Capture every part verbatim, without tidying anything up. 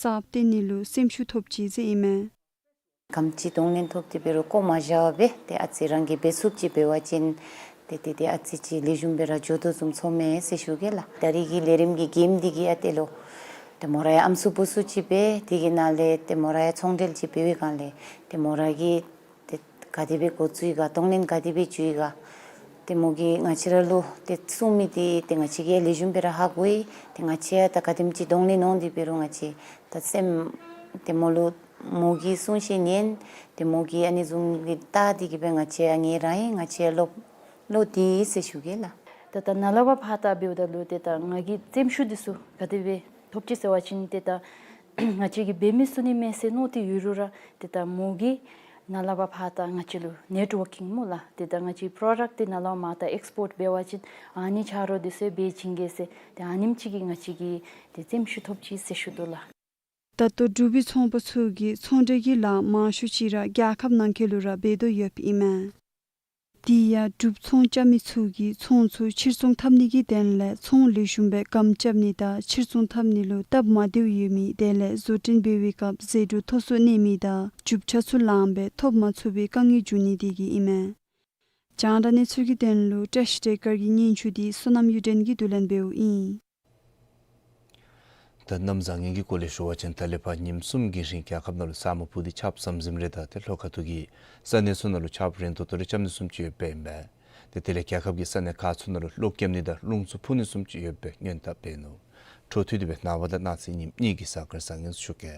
གསརཔ་བཏོན་ནི་ལུ་སེམས་ཤུགས་ཐོབ་ཅི་ཟེར་ཨིན་མས། ག་དེམ་ཅིག་གདོང་ལེན་ཐོབ་སྟེ་འབད་རུང་བཀོ་མ་བཞག་པར་སྦེ་ཏེ་ཨ་ཙི་རང་གིས་འབད་ཚུགསཔ་ཅིག་འབད་བ་ཅིན་ཏེ་ཏེ་ཏེ་ཨ་ཙི་ཅིག་ལེགས་ཤོམ་སྦེ་ར་འགྱོ་དོ་བཟུམ་ཚོརཝ་མས་ཟེར་ཞུ་གེ་ལགས། ད་རེས་ཀྱི་ལས་རིམ་གྱི་གེམ་འདི་གིས་ཨ་ཏེ་ལོག་ཏེ་མོ་ར་ཡང་ཨམ་སྲུ་བུ་སྲུ་ཅིག་སྦེ་དེ་གི་ནང་ལས་ཏེ་མོ་ར་ཡང་ཚོང་འབྲེལ་ཅིག་འབད་བའི་སྒང་ལས་ཏེ་མོ་ར་གིས་ཏེ་ག་དེ་སྦེ་འགོ་བཙུགས་ཡི་ག་གདོང་ལེན་ག་དེ་སྦེ་འགྱོ་ཡི་ག་ཏེ་མོ་གིས་ང་བཅས་ར་ལུ་ཏེ་གསུང་མི་འདི་ཏེ་ང་བཅས་ཀྱིས་ལེགས་ཤོམ་སྦེ་ར་ཧ་གོ་ཡི། ཏེ་ང་བཅས་ཡང་ད་ག་དེམ་ཅིག་གདོང་ལེན་འོང་སྟེ་འབད་རུང་ང་བཅས་ད་སེམས་ཏེ་མོ་ལུ་མོ་གི་གསུང་བཤད་ཉན། ཏེ་མོ་གིས་ཨ་ནི་བཟུམ་གྱི་ལྟ་སྟེ་གིས་སྦེ་ང་བཅས་ཡང་ངལ་རངས་ཡི། ང་བཅས་ཡང་སློབ་སློབ་སྟེ་ཡི་ཟེར་ཞུ་གེ་ལགས། ད་ད་ནཱ་ལས་ཕར་ཕར་ད་འབདཝ་ད་ལུ་ཏེ་ད་ང་གིས་སེམས་ཤུགས་འདི་ཚུ་ག་དེ་སྦེ་ཐོབ་ཅི་ཟེར་བ་ཅིན་ཏེ་ད་ང་བཅས་ཀྱིས་འབད་མི་ཚུགས་ནི་མས་ཟེར་མནོ་སྟེ་ཡོད་རུང་ར་ཏེ་ད་མོ་གིས་ནཱ་ལས་ཕར་ཕར་ད་ང་བཅས་ལུ་ནེཊ་ཝོར་ཀིང་སྨོ་ལགས། ཏེ་ད་ང་བཅས་པྲོ་ཌཀཊ་འདི་ནཱ་ལས་མར་ད་ཨེགསི་པོརཊ་འབད་བ་ཅིན་ཨ་ནི་ཆ་རོགས་འདི་ཚུ་འབད་བྱིན་གེ་ཟེར་ཏེ་ཨ་ནེམ་ཅིག་གིས་ང་བཅས་ཀྱིས་ཏེ་སེམས་ཤུགས་ཐོབ་ཅི་ཟེར་ཞུ་དོ་ལགས། ད་ལྟོ་འབྲུག་པའི་ཚོང་པ་ཚུ་གིས་ཚོང་འབྲེལ་གྱི་ལཱ་མང་ཤོས་ཅིག་ར་རྒྱལ་ཁབ་ནང་འཁོད་ལུ་ར་འབད་དོ་ཡོདཔ་ཨིན་མས། དེ་ཡང་འབྲུགཔ་ཚོང་རྐྱབ་མི་ཚུ་གིས་ཚོང་ཚུ་ཕྱིར་ཚོང་འཐབ་ནི་གི་དོན་ལས་ཚོང་ལེགས་ཤོམ་སྦེ་སྒམ་རྐྱབ་ནི་དང་ཕྱིར་ཚོང་འཐབ་ནི་ལུ་སྟབས་མ་བདེཝ་ཡོད་མི་དེ་ལས་བཟོ་སྐྲུན་འབད་བའི་སྐབས་ཟད་འགྲོ་མཐོ་སུ་གནས་མི་དང་རྒྱུ་ཆ་ཚུ་ལངམ་སྦེ་ཐོབ་མ་ཚུགས་པའི་དཀའ་ངལ་འབྱུང་ནི་དེ་གིས་ཨིན་མས། རྒྱང་བསྒྲགས་གནས་ཚུལ་གྱི་དོན་ལུ་བཀྲ་ཤིས་བདེ་དཀར་གྱི་སྙན་ཞུ་འདི་བསོད་ནམས་གཡུ་སྒྲོན་གྱིས་བསྡུ་ལེན་འབདཝ་ཨིན། ད་གནམ་བཟང་ངན་གྱི་སྐོར་ལས་ཞུ་བ་ཅིན་ད་ལས་ཕར་ཉིནམ་གསུམ་གྱི་རིང་རྒྱལ་ཁབ་ནང་ལུ་ས་སྨུག་ཕུབ་སྟེ་ཆརཔ་ཟམ་ཟིམ་རེ་དང་ཏེ་ལྷོ་ཁ་ཐུག་གི་ས་གནས་ཚུ་ནང་ལུ་ཆརཔ་རན་ཏོག་ཏོ་རེ་རྐྱབ་ནི་བཟུམ་ཅིག་ཡོདཔ་ཨིན་པས། ཏེ་དེ་ལས་རྒྱལ་ཁབ་ཀྱི་ས་གནས་ཁག་ཚུ་ནང་ལུ་གློག་རྐྱབ་ནི་དང་རླུང་འཚུབ་འཕུ་ནི་བཟུམ་ཅིག་ཡོད་པའི་སྔོན་བརྡ་འབད་ནུག། འཕྲོ་མཐུད་དེ་སྦེ་ནངས་པ་དང་གནངས་ཚེ་ཉིནམ་གཉིས་ཀྱི་གཟའ་སྐར་བཟང་ངན་ཞུ་གེ།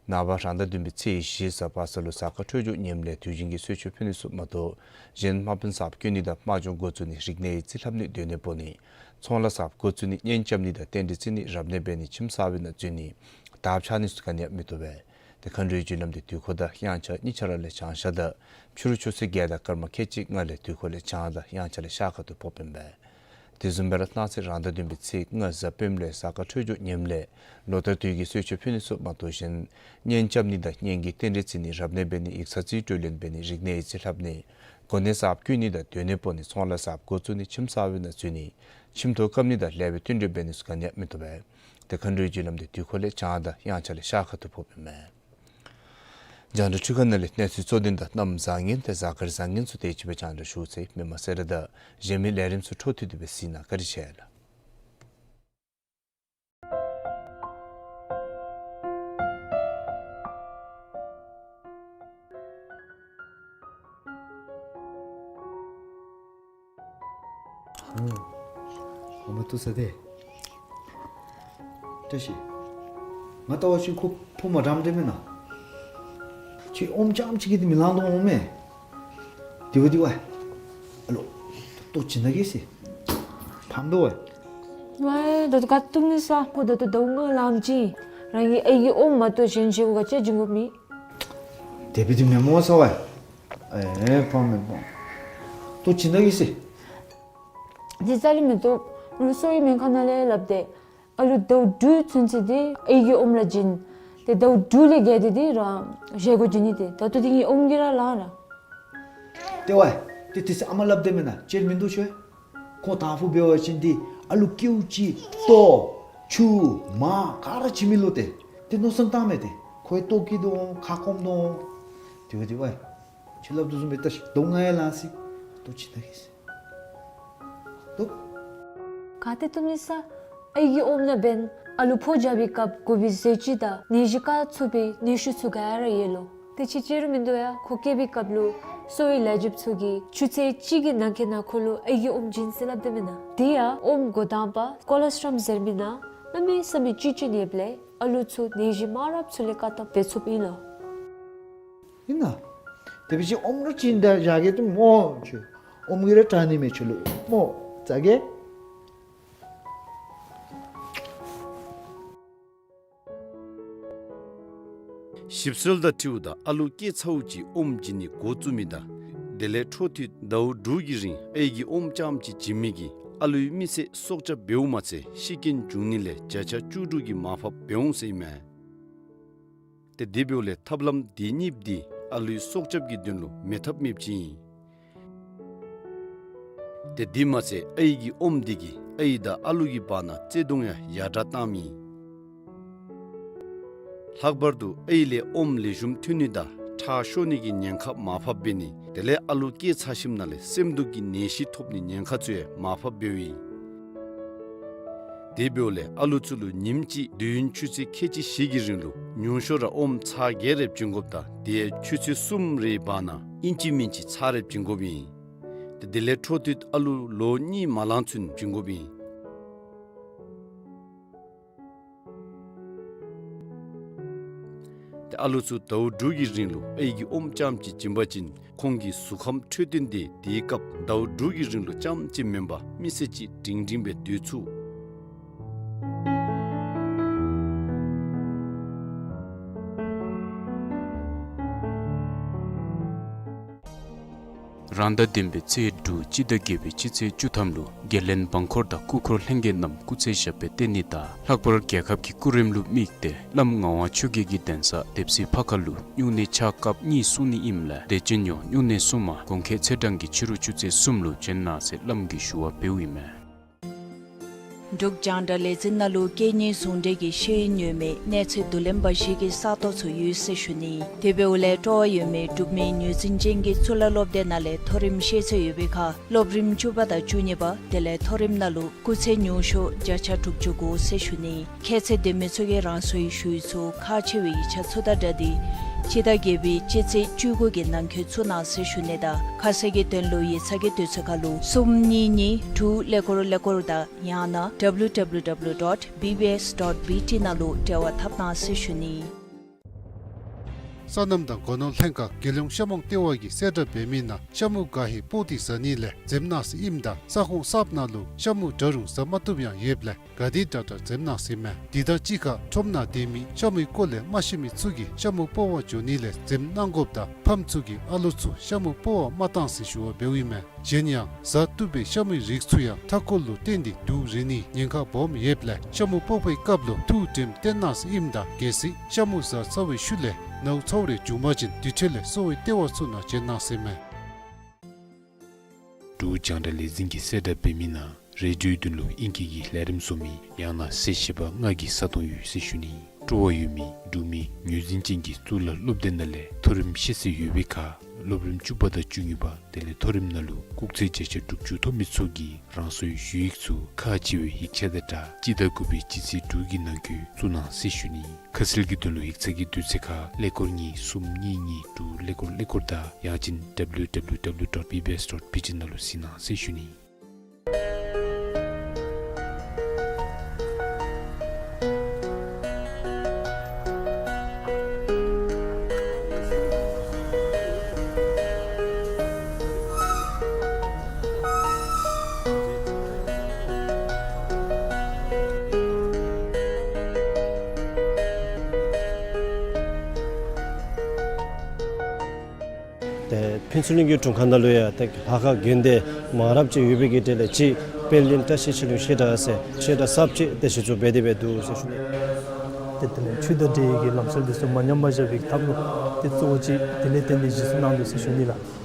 ནངས་པ་རང་ཟླ་བདུན་པའི་ཚེས་བཞི་གཟའ་པ་སངས་ལུ་གཟའ་སྐར་འཕྲོད་སྦྱོར་ངནམ་ལས་དུས་རྒྱུན་གྱི་གསོལ་མཆོད་ཕུལ་ནི་ཚུ་མ་གཏོགས་གཞན་དམག་དཔོན་གསརཔ་བསྐོ་ནི་དང་དམག་སྦྱོང་འགོ་བཙུགས་ནི་རིག་གནས་ཡིག་རྩིས་ལྷབ་ནི་སྡོད་གནས་སྤོ་ནི་ཚོང་ལཱ་གསརཔ་འགོ་བཙུགས་ནི་གཉེན་རྐྱབ་ནི་དང་རྟེན་འབྲེལ་བརྩི་ནི་རབ་གནས་འབད་ནི་ཁྱིམ་གསར་པའི་ནང་འཛུལ་ནི་དར་འཕྱར་ནི་ཚུ་ག་ནི་ཡང་མི་བཏུབ་པས། ཏེ་མཁའ་འགྲོའི་རྒྱུ་ལམ་འདི་དུས་འཁོར་དང་དབྱངས་འཆར་གཉིས་ཆ་ར་ལས་བྱང་ཤར་དང་ཕྱི་རུ་ཆུ་ཚོད་བརྒྱད་དང་སྐར་མ་ཁལ་གཅིག་ལྔ་ལས་དུས་འཁོར་ལས་བྱང་དང་དབྱངས་འཆར་ལས་ཤར་ཁ་ཐུག་ཕོགཔ་ཨིན་པས། དེ་བཟུམ་སྦེ་ར་གནངས་ཚེ་རང་ཟླ་བདུན་པའི་ཚེས་ལྔ་གཟའ་སྤེནམ་ལུ་གཟའ་སྐར་འཕྲོད་སྦྱོར་ངནམ་ལས་ལོ་ཟླ་དུས་ཀྱི་གསོལ་མཆོད་ཕུལ་ནི་ཚུ་མ་གཏོགས་གཞན་གཉེན་རྐྱབ་ནི་དང་གཉེན་གྱི་རྟེན་འབྲེལ་བརྩི་ནི་རབ་གནས་འབད་ནི་ཡིག་ཚང་རྩིས་སྤྲོད་ལེན་འབད་ནི་རིག་གནས་ཡིག་རྩིས་ལྷབ་ནི་གོ་གནས་གསརཔ་བསྐོ་ནི་དང་སྡོད་གནས་སྤོ་ནི་ཚོང་ལཱ་གསརཔ་འགོ་བཙུགས་ནི་ཁྱིམ་གསར་པའི་ནང་འཛུལ་ནི་ཁྱིམ་ཐོག་བཀབ་ནི་དང་ལེགས་པའི་བསྟུན་གྲོས་འབད་ནི་ཚུ་ག་ནི་ཡང་མི་བཏུབ་པས། ཏེ་མཁའ་འགྲོའི་རྒྱུ་ལམ་འདི་དུས་འཁོར་ལས་བྱང་དང་དབྱངས་འཆར་ལས་ཤར་ཁ་ཐུག་ཕོགཔ་ཨིན་མས། རྒྱང་བསྒྲགས་འཕྲུལ་ཁང་ནང་ལས་གནས་ཚུལ་གཙོ་དོན་དང་གནམ་བཟང་ངན་ཏེ་གཟའ་སྐར་བཟང་ངན་ཚུ་དེ་ཅིག་སྦེ་རྒྱང་བསྒྲགས་ཞུ་ཚར་ཡི། མི་མང་སེར་བ་དང་གཞན་མི་ལས་རིམ་ཚུ་འཕྲོ་མཐུད་དེ་སྦེ་གཟིགས་གནང་། བཀའ་དྲིན་ཆེ་ལགས། ཨོ། ཨོ་མ་ཏོ་ས་དེ། བཀྲ་ཤིས། ང་ལྟ་བ་ཅིན་ཁོ་ཕོ་མ་འདྲཝ་འདྲཝ་མེན་ན། ཁྱོད་ཨོམ་རྐྱངམ་ཅིག་གིས་འདི་མི་ལང་དོ་འོང་མས། དེ་བ་དེ་བ། ཨ་ལོ། ལྟོ་བྱིན་ད་གེ་ཟེར། ཕམ་འདུག་པ། ཝའི་ད་ལྟོ་ག་བཏུབ་ནི་ས། ཁོ་ད་ལྟོ་ཟླཝ་ལྔ་ལངམ་ཅིག་རང་གི་ཨའི་གི་ཨོམ་མ་གཏོགས་གཞན་བཞེས་སྒོ་ག་ཅི་བྱིན་དགོཔ་མེད། དེ་སྦེ་འདི་མེན་སྨོ་ཟེར་བ། ཨེ་ཕམ་མེན་ཕམ། ལྟོ་བྱིན་ད་གེ་ཟེར། དེ་རྩ་ལས་མི་བཏུབ། ང་གསོ་བའི་སྨན་ཁང་ནང་ལས་སླབ་སྟེ། ཨ་ལུ་ཟླཝ་དྲུག་ཚུན་ཚོད་འདི་ཨའི་གི་ཨོམ་ར་བྱིན། ཏེ་ཟླཝ་དྲུག་ལས་བརྒལ་ཏེ་འདི་རང་བཞེས་སྒོ་བྱིན་ནི་ཏེ། ད་ལྟོ་འདི་ངེའི་ཨོམ་གྱིས་ར་ལང་ར། ཏེ་ཝའི། ཏེ་དེ་ཚེ་ཨ་མ་སླབ་དེས་མེན་ན། ཅིག་མིན་འདུག་ཤོ། ཁོང་དང་ཕུ་འབད་བ་ཅིན་འདི་ཨ་ལུ་ཀེའུ་ཅིག་ལྟོ་ཆུ་མར་ག་ར་བྱིན་མི་ལོ་ཏེ། ཏེ་མནོ་བསམ་བཏངམ་མས་ཏེ། ཁོའི་ལྟོ་བཀྱེས་དོ་འོང་ཁ་སྐོམ་དོ་འོང་། དེ་བ་དེ་བ། ཁྱོད་སླབ་དོ་བཟུམ་སྦེ་ལྟ་ཤིག། ཟླཝ་ལྔ་ཡང་ལང་ཅི། ལྟོ་བྱིན་ད་གེ་ཟེར། ལྟོ། ག་ཏེ་བཏུབ་ནི་ས། ཨའི་གི་ཨོམ་ནང་འབདན་ཨ་ལུ་ཕོ་རྒྱག་པའི་སྐབས་དགོ་པའི་ཟས་བཅུད་དང་ནད་གཞི་བཀག་ཚུགས་པའི་ནུས་ཤུགས་ཚུ་ག་ར་ཡོད་ལོ། ཏེ་ཅིག་ཅིག་རུང་མིན་འདུག་ཡ། ཁོ་སྐྱེ་བའི་སྐབས་ལུ་གསོ་བའི་ལས་བྱེདཔ་ཚུ་གིས་ཆུ་ཚོད་གཅིག་གི་ནང་འཁོད་ནང་ཁོ་ལུ་ཨའི་གི་ཨོམ་བྱིན་ཟེར་སླབ་དེས་མེན་ན། དེ་ཡང་ཨོམ་འགོ་དང་པ་ཀོ་ལོ་སི་ཊྲམ་ཟེར་མི་ནང་གནམ་མེད་ས་མེད་བཅུད་ཅིག་ཡོདཔ་ལས་ཨ་ལུ་ཚུ་ནད་གཞི་མང་རབས་ཚུ་ལས་བཀག་ཐབས་འབད་ཚུགསཔ་ཨིན་ལོ། ཨིན་ན། དེ་སྦེ་ཅིག་ཨོམ་ར་བྱིན་ད་བཞག་གེ་ཏེ་སྨོ་ཁྱོད། ཨོམ་གྱིས་ར་དྲག་ནི་མས་ཁྱོད་ལུ་སྨོ། བཟའ་གེ། ཞིབ་འཚོལ་དང་འཁྲིལཝ་ད་ཨ་ལུ་སྐྱེས་ཚརཝ་ཅིག་ཨོམ་བྱིན་ནི་འགོ་བཙུགས་མི་དང་དེ་ལས་འཕྲོ་མཐུད་ཟླཝ་དྲུག་གི་རིང་ཨའི་གི་ཨོམ་རྐྱངམ་ཅིག་བྱིན་མི་གིས་ཨ་ལུའི་མི་ཚེ་སྲོག་སྐྱབས་འབདཝ་མ་ཚད་ཤི་རྐྱེན་འབྱུང་ནི་ལས་བརྒྱ་ཆ་བཅུ་དྲུག་གི་མར་ཕབ་འབད་འོང་ཟེར་ཨིན་མས། ཏེ་དེ་འབདཝ་ལས་ཐབས་ལམ་དེ་གཉིས་འདི་ཨ་ལུའི་སྲོག་སྐྱབས་ཀྱི་དོན་ལུ་མེད་ཐབས་མེདཔ་ཅིག་ཨིན། ཏེ་དེ་མ་ཚད་ཨའི་གི་ཨོམ་འདི་གིས་ཨའི་དང་ཨ་ལུ་གི་བར་ན་བརྩེ་གདུང་ཡང་ཡར་དྲག་བཏངམ་ཨིན། ལྷག་པར་དུ་ཨའི་ལས་ཨོམ་ལེགས་ཤོམ་ཐོན་ནི་དང་ཁྲག་ཤོར་ནི་གི་ཉེན་ཁ་མར་ཕབ་འབད་ནི། དེ་ལས་ཨ་ལུ་སྐྱེས་ཚར་ཞིནམ་ལས་སེམས་སྡུག་གི་ནད་གཞི་ཐོབ་ནི་ཉེན་ཁ་ཚུ་ཡང་མར་ཕབ་འབདཝ་ཨིན། དེ་འབདཝ་ལས་ཨ་ལུ་ཚུ་ལུ་ཉིནམ་གཅིག་དུས་ཡུན་ཆུ་ཚོད་ཁལ་གཅིག་བཞི་གི་རིང་ལུ་ཉུང་ཤོས་ར་ཨོམ་ཚར་བརྒྱད་རེ་བྱིན་དགོཔ་དང་དེ་ཡང་ཆུ་ཚོད་གསུམ་རེའི་བར་ན་ཨིན་ཅི་མིན་ཅི་ཚར་རེ་བྱིན་དགོཔ་ཨིན། དེ་དེ་ལས་འཕྲོ་མཐུད་ཨ་ལུ་ལོ་གཉིས་མ་ལང་ཚུན་བྱིན་དགོཔ་ཨིན། ཏེ་ཨ་ལུ་ཚུ་ཟླཝ་དྲུག་གི་རིང་ལུ་ཨའི་གིས་ཨོམ་རྐྱངམ་ཅིག་བྱིན་པ་ཅིན་ཁོང་གི་གཟུགས་ཁམས་འཕྲོད་བསྟེན་དེ་དེའི་སྐབས་ཟླཝ་དྲུག་གི་རིང་ལུ་རྐྱངམ་ཅིག་མེན་པར་མི་སེར་ཅིག་སྒྲིང་སྒྲིང་སྦེ་སྡོད་ཚུགས། རང་ཟླ་བདུན་པའི་ཚེས་དྲུག་སྤྱི་ཟླ་བརྒྱད་པའི་སྤྱི་ཚེས་བཅུ་ཐམ་ལུ་དགེ་ལེགས་འབངས་འཁོར་དང་སྐུ་འཁོར་ལྷན་རྒྱས་རྣམས་སྐུ་ཚེ་ཞབས་པད་བརྟན་ནི་དང་ལྷག་པར་རྒྱལ་ཁབ་ཀྱི་སྐུ་རིམ་ལུ་དམིགས་ཏེ་བླམ་ངག་དབང་ཆོས་རྒྱལ་གྱི་གདན་ས་དེབ་སི་ཕ་ཁ་ལུ་སྨྱུང་གནས་ཕྱག་སྐབས་གཉིས་གསུང་ནི་ཨིནམ་ལས་དད་ཅན་ཡོངས་སྨྱུང་གནས་གསུམ་མ་གུང་ཁེ་ཚེས་གྲངས་ཀྱི་ཕྱི་རུ་ཆུ་ཚོད་གསུམ་ལུ་བྱོན་གནང་ཟེར་བླམ་གིས་ཞུ་བ་འབདཝ་ཨིན་མས། འབྲུག་རྒྱང་བསྒྲགས་ལས་འཛིན་ནང་ལུ་སྐད་གཉིས་ཟུང་འབྲེལ་གྱི་ཤེས་ཡོན་ཡོད་མི་གནས་ཚད་བསྡུ་ལེན་པ་ཞིག་གི་ས་སྟོང་ཚུ་ཡོད་ཟེར་ཞུ་ནི། དེ་འབདཝ་ལས་སྤྲོ་བ་ཡོད་མི་འབྲུག་མི་ངོས་འཛིན་ཅན་གྱི་གཙུག་ལག་སློབ་སྡེ་ནང་ལས་མཐོ་རིམ་ཤེས་ཚད་ཡོད་པའི་ཁར་སློབ་རིམ་བཅུ་པ་དང་བཅུ་གཉིས་པ་དེ་ལས་མཐོ་རིམ་ནང་ལུ་སྐུགས་ཚད་ཉུང་ཤོས་བརྒྱ་ཆ་དྲུག་ཅུ་དགོ་ཟེར་ཞུ་ནི། ཁྱད་ཚད་ལྡན་མི་ཚུ་གིས་རང་སོའི་ཞུ་ཡིག་ཚུ་ཁག་ཆེ་བའི་ཡིག་ཆ་ཚུ་དང་སྦྲགས་ཏེ་སྤྱི་ཟླ་བརྒྱད་པའི་སྤྱི་ཚེས་བཅུ་དགུ་གི་ནང་འཁོད་བཙུགས་གནང་ཟེར་ཞུ་ནི་དང་ཁ་གསལ་གྱི་དོན་ལུ་ཡིག་ཚང་གི་དུས་ཚོད་ཁར་ལུ་གསུམ་གཉིས་གཉིས་དྲུག་ཀླད་ཀོར་ཀླད་ཀོར་དང་ཡང་ན་W W W dot B B S dot B T ནང་ལུ་འབྲེལ་བ་འཐབ་གནང་ཟེར་ཞུ་ནི། སོ་ནམ་དང་སྒོ་ནོར་ལྷན་ཁག་རྒྱལ་ཡོངས་ཤ་མོང་ལྟེ་བ་གིས་གསལ་བསྒྲགས་འབད་མི་ནང་ཤ་མུ་ག་ཧེ་སྤོག་སྟེ་ཟ་ནི་ལས་འཛེམ་གནང་ཟེར་ཨིནམ་ད་ས་ཁོངས་གསརཔ་ནང་ལུ་ཤ་མུ་འདྲ་རུང་ཟ་མ་བཏུབ་ཡང་ཡོདཔ་ལས་ག་དེ་དྲག་དྲག་འཛེམ་གནང་ཟེར་མས། དེ་དང་གཅིག་ཁར་ཁྲོམ་ནང་སྡོད་མི་ཤ་མུའི་སྐོར་ལས་མ་ཤེས་མི་ཚུ་གིས་ཤ་མུ་སྤོག་པར་འགྱོ་ནི་ལས་འཛེམ་གནང་དགོཔ་དང་ཕམ་ཚུ་གིས་ཨ་ལོ་ཚུ་ཤ་མུ་སྤོག་པར་མ་གཏང་ཟེར་ཞུ་བ་འབདཝ་ཨིན་མས། གཞན་ཡང་ཟ་བཏུབ་པའི་ཤ་མུའི་རིགས་ཚུ་ཡང་མཐའ་འཁོར་ལུ་བརྟེན་ཏེ་དུག་རེག་ནིའི་ཉེན་ཁ་སྦོམ་ཡོདཔ་ལས་ཤ་མུ་སྤོག་པའི་སྐབས་ལུ་ཐུགས་དྲནམ་བཏོན་གནང་ཟེར་ཨིནམ་ད་གལ་སྲིད་ཤ་མུ་ཟ་ཚར་བའི་ཤུལ་ལས་ནཝ་ཚཝ་རེ་བྱུང་པ་ཅིན་དེ་འཕྲལ་ལས་གསོ་བའི་ལྟེ་བ་ཚུ་ནང་བྱོན་གནང་ཟེར་མས། འབྲུག་རྒྱང་བསྒྲགས་ལས་འཛིན་གྱིས་གསལ་བསྒྲགས་འབད་མི་ནང་རེ་ཌིའོའི་དོན་ལུ་ཨིང་སྐད་ཀྱི་ལས་རིམ་བཟོ་མི་ཡང་ན་གསལ་བཤད་པ་ལྔ་གི་ས་སྟོང་ཡོད་ཟེར་ཞུ་ནི། སྤྲོ་བ་ཡོད་མི་འབྲུག་མི་ངོས་འཛིན་ཅན་གྱི་གཙུག་ལག་སློབ་སྡེ་ནང་ལས་མཐོ་རིམ་ཤེས་ཚད་ཡོད་པའི་ཁར་སློབ་རིམ་བཅུ་པ་དང་བཅུ་གཉིས་པ་དེ་ལས་མཐོ་རིམ་ནང་ལུ་སྐུགས་ཚད་བརྒྱ་ཆ་དྲུག་ཅུ་ཐོབ་མི་ཚུ་གིས་རང་སོའི་ཞུ་ཡིག་ཚུ་ཁག་ཆེ་བའི་ཡིག་ཆ་དང་སྦྲགས་སྤྱི་ཟླ་དགུ་པའི་སྤྱི་ཚེས་དྲུག་གི་ནང་འཁོད་བཙུགས་གནང་ཟེར་ཞུ་ནི། ཁ་གསལ་གྱི་དོན་ལུ་ཡིག་ཚང་གི་དུས་ཚོད་ཁར་ཀླད་ཀོར་གཉིས་གསུམ་གཉིས་གཉིས་དྲུག་ཀླད་ཀོར་ཀླད་ཀོར་དང་ཡང་ཅིན་W W W dot B B S dot B T ནང་ལུ་གཟིགས་གནང་ཟེར་ཞུ་ནི། ཏེ་ཕུན་ཚོགས་གླིང་གི་དྲུང་ཁག་ནང་ལུ་ཡང་ཏེ་ལྷ་ཁང་དགོན་སྡེ་མང་རབས་ཅིག་ཡོད་པའི་གི་གྲས་ལས་ཅིག་དཔལ་ལྡན་བཀྲ་ཤིས་ཆོས་གླིང་བཤད་གྲྭ་ཟེར་བཤད་གྲྭ་གསརཔ་ཅིག་ཏེ་གཞི་བཙུགས་འབད་དེ་འབད་འདུག་ཟེར་ཞུ་ནི། ཏེ་དེ་ལས་ཆོས་དང་འབྲེལ་གྱི་ལམ་སྲོལ་དེ་ཚུ་མ་ཉམས་པར་བཞག་པའི་ཐབས་ལུ་ཏེ་གཙོ་བོ་ཅིག་དེ་ལས་བརྟེན་ཏེ་གཞི་བཙུགས་གནང་འདུག་ཟེར་ཞུ་ནི་ལགས།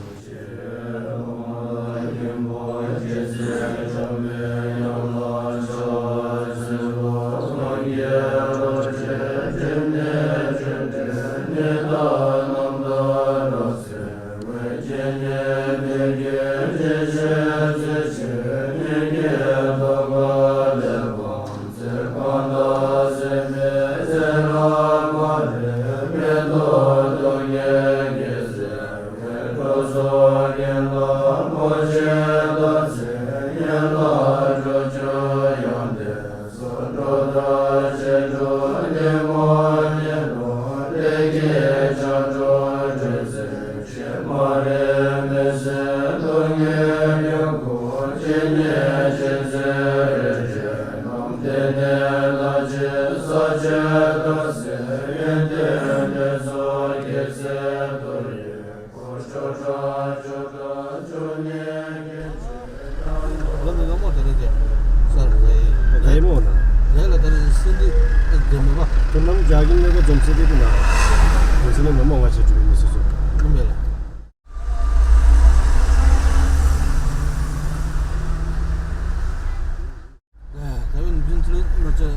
ད་རུང་ཕུན་ཚོགས་གླིང་ང་བཅས་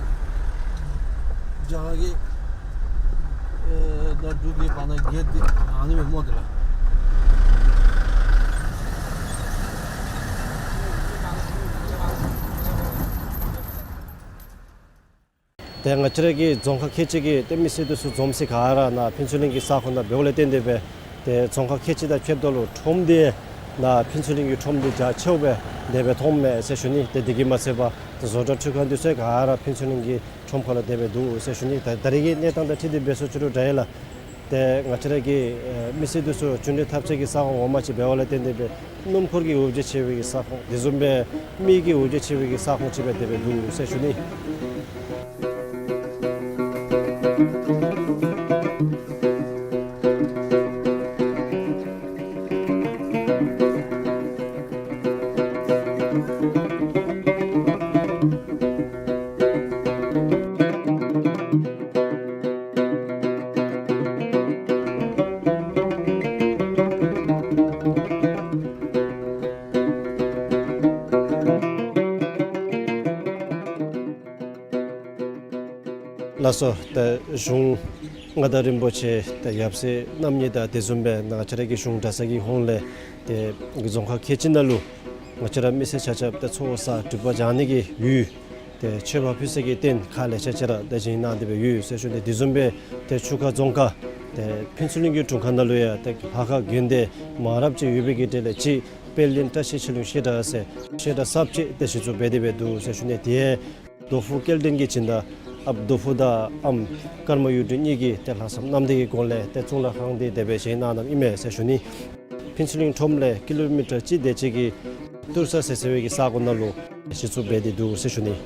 རྒྱ་གར་གྱི་ འབྲུག་གི་བར་ན་བརྒལ་ཏེ་ཨ་ནི་སྦེ་སྨོ་དེ་ལགས། ཏེ་ང་བཅས་ར་གི་རྫོང་ཁག་ཁལ་གཅིག་གི་ཏེ་མི་སེར་འདི་ཚུ་འཛོམས་ས་ག་ར་ནཱ་ཕུན་ཚོགས་གླིང་གི་ས་ཁོངས་ནང་འབདཝ་ལས་བརྟེན་ཏེ་སྦེ་ཏེ་རྫོང་ཁག་ཁལ་གཅིག་དང་ཕྱདཔ་ད་ལུ་ཁྲོམ་འདི་ནཱ་ཕུན་ཚོགས་གླིང་གི་ཁྲོམ་འདི་རྒྱ་ཆེཝ་སྦེ་དེ་སྦེ་མཐོངམ་མས་ཟེར་ཞུ་ནི། ཏེ་དེ་གིས་མ་ཚད་པར་ཏེ་བཟོ་གྲྭ་འཕྲུལ་ཁང་འདི་ཚུ་ག་ར་ཕུན་ཚོགས་གླིང་གི་ཁྲོམ་ཁ་ལུ་དེ་སྦེ་འདུག་ཟེར་ཞུ་ནི། ད་ད་རེས་ཀྱི་གནས་སྟངས་དང་འཁྲིལ་ཏེ་འབད་ས་ཅིག་རུང་འདྲ་ཡི་ལགས། ཏེ་ང་བཅས་ར་གི་ཨེ་མི་སེར་འདི་ཚུ་འབྱོན་འགྲུལ་འཐབ་སའི་གི་ས་ཁོངས་ངོ་མ་ཅིག་འབདཝ་ལས་བརྟེན་ཏེ་སྦེ་སྣུམ་འཁོར་གྱི་འོ་བརྒྱལ་ཆེ་བའི་གི་ས་ཁོངས་དེ་བཟུམ་སྦེ་མི་གི་འོ་བརྒྱལ་ཆེ་བའི་གི་ས་ཁོངས་ཅིག་སྦེ་དེ་སྦེ་འདུག་ཟེར་ཞུ་ནི། ལགས་སོ། ད་གཞུང་མངའ་བདག་རིན་པོ་ཆེ་ད་ཡབ་སྲས་རྣམ་གཉིས་དང་དེ་བཟུམ་སྦེ་ང་བཅས་ར་གི་གཞུང་གྲྭ་ཚང་གི་ཧོངས་ལས་ཏེ་རྫོང་ཁག་ཁལ་གཅིག་ནང་ལུ་ང་བཅས་ར་མི་སེར་ཆ་ཁྱབ་ཏེ་ཚོགས་བསགས་སྒྲིབ་པ་སྦྱང་ནི་གི་ཡུལ་ཏེ་མཆོད་པ་ཕུལ་ས་གི་རྟེན་ཁག་ལེ་ཤ་ཅིག་ར་ད་བཞེངས་གནང་སྟེ་སྦེ་ཡོད་ཟེར་ཞུ་ནི། དེ་བཟུམ་སྦེ་ཏེ་ཆུ་ཁ་རྫོང་ཁག་ཏེ་ཕུན་ཚོགས་གླིང་གི་དྲུང་ཁག་ནང་ལུ་ཡང་ཏེ་ལྷ་ཁང་དགོན་སྡེ་མང་རབས་ཅིག་ཡོད་པའི་གི་གྲས་ལས་གཅིག་དཔལ་ལྡན་བཀྲ་ཤིས་ཆོས་གླིང་བཤད་གྲྭ་ཟེར་བཤད་གྲྭ་གསརཔ་ཅིག་ཏེ་གཞི་བཙུགས་འབད་དེ་སྦེ་འདུག་ཟེར་ཞུ་ནི། དེ་རྡོ་ཕུག་སྐལ་ལྡན་གྱི་སྦྱིན་བདག་ཨཔ་རྡོ་ཕུག་དང་ཨམ་ཀརྨ་གཡུ་སྒྲོན་གཉིས་ཀྱིས་ཏེ་ལྷག་བསམ་རྣམ་དག་གི་སྒོ་ལས་ཏེ་གཙུག་ལག་ཁང་འདི་དེ་སྦེ་བཞེངས་གནང་གནངམ་ཨིན་མས་ཟེར་ཞུ་ནི། ཕུན་ཚོགས་གླིང་ཁྲོམ་ལས་ཀི་ལོ་མི་ཊར་གཅིག་དེ་ཅིག་གི་ཏུར་ས་ཟེར་ཟེར་བའི་གི་ས་གོ་ནང་ལུ་གཞི་བཙུགས་འབད་དེ་འདུག་ཟེར་ཞུ་ནི།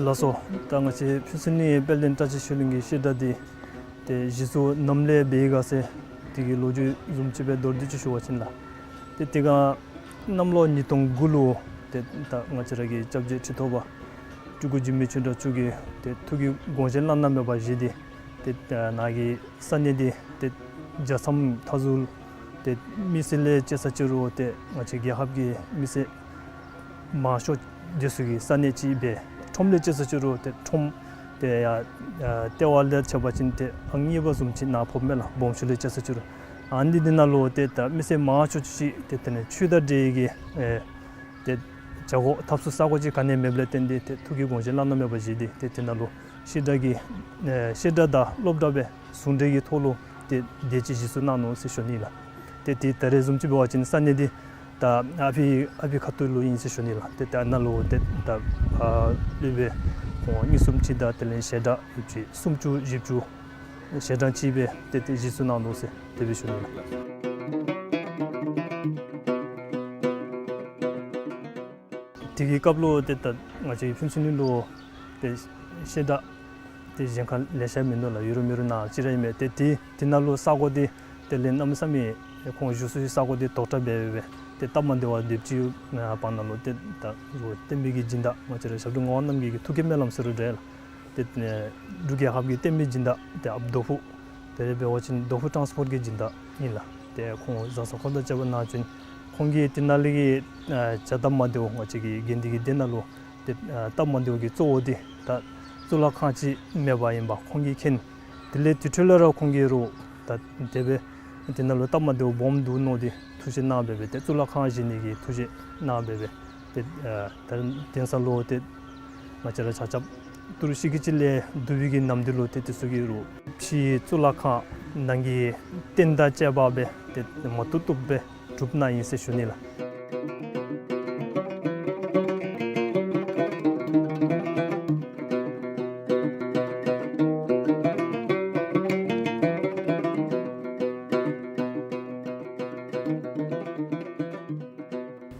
ལགས་སོ། ད་ང་བཅས་ཕུན་ཚོགས་གླིང་དཔལ་ལྡན་བཀྲ་ཤིས་ཆོས་གླིང་གི་བཤད་གྲྭ་འདི་ཏེ་གཞི་བཙུགས་ནམ་ལས་འབད་ཡི་ག་ཟེར་དེ་གི་ལོ་རྒྱུས་བཟུམ་ཅིག་སྦེ་མདོར་བསྡུས་ཅིག་ཞུ་བ་ཅིན་ལགས། ཏེ་དེ་སྒང་གནམ་ལོ་ཉིས་སྟོང་དགུ་ལུ་ཏེ་ད་ང་བཅས་ར་གི་སྐྱབས་རྗེ་ཁྲི་ཐོག་པ་སྤྲུལ་སྐུ་འཇིགས་མེད་ཆོས་གྲགས་མཆོག་གིས་ཏེ་ཐུགས་ཀྱི་དགོངས་བཞེད་བླ་ན་མེད་པ་བཞེས་ཏེ་ཏེ་ནཱ་གི་ས་གནས་འདི་ཏེ་རྒྱལ་མཚམས་མཐའ་ཟུར་ཏེ་མི་སེར་ལས་དཔྱད་ས་ཅིག་རུང་ཏེ་ང་བཅས་རྒྱལ་ཁབ་ཀྱི་མི་སེར་མང་ཤོས་འདི་ཚུ་གི་ས་གནས་ཅིག་སྦེ་ཁྲོམ་ལས་དཔྱད་ས་ཅིག་རུང་ཏེ་ཁྲོམ་ཏེ་ཡ་ཨ་ལྟེ་བ་ལས་ཕྱེ་བ་ཅིན་ཏེ་ཨང་གཉིས་པ་བཟུམ་ཅིག་ནཱ་ཕོགཔ་མས་ལགས། སྦོམ་ཤོས་ལས་དཔྱད་ས་ཅིག་རུང་ཨ་ནི་འདི་ནང་ལུ་ཏེ་ད་མི་སེར་མང་ཤོས་ཅིག་ཏེ་དེ་ནི་ཆོས་དང་འབྲེལ་གྱི་ཨེ་ཏེ་བྱ་སྒོ་འཐབ་ས་ས་གོ་ཅིག་ག་ནི་མེདཔ་ལས་བརྟེན་ཏེ་ཏེ་ཐུགས་ཀྱི་དགོངས་བཞེད་བླ་ན་མེད་པ་བཞེས་ཏེ་ཏེ་དེ་ནང་ལུ་བཤད་གྲྭ་གི་ཨེ་བཤད་གྲྭ་དང་སློབ་གྲྭ་སྦེ་ཟུང་འབྲེལ་གྱི་ཐོག་ལུ་ཏེ་དེ་ཅིག་གཞི་བཙུགས་གནང་ནུག་ཟེར་ཞུ་ནི་ལགས། ཏེ་དེ་ད་རེས་བཟུམ་ཅིག་འབད་བ་ཅིན་ས་གནས་འདི་ད་ཨ་ཕི་ཨ་ཕི་ཁ་ཐུག་ལུ་ཨིན་ཟེར་ཞུ་ནི་ལགས། ཏེ་ད་ནཱ་ལུ་ཏེ་ད་ཨ་སློབ་དཔོན་ཁོང་གཉིས་གསུམ་ཅིག་དང་དེ་ལས་བཤད་གྲྭ་ཡོད་ཅིག་སུམ་ཅུ་བཞི་བཅུ་བཤད་གྲྭ་ཅིག་སྦེ་ཏེ་ཏེ་གཞི་བཙུགས་གནང་ནུག་ཟེར་དེ་སྦེ་ཞུ་ནི་ལགས། དེ་གི་སྐབས་ལུ་ཏེ་ད་ང་བཅས་ཕུན་ཚོགས་གླིང་ལུ་ཏེ་བཤད་གྲྭ་ཏེ་གཞན་ཁར་ལེ་ཤ་མིན་འདུག་ལགས། ཡོད་རུང་མེད་རུང་ནཱ་ཅིག་ར་ཨིན་མས། ཏེ་དེ་དེ་ནང་ལུ་ས་གོ་འདི་དེ་ལས་གནམ་མེད་ས་མེད་ཁོང་བཞུགས་སའི་ས་གོ་འདི་དོག་དྲགས་འབད་འབད་ཏེ་སྟབས་མ་བདེཝ་དེ་ཅིག་བར་ན་ལུ་ཏེ་ད་རུང་བསྟན་པའི་གི་སྦྱིན་བདག་ང་བཅས་ར་ཞབས་དྲུང་ངག་དབང་རྣམ་རྒྱལ་གྱི་ཐུགས་ཀྱི་སྨོན་ལམ་ཟེར་རུང་འདྲ་ལགས། ཏེ་འབྲུག་རྒྱལ་ཁབ་ཀྱི་བསྟན་པའི་སྦྱིན་བདག་ཏེ་ཨཔ་རྡོ་ཕུག་དེ་ལས་འབད་བ་ཅིན་རྡོ་ཕུག་ཊཱནསི་པོརཊ་གི་སྦྱིན་བདག་ཨིན་ལགས། ཏེ་ཁོང་བཟའ་ཚང་ཁོང་དང་བཅས་པ་ནང་བྱོན། ཁོང་གིས་དེ་ནང་ལས་ཀྱི་ཨ་བྱ་སྟབས་མ་བདེཝ་ང་བཅས་ཀྱི་དགེ་འདུན་གྱི་སྡེ་ནང་ལུ་ཏེ་ཨ་སྟབས་མ་བདེཝ་གི་གཙོ་བོ་འདི་ད་གཙུག་ལག་ཁང་ཅིག་མེདཔ་ཨིནམ་ཁོང་གིས་མཁྱེན། དེ་ལས་དེ་འཕྲོ་ལས་ར་ཁོང་གིས་རུང་ད་དེ་སྦེ་དེ་ནང་ལུ་སྟབས་མ་བདེཝ་སྦོམ་འདུག་མནོ་སྟེ་ཐུགས་བཞེད་གནང་འབད་འབད་ཏེ་གཙུག་ལག་ཁང་བཞེངས་ནི་གི་ཐུགས་བཞེད་གནང་འབད་འབད་ཏེ་ཨ་ད་དེང་སང་ལུ་ཏེ་ང་བཅས་ར་ཆ་ཁྱབ་ཏི་རུ་ཤི་གི་ཅིག་ལས་བསྡུ་བའི་གི་ནམ་དུས་ལུ་ཏེ་དེ་ཚུ་གིས་རུང་ཕྱིའི་གཙུག་ལག་ཁང་ནང་གི་རྟེན་དང་བཅས་པ་སྦེ་ཏེ་མ་བཏུབ་བཏུབ་སྦེ་གྲུབ་གནང་ཡི་ཟེར་ཞུ་ནི་ལགས།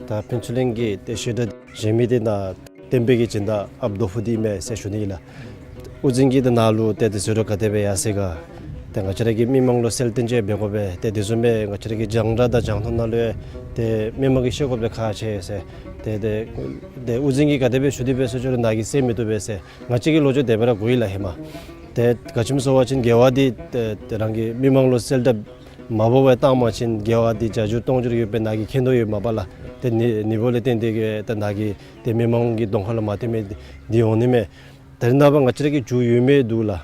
ད་ཕུན་ཚོགས་གླིང་གི་ཏེ་བཤད་གྲྭ་བཞེངས་མི་འདི་ནཱ་བསྟན་པའི་གི་སྦྱིན་བདག་ཨཔ་རྡོ་ཕུག་འདི་མས་ཟེར་ཞུ་ནི་ལགས། དབུ་འཛིན་གྱིས་ཏེ་ནཱ་ལུ་ཏེ་དེ་ཟེར་རུང་ག་དེ་སྦེ་ཡར་སོང་ག། ཏེ་ང་བཅས་ར་གི་མི་མང་ལུ་གསལ་སྟོན་ཅིག་འབད་དགོ་པས། ཏེ་དེ་བཟུམ་སྦེ་ང་བཅས་ར་གི་རྒྱང་བསྒྲགས་དང་རྒྱང་མཐོང་ནང་ལུ་ཏེ་མི་མང་གིས་ཤེས་དགོཔ་ཁག་ཆེ་ཟེར། ཏེ་ཏེ་ཏེ་དབུ་འཛིན་གྱིས་ག་དེ་སྦེ་ཞུ་སྟེ་འབད་ཟེར་ཞུ་རུང་ནཱ་གིས་གསན་མི་བཏུབ་པས་ཟེར་ང་བཅས་ཀྱིས་ལོ་རྒྱུས་དེ་སྦེ་ར་གོ་ཡི་ལགས་ཧེ་མ། ཏེ་ག་ཅི་སྨོ་ཟེར་བ་ཅིན་རྒྱལ་བ་འདི་ཏེ་ཏེ་རང་གི་མི་མང་ལུ་གསལ་བསྒྲགས་མ་འབད་བར་བཏང་པ་ཅིན་རྒྱལ་བ་འདི་བརྒྱ་འགྱུར་སྟོང་འགྱུར་ཡོད་པའི་ནཱ་གིས་མཁྱེན་དོ་ཡོདཔ་མས་པ་ལགས། ཏེ་ནི་ནི་འབདཝ་ལས་བརྟེན་ཏེ་གིས་ཏེ་ནཱ་གིས་ཏེ་མི་མང་གི་གདོང་ཁ་ལུ་མ་བསྟནམ་མས་འདི་འོང་ནི་མས། ད་རེས་ནངས་པ་ང་བཅས་ར་གི་རྒྱུ་ཡོད་མི་འདུག་ལགས།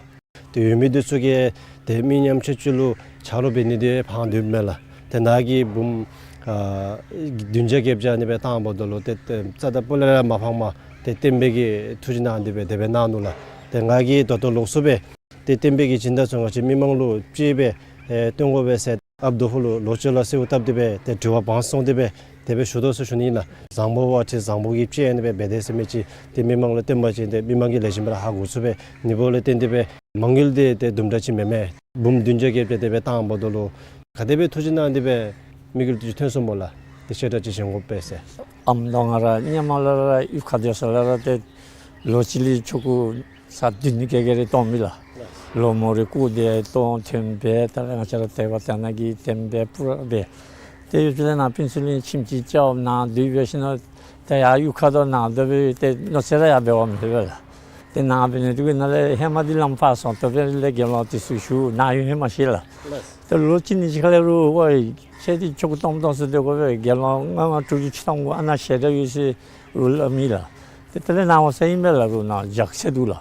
ཏེ་ཡོད་མི་འདི་ཚུ་གིས་ཏེ་མི་ཉམ་ཆུང་ཅིག་ལུ་ཆ་རོགས་འབད་ནི་འདི་ཕངས་འདུག་མས་ལགས། ཏེ་ནཱ་གིས་འབུམ་ཨ་བདུན་བརྒྱ་བརྒྱད་བརྒྱ་ཨ་ནི་སྦེ་བཏང་འབདཝ་ད་ལུ་ཏེ་ཏེ་རྩ་དང་སྤུ་ལས་ར་མ་ཕངམ་ཏེ་བསྟན་པའི་གི་ཐུགས་རྗེ་གནང་སྟེ་སྦེ་དེ་སྦེ་གནང་ནུག་ལགས། ཏེ་ང་གིས་ད་ལྟོ་ལོགས་སུ་སྦེ་ཏེ་བསྟན་པའི་གི་སྦྱིན་བདག་ཚུ་ང་བཅས་མི་མང་ལུ་གཅེས་སྦེ་ཨེ་སྟོན་དགོ་པས་ཟེར་ཨཔ་རྡོ་ཧྥུ་ལུ་ལོ་ཅིག་ལུ་གསོལཝ་བཏབ་སྟེ་སྦེ་ཏེ་དྲི་བ་དབང་སོང་སྟེ་སྦེ་དེ་སྦེ་ཞུ་དོ་ཟེར་ཞུ་ནི་ཨིན་ལགས། བཟང་པོ་བ་ཅིན་བཟང་པོ་གིས་གཅེས་ཨ་ནི་སྦེ་འབད་དེས་ཟེར་མི་ཅིག་ཏེ་མི་མང་ལུ་བསྟན་པ་ཅིན་ཏེ་མི་མང་གིས་ལེགས་ཤོམ་སྦེ་ར་ཧ་གོ་ཚུགས་པས། ནི་འབདཝ་ལས་བརྟེན་ཏེ་སྦེ་མ་དངུལ་འདི་ཏེ་དུམ་གྲ་ཅིག་མེན་མས། འབུམ་བདུན་བརྒྱ་བརྒྱད་བརྒྱ་དེ་སྦེ་བཏང་འབདཝ་ད་ལུ་ག་དེ་སྦེ་ཐུགས་རྗེ་གནང་སྟེ་སྦེ་དམིགས་ཡུལ་དེ་ཅིག་ཐོན་སོང་སྨོ་ལགས། ཏེ་བཤད་གྲྭ་ཅིག་བཞེངས་དགོ་པས་ཟེར། ཨམ་ད་ང་ར་ཧེ་མ་ལས་ར་གཡུས་ཁར་སྡོད་ས་ལས་ར་ཏེ་ལོ་གཅིག་ལུ་ཆོ་ག་ས་བདུན་ནི་བརྒྱད་བརྒྱ་རེ་གཏང་མི་ལགས། ལོ་མོ་རེ་སྐུ་དེ་གཏང་ཐོན་སྦེ་ད་ལས་ང་བཅས་ར་དད་པ་དད་ན་གི་ཐོན་སྦེ་པུ་ར་འབད། ཏེ་ཡུལ་ལས་ནཱ་ཕུན་ཚོགས་གླིང་ཁྱིམ་ཅིག་རྐྱབ་ནཱ་སྡོད་འབད་ཞིནམ་ད་ཡར་གཡུས་ཁར་དང་ནཱ་སྡོད་སྦེ་ཏེ་མནོ་ཚད་ར་ཡར་འབད་བ་མེད་པས་ལགས། ཏེ་ནཱ་འབད་ནི་དེ་གིས་ནཱ་ལས་ཧེ་མ་འདི་ལམ་ཕར་སོང་སྟེ་སྦེ་ལས་དགེ་སློང་དེ་ཚུ་ཞུ་ནཱ་ཡོད་ཧེ་མ་ཤེས་ལགས། ཏེ་ལོ་གཅིག་གཉིས་ཅིག་ཁ་ལས་རུང་ཨོ་ཁྱེད་འདི་ཆོ་ག་གཏང་གཏང་ས་སྡོད་དགོ་པས། དགེ་སློང་ལྔ་ལྔ་དྲུག་ཅུ་ཅིག་གཏང་དགོ། ཨ་ནཱ་ཞལ་གྲངས་ཡོད་ཟེར་རུང་སླབ་མི་ལགས། ཏེ་དེ་ལས་ནཱ་འོང་ས་ཨིན་པས་ལགས། རུང་ནཱ་རྒྱགས་ཚད་འདུག་ལགས།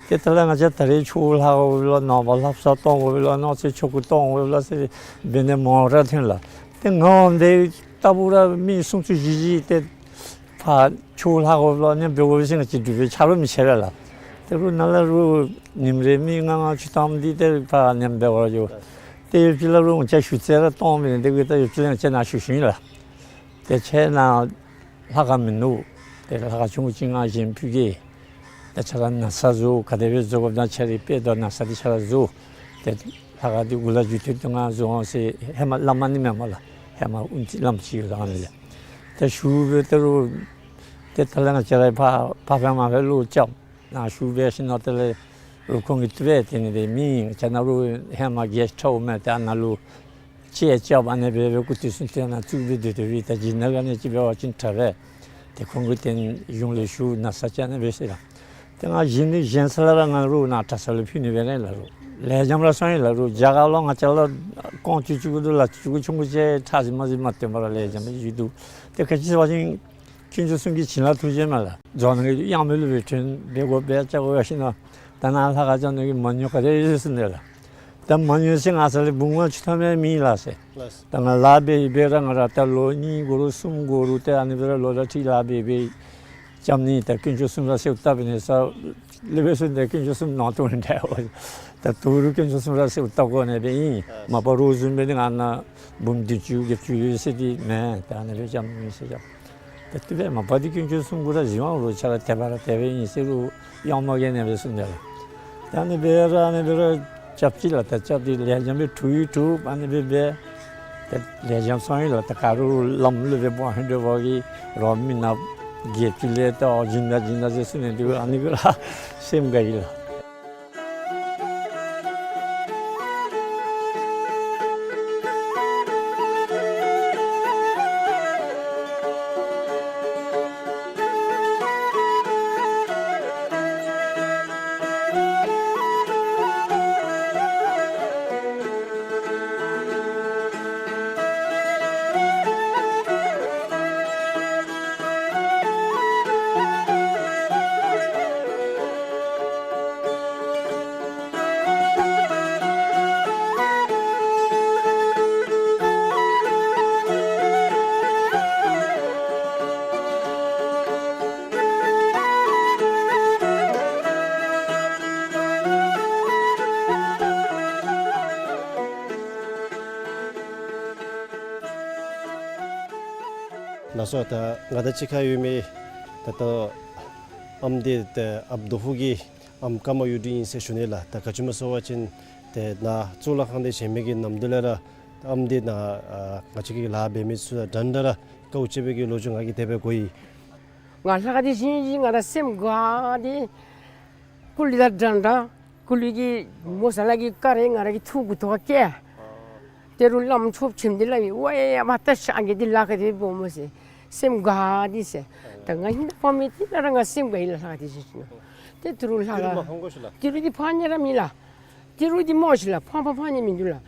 ཏེ་དེ་ལས་ང་བཅས་ད་རེས་ཆོས་ལྷབ་དགོ་པས་ལོ། ནངས་པ་ལྷ་བསངས་གཏང་དགོ་པས་ལོ། གནངས་ཚེ་ཆོ་ག་གཏང་དགོ་པས་ལོ་ཟེར་འབད་ནི་མང་ར་ཐོན་ལགས། ཏེ་ང་འོང་དེ་ལྟ་བུ་ར་མི་སུམ་ཅུ་བཞི་བཞི་ཏེ་ཕར་ཆོས་ལྷབ་དགོ་པས་ལོ། ཨ་ནི་འབད་དགོ་པས་ཟེར་ང་བཅས་འབྲུག་པའི་ཆ་རོགས་མི་ཆེ་བས་ལགས། ཏེ་རུང་ནཱ་ལས་རུང་ཉིནམ་རེ་མི་ལྔ་ལྔ་ཅིག་གཏངམ་འདི་ཏེ་ཕར་ཨ་ནེམ་འབད་བར་འགྱོ། ཏེ་ཡུལ་ལས་རུང་ང་བཅས་ཞུ་ཚད་ར་གཏང་མི་འདི་གིས་ད་ཡུལ་ལས་ང་བཅས་ནཱ་ཞུ་ཞུཝ་ཨིན་ལགས། ཏེ་ཁྱེད་ནཱ་ལྷ་ཁང་མིན་ནུག། ཏེ་ལྷ་ཁང་ཆུང་ཀུ་ཅིག་ང་བཞེངས་ཕུལ་གེ། ཏེ་ཁྱེད་ར་ན་བཟའ་བཟོ། ག་དེ་སྦེ་བཟོ་དགོཔ་ད་ཁྱེད་རའི་དཔེ་དང་ན་བཟའ་འདི་ཁྱེད་ར་བཟོ། ཏེ་ལྷ་ཁང་འདི་འགོ་ལས་མཇུག་མཐུད་དུ་ང་བཟོ་འོང་ཟེར་ཧེ་མ་སླབ་མ་ནི་མེན་མས་ལགས། ཧེ་མ་དབུ་མཛད་བླམ་ཅིག་ཡོད་ད་ཨ་ནི་ལས། ཏེ་ཞུ་སྦེ་ཏེ་རུང་ཏེ་དེ་ལས་ང་བཅས་ར་ཕར་ཕར་སྦེ་མར་སྦེ་བློ་རྐྱབ། ནཱ་ཞུ་སྦེ་ཞིནམ་དེ་ལས་རུང་ཁོང་གིས་བཏུབ་པས། དེ་ནི་དེ་མི་ང་བཅས་ནཱ་རུང་ཧེ་མ་གེསཊ་ཧའུསི་མས། ཏེ་ཨ་ནཱ་ལུ་ཅེར་རྐྱབ་ཨ་ནི་སྦེ་སྦེ་སྐུ་དུས་སུ་ཏེ་ནཱ་བཙུགས་སྦེ་སྡོད་སྡོད་པའི་ད་སྦྱིན་བདག་ག་ནི་ཅིག་འབད་བ་ཅིན་དྲག་པས། ཏེ་ཁོང་གིས་ཏེ་གཞུང་ལས་ཞུ་ན་བཟའ་ཅིག་ཨ་ནི་སྦེ་ཟེར་ལགས། ཏེ་ང་བཞེངས་ནི་བཞེངས་ས་ལས་ར་ང་རུང་ནཱ་གྲྭ་ས་ལུ་ཕུལ་ནི་སྦེ་ར་ཨིན་ལགས། རུང་ལེགས་ཤོམ་ར་སོང་ཡི་ལགས། རུང་རྒྱ་གར་ལུ་ང་བཅས་ལུ་རྐང་བཅུ་གཅིག་པུ་དང་ལག་བཅུ་གཅིག་པུ་ཆུང་ཀུ་ཅིག་ཁྲག་ཅིག་མ་ཅིག་མ་བཏོན་པར་ར་ལེགས་ཤོམ་སྦེ་བཞུགས་འདུག། ཏེ་ག་ཅི་ཟེར་བ་ཅིན་དཀོན་མཆོག་གསུམ་གྱི་བྱིན་རླབས་ཐུགས་རྗེ་མས་ལགས། རྫོང་ནང་གི་གཡང་མོ་ལུ་སྦེ་ཐོན་འབད་དགོ་པས། ཅ་དགོ་པས་ཞིནམ་ད་ནཱ་ལྷ་ཁང་རྐྱབ་ནི་གི་མ་དངུལ་ག་དེ་ཡོད་ཟེར་ནི་ལགས། ད་མ་དངུལ་ཟེར་ང་བསམ་ལས་འབུམ་ལྔ་བཅུ་ཐམ་ཡང་མེད་ལགས་ཟེར། ད་ང་ལཱ་འབད་འབད་ར་ང་ར་ད་ལོ་གཉིས་འགོར་རུང་གསུམ་འགོར་རུང་ཏེ་ཨ་ནི་སྦེ་ར་ལོ་ལ་ཁྲི་ལཱ་འབད་འབད་རྐྱབ་ནི། ད་དཀོན་མཆོག་གསུམ་ར་གསོལཝ་བཏབ་ནི་ས་ལས་འབད་ཟེར་ཏེ་དཀོན་མཆོག་གསུམ་ནང་དུ་འདྲ་བ། ད་དོ་རུང་དཀོན་མཆོག་གསུམ་ར་གསོལཝ་བཏབ་དགོ་ནི་སྦེ་ཨིན། མ་པ་རོགས་བཟུམ་སྦེ་ནི་ང་ནཱ་འབུམ་བདུན་ཅུ་བརྒྱད་ཅུ་ཡོད་ཟེར་འདི་མེན། ད་ཨ་ནི་སྦེ་རྐྱབ་ནི་ཟེར་རྐྱབ། ད་དེ་སྦེ་མ་པ་འདི་དཀོན་མཆོག་གསུམ་གུ་ར་གཟིགས་དབང་རུང་ཁྱེད་ར་དད་པ་ར་དད་པ་ཨིན་ཟེར་རུང་གཡང་མོ་གིས་ཨ་ནི་སྦེ་གསུངས་ནི་ལགས། ད་ཨ་ནི་སྦེ་ར་ཨ་ནི་སྦེ་ར་རྐྱབ་ཅི་ལགས། ད་རྐྱབ་སྟེ་ལེགས་ཤོམ་སྦེ་གྲུབ་ཡང་གྲུབ། ཨ་ནི་སྦེ་འབད་ད་ལེགས་ཤོམ་སོང་ཡི་ལགས། ད་ག་རུང་ལམ་ལུ་སྦེ་འབད་ཧིང་འདོད་པ་གིས་རོགས་མི་ནག་བརྒྱད་ཅུ་ལས་ད་ཨོ་བྱིན་ད་བྱིན་ད་ཟེར་གསུངས་ནི་འདུག། ཨ་ནི་གུ་ར་སེམས་དགའ་ཡི་ལགས། ལགས་སོ། ད་ང་དང་གཅིག་ཁར་ཡོད་མི་ད་ལྟོ་ཨམ་འདི་ཏེ་ཨཔ་རྡོ་ཧྥུ་གི་ཨམ་ཀརྨ་གཡུ་སྒྲོན་ཨིན་ཟེར་ཞུ་ནི་ལགས། ད་ག་ཅི་སྨོ་ཟེར་བ་ཅིན་ཏེ་ནཱ་གཙུག་ལག་ཁང་འདི་བཞེངས་མི་གི་ནམ་དུས་ལས་ར་ཨམ་འདི་ནཱ་ཨ་ང་བཅས་ཀྱི་ལཱ་འབད་མི་ཚུ་དང་འདྲན་འདྲ་ར་དཀའཝ་སྤྱད་པའི་གི་ལོ་རྒྱུས་ང་གིས་དེ་སྦེ་གོ་ཡི། ང་ལྷ་ཁང་འདི་བཞེངས་ཞིནམ་ང་ར་སེམས་དགའ་སྟེ་ཀུ་ལི་དང་འདྲན་འདྲ། ཀུ་ལི་གི་མོ་ས་ལ་གི་ཀ་རེ་ང་ར་གི་ཐུགས་གུ་ཐོག་ཁར་བཀལ། དེ་རུང་བླམ་ཆོསཔ་ཆེན་པོ་འདི་ལགས་ཨིན། ཝའེ་ཨ་མ་ད་ཤ་གི་འདི་ལཱ་ག་དེ་སྦེ་འབདཝ་སྨོ་ཟེར། སེམས་དགའ་སྟེ་ཟེར། ད་ང་ཧིང་ད་ཕ་མེད་དེ་ན་ར་ང་སེམས་དགའ་ཡི་ལགས། ལྷ་དེ་བཞིན་ཅིག་ན། ཏེ་ཏི་རུ་ལྷ་ཏི་རུ་མ་ཧོང་གོ་ཤི་ལགས། ཏི་རུ་དེ་ཕར་ཉལ་ར་མེད་ལགས། ཏི་རུ་དེ་མོ་ཤི་ལགས། ཕར་ཕར་ཕར་ཉལ་མི་འདུག་ལགས། ལྷ་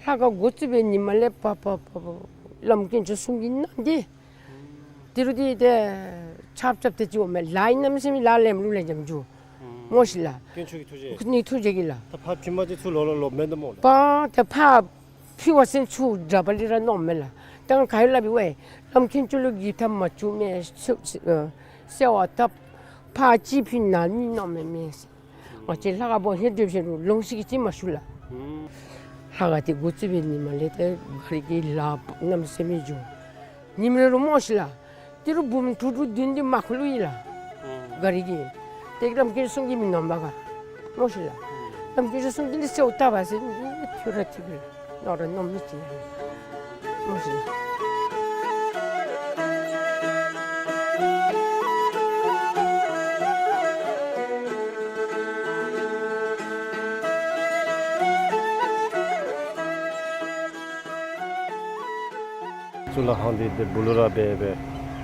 ཁང་འགོ་བཙུགས་པའི་ཉི་མ་ལས་ཕར་ཕར་ཕར་ཕར་བླམ་དཀོན་མཆོག་གསུང་གི་ན་དེ། ཏི་རུ་དེ་ཏེ་ཆབ་ཆབ་ཏེ་ཅིག་འོང་མས། ལཱ་ཡི་གནམ་མེད་ས་མེད་ལཱ་ལེན་ལུ་ལེན་འཇམ་འགྱོ། མོ་ཤི་ལགས། དཀོན་མཆོག་གི་ཐུགས་རྗེ། ནི་ཐུགས་རྗེ་གིས་ལགས། ད་ཕར་ཕྱི་མ་ཅིག་ཚུར་ལོག་ལོག་ལོག་མེན་ད་མོ་ལགས། པ་ད་ཕར་ཕི་བ་སེམས་ཚུར་དྲག་པ་ལས་ར་མནོ་མས་ལགས། ད་ང་ག་ཡོད་སླབ་ཡི་ཝའི། བླམ་དཀོན་མཆོག་ལུ་གི་ཐབས་མ་བྱུང་མས། ཟེར་བ་ད་ཕར་ཅིག་ཕི་ན་ནི་མནོ་མས་མས། ང་བཅས་ལྷ་ཁང་བོ་ཧེ་སྒྲུབ་བྱེད་རུང་ལོང་ཤིག་གི་ཅིག་མ་ཞུ་ལགས། ལྷ་ཁང་དེ་འགོ་བཙུགས་པའི་ཉི་མ་ལས་ཏེ་ག་རི་གི་ལཱ་གནམ་མེད་ས་མེད་འགྱོ། ཉིནམ་རེ་རུང་མོ་ཤི་ལགས། ཏི་རུ་འབུམ་དྲུག་དྲུག་བདུན་བདུན་མ་ཁུ་ལུ་ཡི་ལགས། ག་རི་གི། ཏེ་བླམ་དཀོན་མཆོག་གསུང་གི་མི་མནོ་བ་ག། མོ་ཤི་ལགས། བླམ་དཀོན་མཆོག་གསུང་གི་འདི་ཟེརཝ་ད་བ་ཟེར་ཐུ་ར་ཐུ་གི་ནོར་ར་མནོ་མི་ཅིག་ལགས། མོ་ཤི་ལགས། གཙུག་ལག་ཁང་འདི་ཏེ་སྦུག་ལུ་ར་སྦེ་སྦེ་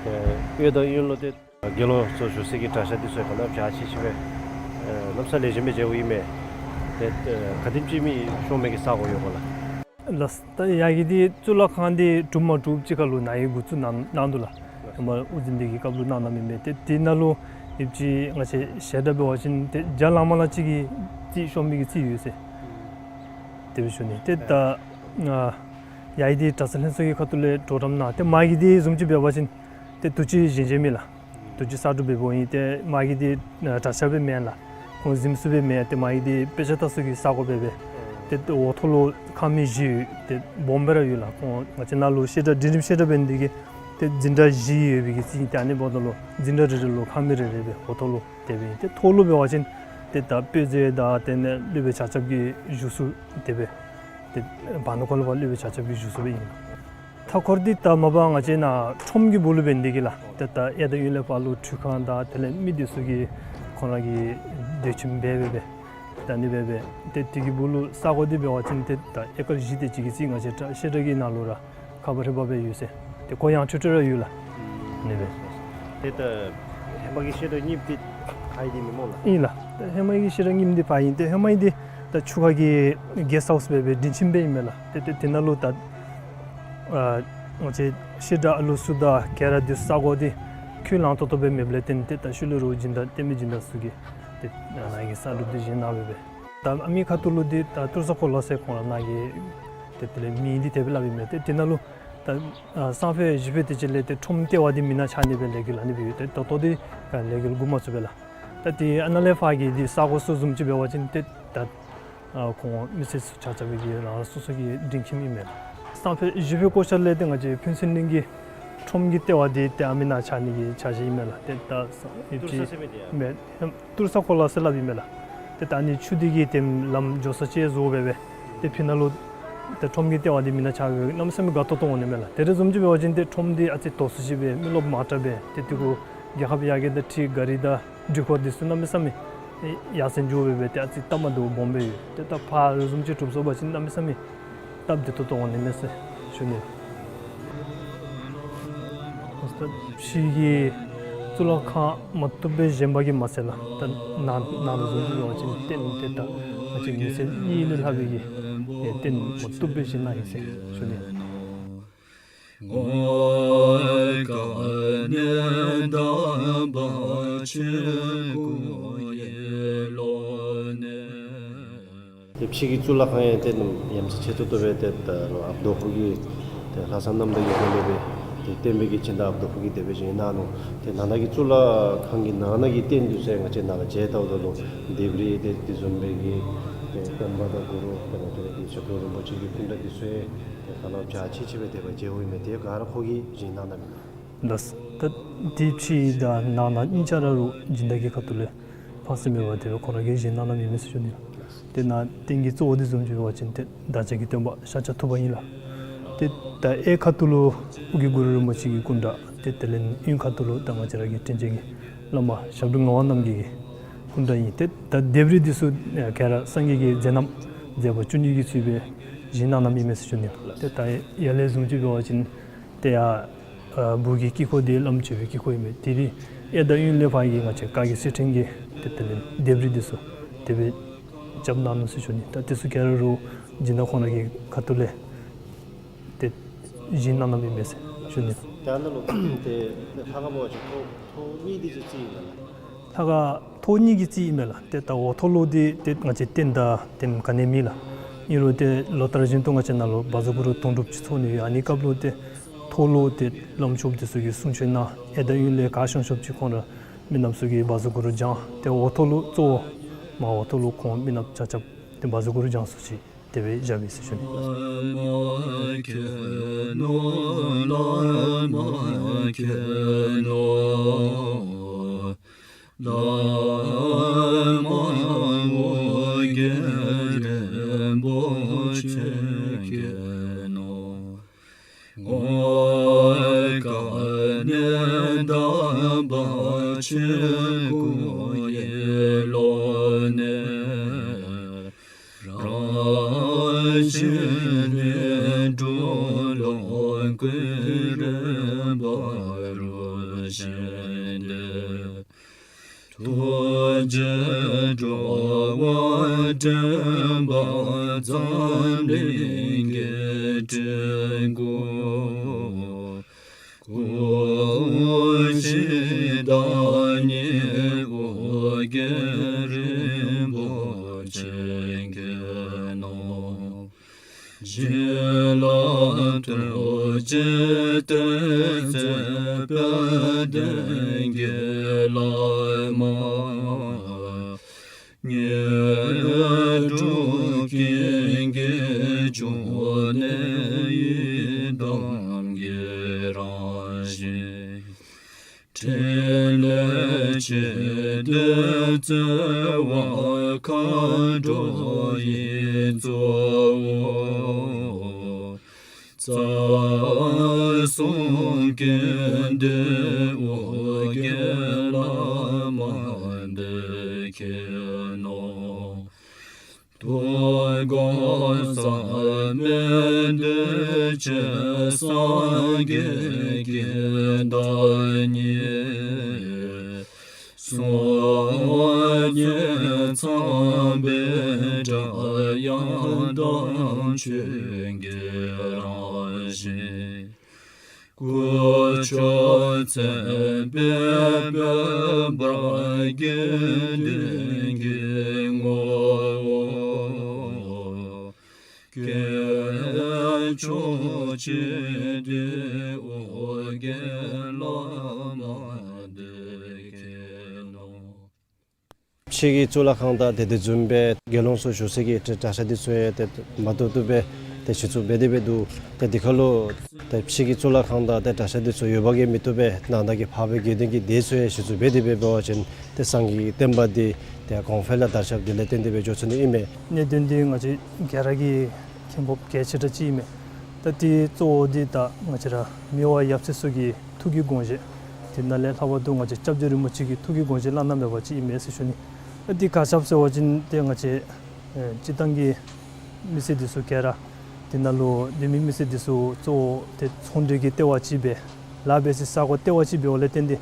ཨེ་གཡས་དང་གཡོན་ལུ་ཏེ་དགེ་སློང་ཚུ་བཞུགས་སའི་གི་གྲྭ་ཤག་འདི་ཚུ་ག་ནི་བ་ཅིག་ཅིག་སྦེ་ཨེ་གནམ་ས་ལེགས་ཤོམ་སྦེ་མཇལཝ་ཨིན་མས། ཏེ་ཨེ་ག་དེམ་ཅིག་མི་ཤོང་མི་གི་ས་གོ་ཡོད་ག་ལགས། ལགས། ད་ཡ་གི་འདི་གཙུག་ལག་ཁང་འདི་གྲུབ་མ་གྲུབ་ཅིག་ཁར་ལུ་ནཱ་གིས་འགོ་བཙུགས་གནང་གནང་འདུག་ལགས། ཧེ་མ་དབུ་འཛིན་འདི་གི་སྐབས་ལུ་གནང་གནངམ་ཨིན་མས། ཏེ་དེ་ནང་ལུ་ཡོདཔ་ཅིག་ང་བཅས་ཞལ་གྲངས་འབད་བ་ཅིན་ཏེ་བརྒྱ་ལང་མ་ལང་ཅིག་གི་རྩིས་ཤོང་མི་གི་རྩིས་ཡོད་ཟེར། དེ་སྦེ་ཞུ་ནི། ཏེ་ད་ཨ་ཡ་གི་འདི་གྲྭ་ཚང་ལྷན་ཚོགས་ཀྱི་ཁ་ཐུག་ལས་གྲོགས་རམ་གནང་། ཏེ་མ་གི་འདི་བཟུམ་ཅིག་འབད་བ་ཅིན་ཏེ་དུས་ཅི་བཞེངས་བཞེངསམ་ཨིན་ལགས། དུས་ཅི་གསར་སྒྲུབ་འབདཝ་ཨིན། ཏེ་མ་གི་འདི་གྲྭ་ཤག་སྦེ་མེན་ལགས། ཁོང་གཟིམ་ས་སྦེ་མེན། ཏེ་མ་གི་འདི་དཔེ་ཆ་ལྟ་ས་གི་ས་གོ་སྦེ་སྦེ། ཏེ་འོག་ཐོག་ལུ་ཁང་མིག་བཞི་ཡོད། ཏེ་སྦོམ་སྦེ་ར་ཡོད་ལགས། ཁོང་ང་བཅས་ནཱ་ལུ་བཤད་གྲྭ་འབྲིང་རིམ་བཤད་གྲྭ་འབད་ནི་དེ་གིས་ཏེ་འཛིན་གྲྭ་བཞི་ཡོད་པའི་གི་རྩིས་ཨིན། ཏེ་ཨ་ནི་འབདཝ་ད་ལུ་འཛིན་གྲྭ་རེ་རེ་ལུ་ཁང་མིག་རེ་རེ་སྦེ་འོག་ཐོག་ལུ་དེ་སྦེ་ཨིན། ཏེ་ཐོག་ལུ་འབད་བ་ཅིན་ཏེ་ད་དཔེ་མཛོད་དང་དེ་ལས་སློབ་དཔོན་ཆ་ཁྱབ་ཀྱི་བཞུགས་ས་དེ་སྦེ་ཏེ་བར་ན་ཁོ་ལུ་ཕར་སློབ་དཔོན་ཆ་ཁྱབ་ཀྱི་བཞུགས་ས་སྦེ་ཨིན། མཐའ་འཁོར་འདི་ད་མ་པ་ང་བཅས་ནཱ་ཁྲོམ་གྱི་སྦུག་ལུ་འབད་ནི་དེ་གིས་ལགས། ཏེ་ད་གཡས་དང་གཡོན་ལས་ཕར་ལུ་ཁྲུས་ཁང་དང་དེ་ལས་མི་འདི་ཚུ་གིས་ཁོང་ར་གི་སྡོད་ཁྱིམ་འབད་སྦེ་སྦེ་ད་ཨ་ནི་སྦེ་སྦེ་ཏེ་དེ་གི་སྦུག་ལུ་ས་གོ་འདི་འབད་བ་ཅིན་ཏེ་ད་ཨེ་ཀར་བཞི་དེ་ཅིག་གི་རྩིས་ང་བཅས་གྲྭ་བཤད་གྲྭ་གི་ནང་ལུ་ར་ཁ་པར་རེ་འབག་སྦེ་ཡོད་ཟེར། ཏེ་གོ་ཡངས་ཁྲོལ་ཁྲོལ་ར་ཡོད་ལགས། ཨ་ནི་སྦེ། ཏེ་ད་ཧེ་མ་གི་བཤད་གྲྭ་གཉིས་འདི་ཕར་ཨིན་དེ་མེན་སྨོ་ལགས། ཨིན་ལགས། ད་ཧེ་མ་གི་བཤད་གྲྭ་གཉིས་འདི་ཕར་ཨིན། ཏེ་ཧེ་མ་ཨིན་འདི་ད་ཆུ་ཁ་གི་གེསཊ་ཧའུསི་སྦེ་སྦེ་སྡིངས་ཁྱིམ་སྦེ་ཨིན་མས་ལགས། ཏེ་ཏེ་དེ་ནང་ལུ་ད་ཨ་ང་བཅས་བཤད་གྲྭ་ཨ་ལུ་ཚུ་དང་ག་ར་འདི་ས་གོ་འདི་ཁུ་ལང་ཏོག་ཏོ་སྦེ་མེདཔ་ལས་བརྟེན་ཏེ་ད་ཤུལ་ལས་ར་སྦྱིན་བདག་བསྟན་པའི་སྦྱིན་བདག་ཚུ་གིས་ཏེ་ནཱ་གི་གསར་སྒྲུབ་འདི་བཞེངས་གནང་སྦེ་སྦེ། ད་ཨ་མི་ཁ་ཐུག་ལུ་འདི་ད་ཏུར་ས་ཁོ་ལ་ཟེར་ཁོང་ར་ནཱ་གི་ཏེ་དེ་ལས་མིང་འདི་དེ་སྦེ་སླབ་ཨིན་མས། ཏེ་དེ་ནང་ལུ་ད་ཨ་སང་ཕོད་གཞེས་ཕོད་དེ་ཅིག་ལས་ཏེ་ཁྲོམ་ལྟེ་བ་འདི་མི་ནང་ཆགས་ནི་སྦེ་ལས་འགུལ་ཨ་ནི་སྦེ་ཡོད། ཏེ་ད་ལྟོ་འདི་ལས་འགུལ་འགོ་མ་བཙུགས་པས་ལགས། ད་ཏེ་ཨ་ནཱ་ལས་ཕར་གྱི་འདི་ས་གོ་ཚུ་བཟུམ་ཅིག་འབད་བ་ཅིན་ཏེ་ད་ཨ་ཁོང་མི་སེར་ཚུ་ཆ་ཁྱབ་ཀྱིས་རང་རང་སོ་སོ་གི་སྡིངས་ཁྱིམ་ཨིན་མས་ལགས། སང་ཕོད་གཞེས་ཕོད་སྐོར་ཆ་ལས་ཏེ་ང་བཅས་ཕུན་ཚོགས་གླིང་གི་ཁྲོམ་གྱི་ལྟེ་བ་འདི་ཏེ་ཨ་མི་ནང་ཆགས་ནི་གི་འཆར་གཞི་ཨིན་མས་ལགས། ཏེ་ད་ས་ཡོདཔ་ཅིག་ཏུར་ས་ཟེར་མི་འདི་ཡང་མེན། ཏུར་ས་ཁོ་ལ་ཟེར་སླབ་ཨིན་མས་ལགས། ཏེ་ད་ཨ་ནི་ཆུ་འདི་གིས་ཏེ་ལམ་འགྱོ་ས་ཅིག་བཟོ་སྦེ་སྦེ་ཏེ་ཕི་ནང་ལུ་ཏེ་ཁྲོམ་གྱི་ལྟེ་བ་འདི་མི་ནང་ཆགས་སྦེ་གནམ་མེད་ས་མེད་དགའ་ཏོག་ཏོ་འོང་ནི་མས་ལགས། དེ་རེ་བཟུམ་ཅིག་འབད་བ་ཅིན་ཏེ་ཁྲོམ་འདི་ཨ་ཙི་དོག་སུ་ཅིག་སྦེ་མི་རློབས་མང་དྲགས་སྦེ་ཏེ་དེ་གུ་རྒྱལ་ཁབ་ཡར་རྒྱས་དང་འཁྲིལ་ག་རི་དང་འགྲུལ་འཁོར་འདི་ཚུ་གནམ་མེད་ས་མེད་ཡར་སེང་འགྱོ་སྦེ་སྦེ་ཏེ་ཨ་ཙི་སྟབས་མ་བདེཝ་སྦོམ་སྦེ་ཡོད། ཏེ་ད་ཕར་རེ་བཟུམ་ཅིག་གྲུབ་སོང་པ་ཅིན་གནམ་མེད་ས་མེད་སྟབས་བདེ་ཏོག་ཏོ་འོང་ནི་མས་ཟེར་ཞུ་ནི། ད་ཕྱི་གི་གཙུག་ལག་ཁང་མ་བཏུབ་སྦེ་བཞེངས་པ་གིས་མ་ཚད་ལགས། ད་ནང་ནང་ལུ་བཟུམ་ཅིག་འབད་བ་ཅིན་རྟེན་ཏེ་ད་ང་བཅས་མི་སེར་གཉིས་ལས་ལྷག་པའི་གི་རྟེན་མ་བཏུབ་སྦེ་བཞེངས་གནང་ཡི་ཟེར་ཞུ་ནི། ཏེ་ཕྱི་གི་གཙུག་ལག་ཁང་ཡང་ཏེ་ནམ་ཡ་མཚར་ཆེ་ཏོག་ཏོ་སྦེ་ཏེ་ད་ལུ་ཨཔ་རྡོ་ཕུག་གི་ཏེ་ལྷ་བསངས་གནམ་ཐང་གི་སྒོ་ལས་སྦེ་ཏེ་བསྟན་པའི་གི་སྦྱིན་བདག་ཨཔ་རྡོ་ཕུག་གིས་དེ་སྦེ་བཞེངས་གནང་ནུག། ཏེ་ནང་ན་གི་གཙུག་ལག་ཁང་གི་ནང་ན་གི་རྟེན་འདི་ཚུ་ང་བཅས་ནཱ་ལུ་མཇལ་བལྟཝ་ད་ལུ་ལྡེབས་རིས་ཏེ་དེ་བཟུམ་སྦེ་གི་ཏེ་སྟོན་པ་དང་གུ་རུ་དེ་ལས་དེ་ལས་ཏེ་ཞབས་དྲུང་རིན་པོ་ཆེ་གི་སྐུ་འདྲ་འདི་ཚུ་ཡང་ཏེ་ད་ལུ་འཇའ་ཆི་ཆི་སྦེ་དེ་སྦེ་མཇལཝ་ཨིན་མས། དེ་ག་ར་ཁོ་གིས་བཞེངས་གནང་གནངམ་ཨིན་ལགས། ད་ཏེ་ཕྱི་དང་ནང་ན་གཉིས་ཆ་ར་ལུ་སྦྱིན་བདག་གི་ཁ་ཐུག་ལས་ཕངས་སེམས་མེད་པར་དེ་སྦེ་ཁོ་ར་གིས་བཞེངས་གནང་གནངམ་ཨིན་མས་ཟེར་ཞུ་ནི་ལགས། ཏེ་ནཱ་རྟེན་གྱི་གཙོ་བོ་འདི་བཟུམ་ཅིག་འབད་བ་ཅིན་ཏེ་བདག་ཅག་གི་སྟོན་པ་ཤཱཀྱ་ཐུབ་པ་ཨིན་ལགས། ཏེ་ད་གཡས་ཁ་ཐུག་ལུ་ཨོ་རྒྱན་གུ་རུ་རིན་པོ་ཆེ་གི་སྐུ་འདྲ་ཏེ་དེ་ལས་གཡོན་ཁ་ཐུག་ལུ་ད་ང་བཅས་ར་གི་དྲིན་ཅན་གྱི་བླ་མ་ཞབས་དྲུང་ངག་དབང་རྣམ་རྒྱལ་གྱི་སྐུ་འདྲ་ཨིན། ཏེ་ད་ལྡེབས་རིས་འདི་ཚུ་ག་ར་སངས་རྒྱས་ཀྱི་མཛད་རྣམ་མཛད་པ་བཅུ་གཉིས་ཀྱི་ཚུལ་སྦེ་བཞེངས་གནང་གནངམ་ཨིན་མས་ཟེར་ཞུ་ནི་ལགས། ཏེ་ད་ཡར་ལས་བཟུམ་ཅིག་འབད་བ་ཅིན་ཏེ་ཡར་ ཨ་སྦུག་གི་དཀྱིལ་འཁོར་འདི་བླམ་བཅོ་བའི་དཀྱིལ་འཁོར་ཨིན་མས། དེ་རིང་གཡས་དང་གཡོན་ལས་ཕར་གྱི་ང་བཅས་བཀའ་བརྒྱུད་གསེར་ཕྲེང་གི་ཏེ་དེ་ལས་ལྡེབས་རིས་འདི་ཚུ་དེ་སྦེ་རྐྱབ་གནང་ནུག་ཟེར་ཞུ་ནི། ད་འདི་ཚུ་ག་ར་རུང་སྦྱིན་བདག་ཁོང་ར་གི་ཁ་ཐུག་ལས་ཏེ་བཞེངས་གནང་གནངམ་ཨིན་མས་ཟེར་ཞུ་ནི། ད་ནཱ་ལུ་ཏེ་ལྷ་ཁང་འབད་བ་ཅིན་ཐོག་ཐོག་གཉིས་འདི་ཅིག་རྩིས་ཨིན་མས་ལགས། ལྷ་ཁང་ཐོག་གཉིས་ཀྱི་རྩིས་ཨིན་མས་ལགས། ཏེ་ད་འོག་ཐོག་ལུ་འདི་ཏེ་ང་བཅས་རྟེན་དང་ཏེ་ག་ནི་མེད་ལགས། ཨིན་རུང་ཏེ་ལོ་ལྟར་བཞིན་དུ་ང་བཅས་ནཱ་ལུ་བཛྲ་གུ་རུ་དུང་སྒྲུབ་ཅིག་ཚོགས་ནི་ཡོད། ཨ་ནི་སྐབས་ལུ་ཏེ་ཐོག་ལུ་ཏེ་བླམ་ཆོསཔ་འདི་ཚུ་གིས་གསུང་ཆོག་གནང་། གཡས་དང་གཡོན་ལས་ག་ཤོང་ཤོངམ་ཅིག་ཁོང་ར་མི་ནགཔ་ཚུ་གིས་བཛྲ་གུ་རུ་བགྱང་། ཏེ་འོག་ཐོག་ལུ་གཙོ་བོ་མར་འོག་ཐོག་ལུ་ཁོང་མི་ནགཔ་ཆ་ཁྱབ་ཏེ་བཛྲ་གུ་རུ་བགྱང་ས་ཅིག་དེ་སྦེ་བཞགཔ་ཨིན་ཟེར་ཞུ་ནི། ཐུགས་རྗེས་འགྲོ་བ་འདྲེན་པ་འཛམ་གླིང་གི་སྤྲུལ་སྐུ། སྐུ་ཞི་བདག་ཉིད་ཨོ་རྒྱན་རིན་པོ་ཆེ་མཁྱེན་ནོ། ཞི་ལྷག་ཐུགས་རྗེ་སྟོན་མཛད་དཔལ་ལྡན་གྱི་བླ་མ། དངོས་གྲུབ་ཀུན་གྱི་འབྱུང་གནས་ཡི་དམ་གྱི་རང་བཞིན། ཕྲིན་ལས་ཆེ་འདོད་བརྩེ་བ་མཁའ་འགྲོ་ཡི་གཙོ་བོ། རྩ་གསུམ་ཀུན་འདུས་ཨོ་རྒྱན་བླ་མ་འདི་མཁྱེན་ནོ། དུས་འཁོར་མཚམས་མེད་འདུས་བྱས་སངས་རྒྱས་ཀྱི་བདག་ཉིད། སྲོག་ཉིད་ཚངས་པའི་སྒྲ་དབྱངས་དང་ཆོས་ཀྱི་རང་བཞིན། སྐུ་མཆོག་མཚན་དཔལ་འབར་བ་དགེ་འདུན་གྱི་ངོ་བོ། སྐྱེས་མཆོག་ཆེ་འདོད་ཨོ་རྒྱན་བླ་མ་འདི་མཁྱེན་ནོ། ཕྱི་གི་གཙུག་ལག་ཁང་དང་ཏེ་དེ་བཟུམ་སྦེ་དགེ་སློང་ཚུ་བཞུགས་ས་གི་གྲྭ་ས་འདི་ཚུ་ཡང་ཏེ་མ་བཏུབ་བཏུབ་སྦེ་ཏེ་གཞི་བཙུགས་འབད་དེ་སྦེ་འདུག། ཏེ་འདི་ཁར་ལུ་ཏེ་ཕྱི་གི་གཙུག་ལག་ཁང་དང་ཏེ་གྲྭ་ས་འདི་ཚུ་ཡོདཔ་གིས་མི་བཏུབ་པས། ནང་ན་གི་འཕགས་པའི་དགེ་འདུན་གྱི་སྡེ་ཚུ་ཡང་གཞི་བཙུགས་འབད་དེ་སྦེ་འབད་བ་ཅིན་ཏེ་སངས་རྒྱས་ཀྱི་བསྟན་པ་འདི་ཏེ་གོང་འཕེལ་ལུ་དར་ཁྱབ་འདི་ལས་བརྟེན་ཏེ་སྦེ་འགྱོ་ཚུགས་ནི་ཨིན་མས། གནད་དོན་འདི་ང་བཅས་ག་ར་གིས་མཁྱེན་དགོཔ་གལ་ཆེ་དྲགས་ཅིག་ཨིན་མས། ད་འདི་གཙོ་བོ་འདི་ད་ང་བཅས་ར་མི་དབང་ཡབ་སྲས་ཚུ་གི་ཐུགས་ཀྱི་དགོངས་བཞེད། དེ་ནང་ལས་ལྷག་པར་དུ་ང་བཅས་སྐྱབས་རྗེ་རིན་པོ་ཆེ་གི་ཐུགས་ཀྱི་དགོངས་བཞེད་བླ་ན་མེད་པ་ཅིག་ཨིན་མས་ཟེར་ཞུ་ནི། ད་འདི་ག་ཅི་སྦེ་ཟེར་བ་ཅིན་ཏེ་ང་བཅས་ཨེ་སྤྱིར་བཏང་གི་མི་སེར་འདི་ཚུ་ག་ར་དེ་ནང་ལུ་སྡོད་མི་མི་སེར་འདི་ཚུ་གཙོ་བོ་ཏེ་ཚོང་འབྲེལ་གྱི་ལྟེ་བ་ཅིག་སྦེ་ལཱ་འབད་སའི་ས་གོ་ལྟེ་བ་ཅིག་འབདཝ་ལས་བརྟེན་ཏེ་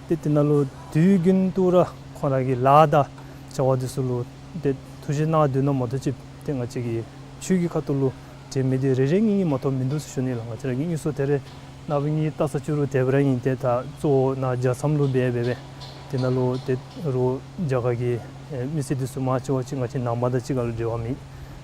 ཏེ་དེ་ནང་ལུ་དུས་རྒྱུན་དུ་ར་ཁོང་ར་གི་ལཱ་དང་བྱ་བ་འདི་ཚུ་ལུ་ཏེ་ཐུགས་བཞེས་གནང་སྡོད་ནི་མ་གཏོགས་ཅིག་ཏེ་ང་བཅས་ཀྱི་ཆོས་ཀྱི་ཁ་ཐུག་ལུ་དྲན་མི་འདི་རེ་རེ་གཉིས་གཉིས་མ་གཏོགས་མིན་འདུག་ཟེར་ཞུ་ནི་ལགས། ང་བཅས་ར་གི་དངོས་སུ་ཏེ་རེ་ནངས་པ་ངེའི་ལྟ་ས་ཅིག་རུང་དེ་སྦེ་ར་ཨིན། ཏེ་ད་གཙོ་བོ་ནཱ་རྒྱལ་མཚམས་ལུ་འབད་འབད་སྦེ་དེ་ནང་ལུ་ཏེ་རུང་རྒྱ་གར་གྱི་ཨེ་མི་སེར་འདི་ཚུ་མང་ཆེ་བ་ཅིག་ང་བཅས་ནང་པ་དང་གཅིག་ཁར་ལུ་འབྲེལ་བ་མེད།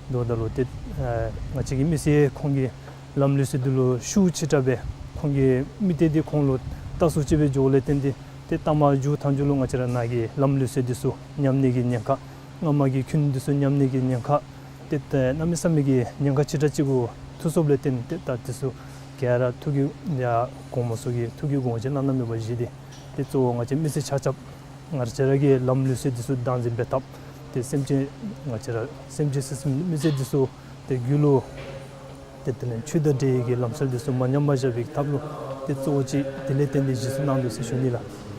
འདུག་ད་ལུ་ཏེ་ཨེ་ང་བཅས་ཀྱི་མི་སེར་ཁོང་གིས་ལམ་ལུགས་སྲོལ་འདི་ལུ་ཤུགས་ཆེ་དྲགས་སྦེ་ཁོང་གི་མི་སྡེ་འདི་ཁོང་ལུ་ལྟ་སུ་ཅིག་སྦེ་འགྱོཝ་ལས་བརྟེན་ཏེ་ཏེ་ལྟ་མ་འགྱོ་ཐངས་འགྱོ་ལུ་ང་བཅས་ར་ནཱ་གི་ལམ་ལུགས་སྲོལ་འདི་ཚུ་ཉམས་ནི་གི་ཉེན་ཁ། སྔ་མ་གི་ཁྱོན་འདི་ཚུ་ཉམས་ནི་གི་ཉེན་ཁ། ཏེ་ད་གནམ་མེད་ས་མེད་ཀྱི་ཉེན་ཁ་ཆེ་དྲགས་ཅིག་གུ་ཐུག་སོཔ་ལས་བརྟེན་ཏེ་ད་འདི་ཚུ་ག་ར་ཐུགས་ཀྱི་ཡ་གོངམ་ཚུ་གིས་ཐུགས་ཀྱི་དགོངས་བཞེད་བླ་ན་མེད་པ་བཞེས་ཏེ་ཏེ་གཙོ་བོ་ང་བཅས་མི་སེར་ཆ་ཁྱབ་ང་བཅས་ར་གི་ལམ་ལུགས་སྲོལ་འདི་ཚུ་བདག་འཛིན་འབད་ཐབས། ཏེ་སེམས་ཅན་ང་བཅས་ར་སེམས་ཅན་སེམས་མི་སེར་འདི་ཚུ་ཏེ་རྒྱུད་ལུ་ཏེ་དེ་ལས་ཆོས་དང་འབྲེལ་བའི་གི་ལམ་སྲོལ་འདི་ཚུ་མ་ཉམས་པར་བཞག་པའི་ཐབས་ལུ་ཏེ་གཙོ་བོ་ཅིག་དེ་ལས་བརྟེན་ཏེ་གཞི་བཙུགས་གནང་དོ་ཟེར་ཞུ་ནི་ལགས།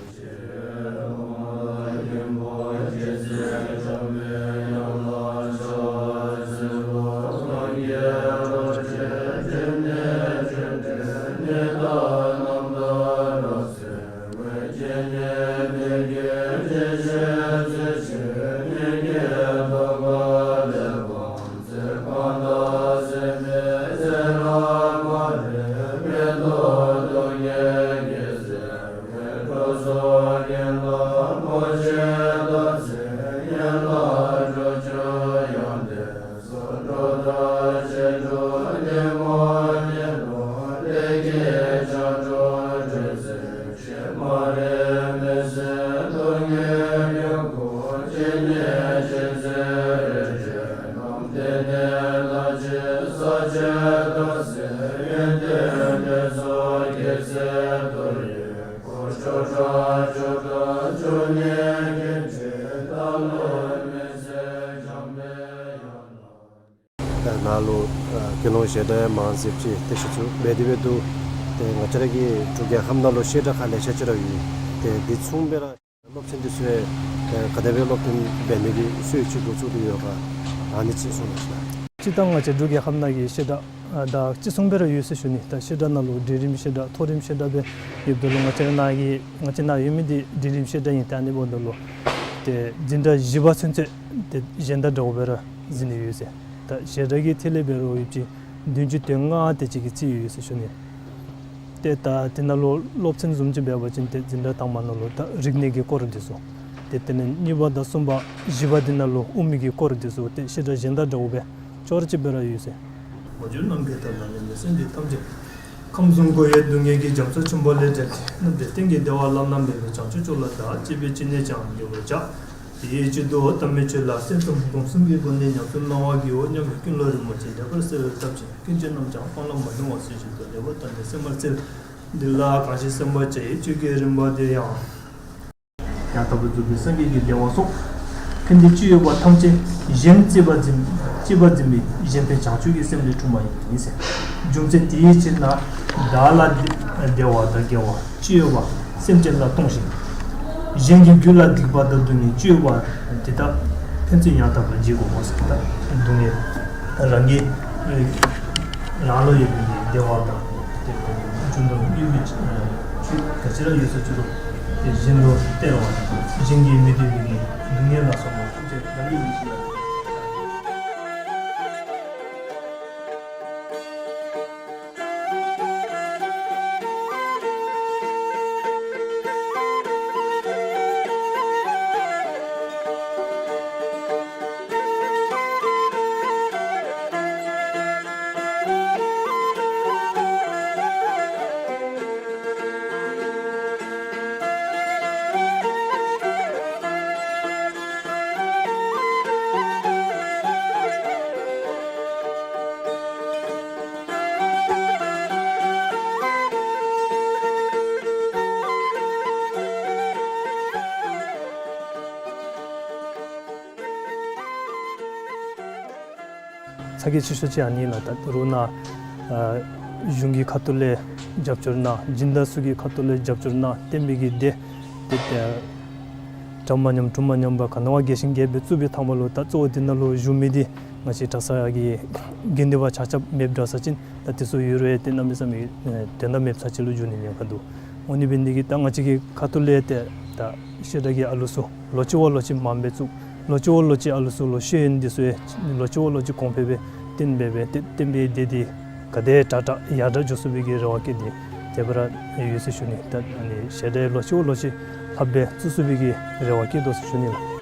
ད་ནཱ་ལུ་ཨ་དགེ་སློང་བཞེས་སྒྲ་མང་ཟེར་ཅིག་ཏེ་ཞུ་ཚུགས་འབད་དེ་འབད་དོ། ཏེ་ང་བཅས་ར་གི་འབྲུག་རྒྱལ་ཁབ་ནང་ལུ་བཤད་གྲྭ་ཁག་ལེ་ཤ་ཅིག་ར་ཡོད། ཏེ་དེ་མཚུངས་སྦེ་ར་སློབ་ཚན་འདི་ཚུ་ཡང་ཏེ་ག་དེ་སྦེ་སློབ་སྟོན་འབད་ནི་གི་སྲོལ་ཅིག་འགོ་བཙུགས་ཏེ་ཡོད་ག། ཨ་ནི་ཅིག་གསུང་གནང་ཤིག་ལགས། སྤྱིར་བཏང་ང་བཅས་འབྲུག་རྒྱལ་ཁབ་ནང་གི་བཤད་གྲྭ་ཨ་དང་གཅིག་མཚུངས་སྦེ་ར་ཡོད་ཟེར་ཞུ་ནི། ད་བཤད་གྲྭ་ནང་ལུ་འབྲིང་རིམ་བཤད་གྲྭ་མཐོ་རིམ་བཤད་གྲྭ་སྦེ་ཡོདཔ་ད་ལུ་ང་བཅས་ནཱ་གི་ང་བཅས་ནཱ་ཡོད་མི་འདི་འབྲིང་རིམ་བཤད་གྲྭ་ཨིན། ཏེ་ཨ་ནི་འབདཝ་ད་ལུ་ཏེ་འཛིན་གྲྭ་བཞི་པ་ཚུན་ཚོད་ཏེ་གཞན་དང་འདྲཝ་སྦེ་ར་འཛིན་ནི་ཡོད་ཟེར། ད་བཤད་གྲྭ་གི་ཐད་ལས་འབད་རུང་ཡོདཔ་ཅིག་བདུན་ཅུ་དོན་ལྔ་དེ་ཅིག་གི་རྩིས་ཡོད་ཟེར་ཞུ་ནི། ཏེ་ད་དེ་ནང་ལུ་སློབ་ཚན་བཟུམ་ཅིག་འབད་བ་ཅིན་ཏེ་འཛིན་གྲྭ་དང་པ་ནང་ལུ་ད་རིག་གནས་ཀྱི་སྐོར་འདི་ཚུ། ཏེ་དེ་ལས་གཉིས་པ་དང་གསུམ་པ་བཞི་པ་འདི་ནང་ལུ་དབུ་མའི་གི་སྐོར་འདི་ཚུ་ཏེ་བཤད་གྲྭ་གཞན་དང་འདྲཝ་སྦེ་ཅོག་ར་གཅིག་སྦེ་ར་ཡོད་ཟེར། མ་གྱུར་ནམ་མཁའི་མཐའ་ལ་གནས་པའི་སེམས་ཅན་ཐམས་ཅད། ཁམས་གསུམ་འཁོར་བའི་སྡུག་བསྔལ་གྱི་རྒྱ་མཚོ་ཆེན་པོ་ལས་བསྒྲལ་ཏེ། རྣམ་གྲོལ་གཏན་གྱི་བདེ་བ་བླ་ན་མེད་པའི་བྱང་ཆུབ་མཆོག་ལ་བདག་གཅེས་པའི་སྤྱན་ནས་ཀྱང་འབྱོར་བར་བྱ། དེའི་ཕྱིར་དུ་དམ་པའི་ཆོས་ལ་སེམས་ཙམ་སྒོམ་གསུམ་གྱི་སྒོ་ནས་ཉམས་སུ་བླང་བར་བགྱིའོ་སྙམ་པའི་ཀུན་སློང་རིན་པོ་ཆེ་ལེགས་པར་གསལ་བའི་སྟོབས་ཀྱིས་ཀུན་གྱི་རྣམ་གྲངས་སྤང་བླང་མ་ལྡང་བ་ཚུལ་བཞིན་དུ་ལེགས་པར་བརྟགས་ནས་སེམས་པར་འཚལ། འདི་ལ་གང་ཞིག་སེམས་པར་བྱ་ཡི་ཆོས་ཀྱི་རིམ་པ་དེ་ཡང་། ཡང་དག་པར་རྫོགས་པའི་སངས་རྒྱས་ཀྱི་བདེ་བ་སོགས་ཕན་བདེ་ཅི་ཡོད་པ་ཐམས་ཅད་གཞན་གཅེས་པར་འཛིན་གཅེས་པར་འཛིན་པའི་གཞན་ཕན་བྱང་ཆུབ་ཀྱི་སེམས་ལས་འཁྲུངས་པ་ཡིན་ཟེར། རྒྱུ་མཚན་དེའི་ཕྱིར་ན་བདག་ལ་བདེ་བ་དང་དགེ་བ་ཅི་ཡོད་པ་སེམས་ཅན་ལ་གཏོང་ཞིང་། གཞན་གྱི་རྒྱུད་ལ་སྡིག་པ་དང་སྡུག་བསྔལ་ཅི་ཡོད་པ་དེ་དག་ཕན་ཚུན་ཡང་དག་པར་བརྗེ་དགོ་ཟེར། ད་སྡུག་བསྔལ་རང་གི་རང་ལུ་ཡོད་པའི་བདེ་བ་དང་དེ་ལས་རྒྱུ་ནོར་ཡོད་པའི་ཆོས་ག་ཅི་ར་ཡོད་ས་ཅིག་ལུ་དེ་གཞན་ལུ་སྟེར་བ་དང་གཞན་གྱིས་མི་བདེ་བའི་སྡུག་བསྔལ་ལ་སོགས་པ་ཐམས་ཅད་རང་གི་ཡིད་བཞིན་ལ། ཚ་གྱང་ཆེ་ཤོས་ཅིག་ཨ་ནི་ལགས། ད་རུང་ནཱ་ཨ་གཞུང་གི་ཁ་ཐུག་ལས་རྒྱབ་སྐྱོར་གནང་། སྦྱིན་བདག་ཚུ་གི་ཁ་ཐུག་ལས་རྒྱབ་སྐྱོར་གནང་། བསྟན་པའི་གི་སྡེ་དེ་ཏེ་གྲམ་མ་ཉམས་གྲུ་མ་ཉམས་པར་ག་ནི་བ་རྒྱས་ཤིང་རྒྱས་པར་བཙུགས་པའི་ཐ་མ་ལུ་ད་གཙོ་བོ་དེ་ནང་ལུ་བཞུགས་མི་འདི་ང་བཅས་གྲྭ་ཚང་གི་དགེ་འདུན་པ་ཆ་ཁྱབ་མེདཔ་འདྲ་ས་ཅིན་ད་དེ་ཚུ་ཡོད་རུང་ཡང་ཏེ་གནམ་མེད་ས་མེད་ཨེ་དོན་དག་མེདཔ་ས་ཅིག་ལུ་འགྱུར་ནི་ཉེན་ཁ་འདུག། འོ་ནི་འབད་ནི་འདི་གིས་ད་ང་བཅས་ཀྱི་ཁ་ཐུག་ལས་ཏེ་ད་བཤད་གྲྭ་གི་ཨ་ལུ་ཚུ་ལོ་གཅིག་བ་ལོ་གཅིག་མངམ་སྦེ་བཙུགས། ལོ་གཅིག་བ་ལོ་གཅིག་ཨ་ལུ་ཚུ་ལུ་ཤེས་ཡོན་འདི་ཚུ་ཡང་ལོ་གཅིག་བ་ལོ་གཅིག་གོང་འཕེལ་སྦེ་བསྟན་འབད་སྦེ་ཏེ་བསྟན་པའི་སྡེ་འདི་ག་དེ་དྲག་དྲག་ཡར་དྲག་འགྱོ་ཚུགས་པའི་གི་རེ་བ་བསྐྱེད་དེ་དེ་སྦེ་ར་ཡོད་ཟེར་ཞུ་ནི། ད་ཨ་ནི་བཤད་གྲྭ་ལོ་གཅིག་བ་ལོ་གཅིག་ལྷགཔ་སྦེ་བཙུགས་ཚུགས་པའི་གི་རེ་བ་བསྐྱེད་དོ་ཟེར་ཞུ་ནི་ལགས།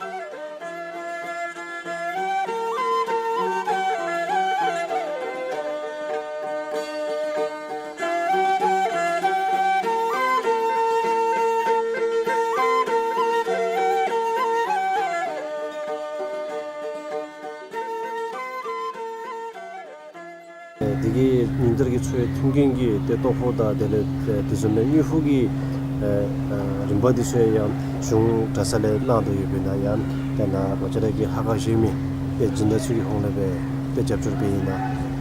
འདི་གི་ཉིན་ལྟར་གྱི་འཚོ་བའི་མཐུན་རྐྱེན་གྱི་ཏེ་ལྟོ་ཕོགས་དང་དེ་ལས་ཏེ་དེ་བཟུམ་མའི་དངུལ་ཕོགས་ཀྱི་ཨེ་ཨེ་རིམ་པ་འདི་ཚུ་ཡང་གཞུང་གྲྭ་ཚང་ལས་གནང་དོ་ཡོདཔ་ཨིན་ན་ཡང་ཏེ་ནཱ་ང་བཅས་ར་གི་ལྷ་ཁང་བཞེངས་མི་ཏེ་སྦྱིན་བདག་ཚུ་གི་ཧོངས་ལས་སྦེ་ཏེ་རྒྱབ་སྐྱོར་འབད་ཨིན་ན་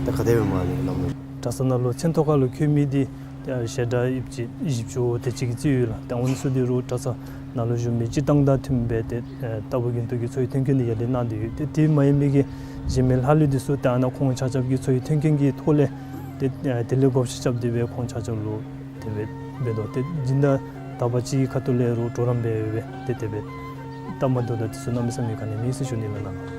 ཏེ་ག་དེ་སྦེ་མ་ལུས་ལམ་ལུགས། གྲྭ་ཚང་ནང་ལུ་མཚན་ཐོ་ཁ་ལུ་འཁོད་མི་འདི་ཏེ་བཤད་གྲྭ་ཡོདཔ་ཅིག་བཞི་བཅུ་དེ་ཅིག་གི་རྩིས་ཡོད་ལགས། ཏེ་འོ་ནི་ཚུ་འདི་རུང་གྲྭ་ཚང་ནང་ལུ་བཞུགས་མི་སྤྱིར་བཏང་དང་མཐུནམ་སྦེ་ཏེ་ཨེ་རྟག་བུ་རྒྱུན་དུ་གི་འཚོ་བའི་མཐུན་རྐྱེན་འདི་ཡར་ལས་གནང་སྟེ་ཡོད། ཏེ་དེ་མ་ཡིན་མི་གི་གཞན་མི་ལྷག་ལུས་འདི་ཚུ་ཏེ་ཨ་ནཱ་ཁོང་ཆ་ཁྱབ་ཀྱི་འཚོ་བའི་མཐུན་རྐྱེན་གྱི་ཐོག་ལས་ཏེ་ཨེ་དེ་ལས་བགོ་བཤའ་རྐྱབ་སྟེ་སྦེ་ཁོང་ཆ་ཁྱབ་ལུ་དེ་སྦེ་འབད་དོ། ཏེ་སྦྱིན་བདག་དག་པ་ཅིག་གི་ཁ་ཐུག་ལས་རུང་གྲོགས་རམ་འབད་སྦེ་ཏེ་དེ་སྦེ་སྟབས་མ་བདེཝ་དང་དེ་ཚུ་གནམ་མེད་ས་མེད་ག་ནི་མེད་ཟེར་ཞུ་ནི་ལགས་ནཱ།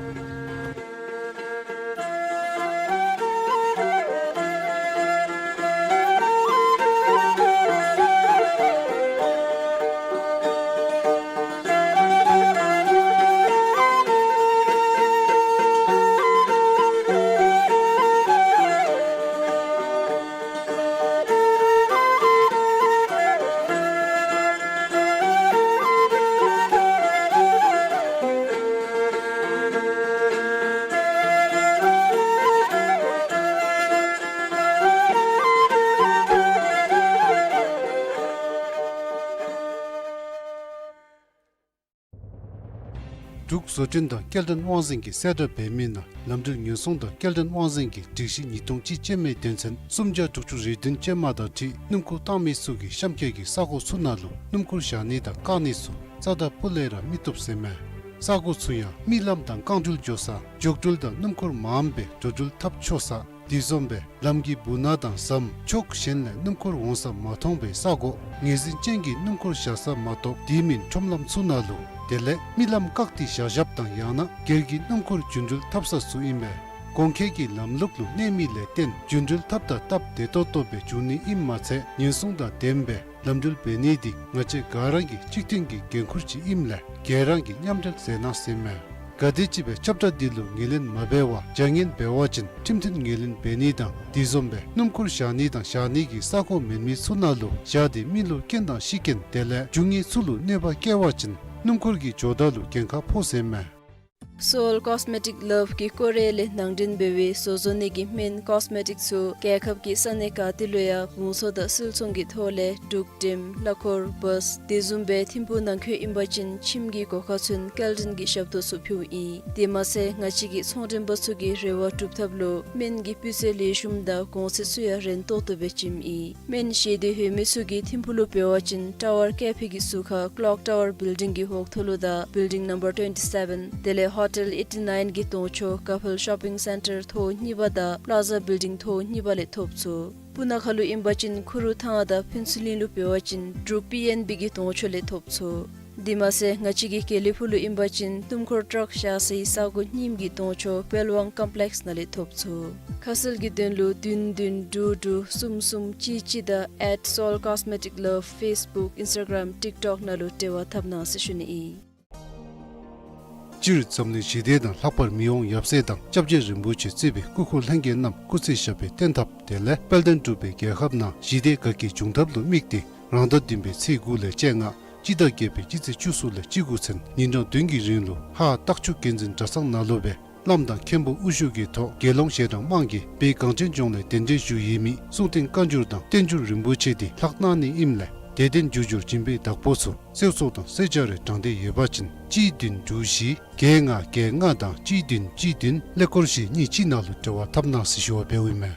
བཟོ་སྐྲུན་དང་སྐྱེལ་འདྲེན་དབང་འཛིན་གྱིས་གསལ་བསྒྲགས་འབད་མི་ནང་ལམ་འགྲུལ་ཉེན་སྲུང་དང་སྐྱེལ་འདྲེན་དབང་འཛིན་གྱི་སྒྲིག་གཞི་ཉིས་སྟོང་གཅིག་ཅན་མའི་དོན་ཚན་སུམ་བརྒྱ་དྲུག་ཅུ་རེ་བདུན་ཅན་མ་དང་འཁྲིལ་སྣུམ་འཁོར་བཏང་མི་ཚུ་གིས་གཤམ་འཁོད་ཀྱི་ས་གོ་ཚུ་ནང་ལུ་སྣུམ་འཁོར་བཞག་ནི་དང་བཀག་ནི་ཚུ་རྩ་དང་སྤུ་ལས་ར་མི་བཏུབ་ཟེར་མས། ས་གོ་ཚུ་ཡང་མི་ལམ་དང་རྐང་འགྲུལ་འགྱོ་ས། འགྱོ་འགྲུལ་དང་སྣུམ་འཁོར་མངམ་སྦེ་འགྲོ་འགྲུལ་འཐབ་ཆོག་ས། དེ་བཟུམ་སྦེ་ལམ་གྱི་སྦུག་ན་དང་ཟམ་ཕྱོགས་གཞན་ལས་སྣུམ་འཁོར་འོང་ས་མ་མཐོང་བའི་ས་གོ། ངོས་འཛིན་ཅན་གྱི་སྣུམ་འཁོར་བཞག་ས་མ་གཏོགས་དེ་མིན་ཁྲོམ་ལམ་ཚུ་ནང་ལུ་དེ་ལས་མི་ལམ་བཀག་སྟེ་བཞག་བཞགཔ་དང་ཡང་ན་སྒེར་གྱི་སྣུམ་འཁོར་རྒྱུན་འགྲུལ་འཐབ་ས་ཚུ་ཨིན་པས། གོང་འཁོད་ཀྱི་ལམ་ལུགས་ལུ་གནས་མི་ལས་བརྟེན་རྒྱུན་འགྲུལ་འཐབ་ད་སྟབས་བདེ་ཏོག་ཏོ་སྦེ་འགྱོ་ནི་ཨིནམ་མ་ཚད་ཉེན་སྲུང་དང་ལྡནམ་སྦེ་ལམ་འགྲུལ་འབད་ནི་འདི་ང་བཅས་ག་ར་གི་གཅིག་མཐུན་གྱི་འགན་ཁུར་ཅིག་ཨིནམ་ལས་ག་ར་གིས་མཉམ་འབྲེལ་མཛད་གནང་ཟེར་མས། ག་དེམ་ཅིག་སྦེ་ཁྱབ་བསྒྲགས་འདི་ལུ་ངོས་ལེན་མ་འབད་བར་བྱ་ངན་འབད་བ་ཅིན་ཁྲིམས་མཐུན་ངོས་ལེན་འབད་ནི་དང་དེ་བཟུམ་སྦེ་སྣུམ་འཁོར་བཞག་ནི་དང་བཞག་ནི་གི་ས་གོ་མེད་མི་ཚུ་ནང་ལུ་བཞག་སྟེ་མི་ལུ་རྐྱེན་དང་ཤི་རྐྱེན་དེ་ལས་རྒྱུ་དངོས་ཚུ་ལུ་གནོད་པ་བཀལ་བ་ཅིན་སྣུམ་འཁོར་གྱི་ཇོ་བདག་ལུ་འགན་ཁག་ཕོག་ཟེར་མས། Seoul Cosmetic Love གི་ཀོ་རི་ཡ་ལས་ནང་འདྲེན་འབད་བའི་བཟོ་བཟོ་ནི་གི་སྨན་ཀོས་མེ་ཊིཀ་ཚུ་རྒྱལ་ཁབ་ཀྱི་ས་གནས་ག་ཏེ་ལུ་ཡང་བང་མཛོད་དང་སིལ་ཚོང་གི་ཐོག་ལས་འབྲུག་འགྲེམ་གླ་འཁོར་བཱས་དེ་བཟུམ་སྦེ་ཐིམ་ཕུག་ནང་འཁོད་ཨིན་པ་ཅིན་ཁྱིམ་གྱི་སྒོ་ཁར་ཚུན་སྐྱེལ་འདྲེན་གྱི་ཞབས་ཏོག་ཚུ་ཕུལཝ་ཨིན། དེ་མ་ཚད་ང་བཅས་ཀྱི་ཚོང་མགྲོན་པ་ཚུ་གི་རེ་བ་སྒྲུབ་ཐབས་ལུ་སྨན་གྱི་སྤུས་ཚད་ལེགས་ཤོམ་དང་གོང་ཚད་ཚུ་ཡང་རན་ཏོག་ཏོ་སྦེ་བྱིནམ་ཨིན། སྨན་བཞེས་འདོད་ཡོད་མི་ཚུ་གིས་ཐིམ་ཕུག་ལུ་འབད་བ་ཅིན་ཊ་ཝར་ཀེ་ཕེ་གི་ཟུར་ཁར་Clock Tower Building གི་འོག་ཐོག་ལུ་དང་Building Number twenty seven དེ་ལས་Hotel eighty nine གི་གདོང་ཕྱོགས་Kapil Shopping Centre ཐོག་གཉིས་པ་དང་Plaza Building ཐོག་གཉིས་པ་ལས་ཐོབ་ཚུགས། སྤུ་ན་ཁ་ལུ་ཨིན་པ་ཅིན་ཁུ་རུ་ཐང་དང་ཕུན་ཚོགས་གླིང་ལུ་འབད་བ་ཅིན་འབྲུག་པི་ཨེན་བི་གི་གདོང་ཕྱོགས་ལས་ཐོབ་ཚུགས། དེ་མ་ཚད་ང་བཅས་ཀྱི་དགེ་ལེགས་ཕུག་ལུ་ཨིན་པ་ཅིན་སྣུམ་འཁོར་ཊཱག་བཞག་སའི་ས་གོ་རྙིངམ་གི་གདོང་ཕྱོགས་པེལ་ཝང་ཀོམ་པི་ལེགས་ནང་ལས་ཐོབ་ཚུགས། ཁ་གསལ་གྱི་དོན་ལུ་བདུན་བདུན་དྲུག་དྲུག་གསུམ་གསུམ་གཅིག་གཅིག་དང་at Seoul Cosmetic Love Facebook Instagram TikTok ནང་ལུ་འབྲེལ་བ་འཐབ་གནང་ཟེར་ཞུ་ནི་ཨིན། སྤྱིར་འཛམ་གླིང་ཞི་བདེ་དང་ལྷག་པར་མི་དབང་ཡབ་སྲས་དང་སྐྱབས་རྗེ་རིན་པོ་ཆེ་གཙོས་པའི་སྐུ་འཁོར་ལྷན་རྒྱས་རྣམས་སྐུ་ཚེ་ཞབས་པད་བརྟན་ཐབས་དེ་ལས་དཔལ་ལྡན་འབྲུག་པའི་རྒྱལ་ཁབ་ནང་ཞི་བདེ་དགའ་སྐྱིད་འབྱུང་ཐབས་ལུ་དམིགས་ཏེ་རང་ཟླ་བདུན་པའི་ཚེས་དགུ་ལས་བཅོ་ལྔ་སྤྱི་ཟླ་བརྒྱད་པའི་སྤྱི་ཚེས་བཅུ་གསུམ་ལས་བཅུ་དགུ་ཚུན་ཉིན་གྲངས་བདུན་གྱི་རིང་ལུ་ཧཱ་སྟག་ཆུ་དགེ་འཛིན་གྲྭ་ཚང་ནང་ལུ་སྦེ་བླམ་དང་མཁན་པོ་དབུ་བཞུགས་ཀྱི་ཐོག་དགེ་སློང་ཞལ་གྲངས་མང་གིས་བོད་གངས་ཅན་ལྗོངས་ལས་གདན་འདྲེན་ཞུ་ཡོད་མི་གསུང་རྟེན་བཀའ་འགྱུར་དང་བསྟན་འགྱུར་རིན་པོ་ཆེ་འདི་ལྷག་གནང་ནི་ཨིནམ་ལས་དད་ལྡན་རྒྱུ་འབྱོར་སྦྱིན་པའི་བདག་པོ་ཚུ་གསེར་ཚོགས་དང་གསེར་ལྕགས་རེ་དྲང་བདེ་ཡོད་པ་ཅིན་གཅིག་བདུན་དྲུག་བཞི་བརྒྱད་ལྔ་བརྒྱད་ལྔ་དང་གཅིག་བདུན་གཅིག་བདུན་ཀླད་ཀོར་བཞི་གཉིས་གཅིག་ནང་ལུ་འབྲེལ་བ་འཐབ་གནང་ཟེར་ཞུ་བ་འབདཝ་ཨིན་མས།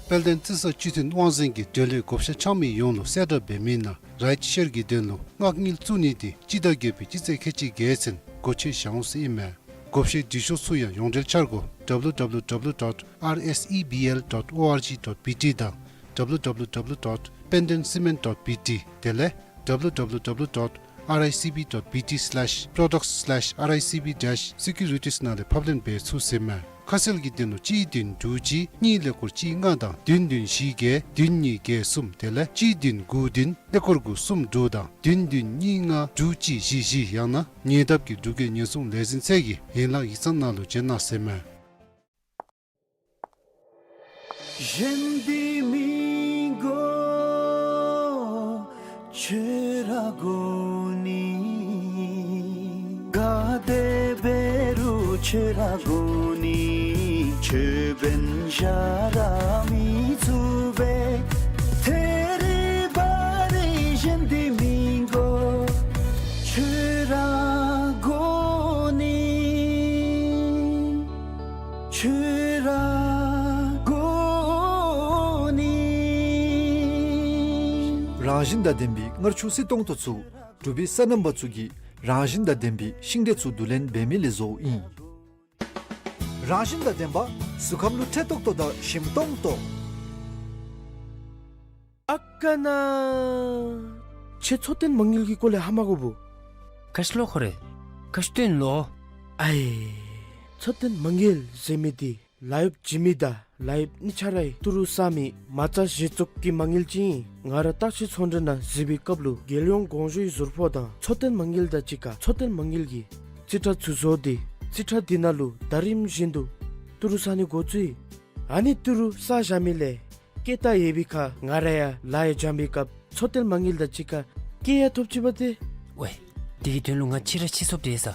དཔལ་ལྡན་རྩི་ས་སྤྱི་མཐུན་དབང་འཛིན་གྱིས་འབྲེལ་ཡོད་བགོ་བཤའ་འཆང་མི་ཡོངས་ལུ་གསལ་བསྒྲགས་འབད་མི་ནང་རའིཊ་ཤེར་གྱི་དོན་ལུ་མངགས་དངུལ་བཙུགས་ནི་འདི་སྤྱི་ཟླ་བརྒྱད་པའི་སྤྱི་ཚེས་ཁལ་གཅིག་བརྒྱད་ཚུན་སྒོ་ཕྱེ་བཞག་འོང་ཟེར་ཨིན་མས། བགོ་བཤའི་འབྲི་ཤོག་ཚུ་ཡང་ཡོངས་འབྲེལ་འཆར་སྒོ་W W W dot R S E B L dot O R G dot B T དང་W W W dot penden cement dot B T དེ་ལས་W W W dot R I C B dot B T slash products slash R I C B dash securities ནང་ལས་ཕབ་ལེན་འབད་ཚུགས་ཟེར་མས། ཁ་གསལ་གྱི་དོན་ལུ་གཅིག་བདུན་དྲུག་གཅིག་གཉིས་ཀླད་ཀོར་གཅིག་ལྔ་དང་བདུན་བདུན་བཞི་བརྒྱད་བདུན་གཉིས་བརྒྱད་གསུམ་དེ་ལས་གཅིག་བདུན་དགུ་བདུན་ཀླད་ཀོར་དགུ་གསུམ་དྲུག་དང་བདུན་བདུན་གཉིས་ལྔ་དྲུག་གཅིག་བཞི་བཞི་ཡང་ན་ཉེ་འདབས་ཀྱི་འབྲུག་རྒྱལ་ཉེན་སྲུང་ལས་འཛིན་ཚད་ཀྱི་ཡན་ལག་ཡིག་ཚང་ནང་ལུ་བྱོན་གནང་ཟེར་མས། གཞན་འདི་མི་དགོ་ཁྱོད་ར་དགོ་ནི། ག་དེ་འབད་རུང་ཁྱོད་ར་དགོ་ནི། ཁྱོད་འབདན་གཞན་ར་མི་ཚུགས་པས། ཐད་རི་བ་རི་གཞན་འདི་མི་དགོ། ཁྱོད་ར་དགོ་ནི། ཁྱོད་ར་དགོ་ནི། རང་བཞིན་དང་ལྡན་པའི་མངར་ཆུ་བསིལ་ཏོང་ཏོ་ཚུ། འབྲུག་པའི་སོ་ནམ་པ་ཚུ་གིས་རང་བཞིན་དང་ལྡན་པའི་ཤིང་འབྲས་ཚུ་བསྡུ་ལེན་འབད་མི་ལས་བཟོཝ་ཨིན། རང་བཞིན་དང་ལྡན་པ། གཟུགས་ཁམས་ལུ་འཕྲོད་ཏོག་ཏོ་དང་ཞིམ་ཏོང་ཏོ། ཨ་ཀ་ན། ཁྱོད་མཚོ་སྟོན་མ་དངུལ་གྱི་སྐོར་ལས་ཧ་མ་གོ་བུ། ག་ཅི་ལོ་ཁོ་རེ། ག་ཅི་སྟོན་ལོ། ཨའི། མཚོ་སྟོན་མ་དངུལ་ཟེར་མི་འདི་ལཱ་གཡོག་བྱིན་མི་དང་ལཱ་གཡོག་གཉིས་ཆ་རའི་ཏི་རུ་བསག་མི་མ་རྩ་གཞི་བཙུགས་ཀྱི་མ་དངུལ་ཅིག་ཨིན། ང་ར་སྟག་གཟིག་ཚོང་འབྲེལ་ནང་གཟིགས་པའི་སྐབས་ལུ་རྒྱལ་ཡོངས་གོང་ཞུའི་ཟུར་ཕོགས་དང་མཚོ་སྟོན་མ་དངུལ་དང་གཅིག་ཁར་མཚོ་སྟོན་མ་དངུལ་གྱི་རྩིས་ཁྲ་ཚུ་བཟོ་སྟེ་རྩིས་ཁྲ་འདི་ནང་ལུ་ཟླ་རིམ་བཞིན་དུ་ཏི་རུ་བསག་ནི་འགོ་བཙུགས་ཡི། ཨ་ནི་ཏི་རུ་བསག་བཞག་མི་ལས་སྐྱེད་ད་ཡོད་པའི་ཁར་ང་ར་ཡང་ལཱ་གཡོག་འབྱོན་པའི་སྐབས་མཚོ་སྟོན་མ་དངུལ་དང་གཅིག་ཁར་སྐྱེད་ཡང་ཐོབ་ཅི་པ་ཏེ། ཝེ། དེ་གི་དོན་ལུ་ང་ཕྱི་ར་ཕྱི་སོཔ་དེ་ས།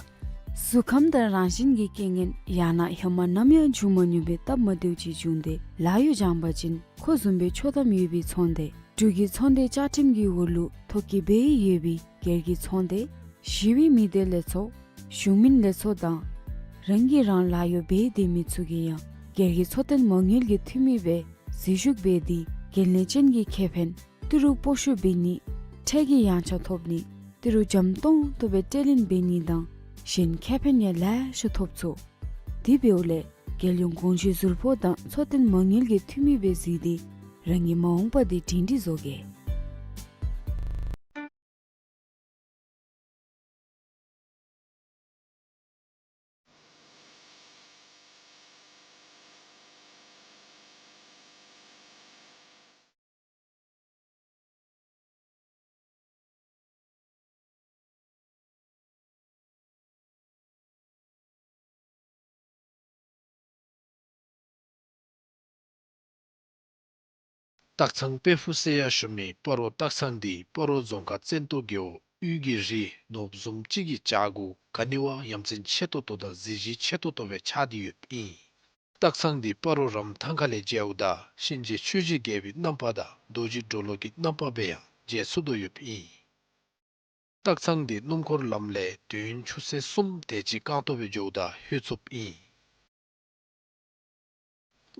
གཟུགས་ཁམས་དང་རང་བཞིན་གྱི་རྐྱེན་ངན་ཡང་ན་ཧེ་མ་ནམ་ཡང་བྱུང་མ་མྱོང་པའི་སྟབས་མ་བདེཝ་ཅིག་བྱུང་སྟེ་ལཱ་གཡོག་འབྱོན་པ་ཅིན་ཁོ་བཟུམ་སྦེ་ཆོག་ཐམ་ཡོད་པའི་ཚོང་སྡེ། འབྲུག་གི་ཚོང་སྡེ་བཅའ་ཁྲིམས་ཀྱི་འོག་ལུ་ཐོ་བཀོད་འབད་ཡོད་པའི་སྒེར་གྱི་ཚོང་སྡེ། ཞི་བའི་མི་སྡེ་ལས་ཚོགས། གཞུང་མིན་ལས་ཚོགས་དང་རང་གིས་རང་ལཱ་གཡོག་འབད་དེ་མི་ཚུ་གིས་ཡང་སྒེར་གྱི་འཚོ་རྟེན་མ་དངུལ་གྱི་འཐུས་མི་སྦེ་འཛུལ་ཞུགས་འབད་དེ་འགན་ལེན་ཅན་གྱི་ཁེ་ཕན་ཏི་རུ་སྤོ་བཤུད་འབད་ནི་ཁྲལ་གྱི་ཡངས་ཆག་ཐོབ་ནི་ཏི་རུ་འཇམ་ཏོང་ཏོ་སྦེ་སྤྲོད་ལེན་འབད་ནི་དང་གཞན་ཁེ་ཕན་ཡང་ལེ་ཤ་ཐོབ་ཚུགས། དེ་འབདཝ་ལས་རྒྱལ་ཡོངས་གོང་ཞུས་ཟུར་ཕོགས་དང་འཚོ་རྟེན་མ་དངུལ་གྱི་འཐུས་མི་སྦེ་འཛུལ་ཏེ་རང་གི་མ་འོངས་པ་དེ་སྒྲིང་སྒྲིང་བཟོ་གེ། སྟག་ཚང་དཔལ་ཕུག་ཟེར་ཡང་ཞུ་མི་སྤ་རོ་སྟག་ཚང་འདི་སྤ་རོ་རྫོང་ཁག་བཙན་ཏོ་རྒེད་འོག་དབུས་ཀྱི་རི་ནོར་བུ་བཟུམ་ཅིག་གི་བྱག་གུ་ག་ནི་བ་ཡ་མཚན་ཆེ་ཏོག་ཏོ་དང་གཟི་བརྗིད་ཆེ་ཏོག་ཏོ་སྦེ་ཆགས་ཏེ་ཡོདཔ་ཨིན། སྟག་ཚང་འདི་སྤ་རོ་རམ་ཐང་ཁ་ལས་མཇལཝ་ད་གཤིན་རྗེ་ཆོས་ཀྱི་རྒྱལ་པོའི་རྣམ་པ་དང་རྡོ་རྗེ་གྲོ་ལོད་ཀྱི་རྣམ་པ་སྦེ་ཡང་མཇལ་ཚུགས་དོ་ཡོདཔ་ཨིན། སྟག་ཚང་འདི་སྣུམ་འཁོར་ལམ་ལས་དུས་ཡུན་ཆུ་ཚོད་གསུམ་དེ་ཅིག་རྐང་ཐང་སྦེ་འགྱོཝ་ད་ལྷོད་ཚུགསཔ་ཨིན།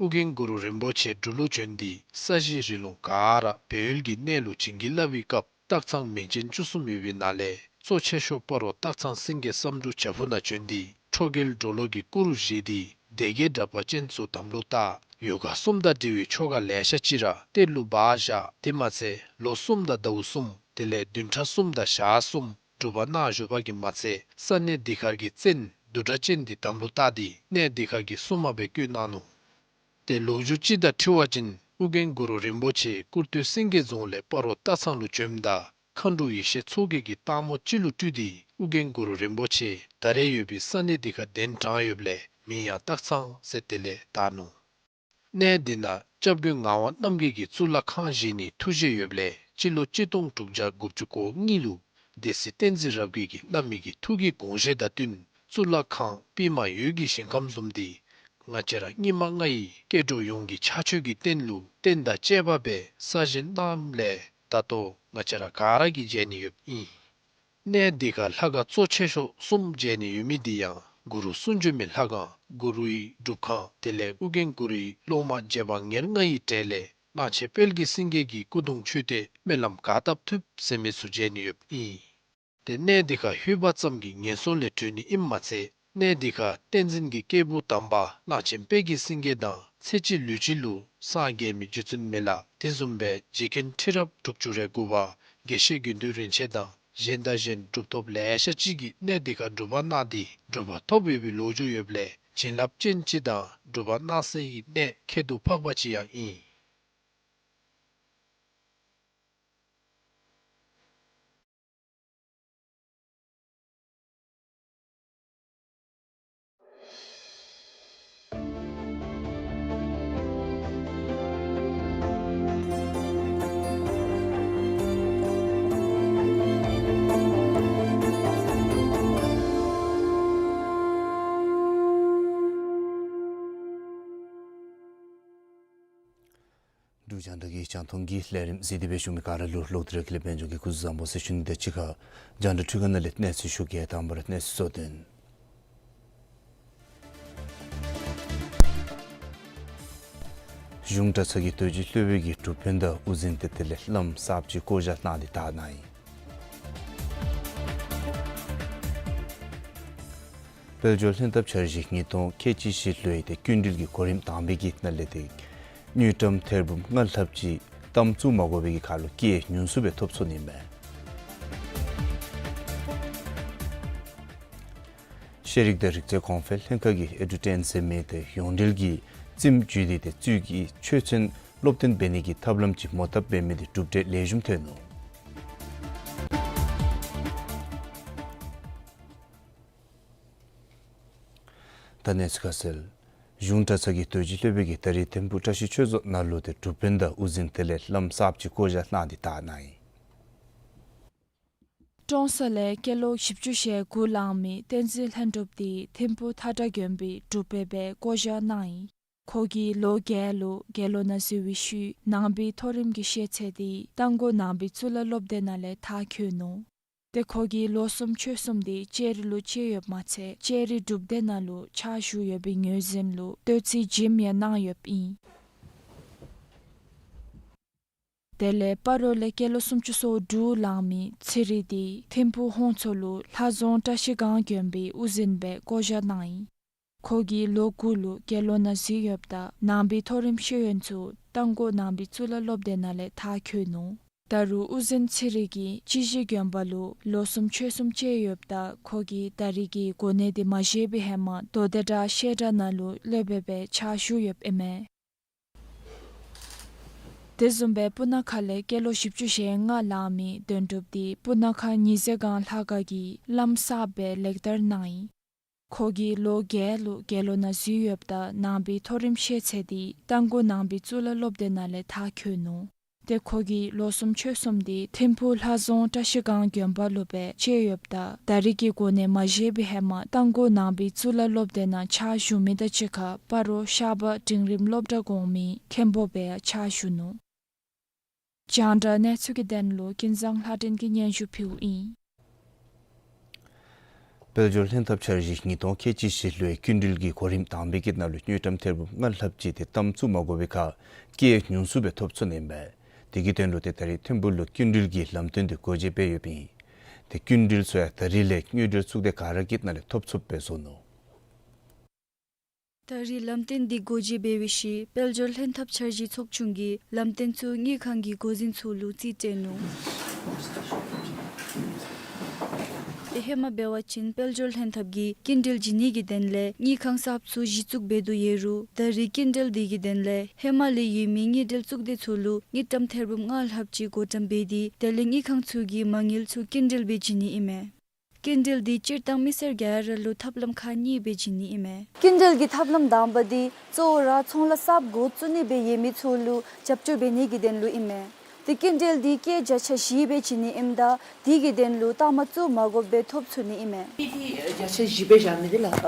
ཨོ་རྒྱན་གུ་རུ་རིན་པོ་ཆེ་འབྲུག་ལུ་བྱོན་ཏེ་ས་གཞི་རི་ལུང་ག་ར་སྦས་ཡུལ་གྱི་གནས་ལུ་བྱིན་གྱིས་བརླབས་པའི་སྐབས་སྟག་ཚང་མིང་ཅན་བཅུ་གསུམ་ཡོད་པའི་ནང་ལས་གཙོ་ཆེ་ཤོས་སྤ་རོ་སྟག་ཚང་སེང་གེ་བསམ་འགྲུབ་བྱག་ཕུག་ནང་བྱོན་ཏེ་ཁྲོ་རྒྱལ་གྲོ་ལོད་ཀྱི་སྐུ་རུ་བཞེངས་ཏེ་སྡེ་བརྒྱད་དྲེགས་པ་ཅན་ཚུ་དམ་ལུ་བཏགས། ཡོ་ག་གསུམ་དང་འབྲེལ་བའི་ཆོ་ག་ལེ་ཤ་ཅིག་ར་གཏེར་ལུ་སྦ་བཞག། དེ་མ་ཚད་ལོ་གསུམ་དང་ཟླཝ་གསུམ་དེ་ལས་བདུན་ཕྲག་གསུམ་དང་ཞག་གསུམ་སྒྲུབ་པ་གནང་བཞུགས་པ་གིས་མ་ཚད་ས་གནས་འདི་ཁར་གྱི་བཙན་བདུད་དྲེགས་ཅན་འདི་དམ་ལུ་བཏགས་ཏེ་གནས་འདི་ཁར་གྱི་སྲུང་མ་སྦེ་བསྐོས་གནང་ནུག། ཏེ་ལོ་རྒྱུས་ཅིག་དང་འཁྲིལ་བ་ཅིན་ཨོ་རྒྱན་གུ་རུ་རིན་པོ་ཆེ་སྐུར་སྟོད་སེང་གེ་རྫོང་ལས་སྤ་རོ་སྟག་ཚང་ལུ་བྱོནམ་ད་མཁའ་འགྲོ་ཡེ་ཤེས་མཚོ་རྒྱལ་གྱིས་སྟག་མོ་ཅིག་ལུ་སྤྲུལ་ཏེ་ཨོ་རྒྱན་གུ་རུ་རིན་པོ་ཆེ་ད་རེས་ཡོད་པའི་ས་གནས་འདི་ཁར་གདན་དྲངས་ཡོདཔ་ལས་མིང་ཡང་སྟག་ཚང་ཟེར་དེ་ལས་བཏགས་ནུག། གནས་འདི་ནང་སྐྱབས་མགོན་ངག་དབང་རྣམ་རྒྱལ་གྱིས་གཙུག་ལག་ཁང་བཞེངས་ནིའི་ཐུགས་བཞེད་ཡོདཔ་ལས་སྤྱི་ལོ་གཅིག་སྟོང་དྲུག་བརྒྱ་དགུ་བཅུ་གོ་གཉིས་ལུ་སྡེ་སྲིད་བསྟན་འཛིན་རབ་རྒྱས་ཀྱིས་བླ་མའི་གི་ཐུགས་ཀྱི་དགོངས་བཞེད་དང་བསྟུན་གཙུག་ལག་ཁང་པདྨ་འོད་ཀྱི་ཞིང་ཁམས་བཟུམ་འདི་ང་བཅས་ར་སྙིགས་མ་ལྔ་ཡི་སྐྱེ་འགྲོ་ཡོངས་ཀྱི་ཕྱག་མཆོད་ཀྱི་རྟེན་ལུ་རྟེན་དང་བཅས་པ་སྦེ་གསར་བཞེངས་གནངམ་ལས་ད་ལྟོ་ང་བཅས་ར་ག་ར་གིས་མཇལ་ནི་ཡོདཔ་ཨིན། གནས་འདི་ཁར་ལྷ་ཁང་གཙོ་ཆེ་ཤོས་གསུམ་མཇལ་ནི་ཡོད་མི་འདི་ཡང་གུ་རུ་གསུང་བྱོན་མའི་ལྷ་ཁང་། གུ་རུའི་སྒྲུབ་ཁང་། དེ་ལས་ཨོ་རྒྱན་གུ་རུའི་སློབ་མ་རྗེ་འབངས་ཉེར་ལྔ་ཡི་གྲས་ལས་གླང་ཆེན་དཔལ་གྱི་སེང་གེ་གི་སྐུ་གདུང་མཆོད་རྟེན་སྨོན་ལམ་ག་བཏབ་ཐུབ་ཟེར་མི་ཚུ་མཇལ་ནི་ཡོདཔ་ཨིན། ཏེ་གནས་འདི་ཁར་ལྷོད་པ་ཙམ་གྱིས་ངན་སོང་ལས་གྲོལ་ནི་ཨིནམ་མ་ཚད་གནས་འདི་ཁར་བསྟན་འཛིན་གྱི་སྐྱེས་བུ་དམ་པ་གླང་ཆེན་དཔལ་གྱི་སེང་གེ་དང་ཚེ་གཅིག་ལུས་གཅིག་ལུ་སངས་རྒྱས་མི་རྗེ་བཙུན་མི་ལ་དེ་བཟུམ་སྦེ་རྗེ་མཁན་ཁྲི་རབས་དྲུག་ཅུ་རེ་དགུ་པ་དགེ་བཤེས་དགེ་འདུན་རིན་ཆེན་དང་གཞན་དང་གཞན་གྲུབ་ཐོབ་ལེ་ཤ་ཅིག་གིས་གནས་འདི་ཁར་སྒྲུབ་པ་གནང་སྟེ་གྲུབ་པ་ཐོབ་ཡོད་པའི་ལོ་རྒྱུས་ཡོདཔ་ལས་བྱིན་རླབས་ཅན་ཅིག་དང་སྒྲུབ་པ་གནང་སའི་གནས་ཁྱད་དུ་འཕགས་པ་ཅིག་ཡང་ཨིན། འབྲུག་རྒྱང་བསྒྲགས་ཀྱི་རྒྱང་མཐོང་གི་ལས་རིམ་གཟིགས་ཏེ་སྦེ་བཞུགས་མི་ག་ར་ལུ་ལོག་སྟེ་ར་ཀུན་ལེགས་དཔལ་འབྱོར་གྱི་སྐུ་གཟུགས་བཟང་པོ་ཟེར་ཞུ་ནི་དང་གཅིག་ཁར་རྒྱང་བསྒྲགས་འཕྲུལ་ཁང་ནང་ལས་གནས་ཚུལ་ཞུ་གེ། དང་པ་ར་གནས་ཚུལ་གཙོ་དོན། གཞུང་གྲྭ་ཚང་གི་རྡོ་རྗེ་སློབ་དཔོན་གྱིས་སྒྲུབ་དཔོན་དང་དབུ་འཛིན་དེ་དེ་ལས་བླམ་གསརཔ་ཅིག་བསྐོ་བཞག་གནང་སྟེ་དར་གནང་ཡི། དཔལ་འབྱོར་ལྷན་ཐབས་འཆར་གཞི་ཉིས་སྟོང་ཁལ་གཅིག་བཞི་ལོའི་ཏེ་སྐྱིན་འགྲུལ་གྱི་གོ་རིམ་དང་པའི་གི་ནང་ལས་ཏེ་དངུལ་ཀྲམ་ཐེར་འབུམ་ལྔ་ལྷགཔ་ཅིག་གཏམ་བཙུགས་མ་དགོ་པའི་གི་ཁར་ལུ་སྐྱེད་ཉུང་སུ་སྦེ་ཐོབ་ཚུགས་ནི་མས། ཤེས་རིག་དང་རིག་རྩལ་གོང་འཕེལ་ལྷན་ཁག་གིས་ཨེ་ཌུ་ཊེན་ཟེར་མི་ཏེ་ཡོངས་འབྲེལ་གྱི་རྩིསམ་བརྒྱུད་དེ་ཏེ་གཙོས་ཀྱི་ཆོས་ཚན་སློབ་སྟོན་འབད་ནི་གི་ཐབས་ལམ་ཅིག་མོ་བཏབ་འབད་མི་དེ་གྲུབ་འབྲས་ལེགས་ཤོམ་ཐོན་ནུག། ད་གནས་ཚུལ་ཁ་གསལ། གཞུང་གྲྭ་ཚང་གི་རྡོ་རྗེ་སློབ་དཔོན་གྱིས་ད་རིས་ཐིམ་ཕུག་བཀྲ་ཤིས་ཆོས་རྫོང་ནང་ལུ་ཏེ་སྒྲུབ་དཔོན་དང་དབུ་འཛིན་དེ་ལས་བླམ་གསརཔ་ཅིག་བསྐོ་བཞག་གནང་སྟེ་དར་གནང་ཡི། ཀྲོང་གསར་ལས་སྐྱེས་ལོ་བཞི་བཅུ་ཞེ་དགུ་ལང་མི་བསྟན་འཛིན་ལྷུན་གྲུབ་དེ་ཐིམ་ཕུག་ཐ་བྲག་དགོན་པའི་སྒྲུབ་དཔོན་སྦེ་བསྐོ་བཞག་གནང་ཡི། ཁོ་གིས་ལོ་བརྒྱད་ལུ་དགེ་སློང་ནང་འཛུལ་བའི་ཤུལ་ནང་པའི་མཐོ་རིམ་གྱི་ཤེས་ཚད་དེ་རྟ་མགོ་ནང་པའི་གཙུག་ལག་སློབ་སྡེ་ནང་ལས་མཐར་འཁྱོལ་ནུག། ཏེ་ཁོ་གིས་ལོ་གསུམ་ཕྱོགས་གསུམ་དེ་ལྕགས་རི་ལུ་བཅད་ཡོདཔ་མ་ཚད་ལྕགས་རི་སྒྲུབ་སྡེ་ནང་ལུ་ཕྱག་ཞུ་ཡོད་པའི་ངོས་འཛིན་ལུ་བསྟོད་ཚིག་བྱིནམ་ཡང་གནང་ཡོདཔ་ཨིན། དེ་ལས་སྤ་རོ་ལས་སྐྱེས་ལོ་སུམ་ཅུ་སོ་དྲུག་ལང་མི་ཚེ་རིང་དེ་ཐིམ་ཕུག་ཧོང་མཚོ་ལུ་ལྷ་རྫོང་བཀྲ་ཤིས་སྒང་དགོན་པའི་དབུ་འཛིན་སྦེ་བསྐོ་བཞག་གནང་ཡི། ཁོ་གིས་ལོ་དགུ་ལུ་དགེ་སློང་ནང་བཞུགས་ཡོདཔ་ད་ནང་པའི་མཐོ་རིམ་ཤེས་ཡོན་ཚུ་རྟ་མགོ་ནང་པའི་གཙུག་ལག་སློབ་སྡེ་ནང་ལས་མཐར་འཁྱོལ་ནུག། ད་རུང་དབུ་འཛིན་ཚེ་རིང་གིས་སྤྱི་གཞི་དགོན་པ་ལུ་ལོ་གསུམ་ཕྱོགས་གསུམ་བཅད་ཡོདཔ་ད་ཁོ་གིས་ད་རེས་ཀྱི་གོ་གནས་དེ་མ་བཞེས་པའི་ཧེ་མ་མདོ་སྡེ་བྲག་བཤད་གྲྭ་ནང་ལུ་སློབ་དཔོན་སྦེ་ཕྱག་ཞུ་ཡོདཔ་ཨིན་མས། དེ་བཟུམ་སྦེ་སྤུ་ན་ཁ་ལས་སྐྱེས་ལོ་བཞི་བཅུ་ཞེ་ལྔ་ལང་མི་དོན་གྲུབ་དེ་སྤུ་ན་ཁ་ཉི་ཟེར་སྒང་ལྷ་ཁང་གི་བླམ་གསརཔ་སྦེ་ལེགས་དར་གནང་ཡི། ཁོ་གིས་ལོ་བརྒྱད་ལུ་དགེ་སློང་ནང་བཞུགས་ཡོདཔ་ད་ནང་པའི་མཐོ་རིམ་ཤེས་ཚད་དེ་རྟ་མགོ་ནང་པའི་གཙུག་ལག་སློབ་སྡེ་ནང་ལས་མཐར་འཁྱོལ་ནུག། ཏེ་ཁོ་གིས་ལོ་གསུམ་ཕྱོགས་གསུམ་དེ་ཐིམ་ཕུག་ལྷ་རྫོང་བཀྲ་ཤིས་སྒང་དགོན་པ་ལུ་སྦེ་བཅད་ཡོདཔ་ད་ད་རེས་ཀྱི་གོ་གནས་མ་བཞེས་པའི་ཧེ་མ་རྟ་མགོ་ནང་པའི་གཙུག་ལག་སློབ་སྡེ་ནང་ཕྱག་ཞུ་མི་དང་གཅིག་ཁར་སྤ་རོ་ཤར་པ་འབྲིང་རིམ་སློབ་གྲྭ་གོང་མའི་མཁན་པོ་སྦེ་ཕྱག་ཞུ་ནུག། རྒྱང་བསྒྲགས་གནས་ཚུལ་གྱི་དོན་ལུ་ཀུན་བཟང་ལྷ་སྒྲོན་གྱིས་སྙན་ཞུ་ཕུལཝ་ཨིན། དཔལ་འབྱོར་ལྷན་ཐབས་འཆར་གཞི་ཉིས་སྟོང་ཁལ་གཅིག་བཞི་ལོའི་སྐྱིན་འགྲུལ་གྱི་གོ་རིམ་དང་པའི་གི་ནང་ལུ་དངུལ་ཀྲམ་ཐེར་འབུམ་ལྔ་ལྷགཔ་ཅིག་དེ་གཏམ་བཙུགས་མ་དགོ་པའི་ཁར་སྐྱེད་ཉུང་སུ་སྦེ་ཐོབ་ཚུགས་ནི་ཨིན་པས། དེ་གི་དོན་ལུ་ཏེ་ད་རེས་ཐིམ་ཕུག་ལུ་སྐྱིན་འགྲུལ་གྱི་ལམ་སྟོན་དེ་འགོ་འབྱེད་འབད་ཡོདཔ་ཨིན། ཏེ་སྐྱིན་འགྲུལ་ཚུ་ཡང་ད་རེས་ལས་དངུལ་འབྲེལ་གཙུག་སྡེ་ག་ར་གི་ནང་ལས་ཐོབ་ཚུགསཔ་སྦེ་བཟོ་ནུག། ད་རེས་ལམ་སྟོན་འདི་འགོ་འབྱེད་འབད་བའི་ཤུལ་དཔལ་འབྱོར་ལྷན་ཐབས་འཆར་གཞི་ཚོགས་ཆུང་གིས་ལམ་སྟོན་ཚུ་དངུལ་ཁང་གི་འགོ་འཛིན་ཚུ་ལུ་རྩིས་སྤྲོད་ནུག། ཏེ་ཧེ་མ་འབད་བ་ཅིན་དཔལ་འབྱོར་ལྷན་ཐབས་ཀྱིས་སྐྱིན་འགྲུལ་བྱིན་ནི་གི་དོན་ལས་དངུལ་ཁང་གསརཔ་ཚུ་གཞི་བཙུགས་འབད་དོ་ཡོད་རུང་ད་རེས་སྐྱིན་འགྲུལ་འདི་གི་དོན་ལས་ཧེ་མ་ལས་ཡོད་མི་དངུལ་འབྲེལ་གཙུག་སྡེ་ཚུ་ལུ་དངུལ་ཀྲམ་ཐེར་འབུམ་ལྔ་ལྷགཔ་ཅིག་བགོ་བཀྲམ་འབད་དེ་དེ་ལས་དངུལ་ཁང་ཚུ་གིས་མ་དངུལ་ཚུ་སྐྱིན་འགྲུལ་སྦེ་བྱིན་ནི་ཨིན་མས། སྐྱིན་འགྲུལ་འདི་སྤྱིར་བཏང་མི་སེར་ག་ར་ལུ་ཐབས་ལམ་ཁག་གཉིས་སྦེ་བྱིན་ནི་ཨིན་མས། སྐྱིན་འགྲུལ་གྱི་ཐབས་ལམ་དང་པ་འདི་གཙོ་བོ་ར་ཚོང་ལཱ་གསརཔ་འགོ་བཙུགས་ནི་སྦེ་ཡོད་མི་ཚུ་ལུ་རྒྱབ་སྐྱོར་འབད་ནི་གི་དོན་ལུ་ཨིན་མས། ཏེ་སྐྱིན་འགྲུལ་འདི་སྐྱེད་བརྒྱ་ཆ་བཞི་སྦེ་བྱིན་ནི་ཨིནམ་ད་དེ་གི་དོན་ལུ་རྟགས་མ་བཙུགས་མ་དགོཔ་སྦེ་ཐོབ་ཚུགས་ནི་ཨིན་མས། ཏེ་བརྒྱ་ཆ་བཞི་སྦེ་བཞག་མི་འདི་ལགས་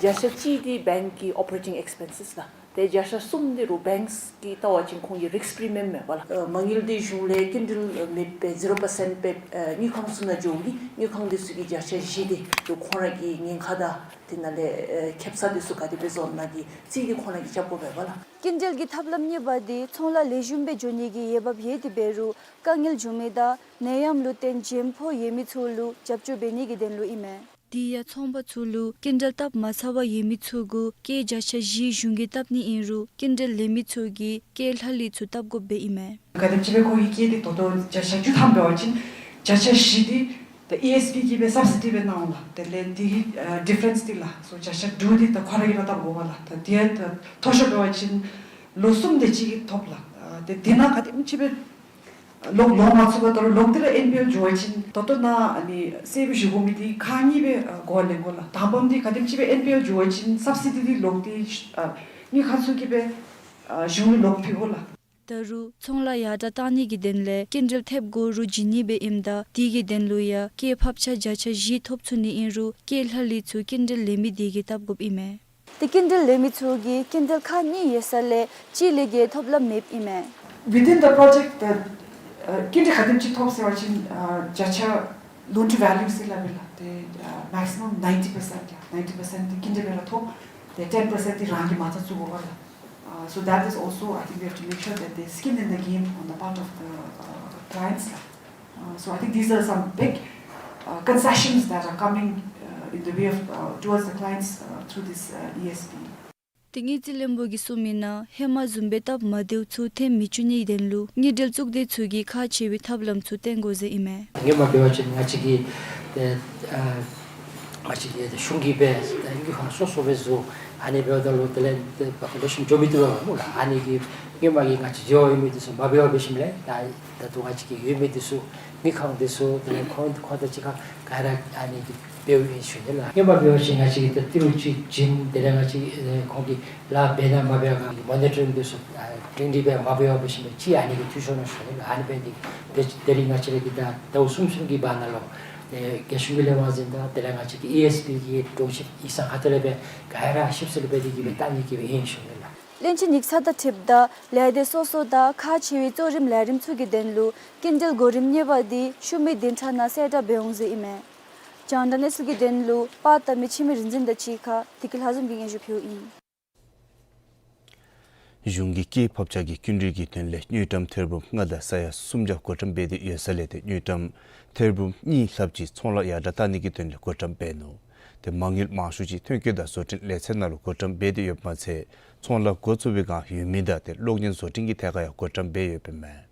བརྒྱ་ཆ་གཅིག་འདི་བེངཀ་གི་ཨོ་པ་རེ་ཊིང་ཨེགསི་པེན་སིས་ལགས། ཏེ་བརྒྱ་ཆ་གསུམ་འདི་རུང་བེངཀ་གིས་བལྟ་བ་ཅིན་ཁོང་གི་རིསཀ་པི་རི་མི་ཡམ་མས་པ་ལགས། མ་དངུལ་འདི་གཞུང་ལས་སྐྱིན་འགྲུལ་མེདཔ་སྦེ་ཛི་རོ་པར་སེནཊ་སྦེ་དངུལ་ཁང་ཚུ་ནང་འགྱོཝ་ཨིན། དངུལ་ཁང་འདི་ཚུ་གི་བརྒྱ་ཆ་བཞི་འདི་ཁོང་ར་གི་ཉེན་ཁ་དང་དེ་ནང་ལས་ཁེབ་ས་འདི་ཚུ་ག་དེ་སྦེ་བཟོ་ནི་གི་རྩིས་འདི་ཁོང་ར་གིས་རྐྱབ་དགོ་པས་པ་ལགས། སྐྱིན་འགྲུལ་གྱི་ཐབས་ལམ་གཉིས་པ་འདི་ཚོང་ལཱ་ལེགས་ཤོམ་སྦེ་འགྱོ་ནི་གི་འོས་འབབ་ཡོད་དེ་འབད་རུང་དཀའ་ངལ་བྱུང་མི་དང་ནད་ཡམས་ལུ་བརྟེན་འཇོན་ཕོག་ཡོད་མི་ཚུ་ལུ་རྒྱབ་སྐྱོར་འབད་ནི་གི་དོན་ལུ་ཨིན་མས། དེ་ཡང་ཚོང་པ་ཚུ་ལུ་སྐྱིན་འགྲུལ་བཏབ་མ་ཚར་བར་ཡོད་མི་ཚུ་གུ་སྐྱེད་བརྒྱ་ཆ་བཞི་གཞུང་གིས་བཏབ་ནི་ཨིན་རུང་སྐྱིན་འགྲུལ་ལེན་མི་ཚུ་གིས་སྐྱེད་ལྷག་ལུས་ཚུ་བཏབ་དགོཔ་སྦེ་ཨིན་མས། ག་དེམ་ཅིག་སྦེ་ཁོང་གི་སྐྱེད་འདི་ད་ལྟོ་བརྒྱ་ཆ་བཅུ་ཐམ་འབད་བ་ཅིན་བརྒྱ་ཆ་བཞི་འདི་ད་ཨི་ཨེསི་པི་གིས་སྦེ་སབ་སི་ཌི་སྦེ་གནང་འོང་ལགས། དེ་ལས་དེ་གི་ཨ་ཌིཕ་རེནསི་འདི་ལགས་སོ་བརྒྱ་ཆ་དྲུག་འདི་ད་ཁོ་ར་གིས་ར་བཏབ་དགོ་པས་ལགས། ད་དེ་ཡང་ད་མཐོ་ཤོས་འབད་བ་ཅིན་ལོ་གསུམ་དེ་ཅིག་གིས་ཐོབ་ལགས། ཨ་དེ་དེ་ནང་ག་དེམ་ཅིག་སྦེ་ལོག་ལོག་མ་ཚུགས་པར་ད་རུང་ལོག་སྟེ་ར་ཨེན་པི་ཨེལ་འགྱོ་བ་ཅིན་ད་ལྟོ་ནཱ་ཨ་ནི་གསལ་པོ་ཞུ་དགོ་མི་འདི་ཁག་གཉིས་སྦེ་ཨ་གོ་བ་ལེན་དགོ་ལགས། དང་པམ་འདི་ག་དེམ་ཅིག་སྦེ་ཨེན་པི་ཨེལ་འགྱོ་བ་ཅིན་སབ་སི་ཌི་འདི་ལོག་སྟེ་ཨ་དངུལ་ཁང་ཚུ་གིས་སྦེ་ཨ་གཞུང་ལུ་ལོག་ཕུལ་དགོ་ལགས། ད་རུང་ཚོང་ལཱ་ཡར་དྲག་གཏང་ནི་གི་དོན་ལས་སྐྱིན་འགྲུལ་ཐེབས་དགོ་རུང་བྱིན་ནི་སྦེ་ཨིནམ་ད་དེ་གི་དོན་ལུ་ཡང་སྐྱེད་ཕབ་ཆ་བརྒྱ་ཆ་བཞི་ཐོབ་ཚུགས་ནི་ཨིན་རུང་སྐྱེད་ལྷག་ལུས་ཚུ་སྐྱིན་འགྲུལ་ལེན་མི་དེ་གིས་བཏབ་དགོཔ་ཨིན་མས། ཏེ་སྐྱིན་འགྲུལ་ལེན་མི་ཚུ་གིས་སྐྱིན་འགྲུལ་ཁག་གཉིས་ཡོད་ས་ལས་གཅིག་ལས་བརྒལ་ཐོབ་ལམ་མེདཔ་ཨིན་མས། Within the project the ཨ་སྐྱིན་འགྲུལ་ག་དེམ་ཅིག་ཐོབ་ཟེར་བ་ཅིན་ཨ་བརྒྱ་ཆ་loan to value ཟེར་སླབ་ཨིན་ལགས། ཏེ་ཨ་མེག་སི་མམ་ནའིན་ཊི་པར་སེནཊ་ལགས། ནའིན་ཊི་པར་སེནཊ་འདི་སྐྱིན་འགྲུལ་སྦེ་ར་ཐོབ། ཏེ་ཊེན་པར་སེནཊ་འདི་རང་གིས་མ་རྩ་བཙུགས་དགོ་པས་ལགས། Uh, so that is also, I think we have to make sure that there's skin in the game on the part of the uh, clients. Uh, so I think these are some big uh, concessions that are coming uh, in the way of uh, towards the clients uh, through this uh, E S P. ཏེ་དངུལ་རྩིས་བློན་པོ་གིས་གསུངས་མི་ནང་ཧེ་མ་བཟུམ་སྦེ་སྟབས་མ་བདེཝ་ཚུ་ཐོན་མི་བཅུག་ནིའི་དོན་ལུ་དངུལ་འབྲེལ་གཙུག་སྡེ་ཚུ་གིས་ཁག་ཆེ་བའི་ཐབས་ལམ་ཚུ་བཏོན་དགོ་ཟེར་ཨིན་མས། ཧེ་མ་འབད་བ་ཅིན་ང་བཅས་ཀྱིས་ཏེ་ཨ་ང་བཅས་ཀྱིས་ཏེ་གཞུང་གིས་སྦེ་ཏེ་དངུལ་ཁང་སོ་སོ་སྦེ་བཟོ། ཨ་ནི་འབདཝ་ད་ལུ་དེ་ལས་ཏེ་ལེགས་ཤོམ་འགྱོ་མི་བཏུབ་པས་སྨོ་ལགས། ཨ་ནི་གིས་ཧེ་མ་གི་ང་བཅས་འབྲེལ་བ་ཡོད་མི་འདི་ཚུ་མ་འབད་བར་འབད་ཞིནམ་ལས་ད་ད་ལྟོ་ང་བཅས་ཀྱི་ཡོད་མི་འདི་ཚུ་དངུལ་ཁང་འདི་ཚུ་དེ་ལས་ཁོང་ཁོང་དང་གཅིག་ཁར་ག་ར་ཨ་ནི་འབདཝ་ཨིན་ཞུ་ནི་ལགས། ཧེ་མ་འབད་བ་ཅིན་ང་བཅས་ཀྱིས་ཏེ་ཏི་རུ་ཅིག་བྱིན། དེ་ལས་ང་བཅས་ཨེ་ཁོང་གིས་ལཱ་འབད་ན་མ་འབད་ག་མོ་ནི་ཊ་རིང་འདི་ཚུ་ཨ་སྒྲིང་སྒྲིང་སྦེ་མ་འབད་བར་འབད་ཞིནམ་ལས་ཅིག་ཨ་ནི་གིས་འཐུས་ཤོར་ནུག་ཞུ་ནི་ལགས། ཨ་ནི་འབད་ནི་དེ་དེ་རིང་ང་བཅས་ར་གིས་ད་ཟླཝ་གསུམ་གསུམ་གྱི་བར་ན་ལུ་ཨེ་རྒྱལ་གཞུང་གི་ལས་དབང་འཛིན་དང་དེ་ལས་ང་བཅས་ཀྱི་ཨི་ཨེསི་པི་གི་དྲུང་ཆེན་ཡིག་ཚང་ཁ་ཐུག་ལས་སྦེ་ག་ར་ཞིབ་འཚོལ་འབད་དེ་གིས་སྦེ་བལྟ་ནི་གི་སྦེ་ཨིན་ཞུ་ནི་ལགས། བློན་ཆེན་ཡིག་ཚང་དང་འཁྲིལཝ་ད་ལས་སྡེ་སོ་སོ་དང་ཁག་ཆེ་བའི་གཙོ་རིམ་ལས་རིམ་ཚུ་གི་དོན་ལུ་སྐྱིན་འགྲུལ་གོ་རིམ་གཉིས་པ་འདི་ཤུལ་མའི་བདུན་ཕྲག་ནང་གསལ་བསྒྲགས་འབད་འོང་ཟེར་ཨིན་མས། རྒྱང་བསྒྲགས་གནས་ཚུལ་གྱི་དོན་ལུ་པར་བཏབ་མི་འཆི་མེད་རིག་འཛིན་དང་གཅིག་ཁར་བདེ་སྐྱིད་ལྷ་འཛོམས་ཀྱིས་སྙན་ཞུ་ཕུལཝ་ཨིན། གཞུང་གིས་སྐྱེད་ཕབ་ཆག་གི་སྐྱིན་འགྲུལ་གྱི་དོན་ལས་དངུལ་ཀྲམ་ཐེར་འབུམ་ལྔ་དང་ས་ཡ་སུམ་བརྒྱ་བགོ་བཀྲམ་འབད་དེ་ཡོད་ས་ལས་ཏེ་དངུལ་ཀྲམ་ཐེར་འབུམ་གཉིས་ལྷགཔ་ཅིག་ཚོང་ལཱ་ཡར་དྲགས་གཏང་ནི་གི་དོན་ལས་བགོ་བཀྲམ་འབད་ནུག། ཏེ་མ་དངུལ་མང་ཤོས་ཅིག་ཐོན་སྐྱེད་དང་བཟོ་སྐྲུན་ལས་ཚན་ནང་ལུ་བགོ་བཀྲམ་འབད་དེ་ཡོདཔ་མ་ཚད་ཚོང་ལཱ་འགོ་བཙུགས་པའི་བསྒང་ཡོད་མི་དང་ཏེ་གློག་བརྙན་བཟོ་སྐྲུན་གྱི་ཐད་ཁར་ཡང་བགོ་བཀྲམ་འབད་ཡོདཔ་ཨིན་མས།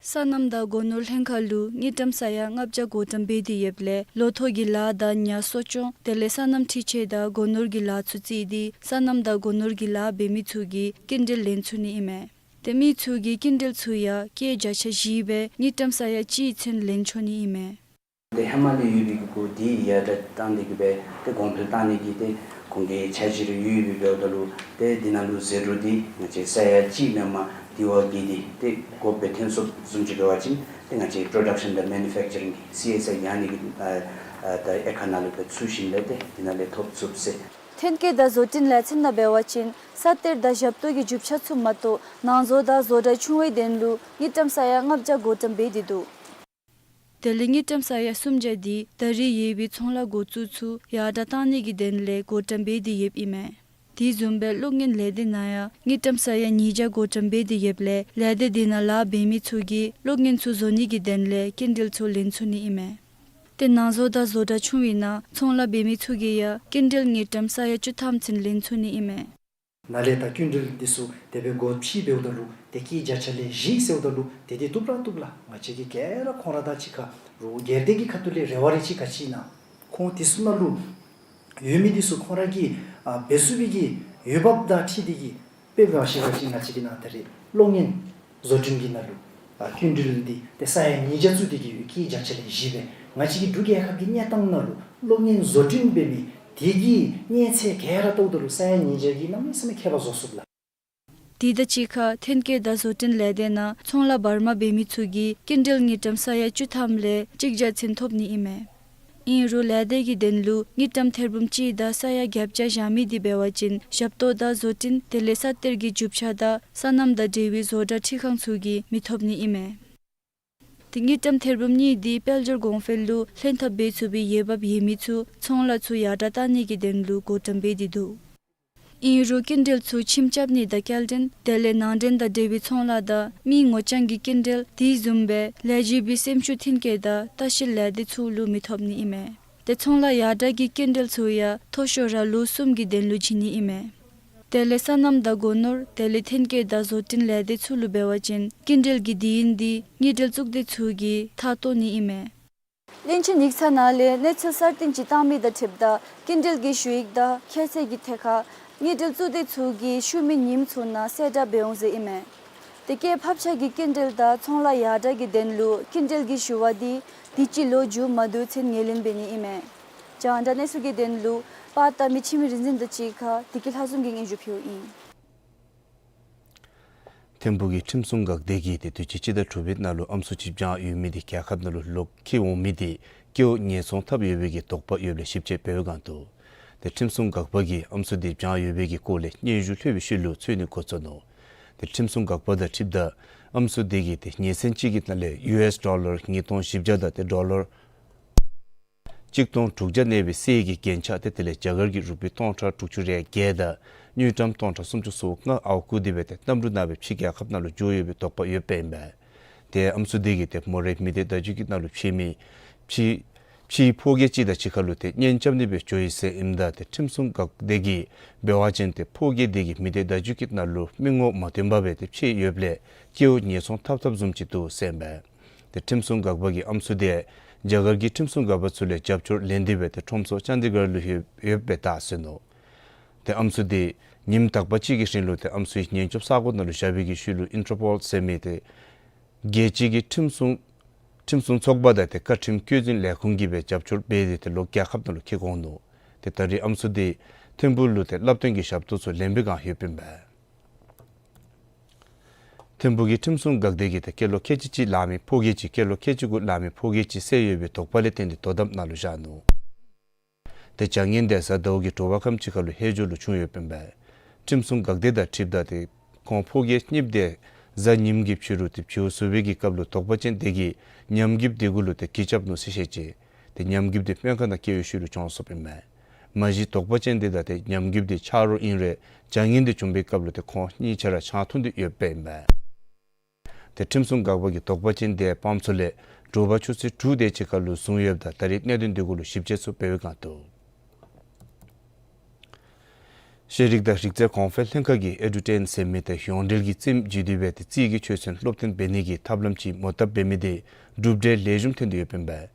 སོ་ནམ་དང་སྒོ་ནོར་ལྷན་ཁག་ལུ་དངུལ་ཀྲམ་ས་ཡ་ལྔ་བརྒྱ་བགོ་བཀྲམ་འབད་དེ་ཡོདཔ་ལས་ལོ་ཐོག་གི་ལཱ་དང་ཉ་གསོ་སྐྱོང་དེ་ལས་སོ་ནམ་འཕྲུལ་ཆས་དང་སྒོ་ནོར་གྱི་ལཱ་ཚུ་བརྩིས་ཏེ་སོ་ནམ་དང་སྒོ་ནོར་གྱི་ལཱ་འབད་མི་ཚུ་གིས་སྐྱིན་འགྲུལ་ལེན་ཚུགས་ནི་ཨིན་མས། ཏེ་མི་ཚུ་གིས་སྐྱིན་འགྲུལ་ཚུ་ཡང་སྐྱེད་བརྒྱ་ཆ་བཞི་སྦེ་དངུལ་ཀྲམ་ས་ཡ་གཅིག་ཚུན་ལེན་ཆོག་ནི་ཨིན་མས། ཏེ་ཧེ་མ་ལས་ཡོད་པའི་གི་གུ་འདི་ཡར་དྲགས་བཏང་སྟེ་གི་སྦེ་ཏེ་གོང་འཕེལ་བཏང་ནི་གི་ཏེ་ཁོང་གི་འཆར་གཞི་རེ་ཡོད་ཡོདཔ་འབདཝ་ད་ལུ་ཏེ་འདི་ནང་ལུ་ཟད་འགྲོ་འདི་ང་བཅས་ས་ཡ་གཅིག་མེན་པར་དེ་བ་གི་འདི་ཏེ་དགོཔ་སྦེ་ཐོན་སོཔ་བཟུམ་ཅིག་འབད་བ་ཅིན་ཏེ་ང་བཅས་པྲོ་ཌག་ཤཱན་དང་མེ་ནུ་ཕེཀ་ཅ་རིང་གི་སི་ཨེསི་ཨའི་ཡང་ནི་གི་ཨ་ཨ་ད་དབྱེ་ཁག་ནང་ལུ་སྦེ་ཚུད་ཞིནམ་ལས་ཏེ་འདི་ནང་ལས་ཐོབ་ཚུགས་ཟེར། ཐོན་སྐྱེད་དང་བཟོ་སྐྲུན་ལས་ཚན་ནང་འབད་བ་ཅིན་ས་གཏེར་དང་ཞབས་ཏོག་གི་རྒྱུ་ཆ་ཚུ་མ་གཏོགས་ནང་བཟོ་དང་བཟོ་གྲྭ་ཆུང་བའི་དོན་ལུ་དངུལ་ཀྲམ་ས་ཡ་ལྔ་བརྒྱ་བགོ་བཀྲམ་འབད་དེ་འདུག། དེ་ལས་དངུལ་ཀྲམ་ས་ཡ་སུམ་བརྒྱ་འདི་ད་རེས་ཡོད་པའི་ཚོང་ལཱ་འགོ་བཙུགས་ཚུ་ཡར་དྲགས་བཏང་ནི་གི་དོན་ལས་བགོ་བཀྲམ་འབད་དེ་ཡོདཔ་ཨིན་མས། དེ་བཟུམ་སྦེ་གློག་བརྙན་ལས་སྡེ་ནང་ཡང་དངུལ་ཀྲམ་ས་ཡ་ཉིས་བརྒྱ་བགོ་བཀྲམ་འབད་དེ་ཡོདཔ་ལས་ལས་སྡེ་དེ་ནང་ལཱ་འབད་མི་ཚུ་གིས་གློག་བརྙན་ཚུ་བཟོ་ནི་གི་དོན་ལས་སྐྱིན་འགྲུལ་ཚུ་ལེན་ཚུགས་ནི་ཨིན་མས། ཏེ་ནང་བཟོ་དང་བཟོ་གྲྭ་ཆུང་བའི་ནང་ཚོང་ལཱ་འབད་མི་ཚུ་གིས་ཡང་སྐྱིན་འགྲུལ་དངུལ་ཀྲམ་ས་ཡ་བཅུ་ཐམ་ཚུན་ལེན་ཚུགས་ནི་ཨིན་མས། ནཱ་ལས་ད་སྐྱིན་འགྲུལ་འདི་ཚུ་དེ་སྦེ་གོ་ཕྱེ་འབདཝ་ད་ལུ་དེ་གི་བརྒྱ་ཆ་ལས་བཞི་ཟེརཝ་ད་ལུ་དེ་འདི་བཏུབ་ར་བཏུབ་ལགས། ང་བཅས་ཀྱིས་ག་ར་ཁོང་ར་དང་གཅིག་ཁར་རུང་སྒེར་སྡེ་གི་ཁ་ཐུག་ལས་རེ་བ་རེ་ཅིག་ག་ཅི་ཨིན་ན། ཁོང་དེ་ཚུ་ནང་ལུ་ཡོད་མི་འདི་ཚུ་ཁོང་ར་གིས་ཨ་འབད་ཚུགས་པའི་གི་འོས་འབབ་དང་འཁྲིལ་ཏེ་གིས་དཔེ་འབད་བ་ཅིན་ང་བཅས་ཀྱི་ནཱ་ད་རེས་གློག་བརྙན་བཟོ་སྐྲུན་གྱི་ནང་ལུ་ཨ་སྐྱིན་འགྲུལ་འདི་ཏེ་ས་ཡ་ཉིས་བརྒྱ་བཙུགས་ཏེ་གིས་ཡོད་ཀྱི་བརྒྱ་ཆ་ལས་བཞི་སྦེ་ང་བཅས་ཀྱི་འབྲུག་རྒྱལ་ཁབ་ཀྱི་གནས་སྟངས་ནང་ལུ་གློག་བརྙན་བཟོ་སྐྲུན་འབད་མི་དེ་གི་མཉེན་ཆས་ག་ར་བལྟཝ་ད་ལུ་ས་ཡ་ཉིས་བརྒྱ་གིས་གནམ་མེད་ས་མེད་ཁྱད་པར་བཟོ་ཚུགས་ལགས། དེ་དང་གཅིག་ཁར་ཐོན་སྐྱེད་དང་བཟོ་སྐྲུན་ལས་སྡེ་ནང་ཚོང་ལཱ་བར་མ་འབད་མི་ཚུ་གིས་སྐྱིན་འགྲུལ་དངུལ་ཀྲམ་ས་ཡ་བཅུ་ཐམ་ལས་གཅིག་བརྒྱ་ཚུན་ཐོབ་ནི་ཨིན་མས། ཨིན་རུང་ལས་སྡེ་གི་དོན་ལུ་དངུལ་ཀྲམ་ཐེར་འབུམ་གཅིག་དང་ས་ཡ་བརྒྱད་བརྒྱ་བཞག་མི་འདི་འབད་བ་ཅིན་ཞབས་ཏོག་དང་བཟོ་སྐྲུན་དེ་ལས་ས་གཏེར་གྱི་རྒྱུ་ཆ་དང་སོ་ནམ་དང་འབྲེལ་བའི་བཟོ་གྲྭ་འཕྲུལ་ཁང་ཚུ་གིས་མི་ཐོབ་ནི་ཨིན་མས། ཏེ་དངུལ་ཀྲམ་ཐེར་འབུམ་གཉིས་འདི་དཔལ་འབྱོར་གོང་འཕེལ་ལུ་ལྷན་ཐབས་འབད་ཚུགས་པའི་འོས་འབབ་ཡོད་མི་ཚུ་ཚོང་ལཱ་ཚུ་ཡར་དྲགས་བཏང་ནི་གི་དོན་ལུ་བགོ་བཀྲམ་འབད་དེ་འདུག། ཨིན་རུང་སྐྱིན་འགྲུལ་ཚུ་ཁྱིམ་རྐྱབ་ནི་དང་སྐྱེལ་འདྲེན་དེ་ལས་ནང་འདྲེན་དང་འབྲེལ་བའི་ཚོང་ལཱ་དང་མི་ངོ་རྐྱང་གི་སྐྱིན་འགྲུལ་དེ་བཟུམ་སྦེ་ལས་བྱེད་པའི་སེམས་ཤུགས་ཐོན་སྐྱེད་དང་ལྟ་བཤལ་ལས་སྡེ་ཚུ་ལུ་མི་ཐོབ་ནི་ཨིན་མས། ཏེ་ཚོང་ལཱ་ཡར་དྲགས་ཀྱི་སྐྱིན་འགྲུལ་ཚུ་ཡང་མཐོ་ཤོས་ར་ལོ་གསུམ་གྱི་དོན་ལུ་བྱིན་ནི་ཨིན་མས། དེ་ལས་སོ་ནམ་དང་སྒོ་ནོར་དེ་ལས་ཐོན་སྐྱེད་དང་བཟོ་སྐྲུན་ལས་སྡེ་ཚུ་ལུ་འབད་བ་ཅིན་སྐྱིན་འགྲུལ་གྱི་དུས་ཡུན་འདི་དངུལ་འབྲེལ་གཙུག་སྡེ་ཚུ་གིས་མཐའ་སྟོན་ནི་ཨིན་མས། བློན་ཆེན་ཡིག་ཚང་ནང་ལས་གནས་ཚུལ་གསར་བཏོན་ཅིག་བཏང་མི་དང་འཁྲིལཝ་ད་སྐྱིན་འགྲུལ་གྱི་ཞུ་ཡིག་དང་ཁྱད་ཚད་ཀྱི་ཐད་ཁར་དངུལ་འབྲེལ་གཙུག་སྡེ་ཚུ་གིས་ཤུལ་མའི་ཉིནམ་ཚུ་ནང་གསལ་བསྒྲགས་འབད་འོང་ཟེར་ཨིན་མས། ཏེ་སྐྱེད་ཕབ་ཆག་གི་སྐྱིན་འགྲུལ་དང་ཚོང་ལཱ་ཡར་དྲགས་ཀྱི་དོན་ལུ་སྐྱིན་འགྲུལ་གྱི་ཞུ་བ་འདི་དུས་ཅི་ལོ་མཇུག་མ་བསྡུ་ཚུན་ངོས་ལེན་འབད་ནི་ཨིན་མས། རྒྱང་བསྒྲགས་གནས་ཚུལ་གྱི་དོན་ལུ་པར་བཏབ་མི་འཆི་མེད་རིག་འཛིན་དང་གཅིག་ཁར་བདེ་སྐྱིད་ལྷ་འཛོམས་ཀྱིས་སྙན་ཞུ་ཕུལཝ་ཨིན། ཐིམ་ཕུག་གི་ཁྲིམས་སྲུང་འགག་སྡེ་གིས་ཏེ་དུས་ཅི་སྤྱི་ཟླ་དྲུག་པའི་ནང་ལུ་ཨམ་སྲུ་ཅིག་བྱང་ཡོད་མི་འདི་རྒྱལ་ཁབ་ནང་ལུ་ལོག་འཁྱིད་འོང་མི་འདི་སྐྱེ་བོ་ཉེས་ཚོང་འཐབ་ཡོད་པའི་གི་དོགས་པ་ཡོདཔ་ལས་ཞིབ་དཔྱད་འབད་བའི་བསྒང་དུ་ཏེ་ཁྲིམས་སྲུང་འགག་པ་གིས་ཨམ་སྲུ་འདི་བྱང་ཡོད་པའི་གི་སྐོར་ལས་སྙན་ཞུ་ལྷོད་པའི་ཤུལ་ལུ་འཚོལ་ནི་འགོ་བཙུགས་ནུག། ཏེ་ཁྲིམས་སྲུང་འགག་པ་དང་འཁྲིལཝ་ད་ཨམ་སྲུ་འདི་གིས་ཏེ་ཉེ་ཚན་ཅིག་གི་ནང་ལས་ཡུ་ཨེསི་ཌོ་ལར་ཉིས་སྟོང་བཞི་བརྒྱ་དང་ཏེ་ཌོ་ལར་གཅིག་སྟོང་དྲུག་བརྒྱ་གནས་པའི་གསེར་གྱི་རྒྱན་ཆ་ཏེ་དེ་ལས་རྒྱ་གར་གྱི་རུ་པི་སྟོང་ཕྲག་དྲུག་ཅུ་རེ་བརྒྱད་དང་དངུལ་ཀྲམ་སྟོང་ཕྲག་སུམ་ཅུ་སོ་ལྔ་ཨར་རྐུ་སྟེ་སྦེ་ཏེ་གནམ་གྲུ་ནང་སྦེ་ཕྱི་རྒྱལ་ཁབ་ནང་ལུ་འགྱོ་ཡོད་པའི་དོགས་པ་ཡོདཔ་ཨིན་པས། ཏེ་ཨམ་སྲུ་འདི་གིས་ཏེ་མོ་རའི་མི་སྡེ་བརྡ་བརྒྱུད་ཀྱི་ནང་ལུ་ཕྱེ་མི་ཕྱི་ཕྱིའི་ཕོ་སྐྱེས་ཅིག་དང་གཅིག་ཁར་ལུ་ཏེ་གཉེན་རྐྱབ་ནི་སྦེ་འགྱོ་ཡི་ཟེར་ཨིནམ་ད་ཏེ་ཁྲིམས་སྲུང་འགག་སྡེ་གིས་འབད་བ་ཅིན་ཏེ་ཕོ་སྐྱེས་འདི་གིས་མི་སྡེ་བརྡ་བརྒྱུད་ཀྱི་ནང་ལུ་མི་ངོ་མ་སྟོན་པར་སྦེ་ཏེ་ཕྱེ་ཡོདཔ་ལས་སྐྱེ་བོ་ཉེས་ཚོང་འཐབ་འཐབ་བཟུམ་ཅིག་འདུག་ཟེར་ཨིན་པས། ཏེ་ཁྲིམས་སྲུང་འགག་པ་གིས་ཨམ་སྲུ་འདི་རྒྱ་གར་གྱི་ཁྲིམས་སྲུང་འགག་པ་ཚུ་ལས་རྒྱབ་སྐྱོར་ལེན་ཏེ་སྦེ་ཏེ་ཁྲོམ་ཚོགས་ཅན་དི་གར་ལུ་ཡོད་ཡོདཔ་སྦེ་བལྟ་ཟེར་ནུག། ཏེ་ཨམ་སྲུ་འདི་ཉིནམ་དག་པ་ཅིག་གི་རིང་ལུ་ཏེ་ཨམ་སྲུའི་ཉེན་སྐྱོབ་ས་གོ་ནང་ལུ་བཞག་པའི་གི་ཤུལ་ལུ་ཨིན་ཊར་པོལ་ཟེར་མི་ཏེ་རྒྱལ་སྤྱི་གི་ཁྲིམས་སྲུང་ཁྲིམས་སྲུང་ཚོགས་པ་དང་ཏེ་བཀའ་ཁྲིམས་བཀོད་འཛིན་ལས་ཁུངས་ཀྱིས་སྦེ་རྒྱབ་སྐྱོར་འབད་དེ་ཏེ་ལོག་རྒྱལ་ཁབ་ནང་ལུ་འཁྱིད་འོང་ནུག། ཏེ་ད་རེས་ཨམ་སྲུ་འདི་ཐིམ་ཕུག་ལུ་ཏེ་བསླབ་སྟོན་གྱི་ཞབས་ཏོག་ཚུ་ལེན་པའི་བསྒང་ཡོདཔ་ཨིན་པས། ཐིམ་ཕུག་གི་ཁྲིམས་སྲུང་འགག་སྡེ་གིས་ཏེ་སྐྱེས་ལོ་ཁལ་གཅིག་ཅིག་ལང་མི་ཕོ་སྐྱེས་ཅིག་སྐྱེས་ལོ་ཁལ་གཅིག་གུ་ལང་མི་ཕོ་སྐྱེས་ཅིག་བསད་ཡོད་པའི་དོགས་པ་ལས་བརྟེན་ཏེ་དོ་དམ་ནང་ལུ་བཞག་ནུག། ཏེ་བྱ་ངན་འདི་གཟའ་ཟླཝ་གི་དྲོ་པ་ཁམས་ཅིག་ཁར་ལུ་ལྷོད་ལྗོངས་ལུ་བྱུང་ཡོདཔ་ཨིན་པས། ཁྲིམས་སྲུང་འགག་སྡེ་དང་འཁྲིལཝ་ད་ཏེ་ཁོང་ཕོ་རྒྱས་གཉིསཔོ་དེ་གཟའ་ཉིམ་གི་ཕྱི་རུ་ཏེ་བྱིའུ་ཟུག་པའི་གི་སྐབས་ལུ་དོགས་པ་ཅན་དེ་གིས་ཉམས་རྒུདཔ་དེ་གུ་ལུ་ཏེ་གུས་རྐྱབ་ནུག་ཟེར་བཤད་ཅི། ཏེ་ཉམས་རྒུདཔ་དེ་སྨན་ཁང་ནང་བསྐྱལ་བའི་ཤུལ་ལུ་བྱོན་སོཔ་ཨིན་མས། མ་གཞི་དོགས་པ་ཅན་དེ་དང་ཏེ་ཉམས་རྒུདཔ་དེ་ཆ་རོགས་ཨིན་རུང་བྱ་ངན་དེ་བྱུང་པའི་སྐབས་ལུ་ཏེ་ཁོང་གཉིས་ཆ་ར་ཆང་འཐུང་སྟེ་ཡོདཔ་ཨིན་མས། ཏེ་ཁྲིམས་སྲུང་འགག་པ་གིས་དོགས་པ་ཅན་དེ་སྤངམ་ཚུ་ལས་དྲོ་པ་ཆུ་ཚོད་དྲུག་དེ་ཅིག་ཁར་ལུ་བཟུང་ཡོདཔ་ད་ད་རིས་གནད་དོན་དེ་གུ་ལུ་ཞིབ་དཔྱད་ཚུ་འབད་བའི་བསྒང་འདུག། ཤེས་རིག་དང་རིག་རྩལ་གོང་འཕེལ་ལྷན་ཁག་གིས་ཨེ་ཌུ་ཊེན་ཟེར་མི་དེ་ཡོངས་འབྲེལ་གྱི་རྩེདམོ་བརྒྱུད་དེ་སྦེ་ཏེ་རྩིས་ཀྱི་ཆོས་ཚན་སློབ་སྟོན་འབད་ནི་གི་ཐབས་ལམ་ཅིག་མོ་བཏབ་འབད་མི་དེ་གྲུབ་འབྲས་ལེགས་ཤོམ་ཐོན་ཏེ་ཡོདཔ་ཨིན་པས།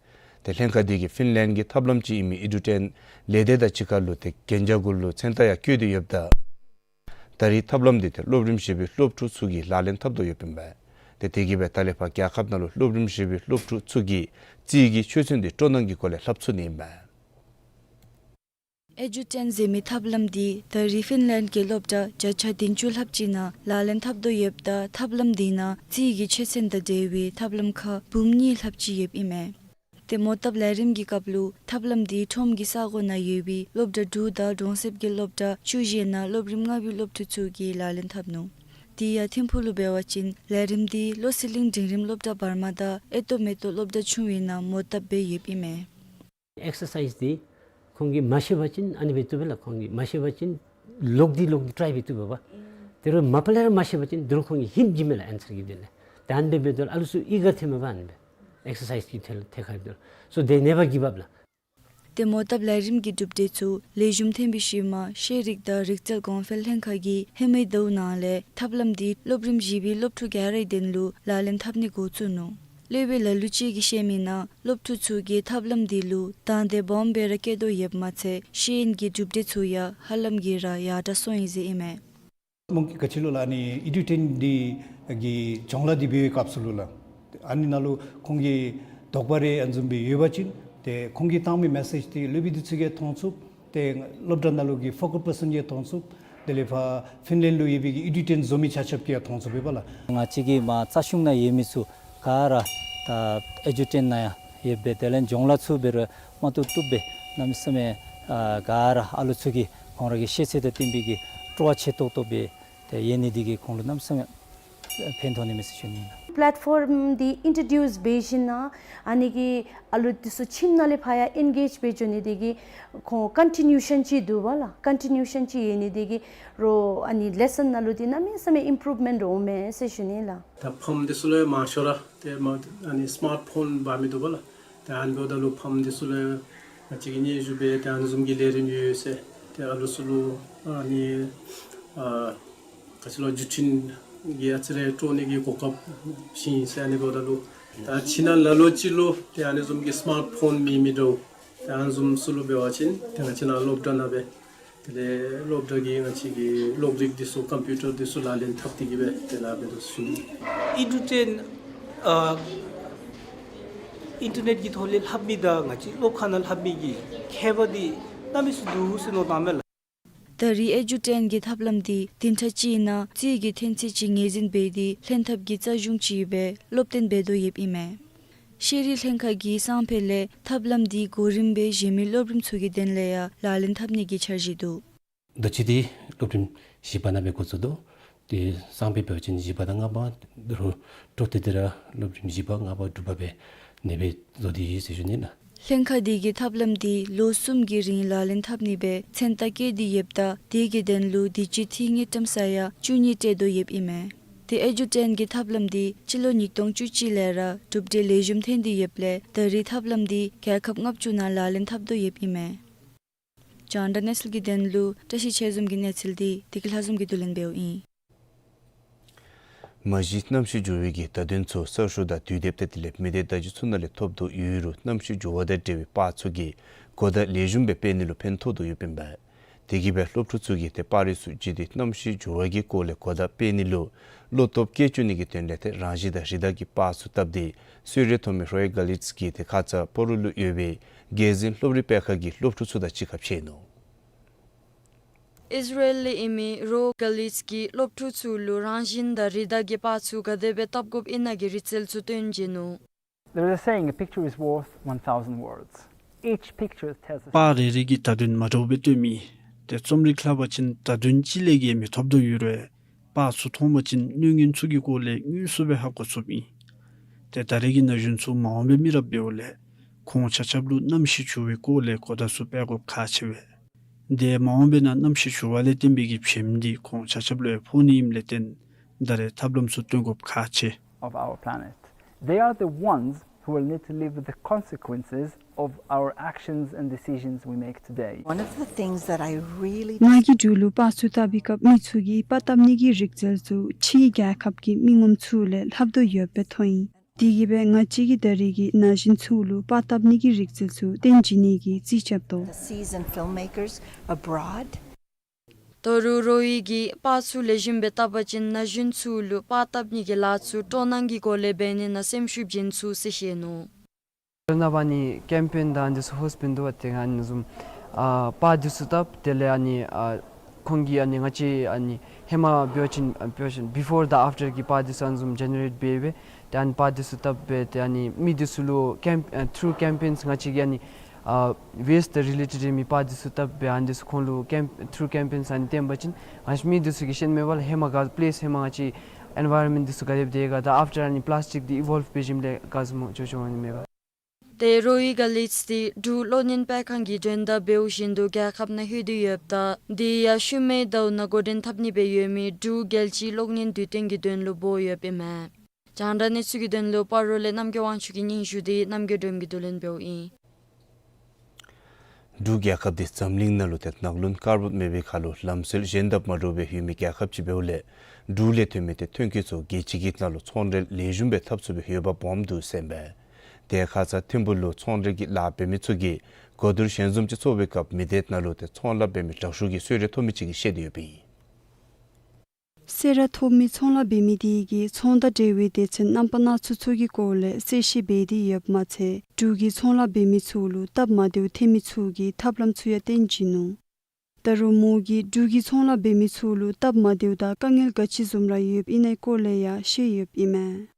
ཏེ་ལྷན་ཁག་དེ་གིས་ཧྥིན་ལན་གྱི་ཐབས་ལམ་ཅིག་ཨིན་མི་ཨེ་ཌུ་ཊེན་ལས་སྡེ་དང་གཅིག་ཁར་ལུ་ཏེ་གན་རྒྱ་གུ་ལུ་མཚན་རྟགས་ཡང་བཀོད་དེ་ཡོདཔ་ད་ད་རིས་ཐབས་ལམ་དེ་ཏེ་སློབ་རིམ་བཞི་པའི་སློབ་ཕྲུག་ཚུ་གིས་ལག་ལེན་འཐབ་དོ་ཡོདཔ་ཨིན་པས། ཏེ་དེ་གིས་སྦེ་ད་ལས་ཕར་རྒྱལ་ཁབ་ནང་ལུ་སློབ་རིམ་བཞི་པའི་སློབ་ཕྲུག་ཚུ་གིས་རྩིས་ཀྱི་ཆོས་ཚན་དེ་སྤྲོ་སྣང་གི་སྒོ་ལས་ལྷབ་ཚུགས་ནི་ཨིན་པས། ཨེ་ཌུ་ཊེན་ཟེར་མི་ཐབས་ལམ་འདི་ད་རིས་ཧྥིན་ལན་གྱི་སློབ་གྲྭ་བརྒྱ་ཆ་བདུན་ཅུ་ལྷགཔ་ཅིག་ནང་ལག་ལེན་འཐབ་དོ་ཡོདཔ་ད་ཐབས་ལམ་འདི་ནང་རྩིས་ཀྱི་ཆོས་ཚན་དང་འབྲེལ་བའི་ཐབས་ལམ་ཁག་འབུམ་གཉིས་ལྷགཔ་ཅིག་ཡོདཔ་ཨིན་མས། ཏེ་མོ་བཏབ་ལས་རིམ་གྱི་སྐབས་ལུ་ཐབས་ལམ་འདི་ཁྲོམ་གྱི་ས་གོ་ནང་ཡོད་པའི་སློབ་གྲྭ་དྲུག་དང་གྲོང་གསེབ་ཀྱི་སློབ་གྲྭ་བཅུ་བཞི་ནང་སློབ་རིམ་ལྔ་པའི་སློབ་ཕྲུག་ཚུ་གིས་ལག་ལེན་འཐབ་ནུག། དེ་ཡང་ཐིམ་ཕུག་ལུ་འབད་བ་ཅིན་ལས་རིམ་འདི་བློ་གསལ་གླིང་འབྲིང་རིམ་སློབ་གྲྭ་བར་མ་དང་ཨེ་ཏོ་མེ་ཏོག་སློབ་གྲྭ་ཆུང་བའི་ནང་མོ་བཏབ་འབད་ཡོདཔ་ཨིན་མས། ཨེག་སར་སའིཛ་འདི་ཁོང་གིས་མ་ཤེས་པ་ཅིན་ཨ་ནི་སྦེ་བཏུབ་པས་ལགས། ཁོང་གིས་མ་ཤེས་པ་ཅིན་ལོག་སྟེ་ལོག་སྟེ་ཊ་རའི་འབད་བཏུབ་པས། དེ་རུང་མ་པ་ལས་ར་མ་ཤེས་པ་ཅིན་དེ་རུང་ཁོང་གིས་ཧིནཊ་བྱིནམ་མས་ལགས། ཨན་སར་གྱི་དོན་ལས། ད་ཨ་ནི་སྦེ་འབད་དོ་ལགས། ཨ་ལུ་ཚུ་ཨི་གར་ཐོནམ་མས་པ། ཨ་ནི་སྦེ་ཨེག་སར་སའིཛ་གི་ཐད་ཐད་ཁར་འབད་དོ་ལགས། སོ་དེ་ནེ་བར་གིབ་ཨཔ་ལགས། ཏེ་མོ་བཏབ་ལས་རིམ་གྱི་གྲུབ་འབྲས་ཚུ་ལེགས་ཤོམ་ཐོན་པའི་ཤུལ་མ་ཤེས་རིག་དང་རིག་རྩལ་གོང་འཕེལ་ལྷན་ཁག་གིས་ཧེ་མའི་ཟླཝ་ནང་ལས་ཐབས་ལམ་འདི་སློབ་རིམ་བཞི་པའི་སློབ་ཕྲུག་ག་རའི་དོན་ལུ་ལག་ལེན་འཐབ་ནི་འགོ་བཙུགས་ནུག། སློབ་དཔོན་ལ་ལུ་ཅིག་གིས་བཤད་མིའི་ནང་སློབ་ཕྲུག་ཚུ་གིས་ཐབས་ལམ་འདི་ལུ་དང་འདོད་སྦོམ་སྦེ་ར་བསྐྱེད་དོ་ཡོདཔ་མ་ཚད་ཤེས་ཡོན་གྱི་གྲུབ་འབྲས་ཚུ་ཡང་ཧ་ལམ་གྱིས་ར་ཡར་དྲགས་སོང་ཡི་ཟེར་ཨིན་མས། མོ་གིས་ག་ཅི་ལོ་ལགས། ཨ་ནི་ཨེ་ཌུ་ཊེན་འདི་གི་སྦྱོང་བརྡར་འདི་འབད་བའི་སྐབས་སུ་ལུ་ལགས། ཨ་ནི་ནང་ལུ་ཁོང་གི་དོགས་པ་རེ་ཨ་ནི་བཟུམ་སྦེ་ཡོད་པ་ཅིན་ཏེ་ཁོང་གིས་བཏང་མི་མེ་སེཇ་འདི་སློབ་དཔོན་འདི་ཚུ་གིས་མཐོང་ཚུགས། ཏེ་སློབ་གྲྭ་ནང་ལུ་གི་ཕོ་ཀལ་པར་སཱན་གིས་མཐོང་ཚུགས། དེ་ལས་ཕར་ཧྥིན་ལན་ལུ་ཡོད་པའི་གི་ཨེ་ཌུ་ཊེན་བཟོ་མི་ཆ་ཁྱབ་ཀྱིས་ཡང་མཐོང་ཚུགས་པས་པ་ལགས། ང་བཅས་ཀྱི་མར་རྩ་གཞུང་ནང་ཡོད་མི་ཚུ་ག་ར་ད་ཨེ་ཌུ་ཊེན་ནང་ཡང་ཡོདཔ་སྦེ་དེ་ལས་སྦྱོང་བརྡར་ཚུ་འབད་རུང་མ་བཏུབ་བཏུབ་སྦེ་གནམ་མེད་ས་མེད་ཨ་ག་ར་ཨ་ལུ་ཚུ་གིས་ཁོང་ར་གི་ཤེས་ཚད་དང་བསྟུན་པའི་གི་སྤྲོ་བ་ཆེ་ཏོག་ཏོ་སྦེ་ཏེ་ཡོད་ནི་འདི་གིས་ཁོང་ལུ་གནམ་མེད་ས་མེད་ཕན་ཐོགས་ནི་མས་ཟེར་ཞུ་ནི་ཨིན་ལགས། པི་ལེཊ་ཕོརམ་འདི་ཨིན་ཊྲོ་ཌིའུསི་འབད་ཞིནམ་ཨ་ནི་གིས་ཨ་ལུ་འདི་ཚུ་ཁྱིམ་ནང་ལས་ཕར་ཡང་ཨེན་གེཇ་འབད་འགྱོ་ནི་འདི་གིས་ཁོང་ཀོན་ཊི་ནིའུ་ཤཱན་ཅིག་འདུག་པ་ལགས། ཀོན་ཊི་ནིའུ་ཤཱན་ཅིག་ཡོད་ནི་འདི་གིས་རོགས་ཨ་ནི་ལེ་སཱན་ནང་ལུ་འདི་གནམ་མེད་ས་མེད་ཨིམ་པུ་རུབ་མེནཊ་འོང་མས་ཟེར་ཞུ་ནི་ལགས། ད་ཕམ་འདི་ཚུ་ལུ་མང་ཤོས་ར་ཏེ་མ་ཨ་ནི་སི་མཱཊ་ཕོན་འབག་མི་འདུག་པ་ལགས། ཏེ་ཨ་ནི་འབདཝ་ད་ལུ་ཕམ་འདི་ཚུ་ལུ་ང་བཅས་ཀྱིས་སྙན་ཞུ་འབད་ཏེ་ཨ་ནི་བཟུམ་གྱི་ལས་རིམ་ཡོད་ཟེར་ཏེ་ཨ་ལུ་ཚུ་ལུ་ཨ་ནི་ཨ་ག་ཅི་ལོ་བརྒྱུད་འཕྲིན་གྱི་ཨ་ཙི་རེ་སྤྲོ་ནི་གི་གོ་སྐབས་བྱིན་ཟེར་ཨ་ནི་འབདཝ་ད་ལུ་ད་ཁྱིམ་ནང་ལ་ལུ་ཅིག་ལུ་ཏེ་ཨ་ནི་བཟུམ་གྱི་སི་མཱཊ་ཕོན་མེད་མི་འདྲཝ་ཏེ་ཨ་ནི་བཟུམ་ཚུ་ལུ་འབད་བ་ཅིན་ཏེ་ང་བཅས་ནཱ་སློབ་གྲྭ་ནང་སྦེ་དེ་ལས་སློབ་གྲྭ་གི་ང་བཅས་ཀྱི་གློག་རིག་འདི་ཚུ་ཀམ་པིའུ་ཊར་འདི་ཚུ་ལག་ལེན་འཐབ་སྟེ་གི་སྦེ་དེ་ནང་སྦེ་འདུག་ཟེར་ཞུ་ནི། ཨེ་ཌུ་ཊེན་ཨ་ཨིན་ཊར་ནེཊ་ཀྱི་ཐོག་ལས་ལྷབ་མི་དང་ང་བཅས་སློབ་ཁང་ནང་ལྷབ་མི་གི་ཁྱད་པར་འདི་གནམ་མེད་ས་མེད་འདུག་ཟེར་མནོ་བཏངམ་མས་ལགས། ད་རིས་ཨེ་ཌུ་ཊེན་གྱི་ཐབས་ལམ་འདི་བདུན་ཕྲག་གཅིག་ནང་རྩིས་ཀྱི་ཐོན་ཚད་ཅིག་ངོས་འཛིན་འབད་དེ་ལྷན་ཐབས་ཀྱི་རྩ་གཞུང་ཅིག་སྦེ་སློབ་སྟོན་འབད་དོ་ཡོདཔ་ཨིན་མས། ཤེས་རིག་ལྷན་ཁག་གིས་སང་ཕོད་ལས་ཐབས་ལམ་འདི་གོ་རིམ་སྦེ་གཞན་མི་སློབ་རིམ་ཚུ་གི་དོན་ལས་ཡང་ལག་ལེན་འཐབ་ནི་གི་འཆར་གཞི་འདུག། ད་ཅི་འདི་སློབ་རིམ་བཞི་པ་ནང་སྦེ་འགོ་བཙུགས་དོ། ཏེ་སང་ཕོད་འབད་བ་ཅིན་བཞི་པ་དང་ལྔ་པ་རུ་སྤྲོ་སྟེ་དེ་ར་སློབ་རིམ་བཞི་པ་ལྔ་པ་དྲུག་པ་སྦེ་ཨ་ནི་སྦེ་བཟོ་སྟེ་ཡོད་ཟེར་ཞུ་ནི་ལགས། ལྷན་ཁག་འདི་གིས་ཐབས་ལམ་འདི་ལོ་གསུམ་གྱི་རིང་ལག་ལེན་འཐབ་ནི་སྦེ་མཚན་རྟགས་བཀོད་དེ་ཡོདཔ་ད་དེ་གི་དོན་ལུ་དུས་ཅི་ཐིག་ངེས་ཀྲམ་ས་ཡ་བཅུ་གཉིས་སྤྲོད་དོ་ཡོདཔ་ཨིན་མས། ཏེ་ཨེ་ཌུ་ཊེན་གྱི་ཐབས་ལམ་འདི་སྤྱི་ལོ་ཉིས་སྟོང་བཅུ་གཅིག་ལས་ར་གྲུབ་འབྲས་ལེགས་ཤོམ་ཐོན་ཏེ་ཡོདཔ་ལས་ད་རིས་ཐབས་ལམ་འདི་རྒྱལ་ཁབ་ལྔ་བཅུ་ནང་ལག་ལེན་འཐབ་དོ་ཡོདཔ་ཨིན་མས། རྒྱང་བསྒྲགས་གནས་ཚུལ་གྱི་དོན་ལུ་བཀྲ་ཤིས་ཆོས་འཛོམས་ཀྱི་གནས་ཚུལ་འདི་བདེ་སྐྱིད་ལྷ་འཛོམས་ཀྱིས་བསྡུ་ལེན་འབདཝ་ཨིན། མ་གཞི་གནམ་གཤིས་འགྱུར་བའི་གི་བརྡ་དོན་ཚུ་གསར་ཤོག་དང་དུས་དེབ་དང་དེ་ལས་མི་སྡེ་བརྡ་བརྒྱུད་ཚུ་ནང་ལས་ཐོབ་དོ་ཡོད་རུང་གནམ་གཤིས་འགྱུར་བ་དང་འབྲེལ་བའི་པར་ཚུ་གིས་གོ་བརྡ་ལེགས་ཤོམ་སྦེ་སྤེལ་ནི་ལུ་ཕན་ཐོགས་དོ་ཡོདཔ་ཨིན་པས། དེ་གིས་སྦེ་སློབ་ཕྲུག་ཚུ་གིས་ཏེ་པར་རིས་ཚུ་བརྒྱུད་དེ་གནམ་གཤིས་འགྱུར་བ་གི་སྐོར་ལས་གོ་བརྡ་སྤེལ་ནི་ལུ་བློ་སྟོབས་བསྐྱེད་བཅུག་ནི་གི་དོན་ལས་ཏེ་རང་བཞིན་དང་རི་དྭགས་ཀྱི་པར་ཚུ་བཏབ་སྟེ་གསོལ་རས་ཐོབ་མི་རོའི་ག་ལིཊས་ཀྱིས་ཏེ་ཁ་ཙ་སྤ་རོ་ལུ་ཡོད་པའི་རྒྱལ་འཛིན་སློབ་རིམ་སྤེལ་ཁང་གི་སློབ་ཕྲུག་ཚུ་དང་གཅིག་ཁར་ཕྱད་ནུག། ཨིས་ར་ཨེལ་ལས་ཨིན་མི་རོའི་ག་ལིཊས་ཀྱིས་སློབ་ཕྲུག་ཚུ་ལུ་རང་བཞིན་དང་རི་དྭགས་ཀྱི་པར་ཚུ་ག་དེ་སྦེ་བཏབ་དགོཔ་ཨིན་ན་གི་རིག་རྩལ་ཚུ་སྟོན་བྱིན་ནུག། There is a saying, "A picture is worth one thousand words." Each picture tells a པར་རེ་རེ་གིས་བརྡ་དོན་མ་འདྲཝ་སྦེ་སྟོན་མི་ ཏེ་རྩོམ་རིག་ལྷབ་པ་ཅིན་བརྡ་དོན་ཅིག་ལས་བརྒལ་མི་ཐོབ་དོ་ཡོད་རུང་པར་ཚུ་མཐོང་པ་ཅིན་གནོད་ངན་ཚུ་གི་སྐོར་ལས་དངོས་སུ་སྦེ་ཧ་གོ་ཚུགསཔ་ཨིན། ཏེ་ད་རེས་ཀྱི་ན་གཞོན་ཚུ་མ་འོངས་པའི་མི་རབས་འབདཝ་ལས་ཁོང་ཆ་ཁྱབ་ལུ་གནམ་གཤིས་འགྱུར་བའི་སྐོར་ལས་གོ་བརྡ་ཚུ་སྤེལ་དགོཔ་ཁག་ཆེ་བས། ཏེ་མ་འོངས་པའི་ནང་གནམ་གཤིས་འགྱུར་བ་ལས་བརྟེན་པའི་གི་བྱེམ་འདི་ཁོང་ཆ་ཁྱབ་ལུ་ཡང་ཕོག་ནི་ཨིནམ་ལས་བརྟེན་ད་རེས་ཐབས་ལམ་ཚུ་སྟོན་དགོཔ་ཁག་ཆེ། Of our planet. They are the ones who will need to live with the consequences of our actions and decisions we make today. One of the things that I really ང་གིས་འབྲུག་ལུ་པར་ཚུ་བཏབ་པའི་སྐབས་མི་ཚུ་གིས་པར་བཏབ་ནི་གི་རིག་རྩལ་ཚུ་ཕྱིའི་རྒྱལ་ཁབ་ཀྱི་མི་ངོམ་ཚུ་ལས་ལྷབ་དོ་ཡོདཔ་སྦེ་མཐོང་ཡི། དེ་གིས་སྦེ་ང་བཅས་ཀྱིས་ད་རེས་ཀྱི་ན་གཞོན་ཚུ་ལུ་པར་བཏབ་ནི་གི་རིག་རྩལ་ཚུ་སྟོན་བྱིན་ནི་གི་རྩིས་རྐྱབ་དོ། The seasoned filmmakers abroad. ད་རུང་རོ་ཡི་གིས་པར་ཚུ་ལེགས་ཤོམ་སྦེ་བཏབ་པ་ཅིན་ན་གཞོན་ཚུ་ལུ་པར་བཏབ་ནི་གི་ལཱ་ཚུ་སྤྲོ་སྣང་གི་སྒོ་ལས་འབད་ནི་ནང་སེམས་ཤུགས་བྱིན་ཚུགས་ཟེར་བཤད་ནུག། ད་ནངས་པ་ཨ་ནི་ཀེམ་པེན་དང་འདི་ཚུ་ཧོསཊ་འབད་དོ་བ་ཏེ་ཨ་ནི་བཟུམ་ཨ་པར་འདི་ཚུ་བཏབ། དེ་ལས་ཨ་ནི་ཨ་ཁོང་གིས་ཨ་ནི་ང་བཅས་ཨ་ནི་ཧེ་མ་འབད་བ་ཅིན་ཨ་འབད་བ་ཅིན་བི་ཕོར་དང་ཨཕ་ཊར་གྱི་པར་འདི་ཚུ་ཨ་ནི་བཟུམ་ཇེ་ནེ་རེཊ་འབད་སྦེ་ཏེ་ཨ་ནི་པར་འདི་ཚུ་བཏབ་སྦེ་ཏེ་ཨ་ནི་མི་འདི་ཚུ་ལུ་ཀེམ་ཨ་ཐུརུ་ཀེམ་པེནསི་ང་བཅས་ཀྱིས་ཨ་ནི་ཨ་ཝེསཊ་དང་རི་ལེ་ཊེཌ་མི་པར་འདི་ཚུ་བཏབ་སྦེ་ཨ་ནི་འདི་ཚུ་ཁོང་ལུ་ཀེམ་ཐུརུ་ཀེམ་པེནསི་ཨ་ནི་སྟོན་པ་ཅིན་ང་བཅས་མི་འདི་ཚུ་གིས་ཤེས་ནི་མས་པ་ལགས། ཧེ་མ་ག་པི་ལེསི་ཧེ་མ་ང་བཅས་ཨེན་ཝའི་རོན་མེནཊ་འདི་ཚུ་ག་དེ་སྦེ་དེ་ག་དང་ཨཕ་ཊར་ཨ་ནི་པི་ལཱསི་ཊིཀ་འདི་ཨི་ཝོལབ་འབད་ཞིནམ་ལས་ག་བཟུམ་ཅོག་ཅོག་འོང་ནི་མས་པ། ཏེ་རོ་ཡི་ག་ལིསི་འདི་འབྲུག་གློག་བརྙན་སྤེལ་ཁང་གི་འགྲན་བསྡུར་འབདཝ་བཞིན་དུ་རྒྱལ་ཁབ་ནང་ལྷོད་དེ་ཡོདཔ་ད་དེ་ཡང་ཤུལ་མའི་ཟླཝ་ནང་འགོ་འདྲེན་འཐབ་ནི་སྦེ་ཡོད་མི་འབྲུག་རྒྱལ་སྤྱིའི་གློག་བརྙན་དུས་སྟོན་གྱི་དོན་ལུ་འབོ་ཡོདཔ་ཨིན་མས། རྒྱང་བསྒྲགས་གནས་ཚུལ་གྱི་དོན་ལུ་སྤ་རོ་ལས་རྣམ་རྒྱལ་དབང་ཕྱུག་གི་སྙན་ཞུ་འདི་རྣམ་རྒྱལ་སྒྲོལམ་གྱིས་བསྡུ་ལེན་འབདཝ་ཨིན། འབྲུག་རྒྱལ་ཁབ་འདི་འཛམ་གླིང་ནང་ལུ་ཏེ་ནགས་ཀླུང་དཀར་པོ་མེད་པའི་ཁར་ལུ་ལམ་སྲོལ་གཞན་དང་མ་འདྲཝ་སྦེ་ཡོད་མི་རྒྱལ་ཁབ་ཅིག་འབདཝ་ལས་འབྲུག་ལས་ཐོན་མི་ཏེ་ཐོན་སྐྱེད་ཚུ་རྒྱལ་སྤྱི་གི་ནང་ལུ་ཚོང་འབྲེལ་ལེགས་ཤོམ་སྦེ་འཐབ་ཚུགས་པའི་འོས་འབབ་སྦོམ་འདུག་ཟེར་ཨིན་པས། ཏེ་ཁ་ཙ་ཐིམ་ཕུག་ལུ་ཚོང་འབྲེལ་གྱི་ལཱ་འབད་མི་ཚུ་གིས་གོ་བསྡུར་ཞལ་འཛོམས་ཅིག་ཚོགས་པའི་སྐབས་མི་སྡེ་ནང་ལུ་ཏེ་ཚོང་ལཱ་འབད་མི་དྲག་ཤོས་ཀྱི་གསོལ་རས་ཐོབ་མི་ཅིག་གིས་བཤད་དེ་ཡོདཔ་ཨིན། གསོལ་རས་ཐོབ་མི་ཚོང་ལཱ་འབད་མི་དེ་གིས་ཚོང་དང་འབྲེལ་བའི་སྡེ་ཚན་རྣམ་པ་སྣ་ཚོགས་ཚུ་གི་སྐོར་ལས་གསལ་བཤད་འབད་དེ་ཡོདཔ་མ་ཚད་འབྲུག་གི་ཚོང་ལཱ་འབད་མི་ཚུ་ལུ་སྟབས་མ་བདེཝ་ཐོན་མི་ཚུ་གི་ཐབས་ལམ་ཚུ་ཡང་སྟོན་བྱིན་ནུག། ད་རུང་མོ་གིས་འབྲུག་གི་ཚོང་ལཱ་འབད་མི་ཚུ་ལུ་སྟབས་མ་བདེཝ་དང་དཀའ་ངལ་ག་ཅི་བཟུམ་ར་ཡོདཔ་ཨིན་ནའི་སྐོར་ལས་ཡང་བཤད་ཡོདཔ་ཨིན་མས།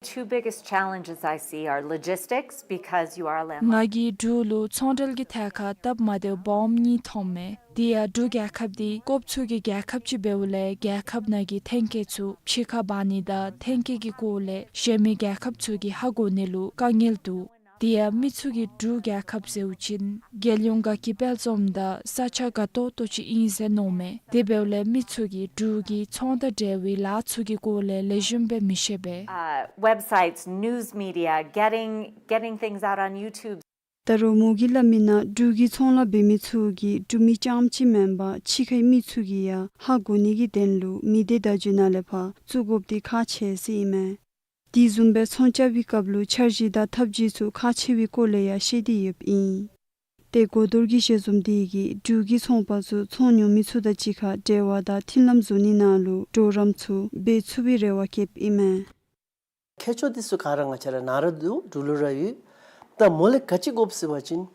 Two biggest challenges I see are logistics, because you are a landlocked ང་གིས་འབྲུག་ལུ་ཚོང་འབྲེལ་གྱི་ཐད་ཁར་སྟབས་མ་བདེཝ་སྦོམ་གཉིས་མཐོངམ་མས། དེ་ཡང་འབྲུག་རྒྱལ་ཁབ་འདི་ཀོབ་ཚུ་གི་རྒྱལ་ཁབ་ཅིག་འབདཝ་ལས་རྒྱལ་ཁབ་ནང་གི་ཐོན་སྐྱེད་ཚུ་ཕྱི་ཁར་འབག་ནི་དང་ཐོན་སྐྱེད་ཀྱི་སྐོར་ལས་གཞན་མི་རྒྱལ་ཁབ་ཚུ་གིས་ཧ་གོ་ནི་ལུ་དཀའ་ངལ་འདུག། དེ་ཡང་མི་ཚུ་གིས་འབྲུག་རྒྱལ་ཁབ་ཟེརཝ་ཅིན་རྒྱལ་ཡོངས་དགའ་སྐྱིད་དཔལ་འཛོམས་དང་ས་ཆ་དགའ་ཏོག་ཏོ་ཅིག་ཨིན་ཟེར་མནོཝ་མས། དེ་འབདཝ་ལས་མི་ཚུ་གིས་འབྲུག་གི་ཚོང་དང་འབྲེལ་བའི་ལཱ་ཚུ་གི་སྐོར་ལས་ལེགས་ཤོམ་སྦེ་མི་ཤེས་པས། Uh, websites, news media, getting, getting things out on YouTube. ད་རུང་མོ་གིས་སླབ་མིའི་ནང་འབྲུག་གི་ཚོང་ལཱ་འབད་མི་ཚུ་གིས་འབྲུག་མི་རྐྱངམ་ཅིག་མེན་པར་ཕྱི་ཁའི་མི་ཚུ་གིས་ཡང་ཧ་གོ་ནི་གི་དོན་ལུ་མི་སྡེ་བརྡ་བརྒྱུད་ནང་ལས་ཕར་བཙུགས་དགོཔ་འདི་ཁག་ཆེ་ཟེར་ཨིན་མས། དེ་བཟུམ་སྦེ་ཚོང་རྐྱབ་པའི་སྐབས་ལུ་འཆར་གཞི་དང་ཐབས་བྱུས་ཚུ་ཁག་ཆེ་བའི་སྐོར་ལས་ཡང་བཤད་དེ་ཡོདཔ་ཨིན། ཏེ་གོ་བསྡུར་གྱི་ཞལ་འཛོམས་དེ་གིས་འབྲུག་གི་ཚོང་པ་ཚུ་ཚོང་ཉོ་མི་ཚུ་དང་གཅིག་ཁར་འབྲེལ་བ་དང་མཐུན་ལམ་བཟོ་ནི་ནང་ལུ་གྲོགས་རམ་ཚུ་འབད་ཚུགས་པའི་རེ་བ་བསྐྱེདཔ་ཨིན་མས། མཁས་མཆོག་འདི་ཚུ་ག་ར་ང་བཅས་ར་ནཱ་ར་འདུག། འབྲུག་ལུ་ར་ཡོད། ད་མོ་ལས་ག་ཅི་དགོཔ་ཟེར་བ་ཅིན་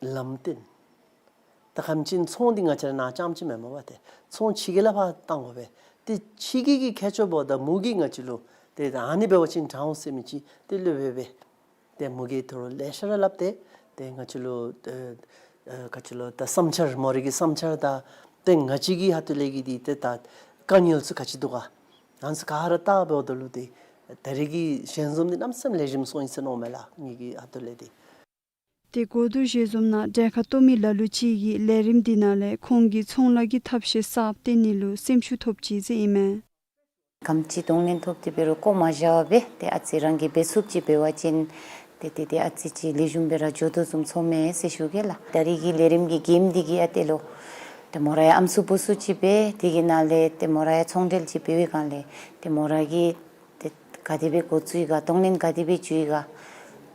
ལམ་སྟོན། ད་ག་དེམ་ཅིག་ཚོང་འདི་ང་བཅས་ར་ནཱ་རྐྱངམ་ཅིག་མེན་མས་པ། ཏེ་ཚོང་ཕྱི་རྒྱལ་ལས་ཕར་བཏང་དགོ་པས། ཏེ་ཕྱི་རྒྱལ་གྱི་མཁས་མཆོག་འབདཝ་ད་མོ་གིས་ང་བཅས་ལུ་ཏེ་ད་ཨ་ནི་འབད་བ་ཅིན་དྲག་འོང་ཟེར་མི་ཅིག་ཏེ་སླབ་སྦེ་སྦེ། ཏེ་མོ་གིས་ད་རུང་ལེ་ཤ་ར་སླབ་སྟེ་ཏེ་ང་བཅས་ལུ་ཨེ་ཨེ་ག་ཅི་ལོ་ད་བསམ་འཆར་མོ་རའི་གི་བསམ་འཆར་དང་ཏེ་ང་བཅས་ཀྱི་ཧ་ཏུ་ལས་ཀྱི་འདི་ཏེ་ད་དཀའ་ངལ་ཚུ་ག་ཅི་འདུག་ག་ཨ་ནི་ཚུ་ག་ར་བལྟ་འབདཝ་ད་ལུ་ཏེ་ད་རེས་ཀྱི་ཞལ་འཛོམས་འདི་གནམ་མེད་ས་མེད་ལེགས་ཤོམ་སོང་ཡི་ཟེར་མནོཝ་མས་ལགས། ངེ་གི་ཧ་ཏུ་ལས་འདི། ཏེ་གོ་བསྡུར་ཞལ་འཛོམས་ནང་གྲལ་ཁར་གཏོགས་མི་ལ་ལུ་ཅིག་གིས་ལས་རིམ་འདི་ནང་ལས་ཁོང་གིས་ཚོང་ལཱ་གི་ཐབས་ཤེས་གསརཔ་སྟོན་ནི་ལུ་སེམས་ཤུགས་ཐོབ་ཅི་ཟེར་ཨིན་མས། ག་དེམ་ཅིག་གདོང་ལེན་ཐོབ་སྟེ་འབད་རུང་བཀོ་མ་བཞག་པར་སྦེ་ཏེ་ཨ་ཙི་རང་གིས་འབད་ཚུགསཔ་ཅིག་འབད་བ་ཅིན་ཏེ་ཏེ་ཏེ་ཨ་ཙི་ཅིག་ལེགས་ཤོམ་སྦེ་ར་འགྱོ་དོ་བཟུམ་ཚོརཝ་མས་ཟེར་ཞུ་གེ་ལགས། ད་རེས་ཀྱི་ལས་རིམ་གྱི་གེམ་འདི་གིས་ཨ་ཏེ་ལོ་ཏེ་མོ་ར་ཡང་ཨམ་སྲུ་བུ་སྲུ་ཅིག་སྦེ་དེ་གི་ནང་ལས་ཏེ་མོ་ར་ཡང་ཚོང་འབྲེལ་ཅིག་འབད་བའི་སྒང་ལས་ཏེ་མོ་ར་གིས་ཏེ་ག་དེ་སྦེ་འགོ་བཙུགས་ཡི་ག་གདོང་ལེན་ག་དེ་སྦེ་འགྱོ་ཡི་ག་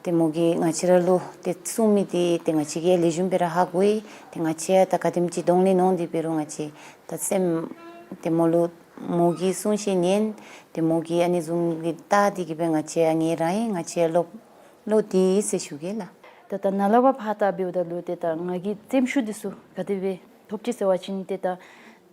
ཏེ་མོ་གིས་ང་བཅས་ར་ལུ་ཏེ་གསུང་མི་འདི་ཏེ་ང་བཅས་ཀྱིས་ལེགས་ཤོམ་སྦེ་ར་ཧ་གོ་ཡི། ཏེ་ང་བཅས་ཡང་ད་ག་དེམ་ཅིག་གདོང་ལེན་འོང་སྟེ་འབད་རུང་ང་བཅས་ད་སེམས་ཏེ་མོ་ལུ་མོ་གི་གསུང་བཤད་ཉན། ཏེ་མོ་གིས་ཨ་ནི་བཟུམ་གྱི་བལྟ་སྟེ་གིས་སྦེ་ང་བཅས་ཡང་ངལ་རངས་ཡི། ང་བཅས་ཡང་ལོབ་ལོབ་སྟེ་ཡི་ཟེར་ཞུ་གེ་ལགས། ད་ད་ནཱ་ལས་ཕར་ཕར་བལྟ་འབདཝ་ད་ལུ་ཏེ་ད་ང་གིས་སེམས་ཤུགས་འདི་ཚུ་ག་དེ་སྦེ་ཐོབ་ཅི་ཟེར་བ་ཅིན་ཏེ་ད་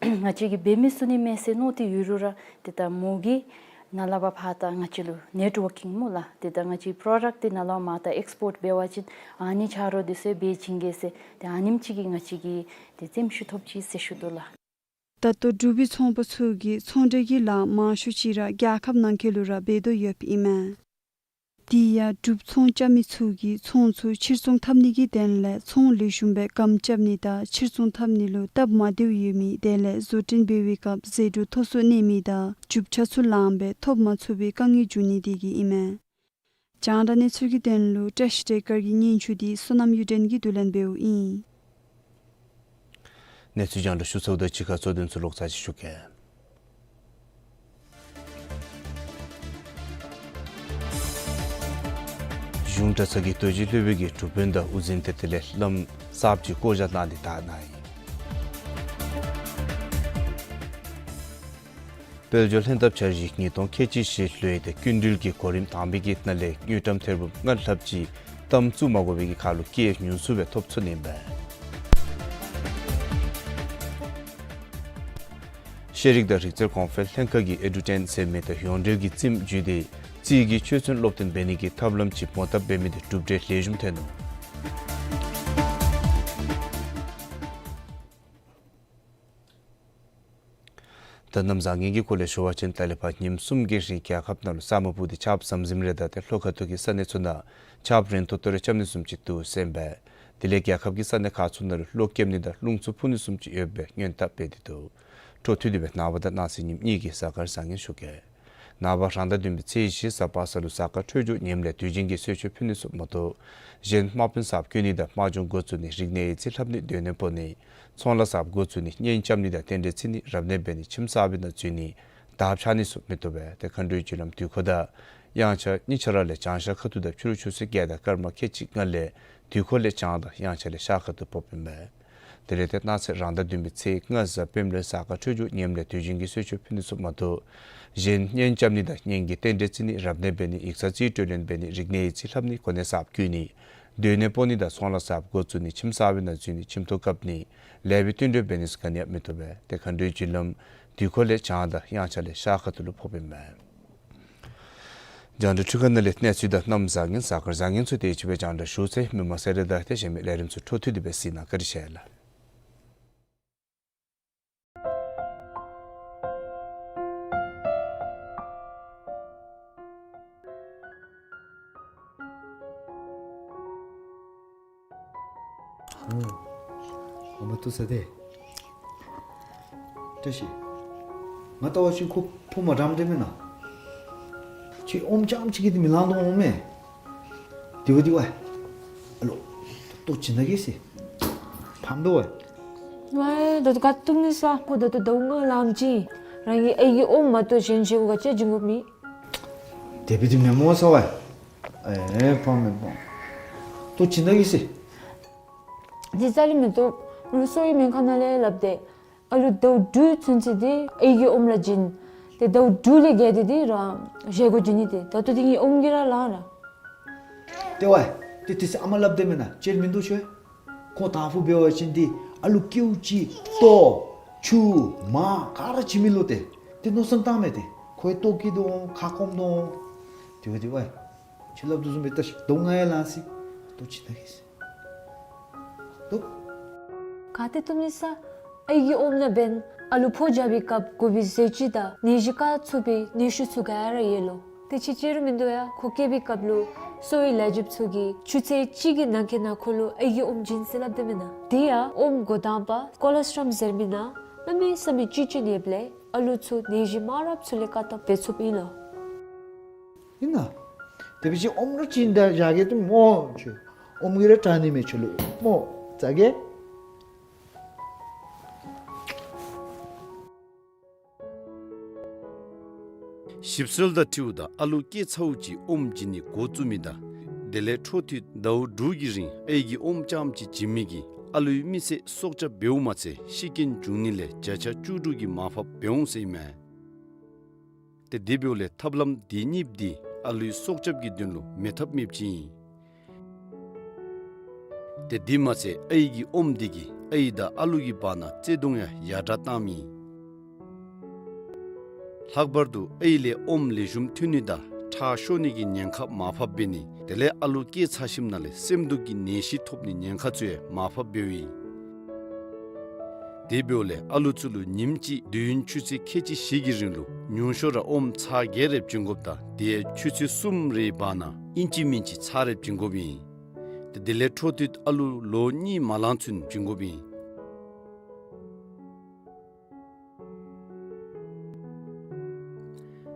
ང་བཅས་ཀྱིས་འབད་མི་ཚུགས་ནི་མས་ཟེར་མནོ་སྟེ་ཡོད་རུང་ར་ཏེ་ད་མོ་གིས་ ནཱ་ལས་ཕར་ད་ང་བཅས་ལུ་ནེཊ་ཝར་ཀིང་སྨོ་ལགས། ཏེ་ད་ང་བཅས་པྲོ་ཌཀཊ་འདི་ནཱ་ལས་མར་ད་ཨེགསི་པོརཊ་འབད་བ་ཅིན་ཨ་ནི་ཆ་རོགས་འདི་ཚུ་འབད་བྱིན་གེ་ཟེར། ཏེ་ཨ་ནེམ་ཅིག་གིས་ང་བཅས་ཀྱིས་ཏེ་རྩེདམོ་རྐྱབ་ཐོབ་ཅི་ཟེར་ཞུ་དོ་ལགས། ད་ལྟོ་འབྲུག་པའི་ཚོང་པ་ཚུ་གིས་ཚོང་འབྲེལ་གྱི་ལཱ་མང་ཤོས་ཅིག་ར་རྒྱལ་ཁབ་ནང་འཁོད་ལུ་ར་འབད་དོ་ཡོདཔ་ཨིན་མས། དེ་ཡང་འབྲུགཔ་ཚོང་རྐྱབ་མི་ཚུ་གིས་ཚོང་ཚུ་ཕྱིར་ཚོང་འཐབ་ནི་གི་དོན་ལས་ཚོང་ལེགས་ཤོམ་སྦེ་སྒམ་རྐྱབ་ནི་དང་ཕྱིར་ཚོང་འཐབ་ནི་ལུ་སྟབས་མ་བདེཝ་ཡོད་མི་དེ་ལས་བཟོ་སྐྲུན་འབད་བའི་སྐབས་ཟད་འགྲོ་མཐོ་སུ་གནས་མི་དང་རྒྱུ་ཆ་ཚུ་ལངམ་སྦེ་ཐོབ་མ་ཚུགས་པའི་དཀའ་ངལ་འབྱུང་ནི་དེ་གིས་ཨིན་མས། རྒྱང་བསྒྲགས་གནས་ཚུལ་གྱི་དོན་ལུ་བཀྲ་ཤིས་བདེ་དཀར་གྱི་སྙན་ཞུ་འདི་བསོད་ནམས་གཡུ་སྒྲོན་གྱིས་བསྡུ་ལེན་འབདཝ་ཨིན། གནས་ཚུལ་རྒྱང་བསྒྲགས་ཞུ་ཚརཝ་དང་གཅིག་ཁར་གཙོ་དོན་ཚུ་ལོག་ཚར་ཅིག་ཞུ་གེ། གཞུང་གྲྭ་ཚང་གི་རྡོ་རྗེ་སློབ་དཔོན་གྱིས་གྲུབ་དཔོན་དང་དབུ་འཛིན་དེ་དེ་ལས་བླམ་གསརཔ་ཅིག་བསྐོ་བཞག་གནང་སྟེ་བདའ་གནང་ཡི། དཔལ་འབྱོར་ལྷན་ཐབས་འཆར་གཞི་ཉིས་སྟོང་ཁལ་གཅིག་བཞི་ལྷོད་དེ་སྐྱིན་འགྲུལ་གྱི་གོ་རིམ་དང་པའི་གི་ནང་ལས་དངུལ་ཀྲམ་ཐེར་འབུམ་ལྔ་ལྷགཔ་ཅིག་གཏམ་བཙུགས་མ་དགོ་པའི་གི་ཁར་ལུ་སྐྱེད་ཉུང་སུ་སྦེ་ཐོབ་ཚུགས་ནི་ཨིན་པས། ཤེས་རིག་དང་རིག་རྩལ་གོང་འཕེལ་ལྷན་ཁག་གིས་ཨེ་ཌུ་ཊེན་ཟེར་མི་དང་ཡོངས་འབྲེལ་གྱི་རྩེདམོ་བརྒྱུད་དེ་རྩིས་ཀྱི་ཆོས་ཚན་སློབ་སྟོན་འབད་ནི་གི་ཐབས་ལམ་ཅིག་སྤོ་བཏབ་འབད་མི་དེ་གྲུབ་འབྲས་ལེགས་ཤོམ་ཐོན་ནུག། ད་གནམ་བཟང་ངན་གྱི་སྐོར་ལས་ཞུ་བ་ཅིན་ད་ལས་ཕར་ཉིནམ་གསུམ་གྱི་རིང་རྒྱལ་ཁབ་ནང་ལུ་ས་སྨུག་སྤུབས་ཏེ་ཆརཔ་ཟམ་ཟིམ་རེ་དང་ཏེ་ལྷོ་ཁ་ཐུག་གི་ས་གནས་ཚུ་ནང་ཆརཔ་རན་ཏོག་ཏོ་རེ་རྐྱབ་ནི་བཟུམ་ཅིག་འདུག་ཟེར་ཨིན་པས། དེ་ལས་རྒྱལ་ཁབ་ཀྱི་ས་གནས་ཁག་ཚུ་ནང་ལུ་གློག་རྐྱབ་ནི་དང་རླུང་འཚུབ་འཕུ་ནི་བཟུམ་ཅིག་ཡོད་པའི་སྔོན་བརྡ་སྤེལ་ཏེ་འདུག། འཕྲོ་མཐུད་དེ་སྦེ་ནངས་པ་དང་གནངས་ཚེ་ཉིནམ་གཉིས་ཀྱི་གཟའ་སྐར་བཟང་ངན་ཞུ་གེ། ནངས་པ་རང་ཟླ་བདུན་པའི་ཚེས་བཞི་གཟའ་པ་སངས་ལུ་གཟའ་སྐར་འཕྲོད་སྦྱོར་ངནམ་ལས་དུས་རྒྱུན་གྱི་གསོལ་མཆོད་ཕུལ་ནི་ཚུ་མ་གཏོགས་གཞན་དམག་དཔོན་གསརཔ་བསྐོ་ནི་དང་དམག་སྦྱོང་འགོ་བཙུགས་ནི་རིག་གནས་ཡིག་རྩིས་ལྷབ་ནི་སྡོད་གནས་སྤོ་ནི་ཚོང་ལཱ་གསརཔ་འགོ་བཙུགས་ནི་གཉེན་རྐྱབ་ནི་དང་རྟེན་འབྲེལ་བརྩི་ནི་རབ་གནས་འབད་ནི་ཁྱིམ་གསར་པའི་ནང་འཛུལ་ནི་དར་འཕྱར་ནི་ཚུ་མི་བཏུབ་པས། ཏེ་མཁའ་འགྲོའི་རྒྱུ་ལམ་དུས་འཁོར་དང་དབྱངས་འཆར་གཉིས་ཆ་ར་ལས་བྱང་ཤར་ཁ་ཐུག་དང་ཕྱི་རུ་ཆུ་ཚོད་བརྒྱད་དང་སྐར་མ་ཁལ་གཅིག་ལྔ་ལས་དུས་འཁོར་ལས་བྱང་དང་དབྱངས་འཆར་ལས་ཤར་ཁ་ཐུག་ཕོགཔ་ཨིན་པས། དེ་ལས་ཏེ་གནངས་ཚེ་རང་ཟླ་བདུན་པའི་ཚེས་ལྔ་གཟའ་སྤེནམ་ལུ་གཟའ་སྐར་འཕྲོད་སྦྱོར་ངནམ་ལས་དུས་རྒྱུན་གྱི་གསོལ་མཆོད་ཕུལ་ནི་ཚུ་མ་གཏོགས་གཞན་གཉེན་རྐྱབ་ནི་དང་གཉེན་གྱི་རྟེན་འབྲེལ་བརྩི་ནི་རབ་གནས་འབད་ནི་ཡིག་ཚང་རྩིས་སྤྲོད་ལེན་འབད་ནི་རིག་གནས་ཡིག་རྩིས་ལྷབ་ནི་གོ་གནས་གསརཔ་བསྐོ་ནི་སྡོད་གནས་སྤོ་ནི་དང་ཚོང་ལཱ་གསརཔ་འགོ་བཙུགས་ནི་ཁྱིམ་གསར་པའི་ནང་འཛུལ་ནི་ཁྱིམ་ཐོག་བཀབ་ནི་ལེགས་པའི་བསྟུན་གྲོས་འབད་ནི་ཚུ་ག་ནི་ཡང་མི་བཏུབ་པས། ཏེ་མཁའ་འགྲོའི་རྒྱུ་ལམ་དུས་འཁོར་ལས་བྱང་དང་དབྱངས་འཆར་ལས་ཤར་ཁ་ཐུག་ལུ་ཕོགཔ་ཨིན་མས། རྒྱང་བསྒྲགས་འཕྲུལ་ཁང་ནང་ལས་གནས་ཚུལ་དང་གནམ་བཟང་ངན་གཟའ་སྐར་བཟང་ངན་ཚུ་དེ་ཅིག་སྦེ་རྒྱང་བསྒྲགས་ཞུ་ཚར་ཡི། མི་མང་གསལ་རེ་དང་ཏེ་གཞན་མི་ལས་རིམ་ཚུ་འཕྲོ་མཐུད་དེ་སྦེ་གཟིགས་གནང་། བཀའ་དྲིན་ཆེ་ལགས། ཨོ། ཨ་མ་ཐུག་ས་ཏེ། བཀྲ་ཤིས། ང་བལྟ་བ་ཅིན་ཁོ་ཕོ་མ་འདྲཝ་འདྲཝ་མེན་ན། ཁྱོད་ཨོམ་རྐྱངམ་ཅིག་གིས་ཏེ་མི་ལང་དོ་འོང་མས། དེ་བ་དེ་བ། ཨ་ལོ། ལྟོ་བྱིན་ད་གེ་ཟེར། ཕམ་དོ་བ། ཝའི་ད་ལྟོ་ག་བཏུབ་ནི་ས། ཁོ་ད་ལྟོ་ཟླཝ་ལྔ་ལངམ་ཅིག་རང་གི་ཨའི་གི་ཨོམ་མ་གཏོགས་གཞན་བཞེས་སྒོ་ག་ཅི་བྱིན་དགོཔ་མེད། དེ་སྦེ་འདི་མེན་སྨོ་ཟེར་བ། ཨེ་ཕམ་མེན་ཕམ། ལྟོ་བྱིན་ད་གེ་ཟེར། དེ་རྩ་ལས་མི་བཏུབ། ལོག་གསོ་བའི་སྨན་ཁང་ནང་ལས་སླབ་སྟེ། ཨ་ལུ་ཟླཝ་དྲུག་ཚུན་ཚོད་འདི་ཨའི་གི་ཨོམ་ར་བྱིན། ཏེ་ཟླཝ་དྲུག་ལས་བརྒལ་ཏེ་འདི་རང་བཞེས་སྒོ་བྱིན་ནི་ཏེ། ད་ལྟོ་འདི་ངེའི་ཨོམ་གྱིས་ར་ལང་ར། ཏེ་ཝའི། ཏེ་དེ་ཚེ་ཨ་མ་སླབ་དེས་མེན་ན། ཅིག་མིན་འདུག་ཤོ། ཁོང་དང་ཕུ་འབད་བ་ཅིན་འདི་ཨ་ལུ་ཀེའུ་ཅིག་ལྟོ་ཆུ་མར་ག་ར་བྱིན་མི་ལོ་ཏེ། ཏེ་མནོ་བསམ་བཏངམ་མས་ཏེ། ཁོ་ཡང་ལྟོ་སྐྱེ་དོ་འོང་ཁ་སྐོམ་དོ་འོང་། དེ་བ་དེ་ཝའི། ཁྱོད་སླབ་དོ་བཟུམ་སྦེ་བལྟ་ཤིག། ཟླཝ་ལྔ་ཡང་ལང་སོ་ཡི། ལྟོ་བྱིན་ད་གེ་ཟེར། ལྟོ། ག་ཏེ་བཏུབ་ནི་ས། ཨའི་གི་ཨོམ་ནང་འབདན་ཨ་ལུ་ཕོ་རྒྱབ་པའི་སྐབས་དགོ་པའི་ཟས་བཅུད་དང་ནད་གཞི་བཀག་ཚུགས་པའི་ནུས་ཤུགས་ཚུ་ག་ར་ཡོད་ལོ། དེ་ཅིག་ཅིག་རུང་མིན་འདུག་ཡ། ཁོ་སྐྱེས་པའི་སྐབས་ལུ་གསོ་བའི་ལས་བྱེདཔ་ཚུ་གིས་ཆུ་ཚོད་གཅིག་གི་ནང་འཁོད་ནང་ཁོ་ལུ་ཨའི་གི་ཨོམ་བྱིན་ཟེར་སླབ་དེས་མེན་ན། དེ་ཡང་ཨོམ་འགོ་དང་པ་ཀོ་ལོ་སི་ཊོམ་ཟེར་མི་ནང་གནམ་མེད་ས་མེད་བཅུད་བྱིན་ཡོདཔ་ལས་ཨ་ལུ་ཚུ་ནད་གཞི་མང་རབས་ཚུ་ལས་བཀག་ཐབས་འབད་ཚུགསཔ་ཨིན་ལོ། ཨིན་ན། དེ་སྦེ་ཅིག་ཨོམ་ར་བྱིན་ད་བཞག་གེ་ཏེ་སྨོ་ཁྱོད། ཨོམ་གྱིས་ར་དྲག་ནི་མས་ཁྱོད་ལུ་སྨོ། ཟ་གེ། ཞིབ་འཚོལ་དང་འཁྲིལཝ་ད་ཨ་ལུ་སྐྱེས་ཚརཝ་ཅིག་ཨོམ་བྱིན་ནི་འགོ་བཙུགས་མི་དང་དེ་ལས་འཕྲོ་མཐུད་ཟླཝ་དྲུག་གི་རིང་ཨའི་གི་ཨོམ་རྐྱངམ་ཅིག་བྱིན་མི་གིས་ཨ་ལུའི་མི་ཚེ་སྲོག་སྐྱབས་འབདཝ་མ་ཚད་ཤི་རྐྱེན་འབྱུང་ནི་ལས་བརྒྱ་ཆ་བཅུ་དྲུག་གི་མར་ཕབ་འབད་འོང་ཟེར་ཨིན་མས། ཏེ་དེ་འབདཝ་ལས་ཐབས་ལམ་དེ་གཉིས་འདི་ཨ་ལུའི་སྲོག་སྐྱབས་ཀྱི་དོན་ལུ་མེད་ཐབས་མེདཔ་ཅིག་ཨིན། ཏེ་དེ་མ་ཚད་ཨའི་གི་ཨོམ་འདི་གིས་ཨའི་དང་ཨ་ལུ་གི་བར་ན་བརྩེ་གདུང་ཡང་ཡར་དྲག་བཏངམ་ཨིན། ལྷག་པར་དུ་ཨའི་ལས་ཨོམ་ལེགས་ཤོམ་ཐོན་ནི་དང་ཁྲག་ཤོར་ནི་གི་ཉེན་ཁ་མར་ཕབ་འབད་ནི། དེ་ལས་ཨ་ལུ་སྐྱེས་ཚར་ཞིནམ་ལས་སེམས་སྡུག་གི་ནད་གཞི་ཐོབ་ནི་ཉེན་ཁ་ཚུ་ཡང་མར་ཕབ་འབདཝ་ཨིན། དེ་འབདཝ་ལས་ཨ་ལུ་ཚུ་ལུ་ཉིནམ་གཅིག་དུས་ཡུན་ཆུ་ཚོད་ཁལ་གཅིག་བཞི་གི་རིང་ལུ་ཉུང་ཤོས་ར་ཨོམ་ཚར་བརྒྱད་རེ་བྱིན་དགོཔ་དང་དེ་ཡང་ཆུ་ཚོད་གསུམ་རེའི་བར་ན་ཨིན་ཅི་མིན་ཅི་ཚར་རེ་བྱིན་དགོཔ་ཨིན། དེ་དེ་ལས་འཕྲོ་མཐུད་ཨ་ལུ་ལོ་གཉིས་མ་ལང་ཚུན་བྱིན་དགོཔ་ཨིན།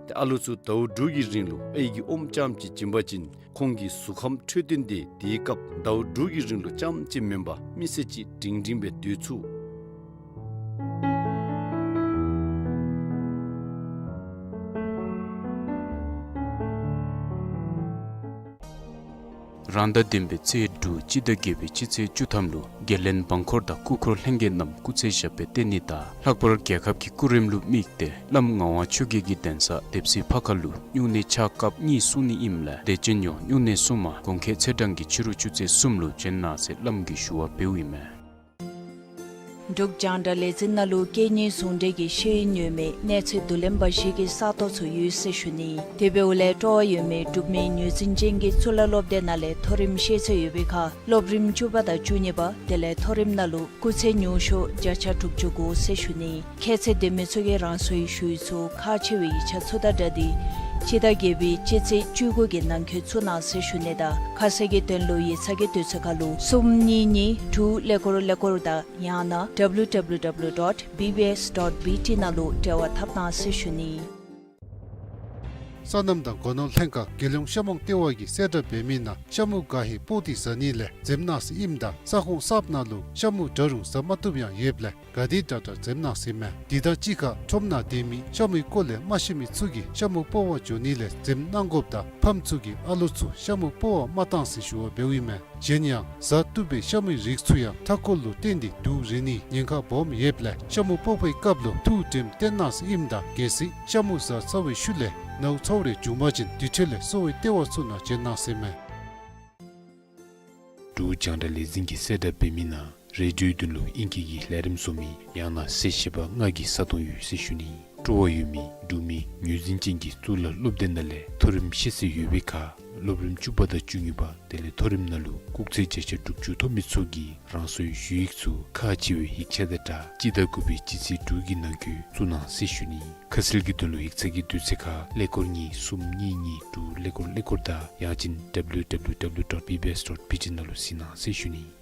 ཏེ་ཨ་ལུ་ཚུ་ཟླཝ་དྲུག་གི་རིང་ལུ་ཨའི་གིས་ཨོམ་རྐྱངམ་གཅིག་བྱིན་པ་ཅིན་ཁོང་གི་གཟུགས་ཁམས་འཕྲོད་བསྟེན་དེ་དེའི་སྐབས་ཟླཝ་དྲུག་གི་རིང་ལུ་རྐྱངམ་གཅིག་མེན་པར་མི་ཚེ་གཅིག་སྒྲིང་སྒྲིང་སྦེ་སྡོད་ཚུགས། རང་ཟླ་བདུན་པའི་ཚེས་དྲུག་སྤྱི་ཟླ་བརྒྱད་པའི་སྤྱི་ཚེས་བཅུ་ཐམ་ལུ་དགེ་ལེགས་འབངས་འཁོར་དང་སྐུ་འཁོར་ལྷན་རྒྱས་རྣམས་སྐུ་ཚེ་ཞབས་པད་བརྟན་ནི་དང་ལྷག་པར་རྒྱལ་ཁབ་ཀྱི་སྐུ་རིམ་ལུ་དམིགས་ཏེ་བླམ་ངག་དབང་ཆོས་རྒྱལ་གྱི་གདན་ས་དེབ་སི་ཕ་ཁ་ལུ་སྨྱུང་གནས་ཕྱག་སྐབས་གཉིས་གསུང་ནི་ཨིནམ་ལས་དད་ཅན་ཡོངས་སྨྱུང་གནས་གསུངམ་གོང་ཁེ་ཚེས་གྲངས་ཀྱི་ཕྱི་རུ་ཆུ་ཚོད་གསུམ་ལུ་བྱོན་གནང་ཟེར་བླམ་གྱིས་ཞུ་བ་འབདཝ་ཨིན་མས། འབྲུག་རྒྱང་བསྒྲགས་ལས་འཛིན་ནང་ལུ་སྐད་གཉིས་ཟུང་འབྲེལ་གྱི་ཤེས་ཡོན་ཡོད་མི་གནས་ཚད་བསྡུ་ལེན་པ་ཞིག་གི་ས་སྟོང་ཚུ་ཡོད་ཟེར་ཞུ་ནི། དེ་འབདཝ་ལས་སྤྲོ་བ་ཡོད་མི་འབྲུག་མི་ངོས་འཛིན་ཅན་གྱི་གཙུག་ལག་སློབ་སྡེ་ནང་ལས་མཐོ་རིམ་ཤེས་ཚད་ཡོད་པའི་ཁར་སློབ་རིམ་བཅུ་པ་དང་བཅུ་གཉིས་པ་དེ་ལས་མཐོ་རིམ་ནང་ལུ་སྐུགས་ཚད་ཉུང་ཤོས་བརྒྱ་ཆ་དྲུག་ཅུ་དགོ་ཟེར་ཞུ་ནི། ཁྱད་ཚད་ལྡན་མི་ཚུ་གིས་རང་སོའི་ཞུ་ཡིག་ཚུ་ཁག་ཆེ་བའི་ཡིག་ཆ་ཚུ་དང་སྦྲགས་ཏེ་སྤྱི་ཟླ་བརྒྱད་པའི་སྤྱི་ཚེས་བཅུ་དགུ་གི་ནང་འཁོད་བཙུགས་གནང་ཟེར་ཞུ་ནི་དང་ཁ་གསལ་གྱི་དོན་ལུ་ཡིག་ཚང་གི་དུས་ཚོད་ཁར་ལུ་གསུམ་གཉིས་གཉིས་དྲུག་ཀླད་ཀོར་ཀླད་ཀོར་དང་ཡང་ན་W W W dot B B S dot B T ནང་ལུ་འབྲེལ་བ་འཐབ་གནང་ཟེར་ཞུ་ནི། སོ་ནམ་དང་སྒོ་ནོར་ལྷན་ཁག་རྒྱལ་ཡོངས་ཤ་མོང་ལྟེ་བ་གིས་གསལ་བསྒྲགས་འབད་མི་ནང་ཤ་མུ་ག་ཧེ་སྤོག་སྟེ་ཟ་ནི་ལས་འཛེམ་གནང་ཟེར་ཨིནམ་ད་ས་ཁོངས་གསརཔ་ནང་ལུ་ཤ་མུ་འདྲ་རུང་ཟ་མ་བཏུབ་ཡང་ཡོདཔ་ལས་ག་དེ་དྲག་དྲག་འཛེམ་གནང་ཟེར་མས། དེ་དང་གཅིག་ཁར་ཁྲོམ་ནང་སྡོད་མི་ཤ་མུའི་སྐོར་ལས་མ་ཤེས་མི་ཚུ་གིས་ཤ་མུ་སྤོག་པར་འགྱོ་ནི་ལས་འཛེམ་གནང་དགོཔ་དང་ཕམ་ཚུ་གིས་ཨ་ལོ་ཚུ་ཤ་མུ་སྤོག་པར་མ་གཏང་ཟེར་ཞུ་བ་འབདཝ་ཨིན་མས། གཞན་ཡང་ཟ་བཏུབ་པའི་ཤ་མུའི་རིགས་ཚུ་ཡང་མཐའ་འཁོར་ལུ་བརྟེན་ཏེ་དུག་རེག་ནིའི་ཉེན་ཁ་སྦོམ་ཡོདཔ་ལས་ཤ་མུ་སྤོག་པའི་སྐབས་ལུ་ཐུགས་དྲནམ་བཏོན་གནང་ཟེར་ཨིནམ་ད་གལ་སྲིད་ཤ་མུ་ཟ་ཚར་བའི་ཤུལ་ལས་ནཝ་ཚཝ་རེ་བྱུང་པ་ཅིན་དེ་འཕྲོ་ལས་གསོ་བའི་ལྟེ་བ་ཚུ་ནང་བྱོན་གནང་ཟེར་མས། འབྲུག་རྒྱང་བསྒྲགས་ལས་འཛིན་གྱིས་གསལ་བསྒྲགས་འབད་མི་ནང་རེ་ཌིའོའི་དོན་ལུ་ཨིང་སྐད་ཀྱི་ལས་རིམ་བཟོ་མི་ཡང་ན་གསལ་བཤད་པ་ལྔ་གི་ས་སྟོང་ཡོད་ཟེར་ཞུ་ནི། སྤྲོ་བ་ཡོད་མི་འབྲུག་མི་ངོས་འཛིན་ཅན་གྱི་གཙུག་ལག་སློབ་སྡེ་ནང་ལས་མཐོ་རིམ་ཤེས་ཚད་ཡོད་པའི་ཁར་སློབ་རིམ་བཅུ་པ་དང་བཅུ་གཉིས་པ་དེ་ལས་མཐོ་རིམ་ནང་ལུ་སྐུགས་ཚད་བརྒྱ་ཆ་དྲུག་ཅུ་ཐོབ་མི་ཚུ་གིས་རང་སོའི་ཞུ་ཡིག་ཚུ་ཁག་ཆེ་བའི་ཡིག་ཆ་དང་སྦྲགས་སྤྱི་ཟླ་དགུ་པའི་སྤྱི་ཚེས་དྲུག་གི་ནང་འཁོད་བཙུགས་གནང་ཟེར་ཞུ་ནི། ཁ་གསལ་གྱི་དོན་ལུ་ཡིག་ཚང་གི་དུས་ཚོད་ཁར་ཀླད་ཀོར་གཉིས་གསུམ་གཉིས་གཉིས་དྲུག་ཀླད་ཀོར་ཀླད་ཀོར་དང་ཡང་ཅིན་W W W dot B B S dot B T ནང་ལུ་གཟིགས་གནང་ཟེར་ཞུ་ནི།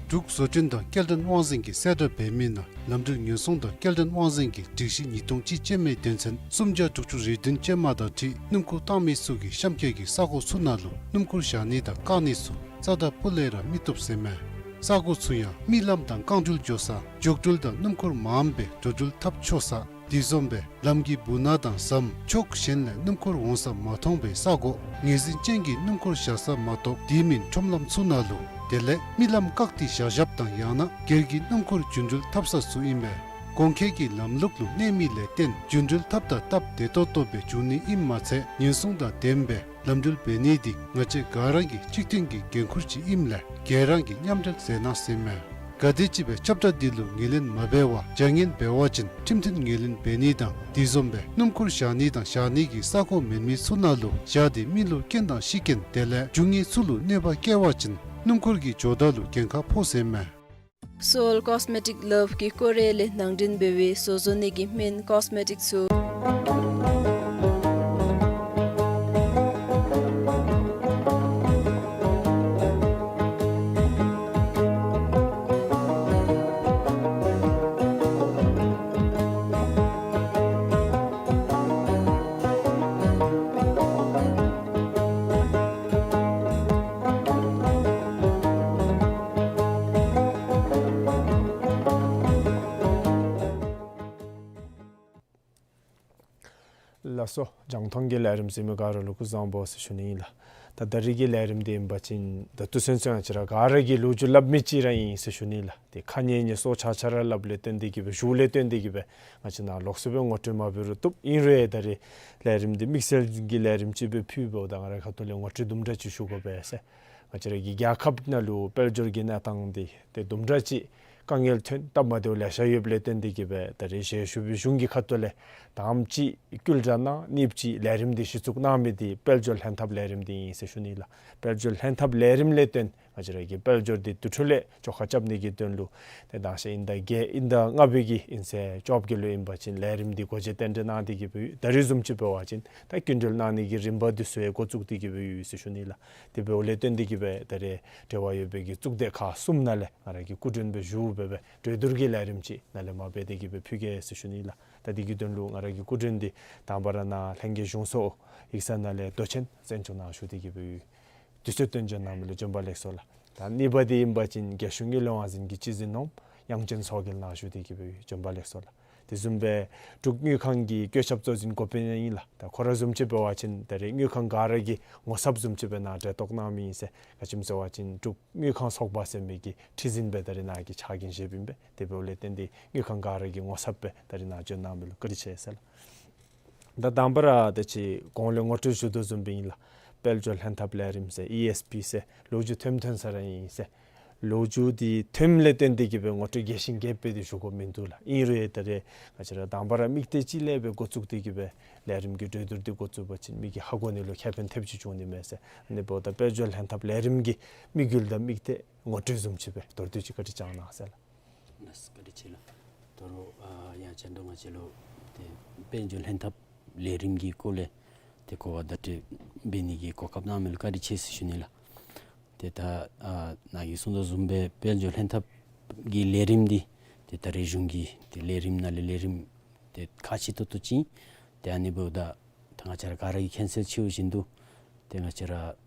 འབྲུག་བཟོ་སྐྲུན་དང་སྐྱེལ་འདྲེན་དབང་འཛིན་གྱིས་གསལ་བསྒྲགས་འབད་མི་ནང་ལམ་འགྲུལ་ཉེན་སྲུང་དང་སྐྱེལ་འདྲེན་དབང་འཛིན་གྱི་སྒྲིག་གཞི་ཉིས་སྟོང་གཅིག་ཅན་མའི་དོན་ཚན་སུམ་བརྒྱ་དྲུག་ཅུ་རེ་བདུན་ཅན་མ་དང་འཁྲིལ་སྣུམ་འཁོར་བཏང་མི་ཚུ་གིས་གཤམ་འཁོད་ཀྱི་ས་གོ་ཚུ་ནང་ལུ་སྣུམ་འཁོར་བཞག་ནི་དང་བཀག་ནི་ཚུ་རྩ་དང་སྤུ་ལས་ར་མི་བཏུབ་ཟེར་མས། ས་གོ་ཚུ་ཡང་མི་ལམ་དང་རྐང་འགྲུལ་འགྱོ་ས་འགྱོ་འགྲུལ་དང་སྣུམ་འཁོར་མངམ་སྦེ་འགྲོ་འགྲུལ་འཐབ་ཆོག་ས། དེ་བཟུམ་སྦེ་ལམ་གྱི་སྦུག་ན་དང་ཟམ་ཕྱོགས་གཞན་ལས་སྣུམ་འཁོར་འོང་ས་མ་མཐོང་པའི་ས་གོ། ངོས་འཛིན་ཅན་གྱི་སྣུམ་འཁོར་བཞག་ས་མ་གཏོགས་དེ་མིན་ཁྲོམ་ལམ་ཚུ་ནང་ལུ་དེ་ལས་མི་ལམ་བཀག་སྟེ་བཞག་བཞགཔ་དང་ཡང་ན་སྒེར་གྱི་སྣུམ་འཁོར་རྒྱུ་འགྲུལ་འཐབ་ས་ཚུ་ཨིན་པས། གོང་འཁོད་ཀྱི་ལམ་ལུགས་ལུ་གནས་མི་ལས་བརྟེན་རྒྱུ་འགྲུལ་འཐབ་དང་སྟབས་བདེ་ཏོག་ཏོ་སྦེ་འགྱོ་ནི་ཨིནམ་མ་ཚད་ཉེན་སྲུང་དང་ལྡནམ་སྦེ་ལམ་འགྲུལ་འབད་ནི་འདི་ང་བཅས་ག་ར་གི་གཅིག་མཐུན་གྱི་འགན་ཁུར་ཅིག་ཨིནམ་ལས་ག་ར་གིས་མཉམ་འབྲེལ་མཛད་གནང་ཟེར་མས། ག་དེམ་ཅིག་སྦེ་ཁྱབ་བསྒྲགས་འདི་ལུ་ངོས་ལེན་མ་འབད་བར་བྱ་ངན་འབད་བ་ཅིན་ཁྲིམས་མཐུན་ངོས་ལེན་འབད་ནི་དང་དེ་བཟུམ་སྦེ་སྣུམ་འཁོར་བཞག་ནི་དང་བཞག་ནི་གི་ས་གོ་མེད་མི་ཚུ་ནང་ལུ་བཞག་སྟེ་མི་ལུ་རྐྱེན་དང་ཤི་རྐྱེན་དེ་ལས་རྒྱུ་དངོས་ཚུ་ལུ་གནོད་པ་བཀལ་བ་ཅིན་སྣུམ་འཁོར་གྱི་ཇོ་བདག་ལུ་འགན་ཁག་ཕོག་ཟེར་མས། Seoul Cosmetic Love གིས་ཀོ་རི་ཡ་ལས་ནང་འདྲེན་འབད་བའི་བཟོ་བཟོ་ནི་གི་སྨན་ཀོས་མེ་ཊིག་ཚུ། ལགས་སོ། རྒྱང་མཐོང་གི་ལས་རིམ་གཟིགས་མི་ག་ར་ལུ་སྐུ་གཟུགས་བཟང་པོ་ཟེར་ཞུ་ནི་ཨིན་ལགས། ད་ད་རིས་ཀྱི་ལས་རིམ་འདི་ཨིན་པ་ཅིན་ད་ལྟོ་ཚུན་ཚོད་ང་བཅས་ར་ག་ར་གིས་ལོ་རྒྱུས་སླབ་མི་ཅིག་ར་ཨིན་ཟེར་ཞུ་ནི་ལགས། ཏེ་ཁ་ཉེས་ཉེས་སོགས་ཆ་ཆ་ར་སླབ་ལས་བརྟེན་ཏེ་གིས་སྦེ་ཞུ་ལས་བརྟེན་ཏེ་གིས་སྦེ་ང་བཅས་ནཱ་ལོགས་སུ་སྦེ་ངོ་སྤྲོད་མ་འབད་རུང་བཏུབ། ཨིན་རུང་ད་རིས་ལས་རིམ་འདི་དམིགས་བསལ་གྱི་ལས་རིམ་ཅིག་སྦེ་ཕུལ་བའོ། ད་ང་རའི་ཁ་ཐུག་ལས་ངོ་སྤྲོད་དུམ་གྲ་ཅིག་ཞུ་དགོ་པས་ཟེར། ང་བཅས་ར་གི་རྒྱལ་ཁབ་ནང་ལུ་དཔལ་འབྱོར་གྱི་གནས་སྟངས་འདི་ཏེ་དུམ་གྲ་ཅིག་ དཀའ་ངལ་ཐོན་སྟབས་མ་བདེཝ་ལེ་ཤ་ཡོདཔ་ལས་བརྟེན་ཏེ་གི་སྦེ་ད་རེས་ཞལ་བཞུགས་པའི་གཞུང་གི་ཁ་ཐུག་ལས་དང་པ་ཅིག་བསྐུལ་བསྒྲགས་གནང་གནསཔ་ཅིག་ལས་རིམ་འདི་གཞི་བཙུགས་གནང་མི་འདི་དཔལ་འབྱོར་ལྷན་ཐབས་ལས་རིམ་འདི་ཨིན་ཟེར་ཞུ་ནི་ལགས། དཔལ་འབྱོར་ལྷན་ཐབས་ལས་རིམ་ལས་བརྟེན་ང་བཅས་ར་གི་དཔལ་འབྱོར་འདི་དུས་འཕྲོ་ལས་ཆོ་ག་རྐྱབ་ནི་གི་དོན་ལུ་ཏེ་དང་ཤེས་ཨིན་ཟླ་བརྒྱད་ཨིན་ཟླ་ལྔ་པའི་གི་ཨིན་ཚེས་བཅོ་བརྒྱད་ལུ་ཨིན་པ་ཅིན་ལས་རིམ་འདི་སྒོ་འབྱེད་རྟེན་འབྲེལ་གནང་སྟེ་གི་སྦེ་ཡོད། ད་རེས་བཟུམ་ཅིག་འབད་བ་ཅིན་ད་སྐྱིན་འགྲུལ་གནང་ནི་གི་རིམ་པ་འདི་ཚུ་ཡང་འགོ་བཙུགས་ཏེ་གི་སྦེ་ཡོད་ཟེར་ཞུ་ནི་ལགས། དེ་འབདཝ་ལས་བརྟེན་ཏེ་གི་སྦེ་ད་རེས་འབྲེལ་བ་ཡོད་པའི་གི་གཙུག་སྡེ་ཁག་གསུམ་ནང་ལས་ང་ར་གི་སྐུ་མགྲོན་སྦེ་བཞུགས་སྦེ་སྦེ་གྲོས་བསྡུར་གྱི་ལས་རིམ་ཅིག་ནཱ་ལས་མར་འབད་དེ་གི་སྦེ་ཕུལ་གེ་ཟེར་ཞུ་ནི་ལགས། ད་འདི་གི་དོན་ལུ་ང་ར་གི་སྐུ་མགྲོན་འདི་དང་པ་ར་ནཱ་ལྷན་རྒྱས་གཞུང་ཚོགས་ཡིག་ཚང་ནང་ལས་མདོ་ཆེན་གསན་སྦྱོང་གནང་བཞུགས་ཏེ་གི་སྦེ་ཡོད། དུས་ཚོད་བཏོན་འབྱོན་གནང་མི་ལུ་བྱོན་པ་ལེགས་སོ་ལགས། ད་གཉིས་པ་འདི་ཨིན་པ་ཅིན་རྒྱལ་གཞུང་དངུལ་ལས་དབང་འཛིན་གྱི་སྤྱི་འཛིན་ནོར་བུ་དབྱངས་ཅན་མཚོ་རྒྱལ་གནང་བཞུགས་ཏེ་གི་སྦེ་ཡོད། བྱོན་པ་ལེགས་སོ་ལགས། དེ་བཟུམ་སྦེ་འབྲུག་དངུལ་ཁང་གི་བཀོད་ཁྱབ་གཙོ་འཛིན་འགོ་དཔོན་ཡང་ཨིན་ལགས། ད་ཁོ་ར་བཟུམ་ཅིག་འབད་བ་ཅིན་ད་རེས་དངུལ་ཁང་ག་ར་གི་ངོ་ཚབ་བཟུམ་ཅིག་སྦེ་ནཱ་གྲལ་གཏོགས་གནང་མི་ཨིན་ཟེར། ག་ཅི་སྨོ་ཟེར་བ་ཅིན་འབྲུག་དངུལ་ཁང་ཚོགས་པ་ཟེར་མི་གི་ཁྲི་འཛིན་སྦེ་ད་རེས་ནཱ་གི་ཕྱག་འགན་བཞེསཔ་ཨིན་པས། དེ་འབདཝ་ལས་བརྟེན་ཏེ་དངུལ་ཁང་ག་ར་གི་ངོ་ཚབ་སྦེ་ད་རེས་ནཱ་བྱོན་གནང་མི་ལུ་བཀའ་དྲིན་ཆེ་ཟེར་ལགས། ད་དང་པ་ར་ད་ཅི་གོང་ལས་ངོ་སྤྲོད་ཞུ་དོ་བཟུམ་སྦེ་ཨིན་ལགས། དཔལ་འབྱོར་ལྷན་ཐབས་ལས་རིམ་ཟེར་ཨི་ཨེས་པི་ཟེར་ལོ་རྒྱུས་ཐོནམ་ཐོན་ས་ར་ཨིན་ཟེར། ལོ་རྒྱུས་འདི་ཐོནམ་ལས་བརྟེན་ཏེ་གི་སྦེ་ངོ་སྤྲོད་རྒྱས་ཤིང་རྒྱསཔ་སྦེ་འདི་ཞུ་དགོཔ་མིན་འདུག་ལགས། ཨིན་རུང་ད་རེས་ང་བཅས་ར་དང་པ་ར་དམིགས་གཏད་ཅིག་ལས་སྦེ་འགོ་བཙུགས་ཏེ་གི་སྦེ་ལས་རིམ་གྱི་གྲོས་བསྡུར་འདི་འགོ་བཙུགས་པ་ཅིན་མི་གིས་ཧ་གོ་ནི་ལུ་ཁེ་ཕན་ཐེབས་ཅིག་འབྱུང་ནི་མས་ཟེར། ཨ་ནི་འབདཝ་ད་དཔལ་འབྱོར་ལྷན་ཐབས་ལས་རིམ་གྱི་དམིགས་ཡུལ་དང་དམིགས་གཏད་ངོ་སྤྲོད་བཟུམ་ཅིག་སྦེ་མདོར་བསྡུས་ཅིག་བཀའ་དྲིན་བསྐྱང་གནང་ཟེར་ལགས། ལགས་སོ། བཀའ་དྲིན་ཆེ་ལགས། དོ་རུང་ཨ་ཡང་བཅར་དོ་ང་བཅས་ལུ་ཏེ་དཔལ་འབྱོར་ལྷན་ཐབས་ལས་རིམ་གྱི་སྐོར་ལས་ཏེ་གོ་བ་བརྡ་སྤྲོད་འབད་ནི་གི་གོ་སྐབས་གནང་མི་ལུ་བཀའ་དྲིན་ཆེ་ཟེར་ཞུ་ནི་ལགས། ཏེ་ད་ཨ་ནཱ་གིས་གསུངས་དོ་བཟུམ་སྦེ་དཔལ་འབྱོར་ལྷན་ཐབས་ཀྱི་ལས་རིམ་འདི་ཏེ་ད་རེས་གཞུང་གི་ཏེ་ལས་རིམ་ནང་ལས་ལས་རིམ་ཏེ་ཁག་ཆེ་ཏོག་ཏོ་ཅིག། ཏེ་ཨ་ནི་འབདཝ་ད་ད་ང་བཅས་ར་ག་ར་གིས་མཁྱེན་གསལ་ཆེ་བ་བཞིན་དུ་ཏེ་ང་བཅས་ར་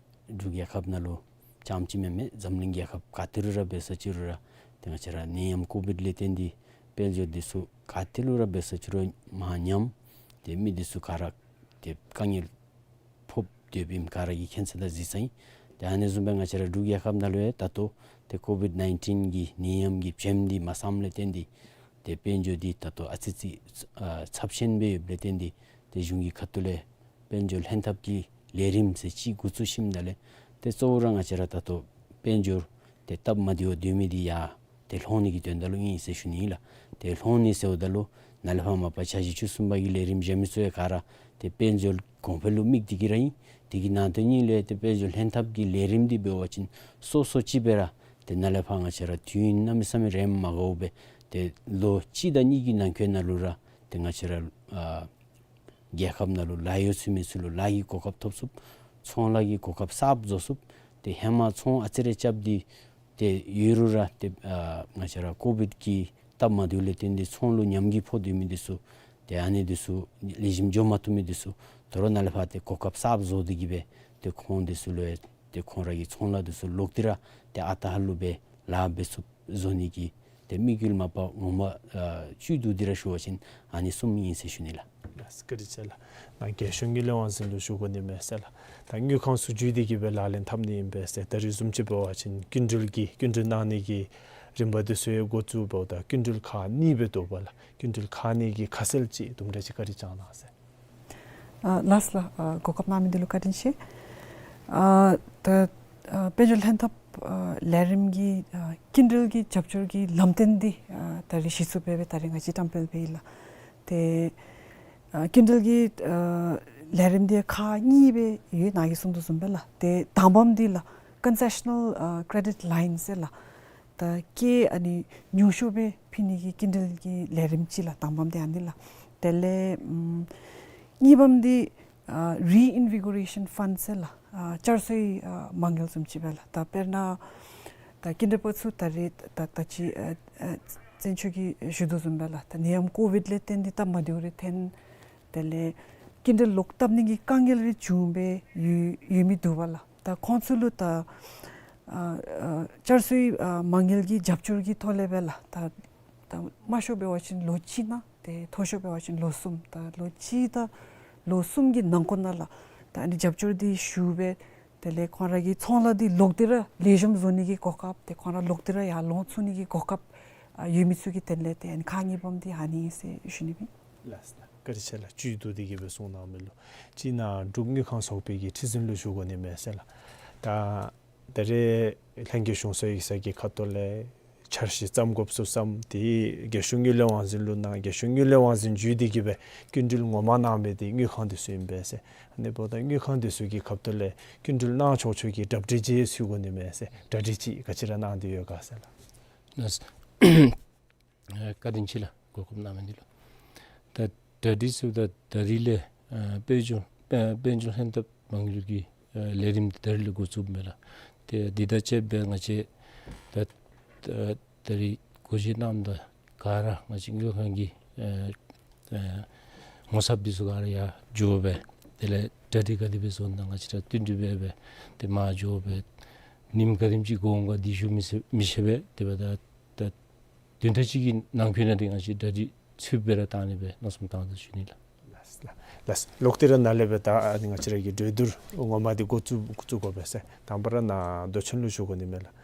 འབྲུག་རྒྱལ་ཁབ་ནང་ལུ་རྐྱངམ་ཅིག་མེན་མས། འཛམ་གླིང་རྒྱལ་ཁབ་ག་ཏེ་རུ་ར་འབད་ས་ཅི་རུ་ར་ཏེ་ང་བཅས་ར་ནད་ཡམས་ཀོ་བིཌ་ལས་བརྟེན་ཏེ་དཔལ་འབྱོར་འདི་ཚུ་ག་ཏེ་ལུ་ར་འབད་ས་ཅི་རུ་མར་ཉམས། ཏེ་མི་འདི་ཚུ་ག་ར་ཏེ་དཀའ་ངལ་ཕོག་སྡོདཔ་ཨིནམ་ག་ར་གིས་མཁྱེན་གསལ་དང་གཟིགས་གསལ་ཨིན། ཏེ་ཨ་ནི་བཟུམ་སྦེ་ང་བཅས་ར་འབྲུག་རྒྱལ་ཁབ་ནང་ལུ་ཡང་ད་ལྟོ་ཏེ་ཀོ་བིཌ་ནའིན་ཊིན་གྱི་ནད་ཡམས་ཀྱི་བྱེམ་འདི་མ་སངམ་ལས་བརྟེན་ཏེ་ཏེ་དཔལ་འབྱོར་འདི་ད་ལྟོ་ཨ་ཙི་ཙི་ཨ་ཚབས་ཆེན་སྦེ་ཡོདཔ་ལས་བརྟེན་ཏེ་ཏེ་གཞུང་གི་ཁ་ཐུག་ལས་དཔལ་འབྱོར་ལྷན་ཐབས་ཀྱི་ལས་རིམ་ཟེར་ཅིག་འགོ་བཙུགས་ཞིནམ་ད་ལས་ཏེ་གཙོ་བོ་ར་ང་བཅས་ར་ད་ལྟོ་དཔལ་འབྱོར་ཏེ་སྟབས་མ་བདེཝ་སྡོད་མི་འདི་ཡར་ཏེ་ལྷོད་ནི་གི་དོན་དག་ལུ་ཨིན་ཟེར་ཞུ་ནི་ཨིན་ལགས། ཏེ་ལྷོད་ནི་ཟེརཝ་ད་ལུ་ནཱ་ལས་ཕར་མ་པ་འཆར་གཞི་བཅུ་གསུམ་པ་གི་ལས་རིམ་གཞན་མི་ཚུ་ཡང་ག་ར་ཏེ་དཔལ་འབྱོར་གོང་འཕེལ་ལུ་དམིགས་ཏེ་གི་ར་ཨིན། དེ་གི་ནང་དོན་ཉིད་ལས་ཏེ་དཔལ་འབྱོར་ལྷན་ཐབས་ཀྱི་ལས་རིམ་འདི་འབད་བ་ཅིན་སོ་སོ་ཅིག་སྦེ་ར་ཏེ་ནཱ་ལས་ཕར་ང་བཅས་ར་དུས་ཡུན་གནམ་མེད་ས་མེད་རིངམོ་མ་འགོརཝ་སྦེ་ཏེ་ལོ་གཅིག་དང་གཉིས་ཀྱི་ནང་འཁོད་ནང་ལུ་ར་ཏེ་ང་བཅས་ར་ཨ་རྒྱལ་ཁབ་ནང་ལུ་ལཱ་གཡོག་ཚུགས་མི་ཚུ་ལུ་ལཱ་གི་གོ་སྐབས་ཐོབ་ཚུགས། ཚོང་ལཱ་གི་གོ་སྐབས་གསརཔ་བཟོ་ཚུགས། ཏེ་ཧེ་མ་ཚོང་ཨ་ཙི་རེ་རྐྱབ་སྟེ་ཏེ་ཡོད་རུང་ར་ཏེ་ཨ་ང་བཅས་ར་ཀོ་བིཌ་ཀྱི་སྟབས་མ་བདེཝ་ལས་བརྟེན་ཏེ་ཚོང་ལུ་ཉམས་རྒུད་ཕོག་སྡོད་མི་འདི་ཚུ་ཏེ་ཨ་ནི་འདི་ཚུ་ལེགས་ཤོམ་འགྱོ་མ་བཏུབ་མི་འདི་ཚུ་དོ་རུང་ནཱ་ལས་ཕར་ཏེ་གོ་སྐབས་གསརཔ་བཟོ་སྟེ་གི་སྦེ་ཏེ་ཁོང་འདི་ཚུ་ལུ་ཡང་ཏེ་ཁོང་ར་གི་ཚོང་ལཱ་འདི་ཚུ་ལོག་སྟེ་ར་ཏེ་ཨ་རྟག་ལུ་སྦེ་ལཱ་འབད་ཚུགསཔ་བཟོ་ནི་གི་ཏེ་དམིགས་ཡུལ་མ་པ་ངོ་མ་ཨ་བཅུད་བསྡུ་སྟེ་ར་ཞུ་བ་ཅིན་ཨ་ནི་གསུམ་ཨིན་ཟེར་ཞུ་ནི་ལགས། ལགས་སོ། བཀའ་དྲིན་ཆེ་ལགས། ནཱ་རྒྱལ་གཞུང་དངུལ་ལས་དབང་འཛིན་ལུ་ཞུ་དགོ་ནི་མས་ཟེར་ལགས། ད་དངུལ་ཁང་ཚུ་བརྒྱུད་དེ་གི་སྦེ་ལག་ལེན་འཐབ་ནི་ཨིན་པས་ཟེར། ད་རེས་བཟུམ་ཅིག་འབད་བ་ཅིན་སྐྱིན་འགྲུལ་གྱི་སྐྱིན་འགྲུལ་གནང་ནི་གི་རིམ་པ་འདི་ཚུ་ཡང་འགོ་བཙུགས་འབདཝ་ད་སྐྱིན་འགྲུལ་ཁག་གཉིས་སྦེ་འདུག་པ་ལགས། སྐྱིན་འགྲུལ་ཁག་གཉིས་ཀྱི་ཁ་གསལ་ཅིག་དུམ་གྲ་ཅིག་བཀའ་དྲིན་བསྐྱང་གནང་ཟེར། ཨ་ལགས་ལགས། ཨ་གོ་སྐབས་གནང་མི་འདི་ལུ་བཀའ་དྲིན་ཆེ། ཨ་ད་ཨ་དཔལ་འབྱོར་ལྷན་ཐབས་ཨ་ལས་རིམ་གྱི་ཨ་སྐྱིན་འགྲུལ་གྱི་རྒྱབ་སྐྱོར་གྱི་ལམ་སྟོན་འདི་ཨ་ད་རེས་གཞི་བཙུགས་འབད་སྦེ་ད་རེས་ང་བཅས་བཀྲམ་སྤེལ་འབད་ཡི་ལགས། ཏེ་ཨ་སྐྱིན་འགྲུལ་གྱི་ཨ་ལས་རིམ་འདི་ཁག་གཉིས་སྦེ་ཡོད། ནཱ་གིས་གསུངས་དོ་བཟུམ་སྦེ་ལགས། ཏེ་དང་པམ་འདི་ལགས་Concessional ཨ་Credit Line ཟེར་ལགས། ད་ཀྱེ་ཨ་ནི་ཉུང་ཤོས་སྦེ་ཕུལ་ནི་གི་སྐྱིན་འགྲུལ་གྱི་ལས་རིམ་ཅིག་ལགས། དང་པམ་འདི་ཨ་ནི་ལགས། དེ་ལས་ཨམ་གཉིས་པམ་འདི་ཨ་Reinvigoration Fund ཟེར་ལགས། ཨ་བསྐྱར་གསོའི་ཨ་མ་དངུལ་བཟུམ་ཅིག་སྦེ་ལགས། ད་དཔེར་ན་ད་སྐྱིན་འགྲུལ་པ་ཚུ་ད་རེས་ད་ད་ཅི་ཨ་ཨ་བཙན་སྐྱོགས་ཀྱིས་ཞུ་དོ་བཟུམ་སྦེ་ལགས། ད་ནད་ཡམས་ཀོ་བིཌ་ལས་བརྟེན་ཏེ་སྟབས་མ་བདེཝ་རེ་ཐོན། དེ་ལས་སྐྱིན་འགྲུལ་ལོག་བཏབ་ནི་གི་དཀའ་ངལ་རེ་བྱུང་སྦེ་ཡོད་ཡོད་མི་འདུག་པ་ལགས། ད་ཁོང་ཚུ་ལུ་ད་ཨ་ཨ་བསྐྱར་གསོའི་ཨ་མ་དངུལ་གྱི་རྒྱབ་སྐྱོར་གྱི་ཐོག་ལས་སྦེ་ལགས། ད་ད་དམའ་ཤོས་འབད་བ་ཅིན་ལོ་གཅིག་ནང་ཏེ་མཐོ་ཤོས་འབད་བ་ཅིན་ལོ་གསུམ། ད་ལོ་གཅིག་དང་ལོ་གསུམ་གྱི་ནང་འཁོད་ནང་ལགས། ད་ཨ་ནི་རྒྱབ་སྐྱོར་འདི་ཞུ་སྦེ་དེ་ལས་ཁོང་ར་གི་ཚོང་ལཱ་འདི་ལོག་སྟེ་ར་ལེགས་ཤོམ་བཟོ་ནི་གི་གོ་སྐབས། ཏེ་ཁོང་ར་ལོག་སྟེ་ར་ཡར་ལོང་ཚུགས་ནི་གི་གོ་སྐབས་ཨ་ཡོད་མི་ཚུ་གི་དོན་ལས་ཏེ་ཨ་ནི་ཁག་གཉིས་པམ་འདི་ཨ་ནི་ཨིན་ཟེར་ཞུ་ནི་ཨིན། ལགས་སོ། བཀའ་དྲིན་ཆེ་ལགས། བཅུད་བསྡུ་སྟེ་གི་སྦེ་གསུང་གནང་མི་ལུ། ཅིག་ནཱ་འབྲུག་དངུལ་ཁང་ཚོགས་པའི་གི་ཁྲི་འཛིན་ལུ་ཞུ་དགོ་ནི་མས་ཟེར་ལགས། ད་ད་རེས་ལྷན་རྒྱས་གཞུང་ཚོགས་ཡིག་ཚང་གི་ཁ་ཐུག་ལས་ འཆར་གཞི་བརྩམ་དགོཔ་ཚུ་བརྩམས་ཏེ་རྒྱལ་གཞུང་དངུལ་ལས་དབང་འཛིན་ལུ་གནང་། རྒྱལ་གཞུང་དངུལ་ལས་དབང་འཛིན་བརྒྱུད་དེ་གིས་སྦེ་སྐྱིན་འགྲུལ་ངོ་མ་གནང་མི་འདི་དངུལ་ཁང་འདི་ཚུ་ཨིན་པས་ཟེར། ཨ་ནི་འབདཝ་ད་དངུལ་ཁང་འདི་ཚུ་གི་ཁ་ཐུག་ལས་སྐྱིན་འགྲུལ་གནང་ཆོག་ཆོག་གི་གྲ་སྒྲིག་ཅིག་ཚུད་དགོ་ནི་མས་ཟེར། གྲ་སྒྲིག་ཅིག་ག་ཅི་ར་གནང་སྟེ་ཡོད་ག་ཟེར་ལགས། ལགས། ཨ་བཀའ་དྲིན་ཆེ་ལགས། གོ་སྐབས་གནང་མི་འདི་ལུ། ད་གྲ་སྒྲིག་ཟེརཝ་ད་ད་རིས་ལས་ཨ་དཔལ་འབྱོར་ཨ་དཔལ་འབྱོར་ལྷན་ཐབས་མ་དངུལ་གྱི་ཨ་ལས་རིམ་འདི་ད་རིས་ལས་འགོ་བཙུགསཔ་མས་ལགས། ཏེ་འདི་དང་བཅསཔ་སྦེ་ང་བཅས་ད་ད་ད་རིས་སྒོ་འབྱེད་གནངམ་ད་ག་ར་ང་བཅས་དངུལ་ཁང་གི་ཨ་ཨ་ངོ་ཚབ་འདི་ཚུ་ག་ར་ཡར་འགྱོ་སྦེ་དེ་ལས་གྲ་སྒྲིག་ག་དེ་སྦེ་བཟོ་ནི་ང་བཅས་ར་བསྟུན་གྲོས་འབད་སྦེ་ཏེ་མར་འགྱོ་སྦེ་ཉིནམ་ག་དེམ་ཅིག་འགོར་འོང་ག་འདི་ཞུ་མི་ཤེས་མི་ཤེས་པས། དེ་འབདཝ་ད་ད་བདུན་ཕྲག་གཅིག་གི་ནང་འཁོད་ནང་འདི་ང་བཅས་གྲ་སྒྲིག་ཚུདཔ་སྦེ་ར་གཏང་ནི་སྦེ་མནོ་བསམ་བཏང་དོ་ཞུ་ནི་ལགས། ལགས་ལགས། ལོག་སྟེ་ར་ནཱ་ལས་སྦེ་ད་ཨ་ནི་ང་བཅས་ར་གི་གྲོས་བསྡུར་ངོ་མ་འདི་འགོ་བཙུགས་བཙུགས་དགོ་པས་ཟེར། དང་པ་ར་ནཱ་མདོ་ཆེན་ལུ་ཞུ་དགོ་ནི་མས་ལགས།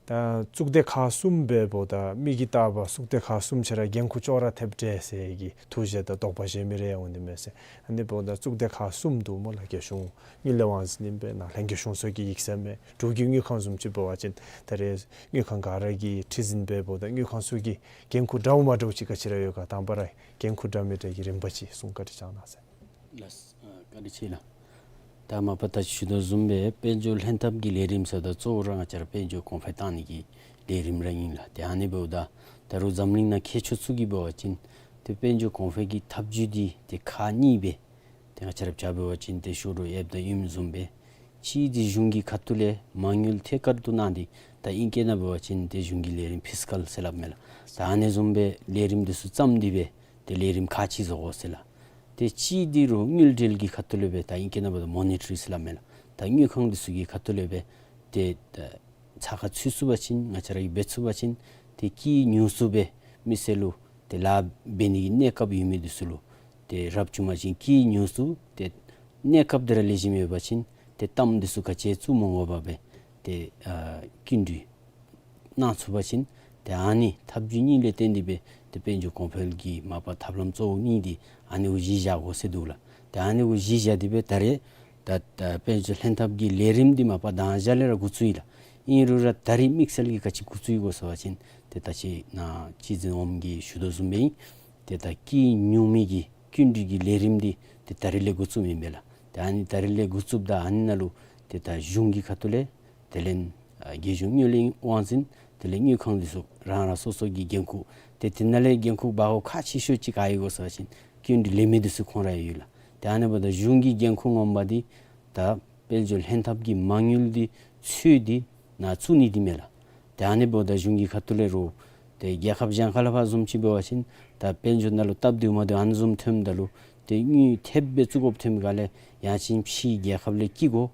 ད་གཙུག་སྡེ་ཁག་གསུམ་འབདཝ་ད་མི་གིས་བལྟ་བ་གཙུག་སྡེ་ཁག་གསུམ་ཆ་ར་འགན་ཁུར་ཅོག་ར་འཐདཔ་འདྲས་ཟེར་གྱི་ཐུགས་བཞེད་དང་དོགས་པ་བཞེས་མི་རེ་འོང་ནི་མས་ཟེར། ཨ་ནི་འབདཝ་ད་གཙུག་སྡེ་ཁག་གསུམ་འདུག་སྨོ་ལགས། རྒྱལ་གཞུང་དངུལ་ལས་དབང་འཛིན་ཨིན་པས། ནཱ་ལྷན་རྒྱས་གཞུང་ཚོགས་ཀྱི་ཡིག་ཚང་མས། འབྲུག་གི་དངུལ་ཁང་བཟུམ་ཅིག་འབད་བ་ཅིན་ད་རེས་དངུལ་ཁང་ག་ར་གིས་ཁྲི་འཛིན་འབདཝ་ད་དངུལ་ཁང་ཚུ་གི་འགན་ཁུར་འདྲཝ་མ་འདྲཝ་ཅིག་ག་ཅི་ར་ཡོད་ག། དང་པ་ར་འགན་ཁུར་འདྲ་མི་འདྲ་གི་རིམ་པ་ཅིག་གསུང་བཀའ་དྲིན་བསྐྱང་གནང་ཟེར། ལགས། ཨ་བཀའ་དྲིན་ཆེ་ལགས། ད་མ་པ་ད་ཞུ་དོ་བཟུམ་སྦེ་དཔལ་འབྱོར་ལྷན་ཐབས་ཀྱི་ལས་རིམ་ཟེརཝ་ད་གཙོ་བོ་ར་ང་བཅས་ར་དཔལ་འབྱོར་གོང་འཕེལ་བཏང་ནི་གི་ལས་རིམ་ར་ཨིན་ལགས། ཏེ་ཨ་ནི་འབདཝ་ད་ད་རུང་འཛམ་གླིང་ནང་མཁས་མཆོག་ཚུ་གིས་འབད་བ་ཅིན་ཏེ་དཔལ་འབྱོར་གོང་འཕེལ་གྱི་ཐབས་བྱུས་འདི་ཏེ་ཁག་གཉིས་སྦེ་ཏེ་ང་བཅས་ར་བྱ་འབད་བ་ཅིན་ཏེ་ཤོ་རོ་ཨེབ་དང་ཡུམ་བཟུམ་སྦེ་གཅིག་འདི་གཞུང་གི་ཁ་ཐུག་ལས་མ་དངུལ་ཐད་ཀར་དུ་གནང་སྟེ་ད་ཨིང་སྐད་ནང་འབད་བ་ཅིན་ཏེ་གཞུང་གི་ལས་རིམ་ཕིས་ཀཱལ་ཟེར་སླབ་མས་ལགས། ད་ཨ་ནི་བཟུམ་སྦེ་ལས་རིམ་འདི་ཚུ་བརྩམས་ཏེ་སྦེ་ཏེ་ལས་རིམ་ཁག་གཅིག་བཟོ་དགོ་ཟེར་ལགས། ཏེ་གཅིག་འདི་རུང་དངུལ་འབྲེལ་གྱི་ཁ་ཐུག་ལས་སྦེ་ད་ཨིང་སྐད་ནང་འབད་ད་མོ་ནི་ཊ་རི་ཟེར་སླབ་མས་ལགས། ད་དངུལ་ཁང་འདི་ཚུ་གི་ཁ་ཐུག་ལས་སྦེ་ཏེ་ད་ཚ་ཁ་ཚུད་ཚུགས་པ་ཅིན་ང་བཅས་ར་གིས་འབད་ཚུགས་པ་ཅིན་ཏེ་དཀྱིལ་ཉུང་སུ་སྦེ་མི་སེར་ལུ་ཏེ་ལཱ་འབད་ནི་གི་གནས་སྐབས་ཡོད་མི་འདི་ཚུ་ལུ་ཏེ་རབ་བྱུང་པ་ཅིན་དཀྱིལ་ཉུང་སུ་ཏེ་གནས་སྐབས་འདི་ར་ལེགས་ཤོམ་ཡོད་པ་ཅིན་ཏེ་གཏའམ་འདི་ཚུ་ག་ཅི་བཙུགས་མ་དགོ་པར་སྦེ་ཏེ་ཨ་སྐྱིན་འགྲུལ་གནང་ཚུགས་པ་ཅིན་ཏེ་ཨ་ནི་ཐབས་བྱུས་གཉིས་ལས་བརྟེན་ཏེ་སྦེ་ཏེ་དཔལ་འབྱོར་གོང་འཕེལ་གྱི་མ་པ་ཐབས་ལམ་གཙོ་བོ་གཉིས་འདི་ཨ་ནི་གུ་གཞི་བཞག་དགོ་ཟེར་འདུག་ལགས། ཏེ་ཨ་ནི་གུ་གཞི་བཞག་སྟེ་སྦེ་ད་རེས་ད་ད་དཔལ་འབྱོར་ལྷན་ཐབས་ཀྱི་ལས་རིམ་འདི་མ་པ་དང་ཞག་ལས་ར་འགོ་བཙུགས་ཡི་ལགས། ཨིན་རུང་ར་ད་རེས་དམིགས་བསལ་གྱིས་ག་ཅི་འགོ་བཙུགས་ཡི་གོ་ཟེར་བ་ཅིན་ཏེ་ད་ཅི་ནཱ་སྤྱི་འཛིན་འོགམ་གིས་ཞུ་དོ་བཟུམ་སྦེ་ཨིན། ཏེ་ད་དཀྱིལ་ཉུང་མི་གི་སྐྱིན་འགྲུལ་གྱི་ལས་རིམ་འདི་ཏེ་ད་རེས་ལས་འགོ་བཙུགས་མི་ཨིན་པས་ལགས། ཏེ་ཨ་ནི་ད་རེས་ལས་འགོ་བཙུགསཔ་ད་ཨ་ནི་ནང་ལུ་ཏེ་ད་གཞུང་གི་ཁ་ཐུག་ལས་དེ་ལས་ཨ་རྒྱལ་གཞུང་དངུལ་ལས་དབང་འཛིན་དེ་ལས་དངུལ་ཁང་འདི་ཚུ་རང་རང་སོ་སོ་གི་འགན་ཁུར་ཏེ་དེ་ནང་ལས་འགན་ཁུར་འབག་དགོཔ་ཁག་ཆེ་ཤོས་ཅིག་ག་ཨིན་གོ་ཟེར་བ་ཅིན་སྐྱིན་འགྲུལ་ལེན་མི་འདི་ཚུ་ཁོང་ར་ཡོད་ལགས། ཏེ་ཨ་ནི་འབདཝ་ད་གཞུང་གི་འགན་ཁུར་ངོ་མ་འདི་ད་དཔལ་འབྱོར་ལྷན་ཐབས་ཀྱི་མ་དངུལ་འདི་ཚུད་དེ་ནཱ་བཙུགས་ནི་འདི་མས་ལགས། ཏེ་ཨ་ནི་འབདཝ་ད་གཞུང་གི་ཁ་ཐུག་ལས་རུང་ཏེ་རྒྱལ་ཁབ་གཞན་ཁ་ལས་ཕར་བཟུམ་ཅིག་འབད་བ་ཅིན་ད་དཔལ་འབྱོར་ནང་ལུ་སྟབས་བདེཝ་མ་བདེཝ་ཨ་ནི་བཟུམ་ཐོནམ་ད་ལུ་ཏེ་དངུལ་ཐེབས་སྦེ་བཙུགས་དགོཔ་ཐོན་མི་ག་ལས་ཡང་ཅིན་ཕྱིའི་རྒྱལ་ཁབ་ལས་བསྐྱི་དགོ།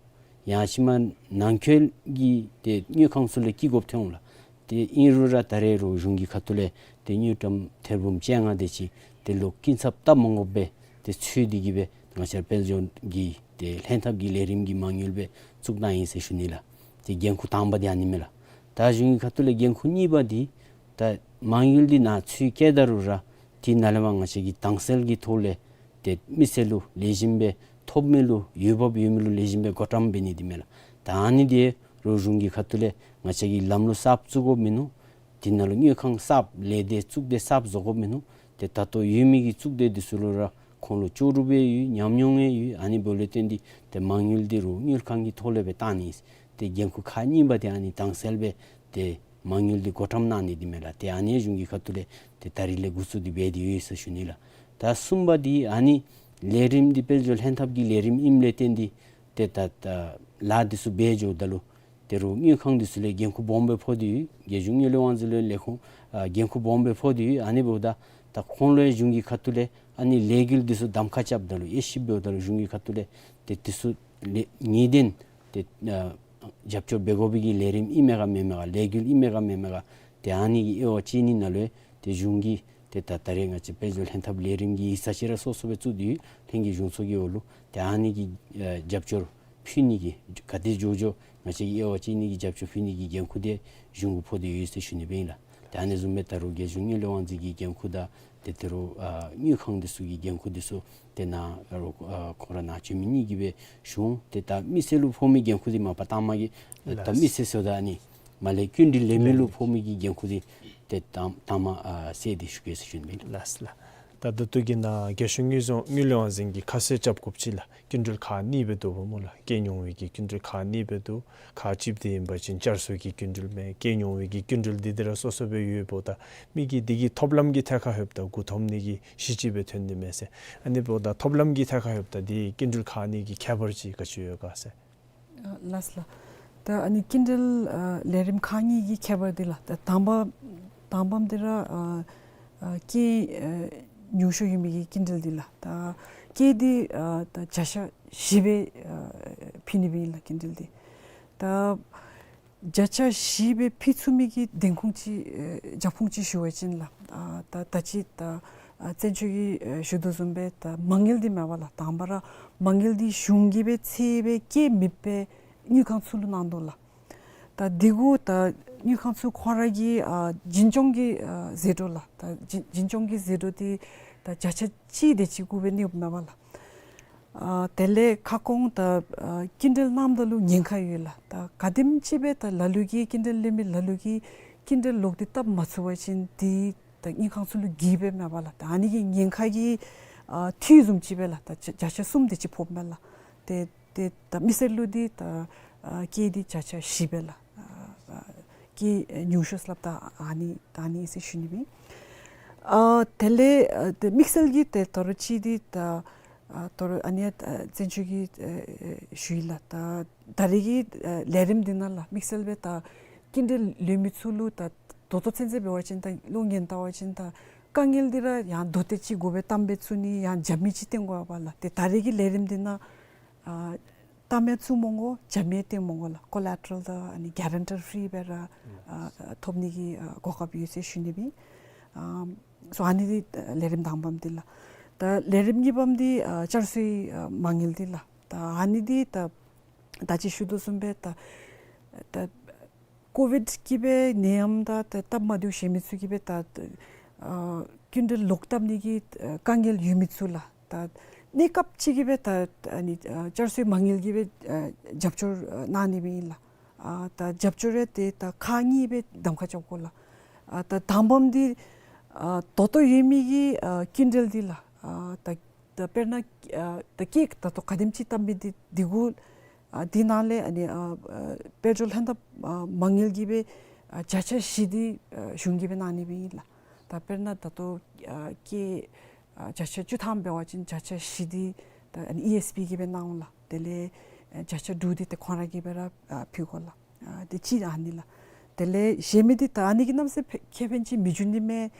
ཡང་ཅིན་མ་ནང་འཁོད་ཀྱི་ཏེ་དངུལ་ཁང་ཚུ་ལས་བསྐྱི་དགོཔ་ཐོན་འོང་ལགས། ཏེ་ཨིན་རུང་ར་ད་རེས་རུང་གཞུང་གི་ཁ་ཐུག་ལས་ཏེ་དངུལ་ཀྲམ་ཐེར་འབུམ་བཅོ་ལྔ་དེ་ཅིག་ཏེ་ལོག་སྐྱིན་ཚབ་བཏབ་མ་དགོ་པར་ཏེ་ཚུད་དེ་གིས་སྦེ་ང་བཅས་དཔལ་འབྱོར་གྱི་ཏེ་ལྷན་ཐབས་ཀྱི་ལས་རིམ་གྱི་མ་དངུལ་སྦེ་བཙུགས་གནང་ཡི་ཟེར་ཞུ་ནི་ལགས། ཏེ་འགན་ཁུར་དང་པ་འདི་ཨ་ནི་མས་ལགས། ད་གཞུང་གི་ཁ་ཐུག་ལས་འགན་ཁུར་གཉིས་པ་འདི་ད་མ་དངུལ་འདི་ནཱ་ཚུར་བསྐྱལ་ད་རུང་ར་དེ་ནང་ལས་མར་ང་བཅས་ཀྱིས་དྭངས་གསལ་གྱི་ཐོག་ལས་ཏེ་མི་སེར་ལུ་ལེགས་ཤོམ་སྦེ་ཐོབ་མི་ལུ་འོས་འབབ་ཡོད་མི་ལུ་ལེགས་ཤོམ་སྦེ་བགོ་བཀྲམ་འབད་ནི་འདི་མས་ལགས། ད་ཨ་ནི་འདི་རུང་གཞུང་གི་ཁ་ཐུག་ལས་ང་བཅས་ཀྱིས་ལམ་ལུགས་གསརཔ་བཙུགས་དགོཔ་མིན་ནུག། དེ་ནང་ལུ་དངུལ་ཁང་གསརཔ་ལས་སྡེ་གཙུག་སྡེ་གསརཔ་བཟོ་དགོཔ་མིན་ནུག། ཏེ་ད་ལྟོ་ཡོད་མི་གི་གཙུག་སྡེ་འདི་ཚུ་ལུ་ར་ཁོང་ལུ་ལྕོགས་གྲུབ་ཡང་ཡོད་ཉམས་མྱོང་ཡང་ཡོད། ཨ་ནི་འབདཝ་ལས་བརྟེན་ཏེ་ཏེ་མ་དངུལ་འདི་རུང་དངུལ་ཁང་གི་ཐོག་ལས་སྦེ་བཏང་ནི། ཏེ་འགན་ཁུར་ཁག་གཉིས་པ་འདི་ཨ་ནི་དྭངས་གསལ་སྦེ་ཏེ་མ་དངུལ་འདི་བགོ་བཀྲམ་གནང་ནི་འདི་མས་ལགས། ཏེ་ཨ་ནི་གཞུང་གི་ཁ་ཐུག་ལས་ཏེ་ད་རིས་ལས་འགོ་བཙུགས་ཏེ་འབད་དེ་ཡོད་ཟེར་ཞུ་ནི་ལགས། ད་གསུམ་པ་འདི་ཨ་ནི་ལས་རིམ་འདི་དཔལ་འབྱོར་ལྷན་ཐབས་ཀྱི་ལས་རིམ་ཨིནམ་ལས་བརྟེན་ཏེ་ཏེ་ད་ད་ལཱ་འདི་ཚུ་འབད་འགྱོཝ་ད་ལུ་ཏེ་རུང་དངུལ་ཁང་འདི་ཚུ་ལས་འགན་ཁུར་སྦོམ་སྦེ་ཕོག་སྟེ་ཡོད། རྒྱལ་གཞུང་དངུལ་ལས་དབང་འཛིན་ལས་ལས་ཁུངས་ཨ་འགན་ཁུར་སྦོམ་སྦེ་ཕོག་སྟེ་ཡོད། ཨ་ནི་འབདཝ་ད་ད་ཁོང་ལུ་ཡང་གཞུང་གི་ཁ་ཐུག་ལས་ཨ་ནི་ལས་འགུལ་འདི་ཚུ་གདམ་ཁ་རྐྱབ་ད་ལུ་དབྱེ་ཞིབ་འབདཝ་ད་ལུ་གཞུང་གི་ཁ་ཐུག་ལས་ཏེ་འདི་ཚུ་ལས་ངེས་གཏན་ཏེ་ཨ་རྒྱབ་སྐྱོར་འབད་དགོ་པའི་གི་ལས་རིམ་ཨིན་མས་ག་མེན་མས་ག་ལས་འགུལ་ཨིན་མས་ག་མེན་མས་ག་ཏེ་ཨ་ནི་གི་དབྱེ་བ་དཔྱད་ནི་ནང་ལུ་ཡང་ཏེ་གཞུང་གིས་ཏེ་ད་ད་རེས་ང་བཅས་དཔལ་འབྱོར་ལྷན་ཐབས་ལས་རིམ་གྱི་ཡིག་ཚང་ཅིག་ར་སོ་སོ་སྦེ་བཙུགས་ཏེ་ཡོད། ལྷན་རྒྱས་གཞུང་ཚོགས་ཀྱི་འོག་ལུ་ཏེ་ཨ་ནི་གི་ཨ་རྒྱབ་སྐྱོར་ཕུལ་ནི་གི་ག་དེ་མགྱོགས་མགྱོགས་ང་བཅས་ཀྱིས་དབྱེ་བ་དཔྱད་ནི་གི་རྒྱབ་སྐྱོར་ཕུལ་ནི་གི་འགན་ཁུར་འདི་གཞུང་གུ་ཕོག་སྟེ་ཡོད་ཟེར་ཞུ་ནི་སྦེ་ཨིན་ལགས། ཏེ་ཨ་ནི་བཟུམ་སྦེ་ད་རུང་རྒྱལ་གཞུང་དངུལ་ལས་དབང་འཛིན་གྱི་འགན་ཁུར་དང་ཏེ་ད་རུང་ཨ་དངུལ་ཁང་འདི་ཚུ་གི་འགན་ཁུར་འདི་ཚུ་ཏེ་ནཱ་རུང་ཨ་ཁོང་ར་ནཱ་བྱོན་མི་གཉིས་ཀྱིས་སྦེ་ཞུ་འོང་། ཏེ་ད་མི་སེར་ལུ་ཕོག་མི་འགན་ཁུར་འདི་མ་པ་དང་པ་གི་ད་ལགས། མི་སེར་ཟེརཝ་ད་ཨ་ནི་ མ་ལས་སྐྱིན་འགྲུལ་ལེན་མི་ལུ་ཕོག་མི་གི་འགན་ཁུར་འདི་ཏེ་དང་དང་པ་ཨ་བསལ་ཏེ་ཞུ་གེ་ཟེར་ཞུ་ནི་ཨིན་ལགས། ལགས་ལགས། ད་ད་ལྟོ་གི་ནང་རྒྱལ་གཞུང་དངུལ་རྫོང་དངུལ་ལས་དབང་འཛིན་གྱིས་ཁ་གསལ་རྐྱབ་དགོཔ་ཅིག་ལགས། སྐྱིན་འགྲུལ་ཁག་གཉིས་སྦེ་འདུག་པ་སྨོ་ལགས། བཀལ་མྱོང་བའི་གི་སྐྱིན་འགྲུལ་ཁག་གཉིས་སྦེ་འདུག། ཁག་གཅིག་འདི་ཨིན་པ་ཅིན་བསྐྱར་གསོ་གི་སྐྱིན་འགྲུལ་མས། བཀལ་མྱོང་བའི་གི་སྐྱིན་འགྲུལ་འདི་འདི་ར་སོ་སོ་སྦེ་ཡོདཔ་ད་མི་གིས་འདི་གི་ཐོབ་ལམ་གྱི་ཐད་ཁར་ལྷོདཔ་ད་མགུ་འཐོམ་ནི་གི་གཞི་ཅིག་སྦེ་ཐོན་ནི་མས་ཟེར། ཨ་ནི་འབདཝ་ད་ཐོབ་ལམ་གྱི་ཐད་ཁར་ལྷོདཔ་ད་འདི་སྐྱིན་འགྲུལ་ཁག་གཉིས་ཀྱི་ཁྱད་པར་ཅིག་ག་ཅི་ཡོད་ག་ཟེར། ཨ་ལགས་ལགས། ད་ཨ་ནི་སྐྱིན་འགྲུལ་ཨ་ལས་རིམ་ཁག་གཉིས་ཀྱི་ཁྱད་པར་འདི་ལགས། ད་དང་པ་དང་པམ་འདི་ར་ཨ་ཨ་བཀལ་ཨ་ཉུང་ཤོས་ཡོད་མི་གི་སྐྱིན་འགྲུལ་འདི་ལགས། ད་བཀལ་འདི་ཨ་ད་བརྒྱ་ཆ་བཞི་སྦེ་ཨ་ཕུལ་ནི་སྦེ་ཨིན་ལགས་སྐྱིན་འགྲུལ་འདི། ད་བརྒྱ་ཆ་བཞི་སྦེ་ཕུལ་ཚུགས་མི་གི་བདེན་ཁུངས་ཅིག་ཨེ་རྒྱབ་ཁུངས་ཅིག་ཞུ་བ་ཅིན་ལགས། ཨ་ད་ད་ཅི་ད་ཨ་བཙན་བྱོལ་གྱི་ཨེ་ཞུ་དོ་བཟུམ་སྦེ་ད་མ་དངུལ་འདི་མེད་པ་ལགས། དང་པ་ར་མ་དངུལ་འདི་གཞུང་གིས་སྦེ་ཚད་སྦེ་བཀལ་མི་སྦེ་དངུལ་ཁང་ཚུ་ལུ་གནང་དོ་ལགས། ད་འདི་གུ་ད་དངུལ་ཁང་ཚུ་ཁོང་ར་གི་ཨ་འཛིན་སྐྱོང་གི་ཨ་ཟད་འགྲོ་ལགས། ད་འཛིན་འཛིན་སྐྱོང་གི་ཟད་འགྲོ་འདི་ད་བརྒྱ་ཆ་གཅིག་དེ་ཅིག་གུ་སྦེ་གནསཔ་མས་པ་ལགས། ཨ་དེ་ལས་ཁ་སྐོང་ད་ཨ་སྐྱིན་འགྲུལ་གནངམ་ད་ལུ་ཉེན་ཁ་ཡོད་ལགས། ད་ག་དེམ་ཅིག་སྦེ་ད་ལ་ལུ་གིས་སྐྱིན་འགྲུལ་ལེན་མི་ལ་ལུ་གིས་སྐྱིན་འགྲུལ་ལོག་སྟེ་བཏབ་མ་ཚུགས་པ་ཅིན་འདི་ད་དངུལ་ཁང་ཚུ་ལུ་གིས་སྦེ་མས་པ་ལགས། ད་ཨ་ནི་གི་ཉེན་ཁ་གི་ཨ་འཐུས་བཟུམ་ཅིག་སྦེ་ལགས། ད་བརྒྱ་བརྒྱ་ཆ་གསུམ་དེ་ཅིག་ཕོགཔ་མས་ལགས། ཏེ་ཏེ་ད་མི་སེར་ལུ་འདི་ད་ཨ་བཀལ་འདི་བརྒྱ་ཆ་བཞི་སྦེ་ལགས། ཨ་ཨ་བཀལ་ཉུང་ཤོས་སླབ་ད་ཨ་ནི་ད་ཨ་ནི་ཟེར་ཞུ་ནི་སྦེ། ཨ་དེ་ལས་ཨ་ཏེ་དམིགས་བསལ་གྱི་ཏེ་དོ་རུང་ཅིག་འདི་ད་ཨ་དོ་རུང་ཨ་ནི་ཨ་བཙན་བྱོལ་གྱི་ཨ་ཨ་ཞུ་ཡི་ལགས། ད་ད་རེས་ཀྱི་ཨ་ལས་རིམ་འདི་ནང་ལགས་དམིགས་བསལ་སྦེ་ད་སྐྱིན་འགྲུལ་ལེན་མི་ཚུ་ལུ་ད་ད་ལྟོ་ཚུན་ཚོད་འབད་བ་ཅིན་ད་ལོ་ཉན་བལྟ་བ་ཅིན་ད་དཀའ་ངལ་འདི་ར་ཡང་དོ་ཏེ་ཅིག་དགོ་པའི་གཏམ་སྦེ་ཚུ་ནི་ཡང་རྒྱབ་མི་ཅིག་བཏོན་དགོ་པ་ལགས། ཏེ་ད་རེས་ཀྱི་ལས་རིམ་འདི་ནང་ཨ་གཏམ་ཡང་ཚུ་མི་དགོ། རྒྱབ་མི་བཏོན་མི་དགོ་ལགས། ཀོ་ལེ་ཊ་རལ་དང་ཨ་ནི་གེ་རན་ཊར་ཕི་རི་སྦེ་ར་ཨ་ཨ་ཐོབ་ནི་གི་ཨ་གོ་སྐབས་ཡོད་ཟེར་ཞུ་ནི་སྦེ། ཨ་སོ་ཨ་ནི་འདི་ལས་རིམ་དང་པམ་འདི་ལགས། ད་ལས་རིམ་གཉིས་པམ་འདི་ཨ་བསྐྱར་གསོའི་ཨ་མ་དངུལ་འདི་ལགས། ད་ཨ་ནི་འདི་ད་ད་ཅི་ཞུ་དོ་བཟུམ་སྦེ་ད་ད་ཀོ་ཝིཌ་ཀྱིས་སྦེ་ནད་ཡམས་དང་ད་སྟབས་མ་བདེཝ་བཞེས་མི་ཚུ་གིས་སྦེ་ད་ཨ་སྐྱིན་འགྲུལ་ལོག་བཏབ་ནི་གི་ཨ་དཀའ་ངལ་ཡོད་མི་ཚུ་ལགས། ད་གནས་སྐབས་ཅིག་གིས་སྦེ་ད་ཨ་ནི་ཨ་བསྐྱར་གསོའི་མ་དངུལ་གྱིས་སྦེ་ཨ་རྒྱབ་སྐྱོར་ཨ་གནང་ནི་སྦེ་ཨིན་ལགས། ཨ་ད་རྒྱབ་སྐྱོར་རེ་ཏེ་ད་ཁག་གཉིས་སྦེ་གདམ་ཁ་རྐྱབ་དགོ་ལགས། ཨ་ད་དང་པམ་འདི་ཨ་ད་ལྟོ་ཡོད་མི་གི་ཨ་སྐྱིན་འགྲུལ་འདི་ལགས། ཨ་ད་ད་དཔེར་ན་ཨ་ད་བཀལ་ད་ལྟོ་ག་དེམ་ཅིག་བཏབ་མི་འདི་འདི་གུ་ཨ་འདི་ནང་ལས་ཨ་ནི་ཨ་ཨ་དཔལ་འབྱོར་ལྷན་ཐབས་ཨ་མ་དངུལ་གྱིས་སྦེ་ཨ་བརྒྱ་ཆ་བཞི་འདི་ཨ་གཞུང་གིས་སྦེ་གནང་ནི་སྦེ་ཨིན་ལགས། ད་དཔེར་ན་ད་ལྟོ་ཨ་བཀལ་ཨ་བརྒྱ་ཆ་བཅུ་ཐམ་འབད་བ་ཅིན་བརྒྱ་ཆ་བཞི་འདི་ད་ཨ་ནི་ཨི་ཨེསི་པི་གིས་སྦེ་གནང་འོང་ལགས། དེ་ལས་ཨ་བརྒྱ་ཆ་དྲུག་འདི་ཏེ་ཁོང་ར་གིས་སྦེ་ར་ཨ་ཕུལ་དགོ་ལགས། ཨ་དེ་ཅིག་ཨ་ནི་ལགས། དེ་ལས་གཞན་མི་འདི་ད་ཨ་ནི་གིས་གནམ་མེད་ས་མེད་ཁེ་ཕན་ཅིག་མི་འབྱུང་ནི་མས།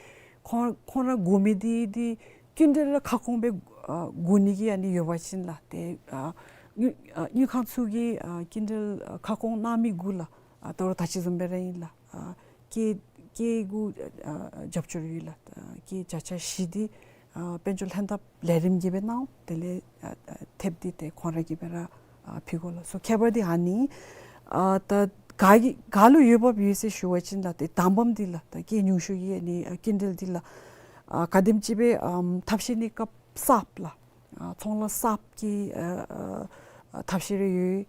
ཁོང་ཁོང་ར་དགོ་མི་འདི་འདི་སྐྱིན་འགྲུལ་ར་ཁ་སྐོང་སྦེ་ཨ་དགོ་ནི་གི་ཨ་ནི་ཡོད་པ་ཅིན་ལགས། ཏེ་ཨ་དངུལ་ཨ་དངུལ་ཁང་ཚུ་གིས་ཨ་སྐྱིན་འགྲུལ་ཨ་ཁ་སྐོང་གནང་མི་གུ་ལགས། ཨ་དོ་རུང་ད་ཅི་བཟུམ་སྦེ་ར་ཨིན་ལགས། ཨ་བཀལ་བཀལ་གུ་ཨ་རྒྱབ་སྐྱོར་ཡོད་ལགས། ཨ་བཀལ་བརྒྱ་ཆ་བཞི་འདི་ཨ་དཔལ་འབྱོར་ལྷན་ཐབས་ལས་རིམ་གྱིས་སྦེ་གནང་། དེ་ལས་ཨ་ཨ་ཐེབས་འདི་ཏེ་ཁོང་ར་གིས་སྦེ་ར་ཨ་ཕུལ་དགོ་ལགས། སོ་ཁྱད་པར་འདི་ཨ་ནི། ཨ་ད་ག་གི་ག་ལུ་འོས་འབབ་ཡོད་ཟེར་ཞུ་བ་ཅིན་ལགས་ཏེ་དང་པམ་འདི་ལགས། ད་བཀལ་ཉུང་ཤོས་ཀྱི་ཨ་ནི་ཨ་སྐྱིན་འགྲུལ་འདི་ལགས། ཨ་ག་དེམ་ཅིག་སྦེ་ཨམ་ཐབས་ཤེས་གནས་སྐབས་གསརཔ་ལགས། ཨ་ཚོང་ལཱ་གསརཔ་གི་ཨ་ཨ་ཨ་ཐབས་ཤེས་རེ་ཡོད།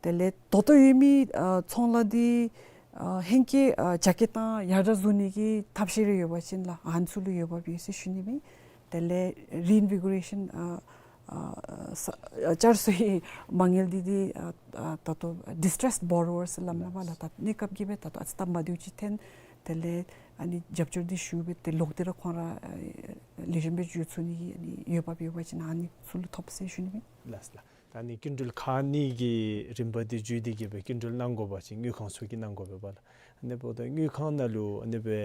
དེ་ལས་ད་ལྟོ་ཡོད་མི་ཨ་ཚོང་ལཱ་འདི་ཨ་ཧེང་སྐལ་ཨ་རྒྱ་སྐྱེད་དང་ཡར་དྲག་བཟོ་ནི་གི་ཐབས་ཤེས་རེ་ཡོད་པ་ཅིན་ལགས་ཨ་ནི་ཚུ་ལུ་འོས་འབབ་ཡོད་ཟེར་ཞུ་ནི་སྦེ། དེ་ལས་རི་ཨིན་བི་གོ་རེ་ཤཱན་ཨ་ཨ་ས་ཨ་བསྐྱར་གསོའི་མ་དངུལ་འདི་འདི་ཨ་ཨ་ད་ལྟོ་ཌི་སི་ཊྲེསཌ་བོ་རོ་ཝརསི་སླབ་མས་པ་ལགས། ད་གནས་སྐབས་ཀྱིས་སྦེ་ད་ལྟོ་ཨ་ཙི་སྟབས་མ་བདེཝ་ཅིག་འཐོན། དེ་ལས་ཨ་ནི་རྒྱབ་སྐྱོར་འདི་ཞུ་སྦེ་ཏེ་ལོག་སྟེ་ར་ཁོང་ར་ཨ་ལེགས་ཤོམ་སྦེ་འགྱོ་ཚུགས་ནི་གི་ཨ་ནི་འོས་འབབ་ཡོད་པ་ཅིན་ཨ་ནི་ཚུ་ལུ་ཐོབ་ཟེར་ཞུ་ནི་སྦེ། ལགས་ལགས། ད་ཨ་ནི་སྐྱིན་འགྲུལ་ཁག་གཉིས་ཀྱི་རིམ་པ་འདི་བརྒྱུད་དེ་གིས་སྦེ་སྐྱིན་འགྲུལ་གནང་དགོ་པ་ཅིན་དངུལ་ཁང་ཚུ་གིས་གནང་དགོ་པས་པ་ལགས། ཨ་ནི་འབདཝ་ད་དངུལ་ཁང་ནང་ལུ་ཨ་ནི་སྦེ་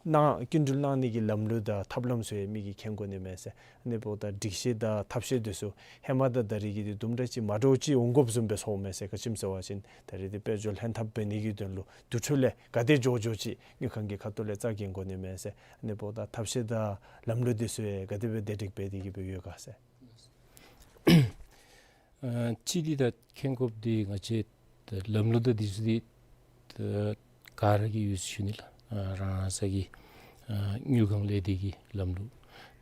གནང་སྐྱིན་འགྲུལ་གནང་ནི་གི་ལམ་ལུགས་དང་ཐབས་ལམ་ཚུ་ཡང་མི་གིས་མཁྱེན་དགོ་ནི་མས་ཟེར། ཨ་ནི་འབདཝ་ད་སྒྲིག་གཞི་དང་ཐབས་ཤེས་འདི་ཚུ་ཧེ་མ་དང་ད་རེས་ཀྱི་འདི་དུམ་གྲ་ཅིག་མ་འདྲཝ་ཅིག་འོང་དགོཔ་བཟུམ་སྦེ་ཚོརཝ་མས་ཟེར། ག་ཅི་སྨོ་ཟེར་བ་ཅིན་ད་རེས་འདི་དཔལ་འབྱོར་ལྷན་ཐབས་འབད་ནི་གི་དོན་ལུ་དུས་ཚོད་ལས་ག་དེ་མགྱོགས་མགྱོགས་ཅིག་དངུལ་ཁང་གི་ཁ་ཐུག་ལས་རྩ་འགེངས་དགོ་ནི་མས་ཟེར། ཨ་ནི་འབདཝ་ད་ཐབས་ཤེས་དང་ལམ་ལུགས་འདི་ཚུ་ཡང་ག་དེ་སྦེ་བདེ་སྒྲིག་འབད་དེ་གིས་སྦེ་ཡོད་ག་ཟེར། ཨ་གཅིག་འདི་ད་མཁྱེན་དགོཔ་འདི་ང་བཅས་ད་ལམ་ལུགས་དང་འདི་ཚུ་འདི་ད་ག་ར་གི་ཡོད་ཟེར་ཞུ་ནི་ལགས། ཨ་རང་རང་ས་གི་ཨ་དངུལ་ཁང་ལས་སྡེ་གི་ལམ་ལུགས།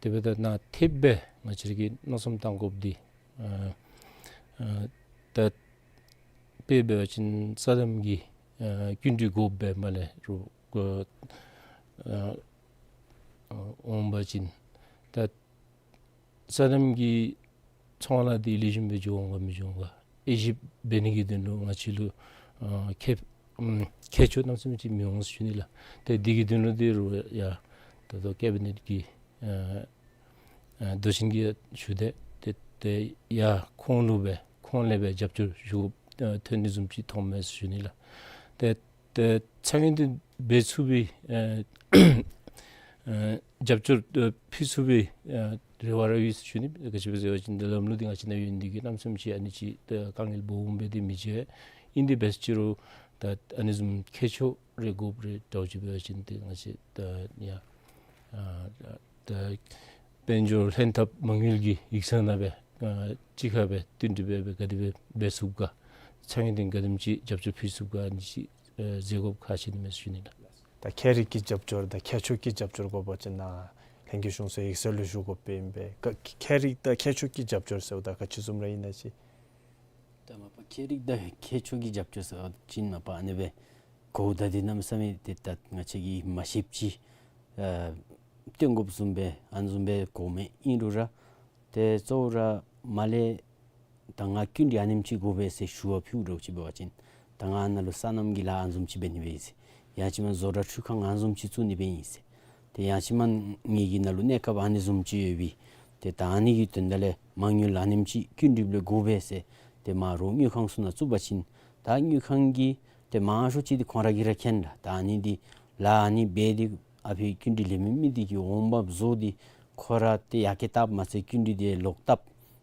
དེ་འབདཝ་ད་ནཱ་ཐེབས་སྦེ་ང་བཅས་ར་གིས་མནོ་བསམ་བཏང་དགོཔ་འདི་ཨ་ཨ་ད་དཔེ་འབད་བ་ཅིན་ས་དམ་གྱི་ ཨ་སྐྱིན་འགྲུལ་དགོཔ་སྦེ་མར་ལས་རུང་ཨ་ཨ་འོང་པ་ཅིན་ད་སོ་ནམ་གྱི་ཚོང་ལཱ་འདི་ལེགས་ཤོམ་སྦེ་འགྱོ་འོང་ག་མི་འགྱོ་འོང་ག་དབྱེ་ཞིབ་འབད་ནི་གི་དོན་ལུ་ང་བཅས་ལུ་ཨ་ཁེ་ཨམ་ཁྱད་ཆོས་གནམ་མེད་ས་མེད་ཅིག་མི་འོང་ཟེར་ཞུ་ནི་ལགས། ཏེ་འདི་གི་དོན་ལུ་འདི་རུང་ཡང་ད་ལྟོ་ཀེ་བི་ནེཊ་ཀྱི་ཨ་ཨ་མདོ་ཆེན་གྱིས་ཞུ་དེས། ཏེ་ཏེ་ཡང་ཁོང་ལུ་སྦེ་ཁོང་ལས་སྦེ་རྒྱབ་སྐྱོར་ཞུ་ཨ་ཐོན་ནི་བཟུམ་ཅིག་མཐོངམ་མས་ཟེར་ཞུ་ནི་ལགས། ཏེ་ཏེ་ཚ་གྱང་འདི་འབད་ཚུགས་པའི་ཨ་ཨ་རྒྱབ་སྐྱོར་ཨ་ཕུལ་ཚུགས་པའི་ཨ་རེ་བ་ར་ཡོད་ཟེར་ཞུ་ནི། ག་ཅི་སྦེ་ཟེར་བ་ཅིན་ཏེ་ལམ་ལུགས་འདི་ང་བཅས་ནང་ཡོད་ནི་འདི་གིས་གནམ་མེད་ས་མེད་ཅིག་ཨ་ནི་ཅིག་ཏེ་དཀའ་ངལ་སྦོམ་སྦེ་འདི་མི་འབྱུང་། ཨིན་ཏེ་འབད་ཅི་རུང་ད་ཨ་ནི་བཟུམ་ཁྱད་ཆོས་རེ་དགོཔ་རེ་འདྲཝ་ཅིག་འབད་བ་ཅིན་ཏེ་ང་བཅས་ད་ཡང་ཨ་ད་དཔལ་འབྱོར་ལྷན་ཐབས་མ་དངུལ་གྱི་ཡིག་ཚང་ནང་སྦེ་ཨ་གཅིག་ཁར་སྦེ་བསྟུན་གྲོས་འབད་སྦེ་ག་དེ་སྦེ་འབད་ཚུགས་ག་ཚ་གྱང་འདི་ག་དེམ་ཅིག་རྒྱབ་སྐྱོར་ཕུལ་ཚུགས་ག་ཨ་ནི་ཅིག་ཨ་མཛད་དགོཔ་ཁག་ཆེ་ནི་མས་ཟེར་ཞུ་ནི་ལགས། ད་ཁྱད་རིག་གི་རྒྱབ་སྐྱོར་དང་ཁྱད་ཆོས་ཀྱི་རྒྱབ་སྐྱོར་དགོ་པ་ཅིན་ནཱ་ལྷན་རྒྱས་གཞུང་ཚོགས་ཡིག་ཚང་ལུ་ཞུ་དགོཔ་ཨིན་པས། ཁྱད་རིག་དང་ཁྱད་ཆོས་ཀྱི་རྒྱབ་སྐྱོར་ཟེརཝ་ད་ག་ཅི་བཟུམ་ར་ཨིན་ན་ཅིག། ད་མ་པ་ཁྱད་རིག་དང་ཁྱད་ཆོས་ཀྱི་རྒྱབ་སྐྱོར་ཟེར་བ་ཅིན་མ་པ་ཨ་ནི་སྦེ་གོཝ་ད་འདི་གནམ་མེད་ས་མེད་ཏེ་ད་ང་བཅས་ཀྱིས་མ་ཤེསཔ་ཅིག་ཨ་སྟོན་དགོཔ་བཟུམ་སྦེ་ཨ་ནི་བཟུམ་སྦེ་གོཝ་མས། ཨིན་རུང་ར་ཏེ་གཙོ་བོ་ར་མར་ལས་ད་ང་སྐྱིན་འགྲུལ་ཨ་ནེམ་ཅིག་དགོ་པས་ཟེར་ཞུ་བ་ཕུལཝ་འདྲཝ་ཅིག་འབད་བ་ཅིན་ད་ང་ནཱ་ལུ་སོ་ནམ་གྱི་ལཱ་ཨ་ནི་བཟུམ་ཅིག་འབད་ནི་སྦེ་ཨིན་ཟེར། ཡང་ཅིན་མ་བཟོ་གྲྭ་འཕྲུལ་ཁང་ཨ་ནི་བཟུམ་ཅིག་བཙུགས་ནི་སྦེ་ཨིན་ཟེར། ཏེ་ཡང་ཅིན་མ་ངེ་གི་ནང་ལུ་གནས་སྐབས་ཨ་ནི་བཟུམ་ཅིག་ཡོད་པས། ཏེ་ད་ཨ་ནི་གི་དོན་དག་ལས་མ་དངུལ་ཨ་ནེམ་ཅིག་སྐྱིན་འགྲུལ་ལས་དགོ་པས་ཟེར་ཏེ་མར་རོགས་དངུལ་ཁང་ཚུ་ནང་བཙུགས་པ་ཅིན་ད་དངུལ་ཁང་གིས་ཏེ་མང་ཤོས་ཅིག་འདི་ཁོང་ར་གིས་ར་མཁྱེན་ལགས། ད་ཨ་ནི་འདི་ལཱ་ཨ་ནི་འབད་དེ་ཨ་ཕི་སྐྱིན་འགྲུལ་ལེན་མི་མི་འདི་གི་འོང་འབབ་བཟོ་སྟེ་ཁོ་ར་ཏེ་ཡར་སྐྱེད་བཏབ་མ་ཚད་སྐྱིན་འགྲུལ་འདི་ལོག་བཏབ་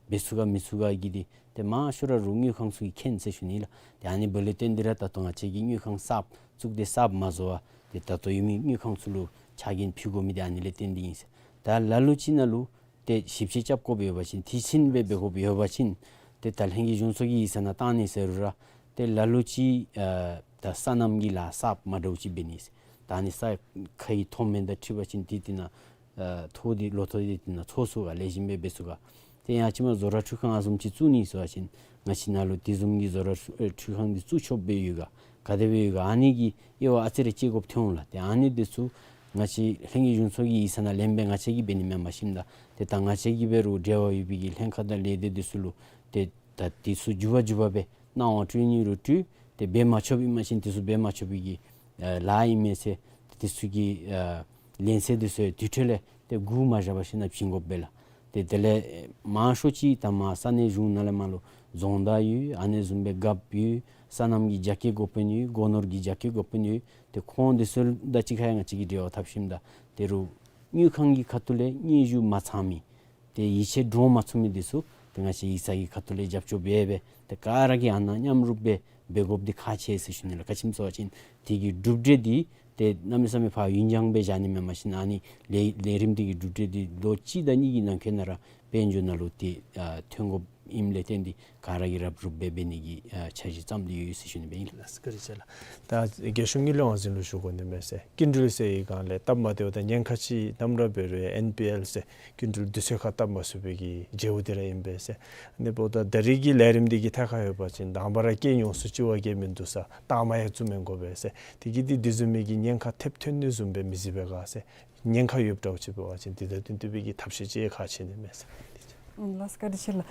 འབད་ཚུགས་ག་མི་ཚུགས་ག་གི་འདི་ཏེ་མང་ཤོས་ར་རོགས་དངུལ་ཁང་ཚུ་གིས་མཁྱེན་ཟེར་ཞུ་ནི་ལགས། ཏེ་ཨ་ནི་འབདཝ་ལས་བརྟེན་ཏེ་ར་ད་ལྟོ་ང་བཅས་ཀྱིས་དངུལ་ཁང་གསརཔ་བཙུགས་ཏེ་གསརཔ་མ་བཟོ་བར་ཏེ་ད་ལྟོ་ཡོད་མི་དངུལ་ཁང་ཚུ་ལུ་ཆ་རྐྱེན་ཕུལ་དགོ་མི་འདི་ཨ་ནི་ལས་བརྟེན་ཏེ་ཨིན་ཟེར། ད་ལ་ལུ་ཅིག་ནང་ལུ་ཏེ་ཞིབ་དཔྱད་རྐྱབ་དགོཔ་ཡོད་པ་ཅིན་དེ་བཞིན་སྦེ་འབད་དགོཔ་ཡོད་པ་ཅིན་ཏེ་ད་ལྷན་རྒྱས་གཞུང་ཚོགས་ཀྱི་ཡིག་ཚང་ནང་བཏང་ནི་ཟེར་རུང་ར་ཏེ་ལ་ལུ་ཅིག་ཨ་ད་སོ་ནམ་གྱི་ལཱ་གསརཔ་མ་འདྲཝ་ཅིག་འབད་ནི་ཟེར། ད་ཨ་ནི་ས་ཁ་གི་མཐོ་དམན་དང་འཁྲིལ་བ་ཅིན་ཏེ་དེ་ནང་ཨ་མཐོ་འདི་ལོ་ཐོག་འདི་དེ་ནང་འཚོ་ཚུགས་ག་ལེགས་ཤོམ་སྦེ་འབད་ཚུགས་ག། ཏེ་ཡང་ཅིན་མ་བཟོ་གྲྭ་འཕྲུལ་ཁང་ཨ་བཟུམ་ཅིག་བཙུགས་ནི་ཟེར་བ་ཅིན་ང་བཅས་ནཱ་ལུ་དེ་བཟུམ་གྱི་བཟོ་གྲྭ་འཕྲུལ་ཁང་འདི་བཙུགས་ཆོགཔ་སྦེ་ཡོད་ག། ག་དེ་སྦེ་ཡོད་ག། ཨ་ནི་གི་དབྱེ་བ་ཨ་ཙི་རེ་དཔྱད་དགོཔ་ཐོན་འོང་ལགས། ཏེ་ཨ་ནི་འདི་ཚུ་ང་བཅས་ལྷན་རྒྱས་གཞུང་ཚོགས་ཀྱི་ཡིག་ཚང་ནང་ལེན་སྦེ་ང་བཅས་ཀྱིས་འབད་ནི་མེན། མ་གཞི་ད་ཏེ་ད་ང་བཅས་ཀྱིས་འབད་རུང་འབྲེལ་བ་ཡོད་པའི་གི་ལྷན་ཁག་དང་ལས་སྡེ་འདི་ཚུ་ལུ་ཏེ་ད་འདི་ཚུ་མགྱོགས་པ་མགྱོགས་པ་སྦེ་གནང་བ་སྤྲོད་ནི་རུང་སྤྲོད། ཏེ་འབད་མ་ཆོགཔ་ཨིན་པ་ཅིན་འདི་ཚུ་འབད་མ་ཆོག་པའི་གི་ཨ་ལཱ་ཨིན་མས་ཟེར་འདི་ཚུ་གི་ཨ་ལན་གསལ་འདི་ཚུ་དུས་ཐོག་ལས་ཏེ་འགོར་མ་བཞག་པ་ཅིན་ནཱ་བྱིན་དགོཔ་སྦེ་ལགས། ཏེ་དེ་ལས་མང་ཤོས་ཅིག་ད་མར་ས་གནས་གཞུང་ནང་ལས་མར་ལུ་རྫོང་བདག་ཡོད། ཨ་ནི་བཟུམ་སྦེ་རྒཔོ་ཡོད། སོ་ནམ་གྱི་རྒྱ་སྐྱེད་འགོ་དཔོན་ཡོད། སྒོ་ནོར་གྱི་རྒྱ་སྐྱེད་འགོ་དཔོན་ཡོད། ཏེ་ཁོང་འདི་ཚུ་དང་གཅིག་ཁར་ཡང་ང་བཅས་ཀྱིས་འབྲེལ་བ་འཐབ་ཞིནམ་ད་ཏེ་རུང་དངུལ་ཁང་གི་ཁ་ཐུག་ལས་དངུལ་ཞུ་མ་ཚང་མི་ཏེ་ཡིད་ཆེས་འདྲོངས་མ་ཚུགས་མི་འདི་ཚུ་ཏེ་ང་བཅས་ཡིག་ཚང་གི་ཁ་ཐུག་ལས་རྒྱབ་སྐྱོར་འབད་སྦེ་ཏེ་ག་ར་གིས་ཨ་ནཱ་མཉམ་རུབ་སྦེ་འབད་དགོཔ་འདི་ཁག་ཆེ་ཟེར་ཞུ་ནི་ལགས། ག་ཅི་སྨོ་ཟེར་བ་ཅིན་དེ་གི་གྲུབ་འབྲས་འདི་ཏེ་གནམ་མེད་ས་མེད་ཕར་ཡུན་འགྱངས་སྦེ་བཞག་ནི་མེན། མ་གཞི་ཨ་ནི་ལས་ལས་རིམ་འདི་གི་གྲུབ་འབྲས་འདི་ལོ་གཅིག་དང་གཉིས་ཀྱི་ནང་འཁོད་ནང་ར་དཔལ་འབྱོར་ནང་ལུ་ཏེ་ཨ་ཐོན་དགོཔ་ཨིནམ་ལས་བརྟེན་ཏེ་ག་ར་གིས་རུབ་རུབ་སྦེ་འབད་ནི་གི་ཨ་འཆར་གཞི་བརྩམས་ཏེ་ཡོད་ཟེར་ཞུ་ནི་སྦེ་ཨིན་ལགས། ལགས་སོ། བཀའ་དྲིན་ཆེ་ལགས། ད་རྒྱལ་གཞུང་དངུལ་ལས་དབང་འཛིན་ལུ་ཞུ་དགོ་ནི་མས་ཟེར། སྐྱིན་འགྲུལ་ཟེར་བའི་སྒང་ལས་སྟབས་མ་བདེཝ་དང་ཉེན་ཁ་ཅིག་ནམ་ར་འབད་རུང་ཨེན་པི་ཨེལ་ཟེར་སྐྱིན་འགྲུལ་དུས་ཚོད་ཁར་བཏབ་མ་ཚུགས་པའི་གི་བྱ་བ་འདི་ར་ཨིན་པས་ཟེར། ཨ་ནི་འབདཝ་ད་ད་རེས་ཀྱི་ལས་རིམ་འདི་གི་ཐད་ཁར་ཡོད་པ་ཅིན་དང་པ་ར་སྐྱེལ་ཡོང་སུ་ཅིག་བ་གིས་མིན་འདུག་ས་ལྟག་མ་ཡང་བཙུགས་མི་དགོ་པས་ཟེར། དེ་གིས་འདི་འདི་བཟུམ་མའི་གི་ཉེན་ཁ་ཐེབས་ཐོན་ནི་བཟུམ་སྦེ་མི་གཟིགས་པས་ག་ཟེར། ཉེན་ཁ་ཡོདཔ་འདྲཝ་ཅིག་འབད་བ་ཅིན་དེ་དང་བསྟུན་ཏེ་འབད་གི་ཐབས་ཤེས་ཅིག་ཁག་ཆེ་ནི་མས་ཟེར། ཨུམ་ལགས་སོ། བཀའ་དྲིན་ཆེ་ལགས།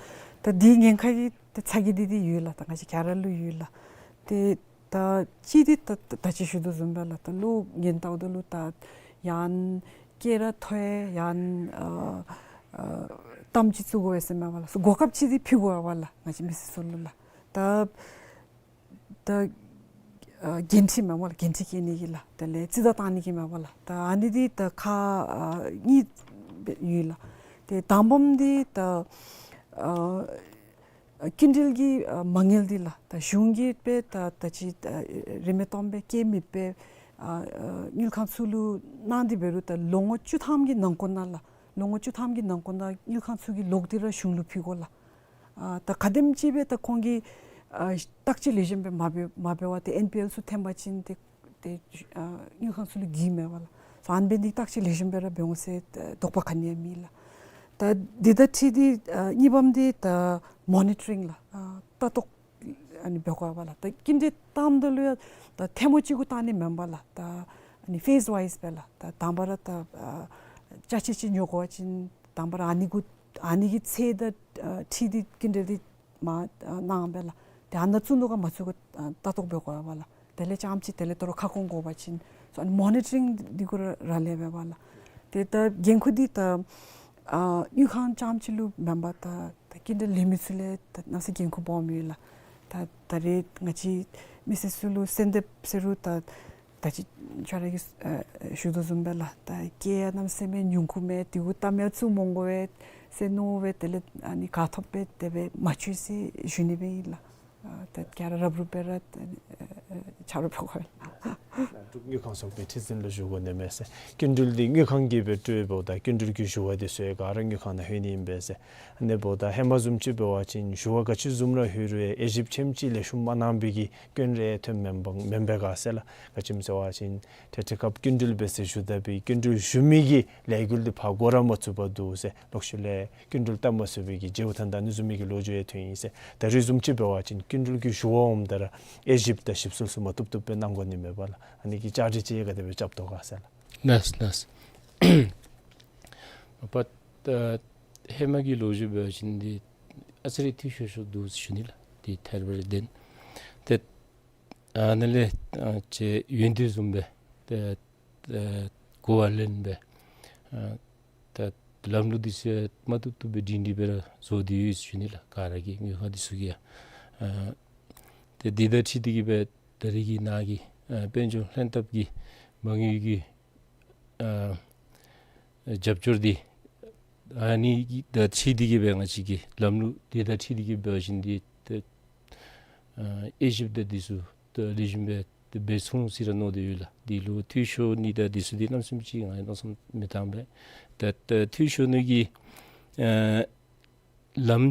ད་འདི་ཉེན་ཁ་གི་ད་ཚ་གྱང་འདི་འདི་ཡོད་ལགས། ད་ང་བཅས་ག་ར་ལུ་ཡོད་ལགས། ཏེ་ད་གཅིག་འདི་ད་ད་ཅི་ཞུ་དོ་བཟུམ་སྦེ་ལགས། ད་ལོག་ཉེན་བརྟག་འོང་དོ་ལོ་ད་ཡང་སྐྱེལ་ར་ཐོབ་ཡང་ཨ་ཨ་གཏམ་ཅིག་བཙུགས་དགོ་པས་ཟེར་མས་པ་ལགས། སོ་གོ་སྐབས་ཅིག་འདི་ཕུལ་དགོ་པས་ལགས། ང་བཅས་མི་སེར་ཚུ་ལུ་ལགས། ད་ད་ཨ་འགན་འཁྲི་མས་པ་ལགས། འགན་འཁྲི་བཀལ་ནི་གི་ལགས། དེ་ལས་རྩིས་བརྡ་བཏང་ནི་གི་མས་པ་ལགས། ད་ཨ་ནི་འདི་ད་ཁག་ཨ་གཉིས་ཡོད་ལགས། ཏེ་དང་པམ་འདི་ད་ཨ་སྐྱིན་འགྲུལ་གྱི་ཨ་མ་དངུལ་འདི་ལགས། ད་གཞུང་གིས་སྦེ་ད་ད་ཅི་ད་རིན་མེད་སྟོངམ་སྦེ་བཀལ་མི་སྦེ་ཨ་ཨ་དངུལ་ཁང་ཚུ་ལུ་གནང་སྟེ་འབད་རུང་ད་ལོ་ངོ་བཅུ་ཐམ་གྱི་ནང་འཁོད་ནང་ལགས། ལོ་ངོ་བཅུ་ཐམ་གྱི་ནང་འཁོད་ནང་དངུལ་ཁང་ཚུ་གིས་ལོག་སྟེ་ར་གཞུང་ལུ་ཕུལ་དགོ་ལགས། ཨ་ད་ག་དེམ་ཅིག་སྦེ་ད་ཁོང་གིས་ཨ་བརྟག་དཔྱད་ལེགས་ཤོམ་སྦེ་མ་འབད་མ་འབད་བར་ཏེ་ཨེན་པི་ཨེལ་ཚུ་འཐེན་པ་ཅིན་ཏེ་ཏེ་ཨ་དངུལ་ཁང་ཚུ་ལུ་རྒུད་མས་པ་ལགས། སོ་ཨ་ནི་འབད་ནི་བརྟག་དཔྱད་ལེགས་ཤོམ་སྦེ་ར་འབད་འོང་ཟེར་ཨ་དོགས་པ་ག་ནི་ཡང་མེད་ལགས། ད་འདི་དང་འཁྲིལ་ཏེ་ཨ་གཉིས་པམ་འདི་ད་མོ་ནི་ཊ་རིང་ལགས། ཨ་ལྟ་རྟོག་ ཨ་ནི་འབད་དགོ་པས་ལགས། ད་སྐྱིན་འགྲུལ་བཏངམ་ད་ལུ་ཡང་ད་ཐེངས་མ་གཅིག་གུ་བཏང་ནི་མེན་པས་ལགས། ད་ཨ་ནི་ཕེསི་ཝའིསི་སྦེ་ལགས། ད་དང་པ་ར་ད་ཨ་ཅ་ཆས་ཅིག་ཉོ་དགོ་པ་ཅིན་དང་པ་ར་ཨ་ནི་གུ་ཨ་ནི་གི་ཚད་དང་ཨ་འཁྲིལ་ཏེ་སྐྱིན་འགྲུལ་འདི་མ་ཨ་གནང་པས་ལགས། ཏེ་ཨ་ནཱ་བཙུགས་ནུག་ག་མ་བཙུགས་ག་ཨ་ལྟ་རྟོག་འབད་དགོ་པས་ལགས། དེ་ལས་རྐྱངམ་ཅིག་དེ་ལས་ད་རུང་ཁ་སྐོང་དགོ་པ་ཅིན་སོ་ཨ་ནི་མོ་ནི་ཊ་རིང་འདི་གུ་ར་རག་ལས་པས་ལགས། ཏེ་ད་འགན་ཁུར་འདི་ད་ཨ་དངུལ་ཁང་རྐྱངམ་ཅིག་ལུ་མེན་པར་ད་ད་སྐྱིན་འགྲུལ་ལེན་མི་ཚུ་ལས་ད་གནམ་མེད་ས་མེད་འགན་ཁུར་སྦོམ་ཡོད་ལགས། ད་ད་རེས་ང་བཅས་མི་སེར་ཚུ་ལུ་གསོལ་འདེབས་ཟེར་རུང་ད་ད་ཅི་ཁྱོད་ར་གིས་ཨ་ཞུ་དོ་བཟུམ་སྦེ་ལགས། ད་སྐྱེད་ཡང་གནམ་མེད་ས་མེད་ཉུང་ཀུ་མས། དེ་གུ་གཏའ་མ་ཡང་བཙུགས་མ་དགོ་པས་ཟེར་མནོ་སྦེ་དེ་ལས་ཨ་ནི་ག་ཐོབ་སྦེ་དེ་སྦེ་མ་ཆོད་ཟེར་ཞུ་ནི་སྦེ་ཨིན་ལགས། ཨ་ད་ག་ར་རབ་རུབ་སྦེ་ར་ཨ་ཨ་ཆ་རོགས་འབད་དགོ་པས་ལགས། འབྲུག་དངུལ་ཁང་ཚོགས་པའི་ཁྲི་འཛིན་ལུ་ཞུ་དགོ་ནི་མས་ཟེར། སྐྱིན་འགྲུལ་འདི་དངུལ་ཁང་གིས་སྦེ་སྤྲོད་འབདཝ་ད་སྐྱིན་འགྲུལ་གྱི་ཞུ་བ་འདི་ཚུ་ཡང་ག་ར་དངུལ་ཁང་ནང་ལྷོད་ནི་ཨིན་པས་ཟེར། ཨ་ནི་འབདཝ་ད་ཧེ་མ་བཟུམ་ཅིག་འབད་བ་ཅིན་ཞུ་བ་ག་ཅི་བཟུམ་ར་ལྷོད་རུང་ཡང་དབྱེ་ཞིབ་ཆེམ་ཅིག་ལེགས་ཤོམ་མ་གནང་པའི་གི་སྐྱོན་རེ་ཐོནམ་མེན་པ་མེན་པས་ག་ཟེར་ལགས། ག་ཅི་སྨོ་ཟེར་བ་ཅིན་ཏེ་དེ་སྐབས་སྐྱིན་འགྲུལ་འབད་ཟེར་ཞུ་ད་པའི་སྐྱིན་འགྲུལ་ཞུ་མི་གི་ལས་འགུལ་འདི་ཕར་འགོ་ར་མ་བཙུགས་པར་འདུག་ཟེར་ལོག་ཤུལ་ལས་སྐྱིན་འགྲུལ་བཏབ་མ་ཚུགས་པའི་གི་རྗེས་ཐོན་དང་ཨ་ནི་བཟུམ་མའི་གི་ལོ་རྒྱུས་ཡང་ཐོན་ཡི་ཟེར། ད་རེས་བཟུམ་ཅིག་འབད་བ་ཅིན་སྐྱིན་འགྲུལ་གྱི་ཞུ་བ་འོངམ་ད་ར་དབྱེ་ཞིབ་དང་ཞིབ་འཚོལ་ཚུ་མ་བཏུབ་བཏུབ་སྦེ་གནང་དགོ་ནི་མས་པ་ལགས། ཨ་ནི་གི་བཅའ་སྒྲིག་ཅིག་ག་དེ་སྦེ་རྐྱབ་དོ་ག་ཟེར་ལགས། ལགས་ལགས། མ་པ་ད་ཧེ་མ་གི་ལོ་རྒྱུས་འབད་བ་ཅིན་འདི་ཨ་ཙི་རེ་འཐུས་ཤོར་ཤོར་འདུག་ཟེར་ཞུ་ནི་ལགས། འདི་ཐད་རི་བ་རི་བདེན། ཏེ་ཨ་ནཱ་ལས་ཨ་ཅིག་ཡོན་ཏན་བཟུམ་སྦེ་ཏེ་ཏེ་གོ་བ་ལེན་སྦེ་ཨ་ད་ལམ་ལུགས་འདི་ཚུ་མ་བཏུབ་བཏུབ་སྦེ་སྒྲིང་སྒྲིང་སྦེ་ར་བཟོ་སྟེ་ཡོད་ཟེར་ཞུ་ནི་ལགས། ག་ར་གིས་དངུལ་ཁང་འདི་ཚུ་གིས་ཡང་། ཨ་ཏེ་འདི་དང་འཁྲིལ་ཏེ་གིས་སྦེ་ད་རེས་ཀྱི་ནཱ་གི་ཨ་དཔལ་འབྱོར་ལྷན་ཐབས་ཀྱི་མ་དངུལ་གྱི་ཨ་རྒྱབ་སྐྱོར་འདི་ཨ་ནི་གི་དང་འཁྲིལ་ཏེ་གིས་སྦེ་ང་བཅས་ཀྱི་ལམ་ལུགས་འདི་དང་འཁྲིལ་ཏེ་གིས་འབད་བ་ཅིན་འདི་ཏེ་ཨ་དབྱེ་ཞིབ་དང་འདི་ཚུ་ད་ལེགས་ཤོམ་སྦེ་ཏེ་འབད་ཚུགས་ཟེར་ར་མནོ་སྟེ་ཡོད་ལགས། འདི་ལུ་འཐུས་ཤོར་ནི་དང་འདི་ཚུ་འདི་གནམ་མེད་ས་མེད་ཅིག་ང་ཡང་མནོ་བསམ་མི་བཏང་པས། ད་ད་འཐུས་ཤོར་ནི་གི་ཨ་ལམ་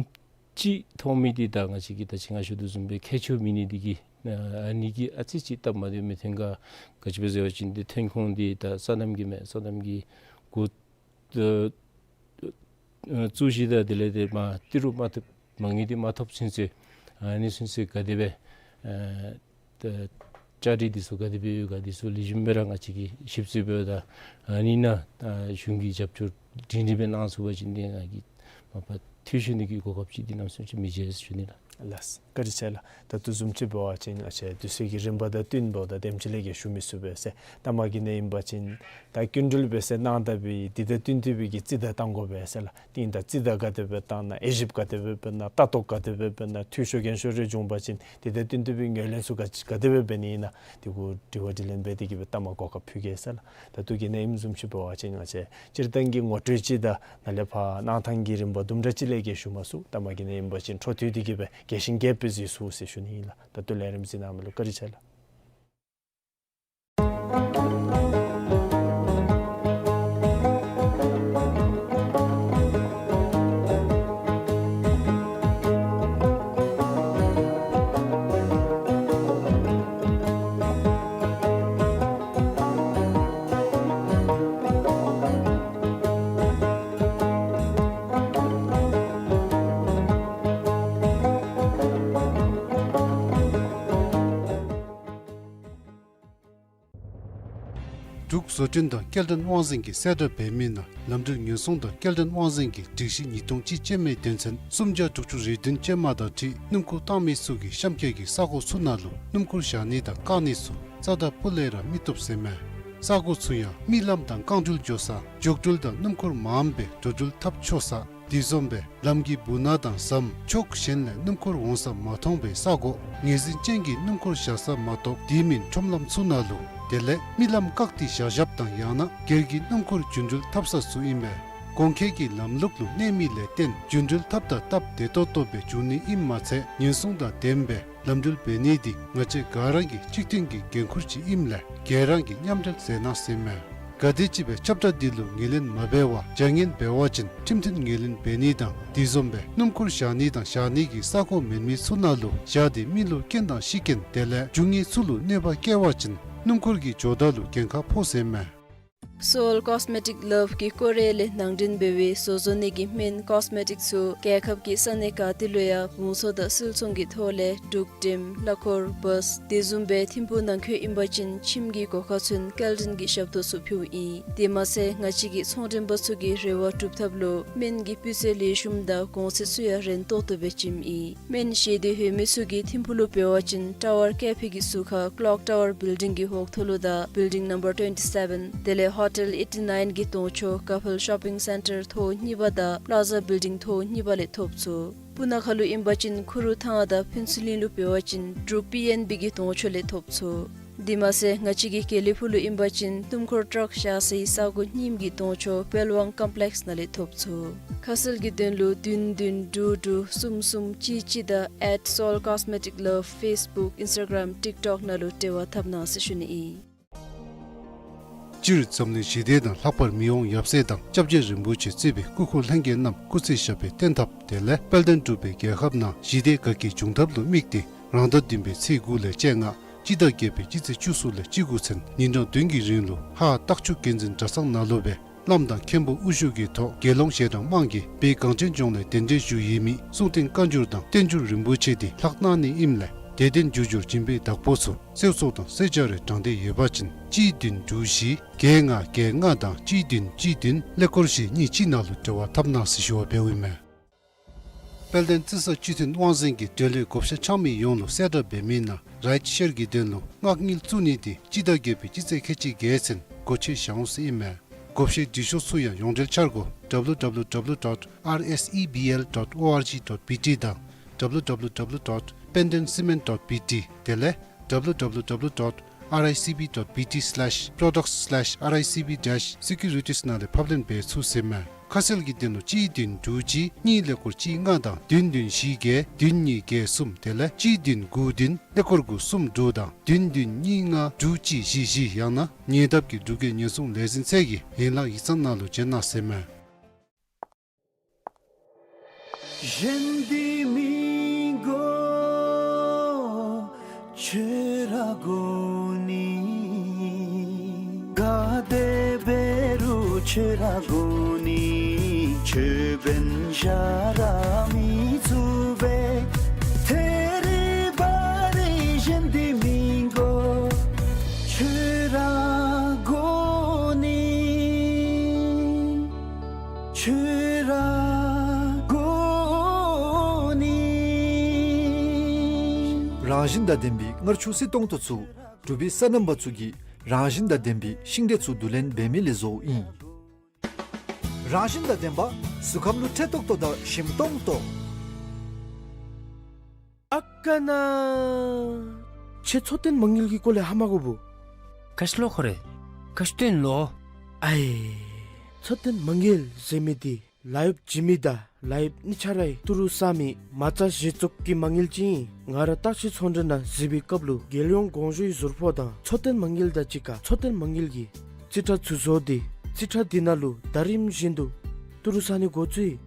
ཅིག་མཐོང་མི་འདི་ད་ང་བཅས་ཀྱིས་ད་ཅི་ང་ཞུ་དོ་བཟུམ་སྦེ་ཁྱད་ཆོས་མེད་ནི་འདི་གིས་ཨ་ཨ་ནི་གིས་ཨ་ཙི་ཅིག་སྟབས་མ་བདེཝ་མི་ཐོན་ག། ག་ཅི་སྦེ་ཟེར་བ་ཅིན་འདི་ཐོན་ཁུངས་འདི་ད་སོ་ནམ་གྱི་མས། སོ་ནམ་གྱི་གོ་ཨ་ཨ་བཙུགས་ཞིནམ་ད་དེ་ལས་ཏེ་མ་ཏི་རུ་མ་ཐོབ་མ་དངུལ་འདི་མ་ཐོབ་ཚུན་ཚོད་ཨ་ནི་ཚུན་ཚོད་ག་དེ་སྦེ་ཨ་ད་བཅའ་སྒྲིག་འདི་ཚུ་ག་དེ་སྦེ་ཡོད་ག་འདི་ཚུ་ལེགས་ཤོམ་སྦེ་ར་ང་བཅས་ཀྱིས་ཞིབ་འཚོལ་འབདཝ་ད་ཨ་ནི་ནང་ཨ་གཞུང་གིས་རྒྱབ་སྐྱོར་སྒྲིང་སྒྲིང་སྦེ་གནང་ཚུགས་པ་ཅིན་འདི་ང་གིས་མ་པ་འཐུས་ཤོར་ནི་གི་གོ་སྐབས་ཅིག་འདི་གནམ་མེད་ས་མེད་ཅིག་མི་འབྱེད་ཟེར་ཞུ་ནི་ལགས། ལགས། བཀའ་དྲིན་ཆེ་ལགས། ད་ལྟོ་བཟུམ་ཅིག་འབད་བ་ཅིན་ང་བཅས་དུས་ཚོད་ཀྱི་རིམ་པ་དང་བསྟུན་འབདཝ་ད་དེམ་ཅིག་ལས་བརྒལ་ཞུ་མི་ཚུགས་པས་ཟེར། ལྟ་མ་གི་ནང་ཨིན་པ་ཅིན་ད་སྐྱིན་འགྲུལ་འབད་ཟེར་གནང་ད་པའི་འདི་དང་བསྟུན་ཏེ་སྦེ་གི་རྩིས་ད་བཏང་དགོ་པས་ཟེར་ལགས། ཏེ་ཨིན་ད་རྩིས་ད་ག་དེ་སྦེ་བཏང་ན་དབྱེ་ཞིབ་ག་དེ་སྦེ་འབད་ན་ལྟ་རྟོག་ག་དེ་སྦེ་འབད་ན་འཐུས་ཤོར་འགན་ཤོར་རེ་བྱུང་པ་ཅིན་འདི་དང་བསྟུན་ཏེ་སྦེ་ངོས་ལེན་ཚུ་ག་ག་དེ་སྦེ་འབད་ནི་ཨིན་ན་འདི་གུ་དྲི་བ་དྲིས་ལན་འབད་དེ་གི་སྦེ་ལྟ་མ་གོ་སྐབས་ཕུལ་གེ་ཟེར་ལགས། ད་ལྟོ་གི་ནང་ཨིནམ་བཟུམ་ཅིག་འབད་བ་ཅིན་ང་བཅས་སྤྱིར་བཏང་གི་ངོ་སྤྲོད་ཅིག་དང་ནཱ་ལས་ཕར་གནང་ཐངས་ཀྱི་རིམ་པ་དུམ་གྲ་ཅིག་ལས་བརྒལ་ཞུ་མ་ཚུགས། ལྟ་མ་གི་ནང་ཨིན་པ་ཅིན་འཕྲོ་མཐུད་དེ་གི་སྦེ་རྒྱས་ཤིང་རྒྱསཔ་སྦེ་གཟིགས་ཚུགས་ཟེར་ཞུ་ནི་ཨིན་ལགས། ད་ལྟོ་ལས་རིམ་གཟིགས་གནང་མི་ལུ་བཀའ་དྲིན་ཆེ་ལགས། འབྲུག་བཟོ་སྐྲུན་དང་སྐྱེལ་འདྲེན་དབང་འཛིན་གྱིས་གསལ་བསྒྲགས་འབད་མི་ནང་ལམ་འགྲུལ་ཉེན་སྲུང་དང་སྐྱེལ་འདྲེན་དབང་འཛིན་གྱི་སྒྲིག་གཞི་ཉིས་སྟོང་གཅིག་ཅན་མའི་དོན་ཚན་སུམ་བརྒྱ་དྲུག་ཅུ་རེ་བདུན་ཅན་མ་དང་འཁྲིལ་སྣུམ་འཁོར་བཏང་མི་ཚུ་གི་གཤམ་འཁོད་ཀྱི་ས་གོ་ཚུ་ནང་ལུ་སྣུམ་འཁོར་བཞག་ནི་དང་བཀག་ནི་ཚུ་རྩ་དང་སྤུ་ལས་ར་མི་བཏུབ་ཟེར་མས། ས་གོ་ཚུ་ཡང་མི་ལམ་དང་རྐང་འགྲུལ་འགྱོ་ས་འགྱོ་འགྲུལ་དང་སྣུམ་འཁོར་མངམ་སྦེ་འགྲོ་འགྲུལ་འཐབ་ཆོག་ས། དེ་བཟུམ་སྦེ་ལམ་གྱི་སྦུག་ན་དང་ཟམ་ཕྱོགས་གཞན་ལས་སྣུམ་འཁོར་འོང་ས་མ་མཐོང་པའི་ས་གོ། ངོས་འཛིན་ཅན་གྱི་སྣུམ་འཁོར་བཞག་ས་མ་གཏོགས་དེ་མིན་ཁྲོམ་ལམ་ཚུ་ནང་ལུ་དེ་ལས་མི་ལམ་བཀག་སྟེ་བཞག་བཞགཔ་དང་ཡང་ན་སྒེར་གྱི་སྣུམ་འཁོར་རྒྱུ་འགྲུལ་འཐབ་ས་ཚུ་ཨིན་པས། གོང་འཁོད་ཀྱི་ལམ་ལུགས་ལུ་གནས་མི་ལས་བརྟེན་རྒྱུ་འགྲུལ་འཐབ་ད་སྟབས་བདེ་ཏོག་ཏོ་སྦེ་འགྱོ་ནི་ཨིནམ་མ་ཚད་ཉེན་སྲུང་དང་ལྡནམ་སྦེ་ལམ་འགྲུལ་འབད་ནི་འདི་ང་བཅས་ག་ར་གི་གཅིག་མཐུན་གྱི་འགན་ཁུར་ཅིག་ཨིནམ་ལས་ག་ར་གིས་མཉམ་འབྲེལ་མཛད་གནང་ཟེར་མས། ག་དེམ་ཅིག་སྦེ་ཁྱབ་བསྒྲགས་འདི་ལུ་ངོས་ལེན་མ་འབད་བར་བྱ་ངན་འབད་བ་ཅིན་ཁྲིམས་མཐུན་ངོས་ལེན་འབད་ནི་དང་དེ་བཟུམ་སྦེ་སྣུམ་འཁོར་བཞག་ནི་དང་བཞག་ནི་གི་ས་གོ་མེད་མི་ཚུ་ནང་ལུ་བཞག་སྟེ་མི་ལུ་རྐྱེན་དང་ཤི་རྐྱེན་དེ་ལས་རྒྱུ་དངོས་ཚུ་ལུ་གནོད་པ་བསྐྱལ་བ་ཅིན་སྣུམ་འཁོར་གྱི་ཇོ་བདག་ལུ་འགན་ཁག་ཕོག་ཟེར་མས། Seoul Cosmetic Love གིས་ཀོ་རི་ཡ་ལས་ནང་འདྲེན་འབད་བའི་བཟོ་བཟོ་ནི་གི་སྨན་ཀོས་མེ་ཊིཀ་ཚུ་རྒྱལ་ཁབ་ཀྱི་ས་གནས་ག་ཏེ་ལུ་ཡང་བང་སོ་དང་སིལ་ཚོང་གི་ཐོག་ལས་འབྲུག་འགྲེམ་གླ་འཁོར་བཱས་དེ་བཟུམ་སྦེ་ཐིམ་ཕུག་ནང་འཁོད་ཨིན་པ་ཅིན་ཁྱིམ་གྱི་སྒོ་ཁར་ཚུན་སྐྱེལ་འདྲེན་གྱི་ཞབས་ཏོག་ཚུ་ཕུལཝ་ཨིན། དེ་མ་ཚད་ང་བཅས་ཀྱི་ཚོང་འགྲེམས་པ་ཚུ་གིས་རེ་བ་སྒྲུབ་ཐབས་ལུ་སྨན་གྱི་སྤུས་ཚད་ལེགས་ཤོམ་དང་གོང་ཚད་ཚུ་ཡང་རན་ཏོག་ཏོ་སྦེ་བྱིནམ་ཨིན། སྨན་བཞེས་ཏེ་ལྷོད་མི་ཚུ་གིས་ཐིམ་ཕུག་ལུ་འབད་བ་ཅིན་ཊ་ཝར་ཀེ་ཕེ་གི་ཟུར་ཁར་ཀློག་ཊ་ཝར་བིལ་ཌིང་གི་འོག་ཐོག་ལུ་དང་བིལ་ཌིང་ནམ་བར་ཊུ་ཝེན་ཊི་སེ་བེན་དེ་ལས་ཧོ་ཊེལ་ཨེ་ཊི་ནའིན་གྱི་གདོང་ཕྱོགས་ཀ་ཕེལ་ཤོ་པིང་སེན་ཊར་ཐོག་གཉིས་པ་དང་པླ་ཛ་བིལ་ཌིང་ཐོག་གཉིས་པ་ལས་ཐོབ་ཚུགས། སྤུ་ན་ཁ་ལུ་ཨིན་པ་ཅིན་ཁུ་རུ་ཐང་དང་ཕུན་ཚོགས་གླིང་ལུ་འབད་བ་ཅིན་འབྲུག་པི་ཨེན་བི་གི་གདོང་ཕྱོགས་ལས་ཐོབ་ཚུགས། དེ་མ་ཚད་ང་བཅས་ཀྱི་དགེ་ལེགས་ཕུག་ལུ་ཨིན་པ་ཅིན་ཏུམ་ཁོར་ཊག་བཞག་སའི་ས་གོ་རྙིངམ་གི་གདོང་ཕྱོགས་པེལ་ཝང་ཀོམ་པི་ལེགས་ནང་ལས་ཐོབ་ཚུགས། ཁ་གསལ་གྱི་དོན་ལུ་བདུན་བདུན་དྲུག་དྲུག་གསུམ་གསུམ་གཅིག་གཅིག་དང་ཨེཊ་སོལ་ཀོས་མེ་ཊིཀ་ལབ་ཕེསི་བུཀ་ཨིནསི་ཊ་གརམ་ཊིཀ་ཊོཀ་ནང་ལུ་འབྲེལ་བ་འཐབ་གནང་ཟེར་ཞུ་ནི་ཨིན། སྤྱིར་འཛམ་གླིང་ཞི་བདེ་དང་ལྷག་པར་མི་དབང་ཡབ་སྲས་དང་སྐྱབས་རྗེ་རིན་པོ་ཆེ་གཙོས་པའི་སྐུ་འཁོར་ལྷན་རྒྱས་རྣམས་སྐུ་ཚེ་ཞབས་པད་བརྟན་ཐབས་དེ་ལས་དཔལ་ལྡན་འབྲུག་པའི་རྒྱལ་ཁབ་ནང་ཞི་བདེ་དགའ་སྐྱིད་འབྱུང་ཐབས་ལུ་དམིགས་ཏེ་རང་ཟླ་བདུན་པའི་ཚེས་དགུ་ལས་བཅོ་ལྔ་སྤྱི་ཟླ་བརྒྱད་པའི་སྤྱི་ཚེས་བཅུ་གསུམ་ལས་བཅུ་དགུ་ཚུན་ཉིན་གྲངས་བདུན་གྱི་རིང་ལུ་ཧཱ་སྟག་ཆུ་དགེ་འཛིན་གྲྭ་ཚང་ནང་ལུ་སྦེ་བླམ་དང་མཁན་པོ་དབུ་བཞུགས་ཀྱི་ཐོག་རྒྱལ་ཡོངས་ཞལ་གྲངས་དམངས་ཀྱིས་བོད་གངས་ཅན་ལྗོངས་ལས་གདན་འདྲེན་ཞུ་ཡོད་མི་གསུང་རྟེན་བཀའ་འགྱུར་དང་བསྟན་འགྱུར་རིན་པོ་ཆེ་དེ་ལྷག་གནང་ནི་ཨིནམ་ལས་དད་རྟེན་རྒྱུ་འབྱོར་སྦྱིན་པའི་བདག་པོ་ཚུ་གསོལ་ཚོགས་དང་གསོལ་ཇ་རེ་དྲང་སྟེ་ཡོད་པ་ཅིན་གཅིག་བདུན་དྲུག་བཞི་བརྒྱད་ལྔ་བརྒྱད་ལྔ་དང་གཅིག་བདུན་གཅིག་བདུན་ཀླད་ཀོར་བཞི་གཉིས་གཅིག་ནང་ལུ་འབྲེལ་བ་འཐབ་གནང་ཟེར་ཞུ་བ་འབདཝ་ཨིན་མས། དཔལ་ལྡན་རྩི་ས་སྤྱི་མཐུན་དབང་འཛིན་གྱིས་འབྲེལ་ཡོད་བགོ་བཤའ་འཆང་མི་ཡོངས་ལུ་གསལ་བསྒྲགས་འབད་མི་ནང་རའིཊ་ཤེར་གྱི་དོན་ལུ་མངགས་དངུལ་བཙུགས་ནི་དེ་སྤྱི་ཟླ་བརྒྱད་པའི་སྤྱི་ཚེས་ཁལ་གཅིག་བརྒྱད་ཚུན་སྒོ་ཕྱེ་བཞག་འོང་ཟེར་ཨིན་མས། བགོ་བཤའི་འབྲི་ཤོག་ཚུ་ཡང་ཡོངས་འབྲེལ་འཆར་སྒོ་ཌབ་ལུ་ཌབ་ལུ་ཌབ་ལུ་ཌོཊ་ཨར་ཨེསི་ཨི་བི་ཨེལ་ཌོཊ་ཨོ་ཨར་ཇི་ཌོཊ་བི་ཊི་དང་ཌབ་ལུ་ཌབ་ལུ་ཌབ་ལུ་ཌོཊ་པེན་ཌེན་སི་མེནཊ་ཌོཊ་བི་ཊི་དེ་ལས་ཌབ་ལུ་ཌབ་ལུ་ཌབ་ལུ་ཌོཊ་ཨར་ཨའི་སི་བི་ཌོཊ་བི་ཊི་སི་ལེཤ་པྲོ་ཌོཀཊ་སི་ལེཤ་ཨར་ཨའི་སི་བི་ཌེཤ་སི་ཀུ་རི་ཊིས་ནང་ལས་ཕབ་ལེན་འབད་ཚུགས་ཟེར་མས། ཁ་གསལ་གྱི་དོན་ལུ་གཅིག་བདུན་དྲུག་གཅིག་གཉིས་ཀླད་ཀོར་གཅིག་ལྔ་དང་བདུན་བདུན་བཞི་བརྒྱད་བདུན་གཉིས་བརྒྱད་གསུམ་དེ་ལས་གཅིག་བདུན་དགུ་བདུན་ཀླད་ཀོར་དགུ་གསུམ་དྲུག་དང་བདུན་བདུན་གཉིས་ལྔ་དྲུག་གཅིག་བཞི་བཞི་ཡང་ན་ཉེ་འདབས་ཀྱི་འབྲུག་རྒྱལ་ཉེན་སྲུང་ལས་འཛིན་ཚད་ཀྱི་ཡན་ལག་ཡིག་ཚང་ནང་ལུ་བྱོན་གནང་ཟེར་མས། གཞན་འདི་མི་དགོས་ཁྱོད་ར་དགོ་ནི། ག་དེ་འབད་རུང་ཁྱོད་ར་དགོ་ནི། ཁྱོད་འབདན་གཞན་ར་མི་ཚུགས་པས། ཐད་རི་བ་རི་གཞན་འདི་མི་དགོས་ཁྱོད་ར་དགོ་ནི། ཁྱོད་ར་དགོ་ནི། རང་བཞིན་དང་ལྡན་པའི་མངར་ཆུ་བསིལ་ཏོང་ཏོ་ཚུ་འབྲུག་པའི་སོ་ནམ་པ་ཚུ་གིས་རང་བཞིན་དང་ལྡན་པའི་ཤིང་འབྲས་ཚུ་བསྡུ་ལེན་འབད་མི་ལས་བཟོཝ་ཨིན། རང་བཞིན་དང་ལྡན་པ་གཟུགས་ཁམས་ལུ་ཁྲེལ་ཏོག་ཏོ་དང་ཞིམ་ཏོང་ཏོ། ཨ་ཀ་ན། ཁྱོད་མཚོ་སྟོན་མ་དངུལ་གྱི་སྐོར་ལས་ཧ་མ་གོ་བུ། ག་ཅི་ལོ་ཁོ་རེ། ག་ཅི་སྟོན་ལོ། ཨའེ། མཚོ་སྟོན་མ་དངུལ་ཟེར་མི་འདི་ལཱ་གཡོགཔ་འཇིགས་མི་དང་ལཱ་གཡོགཔ་གཉིས་ཆ་རའི་ཏི་རུ་བསག་མི་མ་རྩ་བཞེས་བཙོག་གི་མ་དངུལ་ཅིག་ཨིན། ང་ར་བརྟག་དཔྱད་ཚོང་འབྲེལ་ནང་གཟིགས་པའི་སྐབས་ལུ་རྒྱལ་ཡོངས་གོང་ཞུའི་ཟུར་ཕོགས་དང་མཚོ་སྟོན་མ་དངུལ་དང་གཅིག་ཁར་མཚོ་སྟོན་མ་དངུལ་གྱི་རྩིས་ཁྲ་ཚུ་བཟོ་སྟེ་རྩིས་ཁྲ་འདི་ནང་ལུ་ཟླ་རིམ་བཞིན་དུ་ཏི་རུ་བསག་ནི་འགོ་བཙུགས་ཡི།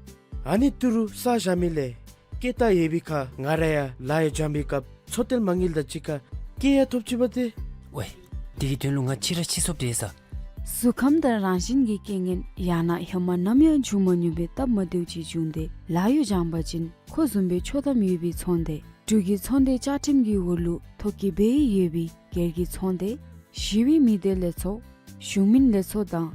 ཨ་ནི་ཏི་རུ་བསག་བཞག་མི་ལས་སྐྱེད་ད་ཡོད་པའི་ཁར་ང་ར་ཡང་ལཱ་ཡང་འཇམ་པའི་སྐབས་མཚོ་སྟོན་མ་དངུལ་དང་གཅིག་ཁར་སྐྱེད་ཡང་ཐོབ་ཅི་པ་ཏེ། ཝའེ། དེ་གི་དོན་ལུ་ང་ཕྱི་ར་ཕྱི་སོཔ་དེ་ས། གཟུགས་ཁམས་དང་རང་བཞིན་གྱི་རྐྱེན་ངན་ཡང་ན་ཧེ་མ་ནམ་ཡང་བྱུང་མ་མྱོང་པའི་སྟབས་མ་བདེཝ་ཅིག་བྱུང་སྟེ་ལཱ་གཡོག་བྱང་པ་ཅིན་ཁོ་བཟུམ་སྦེ་ཆོག་ཐམ་ཡོད་པའི་ཚོང་སྡེ་འབྲུག་གི་ཚོང་སྡེ་བཅའ་ཁྲིམས་ཀྱི་འོག་ལུ་ཐོ་བཀོད་འབད་ཡོད་པའི་སྒེར་གྱི་ཚོང་སྡེ་ཞི་བའི་མི་སྡེ་ལས་ཚོགས་གཞུང་མིན་ལས་ཚོགས་དང་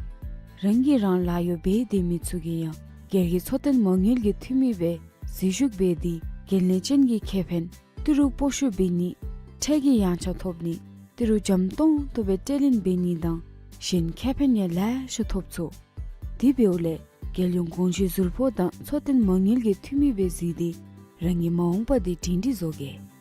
རང་གིས་རང་ལཱ་གཡོག་འབད་སྡོད་མི་ཚུ་གིས་ཡང་སྒེར་གྱི་མཚོ་སྟོན་མ་དངུལ་གྱི་འཐུས་མི་སྦེ་འཛུལ་ཞུགས་འབད་དེ་འགན་ལེན་ཅན་གྱི་ཁེ་ཕན་ཏི་རུ་སྤོ་བཤུད་འབད་ནི་ཁྲལ་གྱི་ཡངས་ཆག་ཐོབ་ནི་ཏི་རུ་འཇམ་ཏོང་ཏོ་སྦེ་སྤྲོད་ལེན་འབད་ནི་དང་གཞན་ཁེ་ཕན་ཡང་ལེ་ཤ་ཐོབ་ཚུགས། དེ་འབདཝ་ལས་རྒྱལ་ཡོངས་གོང་ཞུའི་ཟུར་ཕོགས་དང་མཚོ་སྟོན་མ་དངུལ་གྱི་འཐུས་མི་སྦེ་གཟིགས་ཏེ་རང་གི་མ་འོངས་པ་འདི་སྒྲིང་སྒྲི་བཟོ་གེ།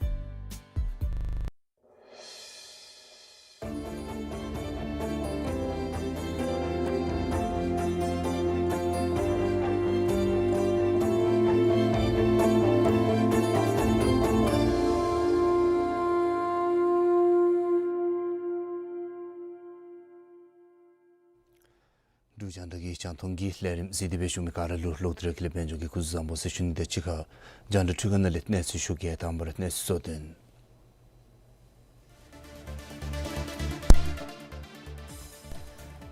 འབྲུག་རྒྱང་བསྒྲགས་ཀྱི་རྒྱང་མཐོང་གི་ལས་རིམ་གཟིགས་ཏེ་སྦེ་བཞུགས་མི་ག་ར་ལུ་ལོག་སྟེ་ར་ཀུན་ལེགས་དཔལ་འབྱོར་གྱི་སྐུ་གཟུགས་བཟང་པོ་ཟེར་ཞུ་ནི་དང་གཅིག་ཁར་རྒྱང་བསྒྲགས་འཕྲུལ་ཁང་ནང་ལས་གནས་ཚུལ་ཞུ་གེ། དང་པ་ར་གནས་ཚུལ་གཙོ་དོན།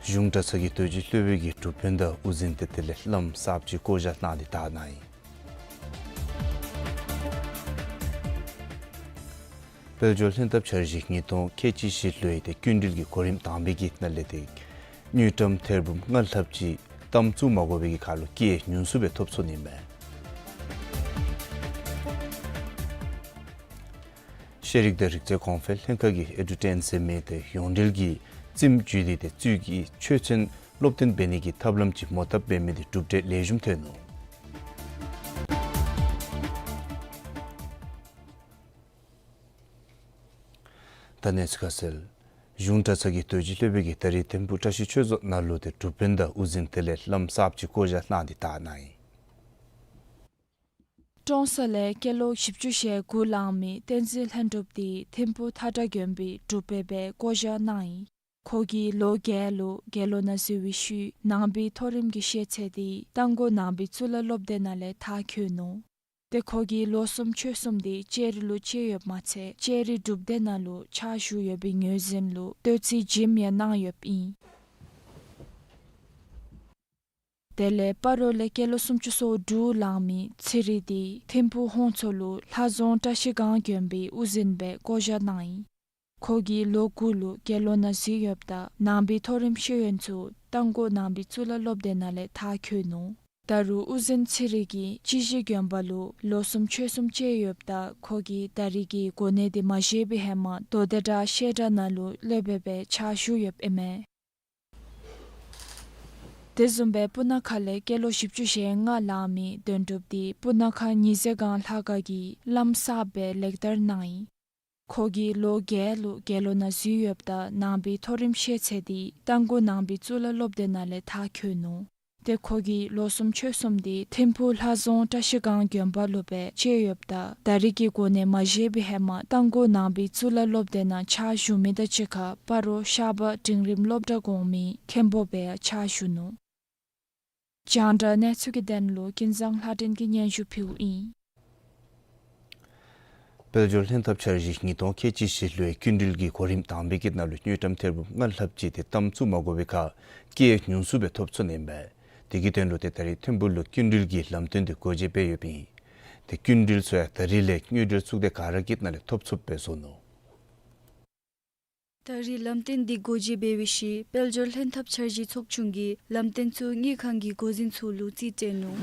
གཞུང་གྲྭ་ཚང་གི་རྡོ་རྗེ་སློབ་དཔོན་གྱིས་སྒྲུབ་དཔོན་དང་དབུ་འཛིན་དེ་དེ་ལས་བླམ་གསརཔ་ཅིག་བསྐོ་བཞག་གནང་སྟེ་ད་གནང་ཡི། དཔལ་འབྱོར་ལྷན་ཐབས་འཆར་གཞི་ཉིས་སྟོང་ཁལ་གཅིག་བཞི་ལོའི་ཏེ་སྐྱིན་འགྲུལ་གྱི་གོ་རིམ་དང་པའི་གི་ནང་ལས་ཏེ་དངུལ་ཀྲམ་ཐེར་འབུམ་ལྔ་ལྷགཔ་ཅིག་གཏའམ་བཙུགས་མ་དགོ་པའི་གི་ཁར་ལུ་སྐྱེད་ཉུང་སུ་སྦེ་ཐོབ་ཚུགས་ནི་མས། ཤེས་རིག་དང་རིག་རྩལ་གོང་འཕེལ་ལྷན་ཁག་གིས་ཨེ་ཌུ་ཊེན་ཟེར་མི་ཏེ་ཡོངས་འབྲེལ་གྱི་རྩིསམ་བརྒྱུད་དེ་ཏེ་གཙོས་ཀྱི་ཆོས་ཚན་སློབ་སྟོན་འབད་ནི་གི་ཐབས་ལམ་ཅིག་མོ་བཏབ་འབད་མི་དེ་གྲུབ་འབྲས་ལེགས་ཤོམ་ཐོན་ནུག། ད་གནས་ཚུལ་ཁ་གསལ། གཞུང་གྲྭ་ཚང་གི་རྡོ་རྗེ་སློབ་དཔོན་གྱིས་ད་རིས་ཐིམ་ཕུག་བཀྲ་ཤིས་ཆོས་རྫོང་ནང་ལུ་ཏེ་སྒྲུབ་དཔོན་དང་དབུ་འཛིན་དེ་ལས་བླམ་གསརཔ་ཅིག་བསྐོ་བཞག་གནང་སྟེ་ད་གནང་ཡི། ཀྲོང་གསར་ལས་སྐྱེས་ལོ་བཞི་བཅུ་ཞེ་དགུ་ལང་མི་བསྟན་འཛིན་ལྷུན་གྲུབ་དེ་ཐིམ་ཕུག་ཐ་བྲག་དགོན་པའི་སྒྲུབ་དཔོན་སྦེ་བསྐོ་བཞག་གནང་ཡི། ཁོ་གིས་ལོ་བརྒྱད་ལུ་དགེ་སློང་ནང་འཛུལ་བའི་ཤུལ་ནང་པའི་མཐོ་རིམ་གྱི་ཤེས་ཚད་དེ་རྟ་མགོ་ནང་པའི་གཙུག་ལག་སློབ་སྡེ་ནང་ལས་མཐར་འཁྱོལ་ནུག། ཏེ་ཁོ་གིས་ལོ་གསུམ་ཕྱོགས་གསུམ་དེ་ལྕགས་རི་ལུ་བཅད་ཡོདཔ་མ་ཚད་ལྕགས་རི་སྒྲུབ་སྡེ་ནང་ལུ་ཕྱག་ཞུ་ཡོད་པའི་ངོས་འཛིན་ལུ་བསྟོད་ཚིག་བྱིནམ་ཡང་གནང་ཡོདཔ་ཨིན། དེ་ལས་སྤ་རོ་ལས་སྐྱེས་ལོ་སུམ་ཅུ་སོ་དྲུག་ལང་མི་ཚེ་རིང་དེ་ཐིམ་ཕུག་ཧོང་མཚོ་ལུ་ལྷ་རྫོང་བཀྲ་ཤིས་སྒང་དགོན་པའི་དབུ་འཛིན་སྦེ་བསྐོ་བཞག་གནང་ཡི། ཁོ་གིས་ལོ་དགུ་ལུ་དགེ་སློང་ནང་འཛུལ་ཡོདཔ་ད་ནང་པའི་མཐོ་རིམ་ཤེས་ཡོན་ཚུ་རྟ་མགོ་ནང་པའི་གཙུག་ལག་སློབ་སྡེ་ནང་ལས་མཐར་འཁྱོལ་ནུག། ད་རུང་དབུ་འཛིན་ཚེ་རིང་གིས་སྤྱི་གཞི་དགོན་པ་ལུ་ལོ་གསུམ་ཕྱོགས་གསུམ་བཅད་ཡོདཔ་ད་ཁོ་གིས་ད་རིས་ཀྱི་གོ་གནས་དེ་མ་བཞེས་པའི་ཧེ་མ་མདོ་སྡེ་བྲག་བཤད་གྲྭ་ནང་ལུ་སློབ་དཔོན་སྦེ་ཕྱག་ཞུ་ཡོདཔ་ཨིན་མས། དེ་བཟུམ་སྦེ་སྤུ་ན་ཁ་ལས་སྐྱེས་ལོ་བཞི་བཅུ་ཞེ་ལྔ་ལང་མི་དོན་གྲུབ་དེ་སྤུ་ན་ཁ་ཉི་ཟེར་སྒང་ལྷ་ཁང་གི་བླམ་གསརཔ་སྦེ་ལེགས་བསྟར་གནང་ཡི། ཁོ་གིས་ལོ་བརྒྱད་ལུ་དགེ་སློང་ནང་འཛུལ་ཡོདཔ་ད་ནང་པའི་མཐོ་རིམ་ཤེས་ཚད་དེ་རྟ་མགོ་ནང་པའི་གཙུག་ལག་སློབ་སྡེ་ནང་ལས་མཐར་འཁྱོལ་ནུག། ཏེ་ཁོ་གིས་ལོ་གསུམ་ཕྱོགས་གསུམ་དེ་ཐིམ་ཕུག་ལྷ་རྫོང་བཀྲ་ཤིས་སྒང་དགོན་པ་ལུ་སྦེ་བཅད་ཡོདཔ་ད་ད་རིས་ཀྱི་གོ་གནས་མ་བཞེས་པའི་ཧེ་མ་རྟ་མགོ་ནང་པའི་གཙུག་ལག་སློབ་སྡེ་ནང་ཕྱག་ཞུ་མི་དང་གཅིག་ཁར་སྤ་རོ་ཤར་པ་འབྲིང་རིམ་སློབ་གྲྭ་གོང་མའི་མཁན་པོ་སྦེ་ཡང་ཕྱག་ཞུ་ནུག། རྒྱང་བསྒྲགས་གནས་ཚུལ་གྱི་དོན་ལུ་ཀུན་བཟང་ལྷ་སྒྲོན་གྱིས་སྙན་ཞུ་ཕུལཝ་ཨིན། དཔལ་འབྱོར་ལྷན་ཐབས་འཆར་གཞི་ཉིས་སྟོང་ཁལ་གཅིག་བཞི་ལོའི་སྐྱིན་འགྲུལ་གྱི་གོ་རིམ་དང་པའི་གི་ནང་ལུ་དངུལ་ཀྲམ་ཐེར་འབུམ་ལྔ་ལྷགཔ་ཅིག་ཏེ་གཏའམ་བཙུགས་མ་དགོ་པའི་ཁར་སྐྱེད་ཉུང་སུ་སྦེ་ཐོབ་ཚུགས་ནི་ཨིན་པས། དེ་གི་དོན་ལུ་ཏེ་ད་རིས་ཐིམ་ཕུག་ལུ་སྐྱིན་འགྲུལ་གྱི་ལམ་སྟོན་དེ་སྒོ་འབྱེད་འབད་ཡོདཔ་ཨིན། ཏེ་སྐྱིན་འགྲུལ་ཚུ་ཡང་ད་རིས་ལས་དངུལ་འབྲེལ་གཙུག་སྡེ་ག་ར་གི་ནང་ལས་ཐོབ་ཚུགསཔ་སྦེ་བཟོ་ནུག། ད་རིས་ལམ་སྟོན་འདི་སྒོ་འབྱེད་འབད་བའི་ཤུལ་དཔལ་འབྱོར་ལྷན་ཐབས་འཆར་གཞི་ཚོགས་ཆུང་གིས་ལམ་སྟོན་ཚུ་དངུལ་ཁང་གི་འགོ་འཛིན་ཚུ་ལུ་རྩིས་སྤྲོད་ནུག།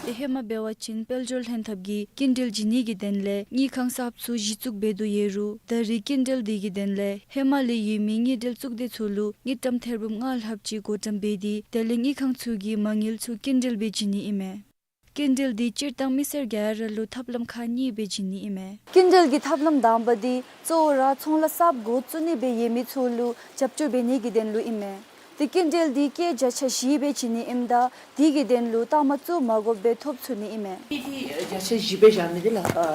ཏེ་ཧེ་མ་འབད་བ་ཅིན་དཔལ་འབྱོར་ལྷན་ཐབས་ཀྱིས་སྐྱིན་འགྲུལ་བྱིན་ནི་གི་དོན་ལས་དངུལ་ཁང་གསརཔ་ཚུ་གཞི་བཙུགས་འབད་དོ་ཡོད་རུང་ད་རིས་སྐྱིན་འགྲུལ་འདི་གི་དོན་ལས་ཧེ་མ་ལས་ཡོད་མི་དངུལ་འབྲེལ་གཙུག་སྡེ་ཚུ་ལུ་དངུལ་ཀྲམ་ཐེར་འབུམ་ལྔ་ལྷགཔ་ཅིག་བགོ་བཀྲམ་འབད་དེ་དེ་ལས་དངུལ་ཁང་ཚུ་གིས་མ་དངུལ་ཚུ་སྐྱིན་འགྲུལ་སྦེ་བྱིན་ནི་ཨིན་མས། སྐྱིན་འགྲུལ་འདི་སྤྱིར་བཏང་མི་སེར་ག་ར་ལུ་ཐབས་ལམ་ཁག་གཉིས་སྦེ་བྱིན་ནི་ཨིན་མས། སྐྱིན་འགྲུལ་གྱི་ཐབས་ལམ་དང་པ་འདི་གཙོ་བོ་ར་ཚོང་ལཱ་གསརཔ་འགོ་བཙུགས་ནི་སྦེ་ཡོད་མི་ཚུ་ལུ་རྒྱབ་སྐྱོར་འབད་ནི་གི་དོན་ལུ་ཨིན་མས། ཏེ་སྐྱིན་འགྲུལ་འདི་སྐྱེད་བརྒྱ་ཆ་བཞི་སྦེ་བྱིན་ནི་ཨིནམ་ད་དེ་གི་དོན་ལུ་གཏའ་མ་བཙུགས་མ་དགོཔ་སྦེ་ཐོབ་ཚུགས་ནི་ཨིན་མས། ཏེ་བརྒྱ་ཆ་བཞི་སྦེ་བཞག་མི་འདི་ལགས། ཨ་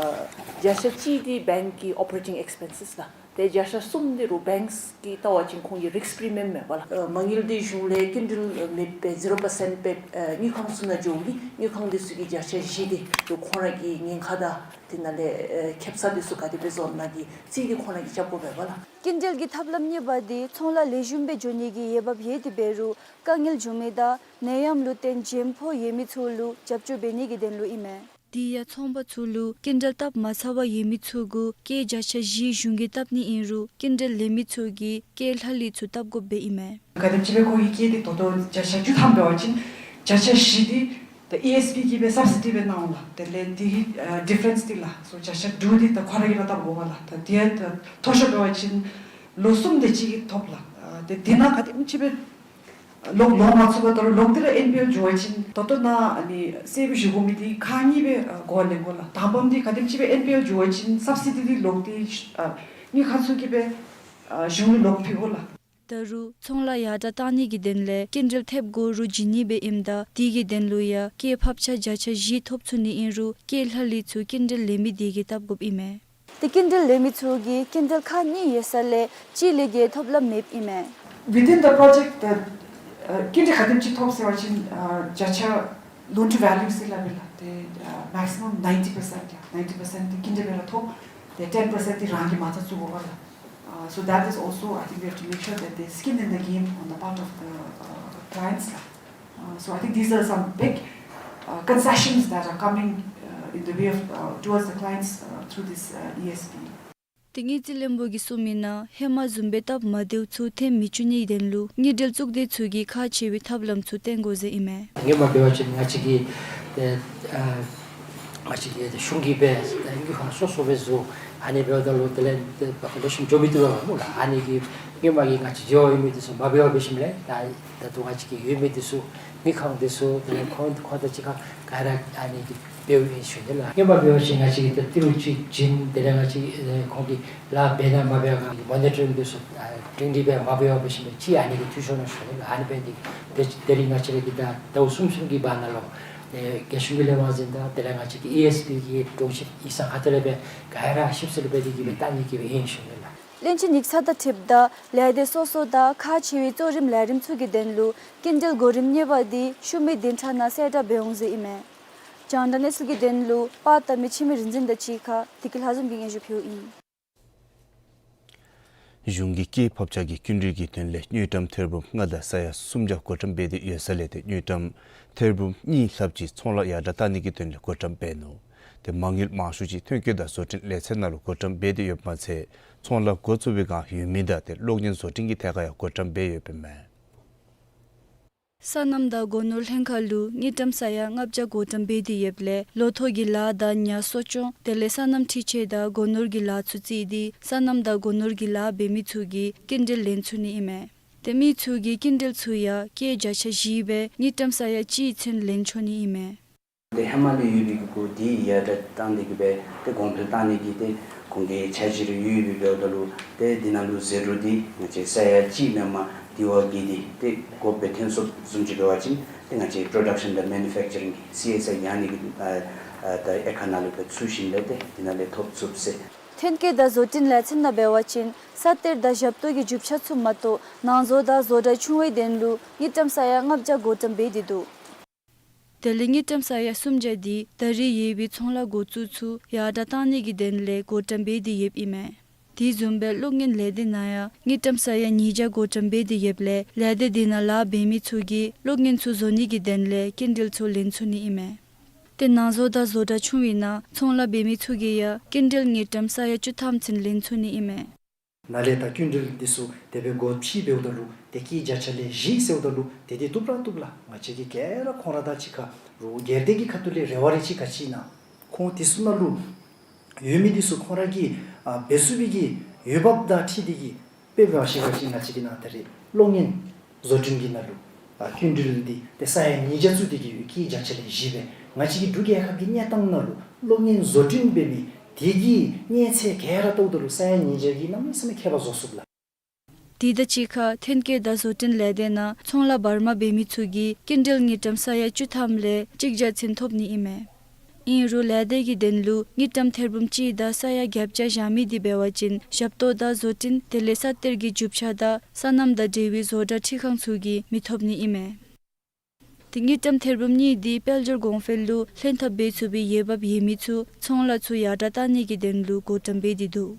བརྒྱ་ཆ་གཅིག་འདི་བེངཀ་གི་ཨོ་པ་རེ་ཊིང་ཨེགསི་པེན་སེས་ལགས། ཏེ་བརྒྱ་ཆ་གསུམ་འདི་རུང་བེངཀ་གིས་བལྟ་བ་ཅིན་ཁོང་གི་རིསཀ་པི་རི་མི་ཡམ་མེད་པ་ལགས། ཨ་མ་དངུལ་འདི་གཞུང་ལས་སྐྱིན་འགྲུལ་མེདཔ་སྦེ་ཟི་རོ་པར་སེནཊ་སྦེ་ཨ་དངུལ་ཁང་ཚུ་ནང་འགྱོཝ་གི་དངུལ་ཁང་འདི་ཚུ་གི་བརྒྱ་ཆ་བཞི་འདི་རུང་ཁོང་ར་གི་ཉེན་ཁ་དང་དེ་ནང་ལས་ཨ་ཁེབ་ས་འདི་ཚུ་ག་དེ་སྦེ་བཟོ་ནི་གི་རྩིས་འདི་ཁོང་ར་གིས་རྐྱབ་དགོ་པས་པ་ལགས། སྐྱིན་འགྲུལ་གྱི་ཐབས་ལམ་གཉིས་པ་འདི་ཚོང་ལཱ་ལེགས་ཤོམ་སྦེ་འགྱོ་ནི་གི་འོས་འབབ་ཡོད་དེ་འབད་རུང་དཀའ་ངལ་འབྱུང་མི་དང་ནད་ཡམས་ལུ་བརྟེན་འགྲེམས་ཕོག་ཡོད་མི་ཚུ་ལུ་རྒྱབ་སྐྱོར་འབད་ནི་གི་དོན་ལུ་ཨིན་མས། དེ་ཡང་ཚོང་པ་ཚུ་ལུ་སྐྱིན་འགྲུལ་བཏབ་མ་ཚར་བར་ཡོད་མི་ཚུ་གུ་སྐྱེད་བརྒྱ་ཆ་བཞི་གཞུང་གིས་བཏབ་ནི་ཨིན་རུང་སྐྱིན་འགྲུལ་ལེན་མི་ཚུ་གིས་སྐྱེད་ལྷག་ལུས་ཚུ་བཏབ་དགོཔ་སྦེ་ཨིན་མས། ག་དེམ་ཅིག་སྦེ་ཁོང་གི་སྐྱེད་འདི་ད་ལྟོ་བརྒྱ་ཆ་བཅུ་ཐམ་འབད་བ་ཅིན་བརྒྱ་ཆ་བཞི་འདི་ད་ཨི་ཨེསི་པི་གིས་སྦེ་སབ་སི་ཌི་སྦེ་གནང་འོང་ལགས། དེ་ལས་དེ་གི་ཨ་ཌིཕ་རེནསི་འདི་ལགས་སོ་བརྒྱ་ཆ་དྲུག་འདི་ད་ཁོང་ར་གིས་ར་བཏབ་དགོ་པས་ལགས། ད་དེ་ཡང་ད་མཐོ་ཤོས་འབད་བ་ཅིན་ལོ་གསུམ་དེ་ཅིག་གིས་ཐོབ་ལགས། ཨ་དེ་དེ་ནང་ག་དེམ་ཅིག་སྦེ་ལོག་ལོག་མ་ཚུགས་པར་ད་རུང་ལོག་སྟེ་ར་ཨེན་པི་ཨེལ་འགྱོ་བ་ཅིན་ད་ལྟོ་ནཱ་ཨ་ནི་གསལ་པོ་ཞུ་དགོ་མི་འདི་ཁག་གཉིས་སྦེ་ཨ་གོ་བ་ལེན་དགོ་ལགས། དང་པམ་འདི་ག་དེམ་ཅིག་སྦེ་ཨེན་པི་ཨེལ་འགྱོ་བ་ཅིན་སབ་སི་ཌི་འདི་ལོག་སྟེ་ཨ་དངུལ་ཁང་ཚུ་གིས་སྦེ་ཨ་གཞུང་ལུ་ལོག་ཕུལ་དགོ་ལགས། ད་རུང་ཚོང་ལཱ་ཡར་དྲག་གཏང་ནི་གི་དོན་ལས་སྐྱིན་འགྲུལ་ཐེབས་དགོ་རུང་བྱིན་ནི་སྦེ་ཨིནམ་ད་དེ་གི་དོན་ལུ་ཡང་སྐྱེད་ཕབ་ཆ་བརྒྱ་ཆ་བཞི་ཐོབ་ཚུགས་ནི་ཨིན་རུང་སྐྱེད་ལྷག་ལུས་ཚུ་སྐྱིན་འགྲུལ་ལེན་མི་དེ་གིས་བཏབ་དགོཔ་ཨིན་མས། ཏེ་སྐྱིན་འགྲུལ་ལེན་མི་ཚུ་གིས་སྐྱིན་འགྲུལ་ཁག་གཉིས་ཡོད་ས་ལས་གཅིག་ལས་བརྒལ་ཐོབ་ལམ་མེདཔ་ཨིན་མས། Within the project, the, uh, སྐྱིན་འགྲུལ་ག་དེམ་ཅིག་ཐོབ་ཟེར་བ་ཅིན་ཨ་བརྒྱ་ཆ་loan to value ཟེར་སླབ་པས་ལགས། ཏེ་ཨ་མེག་སི་མམ་ནའིན་ཊི་པར་སེནཊ་ལགས། ནའིན་ཊི་པར་སེནཊ་འདི་སྐྱིན་འགྲུལ་སྦེ་ར་ཐོབ། ཏེ་ཊེན་པར་སེནཊ་འདི་རང་གིས་མ་རྩ་བཙུགས་དགོ་པས་ལགས། Uh, so that is also, I think we have to make sure that there's skin in the game on the part of the uh, clients. Uh, so I think these are some big uh, concessions that are coming uh, in the way of uh, towards the clients uh, through this uh, E S P. ཏེ་དངུལ་རྩིས་བློན་པོ་གིས་གསུངས་མི་ནང་ཧེ་མ་བཟུམ་སྦེ་སྟབས་མ་བདེཝ་ཚུ་ཐོན་མི་བཅུག་ནིའི་དོན་ལུ་དངུལ་འབྲེལ་གཙུག་སྡེ་ཚུ་གིས་ཁག་ཆེ་བའི་ཐབས་ལམ་ཚུ་བཏོན་དགོ་ཟེར་ཨིན་མས། ཧེ་མ་འབད་བ་ཅིན་ང་བཅས་ཀྱི་ཏེ་ཨ་ང་བཅས་ཀྱི་ཏེ་གཞུང་གིས་སྦེ་ཏེ་དངུལ་ཁང་སོ་སོ་སྦེ་བཟོ། ཨ་ནི་འབདཝ་ད་ལུ་དེ་ལས་ཏེ་ལེགས་ཤོམ་འགྱོ་མི་བཏུབ་པས་སྨོ་ལགས། ཨ་ནི་གིས་ཧེ་མ་གི་ང་བཅས་འབྲེལ་བ་ཡོད་མི་འདི་ཚུ་མ་འབད་བར་འབད་ཞིནམ་ལས་ད་ད་ལྟོ་ང་བཅས་ཀྱི་ཡོད་མི་འདི་ཚུ་དངུལ་ཁང་འདི་ཚུ་དེ་ལས་ཁོང་ཁོང་དང་གཅིག་ཁར་ག་ར་ཨ་ནི་གི་འབདཝ་ཨིན་ཞུ་ནི་ལགས། ཧེ་མ་འབད་བ་ཅིན་ང་བཅས་ཀྱིས་ཏེ་ཏི་རུ་ཅིག་བྱིན། དེ་ལས་ང་བཅས་ཨེ་ཁོང་གིས་ལཱ་འབད་ན་མ་འབད་ག་མོ་ནི་ཊ་རིང་འདི་ཚུ་ཨ་སྒྲིང་སྒྲི་སྦེ་མ་འབད་བར་འབད་ཞིནམ་ལས་ཅིག་ཨ་ནི་གིས་འཐུས་ཤོར་ནུག་ཞུ་ནི་ལགས། ཨ་ནི་འབད་ནི་འདི་དེ་རིང་ང་བཅས་ར་གིས་ད་ཟླཝ་གསུམ་གསུམ་གྱི་བར་ན་ལུ་ཨེ་རྒྱལ་གཞུང་གི་ལས་དབང་འཛིན་དང་དེ་ལས་ང་བཅས་ཀྱི་ཨི་ཨེསི་པི་གི་དྲུང་ཆེན་ཨིན་ས་ཁ་ཐུག་ལས་སྦེ་ག་ར་ཞིབ་འཚོལ་འབད་དེ་གིས་སྦེ་བལྟ་ནི་གི་སྦེ་ཨིན་ཞུ་ནི་ལགས། བློན་ཆེན་ཡིག་ཚང་དང་འཁྲིལཝ་ད་ལས་སྡེ་སོ་སོ་དང་ཁག་ཆེ་བའི་གཙོ་རིམ་ལས་རིམ་ཚུ་གི་དོན་ལུ་སྐྱིན་འགྲུལ་གོ་རིམ་གཉིས་པ་འདི་ཤུལ་མའི་བདུན་ཕྲག་ནང་གསལ་བསྒྲགས་འབད་འོང་ཟེར་ཨིན་མས། རྒྱང་བསྒྲགས་གནས་ཚུལ་གྱི་དོན་ལུ་པར་བཏབ་མི་འཆི་མེད་རིག་འཛིན་དང་གཅིག་ཁར་བདེ་སྐྱིད་ལྷ་འཛོམས་ཀྱིས་སྙན་ཞུ་ཕུལཝ་ཨིན། གཞུང་གིས་སྐྱེད་ཕབ་ཆག་གི་སྐྱིན་འགྲུལ་གྱི་དོན་ལས་དངུལ་ཀྲམ་ཐེར་འབུམ་ལྔ་དང་ས་ཡ་སུམ་བརྒྱ་བགོ་བཀྲམ་འབད་དེ་ཡོད་ས་ལས་ཏེ་དངུལ་ཀྲམ་ཐེར་འབུམ་གཉིས་ལྷགཔ་ཅིག་ཚོང་ལཱ་ཡར་དྲགས་གཏང་ནི་གི་དོན་ལས་བགོ་བཀྲམ་འབད་ནུག། ཏེ་མ་དངུལ་མང་ཤོས་ཅིག་ཐོན་སྐྱེད་དང་བཟོ་སྐྲུན་ལས་ཚན་ནང་ལུ་བགོ་བཀྲམ་འབད་དེ་ཡོདཔ་མ་ཚད་ཚོང་ལཱ་འགོ་བཙུགས་པའི་སྒང་ཡོད་མི་དང་ཏེ་གློག་བརྙན་བཟོ་སྐྲུན་གྱི་ཐད་ཁར་ཡང་བགོ་བཀྲམ་འབད་ཡོདཔ་ཨིན་མས། སོ་ནམ་དང་སྒོ་ནོར་ལྷན་ཁག་ལུ་དངུལ་ཀྲམ་ས་ཡ་ལྔ་བརྒྱ་བགོ་བཀྲམ་འབད་དེ་ཡོདཔ་ལས་ལོ་ཐོག་གི་ལཱ་དང་ཉ་གསོ་སྐྱོང་དེ་ལས་སོ་ནམ་འཕྲུལ་ཆས་དང་སྒོ་ནོར་གྱི་ལཱ་ཚུ་བརྩིས་ཏེ་སོ་ནམ་དང་སྒོ་ནོར་གྱི་ལཱ་འབད་མི་ཚུ་གིས་སྐྱིན་འགྲུལ་ལེན་ཚུགས་ནི་ཨིན་མས། ཏེ་མི་ཚུ་གིས་སྐྱིན་འགྲུལ་ཚུ་ཡང་སྐྱེད་བརྒྱ་ཆ་བཞི་སྦེ་དངུལ་ཀྲམ་ས་ཡ་གཅིག་ཚུན་ལེན་ཆོག་ནི་ཨིན་མས། ཏེ་ཧེ་མ་ལས་ཡོད་པའི་གི་གོ་འདི་ཡར་དྲགས་བཏང་སྟེ་གིས་སྦེ་ཏེ་གོང་འཕེལ་བཏང་ནི་གི་ཏེ་ཁོང་གི་འཆར་གཞི་རེ་ཡོད་ཡོདཔ་འབདཝ་ད་ལུ་ཏེ་འདི་ནང་ལུ་ཟད་འགྲོ་འདི་ང་བཅས་ས་ཡ་གཅིག་མེན་པར་དེ་བ་གི་འདི་ཏེ་སྒོ་སྦེ་ཐོན་སོངམ་བཟུམ་ཅིག་འབད་བ་ཅིན་ཏེ་ང་བཅས་པྲོ་ཌག་ཤཱན་དང་མེ་ནུ་ཕེཀ་ཅ་རིང་གི་སི་ཨེསི་ཨའི་ཡང་ནི་གི་ཨ་ཨ་ད་དབྱེ་ཁག་ནང་ལུ་སྦེ་ཚུད་ཞིནམ་ལས་ཏེ་འདི་ནང་ལས་ཐོབ་ཚུགས་ཟེར། ཐོན་སྐྱེད་དང་བཟོ་སྐྲུན་ལས་ཚན་ནང་འབད་བ་ཅིན་ས་གཏེར་དང་ཞབས་ཏོག་གི་རྒྱུ་ཆ་ཚུ་མ་གཏོགས་ནང་བཟོ་དང་བཟོ་གྲྭ་ཆུང་བའི་དོན་ལུ་དངུལ་ཀྲམ་ས་ཡ་ལྔ་བརྒྱ་བགོ་བཀྲམ་འབད་དེ་འདུག། དེ་ལས་དངུལ་ཀྲམ་ས་ཡ་སུམ་བརྒྱ་འདི་ད་རེས་ཡོད་པའི་ཚོང་ལཱ་འགོ་བཙུགས་ཚུ་ཡར་དྲགས་གཏང་ནི་གི་དོན་ལས་བགོ་བཀྲམ་འབད་དེ་ཡོདཔ་ཨིན་མས། དེ་བཟུམ་སྦེ་གློག་བརྙན་ལས་སྡེ་ནང་ཡང་དངུལ་ཀྲམ་ས་ཡ་ཉིས་བརྒྱ་བགོ་བཀྲམ་འབད་དེ་ཡོདཔ་ལས་ལས་སྡེ་དེ་ནང་ལཱ་འབད་མི་ཚུ་གིས་གློག་བརྙན་ཚུ་བཟོ་ནི་གི་དོན་ལས་སྐྱིན་འགྲུལ་ཚུ་ལེན་ཚུགས་ནི་ཨིན་མས། ཏེ་ནང་བཟོ་དང་བཟོ་གྲྭ་ཆུང་བའི་ནང་ཚོང་ལཱ་འབད་མི་ཚུ་གིས་ཡང་སྐྱིན་འགྲུལ་དངུལ་ཀྲམ་ས་ཡ་བཅུ་ཐམ་ཚུན་ལེན་ཚུགས་ནི་ཨིན་མས། ནཱ་ལས་ད་སྐྱིན་འགྲུལ་འདི་ཚུ་དེ་སྦེ་སྒོ་ཕྱེ་འབདཝ་ད་ལུ་དེ་གི་བརྒྱ་ཆ་ལས་བཞི་ཟེརཝ་ད་ལུ་དེ་འདི་བཏུབ་ར་བཏུབ་ལགས། ང་བཅས་ཀྱིས་ག་ར་ཁོང་ར་དང་གཅིག་ཁར་རུང་སྒེར་སྡེ་གི་ཁ་ཐུག་ལས་རེ་བ་རེ་ཅིག་ག་ཅི་ཨིན་ན། ཁོང་དེ་ཚུ་ནང་ལུ་ཡོད་མི་འདི་ཚུ་ཁོང་ར་གིས་ཨ་འབད་ཚུགས་པའི་གི་འོས་འབབ་དང་འཁྲིལ་ཏེ་གིས་དཔེ་འབད་བ་ཅིན་ང་བཅས་ཀྱི་ནང་ད་རེས་གློག་བརྙན་བཟོ་སྐྲུན་གྱི་ནང་ལུ་ཨ་སྐྱིན་འགྲུལ་འདི་ཏེ་ས་ཡ་ཉིས་བརྒྱ་བཙུགས་ཏེ་གིས་ཡོད་ཀྱི་བརྒྱ་ཆ་ལས་བཞི་སྦེ་ང་བཅས་ཀྱི་འབྲུག་རྒྱལ་ཁབ་ཀྱི་གནས་སྟངས་ནང་ལུ་གློག་བརྙན་བཟོ་སྐྲུན་འབད་མི་དེ་གི་མཉེན་ཆས་ག་ར་བལྟཝ་ད་ལུ་ས་ཡ་ཉིས་བརྒྱ་གིས་གནམ་མེད་ས་མེད་ཁྱད་པར་བཟོ་ཚུགས་ལགས། དེ་དང་གཅིག་ཁར་ཐོན་སྐྱེད་དང་བཟོ་སྐྲུན་ལས་སྡེ་ནང་ཚོང་ལཱ་བར་མ་འབད་མི་ཚུ་གིས་སྐྱིན་འགྲུལ་དངུལ་ཀྲམ་ས་ཡ་བཅུ་ཐམ་ལས་གཅིག་བརྒྱ་ཚུན་ཐོབ་ནི་ཨིན་མས། ཨིན་རུང་ལས་སྡེ་གི་དོན་ལུ་དངུལ་ཀྲམ་ཐེར་འབུམ་གཅིག་དང་ས་ཡ་བརྒྱད་བརྒྱ་བཞག་མི་འདི་འབད་བ་ཅིན་ཞབས་ཏོག་དང་བཟོ་སྐྲུན་དེ་ལས་ས་གཏེར་གྱི་རྒྱུ་ཆ་དང་སོ་ནམ་དང་འབྲེལ་བའི་བཟོ་གྲྭ་འཕྲུལ་ཁང་ཚུ་གིས་མི་ཐོབ་ནི་ཨིན་མས། ཏེ་དངུལ་ཀྲམ་ཐེར་འབུམ་གཉིས་འདི་དཔལ་འབྱོར་གོང་འཕེལ་ལུ་ལྷན་ཐབས་འབད་ཚུགས་པའི་འོས་འབབ་ཡོད་མི་ཚུ་ཚོང་ལཱ་ཚུ་ཡར་དྲགས་གཏང་ནི་གི་དོན་ལུ་བགོ་བཀྲམ་འབད་དེ་འདུག།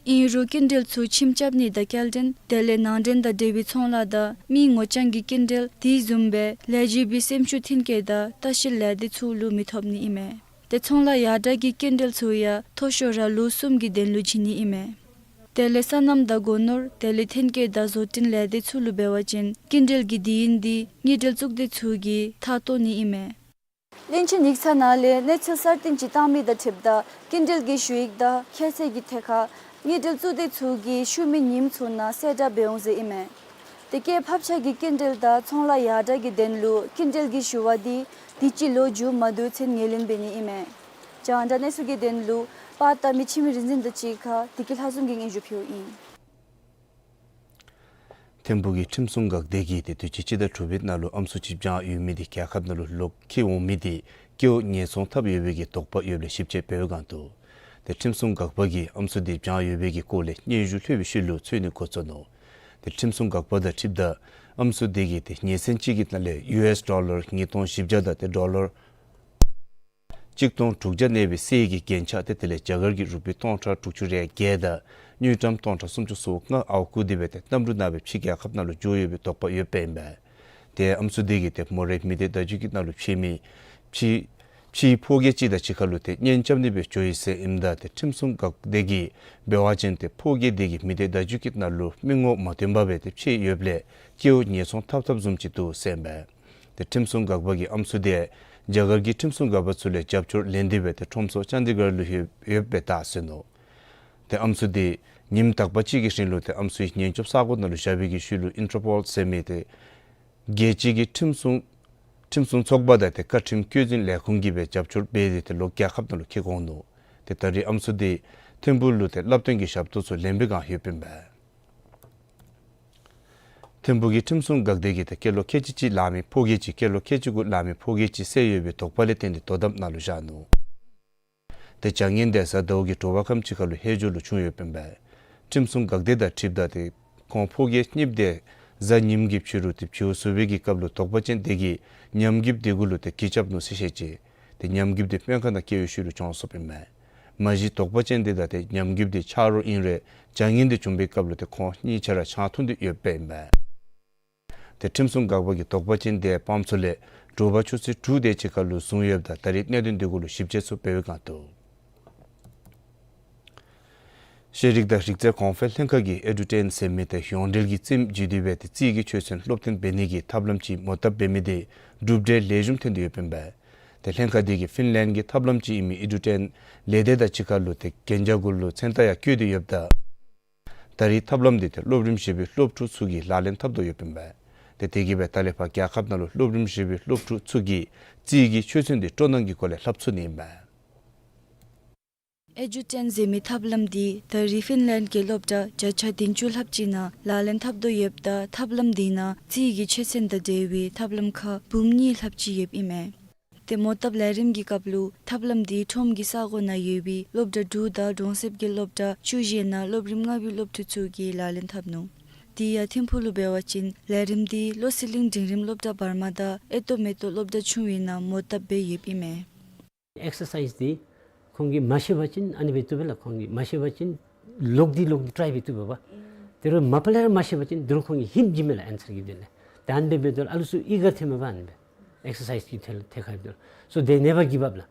ཨིན་རུང་སྐྱིན་འགྲུལ་ཚུ་ཁྱིམ་རྐྱབ་ནི་དང་སྐྱེལ་འདྲེན་དེ་ལས་ནང་འདྲེན་དང་འབྲེལ་བའི་ཚོང་ལཱ་དང་མི་ངོ་རྐྱང་གི་སྐྱིན་འགྲུལ་དེ་བཟུམ་སྦེ་ལས་བྱེད་པའི་སེམས་ཤུགས་ཐོན་སྐྱེད་དང་ལྟ་བཤལ་ལས་སྡེ་ཚུ་ལུ་མི་ཐོབ་ནི་ཨིན་མས། ཏེ་ཚོང་ལཱ་ཡར་དྲགས་ཀྱི་སྐྱིན་འགྲུལ་ཚུ་ཡང་མཐོ་ཤོས་ར་ལོ་གསུམ་གྱི་དོན་ལུ་བྱིན་ནི་ཨིན་མས། དེ་ལས་སོ་ནམ་དང་སྒོ་ནོར་དེ་ལས་ཐོན་སྐྱེད་དང་བཟོ་སྐྲུན་ལས་སྡེ་ཚུ་ལུ་འབད་བ་ཅིན་སྐྱིན་འགྲུལ་གྱི་དུས་ཡུན་འདི་དངུལ་འབྲེལ་གཙུག་སྡེ་ཚུ་གིས་མཐའ་སྟོན་ནི་ཨིན་མས། བློན་ཆེན་ཡིག་ཚང་ནང་ལས་གནས་ཚུལ་གསར་བཏོན་ཅིག་བཏང་མི་དང་འཁྲིལཝ་ད་སྐྱིན་འགྲུལ་གྱི་ཞུ་ཡིག་དང་ཁྱད་ཚད་ཀྱི་ཐད་ཁར་དངུལ་འབྲེལ་གཙུག་སྡེ་ཚུ་གིས་ཤུལ་མའི་ཉིནམ་ཚུ་ནང་གསལ་བསྒྲགས་འབད་འོང་ཟེར་ཨིན་མས། ཏེ་སྐྱེད་ཕབ་ཆག་གི་སྐྱིན་འགྲུལ་དང་ཚོང་ལཱ་ཡར་དྲགས་ཀྱི་དོན་ལུ་སྐྱིན་འགྲུལ་གྱི་ཞུ་བ་འདི་དུས་ཅི་ལོ་མཇུག་མ་བསྡུ་ཚུན་ངོས་ལེན་འབད་ནི་ཨིན་མས། རྒྱང་བསྒྲགས་གནས་ཚུལ་གྱི་དོན་ལུ་པར་བཏབ་མི་འཆི་མེད་རིག་འཛིན་དང་གཅིག་ཁར་བདེ་སྐྱིད་ལྷ་འཛོམས་ཀྱིས་སྙན་ཞུ་ཕུལཝ་ཨིན། ཐིམ་ཕུག་གི་ཁྲིམས་སྲུང་འགག་སྡེ་གིས་ཏེ་དུས་ཅི་སྤྱི་ཟླ་དྲུག་པའི་ནང་ལུ་ཨམ་སྲུ་ཅིག་བྱོན་ཡོད་མི་འདི་རྒྱལ་ཁབ་ནང་ལུ་ལོག་འཁྱིད་འོང་མི་འདི་སྐྱེ་བོ་ཉེས་ཚབས་ཐབས་ཡོད་པའི་གི་དོགས་པ་ཡོདཔ་ལས་ཞིབ་དཔྱད་འབད་བའི་སྒང་དུ་ཏེ་ཁྲིམས་སྲུང་འགག་པ་གིས་ཨམ་སྲུ་འདི་བྱོན་ཡོད་པའི་གི་སྐོར་ལས་སྙན་ཞུ་ལྷོད་པའི་ཤུལ་ལུ་འཚོལ་ནི་འགོ་བཙུགས་ནུག། ཏེ་ཁྲིམས་སྲུང་འགག་པ་དང་འཁྲིལཝ་ད་ཨམ་སྲུ་འདི་གིས་ཏེ་ཉེ་ཚན་ཅིག་གི་ནང་ལས་ཡུ་ཨེསི་ཌོ་ལར་ཉིས་སྟོང་བཞི་བརྒྱ་དང་ཏེ་ཌོ་ལར་གཅིག་སྟོང་དྲུག་བརྒྱ་གནས་པའི་གསེར་གྱི་རྒྱན་ཆ་ཏེ་དེ་ལས་རྒྱ་གར་གྱི་རུ་པི་སྟོང་ཕྲག་དྲུག་ཅུ་རེ་བརྒྱད་དང་ དངུལ་ཀྲམ་སྟོང་ཕྲག་སུམ་ཅུ་སོ་ལྔ་ཨརཝ་བརྐུ་སྟེ་སྦེ་ཏེ་གནམ་གྲུ་ནང་སྦེ་ཕྱི་རྒྱལ་ཁབ་ནང་ལུ་འགྱོ་ཡོད་པའི་དོགས་པ་ཡོདཔ་ཨིན་པས། ཏེ་ཨམ་སྲུ་དེ་གིས་ཏེ་མོ་རའི་མི་སྡེ་བརྡ་བརྒྱུད་ཀྱི་ནང་ལུ་ཕྱེ་མི་ཕྱི་ཕྱིའི་ཕོ་སྐྱེས་ཅིག་དང་གཅིག་ཁར་ལུ་ཏེ་གཉེན་རྐྱབ་ནི་སྦེ་འགྱོ་ཡི་ཟེར་ཨིནམ་ད་ཏེ་ཁྲིམས་སྲུང་འགག་སྡེ་གིས་འབད་བ་ཅིན་ཏེ་ཕོ་སྐྱེས་དེ་གིས་མི་སྡེ་བརྡ་བརྒྱུད་ཀྱི་ནང་ལུ་མི་ངོ་མ་སྟོན་པར་སྦེ་ཏེ་ཕྱེ་ཡོདཔ་ལས་སྐྱེ་བོ་ཉེས་ཚོང་འཐབ་འཐབ་བཟུམ་ཅིག་འདུག་ཟེར་ཨིན་པས། ཏེ་ཁྲིམས་སྲུང་འགག་པ་གིས་ཨམ་སྲུ་དེ་རྒྱ་གར་གྱི་ཁྲིམས་སྲུང་འགག་པ་ཚུ་ལས་རྒྱབ་སྐྱོར་ལེན་ཏེ་སྦེ་ཏེ་ཁྲོམ་ཚོགས་ཅན་དི་གར་ལུ་ཡོད་ཡོདཔ་སྦེ་བལྟ་ཟེར་ནུག། ཏེ་ཨམ་སྲུ་དེ་ཉིནམ་དག་པ་ཅིག་གི་རིང་ལུ་ཏེ་ཨམ་སྲུའི་ཉེན་སྐྱོབ་ས་གོ་ནང་ལུ་བཞག་པའི་གི་ཤུལ་ལུ་ཨིན་ཊར་པོལ་ཟེར་མི་ཏེ་རྒྱལ་སྤྱི་གི་ཁྲིམས་སྲུང་ཁྲིམས་སྲུང་ཚོགས་པ་དང་ཏེ་བཀའ་ཁྲིམས་བཀོད་འཛིན་ལས་ཁུངས་ཀྱིས་སྦེ་རྒྱབ་སྐྱོར་འབད་དེ་ཏེ་ལོག་རྒྱལ་ཁབ་ནང་ལུ་འཁྱིད་འོང་ནུག། ཏེ་ད་རེས་ཨམ་སྲུ་དེ་ཐིམ་ཕུག་ལུ་ཏེ་བསླབ་སྟོན་གྱི་ཞབས་ཏོག་ཚུ་ལེན་པའི་བསྒང་ཡོདཔ་ཨིན་པས། ཐིམ་ཕུག་གི་ཁྲིམས་སྲུང་འགག་སྡེ་གིས་ཏེ་སྐྱེས་ལོ་ཁལ་གཅིག་གཅིག་ལང་མི་ཕོ་སྐྱེས་ཅིག་སྐྱེས་ལོ་ཁལ་གཅིག་དགུ་ལང་མི་ཕོ་སྐྱེས་ཅིག་བསད་ཡོད་པའི་དོགས་པ་ལས་བརྟེན་ཏེ་དོ་དམ་ནང་ལུ་བཞག་ནུག། ཏེ་བྱ་ངན་དེ་གཟའ་ཟླཝ་གི་དྲོ་པ་ཁམས་ཅིག་ཁར་ལུ་ཧེ་ཇོ་ལུ་བྱུང་ཡོདཔ་ཨིན་པས། ཁྲིམས་སྲུང་འགག་སྡེ་དང་འཁྲིལཝ་ད་ཏེ་ཁོང་ཕོ་སྐྱེས་གཉིས་དེ་གཟའ་ཉིམ་གྱི་ཕྱི་རུ་ཏེ་བྱིའུ་གསོ་བའི་གི་སྐབས་ལུ་དོགས་པ་ཅན་དེ་གིས་ཉམས་རྒུདཔ་དེ་གུ་ལུ་ཏེ་གྱི་རྐྱབ་ནུག་ཟེར་བཤད་ཅི། ཏེ་ཉམས་རྒུདཔ་དེ་སྨན་ཁང་ནང་བསྐྱལ་བའི་ཤུལ་ལུ་གྱོངས་སོཔ་ཨིན་པས། མ་གཞི་དོགས་པ་ཅན་དེ་དང་ཏེ་ཉམས་རྒུདཔ་དེ་ཆ་རོགས་ཨིན་རུང་བྱ་ངན་དེ་བྱུང་པའི་སྐབས་ལུ་ཏེ་ཁོང་གཉིས་ཆ་ར་ཆང་འཐུང་སྟེ་ཡོདཔ་ཨིན་པས། ཏེ་ཁྲིམས་སྲུང་འགག་པ་གིས་དོགས་པ་ཅན་དེ་སྤམ་ཚུ་ལས་དྲོ་པ་ཆུ་ཚོད་དྲུག་དེ་ཅིག་ཁར་ལུ་བཟུང་ཡོདཔ་ད་ད་རེས་གནད་དོན་དེ་གུ་ལུ་ཞིབ་དཔྱད་ཚུ་འབད་བའི་བསྒང་འདུག། ཤེས་རིག་དང་རིག་རྩལ་གོང་འཕེལ་ལྷན་ཁག་གིས་ཨེ་ཌུ་ཊེན་ཟེར་མི་ཏེ་ཡོངས་འབྲེལ་གྱི་རྩེདམོ་བརྒྱུད་དེ་སྦེ་ཏེ་རྩིས་ཀྱི་ཆོས་ཚན་སློབ་སྟོན་འབད་ནི་གི་ཐབས་ལམ་ཅིག་མོ་བཏབ་འབད་མི་དེ་གྲུབ་འབྲས་ལེགས་ཤོམ་ཐོན་ཏེ་ཡོདཔ་ཨིན་པས། ཏེ་ལྷན་ཁག་དེ་གིས་ཕིན་ལེནཌ་གི་ཐབས་ལམ་ཅིག་ཨིན་མི་ཨེ་ཌུ་ཊེན་ལས་སྡེ་དང་གཅིག་ཁར་ལུ་ཏེ་གན་རྒྱ་གུ་ལུ་མཚན་རྟགས་ཡང་བཀོད་དེ་ཡོདཔ་ད་ད་རེས་ཐབས་ལམ་དེ་ཏེ་སློབ་རིམ་བཞི་པའི་སློབ་ཕྲུག་ཚུ་གིས་ལག་ལེན་འཐབ་དོ་ཡོདཔ་ཨིན་པས། ཏེ་དེ་གིས་སྦེ་ད་ལས་ཕར་རྒྱལ་ཁབ་ནང་ལུ་སློབ་རིམ་བཞི་པའི་སློབ་ཕྲུག་ཚུ་གིས་རྩིས་ཀྱི་ཆོས་ཚན་དེ་སྤྲོ་སྣང་གི་སྒོ་ལས་ལྷབ་ཚུགས་ནི་ཨིན་པས། ཨེ་ཌུ་ཊེན་ཟེར་མི་ཐབས་ལམ་འདི་ད་རེས་ཕིན་ལེནཌ་གི་སློབ་གྲྭ་བརྒྱ་ཆ་བདུན་ཅུ་ལྷགཔ་ཅིག་ནང་ལག་ལེན་འཐབ་དོ་ཡོདཔ་ད་ཐབས་ལམ་འདི་ནང་རྩིས་ཀྱི་ཆོས་ཚན་དང་འབྲེལ་བའི་ཐབས་ལམ་ཁག་འབུམ་གཉིས་ལྷགཔ་ཅིག་ཡོདཔ་ཨིན་མས། ཏེ་མོ་བཏབ་ལས་རིམ་གྱི་སྐབས་ལུ་ཐབས་ལམ་འདི་ཁྲོམ་གྱི་ས་གོ་ནང་ཡོད་པའི་སློབ་གྲྭ་དྲུག་དང་གྲོང་གསེབ་ཀྱི་སློབ་གྲྭ་བཅུ་བཞི་ནང་སློབ་རིམ་ལྔ་པའི་སློབ་ཕྲུག་ཚུ་གིས་ལག་ལེན་འཐབ་ནུག། དེ་ཡང་ཐིམ་ཕུག་ལུ་འབད་བ་ཅིན་ལས་རིམ་འདི་བློ་གསལ་གླིང་འབྲིང་རིམ་སློབ་གྲྭ་བར་མ་དང་ཨེ་ཏོ་མེ་ཏོག་སློབ་གྲྭ་ཆུང་བའི་ནང་མོ་བཏབ་སྦེ་ཡོདཔ་ཨིན་མས། ཨེག་སར་སའིཛ་འདི་ཁོང་གིས་མ་ཤེས་པ་ཅིན་ཨ་ནི་སྦེ་བཏུབ་པས་ལགས། ཁོང་གིས་མ་ཤེས་པ་ཅིན་ལོག་སྟེ་ལོག་སྟེ་ཊའི་འབད་བཏུབ་པས་པ། དེ་རུང་མ་པ་ལས་ར་མ་ཤེས་པ་ཅིན་དེ་རུང་ཁོང་གིས་ཧིནཊ་བྱིནམ་མས་ལགས། ཨན་སར་གྱི་དོན་ལས། ད་ཨ་ནི་སྦེ་འབདཝ་ད་ཨ་ལུ་ཚུ་ཨི་གར་ཐོནམ་མས་པ། ཨ་ནི་སྦེ་ཨེག་སར་སའིཛ་གི་ཐད་ཐད་ཁར་འབདཝ་ད། So they never give up ལགས།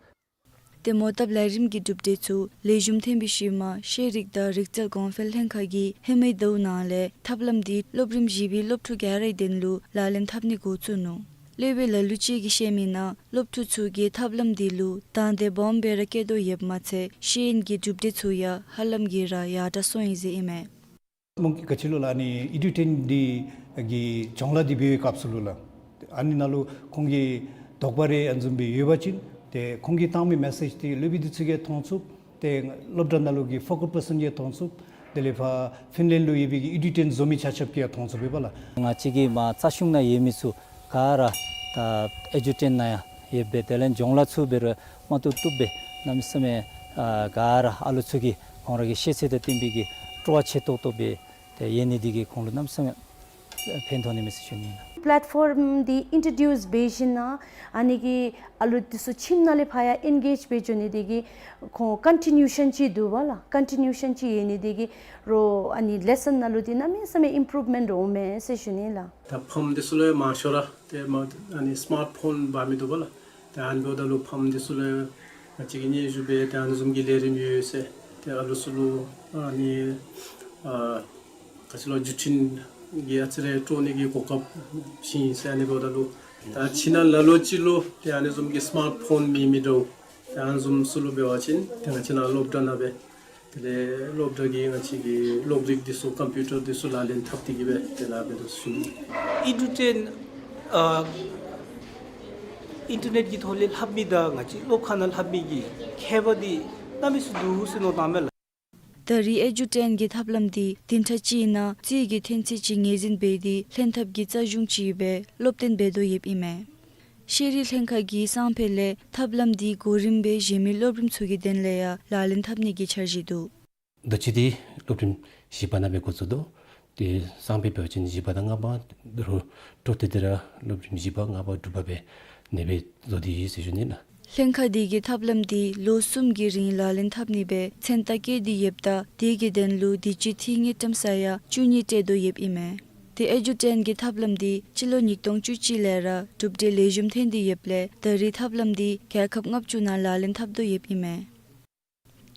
ཏེ་མོ་བཏབ་ལས་རིམ་གྱི་གྲུབ་འབྲས་ཚུ་ལེགས་ཤོམ་ཐོན་པའི་ཤུལ་མ་ཤེས་རིག་དང་རིག་རྩལ་གོང་འཕེལ་ལྷན་ཁག་གིས་ཧེ་མའི་ཟླཝ་ནང་ལས་ཐབས་ལམ་འདི་སློབ་རིམ་བཞི་པའི་སློབ་ཕྲུག་ག་རའི་དོན་ལུ་ལག་ལེན་འཐབ་ནི་འགོ་བཙུགས་ནུག། སློབ་དཔོན་ལ་ལུ་ཅིག་གིས་བཤད་མི་ནང་སློབ་ཕྲུག་ཚུ་གིས་ཐབས་ལམ་འདི་ལུ་དང་འདོད་སྦོམ་སྦེ་ར་བསྐྱེད་དོ་ཡོདཔ་མ་ཚད་ཤེས་ཡོན་གྱི་གྲུབ་འབྲས་ཚུ་ཡང་ཧ་ལམ་གྱིས་ར་ཡར་དྲག་སོང་ཡི་ཟེར་ཨིན་མས། མོ་གིས་ག་ཅི་ལོ་ལགས། ཨ་ནི་ཨེ་ཌུ་ཊེན་འདི་གི་སྦྱོང་ལཱ་འདི་འབད་བའི་སྐབས་སུ་ལུ་ལགས། ཨ་ནི་ནང་ལུ་ཁོང་གི་དོགས་པ་རེ་ཨ་ནི་བཟུམ་སྦེ་ཡོད་པ་ཅིན་ཏེ་ཁོང་གིས་བཏང་མི་མེ་སེཇ་འདི་སློབ་དཔོན་འདི་ཚུ་གིས་མཐོང་ཚུགས། ཏེ་སློབ་གྲྭ་ནང་ལུ་གི་ཕོ་ཀལ་པར་སཱན་གིས་མཐོང་ཚུགས། དེ་ལས་ཕར་ཕིན་ལེནཌ་ལུ་ཡོད་པའི་གི་ཨེ་ཌུ་ཊེན་བཟོ་མི་ཆ་ཁྱབ་ཀྱིས་ཡང་མཐོང་ཚུགས་པས་པ་ལགས། ང་བཅས་ཀྱི་མར་རྩ་གཞུང་ནང་ཡོད་མི་ཚུ་ག་ར་ད་ཨེ་ཌུ་ཊེན་ནང་ཡང་ཡོད་པས། དེ་ལས་སྦྱོང་ལཱ་ཚུ་འབད་རུང་མ་བཏུབ་བཏུབ་སྦེ་གནམ་མེད་ས་མེད་ཨ་ག་ར་ཨ་ལུ་ཚུ་གིས་ཁོང་ར་གི་ཤེས་ཚད་དང་བསྟུན་པའི་གི་སྤྲོ་བ་ཆེ་ཏོག་ཏོ་སྦེ་ཏེ་ཡོད་ནི་འདི་གིས་ཁོང་ལུ་གནམ་མེད་ས་མེད་ཕན་ཐོགས་ནི་མས་ཟེར་ཞུ་ནི་ཨིན་ལགས། པི་ལེཊ་ཕོརམ་འདི་ཨིན་ཊྲོ་ཌིའུསི་འབད་ཞིནམ་ཨ་ནི་གིས་ཨ་ལུ་འདི་ཚུ་ཁྱིམ་ནང་ལས་ཕར་ཡང་ཨེན་གེཇ་འབད་འགྱོ་ནི་འདི་གིས་ཁོང་ཀོན་ཊི་ནིའུ་ཤཱན་ཅིག་འདུག་པ་ལགས། ཀོན་ཊི་ནིའུ་ཤཱན་ཅིག་ཡོད་ནི་འདི་གིས་རོགས་ཨ་ནི་ལེ་སཱན་ནང་ལུ་འདི་གནམ་མེད་ས་མེད་ཨིམ་པུ་རུབ་མེནཊ་འོང་མས་ཟེར་ཞུ་ནི་ལགས། ད་ཕམ་འདི་ཚུ་ལུ་མང་ཤོས་ར་ཏེ་མ་ཨ་ནི་སི་མཱཊ་ཕོན་འབག་མི་འདུག་པ་ལགས། ཏེ་ཨ་ནི་འབདཝ་ད་ལུ་ཕམ་འདི་ཚུ་ལུ་ང་བཅས་ཀྱིས་སྙན་ཞུ་འབད་ཏེ་ཨ་ནི་བཟུམ་གྱི་ལས་རིམ་ཡོད་ཟེར་ཏེ་ཨ་ལུ་ཚུ་ལུ་ཨ་ནི་ཨ་ག་ཅི་ལོ་བརྒྱུད་འཕྲིན་གྱི་ཨ་ཙི་རེ་སྤྲོད་ནི་གི་གོ་སྐབས་བྱིན་ཟེར་ཨ་ནི་འབདཝ་ད་ལུ་ད་ཁྱིམ་ནང་ལ་ལུ་ཅིག་ལུ་ཏེ་ཨ་ནི་བཟུམ་གྱི་སི་མཱཊ་ཕོན་མེད་མི་འདྲཝ་ཏེ་ཨ་ནི་བཟུམ་ཚུ་ལུ་འབད་བ་ཅིན་ཏེ་ང་བཅས་ནཱ་སློབ་གྲྭ་ནང་སྦེ་དེ་ལས་སློབ་གྲྭ་གི་ང་བཅས་ཀྱི་གློག་རིག་འདི་ཚུ་ཀམ་པིའུ་ཊར་འདི་ཚུ་ལག་ལེན་འཐབ་སྟེ་གི་སྦེ་དེ་ལས་འབད་དོ་ཟེར་ཞུ་ནི། ཨེ་ཌུ་ཊེན་ཨ་ཨིན་ཊར་ནེཊ་ཀྱི་ཐོག་ལས་ལྷབ་མི་དང་ང་བཅས་སློབ་ཁང་ནང་ལྷབ་མི་གི་ཁྱད་པར་འདི་གནམ་མེད་ས་མེད་འདུག་ཟེར་མནོ་བཏངམ་མས་ལགས། ད་རེས་ཨེ་ཌུ་ཊེན་གྱི་ཐབས་ལམ་འདི་བདུན་ཕྲག་གཅིག་ནང་རྩིས་ཀྱི་ཐོན་ཚད་ཅིག་ངོས་འཛིན་འབད་དེ་ལྷན་ཐབས་ཀྱི་རྩ་གཞུང་ཅིག་སྦེ་སློབ་སྟོན་འབད་དོ་ཡོདཔ་ཨིན་མས། ཤེས་རིག་ལྷན་ཁག་གིས་སང་ཕོད་ལས་ཐབས་ལམ་འདི་གོ་རིམ་སྦེ་གཞན་མི་སློབ་རིམ་ཚུ་གི་དོན་ལས་ཡང་ལག་ལེན་འཐབ་ནི་གི་འཆར་གཞི་འདུག། ད་ཅི་འདི་སློབ་རིམ་བཞི་པ་ནང་སྦེ་འགོ་བཙུགས་དོ། ཏེ་སང་ཕོད་འབད་བ་ཅིན་བཞི་པ་དང་ལྔ་པ་རུ་འཕྲོ་མཐུད་དེ་ར་སློབ་རིམ་བཞི་པ་ལྔ་པ་དྲུག་པ་སྦེ་ཨ་ནི་སྦེ་བཟོ་སྟེ་ཡོད་ཟེར་ཞུ་ནི་ལགས། ལྷན་ཁག་དེ་གིས་ཐབས་ལམ་དེ་ལོ་གསུམ་གྱི་རིང་ལག་ལེན་འཐབ་ནི་སྦེ་མཚན་རྟགས་བཀོད་དེ་ཡོདཔ་ད་དེ་གི་དོན་ལུ་དུས་ཅི་ཐིག་དངུལ་ཀྲམ་ས་ཡ་བཅུ་གཉིས་སྤྲོད་དོ་ཡོདཔ་ཨིན་མས། དེ་ཨེ་ཇུ་ཊེན་གྱི་ཐབས་ལམ་དེ་སྤྱི་ལོ་ཉིས་སྟོང་བཅུ་གཅིག་ལས་ར་གྲུབ་འབྲས་ལེགས་ཤོམ་ཐོན་ཏེ་ཡོདཔ་ལས་ད་རེས་ཐབས་ལམ་དེ་རྒྱལ་ཁབ་ལྔ་བཅུ་ནང་ལག་ལེན་འཐབ་དོ་ཡོདཔ་ཨིན་མས།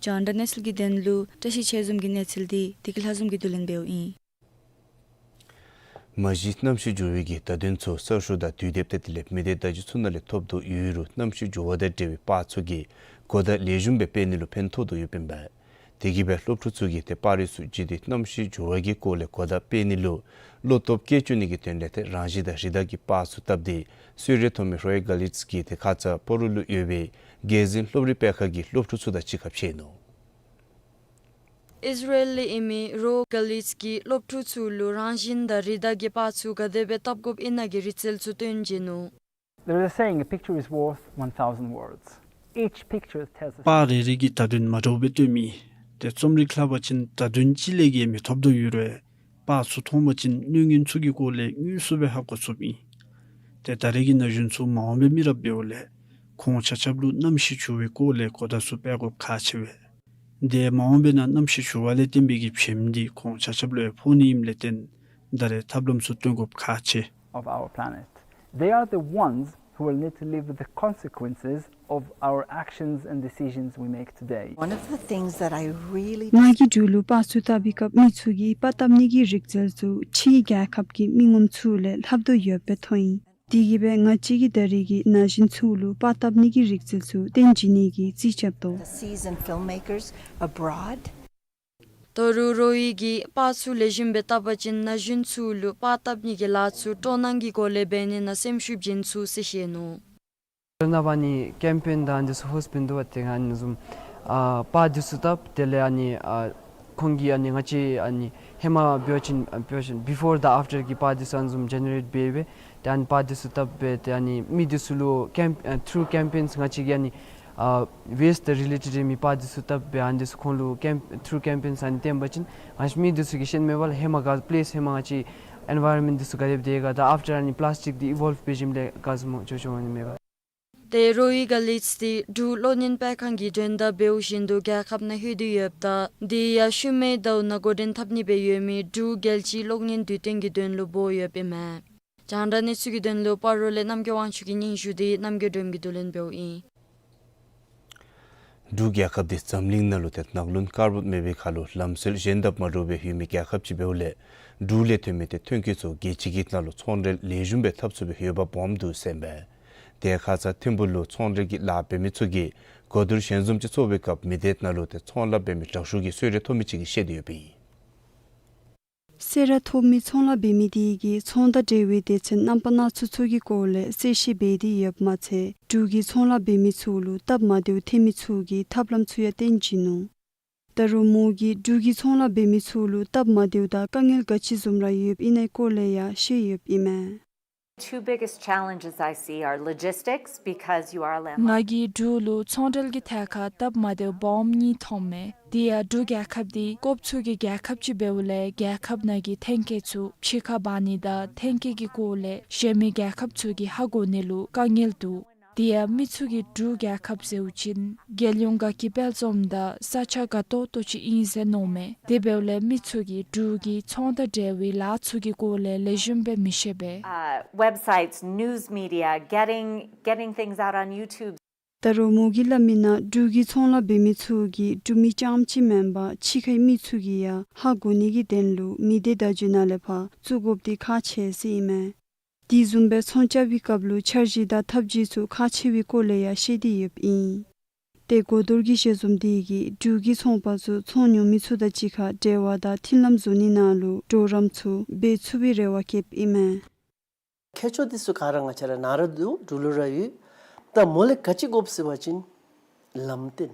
རྒྱང་བསྒྲགས་གནས་ཚུལ་གྱི་དོན་ལུ་བཀྲ་ཤིས་ཆོས་འཛོམས་ཀྱི་གནས་ཚུལ་དེ་བདེ་སྐྱིད་ལྷ་འཛོམས་ཀྱིས་བསྡུ་ལེན་འབདཝ་ཨིན། མ་གཞི་གནམ་གཤིས་འགྱུར་བའི་གི་བརྡ་དོན་ཚུ་གསར་ཤོག་དང་དུས་དེབ་དེ་ལས་མི་སྡེ་བརྡ་བརྒྱུད་ཚུ་ནང་ལས་ཐོབ་དོ་ཡོད་རུང་གནམ་གཤིས་འགྱུར་བ་དང་འབྲེལ་བའི་པར་ཚུ་གིས་གོ་བརྡ་ལེགས་ཤོམ་སྦེ་སྤེལ་ནི་ལུ་ཕན་ཐོགས་དོ་ཡོདཔ་ཨིན་པས། དེ་གིས་སྦེ་སློབ་ཕྲུག་ཚུ་གིས་ཏེ་པར་རིས་ཚུ་བརྒྱུད་དེ་གནམ་གཤིས་འགྱུར་བ་གི་སྐོར་ལས་གོ་བརྡ་སྤེལ་ནི་ལུ་བློ་སྟོབས་བསྐྱེད་བཅུག་ནི་གི་དོན་ལས་ཏེ་རང་བཞིན་དང་རི་དྭགས་ཀྱི་པར་ཚུ་བཏབ་སྟེ་གསོལ་རས་ཐོབ་མི་རོའི་ག་ལིཌས་ཀྱིས་ཏེ་ཁ་ཙ་སྤ་རོ་ལུ་ཡོད་པའི་རྒྱལ་འཛིན་སློབ་རིམ་སྤེལ་ཁང་གི་སློབ་ཕྲུག་ཚུ་དང་གཅིག་ཁར་ཕྱད་ནུག། ཨིས་ར་ཨེལ་ལས་ཨིན་མི་རོའི་ག་ལིཌས་ཀྱིས་སློབ་ཕྲུག་ཚུ་ལུ་རང་བཞིན་དང་རི་དྭགས་ཀྱི་པར་ཚུ་ག་དེ་སྦེ་བཏབ་དགོཔ་ཨིན་ན་གི་རིག་རྩལ་ཚུ་སྟོན་བྱིན་ནུག། There is a saying, "A picture is worth one thousand words." Each picture tells a story. པར་རེ་རེ་གིས་བརྡ་དོན་མ་འདྲཝ་སྦེ་སྟོན་མི། ཏེ་རྩོམ་རིག་ལྷབ་པ་ཅིན་བརྡ་དོན་གཅིག་ལས་བརྒལ་མི་ཐོབ་དོ་ཡོད་རུང་པར་ཚུ་མཐོང་པ་ཅིན་གནོད་ངན་ཚུ་གི་སྐོར་ལས་དངོས་སུ་སྦེ་ཧ་གོ་ཚུགསཔ་ཨིན། ཏེ་ད་རེས་ཀྱི་ན་གཞོན་ཚུ་མ་འོངས་པའི་མི་རབས་འབདཝ་ལས་ཁོང་ཆ་ཁྱབ་ལུ་གནམ་གཤིས་འགྱུར་བའི་སྐོར་ལས་གོ་བརྡ་ཚུ་སྤེལ་དགོཔ་ཁག་ཆེ་བས། ཏེ་མ་འོངས་པའི་ནང་གནམ་གཤིས་འགྱུར་བ་ལས་བརྟེན་པའི་གི་བྱེམ་འདི་ཁོང་ཆ་ཁྱབ་ལུ་ཡང་ཕོག་ནི་ཨིནམ་ལས་བརྟེན་ད་རེས་ཐབས་ལམ་ཚུ་སྟོན་དགོཔ་ཁག་ཆེ། Of our planet. They are the ones who will need to live with the consequences of our actions and decisions we make today. One of the things that I really ང་གིས་འབྲུག་ལུ་པར་ཚུ་བཏབ་པའི་སྐབས་མི་ཚུ་གིས་པར་བཏབ་ནི་གི་རིག་རྩལ་ཚུ་ཕྱིའི་རྒྱལ་ཁབ་ཀྱི་མི་ངོམ་ཚུ་ལས་ལྷབ་དོ་ཡོདཔ་སྦེ་མཐོང་ཡི། དེ་གིས་སྦེ་ང་བཅས་ཀྱིས་ད་རེས་ཀྱི་ན་གཞོན་ཚུ་ལུ་པར་བཏབ་ནི་གི་རིག་རྩལ་ཚུ་སྟོན་བྱིན་ནི་གི་རྩིས་རྐྱབ་དོ། The seasoned filmmakers abroad. ད་རུང་རོའི་གིས་པར་ཚུ་ལེགས་ཤོམ་སྦེ་བཏབ་པ་ཅིན་ན་གཞོན་ཚུ་ལུ་པར་བཏབ་ནི་གི་ལཱ་ཚུ་སྤྲོ་སྣང་གི་སྒོ་ལས་འབད་ནི་ནང་སེམས་ཤུགས་བྱིན་ཚུགས་ཟེར་བཤད་ནུག། ནངས་པ་ནི་ཀེམ་པེན་དང་འདི་ཚུ་ཧོསཊ་འབད་དོ་བ་ཏེ་ཨ་ནི་བཟུམ་ཨ་པར་འདི་ཚུ་བཏབ། དེ་ལས་ཨ་ནི་ཨ་ཁོང་གིས་ཨ་ནི་ང་བཅས་ཨ་ནི་ཧེ་མ་འབད་བ་ཅིན་འབད་བ་ཅིན་before the after གི་པར་འདི་ཚུ་ཨ་ནི་བཟུམ་ཇེ་ནེ་རེཊ་འབད་སྦེ་ཏེ་ཨ་ནི་པར་འདི་ཚུ་བཏབ་སྦེ་ཏེ་ཨ་ནི་མི་འདི་ཚུ་ལུ་ཀེམ་ཨ་through campaigns ང་བཅས་ཀྱིས་ཨ་ནི་ཨ་ཝེསཊ་རི་ལེ་ཊེཌ་མི་པར་འདི་ཚུ་བཏབ་སྦེ་ཨ་ནི་འདི་ཚུ་ཁོང་ལུ་ཀེམ་through campaigns ཨ་ནི་སྟོན་པ་ཅིན་ང་བཅས་མི་འདི་ཚུ་གིས་ཤེས་ནི་མས་པ་ལགས། ཧེ་མ་ག་པི་ལེསི་ཧེ་མ་ང་བཅས་ཨེན་ཝའི་རོན་མེནཊ་འདི་ཚུ་ག་དེ་སྦེ་དེ་ག་དང་ཨཕ་ཊར་ཨ་ནི་པི་ལཱསི་ཊིཀ་འདི་ཨི་བོལབ་འབད་ཞིནམ་ལས་ག་བཟུམ་ཅོག་ཅོག་འོང་ནི་མས་པ། ཏེ་རོའི་ག་ལིཌས་འདི་འབྲུག་གློག་བརྙན་སྤེལ་ཁང་གིས་དོན་དག་འབདཝ་བཞིན་དུ་རྒྱལ་ཁབ་ནང་ལྷོད་དེ་ཡོདཔ་ད་དེ་ཡང་ཤུལ་མའི་ཟླཝ་ནང་འགོ་འདྲེན་འཐབ་ནི་སྦེ་ཡོད་མི་འབྲུག་རྒྱལ་སྤྱིའི་གློག་བརྙན་དུས་སྟོན་གྱི་དོན་ལུ་འབོ་ཡོདཔ་ཨིན་མས། རྒྱང་བསྒྲགས་གནས་ཚུལ་གྱི་དོན་ལུ་སྤ་རོ་ལས་རྣམ་རྒྱལ་དབང་ཕྱུག་གི་སྙན་ཞུ་འདི་རྣམ་རྒྱལ་སྒྲོལ་མ་གིས་བསྡུ་ལེན་འབདཝ་ཨིན། འབྲུག་རྒྱལ་ཁབ་འདི་འཛམ་གླིང་ནང་ལུ་ཏེ་ནགས་ཀླུང་དཀར་པོ་མེད་པའི་ཁར་ལུ་ལམ་སྲོལ་གཞན་དང་མ་འདྲཝ་སྦེ་ཡོད་མི་རྒྱལ་ཁབ་ཅིག་འབདཝ་ལས་འབྲུག་ལས་ཐོན་མི་ཏེ་ཐོན་སྐྱེད་ཚུ་རྒྱལ་སྤྱི་གི་ནང་ལུ་ཚོང་འབྲེལ་ལེགས་ཤོམ་སྦེ་འཐབ་ཚུགས་པའི་འོས་འབབ་སྦོམ་འདུག་ཟེར་ཨིན་པས། དེ་ཁ་ཙ་ཐིམ་ཕུག་ལུ་ཚོང་འབྲེལ་གྱི་ལཱ་འབད་མི་ཚུ་གིས་གོ་བསྡུར་ཞལ་འཛོམས་ཅིག་ཚོགས་པའི་སྐབས་མི་སྡེ་ནང་ལུ་ཏེ་ཚོང་ལཱ་འབད་མི་དྲག་ཤོས་ཀྱི་གསོལ་རས་ཐོབ་མི་ཅིག་གིས་བཤད་དེ་ཡོདཔ་ཨིན། གསོལ་རས་ཐོབ་མི་ཚོང་ལཱ་འབད་མི་དེ་གིས་ཚོང་དང་འབྲེལ་བའི་སྡེ་ཚན་རྣམ་པ་སྣ་ཚོགས་ཚུ་གི་སྐོར་ལས་གསལ་བཤད་འབད་དེ་ཡོདཔ་མ་ཚད་འབྲུག་གི་ཚོང་ལཱ་འབད་མི་ཚུ་ལུ་སྟབས་མ་བདེཝ་ཐོན་མི་ཚུ་གི་ཐབས་ལམ་ཚུ་ཡང་སྟོན་བྱིན་ནུག། ད་རུང་མོ་གིས་འབྲུག་གི་ཚོང་ལཱ་འབད་མི་ཚུ་ལུ་སྟབས་མ་བདེཝ་དང་དཀའ་ངལ་ག་ཅི་བཟུམ་ར་ཡོདཔ་ཨིན་ནའི་སྐོར་ལས་ཡང་བཤད་ཡོདཔ་ཨིན་མས། Two biggest challenges I see are logistics because you are a landlocked. ང་གིས་འབྲུག་ལུ་ཚོང་འབྲེལ་གྱི་ཐད་ཁར་སྟབས་མ་བདེཝ་སྦོམ་གཉིས་མཐོངམ་མས། དེ་ཡང་འབྲུག་རྒྱལ་ཁབ་འདི་ཀོབ་ཚུ་གི་རྒྱལ་ཁབ་ཅིག་འབདཝ་ལས་རྒྱལ་ཁབ་ནང་གི་ཐོན་སྐྱེད་ཚུ་ཕྱི་ཁར་འབག་ནི་དང་ཐོན་སྐྱེད་ཀྱི་སྐོར་ལས་གཞན་མི་རྒྱལ་ཁབ་ཚུ་གིས་ཧ་གོ་ནི་ལུ་དཀའ་ངལ་འདུག། དེ་ཡང་མི་ཚུ་གིས་འབྲུག་རྒྱལ་ཁབ་ཟེརཝ་ཅིན་རྒྱལ་ཡོངས་དགའ་སྐྱིད་དཔལ་འཛོམས་དང་ས་ཆ་དགའ་ཏོག་ཏོ་ཅིག་ཨིན་ཟེར་མནོཝ་མས། དེ་འབདཝ་ལས་མི་ཚུ་གིས་འབྲུག་གི་ཚོང་དང་འབྲེལ་བའི་ལཱ་ཚུ་གི་སྐོར་ལས་ལེགས་ཤོམ་སྦེ་མི་ཤེས་པས། Uh, websites, news media, getting, getting things out on YouTube. ད་རུང་མོ་གིས་སླབ་མིའི་ནང་འབྲུག་གི་ཚོང་ལཱ་འབད་མི་ཚུ་གིས་འབྲུག་མི་རྐྱངམ་ཅིག་མེན་པར་ཕྱི་ཁའི་མི་ཚུ་གིས་ཡང་ཧ་གོ་ནི་གི་དོན་ལུ་མི་སྡེ་བརྡ་བརྒྱུད་ནང་ལས་ཕར་བཙུགས་དགོཔ་འདི་ཁག་ཆེ་ཟེར་ཨིན་མས། དེ་བཟུམ་སྦེ་ཚོང་རྐྱབ་པའི་སྐབས་ལུ་འཆར་གཞི་དང་ཐབས་བྱུས་ཚུ་ཁག་ཆེ་བའི་སྐོར་ལས་ཡང་བཤད་དེ་ཡོདཔ་ཨིན། ཏེ་གོ་བསྡུར་གྱི་ཞལ་འཛོམས་དེ་གིས་འབྲུག་གི་ཚོང་པ་ཚུ་ཚོང་ཉོ་མི་ཚུ་དང་གཅིག་ཁར་འབྲེལ་བ་དང་མཐུན་ལམ་བཟོ་ནི་ནང་ལུ་གྲོགས་རམ་ཚུ་འབད་ཚུགས་པའི་རེ་བ་བསྐྱེདཔ་ཨིན་མས། མཁས་མཆོག་འདི་ཚུ་ག་ར་ང་བཅས་ར་ནཱ་ར་འདུག། འབྲུག་ལུ་ར་ཡོད། ད་མོ་ལས་ག་ཅི་དགོཔ་ཟེར་བ་ཅིན་ལམ་སྟོན།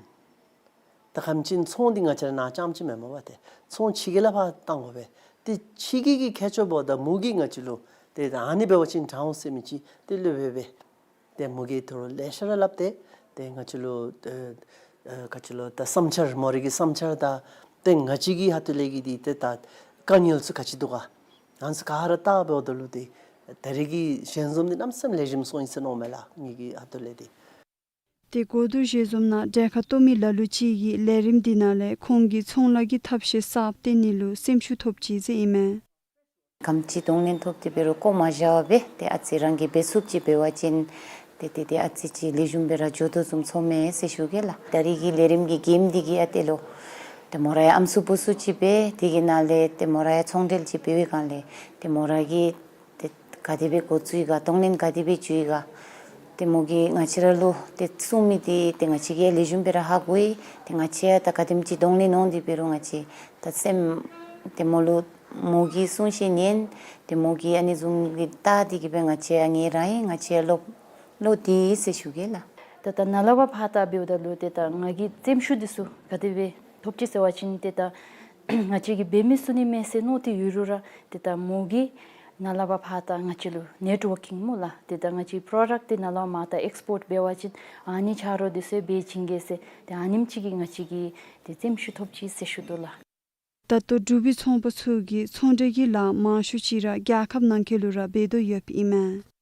ད་ག་ཅི་ཚོང་འདི་ང་བཅས་ར་ནཱ་རྐྱངམ་ཅིག་མེན་མས་པ། ཏེ་ཚོང་ཕྱི་རྒྱལ་ལས་ཕར་བཏང་དགོ་པས། ཏེ་ཕྱི་རྒྱལ་གྱི་མཁས་མཆོག་འབདཝ་ད་མོ་གིས་ང་བཅས་ལུ་ཏེ་ཨ་ནི་འབད་བ་ཅིན་དྲག་འོང་ཟེར་མི་ཅིག་ཏེ་ལུ་འབད་བས། ཏེ་མོ་གིས་ད་རུང་ལེ་ཤ་ར་སླབ་སྟེ་ཏེ་ང་བཅས་ལུ་ཨ་ཨ་ག་ཅི་ལོ་ད་བསམ་འཆར་མོ་རའི་གི་བསམ་འཆར་དང་ཏེ་ང་བཅས་ཀྱི་ཧ་ཏུ་ལས་ཀྱི་འདི་ཏེ་ད་དཀའ་ངལ་ཚུ་ག་ཅི་འདུག་ག་ཨ་ནི་ཚུ་ག་ར་བལྟ་འབདཝ་ད་ལུ་ཏེ་ད་རེས་ཀྱི་ཞལ་འཛོམས་འདི་གནམ་མེད་ས་མེད་ལེགས་ཤོམ་སོང་ཡི་ཟེར་མནོཝ་མས་ལགས། ངེ་གི་ཧ་ཏུ་ལས་འདི། ཏེ་གོ་བསྡུར་ཞལ་འཛོམས་ནང་གྲལ་ཁར་གཏོགས་མི་ལ་ལུ་ཅིག་གིས་ལས་རིམ་འདི་ནང་ལས་ཁོང་གིས་ཚོང་ལཱ་གི་ཐབས་ཤེས་གསརཔ་བཏོན་ནི་ལུ་སེམས་ཤུགས་ཐོབ་ཅི་ཟེར་ཨིན་མས། གམ་ཅིག་གདོང་ལེན་ཐོབ་སྟེ་འབད་རུང་བཀོ་མ་བཞག་པར་སྦེ་ཏེ་ཨ་ཙི་རང་གིས་འབད་ཚུགསཔ་ཅིག་འབད་བ་ཅིན་ཏེ་ཏེ་ཏེ་ཨ་ཙི་ཅིག་ལེགས་ཤོམ་སྦེ་ར་འགྱོ་དོ་བཟུམ་ཚོརཝ་མས་ཟེར་ཞུ་གེ་ལགས། ད་རིས་ཀྱི་ལས་རིམ་གྱི་གེམ་འདི་གིས་ཨ་ཏེ་ལོ་ཏེ་མོ་ར་ཡང་ཨམ་སྲུ་བུ་སྲུ་ཅིག་འབད་དེ་གི་ནང་ལས་ཏེ་མོ་ར་ཡང་ཚོང་འབྲེལ་ཅིག་འབད་བའི་སྒང་ལས་ཏེ་མོ་ར་གིས་ཏེ་ག་དེ་སྦེ་འགོ་བཙུགས་ཡི་ག་གདོང་ལེན་ག་དེ་སྦེ་འགྱོ་ཡི་ག་ཏེ་མོ་གིས་ང་བཅས་ར་ལུ་ཏེ་གསུང་མི་འདི་ཏེ་ང་བཅས་ཀྱིས་ལེགས་ཤོམ་སྦེ་ར་ཧ་གོ་ཡི། ཏེ་ང་བཅས་ཡང་ད་ག་དེམ་ཅིག་གདོང་ལེན་འོང་སྟེ་འབད་རུང་ང་བཅས་ད་སེམས་ཏེ་མོ་ལུ་མོ་གི་གསུང་བཤད་ཉན། ཏེ་མོ་གིས་ཨ་ནི་བཟུམ་གྱི་ལྟ་སྟེ་གི་སྦེ་ང་བཅས་ཡང་ངལ་རངས་ཡི། ང་བཅས་ཡང་བློ་བློ་བདེ་ཡི་ཟེར་ཞུ་གེ་ལགས། ད་ད་ནཱ་ལས་ཕར་ད་འབདཝ་ད་ལུ་ཏེ་ད་ང་གི་སེམས་ཤུགས་འདི་ཚུ་ག་དེ་སྦེ་ཐོབ་ཅི་ཟེར་བ་ཅིན་ཏེ་ད་ང་བཅས་ཀྱིས་འབད་མི་ཚུགས་ནི་མས་ཟེར་མནོ་སྟེ་ཡོད་རུང་ར་ཏེ་ད་མོ་གིས་ནཱ་ལས་ཕར་ད་ང་བཅས་ལུ་ནེཊ་ཝོར་ཀིང་སྨོ་ལགས། ཏེ་ད་ང་བཅས་པྲོ་ཌཀཊ་འདི་ནཱ་ལས་མར་ད་ཨེགསི་པོརཊ་འབད་བ་ཅིན་ཨ་ནི་ཆ་རོགས་འདི་ཚུ་འབད་བྱིན་གེ་ཟེར་ཏེ་ཨ་ནེམ་ཅིག་གིས་ང་བཅས་ཀྱིས་ཏེ་སེམས་ཤུགས་ཐོབ་ཅི་ཟེར་ཞུ་དོ་ལགས། ད་ལྟོ་འབྲུག་པའི་ཚོང་པ་ཚུ་གིས་ཚོང་འབྲེལ་གྱི་ལཱ་མང་ཤོས་ཅིག་ར་རྒྱལ་ཁབ་ནང་འཁོད་ལུ་ར་འབད་དོ་ཡོདཔ་ཨིན་མས།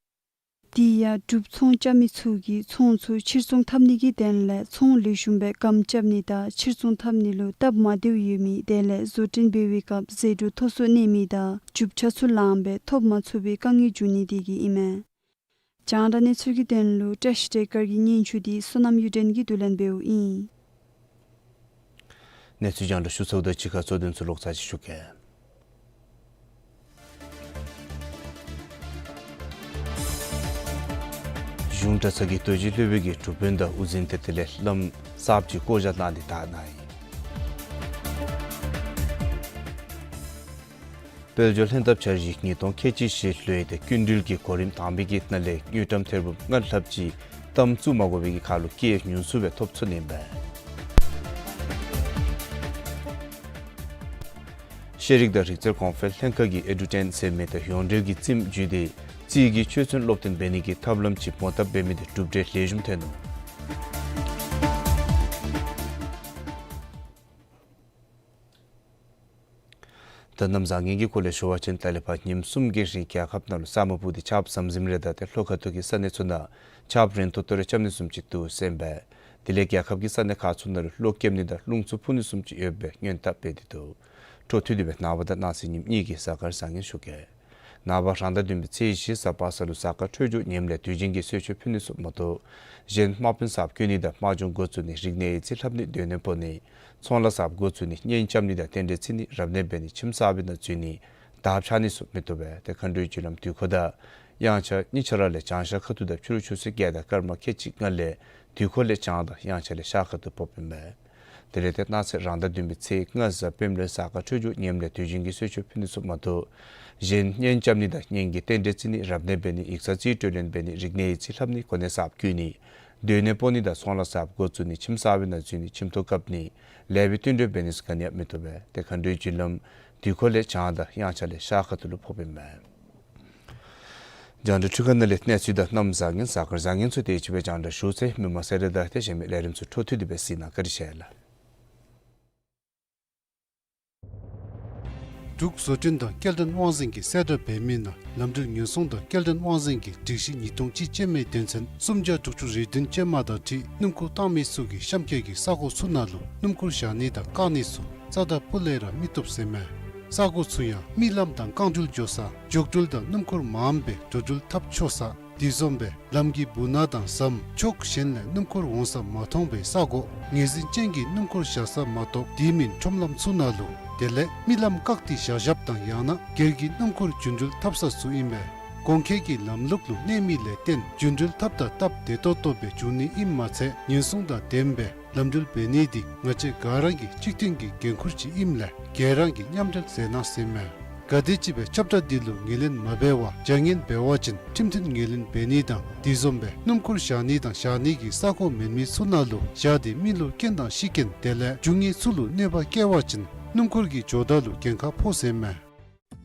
དེ་ཡང་འབྲུགཔ་ཚོང་རྐྱབ་མི་ཚུ་གིས་ཚོང་ཚུ་ཕྱིར་ཚོང་འཐབ་ནི་གི་དོན་ལས་ཚོང་ལེགས་ཤོམ་སྦེ་སྒམ་རྐྱབ་ནི་དང་ཕྱིར་ཚོང་འཐབ་ནི་ལུ་སྟབས་མ་བདེཝ་ཡོད་མི་དེ་ལས་བཟོ་སྐྲུན་འབད་བའི་སྐབས་ཟད་འགྲོ་མཐོ་སུ་གནས་མི་དང་རྒྱུ་ཆ་ཚུ་ལངམ་སྦེ་ཐོབ་མ་ཚུགས་པའི་དཀའ་ངལ་འབྱུང་ནི་དེ་གིས་ཨིན་མས། རྒྱང་བསྒྲགས་གནས་ཚུལ་གྱི་དོན་ལུ་བཀྲ་ཤིས་བདེ་དཀར་གྱི་སྙན་ཞུ་འདི་བསོད་ནམས་གཡུ་སྒྲོན་གྱིས་བསྡུ་ལེན་འབདཝ་ཨིན། གནས་ཚུལ་རྒྱང་བསྒྲགས་ཞུ་ཚརཝ་དང་གཅིག་ཁར་གཙོ་དོན་ཚུ་ལོག་ཚར་ཅིག་ཞུ་གེ། གཞུང་གྲྭ་ཚང་གི་རྡོ་རྗེ་སློབ་དཔོན་གྱིས་སྒྲུབ་དཔོན་དང་དབུ་འཛིན་དེ་དེ་ལས་བླམ་གསརཔ་ཅིག་བསྐོ་བཞག་གནང་སྟེ་བདའ་གནང་ཡི། དཔལ་འབྱོར་ལྷན་ཐབས་འཆར་གཞི་ཉིས་སྟོང་ཁལ་གཅིག་བཞི་ལྷོད་དེ་སྐྱིན་འགྲུལ་གྱི་གོ་རིམ་དང་པའི་གི་ནང་ལས་དངུལ་ཀྲམ་ཐེར་འབུམ་ལྔ་ལྷགཔ་ཅིག་གཏམ་བཙུགས་མ་དགོ་པའི་གི་ཁར་ལུ་སྐྱེད་ཉུང་སུ་སྦེ་ཐོབ་ཚུགས་ནི་ཨིན་པས། ཤེས་རིག་དང་རིག་རྩལ་གོང་འཕེལ་ལྷན་ཁག་གིས་ཨེ་ཌུ་ཊེན་ཟེར་མི་དང་ཡོངས་འབྲེལ་གྱི་རྩིསམ་བརྒྱུད་དེ་རྩིས་ཀྱི་ཆོས་ཚན་སློབ་སྟོན་འབད་ནི་གི་ཐབས་ལམ་ཅིག་སྤོ་ཐབས་འབད་མི་དེ་གྲུབ་འབྲས་ལེགས་ཤོམ་ཐོན་ནུག། ད་གནམ་བཟང་ངན་གྱི་སྐོར་ལས་ཞུ་བ་ཅིན་ད་ལས་ཕར་ཉིནམ་གསུམ་གྱི་རིང་རྒྱལ་ཁབ་ནང་ལུ་ས་སྨུག་སྤུབས་ཏེ་ཆརཔ་ཟམ་ཟིམ་རེ་དང་ཏེ་ལྷོ་ཁ་ཐུག་གི་ས་གནས་ཚུ་ནང་ཆརཔ་རན་ཏོག་ཏོ་རེ་རྐྱབ་ནི་བཟུམ་ཅིག་འདུག་ཟེར་ཨིན་པས། དེ་ལས་རྒྱལ་ཁབ་ཀྱི་ས་གནས་ཁག་ཚུ་ནང་ལུ་གློག་རྐྱབ་ནི་དང་རླུང་འཚུབ་འཕུ་ནི་བཟུམ་ཅིག་ཡོད་པའི་སྔོན་བརྡ་སྤེལ་ཏེ་འདུག། འཕྲོ་མཐུད་དེ་སྦེ་ནངས་པ་དང་གནངས་ཚེ་ཉིནམ་གཉིས་ཀྱི་གཟའ་སྐར་བཟང་ངན་ཞུ་གེ། ནངས་པ་རང་ཟླ་བདུན་པའི་ཚེས་བཞི་གཟའ་པ་སངས་ལུ་གཟའ་སྐར་འཕྲོད་སྦྱོར་ངནམ་ལས་དུས་ཆེན་གྱི་གསོལ་མཆོད་ཕུལ་ནི་ཚུ་མ་གཏོགས་གཞན་དམག་དཔོན་གསརཔ་བསྐོ་ནི་དང་དམག་སྦྱོང་འགོ་བཙུགས་ནི་རིག་གནས་ཡིག་རྩིས་ལྷབ་ནི་སྡོད་གནས་སྤོ་ནི་ཚོང་ལཱ་གསརཔ་འགོ་བཙུགས་ནི་གཉེན་རྐྱབ་ནི་དང་རྟེན་འབྲེལ་བརྩི་ནི་རབ་གནས་འབད་ནི་ཁྱིམ་གསར་པའི་ནང་འཛུལ་ནི་དར་འཕྱར་ནི་ཚུ་མི་བཏུབ་པས། ཏེ་མཁའ་འགྲོའི་རྒྱུ་ལམ་དུས་འཁོར་དང་དབྱངས་འཆར་གཉིས་ཆ་ར་ལས་བྱང་ཤར་ཁ་ཐུག་དང་ཕྱི་རུ་ཆུ་ཚོད་བརྒྱད་དང་སྐར་མ་ཁལ་གཅིག་ལྔ་ལས་དུས་འཁོར་ལས་བྱང་དང་དབྱངས་འཆར་ལས་ཤར་ཁ་ཐུག་ཕོགཔ་ཨིན་པས། དེ་ལས་ཏེ་གནངས་ཚེ་རང་ཟླ་བདུན་པའི་ཚེས་ལྔ་གཟའ་སྤེནམ་ལུ་གཟའ་སྐར་འཕྲོད་སྦྱོར་ངནམ་ལས་དུས་ཆེན་གྱི་གསོལ་མཆོད་ཕུལ་ནི་ཚུ་མ་གཏོགས་གཞན་གཉེན་རྐྱབ་ནི་དང་གཉེན་གྱི་རྟེན་འབྲེལ་བརྩི་ནི་རབ་གནས་འབད་ནི་ཡིག་ཚང་རྩིས་སྤྲོད་ལེན་འབད་ནི་རིག་གནས་ཡིག་རྩིས་ལྷབ་ནི་གོ་གནས་གསརཔ་བསྐོ་ནི་སྡོད་གནས་སྤོ་ནི་དང་ཚོང་ལཱ་གསརཔ་འགོ་བཙུགས་ནི་ཁྱིམ་གསར་པའི་ནང་འཛུལ་ནི་ཁྱིམ་ཐོག་བཀབ་ནི་ལེགས་པའི་བསྟུན་གྲོས་འབད་ནི་ཚུ་ག་ནི་ཡང་མི་བཏུབ་པས། ཏེ་མཁའ་འགྲོའི་རྒྱུ་ལམ་དུས་འཁོར་ལས་བྱང་དང་དབྱངས་འཆར་ལས་ཤར་ཁ་ཐུག་ལུ་ཕོགཔ་ཨིན་པས། རྒྱང་བསྒྲགས་འཕྲུལ་ཁང་ནང་ལས་གནས་ཚུལ་དང་གནམ་བཟང་ངན་གཟའ་སྐར་བཟང་ངན་ཚུ་དེ་ཅིག་སྦེ་རྒྱང་བསྒྲགས་ཞུ་ཚར་ཡི། མི་མང་སེར་ར་དང་ཏེ་གཞན་མི་ལས་རིམ་ཚུ་འཕྲོ་མཐུད་དེ་སྦེ་གཟིགས་གནང་། བཀའ་དྲིན་ཆེ་ལགས། འབྲུག་བཟོ་སྐྲུན་དང་སྐྱེལ་འདྲེན་དབང་འཛིན་གྱིས་གསལ་བསྒྲགས་འབད་མི་ནང་ལམ་འགྲུལ་ཉེན་སྲུང་དང་སྐྱེལ་འདྲེན་དབང་འཛིན་གྱི་སྒྲིག་གཞི་ཉིས་སྟོང་གཅིག་ཅན་མའི་དོན་ཚན་སུམ་བརྒྱ་དྲུག་ཅུ་རེ་བདུན་ཅན་མ་དང་འཁྲིལ་སྣུམ་འཁོར་བཏང་མི་ཚུ་གིས་གཤམ་འཁོད་ཀྱི་ས་གོ་ཚུ་ནང་ལུ་སྣུམ་འཁོར་བཞག་ནི་དང་བཀག་ནི་ཚུ་རྩ་དང་སྤུ་ལས་ར་མི་བཏུབ་ཟེར་མས། ས་གོ་ཚུ་ཡང་རྨི་ལམ་དང་རྐང་འགྲུལ་འགྱོ་ས་འགྱོ་འགྲུལ་དང་སྣུམ་འཁོར་མངམ་སྦེ་འགྲོ་འགྲུལ་འཐབ་ཆོག་ས། དེ་བཟུམ་སྦེ་ལམ་གྱི་སྦུག་ན་དང་ཟམ་ཕྱོགས་གཞན་ལས་སྣུམ་འཁོར་འོང་ས་མ་མཐོང་པའི་ས་གོ་ངོས་འཛིན་ཅན་གྱི་སྣུམ་འཁོར་བཞག་ས་མ་གཏོགས་དེ་མིན་ཁྲོམ་ལམ་ཚུ་ནང་ལུ་དེ་ལས་རྨི་ལམ་བཀག་སྟེ་བཞག་བཞགཔ་དང་ཡང་ན་སྒེར་གྱི་སྣུམ་འཁོར་རྒྱུ་འགྲུལ་འཐབ་ས་ཚུ་ཨིན་པས། གོང་འཁོད་ཀྱི་ལམ་ལུགས་ལུ་གནས་མི་ལས་བརྟེན་རྒྱུ་འགྲུལ་འཐབ་དང་སྟབས་བདེ་ཏོག་ཏོ་སྦེ་འབྱུང་ནི་ཨིནམ་མ་ཚད་ཉེན་སྲུང་དང་ལྡནམ་སྦེ་ལམ་འགྲུལ་འབད་ནི་འདི་ང་བཅས་ག་ར་གི་གཅིག་མཐུན་གྱི་འགན་ཁུར་ཅིག་ཨིནམ་ལས་ག་ར་གིས་མཉམ་འབྲེལ་མཛད་གནང་ཟེར་མས། ག་དེམ་ཅིག་སྦེ་ཁྱབ་བསྒྲགས་འདི་ལུ་ངོས་ལེན་མ་འབད་བར་བྱ་ངན་འབད་བ་ཅིན་ཁྲིམས་མཐུན་ངོས་ལེན་འབད་ནི་དང་དེ་བཟུམ་སྦེ་སྣུམ་འཁོར་བཞག་ནི་དང་བཞག་ནི་གི་ས་གོ་མེད་མི་ཚུ་ནང་ལུ་བཞག་སྟེ་མི་ལུ་རྐྱེན་དང་ཤི་རྐྱེན་དེ་ལས་རྒྱུ་དངོས་ཚུ་ལུ་གནོད་པ་བསྐྱལ་བ་ཅིན་སྣུམ་འཁོར་གྱི་ཇོ་བདག་ལུ་འགན་ཁག་ཕོག་ཟེར་མས།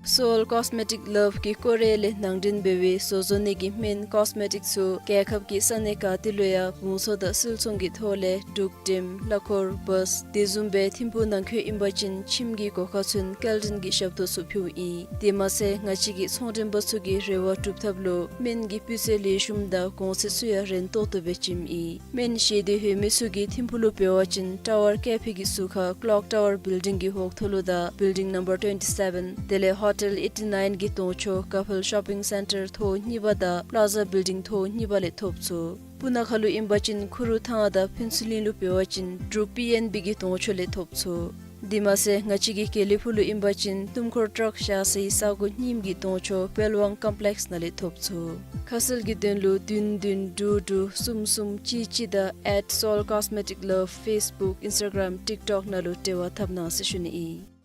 Seoul Cosmetic Love གིས་ཀོ་རི་ཡ་ལས་ནང་འདྲེན་འབད་བའི་བཟོ་བཟོ་ནི་གི་སྨན་ཀོས་མེ་ཊིཀ་ཚུ་རྒྱལ་ཁབ་ཀྱི་ས་གནས་ག་ཏེ་ལུ་ཡང་བང་སོ་དང་སིལ་ཚོང་གི་ཐོག་ལས་འབྲུག་འགྲེམ་གླ་འཁོར་བཱས་དེ་བཟུམ་སྦེ་ཐིམ་ཕུག་ནང་འཁོད་ཨིན་པ་ཅིན་ཁྱིམ་གྱི་སྒོ་ཁར་ཚུན་སྐྱེལ་འདྲེན་གྱི་ཞབས་ཏོག་ཚུ་ཕུལཝ་ཨིན། དེ་མ་ཚད་ང་བཅས་ཀྱི་ཚོང་མགྲོན་པ་ཚུ་གི་རེ་བ་སྒྲུབ་ཐབས་ལུ་སྨན་གྱི་སྤུས་ཚད་ལེགས་ཤོམ་དང་གོང་ཚད་ཚུ་ཡང་རན་ཏོག་ཏོ་སྦེ་བྱིནམ་ཨིན། སྨན་བཞེས་འདོད་ཡོད་མི་ཚུ་གིས་ཐིམ་ཕུག་ལུ་འབད་བ་ཅིན་ཊ་ཝར་ཀེ་ཕེ་གི་ཟུར་ཁར་ཀློག་ཊ་ཝར་བིལ་ཌིང་གི་འོག་ཐོག་ལུ་དང་བིལ་ཌིང་ནམ་བར་ཊུ་ཝེན་ཊི་སེ་བེན་དེ་ལས་ཧོ་ཊེལ་ཨེ་ཊི་ནའིན་གྱི་གདོང་ཕྱོགས་ཀ་ཕེལ་ཤོ་པིང་སེན་ཊར་ཐོག་གཉིས་པ་དང་པླ་ཛ་བིལ་ཌིང་ཐོག་གཉིས་པ་ལས་ཐོབ་ཚུགས། སྤུ་ན་ཁ་ལུ་ཨིན་པ་ཅིན་ཁུ་རུ་ཐང་དང་ཕུན་ཚོགས་གླིང་ལུ་འབད་བ་ཅིན་འབྲུག་པི་ཨེན་བི་གི་གདོང་ཕྱོགས་ལས་ཐོབ་ཚུགས། དེ་མ་ཚད་ང་བཅས་ཀྱི་དགེ་ལེགས་ཕུག་ལུ་ཨིན་པ་ཅིན་སྣུམ་འཁོར་ཊརཀ་བཞག་སའི་ས་གོ་རྙིངམ་གི་གདོང་ཕྱོགས་པེལ་ཝང་ཀོམ་པི་ལེཀསི་ནང་ལས་ཐོབ་ཚུགས། ཁ་གསལ་གྱི་དོན་ལུ་བདུན་བདུན་དྲུག་དྲུག་གསུམ་གསུམ་གཅིག་གཅིག་དང་ཨེཊ་སོལ་ཀོས་མེ་ཊིཀ་ལབ་ཕེསི་བུཀ་ཨིནསི་ཊ་གརམ་ཊིཀ་ཊོཀ་ནང་ལུ་འབྲེལ་བ་འཐབ་གནང་ཟེར་ཞུ་ནི་ཨིན།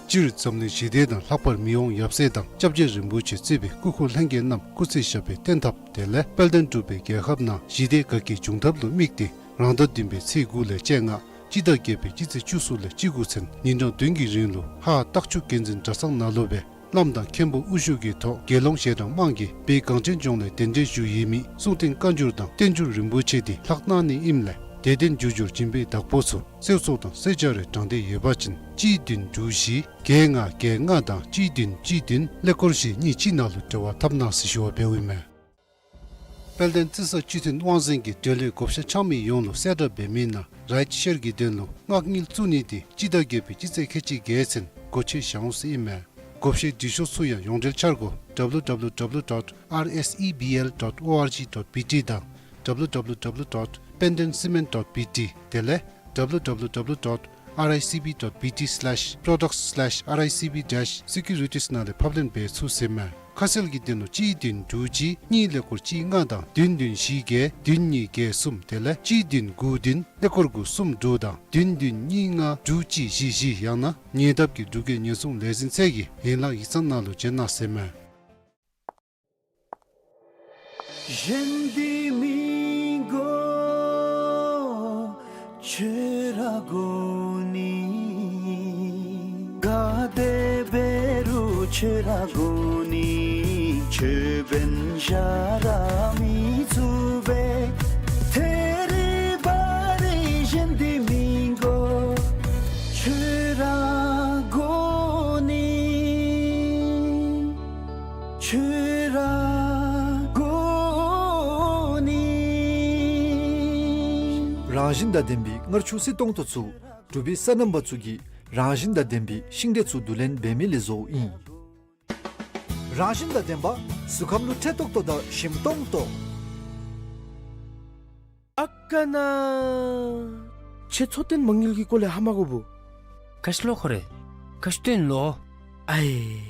སྤྱིར་འཛམ་གླིང་ཞི་བདེ་དང་ལྷག་པར་མི་དབང་ཡབ་སྲས་དང་སྐྱབས་རྗེ་རིན་པོ་ཆེ་གཙོས་པའི་སྐུ་འཁོར་ལྷན་རྒྱས་རྣམས་སྐུ་ཚེ་ཞབས་པད་བརྟན་ཐབས་དེ་ལས་དཔལ་ལྡན་འབྲུག་པའི་རྒྱལ་ཁབ་ནང་ཞི་བདེ་དགའ་སྐྱིད་འབྱུང་ཐབས་ལུ་དམིགས་ཏེ་རང་ཟླ་བདུན་པའི་ཚེས་དགུ་ལས་བཅོ་ལྔ་སྤྱི་ཟླ་བརྒྱད་པའི་སྤྱི་ཚེས་བཅུ་གསུམ་ལས་བཅུ་དགུ་ཚུན་ཉིན་གྲངས་བདུན་གྱི་རིང་ལུ་ཧཱ་སྟག་ཆུ་དགེ་འདུན་གྲྭ་ཚང་ནང་ལུ་སྦེ་བླམ་དང་མཁན་པོ་དབུ་བཞུགས་ཀྱི་ཐོག་དགེ་སློང་ཞལ་གྲངས་མང་གིས་བོད་གངས་ཅན་ལྗོངས་ལས་གདན་འདྲེན་ཞུ་ཡོད་མི་གསུང་རྟེན་བཀའ་འགྱུར་དང་བསྟན་འགྱུར་རིན་པོ་ཆེ་འདི་ལྷག་གནང་ནི་ཨིནམ་ལས་དད་རྟེན་རྒྱུ་འབྱོར་སྦྱིན་པའི་བདག་པོ་ཚུ་གསོལ་ཚོགས་དང་གསོལ་ཇ་རེ་དྲང་འདོད་ཡོད་པ་ཅིན་གཅིག་བདུན་དྲུག་བཞི་བརྒྱད་ལྔ་བརྒྱད་ལྔ་དང་གཅིག་བདུན་གཅིག་བདུན་ཀླད་ཀོར་བཞི་གཉིས་གཅིག་ནང་ལུ་འབྲེལ་བ་འཐབ་གནང་ཟེར་ཞུ་བ་འབདཝ་ཨིན་མས། དཔལ་ལྡན་རྩི་ས་སྤྱི་མཐུན་དབང་འཛིན་གྱིས་འབྲེལ་ཡོད་བགོ་བཤའ་འཆང་མི་ཡོངས་ལུ་གསལ་བསྒྲགས་འབད་མི་ནང་རའིཊ་ཤེར་གྱི་དོན་ལུ་མངགས་དངུལ་བཙུགས་ནི་དེ་སྤྱི་ཟླ་བརྒྱད་པའི་སྤྱི་ཚེས་ཁལ་གཅིག་བརྒྱད་ཚུན་སྒོ་ཕྱེ་བཞག་འོང་ཟེར་ཨིན་མས། བགོ་བཤའི་འབྲི་ཤོག་ཚུ་ཡང་ཡོངས་འབྲེལ་འཆར་སྒོ་W W W dot R S E B L dot O R G dot B T དང་W W W dot pendentcement dot B T དེ་ལས་W W W dot R I C B dot B T slash products slash R I C B dash securities ནང་ལས་ཕབ་ལེན་འབད་ཚུགས་ཟེར་མས། ཁ་གསལ་གྱི་དོན་ལུ་གཅིག་བདུན་དྲུག་གཅིག་གཉིས་ཀླད་ཀོར་གཅིག་ལྔ་དང་བདུན་བདུན་བཞི་བརྒྱད་བདུན་གཉིས་བརྒྱད་གསུམ་དེ་ལས་གཅིག་བདུན་དགུ་བདུན་ཀླད་ཀོར་དགུ་གསུམ་དྲུག་དང་བདུན་བདུན་གཉིས་ལྔ་དྲུག་གཅིག་བཞི་བཞི་ཡང་ན་ཉེ་འདབས་ཀྱི་འབྲུག་རྒྱལ་ཉེན་སྲུང་ལས་འཛིན་ཚད་ཀྱི་ཡན་ལག་ཡིག་ཚང་ནང་ལུ་བྱོན་གནང་ཟེར་མས། གཞན་འདི་མི་དགོས་ཁྱོད་ར་དགོ་ནི། ག་དེ་འབད་རུང་ཁྱོད་ར་དགོ་ནི། ཁྱོད་འབདན་གཞན་ར་མི་ཚུགས་པས། ཐད་རི་བ་རི་གཞན་འདི་མི་དགོས་ཁྱོད་ར་དགོ་ནི། ཁྱོད་ར་དགོ་ནི། རང་བཞིན་དང་ལྡན་པའི་མངར་ཆུ་བསིལ་ཏོང་ཏོ་ཚུ་འབྲུག་པའི་སོ་ནམ་པ་ཚུ་གིས་རང་བཞིན་དང་ལྡན་པའི་ཤིང་འབྲས་ཚུ་བསྡུ་ལེན་འབད་མི་ལས་བཟོཝ་ཨིན། རང་བཞིན་དང་ལྡན་པ་གཟུགས་ཁམས་ལུ་འཕྲོད་ཏོག་ཏོ་དང་ཞིམ་ཏོང་ཏོ། ཨ་ཀ་ན། ཁྱོད་མཚོ་སྟོན་མ་དངུལ་གྱི་སྐོར་ལས་ཧ་མ་གོ་བོ། ག་ཅི་ལོ་ཁོ་རེ། ག་ཅི་སྟོན་ལོ། ཨའེ།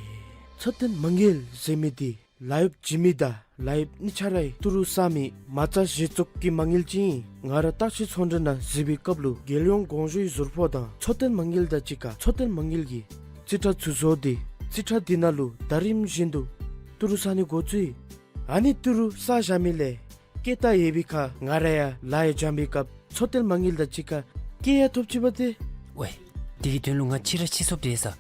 མཚོ་སྟོན་མ་དངུལ་ཟེར་མི་འདི་ལཱ་གཡོག་བྱིན་མི་དང་ལཱ་གཡོག་གཉིས་ཆ་རའི་ཏི་རུ་བསག་མི་མ་རྩ་གཞི་བཙུགས་ཀྱི་མ་དངུལ་ཅིག་ཨིན། ང་ར་བརྟག་དཔྱད་ཚོང་འབྲེལ་ནང་གཟིགས་པའི་སྐབས་ལུ་རྒྱལ་ཡོངས་གོང་ཞུའི་ཟུར་ཕོགས་དང་མཚོ་སྟོན་མ་དངུལ་དང་གཅིག་ཁར་མཚོ་སྟོན་མ་དངུལ་གྱི་རྩིས་ཁྲ་ཚུ་བཟོ་སྟེ་རྩིས་ཁྲ་འདི་ནང་ལུ་ཟླ་རིམ་བཞིན་དུ་ཏི་རུ་བསག་ནི་འགོ་བཙུགས་ཡི། ཨ་ནི་ཏི་རུ་བསག་བཞག་མི་ལས་སྐྱེད་ད་ཡོད་པའི་ཁར་ང་ར་ཡང་ལཱ་གཡོག་བྱིན་པའི་སྐབས་མཚོ་སྟོན་མ་དངུལ་དང་གཅིག་ཁར་སྐྱེད་ཡང་ཐོབ་ཅི་པ་ཏེ། ཝའེ། འདི་གི་དོན་ལུ་ང་ཕྱི་ར་ཕྱི་སོབ་དེ་ས།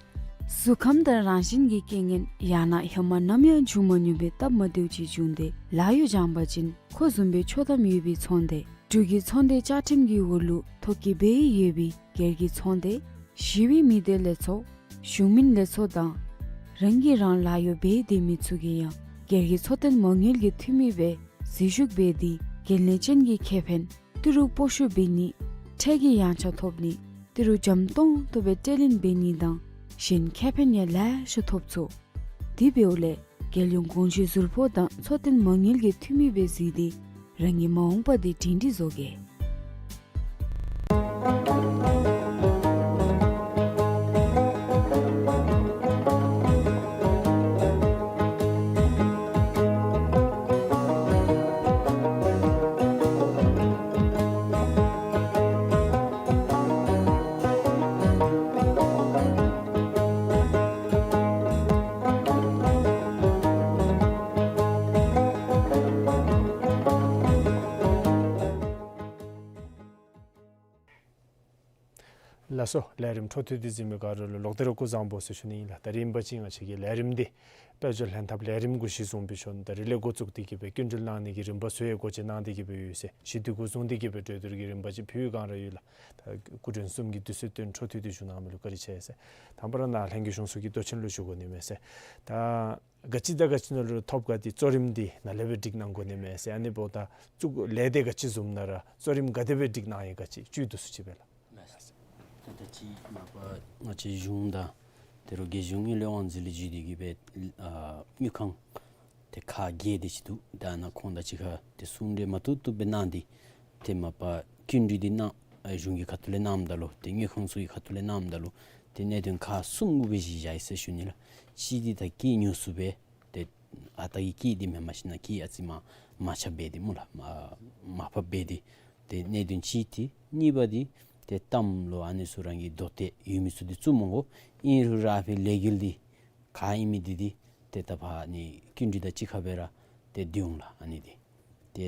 གཟུགས་ཁམས་དང་རང་བཞིན་གྱི་རྐྱེན་ངན་ཡང་ན་ཧེ་མ་ནམ་ཡང་བྱུང་མ་མྱོང་པའི་སྟབས་མ་བདེཝ་ཅིག་བྱུང་སྟེ་ལཱ་གཡོག་བྱང་པ་ཅིན་ཁོ་བཟུམ་སྦེ་ཆོག་ཐམ་ཡོད་པའི་ཚོང་སྡེ་འབྲུག་གི་ཚོང་སྡེ་བཅའ་ཁྲིམས་ཀྱི་འོག་ལུ་ཐོ་བཀོད་འབད་ཡོད་པའི་སྒེར་གྱི་ཚོང་སྡེ་ཞི་བའི་མི་སྡེ་ལས་ཚོགས་གཞུང་མིན་ལས་ཚོགས་དང་རང་གིས་རང་ལཱ་གཡོག་འབད་སྡོད་མི་ཚུ་གིས་ཡང་སྒེར་གྱི་མཚོ་སྟོན་མ་དངུལ་གྱི་འཐུས་མི་སྦེ་འཛུལ་ཞུགས་འབད་དེ་འགན་ལེན་ཅན་གྱི་ཁེ་ཕན་ཏི་རུ་སྤོ་བཤུད་འབད་ནི་ཁྲལ་གྱི་ཡངས་ཆག་ཐོབ་ནི་ཏི་རུ་འཇམ་ཏོང་ཏོ་སྦེ་སྤྲོད་ལེན་འབད་ནི་དང་གཞན་ཁེ་ཕན་ཡང་ལེ་ཤ་ཐོབ་ཚུགས། དེ་འབདཝ་ལས་རྒྱལ་ཡོངས་གོང་ཞུའི་ཟུར་ཕོགས་དང་མཚོ་སྟོན་མ་དངུལ་གྱི་འཐུས་མི་སྦེ་གཟིགས་ཏེ་རང་གི་མ་འོངས་པ་འདི་སྒྲིང་སྒྲི་བཟོ་གེ། ལགས་སོ། ལས་རིམ་འཕྲོ་མཐུད་དེ་གཟིགས་མི་ག་ར་ལུ་ལོག་སྟེ་ར་སྐུ་གཟུགས་བཟང་པོ་ཟེར་ཞུ་ནི་ཨིན་ལགས། ད་རིམ་པ་ཅིག་ང་བཅས་ཀྱི་ལས་རིམ་འདི་དཔལ་འབྱོར་ལྷན་ཐབས་ལས་རིམ་གུ་གཞི་བཟུང་སྦེ་ཞུ་ནི། ད་རིག་ལས་འགོ་བཙུགས་ཏེ་གི་སྦེ་སྐྱིན་འགྲུལ་གནང་ནི་གི་རིམ་པ་ཚུ་ཡང་འགོ་འབྱེད་གནང་སྟེ་གི་སྦེ་ཡོད་ཟེར། གཞི་འདི་གུ་བཟུང་སྟེ་གི་སྦེ་གྲོས་བསྡུར་གྱི་རིམ་པ་ཅིག་ཕུལ་བའི་སྒང་ར་ཡོད་ལགས། ད་སྐུ་མགྲོན་གསུམ་གྱིས་དུས་ཚོད་བཏོན་འཕྲོ་མཐུད་དེ་བཞུགས་གནང་མི་ལུ་བཀའ་དྲིན་ཆེ་ཟེར། དང་པ་ར་ནཱ་ལྷན་རྒྱས་གཞུང་ཚོགས་ཀྱི་མདོ་ཆེན་ལུ་ཞུ་དགོ་ནི་མས་ཟེར། ད་ག་ཅི་དང་ག་ཅི་ནང་ལུ་ཐོབ་ག་འདི་གཙོ་རིམ་འདི་ནཱ་ལས་སྦེ་སྒྲིག་གནང་དགོ་ནི་མས་ཟེར། ཨ་ནི་འབདཝ་ད་ཚུ་ལས་སྡེ་ག་ཅི་བཟུམ་ནང་ར་གཙོ་རིམ་ག་དེ་སྦེ་སྒྲིག་གནང་ཡི་ག་ཅིག་བཅུད་བསྡུ་སུ་ཅིག་སྦེ་ལགས། ད་ད་ཅི་མ་པ་ང་བཅས་གཞུང་དང་དེ་རུ་རྒྱལ་གཞུང་དངུལ་ལས་དབང་འཛིན་ལས་བརྒྱུད་དེ་གི་སྦེ་ཨ་དངུལ་ཁང་ཏེ་ཁག་བརྒྱད་དེ་ཅིག་འདུག། ད་ནཱ་ཁོང་དང་གཅིག་ཁར་ཏེ་གསུང་གྲོས་མ་བཏུབ་བཏུབ་སྦེ་གནང་སྟེ་ཏེ་མ་པ་སྐྱིན་འགྲུལ་འདི་གནང་ཨ་གཞུང་གི་ཁ་ཐུག་ལས་གནངམ་ད་ལུ་ཏེ་དངུལ་ཁང་ཚུ་གི་ཁ་ཐུག་ལས་གནངམ་ད་ལུ་ཏེ་གནད་དོན་ཁག་གསུམ་གུ་སྦེ་གཞི་བཞག་ཡི་ཟེར་ཞུ་ནི་ལགས། གཅིག་འདི་ད་སྐྱིད་ཉུང་སུ་སྦེ་ཏེ་ཨ་རྟག་གི་སྐྱིད་འདི་མེན་མ་གཞི་ནཱ་སྐྱིད་ཨ་ཙི་མ་མ་ཆགས་པས་ཏེ་སྨོ་ལགས། མ་མ་ཕབ་པས་ཏེ། ཏེ་གནད་དོན་གཅིག་འདི། གཉིས་པ་འདི་ཏེ་གཏམ་ལུ་ཨ་ནི་ཚུ་རང་གི་དོ་ཏེ་ཡོད་མི་ཚུ་འདི་བཙུགས་མི་དགོ། ཨིན་རུང་ར་ཨ་ཕི་ལས་འགུལ་འདི་ག་ཨིན་མི་འདི་འདི་ཏེ་ད་ཕར་ནི་སྐྱིན་འགྲུལ་དང་གཅིག་ཁར་སྦེ་ར་ཏེ་སྡོད་འོང་ལགས། ཨ་ནི་འདི་ཏེ་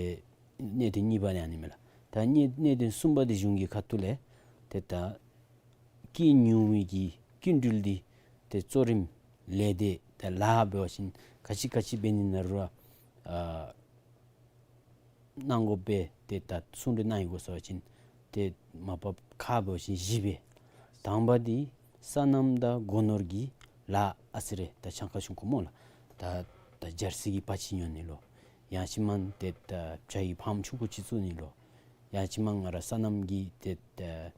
གནད་དོན་གཉིས་པ་འདི་ཨ་ནི་མས་ལགས། ད་གནད་གནད་དོན་གསུམ་པ་འདི་གཞུང་གི་ཁ་ཐུག་ལས་ཏེ་ད་སྐྱིད་ཉུང་མི་གི་སྐྱིན་འགྲུལ་འདི་ཏེ་གཙོ་རིམ་ལས་སྡེ་ད་ལཱ་འབད་བ་ཅིན་ག་ཅི་ག་ཅི་འབད་ནི་ཨིན་ན་རུང་ཨ་གནང་དགོ་པས། ཏེ་ད་གསུང་གྲོས་གནང་ཡི་གོ་ཟེར་བ་ཅིན་ཏེ་མ་པ་ཁག་འབད་བ་ཅིན་བཞི་སྦེ། དང་པ་འདི་སོ་ནམ་དང་སྒོ་ནོར་གྱི་ལཱ་ཨ་ཙི་རེ་ད་ཆང་ཁ་ཆུང་ཀུ་སྨོ་ལགས། ད་ད་ཇར་སི་གི་པ་ཅིན་ཉོ་ནི་ལོ། ཡང་ཅིན་མེན་ཏེ་ད་བྱ་ཡི་ཕཱམ་ཆུང་ཀུ་ཅིག་བཙུགས་ནི་ལོ། ཡང་ཅིན་མེན་ང་ར་སོ་ནམ་གྱི་ཏེ་ད་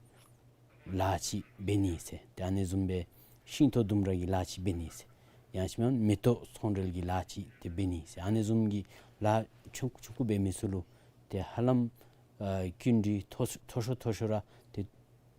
ལཱ་ཅིག་འབད་ནི་ཟེར། ཏེ་ཨ་ནི་བཟུམ་སྦེ་ཤིང་ཏོག་ལྡུམ་ར་གི་ལཱ་ཅིག་འབད་ནི་ཟེར། ཡང་ཅིན་མེན་མེ་ཏོག་ཚོང་འབྲེལ་གྱི་ལཱ་ཅིག་ཏེ་འབད་ནི་ཟེར། ཨ་ནི་བཟུམ་གྱི་ལཱ་ཆུང་ཀུ་ཆུང་ཀུ་འབད་མི་ཚུ་ལུ་ཏེ་ཧ་ལམ་ཨ་སྐྱིན་འགྲུལ་མཐོ་མཐོ་ཤོས་མཐོ་ཤོས་ར་ཏེ་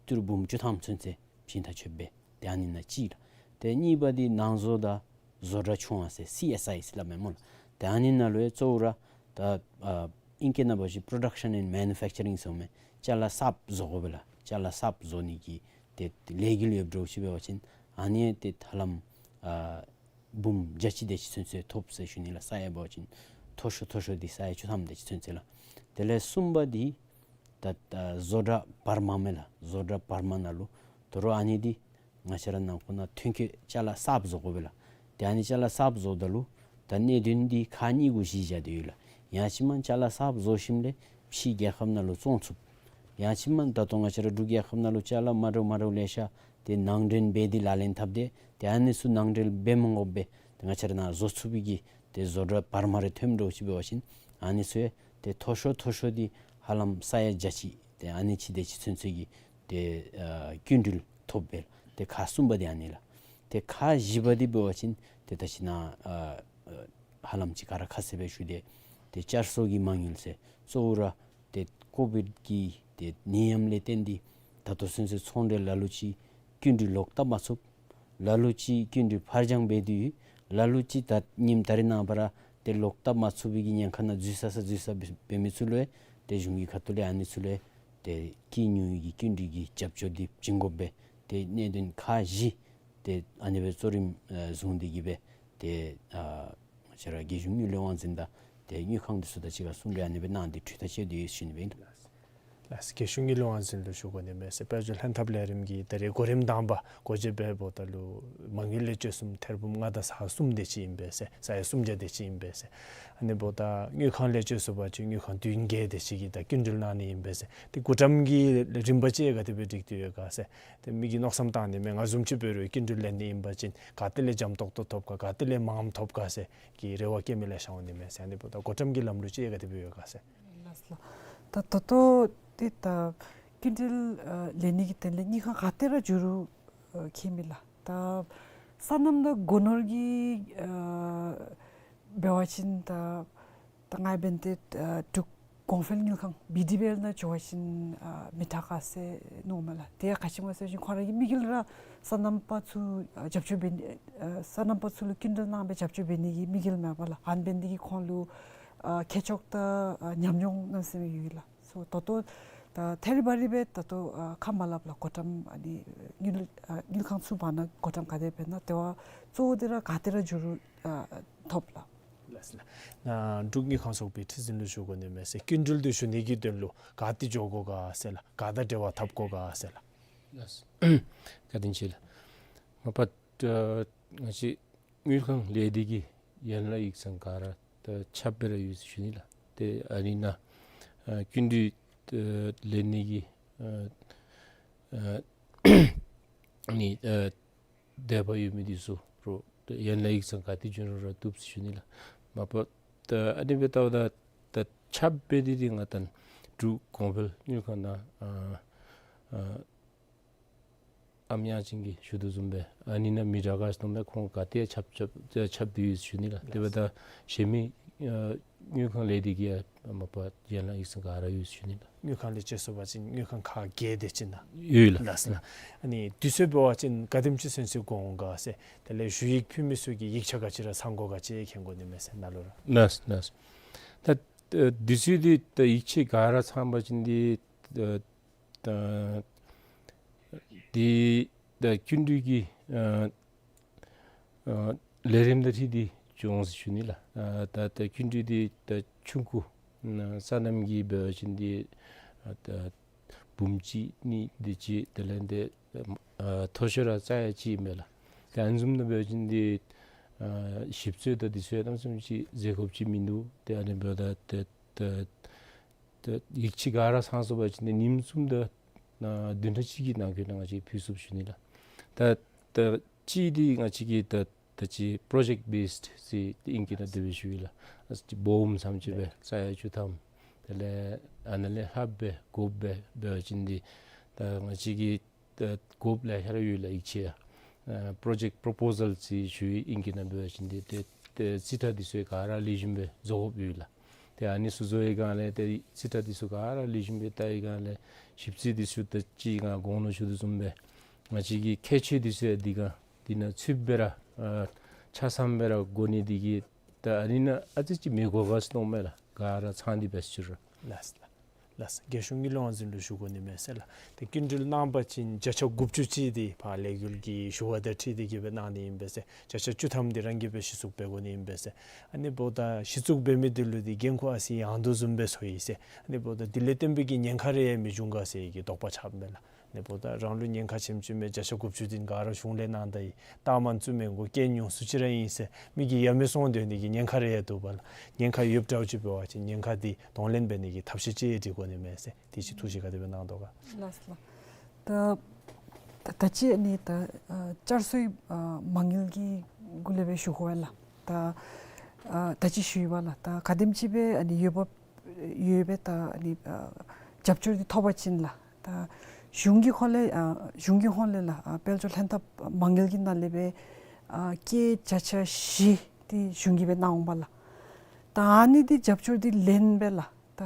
ཏི་རུ་འབུམ་བཅུ་ཐམ་ཚུན་ཚོད་བྱིན་ཐག་ཆོད་པས། ཏེ་ཨ་ནི་ནང་གཅིག་ལགས། ཏེ་གཉིས་པ་འདི་ནང་བཟོ་དང་བཟོ་གྲྭ་ཆུང་བ་ཟེར་སི་ཨེསི་ཨའི་ཟེར་སླབ་མས་སྨོ་ལགས། ཏེ་ཨ་ནི་ནང་ལུ་ཡང་གཙོ་བོ་ར་ད་ཨ་ཨིང་སྐད་ནང་འབད་བ་ཅིན་production and manufacturing ཟེར་མས། ཅ་ལ་གསརཔ་བཟོ་དགོ་པས་ལགས། ཅ་ལ་གསརཔ་བཟོ་ནི་གི་ཏེ་ལས་འགུལ་ཡོདཔ་འདྲཝ་ཅིག་འབད་བ་ཅིན་ཨ་ནི་ཏེ་ཧ་ལམ་ཨ་འབུམ་བརྒྱ་ཅིག་དེ་ཅིག་ཚུན་ཚོད་ཐོབ་ཟེར་ཞུ་ནི་ལགས། ས་ཡ་འབད་བ་ཅིན་མཐོ་ཤོས་མཐོ་ཤོས་འདི་ས་ཡ་བཅུ་ཐམ་དེ་ཅིག་ཚུན་ཚོད་ལགས། དེ་ལས་གསུམ་པ་འདི་ད་ད་བཟོ་གྲྭ་བར་མ་མས་ལགས། བཟོ་གྲྭ་བར་མ་ནང་ལུ་དོ་རུང་ཨ་ནི་འདི་ང་བཅས་ར་ནང་ཁོ་ན་ཐོན་སྐྱེད་ཅ་ལ་གསརཔ་བཟོ་དགོ་པས་ལགས། ཏེ་ཨ་ནི་ཅ་ལ་གསརཔ་བཟོཝ་ད་ལུ་ད་གནད་དོན་འདི་ཁག་གཉིས་གུ་གཞི་བཞག་སྟེ་ཡོད་ལགས། ཡང་ཅིན་མེན་ཅ་ལ་གསརཔ་བཟོ་ཞིནམ་ལས་ཕྱི་རྒྱལ་ཁབ་ནང་ལུ་བཙོང་ཚུགས། ཡང་ཅིན་མེན་ད་ལྟོ་ང་བཅས་ར་འབྲུག་རྒྱལ་ཁབ་ནང་ལུ་ཅ་ལ་མ་འདྲཝ་མ་འདྲཝ་ལེ་ཤ་ཏེ་ནང་འདྲེན་འབད་དེ་ལག་ལེན་འཐབ་སྟེ་ཏེ་ཨ་ནི་ཚུ་ནང་འདྲེན་འབད་མ་དགོ་པར་ཏེ་ང་བཅས་ར་ནང་བཟོ་ཚུགས་པའི་གི་ཏེ་བཟོ་གྲྭ་བར་མ་རེ་ཐོནམ་འདྲཝ་ཅིག་འབད་བ་ཅིན་ཨ་ནི་ཚུ་ཡང་ཏེ་མཐོ་ཤོས་མཐོ་ཤོས་འདི་ཧ་ལམ་ས་ཡ་བརྒྱ་ཅིག་ཏེ་ཨ་ནི་ཅིག་དེ་ཅིག་ཚུན་ཚོད་ཀྱི་ཏེ་ཨ་སྐྱིན་འགྲུལ་ཐོབ་པས། ཏེ་ཁག་གསུམ་པ་འདི་ཨ་ནི་ལགས། ཏེ་ཁག་བཞི་པ་འདི་འབད་བ་ཅིན་ཏེ་ད་ཅི་ནཱ་ཨ་ཨ་ཧ་ལམ་ཅིག་ག་ར་ཁ་གསལ་སྦེ་ཞུ་སྟེ་ཏེ་བསྐྱར་གསོ་གི་མ་དངུལ་ཟེར་གཙོ་བོ་ར་ཏེ་ཀོ་བིཌ་ཀྱི་ཏེ་ནད་ཡམས་ལས་བརྟེན་ཏེ་ད་ལྟོ་ཚུན་ཚོད་ཚོང་འབྲེལ་ལ་ལུ་ཅིག་སྐྱིན་འགྲུལ་ལོག་བཏབ་མ་ཚུགས། ལ་ལུ་ཅིག་སྐྱིན་འགྲུལ་ཕར་འགྱངས་འབད་དེ་ཡོད། ལ་ལུ་ཅིག་ད་ཉིནམ་ད་རེས་ནངས་པ་ར་ཏེ་ལོག་བཏབ་མ་ཚུགས་པའི་གི་ཉེན་ཁ་ནང་འཛུལ་ས་ས་འཛུལ་ས་འབད་འབད་མི་ཚུ་ལུ་ཡང་ཏེ་གཞུང་གི་ཁ་ཐུག་ལས་ཨ་ནི་ཚུ་ལུ་ཡང་ཏེ་སྐྱིད་ཉུང་བའི་གི་སྐྱིན་འགྲུལ་གྱི་རྒྱབ་སྐྱོར་འདི་བྱིན་དགོ་པས། ཏེ་གནད་དོན་ཁག་བཞི་ཏེ་ཨ་ནི་སྦེ་གཙོ་རིམ་ཨ་བཟུང་སྟེ་གི་སྦེ་ཏེ་ཨ་ང་བཅས་ར་རྒྱལ་གཞུང་དངུལ་ལས་དབང་འཛིན་དང་ཏེ་དངུལ་ཁང་འདི་ཚུ་དང་གཅིག་ཁར་གསུང་གྲོས་ཨ་ནི་སྦེ་གནང་སྟེ་གྲོས་ཐག་བཅད་དེ་ཡོད་ཟེར་ཞུ་ནི་སྦེ་ཨིན། ལགས། རྒྱལ་གཞུང་དངུལ་ལས་དབང་འཛིན་ལུ་ཞུ་དགོ་ནི་མས་ཟེར། དཔལ་འབྱོར་ལྷན་ཐབས་ལས་རིམ་གྱི་ད་རེས་གོ་རིམ་དང་པ་འགོ་འབྱེད་འབདཝ་ད་ལུ་མ་དངུལ་ལས་བཅོལ་གསུམ་ཐེར་འབུམ་ལྔ་དང་ས་གསུམ་དེ་ཅིག་ཨིན་པས་ཟེར། ས་ཡ་སུམ་བརྒྱ་དེ་ཅིག་ཨིན་པས་ཟེར། ཨ་ནི་འབདཝ་ད་དངུལ་ཁང་ལས་བཅོལ་ཚུགས་པ་ཅིན་དངུལ་ཁང་བདུན་བརྒྱད་དེ་ཅིག་གིས་ད་སྐྱིན་འགྲུལ་གནང་ནི་ཨིན་པས་ཟེར། ཏེ་གོ་རིམ་གྱི་རིམ་པ་ཅིག་ག་དེ་སྦེ་སྒྲིག་སྟེ་ཡོད་ག་ཟེར། ཏེ་མི་གིས་མནོ་བསམ་བཏང་ནི་མས། ང་བཟུམ་ཅིག་འབད་རུང་སྐྱིན་འགྲུལ་ལེན་ནི་ཨིན་པ་ཅིན་ག་ཏེ་ལས་འཇམ་ཏོག་ཏོ་ཐོབ་ག་ག་ཏེ་ལས་མངམ་ཐོབ་ག་ཟེར་གྱི་རེ་བ་བསྐྱེད་མི་ལེ་ཤ་འོང་ནི་མས་ཟེར། ཨ་ནི་འབདཝ་ད་གོ་རིམ་གྱི་ལམ་ལུགས་ཅིག་ག་དེ་སྦེ་ཡོད་ག་ཟེར། ལགས་སོ་ལགས། ད་ད་ལྟོ་ཏེ་ད་སྐྱིན་འགྲུལ་ཨ་ལེན་ནི་གི་དོན་ལས་དངུལ་ཁང་ག་ཏེ་ར་འགྱོ་རུང་ཨ་ཁྱད་མེད་ལགས། ད་སོ་ནམ་དང་སྒོ་ནོར་གྱི་ཨ་འབད་བ་ཅིན་ད་ད་ང་འབདན་ཏེ་ཨ་འབྲུག་གོང་འཕེལ་དངུལ་ཁང་བི་ཌི་བི་ཨེལ་ནང་འགྱོ་བ་ཅིན་ཨ་མི་དྲག་ག་ཟེར་མནོཝ་མས་ལགས། དེ་ཡང་ག་ཅི་སྨོ་ཟེར་བ་ཅིན་ཁོང་ར་གི་དམིགས་ཡུལ་ར་སོ་ནམ་པ་ཚུ་ཨ་རྒྱབ་སྐྱོར་འབད་ནི་ཨ་སོ་ནམ་པ་ཚུ་ལུ་སྐྱིན་འགྲུལ་གནང་སྦེ་རྒྱབ་སྐྱོར་འབད་ནི་གི་དམིགས་ཡུལ་མས་པ་ལགས། ཨ་ནི་འབདན་ཏེ་གིས་ཁོང་ལུ་ཨ་ཁེ་ཕྱོགས་དང་ཨ་ཉམས་མྱོང་གནམ་མེད་ས་མེད་ཡོད་ལགས། སོ་ད་ལྟོ་ད་ཐད་རི་བ་རི་སྦེ་ད་ལྟོ་ཨ་ཁ་མ་སླབ་ལགས། གོ་རིམ་ཨ་ནི་དངུལ་ཨ་དངུལ་ཁང་ཚུ་བར་ན་གོ་རིམ་ག་དེ་སྦེ་ཨིན་ན། དེ་བ་གཙོ་བོ་འདི་ར་ག་ཏེ་ར་འགྱོ་རུང་ཨ་ཐོབ་ལགས། ལགས་སོ་ལགས། ནཱ་འབྲུག་དངུལ་ཁང་ཚོགས་པའི་ཁྲི་འཛིན་ལུ་ཞུ་དགོ་ནི་མས་ཟེར། སྐྱིན་འགྲུལ་འདི་ཞུ་ནི་གི་དོན་ལུ་ག་ཏེ་འགྱོ་དགོ་ག་ཟེར་ལགས། ག་དང་འབྲེལ་བ་འཐབ་དགོ་ག་ཟེར་ལགས། ལགས། བཀའ་དྲིན་ཆེ་ལགས། མ་པ་ད་ང་བཅས་དངུལ་ཁང་ལས་སྡེ་གི་ཡན་ལག་ཡིག་ཚང་ག་ར་ད་ཁྱབ་སྦེ་ར་ཡོད་ཟེར་ཞུ་ནི་ལགས། ཏེ་ཨ་ནི་ནང་ཨ་སྐྱིན་འགྲུལ་ཨ་ལེན་ནི་གི་ཨ་ཨ་ནི་ཨ་དད་པ་ཡོད་མི་འདི་ཚུ་རོགས་ཡན་ལག་ཡིག་ཚང་ག་ཏེ་བྱོན་རུང་ར་བཏུབ་ཟེར་ཞུ་ནི་ལགས། མ་པ་ད་ཨ་ནི་སྦེ་ལྟཝ་ད་ད་ཁྱབ་སྦེ་འདི་འདི་ང་ད་འབྲུག་གོང་འཕེལ་དངུལ་ཁང་ནང་ཨ་ཨ་ཨམ་དབྱངས་ཅན་གྱིས་ཞུ་དོ་བཟུམ་སྦེ་ཨ་ནི་ནང་མི་དྲག་ག་ཟེར་མནོཝ་མས། ཁོང་ག་ཏེ་ཁྱབ་ཁྱབ་ཁྱབ་སྟེ་ཡོད་ཟེར་ཞུ་ནི་ལགས། དེ་འབདཝ་ད་གཞན་མི་ཨ་དངུལ་ཁང་ལས་སྡེ་གི་ཡང་མ་པ་ཡན་ལག་ཡིག་ཚང་ག་ར་ཡོད་ཟེར་ཞུ་ནི་ལགས། དངུལ་ཁང་ལས་བཅད་སོང་པ་ཅིན་དངུལ་ཁང་ཁག་བརྒྱད་དེ་ཅིག་ནང་ཡོད་ལགས། ལགས་ལགས། ཨ་ནི་དུས་ཚོད་འབད་བ་ཅིན་ག་དེམ་ཅིག་ཚུན་ཚོད་འགོར་འོང་ག་ཟེར། དེ་ལས་ཞུ་ཡིག་ཕུལ་མི་ཚུ་གིས་ཡིག་ཆ་ག་ཅི་ར་ཚང་དགོ་ག་ཅི་མཁྱེན་དགོ་ནི་མས་ཟེར་ནཱ་ལུ་ར། ལགས་ལགས། ད་ཨ་དུས་ཚོད་འདི་ད་ཡིག་ཆ་ག་ར་ཚང་པ་ཅིན་འདི་ད་ད་འདི་ད་སྐྱིན་འགྲུལ་གྱི་ཨ་ཨ་ལས་རིམ་དང་འཁྲིལ་ཏེ་འགྱོ་འོང་ཟེར་ཞུ་ནི་ལགས། ཨ་ད་ད་སྐྱིན་འགྲུལ་འདི་ད་ཆུང་ཀུ་ཨ་སོ་ནམ་གྱི་འབད་བ་ཅིན་འདི་ཨ་ད་འབུམ་གཅིག་གཉིས་དེ་ཅིག་དེ་ལས་འདི་ཨ་མཐོ་ཤོས་ར་རྩ་ཡ་གཅིག་མས་ལགས། ཏེ་ཨ་ནི་བཟུམ་ནང་འབད་བ་ཅིན་འདི་ཨ་ཞིབ་འཚོལ་དང་འདི་ཚུ་ཡང་གནམ་མེད་ས་མེད་ཅིག་མཛད་དགོཔ་ཅིག་མིན་འདུག། ཏེ་ཨ་ནི་འབདཝ་ད་ཏེ་ཏེ་ཏེ་ཡིག་ཆ་ག་ར་ཚང་སོང་པ་ཅིན་ཏེ་ཉིནམ་གསུམ་དང་ཨ་བདུན་ཕྲག་གཅིག་གི་ནང་འཁོད་ནང་ང་བཅས་ཕུལ་ཚུགསཔ་ཞུ་ནི་ལགས། ད་ད་གཅིག་འདི་ང་བཅས་ཀྱི་ད་ད་ཅི་པྲོ་ཇེཀཊ་བེསཌ་ཟེར་ཨིང་སྐད་ནང་དེ་སྦེ་ཞུ་ཡི་ལགས། ཨ་ཙི་སྦོམ་ཙམ་ཅིག་སྦེ་རྩ་ཡ་བཅུ་ཐམ། དེ་ལས་ཨ་ནཱ་ལས་ལྷགཔ་སྦེ་དགོཔ་སྦེ་འབད་བ་ཅིན་འདི་ད་ང་བཅས་ཀྱི་ད་དགོཔ་ལེ་ཤ་ར་ཡོད་ལགས། ཡིག་ཆ་ཡང་ཨ་པྲོ་ཇེཀཊ་པོརོ་པོ་ཟཱལ་ཟེར་ཞུ་ཡི་ཨིང་སྐད་ནང་འབད་བ་ཅིན་འདི་ཏེ་ཏེ་རྩིས་ཁྲ་འདི་ཚུ་ག་ར་ལེགས་ཤོམ་སྦེ་བཟོ་དགོཔ་ཡོད་ལགས། ཏེ་ཨ་ནི་ཚུ་བཟོ་བའི་སྒང་ལས་ཏེ་རྩིས་ཁྲ་འདི་ཚུ་ག་ར་ལེགས་ཤོམ་སྦེ་བལྟ་བའི་སྒང་ལས་ཞིབ་རྩིས་འདི་ཚུ་ད་ཅི་ང་གོང་ལུ་ཞུ་དོ་བཟུམ་སྦེ་ང་བཅས་ཀྱི་ཁྱད་ཆོས་འདི་ཚུ་ཡང་འདི་ག་འདི་ནང་ཚུདཔ་སྦེ་ར་ཨ་ཆ་ཚང་སྦེ་ར་དགོ་ནི་འདི་གིས་ད་ཨ་ནི་ནང་ཨ་ཙི་ཅིག་མི་དགོ་ག་ཟེར་མནོཝ་མས་ལགས། ག་ར་ཚང་སྟེ་འབད་ཞུ་ར། ལགས་ལགས། ལགས། རྒྱལ་གཞུང་དངུལ་ལས་དབང་འཛིན་ལུ་ཞུ་དགོ་ནི་མས་ཟེར་ལགས། ཏེ་སྐྱིན་འགྲུལ་གནང་པ་ཅིན་བརྒྱ་ཆ་དགུ་བཅུ་ཅིག་འདི་ཕར་ལས་འགུལ་གྱི་ཞུ་བ་དང་འཁྲིལ་ཏེ་གིས་སྦེ་གནང་ནི་ཨིན་པས་ཟེར། བརྒྱ་ཆ་བཅུ་ཐམ་འདི་རང་གིས་སྦེ་གཞི་བཙུགས་འབད་དགོ་ནི་ཨིན་པས་ཟེར། ཨ་ནི་འབདཝ་ད་གཞི་བཙུགས་འབད་མི་འདི་ལུ་འདི་འགན་ཁུར་ཨ་ཙི་ཡང་དོ་བཟུམ་སྦེ་ཚོར་ཡི་ཟེར། ཨ་ནི་འབདཝ་ད་འདི་ལས་བརྟེན་པའི་གི་ཉེན་ཁ་རེ་ཡང་མི་འབྱུང་ག་ཟེར་གྱི་དོགས་པ་ཆགསཔ་མས་ལགས། ཨ་ནི་འབདཝ་ད་རང་ལུ་ཉེན་ཁ་ཆེམ་ཆེམ་མས། བརྒྱ་ཆ་དགུ་བཅུ་འདི་ག་ར་གཞུང་ལས་གནང་ད་ཡི། རྟགས་མ་བཙུགས་མི་དགོ། རྐྱེན་ཉུང་སུ་ཅིག་ར་ཨིན་ཟེར་མི་གིས་ཡ་མེད་སོང་སྡོད་ནི་གི་ཉེན་ཁ་རེ་ཡང་འདུག་པ་ལགས། ཉེན་ཁ་ཡོདཔ་འདྲཝ་ཅིག་འབད་བ་ཅིན་ཉེན་ཁ་འདི་གདོང་ལེན་འབད་ནི་གི་ཐབས་ཤེས་ཅིག་སྒྲིག་དགོ་ནི་མས་ཟེར། དེ་ཅིག་ཐུགས་བཞེད་ག་དེ་སྦེ་གནང་དོ་ག། ལགས་ལགས། ད་ད་ད་ཅི་ཨ་ནི་ད་ཨ་བསྐྱར་གསོའི་ཨ་མ་དངུལ་གྱི་གུ་ལས་སྦེ་ཞུ་དགོ་པས་ལགས། ད་ཨ་ད་ཅི་ཞུ་ཡི་པ་ལགས། ད་ག་དེམ་ཅིག་སྦེ་ཨ་ནི་འོས་འབབ་ཡོད་པའི་ད་ཨ་ནི་ཨ་རྒྱབ་སྐྱོར་འདི་ཐོབ་པ་ཅིན་ལགས། ད་གཞུང་གི་ཧོང་ལས་ཨ་གཞུང་གི་ཧོང་ལས་ལགས་ཨ་དཔལ་འབྱོར་ལྷན་ཐབས་མ་དངུལ་གྱི་ནང་ལས་སྦེ་ཨ་སྐྱེད་བརྒྱ་ཆ་བཞི་འདི་གཞུང་གིས་སྦེ་གནང་འོང་པ་ལགས། ད་ཨ་ནི་འདི་རྒྱབ་སྐྱོར་འདི་ལེན་སྦེ་ལགས། ད་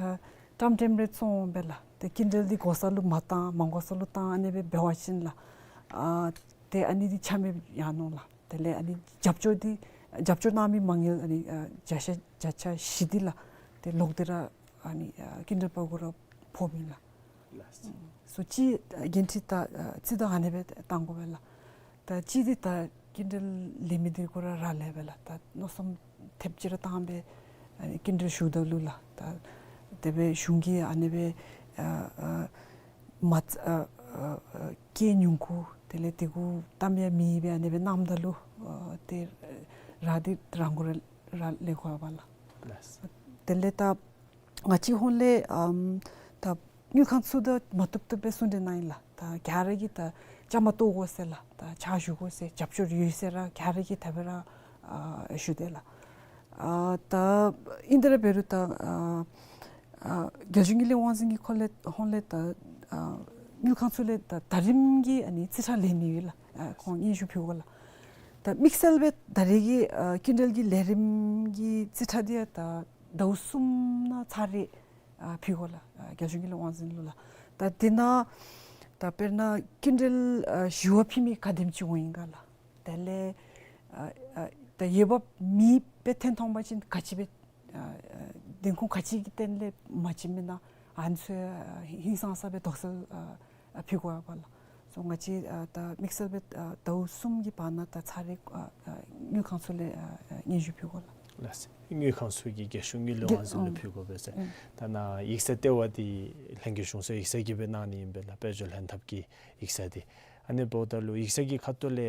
ཀྲམ་ཀྲེམ་རེ་བཙོང་འོང་སྦེ་ལགས། ད་སྐྱིན་འགྲུལ་འདི་དགོ་ས་ལུ་མ་བཏང་མ་དགོ་ས་ལུ་བཏང་ཨ་ནི་སྦེ་འབད་བ་ཅིན་ལགས། ཨ་ཏེ་ཨ་ནི་འདི་ཆ་མེད་ཡར་འོང་ལགས། དེ་ལས་ཨ་ནི་རྒྱབ་སྐྱོར་འདི་རྒྱབ་སྐྱོར་གནང་མི་མ་དངུལ་ཨ་ནི་ཨ་བརྒྱ་ཆ་བརྒྱ་ཆ་བཞི་འདི་ལགས། ཏེ་ལོག་སྟེ་ར་ཨ་ནི་ཨ་སྐྱིན་འགྲུལ་པ་གུ་ར་ཕོགཔ་ཨིན་ལགས། ལགས། སོ་ཅིག་ཨ་འགན་འཁྲི་ད་ཨ་རྩིས་ད་ཨ་ནི་སྦེ་བཏང་དགོ་པས་ལགས། ད་ཅི་འདི་ད་སྐྱིན་འགྲུལ་ལེན་མི་འདི་གུ་ར་རག་ལས་པས་ལགས། ད་མནོ་བསམ་ཐེབས་ཅིག་ར་བཏང་སྦེ་ཨ་ནི་སྐྱིན་འགྲུལ་ཞུཝ་ད་ལུ་ལགས། ད་དེ་སྦེ་གཞུང་གིས་ཨ་ནི་སྦེ་ཨ་ཨ་མ་ཨ་ཨ་ཨ་སྐྱེད་ཉུང་ཀུ་དེ་ལས་དེ་གུ་གཏམ་ཡང་མེད་པའི་ཨ་ནི་སྦེ་གནངམ་ད་ལུ་ཨ་ཏེ་རག་འདི་རང་གུ་ར་རག་ལས་དགོ་པས་ལགས། ལགས། དེ་ལས་ད་ང་བཅས་ཧོང་ལས་ཨམ་ད་དངུལ་ཁང་ཚུ་དང་མ་བཏུབ་བཏུབ་སྦེ་གསུང་གྲོས་གནང་ཡི་ལགས། ད་ག་ར་གིས་ད་བཅའ་མར་གཏོགས་དགོ་ཟེར་ལགས། ད་ཕྱག་ཞུ་དགོ་ཟེར་རྒྱབ་སྐྱོར་ཡོད་ཟེར་ར་ག་ར་གིས་ད་འབད་ར་ཨ་ཞུ་དེས་ལགས། ཨ་ད་ཨིན་ཏེ་ར་འབད་རུང་ད་ཨ་ཨ་རྒྱལ་གཞུང་དངུལ་ལས་དབང་འཛིན་གྱི་ཁོ་ལས་ཧོང་ལས་ད་ཨ་དངུལ་ཁང་ཚུ་ལས་ད་ད་རིམ་གྱི་ཨ་ནི་རྩིས་ཁྲ་ལེན་ནི་ཡོད་ལགས། ཨ་ཁོང་སྙན་ཞུ་ཕུལ་དགོ་ལགས། ད་དམིགས་བསལ་སྦེ་ད་རེས་ཀྱི་ཨ་སྐྱིན་འགྲུལ་གྱི་ལས་རིམ་གྱི་རྩིས་ཁྲ་འདི་ཡང་ད་ཟླཝ་གསུམ་ནང་ཚར་རེ་ཨ་ཕུལ་དགོ་ལགས། ཨ་རྒྱལ་གཞུང་དངུལ་ལས་དབང་འཛིན་ལུ་ལགས། ད་དེ་ནང་ད་དཔེར་ན་སྐྱིན་འགྲུལ་ཨ་ཞི་བ་ཕུལ་མི་ག་དེམ་ཅིག་འོང་ཡི་ག་ལགས། དེ་ལས་ཨ་ཨ་ད་འོས་འབབ་མེད་པའི་ཐོན་མཐོང་པ་ཅིན་ག་ཅི་སྦེ་ཨ་ཨ་བདེན་ཁུངས་ག་ཅི་གི་སྟེང་ལས་མ་བྱིན་མི་ན་ཨ་ནི་ཚུ་ཨ་ཧིང་སངས་ས་སྦེ་དོགས་སེལ་ཨ་ཨ་ཕུལ་དགོ་པས་ལགས། སོ་ང་བཅས་ཨ་ད་དམིགས་བསལ་སྦེ་ཨ་ཟླཝ་གསུམ་གྱི་བར་ན་ད་ཚར་རེ་ཨ་ཨ་དངུལ་ཁང་ཚུ་ལས་ཨ་ཨ་སྙན་ཞུ་ཕུལ་དགོ་ལགས། ལགས། དངུལ་ཁང་ཚུ་གིས་རྒྱལ་གཞུང་དངུལ་ལས་དབང་འཛིན་ལུ་ཨང་ཕུལ་དགོ་པས་ཟེར། ཨང་། ད་ནཱ་ཡིག་ཚང་ལྟེ་བ་འདི་ལྷན་རྒྱས་གཞུང་ཚོགས་ཡིག་ཚང་གིས་སྦེ་གནང་ནི་ཨིན་པས་ལགས། དཔལ་འབྱོར་ལྷན་ཐབས་ཀྱི་ཡིག་ཚང་འདི། ཨ་ནི་འབདཝ་ད་ལུ་ཡིག་ཚང་གི་ཁ་ཐུག་ལས་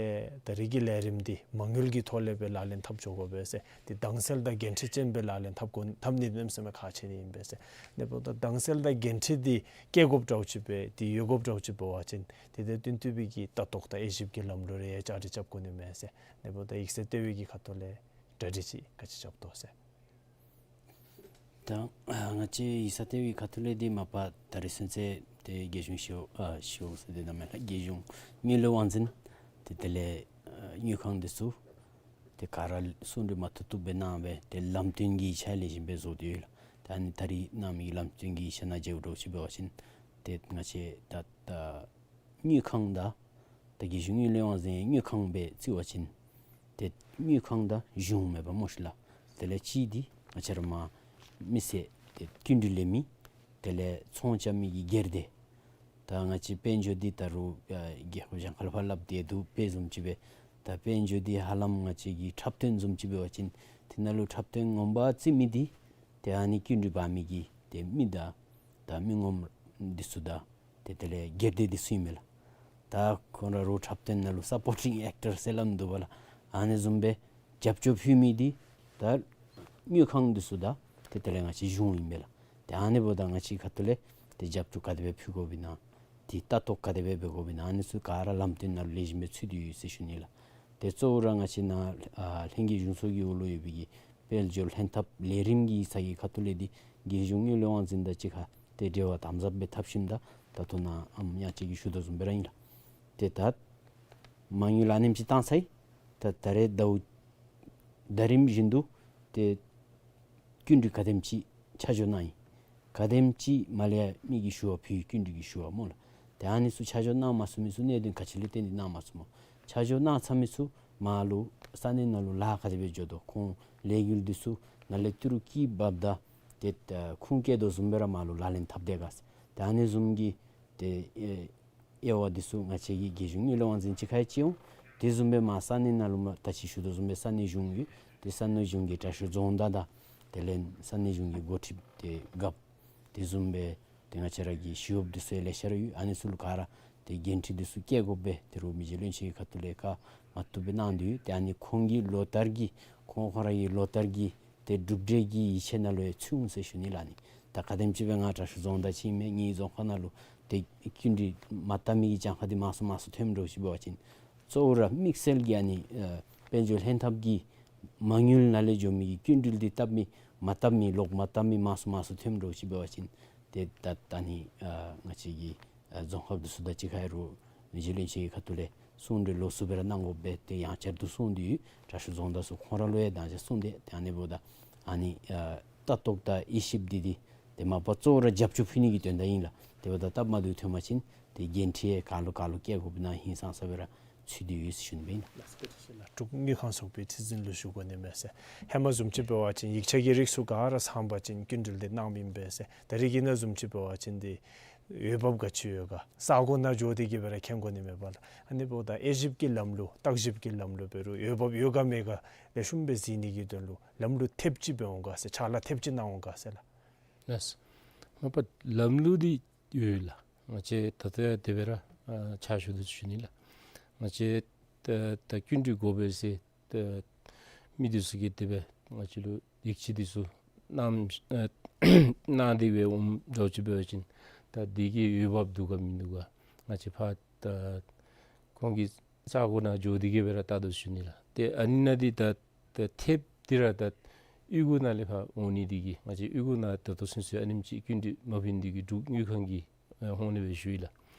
ད་རིས་ཀྱི་ལས་རིམ་འདི་མ་དངུལ་གྱི་ཐོག་ལས་སྦེ་ལག་ལེན་འཐབ་འགྱོ་དགོ་པས་ཟེར། འདི་དྭངས་གསལ་དང་འགན་འཁྲི་ཅན་སྦེ་ལག་ལེན་འཐབ་དགོ་འཐབ་ནི་གནམ་མེད་ས་མེད་ཁག་ཆེ་ནི་ཨིན་པས་ཟེར། ཨ་ནི་འབདཝ་ད་དྭངས་གསལ་དང་འགན་འཁྲི་འདི་བསྐྱེད་དགོཔ་འདྲཝ་ཅིག་སྦེ་འདི་ཡོད་དགོཔ་འདྲཝ་ཅིག་འབད་བ་ཅིན་དེ་དང་བསྟུན་ཏེ་སྦེ་གི་ལྟ་རྟོག་དང་དབྱེ་ཞིབ་ཀྱི་ལམ་ལུགས་རེ་ཡང་བཅའ་སྒྲིག་རྐྱབ་དགོ་ནི་མས་ཟེར། ཨ་ནི་འབདཝ་ད་ཡིག་ཚང་ལྟེ་བའི་གི་ཁ་ཐུག་ལས་གྲ་སྒྲིག་ཅིག་ག་ཅི་རྐྱབ་དོ་ཟེར། ད་ང་བཅས་ཡིག་ཚང་ལྟེ་བའི་ཁ་ཐུག་ལས་འདི་མ་པ་ད་རིས་ཚུན་ཚོད་ཏེ་རྒྱལ་གཞུང་ཞི་གཡོག་ཨ་ཞི་གཡོག་ཟེར་དེ་ནང་མེན་ལགས། རྒྱལ་གཞུང་དངུལ་ལས་དབང་འཛིན་ཏེ་དེ་ལས་ཨ་དངུལ་ཁང་འདི་ཚུ་ཏེ་ག་ར་གསུང་གྲོས་མ་ཐུབ་ཐུབ་སྦེ་གནང་སྦེ་ཏེ་ལམ་སྟོན་གྱི་ཡིག་ཆ་ལེགས་ཤོམ་སྦེ་བཟོ་སྟེ་ཡོད་ལགས། ད་ཨ་ནི་ད་རིས་གནང་མི་གི་ལམ་སྟོན་གྱི་ཡིག་ཆ་ནང་མཇལཝ་འདྲཝ་ཅིག་འབད་བ་ཅིན་ཏེ་ང་བཅས་ད་ད་དངུལ་ཁང་དང་ད་རྒྱལ་གཞུང་དངུལ་ལས་དབང་འཛིན་དངུལ་ཁང་སྦེ་བརྩི་བ་ཅིན་ཏེ་དངུལ་ཁང་དང་གཞུང་མེན་པ་སྨོ་ཤིག་ལགས། དེ་ལས་གཅིག་འདི་ང་བཅས་ར་མ་མི་སེར་ཏེ་བསྐྱིན་འགྲུལ་ལེན་མི། དེ་ལས་ཚོང་རྐྱབ་མི་གི་སྒེར་སྡེ། ད་ང་བཅས་དཔལ་འབྱོར་འདི་ད་རུང་ཨ་རྒྱལ་ཁབ་གྱངས་ཁ་ལས་ཕར་སླབ་སྟེ་འདུག་པས་བཟུམ་ཅིག་སྦེ། ད་དཔལ་འབྱོར་འདི་ཧ་ལམ་ང་བཅས་ཀྱི་འཁྲབ་སྟོན་བཟུམ་ཅིག་འབད་བ་ཅིན་དེ་ནང་ལུ་འཁྲབ་སྟོན་ངོ་མ་བརྩི་མི་འདི་ཏེ་ཨ་ནི་བསྐྱིན་འགྲུལ་འབག་མི་གི་ཏེ་མི་དང་ད་མི་ངོམ་འདི་ཚུ་དང་ཏེ་དེ་ལས་སྒེར་སྡེ་འདི་ཚུ་ཨིན་མས་ལགས། ད་ཁོང་ར་རོགས་འཁྲབ་སྟོན་ནང་ལུ་སཔོར་ཊིང་ཨེག་ཊར་ཟེར་སླབ་ནི་འདུག་པ་ལགས། ཨ་ནི་བཟུམ་སྦེ་རྒྱབ་སྐྱོར་ཕུལ་མི་འདི་ད་དངུལ་ཁང་འདི་ཚུ་དང་ཏེ་དེ་ལས་ང་བཅས་གཞུང་ཨིན་པས་ལགས། ཏེ་ཨ་ནི་འབདཝ་ད་ང་བཅས་ཁ་ཐུག་ལས་ཏེ་རྒྱབ་སྐྱོར་ག་དེ་སྦེ་ཕུལ་དགོཔ་ཨིན་ན། ཏེ་ལྟ་རྟོག་ག་དེ་སྦེ་འབད་དགོཔ་ཨིན་ན། ཨ་ནི་ཚུ་ག་ར་ལམ་སྟོན་ནང་ལུ་ལེགས་ཤོམ་སྦེ་ཚུད་དེ་ཡོད་ཟེར་ཞུ་ནི་ལགས། ཏེ་གཙོ་བོ་ར་ང་བཅས་ནཱ་ཨ་ལྷན་རྒྱས་གཞུང་ཚོགས་ཀྱི་འོག་ལུ་ཡོད་པའི་གི་དཔལ་འབྱོར་ལྷན་ཐབས་ལས་རིམ་གྱི་ཡིག་ཚང་གི་ཁ་ཐུག་ལས་འདི་རྒྱལ་གཞུང་དངུལ་ལས་དབང་འཛིན་དང་གཅིག་ཁར་ཏེ་འབྲེལ་བ་དམ་ཟབ་སྦེ་འཐབ་ཞིནམ་ད་ད་ལྟོ་ནཱ་ཨམ་ཡང་ཅིག་གིས་ཞུ་དོ་བཟུམ་སྦེ་ར་ཨིན་ལགས། ཏེ་ད་མ་དངུལ་ཨ་ནེམ་ཅིག་བཏང་ཚར་ཡི། ད་ད་རེས་ཟླཝ་ཟླ་རིམ་བཞིན་དུ་ཏེ་བསྐྱིན་འགྲུལ་ག་དེམ་ཅིག་ཆ་འཇོག་གནང་ཡི། ག་དེམ་ཅིག་མར་ལས་ཡར་མི་གིས་ཞུ་བ་ཕུལ་ཡི། བསྐྱིན་འགྲུལ་གྱི་ཞུ་བ་སྨོ་ལགས། ཏེ་ཨ་ནི་ཚུ་ཆ་འཇོག་གནང་མ་ཚུགས་མི་ཚུ་གནད་དོན་ག་ཅི་ལས་བརྟེན་ཏེ་གནང་མ་ཚུགས་སྨོ། ཆ་འཇོག་གནང་ཚར་མི་ཚུ་མར་ལུ་ས་གནས་ནང་ལུ་ལཱ་ག་དེ་སྦེ་འགྱོ་དོ། ཁོང་ལས་འགུལ་འདི་ཚུ་ནཱ་ལས་ཏི་རུ་སྐྱི་འབགཔ་ད་ཏེ་ཁུངས་བཀལ་དོ་བཟུམ་སྦེ་ར་མར་ལུ་ལག་ལེན་འཐབ་དེས་ག་ཟེར། ཏེ་ཨ་ནི་བཟུམ་གྱི་ཏེ་ཨེ་དབྱེ་བ་འདི་ཚུ་ང་བཅས་ཀྱི་རྒྱལ་གཞུང་དངུལ་ལས་དབང་འཛིན་གཅིག་ཁར་ཡང་ཅིག་འོང་། དེ་བཟུམ་སྦེ་མར་ས་གནས་ནང་ལུ་མར་ད་ཅི་ཞུ་དོ་བཟུམ་སྦེ་ས་གནས་གཞུང་ཡོད། ཏེ་ས་གནས་གཞུང་གི་དྲག་ཤོས་རྫོང་བདག་དང་དེ་ལས་ས་གནས་གཞུང་གི་འགོ་ཁྲིདཔ་ཏེ་རྒཔོ། དེ་བཟུམ་སྦེ་ཏེ་ང་བཅས་ར་གི་ཞི་གཡོགཔ་འདི་ཚུ་ཡང་ལེ་ཤ་ར་ཡོད། ཨ་ནི་ཚུ་ལུ་ག་ར་ཏེ་འགན་འཁྲི་འདི་ཚུ་བཀལ་དགོ་པས། ཏེ་རོགས་མི་རྗེ་བློན་ཆེན་གྱི་ཁ་ཐུག་ལས་བཀའ་མ་བཏུབ་སྦེ་གནང་སྟེ་ཡོད། ཏེ་ཨ་ནི་ཁོང་གི་ལོ་ལྟར་གྱི་ཁོང་ཁོང་ར་གི་ལོ་ལྟར་གྱི་ཏེ་གྲུབ་འབྲས་ཀྱི་ཡིག་ཆ་ནང་ལུ་ཡང་ཚུད་འོང་ཟེར་ཞུ་ནི་ལགས། ཨ་ནི་ད་ག་དེམ་ཅིག་སྦེ་ང་དྲག་ཤོས་རྫོང་བདག་ཅིག་ཨིན་མས། ངེའི་རྫོང་ཁག་ནང་ལུ་ཏེ་བསྐྱིན་འགྲུལ་མ་བཏབ་མི་གི་གྱངས་ཁ་འདི་མང་སུ་མང་སུ་ཐོནམ་འདྲཝ་ཅིག་འབད་བ་ཅིན་གཙོ་བོ་ར་དམིགས་བསལ་གྱི་ཨ་ནི་ཨ་དཔལ་འབྱོར་ལྷན་ཐབས་ཀྱི་མ་དངུལ་ནང་ལས་འགྱོ་མི་གི་བསྐྱིན་འགྲུལ་འདི་བཏབ་མི་མ་བཏབ་མི་ལོག་མ་བཏབ་མི་མང་སུ་མང་སུ་ཐོནམ་འདྲཝ་ཅིག་འབད་བ་ཅིན་ཏེ་ད་ད་ཨ་ནི་ཨ་ང་བཅས་ཀྱི་ཨ་རྫོང་ཁགཔ་འདི་ཚུ་དང་གཅིག་ཁར་ཡང་རོགས་མི་རྗེ་བློན་ཆེན་གྱི་ཁ་ཐུག་ལས་གསུང་གྲོས་ལོགས་སུ་སྦེ་ར་གནང་དགོ་པས། ཏེ་ཡང་བསྐྱར་དུ་གསུངས་ཏེ་ཡོད། དྲག་ཤོས་རྫོང་བདག་ཚུ་ཁོང་ར་ལུ་ཡང་ད་ཅི་གསུངས་ཏེ་ཏེ་ཨ་ནི་འབདཝ་ད་ཨ་ནི་ཨ་ལྟ་རྟོག་དང་དབྱེ་ཞིབ་འདི་འདི་ཏེ་མ་པ་གཙོ་བོ་ར་རྒྱབ་སྐྱོར་ཕུལ་ནི་གི་དོན་དག་ཨིན་ལགས། དེ་འབདཝ་ད་སྟབས་མ་བདེཝ་ཐོན་པ་ཅིན་ཏེ་འགན་འཁྲི་ཡང་ག་ལུ་ག་ལུ་བཀལ་དགོཔ་ཨིན་ན་ཧིང་སངས་ས་སྦེ་ར་ཚུད་དེ་ཡོད་ཟེར་ཞུ་ནི་སྦེ་ཨིན་ལགས། ལགས་སོ། དྲུག་དངུལ་ཁང་ཚོགས་པའི་ཁྲི་འཛིན་ལུ་ཞུ་དགོ་ནི་མས་ཟེར། ཧེ་མ་བཟུམ་ཅིག་འབད་བ་ཅིན་ཡིག་ཆ་གི་རིགས་ཚུ་ག་ར་ཚང་པ་ཅིན་བསྐྱིན་འགྲུལ་འདི་གནངམ་ཨིན་པས་ཟེར། ད་རིས་ཀྱི་ནང་བཟུམ་ཅིག་འབད་བ་ཅིན་འདི་འོས་འབབ་ག་ཅི་ཡོད་ག་ས་གོ་ནང་འགྱོ་སྟེ་གི་སྦེ་ར་མཁྱེན་དགོ་ནི་མས་པ་ལགས། ཨ་ནི་འབདཝ་ད་དབྱེ་ཞིབ་ཀྱི་ལམ་ལུགས་བརྟག་ཞིབ་ཀྱི་ལམ་ལུགས་འབད་རུང་འོས་འབབ་ཡོད་ག་མེད་ག་ལེགས་ཤོམ་སྦེ་གཟིགས་ནི་གི་དོན་ལུ་ལམ་ལུགས་ཐེབས་ཅིག་སྦེ་འོང་ག་ཟེར། ཕྱག་ལཱ་ཐེབས་ཅིག་གནང་འོང་ག་ཟེར་ལགས། ལགས། མ་པ་ལམ་ལུགས་འདི་ཡོད་ལགས། ང་བཅས་ད་ལྟོ་ཡང་དེ་སྦེ་ར་ཨ་ཕྱག་ཞུ་དོ་ཞུ་ནི་ལགས། ང་བཅས་ད་ད་བསྐྱིན་འགྲུལ་དགོ་པས་ཟེར་ད་མི་འདི་ཚུ་གིས་དེ་སྦེ་ང་བཅས་ལུ་ཡིག་ཆ་འདི་ཚུ་གནང་ཨ་གནང་སྟེ་སྦེ་འོངམ་འདྲཝ་ཅིག་འབད་བ་ཅིན་ད་འདི་གི་འོས་འབབ་འདུག་ག་མིན་འདུག་ག་ང་བཅས་ཕར་ད་ཁོང་གི་ས་གོ་ནང་འགྱོ་སྟེ་གི་སྦེ་ར་བལྟ་དོ་ཞུ་ནི་ལགས། ཏེ་ཨ་ནི་ནང་འདི་ད་ད་ཐེབས་འདི་ར་ད་གཡུས་སྒོ་ནང་ལས་ཕར་འོང་ནི་འདི་གིས་ང་བཅས་གཡུས་སྒོ་ནང་ད་ལྟོ་ཚུན་ཚོད་ཨ་ནེམ་ཅིག་བསྐྱིན་འགྲུལ་མ་ཕུལ་ནི་འདི་གིས་འབྲུག་དངུལ་ཁང་གི་ཨ་ཧོངས་ལས་སྦེ་ཞུ་ཡི་ལགས།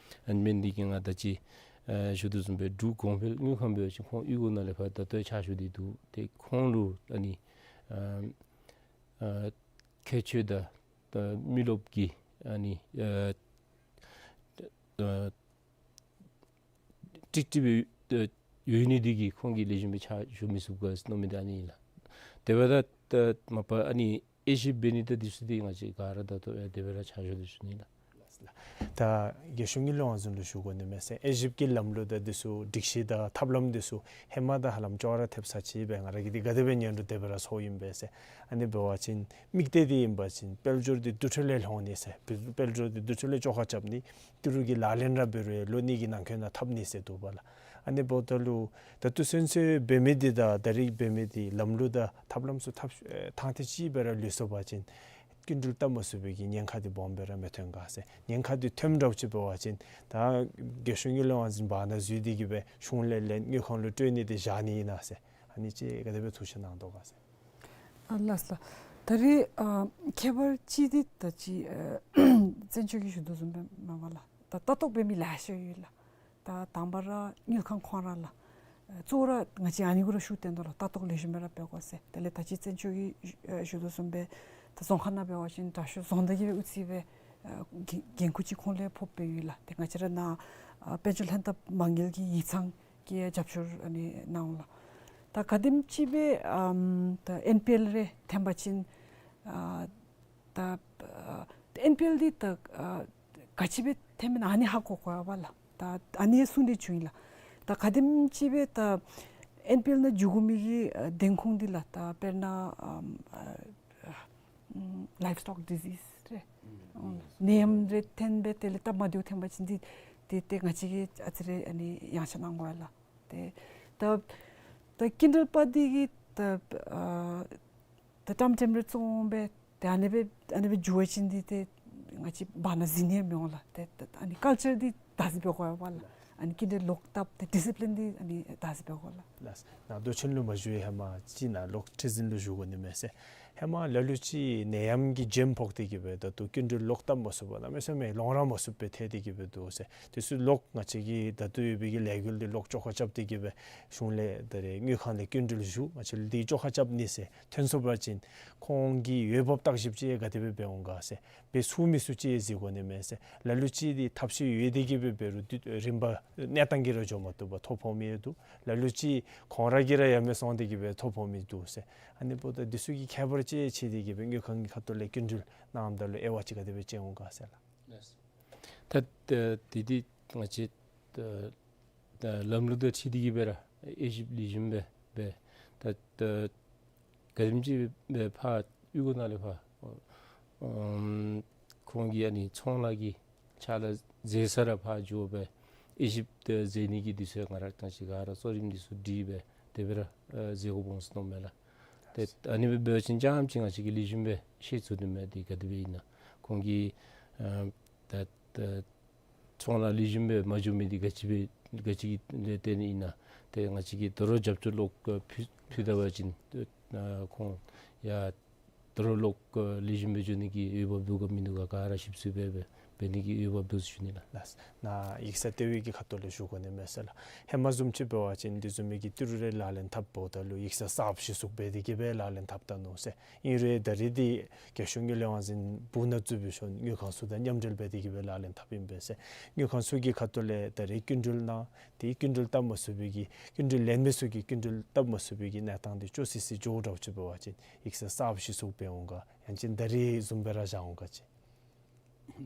ཨ་ནི་མེན་འདི་གིས་ང་ད་ཅི་ཨ་ཞུ་དོ་བཟུམ་སྦེ་འབྲུག་གོང་འཕེལ་དངུལ་ཁང་འབད་བ་ཅིན་ཁོང་གཡུས་སྒོ་ནང་ལས་ཕར་ད་ལྟོ་ཕྱག་ཞུ་སྟེ་འདུག། ཏེ་ཁོང་ལུ་ཨ་ནི་ཨ་ཨ་ཁྱད་ཆོས་དང་ད་མི་རློབས་ཀྱི་ཨ་ནི་ཨ་ཨ་ཀྲིག་ཀྲི་སྦེ་ཡོད་ནི་འདི་གིས་ཁོང་གིས་ལེགས་ཤོམ་སྦེ་ཕྱག་ཞུ་མི་ཚུགས་ག་ཟེར་མནོ་མི་འདི་ཨ་ནི་ཨིན་ལགས། དེ་འབདཝ་ད་ད་མ་པ་ཨ་ནི་དབྱེ་ཞིབ་འབད་ནི་དང་འདི་ཚུ་འདི་ང་བཅས་ག་ར་ད་ལྟོ་ཡང་དེ་སྦེ་ར་ཕྱག་ཞུ་དོ་ཞུ་ནི་ལགས། ད་རྒྱལ་གཞུང་གི་ལས་དབང་འཛིན་ལུ་ཞུ་དགོ་ནི་མས་ཟེར། དབྱེ་ཞིབ་ཀྱི་ལམ་ལུགས་དང་འདི་ཚུ་སྒྲིག་གཞི་དང་ཐབས་ལམ་འདི་ཚུ་ཧེ་མ་དང་ཧ་ལམ་ཅོག་ར་འཐདཔ་ས་ཅིག་སྦེ་ང་ར་གིས་འདི་ག་དེ་སྦེ་ཉན་རུང་དེ་སྦེ་ར་ཚོརཝ་ཨིན་པས་ཟེར། ཨ་ནི་འབད་བ་ཅིན་དམིགས་གཏད་འདི་ཨིན་པ་ཅིན་དཔལ་འབྱོར་འདི་དུར་ཁྲོད་ལས་ལྷོང་ནི་ཟེར། དཔལ་འབྱོར་འདི་དུར་ཁྲོད་ལས་བཅོ་ཁ་རྐྱབ་ནི། ཏི་རུ་གི་ལག་ལེན་ར་འབད་རུང་ལོ་གཉིས་ཀྱི་ནང་འཁོད་ནང་འཐབ་ནི་ཟེར་འདུག་པ་ལགས། ཨ་ནི་འབདཝ་ད་ལུ་ད་ལྟོ་ཚུན་ཚོད་འབད་མི་འདི་དང་ད་རིས་འབད་མི་འདི་ལམ་ལུགས་དང་ཐབས་ལམ་ཚུ་ཐབས་ཨེ་ཐང་ཐད་ཅིག་སྦེ་ར་ལུས་སོང་པ་ཅིན་སྐྱིན་འགྲུལ་བཏབ་མ་ཚུགས་པའི་གི་ཉེན་ཁ་འདི་སྦོམ་སྦེ་ར་མི་ཐོན་ག་ཟེར། ཉེན་ཁ་འདི་ཐོནམ་འདྲཝ་ཅིག་འབད་བ་ཅིན་ད་རྒྱལ་གཞུང་གི་ལས་དབང་འཛིན་བར་ན་འཛུལ་ཏེ་གི་སྦེ་གཞུང་ལས་ལེན་དངུལ་ཁང་ལུ་སྤྲོད་ནི་འདི་བཞག་ནི་ཨིན་ན་ཟེར། ཨ་ནི་ཅིག་ག་དེ་སྦེ་ཐུགས་བཞེད་གནང་དོ་ག་ཟེར། ཨ་ལགས་ལགས། ད་རེས་ཨ་ཁྱད་པར་ཅིག་འདི་ད་ཅི་ཨ་བཙན་སྐྱོགས་ཀྱིས་ཞུ་དོ་བཟུམ་སྦེ་མས་པ་ལགས། ད་ལྟ་རྟོག་འབད་མི་ལེ་ཤ་ཡོད་ལགས། ད་དང་པ་ར་དངུལ་ཁང་ཁོང་ར་ལགས། ཨ་གཙོ་བོ་ར་ང་བཅས་ཨ་ནི་གུ་ར་ཤུགས་བཏོན་དོ་ལགས། ལྟ་རྟོག་ལེགས་ཤོམ་སྦེ་ར་འབད་དགོ་ཟེར། དེ་ལས་ད་ཅི་བཙན་སྐྱོགས་ཀྱིས་ཨ་ཞུ་དོ་བཟུམ་སྦེ་ད་རྫོང་ཁག་ནང་འབད་བ་ཅིན་དྲག་ཤོས་རྫོང་བདག་གིས་སྦེ་དབུ་ཁྲིད་སྦེ་ཨ་འགན་འགན་ཁུར་ཅིག་ཁོང་ལུ་ཕོགཔ་སྦེ་ཡོད་ལགས། ཏེ་ང་བཅས་ར་ནཱ་ཨ་དཔལ་འབྱོར་ལྷན་ཐབས་མ་དངུལ་གྱི་ཡིག་ཚང་གིས་རྒྱབ་སྐྱོར་ཨ་ནི་གནང་འོང་ལགས། ད་ག་དེམ་ཅིག་སྦེ་ཨམ་ད་ཨེན་པི་ཨེལ་རེ་འཐེན་པ་ཅིན་ཨ་ད་ཨ་ཨེན་པི་ཨེལ་འདི་ད་ཨ་ག་ཅི་སྦེ་འཐེནམ་ཨིན་ན་ཨ་ནི་ཧ་གོ་དགོ་པ་ལགས། ད་ཨ་ནི་གསུང་སྟེ་བྱུང་ཡི་ལགས། ད་ག་དེམ་ཅིག་སྦེ་ད་ཨེན་པི་ཨེལ་ནང་འཇུག་དགོ་མི་གི་ཨ་བདེན་ཁུངས་འདི་ལགས། ད་དཔེར་ན་ཨམ་ཨ་ཨམ་ལའིབ་སི་ཊོག་ཌི་ཟིསི་རེ་ཨམ་ནད་ཡམས་རེ་འཐེན་སྦེ་དེ་ལས་སྟབས་མ་བདེཝ་འཐེན་པ་ཅིན་འདི་ཏེ་ཏེ་ང་བཅས་ཀྱིས་ཨ་ཙི་རེ་ཨ་ནི་ཡངས་ཆག་གནང་དགོ་ལགས། ཏེ་ད་ད་སྐྱིན་འགྲུལ་པ་འདི་གིས་ད་ཨ་ད་ཊམ་ཊམ་རེ་བཙོང་སྦེ་ཏེ་ཨ་ནི་སྦེ་ཨ་ནི་སྦེ་འགྱོ་བ་ཅིན་འདི་ཏེ་ང་བཅས་བར་ན་འཛུལ་ནི་ཡང་མི་འོང་ལགས། ཏེ་ད་ཨ་ནི་ཀལ་ཅར་འདི་བདག་འཛིན་འབད་དགོ་པ་ལགས། ཨ་ནི་སྐྱིན་འགྲུལ་ལོག་བཏབ་ཏེ་ཌི་སི་པི་ལིན་འདི་ཨ་ནི་བདག་འཛིན་འབད་དགོ་ལགས། ལགས། ནཱ་རྡོ་ཆེན་ལུ་མ་བཞུགས་ཧེ་མ་ཅིག་ནཱ་ལོག་ཁྲི་འཛིན་ལུ་བཞུགས་དགོ་ནི་མས་ཟེར། ཧེ་མ་ལ་ལུ་ཅིག་ནད་ཡམས་ཀྱི་འཇིམ་ཕོག་སྟེ་གི་སྦེ་ད་ལྟོ་སྐྱིན་འགྲུལ་ལོག་བཏབ་མ་ཚུགས་པར་གནམ་མེད་ས་མེད་ལོང་ར་མ་ཚུགསཔ་སྦེ་ཐལ་ཏེ་གི་སྦེ་འདུག་ཟེར། དེ་ཚུ་ལོག་ང་བཅས་ཀྱི་ད་ལྟོ་ཡོད་པའི་གི་ལས་འགུལ་འདི་ལོག་བཅོ་ཁ་རྐྱབ་སྟེ་གི་སྦེ་གཞུང་ལས་ད་རེས་དངུལ་ཁང་ལས་སྐྱིན་འགྲུལ་ཞུ་ང་བཅས་ལུ་འདི་བཅོ་ཁ་རྐྱབ་ནི་ཟེར་ཐོན་སོང་པ་ཅིན་ཁོང་གིས་འོས་འབབ་བརྟག་ཞིབ་ཅིག་ག་དེ་སྦེ་འབད་འོང་ག་ཟེར། འབད་ཚུགས་མི་ཚུགས་ཅིག་གཟིགས་དགོ་ནི་མས་ཟེར། ལ་ལུ་ཅིག་འདི་ཐབས་ཤེས་ཡོད་དེ་གི་སྦེ་འབད་རུང་དུས་རིམ་པ་གནས་སྟངས་ཀྱིས་ར་འགྱོ་མ་བཏུབ་པར་ཐོ་ཕོག་མི་ཡང་འདུག། ལ་ལུ་ཅིག་ཁོང་ར་གིས་ར་ཡང་མེད་སོང་སྟེ་གི་སྦེ་ཐོ་ཕོག་མི་འདུག་ཟེར། ཨ་ནི་འབདཝ་ད་འདི་ཚུ་གི་ཁྱད་པར་ཅིག་ཕྱེ་སྟེ་གི་སྦེ་དངུལ་ཁང་གི་ཁ་ཐུག་ལས་སྐྱིན་འགྲུལ་གནངམ་ད་ལུ་དབྱེ་བ་ཅིག་ག་དེ་སྦེ་དཔྱད་འོང་ག་ཟེར་ལགས། ད་ད་དེ་འདི་ང་བཅས་ད་ད་ལམ་ལུགས་དང་འཁྲིལ་ཏེ་གི་སྦེ་ར་དབྱེ་ཞིབ་ལེགས་ཤོམ་སྦེ་འབད། ད་ད་ག་དེམ་ཅིག་སྦེ་ཕར་གཡུས་སྒོ་ནང་ལས་ཕར་ཨམ་ཁོང་གི་ཨ་ནི་ཚོང་ལཱ་གི་ཕྱག་ལཱ་མཛད་ས་ར་ཕར་འགྱོ་སྦེ་དབྱེ་ཞིབ་ཏེ་མཛད་ནི་གི་དུས་ཚོད་ང་ར་ད་ཅི་ག་ར་གཙོ་རིམ་འདི་ཚུ་སྒྲིག་སྦེ་དེ་སྦེ་ར་ཨ་མཛད་དགོཔ་འོང་ཟེར་མནོཝ་མས་ལགས། ཏེ་ཨ་ནི་སྦེ་འབད་བ་ཅིན་ཙམ་ཅིག་ང་བཅས་ཀྱིས་ལེགས་ཤོམ་སྦེ་ཤེས་ཚུགས་ནི་མས། དེ་ག་དེ་སྦེ་ཨིན་ན་ཁོང་གིས་ཨ་ད་ད་ཚོང་ལཱ་ལེགས་ཤོམ་སྦེ་མ་འགྱོ་མི་འདི་ག་ཅི་སྦེ་ག་ཅི་གི་ལས་བརྟེན་ཨིན་ན། ཏེ་ང་བཅས་ཀྱིས་དོ་རུང་རྒྱབ་སྐྱོར་ལོག་ཕུལ་ཕུལ་ད་པ་ཅིན་ཨ་ཁོང་ཡང་དོ་རུང་ལོག་ལེགས་ཤོམ་སྦེ་འགྱོ་ནི་གི་འོས་འབབ་འདུག་ག་མིན་འདུག་ག་ག་ར་ཞིབ་འཚོལ་འབད་འབད་འབད་ནི་གི་འོས་འབབ་འདུག་ཟེར་ཞུ་ནི་ལགས། ལགས། ནཱ་ཡིག་ཚང་ལྟེ་བའི་གི་ཁ་ཐུག་ལས་ཞུ་དགོ་ནི་མས་ཟེར་ལགས། ཧེ་མ་བཟུམ་ཅིག་འབད་བ་ཅིན་འདི་བཟུམ་མའི་གི་ཏི་རུ་རེ་ལག་ལེན་འཐབ་འབདཝ་ད་ལུ་ཡིག་ཚང་གསརཔ་གཞི་བཙུགས་འབད་དེ་གི་སྦེ་ལག་ལེན་འཐབ་ད་ནུག་ཟེར། ཨིན་རུང་ད་རེས་འདི་རྒྱལ་གཞུང་གི་ལས་དབང་འཛིན་སྦུག་ནང་བཙུགས་པའི་ཤུལ་དངུལ་ཁང་ཚུ་དང་མཉམ་འབྲེལ་འབད་དེ་གི་སྦེ་ལག་ལེན་འཐབ་ཨིན་པས་ཟེར། དངུལ་ཁང་ཚུ་གི་ཁ་ཐུག་ལས་ད་རེས་སྐྱིན་འགྲུལ་གནང་དེ་སྐྱིན་འགྲུལ་བཏབ་མ་ཚུགས་པའི་གི་སྐྱིན་འགྲུལ་ལེན་མི་ཚུ་གིས་སྐྱིན་འགྲུལ་བཏབ་མ་ཚུགས་པའི་གི་གནས་སྟངས་འདི་ཅོག་སི་སི་འགྱོཝ་འདྲཝ་ཅིག་འབད་བ་ཅིན་ཡིག་ཚང་གསརཔ་གཞི་བཙུགས་འབད་འོང་ག་ཡང་ཅིན་ད་རེས་བཟུམ་སྦེ་ར་བཞག་འོང་ག་ཅིག།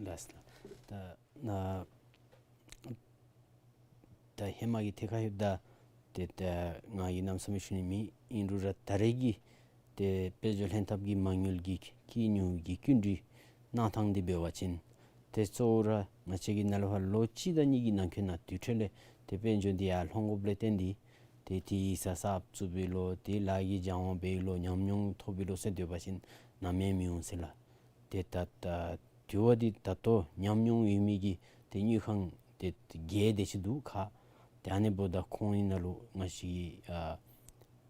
ལགས་ལགས། ད་ནཱ་ད་ཧེ་མ་གི་ཐད་ཁར་ལྷོདཔ་ད་ཏེ་ད་ང་གིས་གནམ་མེད་ས་མེད་ཞུ་ནི་མེད། ཨིན་རུང་ར་ད་རེས་ཀྱི་ཏེ་དཔལ་འབྱོར་ལྷན་ཐབས་ཀྱི་མ་དངུལ་གྱི་ཀྱི་ཉོ་གི་སྐྱིན་འགྲུལ་གནང་ཐངས་འདི་འབད་བ་ཅིན་ཏེ་གཙོ་བོ་ར་ང་བཅས་ཀྱིས་ནཱ་ལས་ཕར་ལོ་གཅིག་དང་གཉིས་ཀྱི་ནང་འཁོད་ནང་དུས་ཁྲོད་ལས་ཏེ་དཔལ་འབྱོར་འདི་ཡར་ལྷོང་དགོཔ་ལས་བརྟེན་ཏེ་ཏེ་དེ་ཡིག་ཚང་གསརཔ་བཙུགས་པའི་ལོ་དེ་ལཱ་གི་སྦྱང་བ་འབད་བའི་ལོ་ཉམས་མྱོང་ཐོབ་པའི་ལོ་ཟེར་སྡོད་པ་ཅིན་ནམ་ཡང་མི་འོང་ཟེར་ལགས། ཏེ་ད་ད་དུས་བབ་འདི་ད་ལྟོ་ཉམས་མྱོང་ཡོད་མི་གི་ཏེ་དངུལ་ཁང་ཏེ་བརྒྱད་དེ་ཅིག་འདུག་ག། ཏེ་ཨ་ནི་འབདཝ་ད་ཁོང་གི་ནང་ལུ་ང་བཅས་ཀྱིས་ཨ་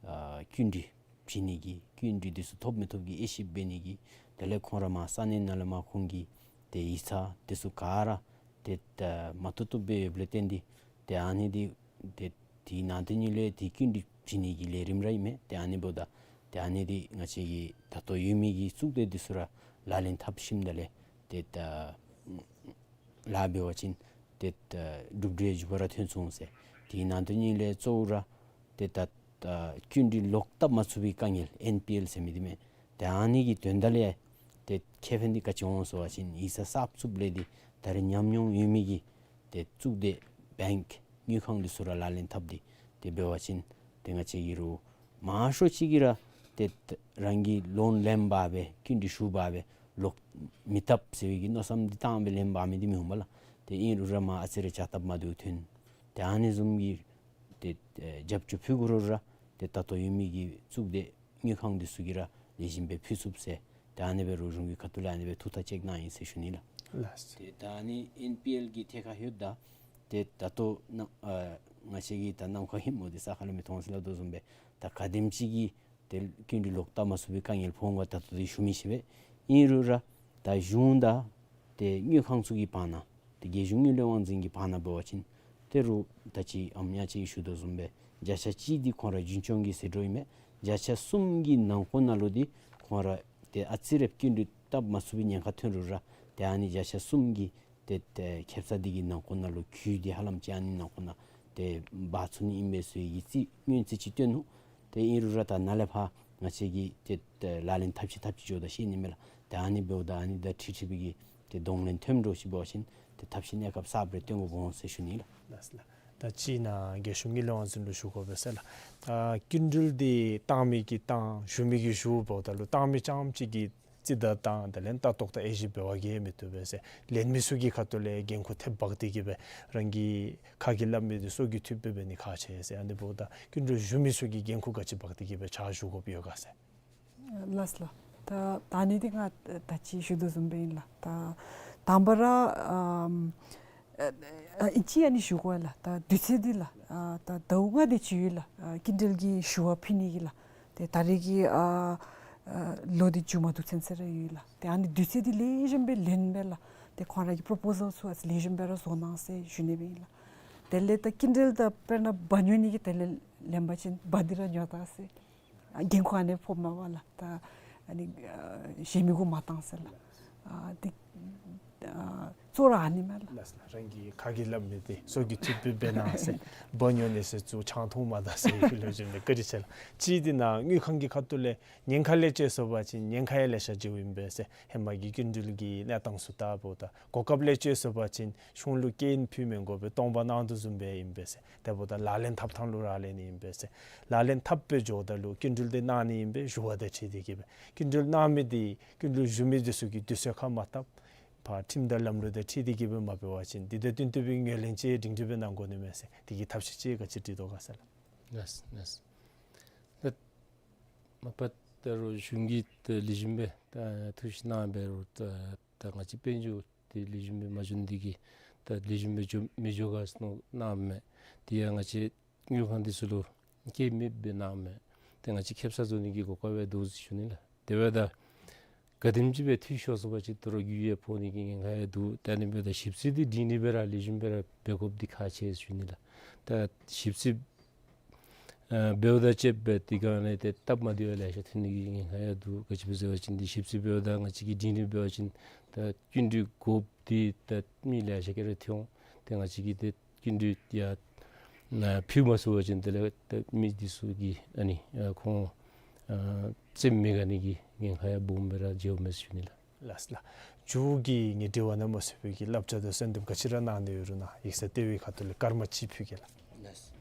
ཨ་སྐྱིན་འགྲུལ་བྱིན་ནི་གི་སྐྱིན་འགྲུལ་འདི་ཚུ་ཐོབ་མི་ཐོབ་ཀྱི་དབྱེ་ཞིབ་འབད་ནི་གི་དེ་ལས་ཁོང་ར་མར་ས་གནས་ནང་ལས་མར་ཁོང་གི་ཏེ་ཡིག་ཚང་འདི་ཚུ་ག་ར་ཏེ་ད་མ་བཏུབ་བཏུབ་སྦེ་ཡོདཔ་ལས་བརྟེན་ཏེ་ཏེ་ཨ་ནི་འདི་ཏེ་དེའི་ནང་དོན་ཉིད་ལས་ཏེ་སྐྱིན་འགྲུལ་བྱིན་ནི་གི་ལས་རིམ་ར་ཨིན་མས། ཏེ་ཨ་ནི་འབདཝ་ད་ཏེ་ཨ་ནི་འདི་ང་བཅས་ཀྱིས་ད་ལྟོ་ཡོད་མི་གི་གཙུག་སྡེ་འདི་ཚུ་ར་ལག་ལེན་འཐབ་ཞིནམ་ད་ལས་ཏེ་ད་ལཱ་འབད་བ་ཅིན་ཏེ་ད་གྲུབ་འབྲས་མགྱོགས་པ་ར་ཐོན་ཚུགས་འོང་ཟེར། དེའི་ནང་དོན་ཉིད་ལས་གཙོ་བོ་ར་ཏེ་ད་ད་སྐྱིན་འགྲུལ་ལོག་བཏབ་མ་ཚུགས་པའི་དཀའ་ངལ་ཨེན་པི་ཨེལ་ཟེར་མི་འདི་མས། ཏེ་ཨ་ནི་གི་དོན་དག་ལས་ཏེ་ཁེ་ཕན་འདི་ག་ཅི་འོང་ཟེར་བ་ཅིན་ཡིག་ཚང་གསརཔ་བཙུགསཔ་ལས་འདི་ ད་རེས་ཉམས་མྱོང་ཡོད་མི་གི་ཏེ་གཙུག་སྡེ་བེངཀ་དངུལ་ཁང་འདི་ཚུ་ར་ལག་ལེན་འཐབ་སྟེ་ཏེ་འབད་བ་ཅིན་ཏེ་ང་བཅས་ཀྱི་རུང་མང་ཤོས་ཅིག་གིས་ར་ཏེ་རང་གིས་ལོན་ལེན་འབག་སྦེ་སྐྱིན་འགྲུལ་ཞུ་འབག་སྦེ་ལོག་མི་བཏུབ་ཟེར་བའི་གི་མནོ་བསམ་འདི་བཏང་སྦེ་ལེན་འབག་མི་འདི་མི་འོང་པ་ལགས། ཏེ་ཨིན་རུང་ར་མར་ཨ་ཙི་རེ་བྱ་སྟབས་མ་བདེཝ་ཐོན། ཏེ་ཨ་ནི་བཟུམ་གྱི་ཏེ་ཨེ་རྒྱབ་སྐྱོར་ཕུལ་དགོ་རུང་ར་ཏེ་ད་ལྟོ་ཡོད་མི་གི་གཙུག་སྡེ་དངུལ་ཁང་འདི་ཚུ་གིས་ར་ལེགས་ཤོམ་སྦེ་ཕུལ་ཚུགས་ཟེར། ཏེ་ཨ་ནི་སྦེ་རོགས་གཞུང་གི་ཁ་ཐུག་ལས་ཨ་ནི་སྦེ་ཐུགས་ཐག་བཅད་གནང་ཡི་ཟེར་ཞུ་ནི་ལགས། ལགས། ཏེ་ད་ཨ་ནི་ཨེན་པི་ཨེལ་གྱི་ཐད་ཁར་ལྷོདཔ་ད་ཏེ་ད་ལྟོ་ནཱ་ཨ་ང་བཅས་ཀྱིས་ད་ནམ་མཁའ་ཧིང་སྨོ་འདི་ས་ཁ་ལས་མི་མཐོང་ཟེར་སླབ་དོ་བཟུམ་སྦེ་ད་ག་དེམ་ཅིག་གིས་ཏེ་སྐྱིན་འགྲུལ་ལོག་བཏབ་མ་ཚུགས་པའི་དཀའ་ངལ་ཕོག་འོང་ག་ད་ལྟོ་འདི་ཞུ་མི་ཤེས་པས། ཨིན་རུང་ར་ད་གཞུང་དང་ཏེ་དངུལ་ཁང་ཚུ་གི་བར་ན་ཏེ་རྒྱལ་གཞུང་དངུལ་ལས་དབང་འཛིན་གྱི་བར་ན་འབད་བ་ཅིན་ཏེ་རུང་ད་ཅི་ཨམ་ཉག་ཅིག་ཞུ་དོ་བཟུམ་སྦེ་བརྒྱ་ཆ་གཅིག་འདི་ཁོང་ར་རྒྱུན་སྐྱོང་གི་ཟད་འགྲོ་ཨིན་མས། བརྒྱ་ཆ་གསུམ་གྱི་ནང་འཁོད་ནང་ལུ་འདི་ཁོང་ར་ཏེ་ཨ་ཙི་རེ་སྐྱིན་འགྲུལ་བཏབ་མ་ཚུགས་པའི་ཉེན་ཁ་ཐོན་རུང་ར་ཏེ་ཨ་ནི་བརྒྱ་ཆ་གསུམ་གྱི་ཏེ་ཏེ་ཁེབ་ས་འདི་གི་ནང་འཁོད་ནང་ལུ་ཁུ་འདི་ཧ་ལམ་ཅིག་ཨ་ནི་ནང་འཁོད་ནང་ཏེ་འབག་ཚུགས་ནི་ཨིན་པས་ཟེར་བའི་རྩིས་སྔོན་རྩིས་ཅིག་སྟོན་ནུག། ཏེ་ཨིན་རུང་ར་ད་ནཱ་ལས་ཕར་ང་བཅས་ཀྱིས་ཏེ་ཏེ་ལག་ལེན་འཐབ་ཅི་འཐབ་ཅི་འགྱོཝ་ད་ཤེས་ནི་མས་ལགས། ཏེ་ཨ་ནི་འབདཝ་ད་ཨ་ནི་དང་འཁྲིལ་འཁྲིལ་བའི་གི་ཏེ་གདོང་ལེན་ཐོནམ་འདྲཝ་ཅིག་འབད་བ་ཅིན་ཏེ་ཐབས་ཤེས་གནས་སྐབས་གསརཔ་རེ་སྟོན་དགོཔ་འོང་ཟེར་ཞུ་ནི་ལགས། ལགས་ལགས། ད་ཅི་ནཱ་རྒྱལ་གཞུང་དངུལ་ལས་དབང་འཛིན་ལུ་ཞུ་དགོ་པས་ཟེར་ལགས། ཨ་སྐྱིན་འགྲུལ་འདི་བཏང་མི་གིས་བཏང་ཞུ་མི་གིས་ཞུ་འབདཝ་ད་ལུ་བཏང་མི་རྐྱངམ་ཅིག་གིས་རྩིས་བརྡ་བཏང་དེ་ལས་ལྟ་རྟོག་དང་དབྱེ་ཞིབ་འབད་བར་ག་ཡང་མི་བཏུབ་པས་ཟེར། ལེན་མི་ཚུ་གི་ཁ་ཐུག་ལས་འགན་ཁུར་ཐེབས་འབག་སྟེ་གི་སྦེ་རང་གིས་ཁ་གིས་སླབ་མི་འདི་སྲོག་གི་མཐུད་སྦེ་འབད་ནི་ཁག་ཆེ་ཟེར། ཨ་ནི་འབདཝ་ད་སྐྱིན་འགྲུལ་ཞུ་མི་ཚུ་གིས་འགན་ཁུར་ག་ཅི་འབག་སྟེ་གི་སྦེ་ཕྱག་ཞུ་དགོཔ་ཡོད་ག་ཟེར། ལགས་ལགས། ད་ད་ཨ་ནི་འདི་ང་ད་ཅི་ཞུ་དོ་བཟུམ་སྦེ་ཨིན་ལགས། ད་དང་པ་ར་ཨམ་ཨ་ཨ་ཨིན་ཅི་ཨ་ནི་ཞུ་དགོ་ལགས། ད་དུས་ཚོད་འདི་ལགས་ཨ་ད་ཟླཝ་ལྔ་དེ་ཅིག་ཡོད་ལགས། ཨ་སྐྱིན་འགྲུལ་གྱི་ཞུ་བ་ཕུལ་ནི་གི་ལགས། ཏེ་ད་རེས་ཀྱི་ཨ་ཨ་ལོ་འདི་མཇུག་མ་བསྡུ་ཚུན་ཚོད་ར་ཡོད་ལགས། ཏེ་ཨ་ནི་དུས་ཚོད་འདི་ལེགས་ཤོམ་སྦེ་ལེན་སྦེ་ལགས། ཏེ་ཁོང་ར་གི་པོརོ་པོ་ཟཱལ་ཚུ་ཨ་ལེགས་ཤོམ་སྦེ་ར་བཟོ་གནང་ཟེར་ཞུ་ནི་སྦེ་ཨིན་ལགས། དེ་ལས་ད་སྐྱིན་འགྲུལ་ད་དཔེར་ན་འབག་ཉོ་ནི་གི་དེ་ལས་ལེན་པ་ཅིན་འབག་སྟེ་ར་ཉོ་ད་ཟེར། ཨ་འགན་ཁུར་ཨ་ནི་ཕོགཔ་མས་པ་ལགས། ད་ཨ་ནི་ཨ་གཞན་མི་གུ་མ་བཏང་ཟེར་ལགས། ཨ་འདི་ཨ་གཙོ་བོ་ར་ཨ་ནི་མས་ལགས། ལགས་ལགས། རང་གིས་ཁ་གིས་སླབ་མི་འདི་སྲོག་གི་མཐུད་སྦེ་འབད་གནང་ཟེར། འབག་ཉོ་ནི་ཟེར་ཚུར་ཆང་འཐུང་མ་ད་ཟེར་ལོ་རྒྱུས་འདི་བཀའ་དྲིན་ཆེ་ལགས། ཅིག་འདི་ནཱ་དངུལ་ཁང་གི་ཁ་ཐུག་ལས་ཉེན་ཁ་ལས་བཅད་སོང་པ་ཅིན་ཉེན་ཁ་ཡང་ལེ་ཤ་འགྱོཝ་ཨིན་པས་ཟེར། ཧེ་མ་གི་སྐྱིན་འགྲུལ་གྱི་གནས་སྟངས་ཚུ་ལྟ་འབདཝ་ད་གོ་སྐབས་ལས་བཅད་སོང་པ་ཅིན་གཞུང་ལུ་སྐྱིན་ཕུལ་མི་དགོ་པའི་སྟོང་པ་གནང་དོ་བཟུམ་སྦེ་ཨིན་པས་ཟེར། དེ་འབདཝ་ད་ལག་ལེན་འཐབ་ཐངས་ལུ་རག་ལས་ནི་ཨིན་པས་ཟེར། ལག་ལེན་འཐབ་སྦེ་འགྱོཝ་ད་ལུ་སྐྱིན་འགྲུལ་འདི་གནང་ནི་ཨིན་པས་ཞུ་བ་དང་འཁྲིལ་ཏེ་གི་སྦེ་སྐྱིན་འགྲུལ་གནང་མི་འདི་སྐྱིན་འགྲུལ་ཞུ་མི་འདི་ཚུ་གིས་དུས་ཚོད་ཁར་མ་བཏབ་ཕར་ཁྲིམས་དང་ལམ་ལུགས་དང་འཁྲིལ་ཏེ་གི་སྦེ་མ་འབད་བ་ཅིན་འདི་དང་བསྟུན་ཏེ་སྦེ་ངོས་ལེན་ཅིག་སྒྲིང་སྒྲི་སྦེ་གནང་དགོ་ནི་མས་ཟེར། དེ་གི་ཐབས་ཤེས་ཅིག་ག་ཅི་སྒྲིག་དོ་ག་ཟེར་ལགས། ལགས་ལགས། ད་མ་པ་ད་རོགས་གཞུང་གིས་ད་ལེགས་ཤོམ་སྦེ་ད་ཐུགས་ཞིབ་གནང་སྦེ་རོགས་ད་ད་ང་བཅས་དཔལ་འབྱོར་འདི་ལེགས་ཤོམ་སྦེ་མ་འགྱོ་ནི་འདི་གིས་ད་ལེགས་ཤོམ་སྦེ་འགྱོ་མི་འགྱོ་ག་ཟེར་མནོ་གནངམ་མས། དེ་ཡང་ང་བཅས་དངུལ་ཁང་འདི་ཚུ་ལུ་སྐྱེད་མེདཔ་སྦེ་གནངམ་མས། ཏེ་ང་བཅས་ཁེབ་ས་བཟོ་ནི་གི་གོ་སྐབས་ཡང་འདུག་ཟེར་ཞུ་ནི་ལགས། དེ་འབདཝ་ད་ག་དེམ་ཅིག་སྦེ་འཐུས་ཤོར་སོང་པ་ཅིན་ད་རུང་རྒུད་ཡང་ཕོག་ནི་གི་ཉེན་ཁ་ཡང་འདུག། ད་ཨ་ནི་འབདཝ་ད་ཞིབ་རྩིས་འདི་སྒྲིང་སྒྲི་སྦེ་ར་ལེགས་ཤོམ་སྦེ་ར་འབད་དགོཔ་འདི་ཁག་ཆེ་ཟེར་ཞུ་ནི་ལགས། ད་ཞིབ་རྩིས་ཨ་འབདཝ་ད་ཅིག་འབད་དེ་ག་ནི་ཏེ་སྟབས་མ་བདེཝ་ལེ་ཤ་ཐོན་ནི་གི་ཉེན་ཁ་ཡང་འདུག། ག་ཅི་སྦེ་ཟེར་བ་ཅིན་འདི་ཞིབ་རྩིས་འབདཝ་ད་ང་བཅས་ཀྱིས་སྒྲིང་སྒྲི་འབད་བ་ཅིན་ད་སྐྱིན་འགྲུལ་དགོཔ་འདི་ད་མི་ལེ་ཤ་གིས་ར་འཐུ་འོང་། ཏེ་ང་བཅས་ཀྱིས་ཏེ་སྐྱིན་འགྲུལ་ཡང་ཨ་ཕུལ་མ་ཚུགས་པ་ཅིན་དེ་ལས་ད་མི་འདི་ཚུ་གིས་ཨ་ནི་ཨ་ཁོང་ཨ་རྩེདམོ་མི་རྐྱབ་ནི་གི་ཉེན་ཁ་ཡང་སྦོམ་སྦེ་ར་འགྱོཝ་མས་ཟེར་ཞུ་ནི་ལགས། ལགས་ལགས། མཇུག་གི་ངེའི་དྲི་བ་ནང་མ་ཚུད་པའི་གི་བསླབ་བྱ་དང་གསོལ་འདེབས་ག་ཅི་ར་གནང་ནི་ཡོད་རུང་ནཱ་ཡིག་ཚང་ལྟེ་བའི་ཁ་ཐུག་ལས་སྐར་མ་གཅིག་ཕུལ་གེ་ལགས། ལགས།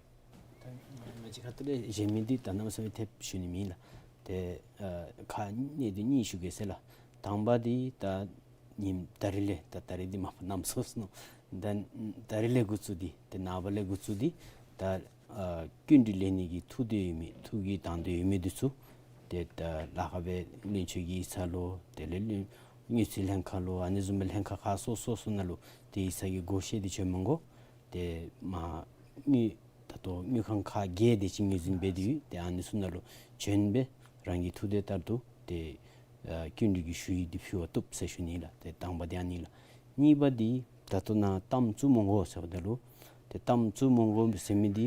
ད་ང་བཅས་ཁ་ཐུག་ལས་བཞེས་མི་འདི་ད་གནམ་མེད་ས་མེད་ཐེབས་ཞུ་ནི་མེད་ལགས། ཏེ་ཨ་ཁག་གནད་འདི་གཉིས་ཞུ་གེ་ཟེར་ལགས། དང་པ་འདི་ད་ཉིནམ་ད་རིས་ལས་ད་ད་རིས་འདི་མ་པ་གནམ་སོ་སོ་ནུག། ད་ད་རིས་ལས་འགོ་བཙུགས་ཏེ་ཏེ་ནངས་པ་ལས་འགོ་བཙུགས་ཏེ་ད་ཨ་སྐྱིན་འགྲུལ་ལེན་ནི་གི་ཐུགས་འདོད་ཡོད་མི་ཐུགས་ཀྱི་དང་འདོད་ཡོད་མི་འདི་ཚུ་ཏེ་ད་ལཱ་ཁག་སྦེ་བློན་ཆེན་གྱི་ཡིག་ཚང་ལུ་དེ་ལས་བློན་དངུལ་རྩིས་ལྷན་ཁག་ལུ་ཨ་ནི་བཟུམ་སྦེ་ལྷན་ཁག་ཁག་སོ་སོ་སོ་ནང་ལུ་ཏེ་ཡིག་ཚང་གི་སྒོ་བཤེད་འདི་བྱོན་མི་དགོ། ཏེ་མ་དངུལ་ད་ལྟོ་དངུལ་ཁང་ཁག་བརྒྱད་དེ་ཅིག་ངོས་འཛིན་འབད་དེ་ཡོད། ཏེ་ཨ་ནི་ཚུ་ནང་ལུ་བྱོན་སྦེ་རང་གི་ཐུགས་འདོད་ལྟར་དུ་ཏེ་ཨ་སྐྱིན་འགྲུལ་གྱི་ཞུ་ཡིག་འདི་ཕུལ་བར་བཏུབ་ཟེར་ཞུ་ནི་ལགས། ཏེ་དང་པ་འདི་ཨ་ནི་ལགས། གཉིས་པ་འདི་ད་ལྟོ་ནཱ་གཏའམ་བཙུགས་མི་དགོ་ཟེརཝ་ད་ལུ་ཏེ་གཏའམ་བཙུགས་མི་དགོ་ཟེར་མི་འདི་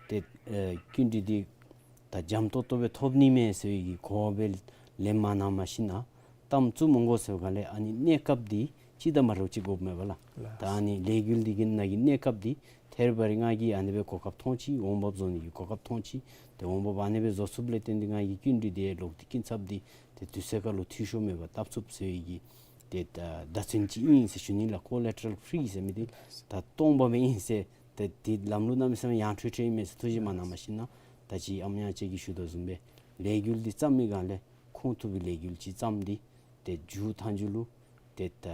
ཏེ་ཨ་སྐྱིན་འགྲུལ་འདི་ད་འཇམ་ཏོག་ཏོ་སྦེ་ཐོབ་ནི་མས་ཟེར་བའི་གི་གོ་བ་སྦེ་ལེན་མ་གནང་མ་གཞི་ནཱ་གཏའམ་བཙུགས་མི་དགོ་ཟེརཝ་ད་ལས་ཨ་ནི་གནས་སྐབས་འདི་ཅིག་དང་མ་འདྲཝ་ཅིག་དགོཔ་མས་པ་ལགས། ལགས། ད་ཨ་ནི་ལས་འགུལ་འདི་གི་ནང་གི་གནས་སྐབས་འདི་ཐད་རི་བ་རི་ང་གིས་ཨ་ནི་སྦེ་གོ་སྐབས་མཐོང་ཅི། འོང་འབབ་བཟོ་ནི་གི་གོ་སྐབས་མཐོང་ཅི། ཏེ་འོང་འབབ་ཨ་ནི་སྦེ་བཟོ་ཚུགསཔ་ལས་བརྟེན་ཏེ་ང་གིས་སྐྱིན་འགྲུལ་འདི་ལོག་སྟེ་སྐྱིན་ཚབ་འདི་ཏེ་དུས་ཚོད་ཁར་ལུ་འཐུས་ཤོར་མེད་པར་བཏབ་ཚུགསཔ་ཟེར་བའི་གི་ ཏེ་ད་བརྡ་མཚོན་ཅིག་ཨིན་ཟེར་ཞུ་ནི་ལགས། ཀོ་ལེ་ཊ་རལ་ཕི་རི་ཟེར་མི་འདི་ད་སྟོང་པ་མེན་ཨིན་ཟེར། ཏེ་འདི་ལམ་ལུགས་གནམ་མེད་ས་མེད་ཡང་ཁྲོལ་ཁྲོལ་ཨིན་མས་ཟེར་ཐུགས་རྗེ་མ་གནང་བ་ཞིན་ན། ད་ཅི་ཨམ་ཉ་ཅིག་གིས་ཞུ་དོ་བཟུམ་སྦེ་ལས་འགུལ་འདི་བརྩམ་མི་སྒང་ལས་ཁོང་ཐུབ་པའི་ལས་འགུལ་ཅིག་བརྩམས་ཏེ་ཏེ་མཇུག་མཐའ་མཇུག་ལུ་ཏེ་ད་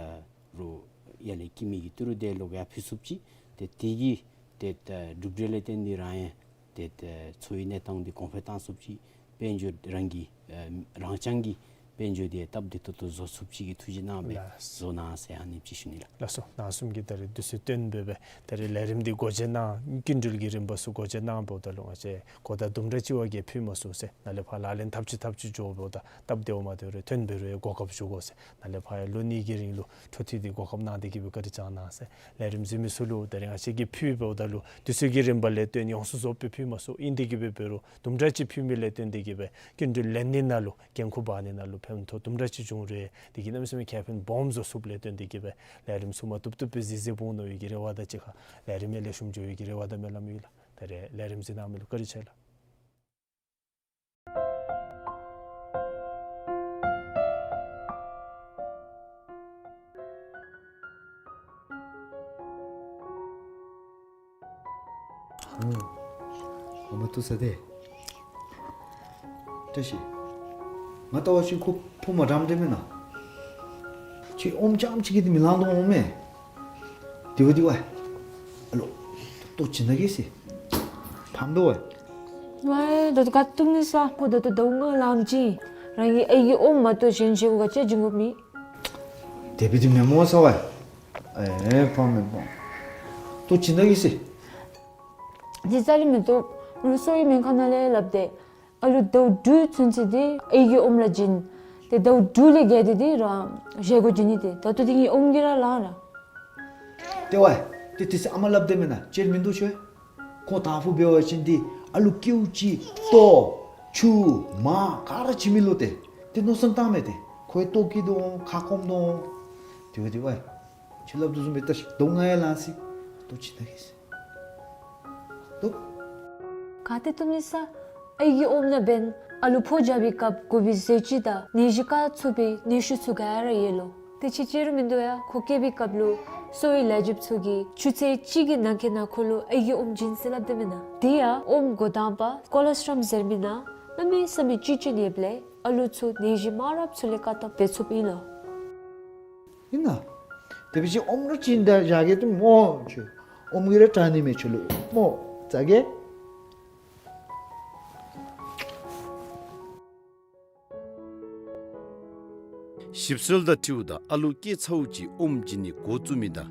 རུང་ཡར་ལས་སྐྱེ་མི་གི་ཏི་རུ་འདི་ལོག་ཡར་ཕུལ་ཚུགསཔ་ཅིག། ཏེ་དེ་གི་ཏེ་ད་གྲུབ་འབྲས་ལས་བརྟེན་ཏེ་རང་ཡང་ཏེ་ད་འཚོ་བའི་གནས་སྟངས་འདི་གོང་འཕེལ་བཏང་ཚུགསཔ་ཅིག། དཔལ་འབྱོར་རང་གི་ཨ་རང་རྐྱང་གི་དཔལ་འབྱོར་འདི་སྟབས་བདེ་ཏོག་ཏོ་བཟོ་ཚུགསཔ་ཅིག་གི་ཐུགས་རྗེ་གནང་སྦེ་ལགས། བཟོ་གནང་ཟེར་ཨ་ནི་ཅིག་ཞུ་ནི་ལགས། ལགས་སོ། ནང་གསུམ་གྱིས་ད་རེས་དུས་ཚོད་བཏོན་འབད་སྦེ་ད་རེས་ལས་རིམ་འདི་སྒོ་འབྱེད་གནང་། སྐྱིན་འགྲུལ་གྱི་རིམ་པ་ཚུ་སྒོ་འབྱེད་གནང་འབདཝ་ད་ལུ་ང་བཅས་གོ་བརྡ་དུམ་གྲ་ཅིག་བ་གིས་ཕུལ་མ་ཚུགས་ཟེར། ནཱ་ལས་ཕར་ལག་ལེན་འཐབ་ཅི་འཐབ་ཅི་འགྱོ་འབདཝ་ད་སྟབས་བདེཝ་མ་བདེཝ་རེ་ཐོན་འབད་རུང་གོ་སྐབས་ཞུ་དགོ་ཟེར། ནཱ་ལས་ཕར་ཡང་ལོ་གཉིས་ཀྱི་རིང་ལུ་འཕྲོ་མཐུད་དེ་གོ་སྐབས་གནང་སྟེ་གིས་སྦེ་བཀའ་དྲིན་བསྐྱང་གནང་ཟེར། ལས་རིམ་གཟིགས་མི་ཚུ་ལུ་ད་རེས་ང་བཅས་ཀྱིས་ཕུལ་འབདཝ་ད་ལུ་དུས་ཚོད་ཀྱི་རིམ་པ་ལས་བརྟེན་ཡོངས་སུ་རྫོགསཔ་སྦེ་ཕུལ་མ་ཚུགས། ཨིན་ཏེ་གིས་སྦེ་འབད་རུང་དུམ་གྲ་ཅིག་ཕུལ་མི་ལས་བརྟེན་ཏེ་གིས་སྦེ་སྐྱིན་འགྲུལ་ལེན་ནི་ནང་ལུ་འགན་ཁུར་འབག་ནི་ནང་ལུ་ཕན་ཐོགས་དུམ་གྲ་ཅིག་བྱུང་རུང་དེ་གིས་གནམ་མེད་ས་མེད་ཁེ་ཕན་སྦོམ་བཟོ་ཚུགསཔ་ལས་བརྟེན་ཏེ་གིས་སྦེ་ལས་རིམ་ཚུ་མ་བཏུབ་བཏུབ་སྦེ་གཟིགས་གཟིགསཔ་འོང་ནི་ཡོད་པའི་གི་རེ་བ་དང་གཅིག་ཁར་ལས་རིམ་ཡང་ལེགས་ཤོམ་འགྱོ་བའི་གི་རེ་བ་དང་སྨོན་ལམ་ཡོད་ལགས། ད་རེས་ལས་རིམ་གཟིགས་གནང་མི་ལུ་བཀའ་དྲིན་ཆེ་ལགས། ཨོ། ཨོ་མ་ཏོ་ས་དེ། བཀྲ་ཤིས། ང་བལྟ་བ་ཅིན་ཁོ་ཕོ་མ་འདྲཝ་འདྲ་མེན་ན། ཁྱོད་ཨོམ་རྐྱངམ་ཅིག་གིས་འདི་མི་ལང་དོ་འོང་མས། དེ་བ་དེ་བ། ཨ་ལོ། ལྟོ་བྱིན་ད་གེ་ཟེར། ཕམ་འདུག་པ། ཝའི་ད་ལྟོ་ག་བཏུབ་ནི་ས། ཁོ་ད་ལྟོ་ཟླཝ་ལྔ་ལངམ་ཅིག་རང་གི་ཨའི་གི་ཨོམ་མ་གཏོགས་གཞན་གཞན་གུ་ག་ཅི་བྱིན་དགོཔ་མེད། དེ་སྦེ་འདི་མེན་མོ་ས་བ། ཨེ་ཕམ་མེན་མོ། ལྟོ་བྱིན་ད་གེ་ཟེར། འདི་རྩ་ལས་མི་བཏུབ། ང་གསོ་བའི་སྨན་ཁང་ནང་ལས་སླབ་སྟེ། ཨ་ལུ་ཟླཝ་དྲུག་ཚུན་ཚོད་འདི་ཨའི་གི་ཨོམ་ར་བྱིན། ཏེ་ཟླཝ་དྲུག་ལས་བརྒལ་ཏེ་འདི་རང་གཞན་གུ་བྱིན་ནི། ཏེ་ད་ལྟོ་འདི་ངེའི་ཨོམ་གྱིས་ར་ལང་ར། ཏེ་བ། ཏེ་དེ་ཚེ་ཨ་མ་སླབ་དེས་མེན་ན་ཅིག་མིན་འདུག་ཤོ། ཁོང་དང་ཕུ་འབད་བ་ཅིན་འདི་ཨ་ལུ་ཀེའུ་ཅིག་ལྟོ་ཆུ་མར་ག་ར་བྱིན་མི་ལོ་ཏེ། ཏེ་མནོ་བསམ་བཏངམ་མས་ཏེ། ཁོ་ཡང་ལྟོ་སྐྱེ་དོ་འོང་ཁ་སྐོམ་དོ་འོང་། དེ་བ་དེ་བ། ཁྱོད་སླབ་དོ་བཟུམ་སྦེ་བལྟ་ཤིག། ཟླཝ་ལྔ་ཡང་ལང་སོ་ཡི། ལྟོ་བྱིན་ད་གེ་ཟེར། ལྟོ། ག་ཏེ་བཏུབ་ནི་ས། ཨའི་གི་ཨོམ་ནང་འབདན་ཨ་ལུ་ཕོ་རྒྱབ་པའི་སྐབས་དགོ་པའི་ཟས་བཅུད་དང་ནད་གཞི་བཀག་ཚུགས་པའི་ནུས་ཤུགས་ཚུ་ག་ར་ཡོད་ལོ། ཏེ་ཅིག་ཅིག་རུང་མིན་འདུག་ཡ། ཁོ་སྐྱེ་བའི་སྐབས་ལུ་གསོ་བའི་ལས་བྱེདཔ་ཚུ་གིས་ཆུ་ཚོད་གཅིག་གི་ནང་འཁོད་ནང་ཁོ་ལུ་ཨའི་གི་ཨོམ་བྱིན་ཟེར་སླབ་དེས་མེན་ན། དེ་ཡང་ཨོམ་འགོ་དང་པ་ཀོ་ལོ་སི་ཊམ་ཟེར་མི་ནང་གནམ་མེད་ས་མེད་བཅུད་ཅིག་ཡོདཔ་ལས་ཨ་ལུ་ཚུ་ནད་གཞི་མང་རབས་ཚུ་ལས་བཀག་ཐབས་འབད་ཚུགསཔ་ཨིན་ལོ། ཨིན་ན། དེ་སྦེ་ཅིག་ཨོམ་ར་བྱིན་ད་བཞག་གེ་ཏེ་མོ་ཁྱོད། ཨོམ་གྱིས་ར་དྲག་ནི་མས་ཁྱོད་ལུ་མོ། ཟ་གེ། ཞིབ་འཚོལ་དང་འཁྲིལཝ་ད་ཨ་ལུ་སྐྱེས་ཚརཝ་ཅིག་ཨོམ་བྱིན་ནི་འགོ་བཙུགས་མི་དང་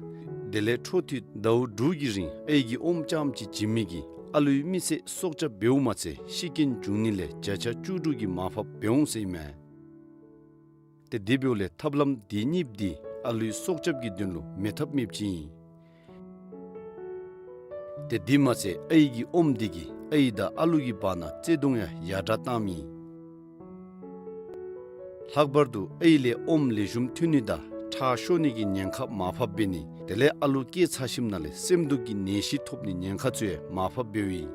དེ་ལས་འཕྲོ་མཐུད་ཟླཝ་དྲུག་གི་རིང་ཨའི་གི་ཨོམ་རྐྱངམ་ཅིག་བྱིན་མི་གིས་ཨ་ལུའི་མི་ཚེ་སྲོག་སྐྱབས་འབདཝ་མ་ཚད་ཤི་རྐྱེན་འབྱུང་ནི་ལས་བརྒྱ་ཆ་བཅུ་དྲུག་གི་མར་ཕབ་འབད་འོང་ཟེར་ཨིན་མས། ཏེ་དེ་འབདཝ་ལས་ཐབས་ལམ་དེ་གཉིས་འདི་ཨ་ལུའི་སྲོག་སྐྱབས་ཀྱི་དོན་ལུ་མེད་ཐབས་མེདཔ་ཅིག་ཨིན། ཏེ་དེ་མ་ཚད་ཨའི་གི་ཨོམ་འདི་གིས་ཨའི་དང་ཨ་ལུ་གི་བར་ན་བརྩེ་གདུང་ཡང་ཡར་དྲག་བཏངམ་ཨིན། ལྷག་པར་དུ་ཨའི་ལས་ཨོམ་ལེགས་ཤོམ་ཐོན་ནི་དང་ཁྲག་ཤོར་ནི་གི་ཉེན་ཁ་མར་ཕབ་འབད་ནི། དེ་ལས་ཨ་ལུ་སྐྱེས་ཚར་ཞིནམ་ལས་སེམས་སྡུག་གི་ནད་གཞི་ཐོབ་ནི་ཉེན་ཁ་ཚུ་ཡང་མར་ཕབ་འབདཝ་ཨིན།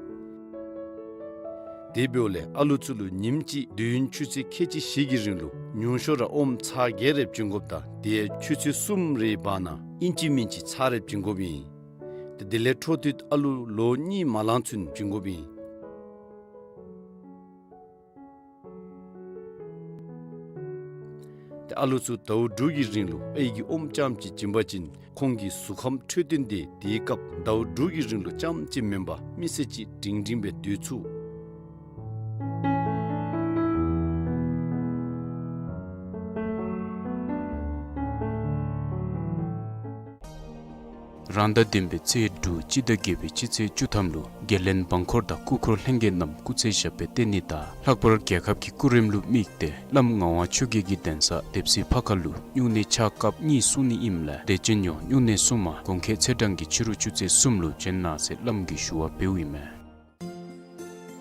དེ་འབདཝ་ལས་ཨ་ལུ་ཚུ་ལུ་ཉིནམ་གཅིག་དུས་ཡུན་ཆུ་ཚོད་ཁལ་གཅིག་བཞི་གི་རིང་ལུ་ཉུང་ཤོས་ར་ཨོམ་ཚར་བརྒྱད་རེ་བྱིན་དགོཔ་དང་དེ་ཡང་ཆུ་ཚོད་གསུམ་རེའི་བར་ན་ཨིན་ཅི་མིན་ཅི་ཚར་རེ་བྱིན་དགོཔ་ཨིན། ཏེ་དེ་ལས་འཕྲོ་མཐུད་ཨ་ལུ་ལོ་གཉིས་མ་ལང་ཚུན་བྱིན་དགོཔ་ཨིན། ཏེ་ཨ་ལུ་ཚུ་ཟླཝ་དྲུག་གི་རིང་ལུ་ཨའི་གི་ཨོམ་རྐྱངམ་ཅིག་བྱིན་པ་ཅིན་ཁོང་གི་གཟུགས་ཁམས་འཕྲོད་བསྟེན་འདི་དེའི་སྐབས་ཟླཝ་དྲུག་གི་རིང་ལུ་རྐྱངམ་ཅིག་མེན་པར་མི་ཚེ་གཅིག་སྒྲིང་སྒྲིང་སྦེ་སྡོད་ཚུགས། རང་ཟླ་བདུན་པའི་ཚེས་དྲུག་སྤྱི་ཟླ་བརྒྱད་པའི་སྤྱི་ཚེས་བཅུ་ཐམ་ལུ་དགེ་ལེགས་འབངས་འཁོར་དང་སྐུ་འཁོར་ལྷན་རྒྱས་རྣམས་སྐུ་ཚེ་ཞབས་པད་བརྟན་ནི་དང་ལྷག་པར་རྒྱལ་ཁབ་ཀྱི་སྐུ་རིམ་ལུ་དམིགས་ཏེ་བླམ་ངག་དབང་ཆོས་རྒྱལ་གྱི་གདན་ས་དེབ་སྲིད་ཕ་ཁ་ལུ་སྨྱུང་གནས་ཕྱག་སྐབས་གཉིས་གསུང་ནི་ཨིནམ་ལས་དད་ཅན་ཡོངས་སྨྱུང་གནས་གསུམ་མ་དགོངས་ཁྱད་ཚེས་གྲངས་ཀྱི་ཕྱི་རུ་ཆུ་ཚོད་གསུམ་ལུ་བྱོན་གནང་ཟེར་བླམ་གྱིས་ཞུ་བ་འབདཝ་ཨིན་མས།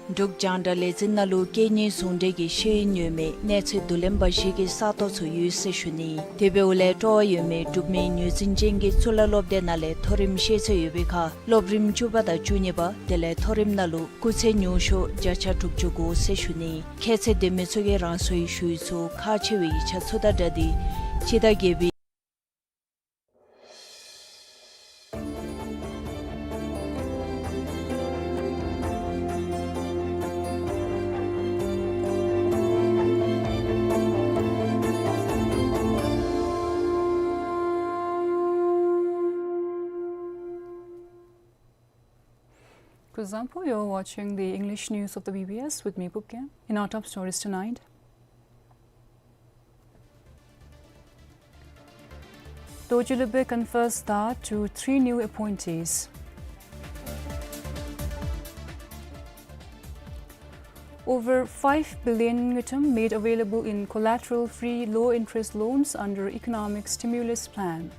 འབྲུག་རྒྱང་བསྒྲགས་ལས་འཛིན་ནང་ལུ་སྐད་གཉིས་ཟུང་འབྲེལ་གྱི་ཤེས་ཡོན་ཡོད་མི་གནས་ཚད་བསྡུ་ལེན་པ་ཞིག་གི་ས་སྟོང་ཚུ་ཡོད་ཟེར་ཞུ་ནི། དེ་འབདཝ་ལས་སྤྲོ་བ་ཡོད་མི་འབྲུག་མི་ངོས་འཛིན་ཅན་གྱི་གཙུག་ལག་སློབ་སྡེ་ནང་ལས་མཐོ་རིམ་ཤེས་ཚད་ཡོད་པའི་ཁར་སློབ་རིམ་བཅུ་པ་དང་བཅུ་གཉིས་པ་དེ་ལས་མཐོ་རིམ་ནང་ལུ་སྐུགས་ཚད་ཉུང་ཤོས་བརྒྱ་ཆ་དྲུག་ཅུ་དགུ་ཟེར་ཞུ་ནི། ཁྱད་ཚད་ལྡན་མི་ཚུ་གིས་རང་སོའི་ཞུ་ཡིག་ཚུ་ཁག་ཆེ་བའི་ཡིག་ཆ་ཚུ་དང་སྦྲགས་ཏེ་སྤྱི་ཟླ་བརྒྱད་པའི་ Zampo, you're watching the English news of the B B S with me, Pupke. In our top stories tonight, Dorji Lubey confers da to three new appointees. Over five billion ngultrum made available in collateral-free low-interest loans under economic stimulus plan.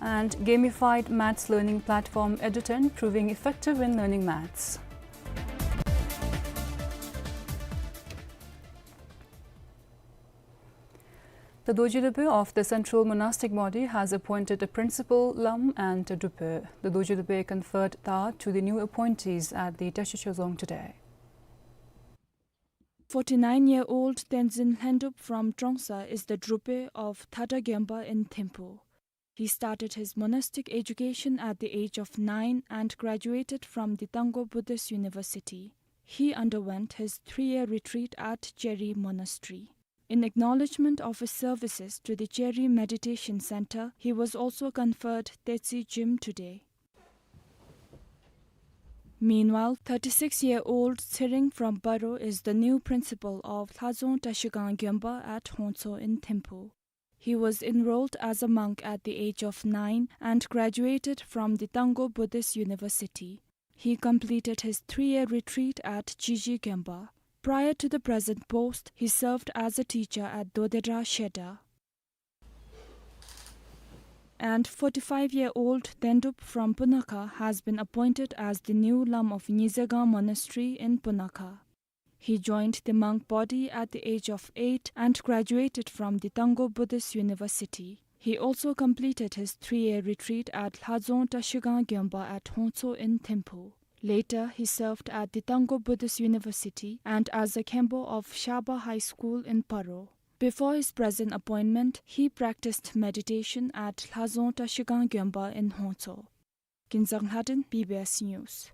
And gamified maths learning platform Eduten proving effective in learning maths. The Dorji Lubey of the Central Monastic Body has appointed a principal, lam and a drupei. The Dorji Lubey conferred da to the new appointees at the Tashi Choezong today. Forty-nine-year-old Tenzin Lhendup from Trongsa is the drupei of Thada Gyemba in Thimphu. He started his monastic education at the age of nine and graduated from the Tangkhul Buddhist University. He underwent his three-year retreat at Cheri Monastery. In acknowledgement of his services to the Cheri Meditation Center, he was also conferred Tetsi Jim today. Meanwhile, thirty-six-year-old Tsering from Paro is the new principal of Lhazong Tashigang Gyemba at Hongtso in Thimphu. He was enrolled as a monk at the age of nine and graduated from the Tangkhul Buddhist University. He completed his three-year retreat at Chiji Gyemba. Prior to the present post, he served as a teacher at Dodedra Shedda. And forty-five-year-old Tendup from Punakha has been appointed as the new lam of Nyizegang Monastery in Punakha. He joined the monk body at the age of eight and graduated from the Tangkhul Buddhist University. He also completed his three-year retreat at Lhazong Tashigang Gyemba at Hongtso in Thimphu. Later, he served at the Tangkhul Buddhist University and as a khenpo of Shaba High School in Paro. Before his present appointment, he practiced meditation at Lhazong Tashigang Gyemba in Hongtso. Kinzang Lhaden, B B S News.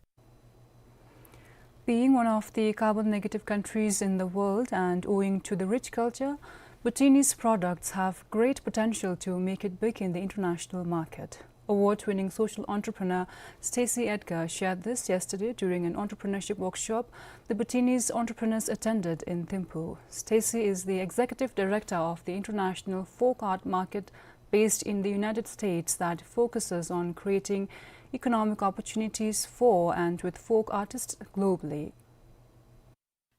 Being one of the carbon negative countries in the world and owing to the rich culture, Bhutanese products have great potential to make it big in the international market. Award-winning social entrepreneur Stacey Edgar shared this yesterday during an entrepreneurship workshop the Bhutanese entrepreneurs attended in Thimphu. Stacey is the executive director of the international folk art market based in the United States that focuses on creating economic opportunities for and with folk artists globally.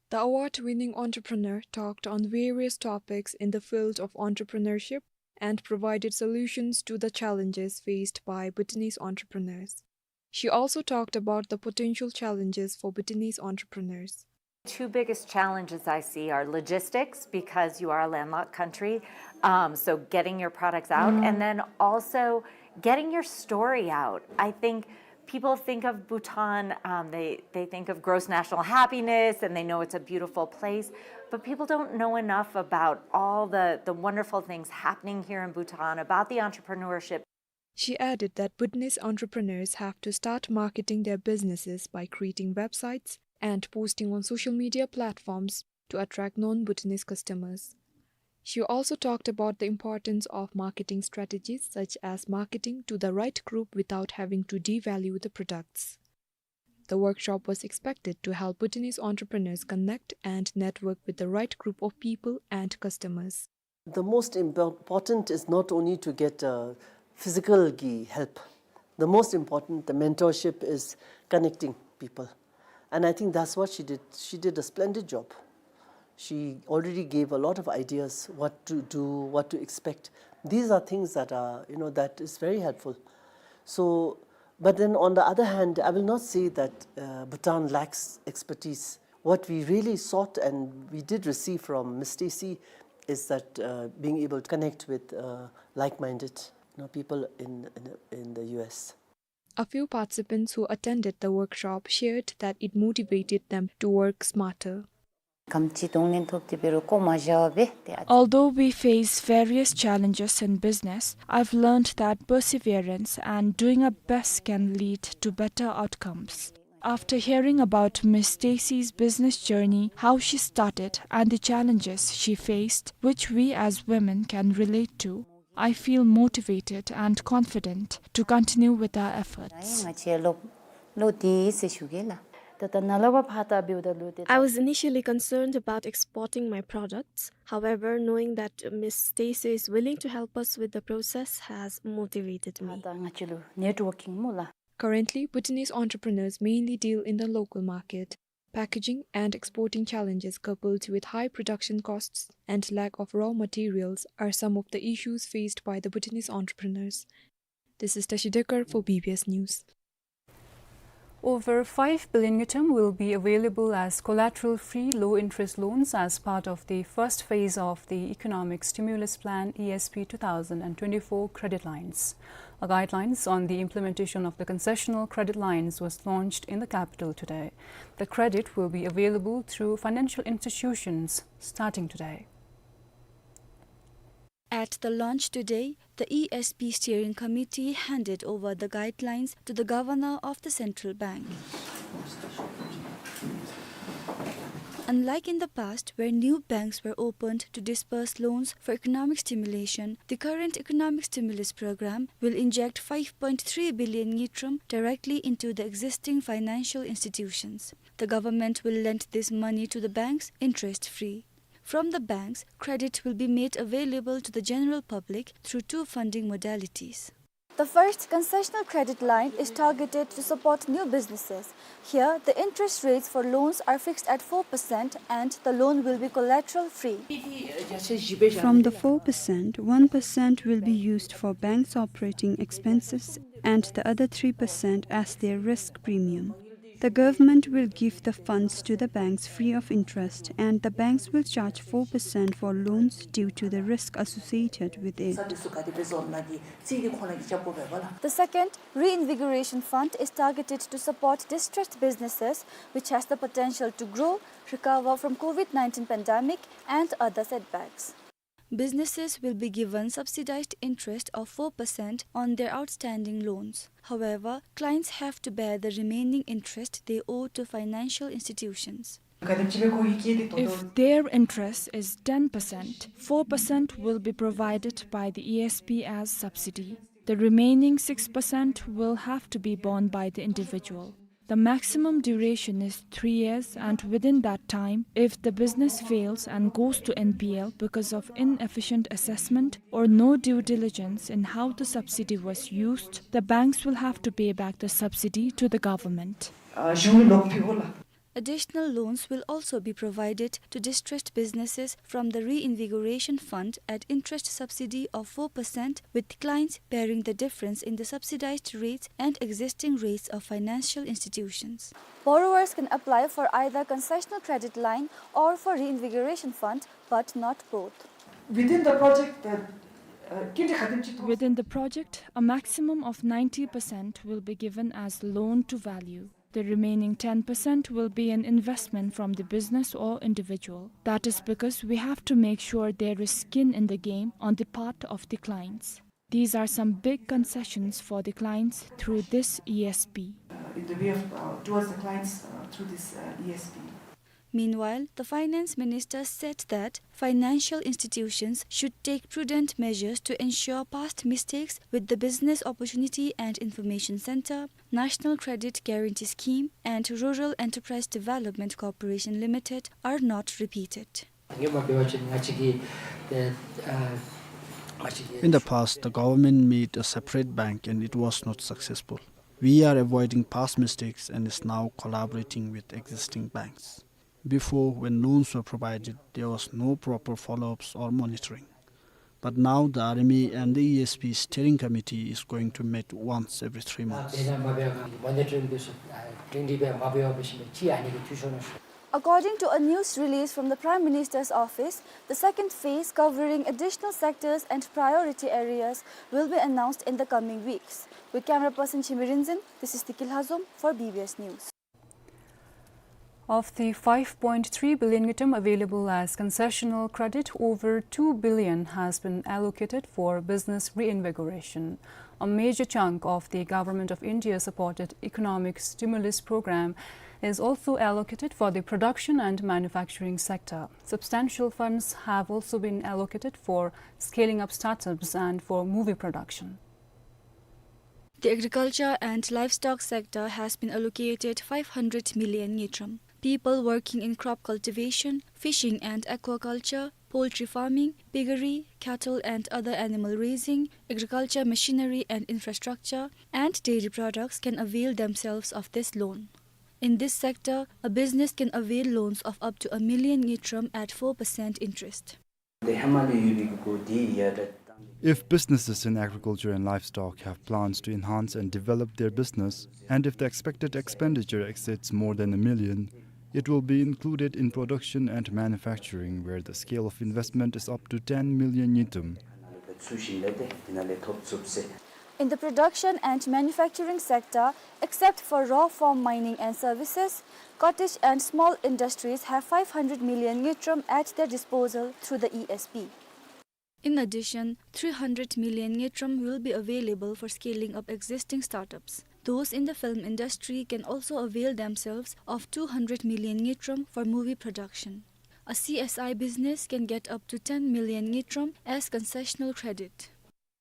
The award-winning entrepreneur talked on various topics in the field of entrepreneurship and provided solutions to the challenges faced by Bhutanese entrepreneurs. She also talked about the potential challenges for Bhutanese entrepreneurs. Two biggest challenges I see are logistics, because you are a landlocked country, um, so getting your products out, and then also getting your story out. I think people think of Bhutan, um, they, they think of gross national happiness and they know it's a beautiful place, but people don't know enough about all the, the wonderful things happening here in Bhutan, about the entrepreneurship. She added that Bhutanese entrepreneurs have to start marketing their businesses by creating websites and posting on social media platforms to attract non-Bhutanese customers. She also talked about the importance of marketing strategies such as marketing to the right group without having to devalue the products. The workshop was expected to help Bhutanese entrepreneurs connect and network with the right group of people and customers. The most impo-, important is not only to get, uh, physical gi help. The most important, the mentorship is connecting people. And I think that's what she did. She did a splendid job. She already gave a lot of ideas, what to do, what to expect. These are things that are, you know, that is very helpful. So, but then on the other hand, I will not say that, uh, Bhutan lacks expertise. What we really sought and we did receive from Miss Stacey is that, uh, being able to connect with, uh, like-minded, you know, people in, in, in the U S. A few participants who attended the workshop shared that it motivated them to work smarter. Although we face various challenges in business, I've learned that perseverance and doing our best can lead to better outcomes. After hearing about Miss Stacey's business journey, how she started, and the challenges she faced, which we as women can relate to, I feel motivated and confident to continue with our efforts. ང་བཅས་ལོག་ལོག་སྟེ་ཟེར་ཞུ་གེ་ལགས། ད་ད་ནཱ་ལས་ཕར་ད་འབདཝ་ད་ལུ་ཏེ། I was initially concerned about exporting my products. However, knowing that Miss Stacy is willing to help us with the process has motivated me. ད་ང་བཅས་ལུ་networking སྨོ་ལགས། Currently, Bhutanese entrepreneurs mainly deal in the local market. Packaging and exporting challenges coupled with high production costs and lack of raw materials are some of the issues faced by the Bhutanese entrepreneurs. This is Tashi Dekar for B B S News. Over five billion ngultrum will be available as collateral-free low-interest loans as part of the first phase of the Economic Stimulus Plan, E S P, two thousand and twenty-four credit lines. A guidelines on the implementation of the concessional credit lines was launched in the capital today. The credit will be available through financial institutions starting today. At the launch today, the E S P Steering Committee handed over the guidelines to the Governor of the Central Bank. Unlike in the past, where new banks were opened to disburse loans for economic stimulation, the current economic stimulus program will inject five point three billion ngultrum directly into the existing financial institutions. The government will lend this money to the banks interest-free. From the banks, credit will be made available to the general public through two funding modalities. The first concessional credit line is targeted to support new businesses. Here, the interest rates for loans are fixed at four percent and the loan will be collateral-free. From the four percent, one percent will be used for banks' operating expenses and the other three percent as their risk premium. The government will give the funds to the banks free of interest, and the banks will charge four percent for loans due to the risk associated with it. The second reinvigoration fund is targeted to support distressed businesses, which has the potential to grow, recover from COVID nineteen pandemic and other setbacks. Businesses will be given subsidized interest of four percent on their outstanding loans. However, clients have to bear the remaining interest they owe to financial institutions. If their interest is ten percent, four percent will be provided by the E S P as subsidy. The remaining six percent will have to be borne by the individual. The maximum duration is three years, and within that time, if the business fails and goes to N P L because of inefficient assessment or no due diligence in how the subsidy was used, the banks will have to pay back the subsidy to the government. Additional loans will also be provided to distressed businesses from the Reinvigoration Fund at interest subsidy of four percent, with clients bearing the difference in the subsidized rates and existing rates of financial institutions. Borrowers can apply for either concessional credit line or for Reinvigoration Fund, but not both. Within the project, the, uh, Within the project, a maximum of ninety percent will be given as loan to value. The remaining ten percent will be an investment from the business or individual. That is because we have to make sure there is skin in the game on the part of the clients. These are some big concessions for the clients through this E S P. Uh, in the way of, uh, towards the clients, uh, through this, uh, E S P. Meanwhile, the finance minister said that financial institutions should take prudent measures to ensure past mistakes, with the Business Opportunity and Information Centre, National Credit Guarantee Scheme and Rural Enterprise Development Corporation Limited are not repeated. In the past, the government made a separate bank and it was not successful. We are avoiding past mistakes and is now collaborating with existing banks. Before, when loans were provided, there was no proper follow-ups or monitoring. But now the R M A and the E S P steering committee is going to meet once every three months. According to a news release from the Prime Minister's office, the second phase covering additional sectors and priority areas will be announced in the coming weeks. With camera person Chimi Rinzin, this is Tiki Lhazom for B B S News. Of the five point three billion ngultrum available as concessional credit, over two billion has been allocated for business reinvigoration. A major chunk of the Government of India-supported economic stimulus program is also allocated for the production and manufacturing sector. Substantial funds have also been allocated for scaling up startups and for movie production. The agriculture and livestock sector has been allocated five hundred million ngultrum. People working in crop cultivation, fishing and aquaculture, poultry farming, piggery, cattle and other animal raising, agriculture machinery and infrastructure, and dairy products can avail themselves of this loan. In this sector, a business can avail loans of up to a million ngultrum at four percent interest. If businesses in agriculture and livestock have plans to enhance and develop their business, and if the expected expenditure exceeds more than a million, it will be included in production and manufacturing, where the scale of investment is up to ten million ngultrum. In the production and manufacturing sector, except for raw form mining and services, cottage and small industries have five hundred million ngultrum at their disposal through the E S P. In addition, three hundred million ngultrum will be available for scaling up existing startups. Those in the film industry can also avail themselves of two hundred million ngultrum for movie production. A C S I business can get up to ten million ngultrum as concessional credit.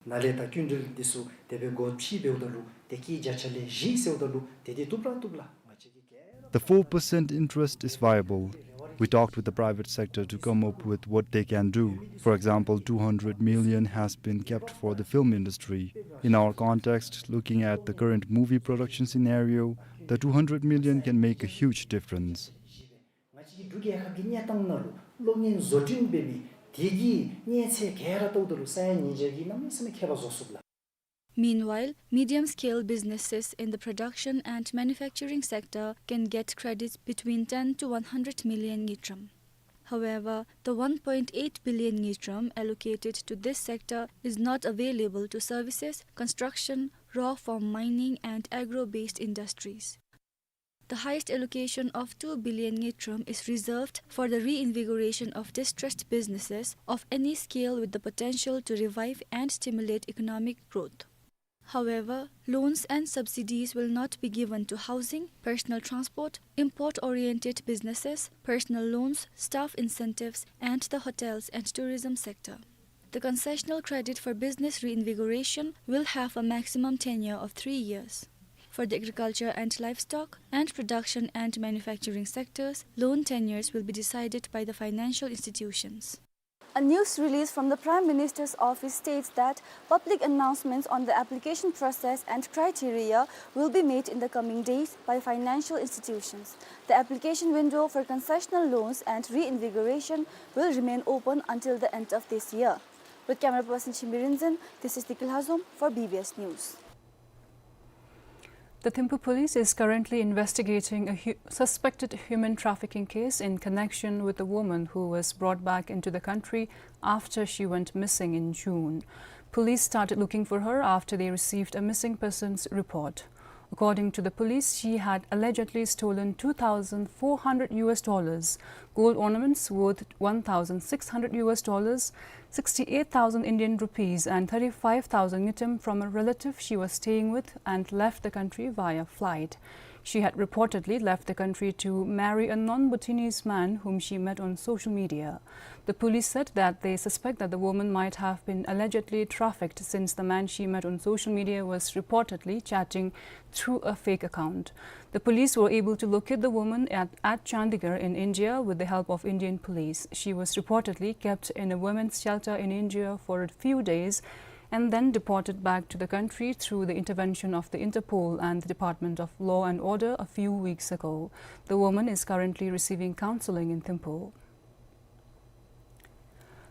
ནཱ་ལས་ད་སྐྱིན་འགྲུལ་འདི་ཚུ་དེ་སྦེ་སྒོ་ཕྱེ་འབདཝ་ད་ལུ་དེ་གིས་བརྒྱ་ཆ་ལས་བཞི་ཟེརཝ་ད་ལུ་དེ་འདི་བཏུབ་ར་བཏུབ་ལགས། ང་བཅས་ཀྱིས་ག་ར། The four percent interest is viable. We talked with the private sector to come up with what they can do. For example, two hundred million has been kept for the film industry. In our context, looking at the current movie production scenario, the two hundred million can make a huge difference. ང་བཅས་ཀྱི་འབྲུག་རྒྱལ་ཁབ་ཀྱི་གནས་སྟངས་ནང་ལུ་གློག་བརྙན་བཟོ་སྐྲུན་འབད་མི་དེ་གི་གནས་ཚད་ག་ར་བལྟཝ་ད་ལུ་ས་ཡ་ཉིས་བརྒྱ་གིས་གནམ་མེད་ས་མེད་ཁྱད་པར་བཟོ་ཚུགས་ལགས། Meanwhile, medium-scale businesses in the production and manufacturing sector can get credits between ten to one hundred million ngultrum. However, the one point eight billion ngultrum allocated to this sector is not available to services, construction, raw form mining and agro-based industries. The highest allocation of two billion ngultrum is reserved for the reinvigoration of distressed businesses of any scale with the potential to revive and stimulate economic growth. However, loans and subsidies will not be given to housing, personal transport, import-oriented businesses, personal loans, staff incentives, and the hotels and tourism sector. The concessional credit for business reinvigoration will have a maximum tenure of three years. For the agriculture and livestock and production and manufacturing sectors, loan tenures will be decided by the financial institutions. A news release from the Prime Minister's office states that public announcements on the application process and criteria will be made in the coming days by financial institutions. The application window for concessional loans and reinvigoration will remain open until the end of this year. With camera person Chimbi Rinzin, this is Dikil Hazom for B B S News. The Thimphu police is currently investigating a hu-, suspected human trafficking case in connection with a woman who was brought back into the country after she went missing in June. Police started looking for her after they received a missing persons report. According to the police, she had allegedly stolen two thousand four hundred U S dollars, gold ornaments worth one thousand six hundred U S dollars, sixty-eight thousand Indian rupees and thirty-five thousand ngultrum from a relative she was staying with and left the country via flight. She had reportedly left the country to marry a non-Bhutanese man whom she met on social media. The police said that they suspect that the woman might have been allegedly trafficked, since the man she met on social media was reportedly chatting through a fake account. The police were able to locate the woman at, at Chandigarh in India with the help of Indian police. She was reportedly kept in a women's shelter in India for a few days and then deported back to the country through the intervention of the Interpol and the Department of Law and Order a few weeks ago. The woman is currently receiving counseling in Thimphu.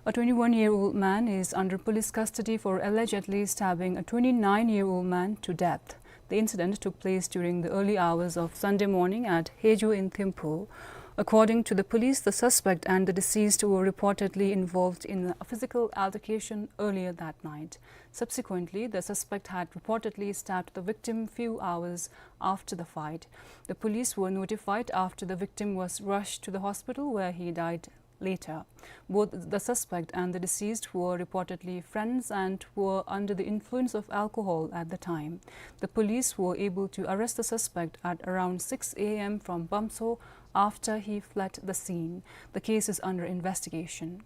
A twenty-one-year-old man is under police custody for allegedly stabbing a twenty-nine-year-old man to death. The incident took place during the early hours of Sunday morning at Heju in Thimphu. According to the police, the suspect and the deceased were reportedly involved in a physical altercation earlier that night. Subsequently, the suspect had reportedly stabbed the victim few hours after the fight. The police were notified after the victim was rushed to the hospital, where he died later. Both the suspect and the deceased were reportedly friends and were under the influence of alcohol at the time. The police were able to arrest the suspect at around six A M from Bamso after he fled the scene. The case is under investigation.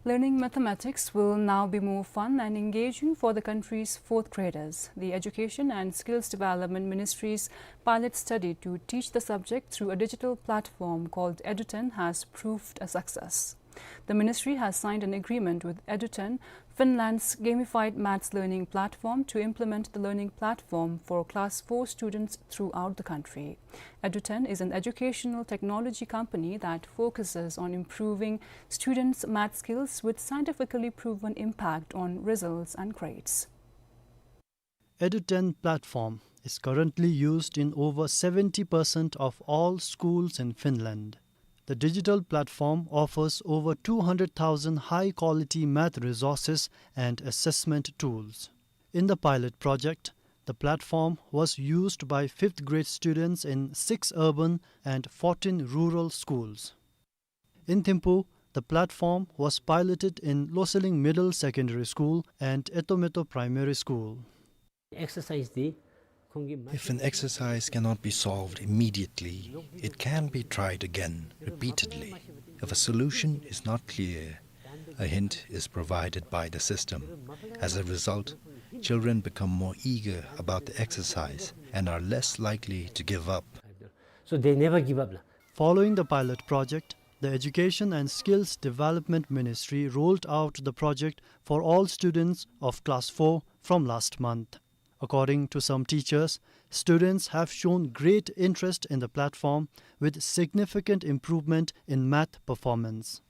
Learning mathematics will now be more fun and engaging for the country's fourth graders. The Education and Skills Development Ministry's pilot study to teach the subject through a digital platform called Eduten has proved a success. The ministry has signed an agreement with Eduten, Finland's gamified maths learning platform, to implement the learning platform for class four students throughout the country. Eduten is an educational technology company that focuses on improving students' math skills with scientifically proven impact on results and grades. Eduten platform is currently used in over seventy percent of all schools in Finland. The digital platform offers over two hundred thousand high-quality math resources and assessment tools. In the pilot project, the platform was used by fifth grade students in six urban and fourteen rural schools. In Thimphu, the platform was piloted in Loseleng Middle Secondary School and Etometo Primary School. Exercise འདི་ཁོང་གིས་མ། If an exercise cannot be solved immediately, it can be tried again repeatedly. If a solution is not clear, a hint is provided by the system. As a result, children become more eager about the exercise and are less likely to give up. So they never give up ལགས། Following the pilot project, the Education and Skills Development Ministry rolled out the project for all students of class four from last month. According to some teachers, students have shown great interest in the platform with significant improvement in math performance.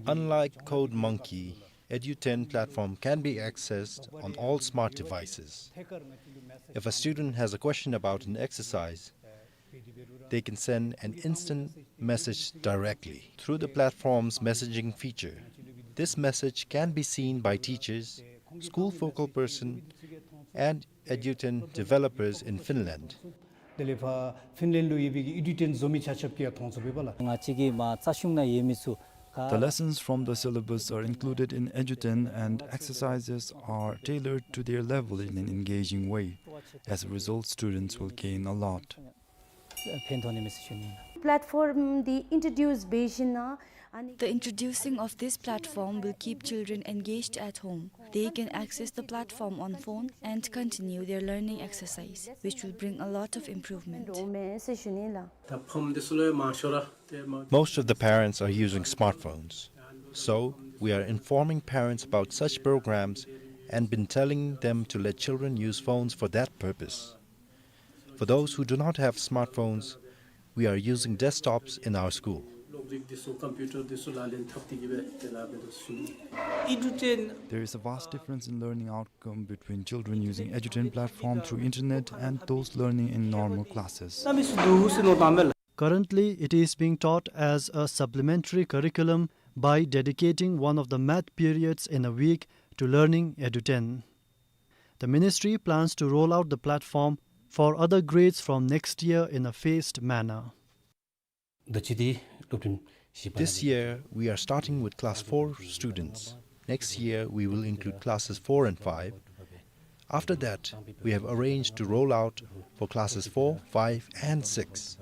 Unlike CodeMonkey, Eduten platform can be accessed on all smart devices. If a student has a question about an exercise, they can send an instant message directly through the platform's messaging feature. This message can be seen by teachers, school focal person, and Eduten developers in Finland. དེ་ལས་ཕར་ཕིན་ལེན་ལུ་ཡོད་པའི་གི་ཨེ་ཌུ་ཊེན་བཟོ་མི་ཆ་ཁྱབ་ཀྱིས་ཡང་མཐོང་ཚུགས་པས་པ་ལགས། ང་བཅས་ཀྱི་མར་རྩ་གཞུང་ནང་ཡོད་མི་ཚུ་ག། The lessons from the syllabus are included in Eduten and exercises are tailored to their level in an engaging way. As a result, students will gain a lot. ཕན་ཐོགས་ནི་མས་ཟེར་ཞུ་ནི་ཨིན། Platform འདི་ཨིན་ཊྲོ་ཌིའུས་འབད་ཞིནམ་ལས། The introducing of this platform will keep children engaged at home. They can access the platform on phone and continue their learning exercise, which will bring a lot of improvement. འོང་མས་ཟེར་ཞུ་ནི་ལགས། ད་ཕོམ་འདི་ཚུ་ལས་མང་ཤོས་ར་དེ་མ། Most of the parents are using smartphones. So, we are informing parents about such programs and been telling them to let children use phones for that purpose. For those who do not have smartphones, we are using desktops in our school. There is a vast difference in learning outcome between children using Eduten platform through internet and those learning in normal classes. Currently, it is being taught as a supplementary curriculum by dedicating one of the math periods in a week to learning Eduten. The ministry plans to roll out the platform for other grades from next year in a phased manner. ད་ཅི་འདི་སློབ་ཕྲུག་བཞི་པ། This year, we are starting with class four students. Next year, we will include classes four and five. After that, we have arranged to roll out for classes four, five, and six.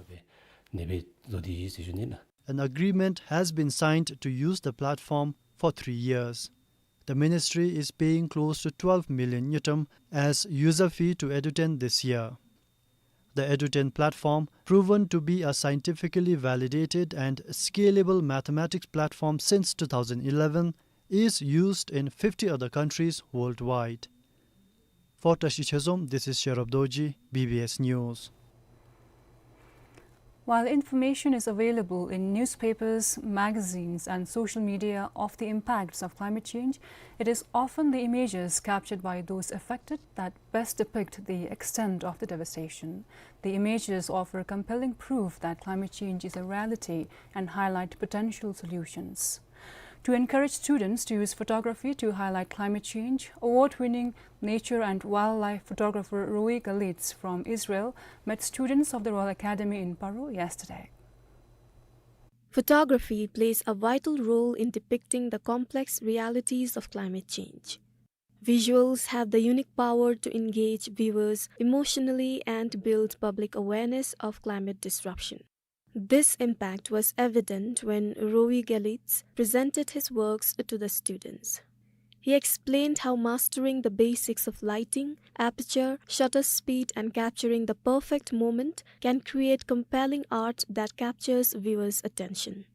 ནེ་བེ་ཛོ་དི་ཟེར་ཞུ་ནི་ལགས། An agreement has been signed to use the platform for three years. The ministry is paying close to twelve million ngultrum as user fee to Eduten this year. The Eduten platform, proven to be a scientifically validated and scalable mathematics platform since two thousand eleven, is used in fifty other countries worldwide. For Tashi Chezom, this is Sherab Dorji, B B S News. While information is available in newspapers, magazines, and social media of the impacts of climate change, it is often the images captured by those affected that best depict the extent of the devastation. The images offer compelling proof that climate change is a reality and highlight potential solutions. To encourage students to use photography to highlight climate change, award-winning nature and wildlife photographer Roei Galitz from Israel met students of the Royal Academy in Paro yesterday. Photography plays a vital role in depicting the complex realities of climate change. Visuals have the unique power to engage viewers emotionally and build public awareness of climate disruption. This impact was evident when Rowie Galietz presented his works to the students. He explained how mastering the basics of lighting, aperture, shutter speed, and capturing the perfect moment can create compelling art that captures viewers' attention.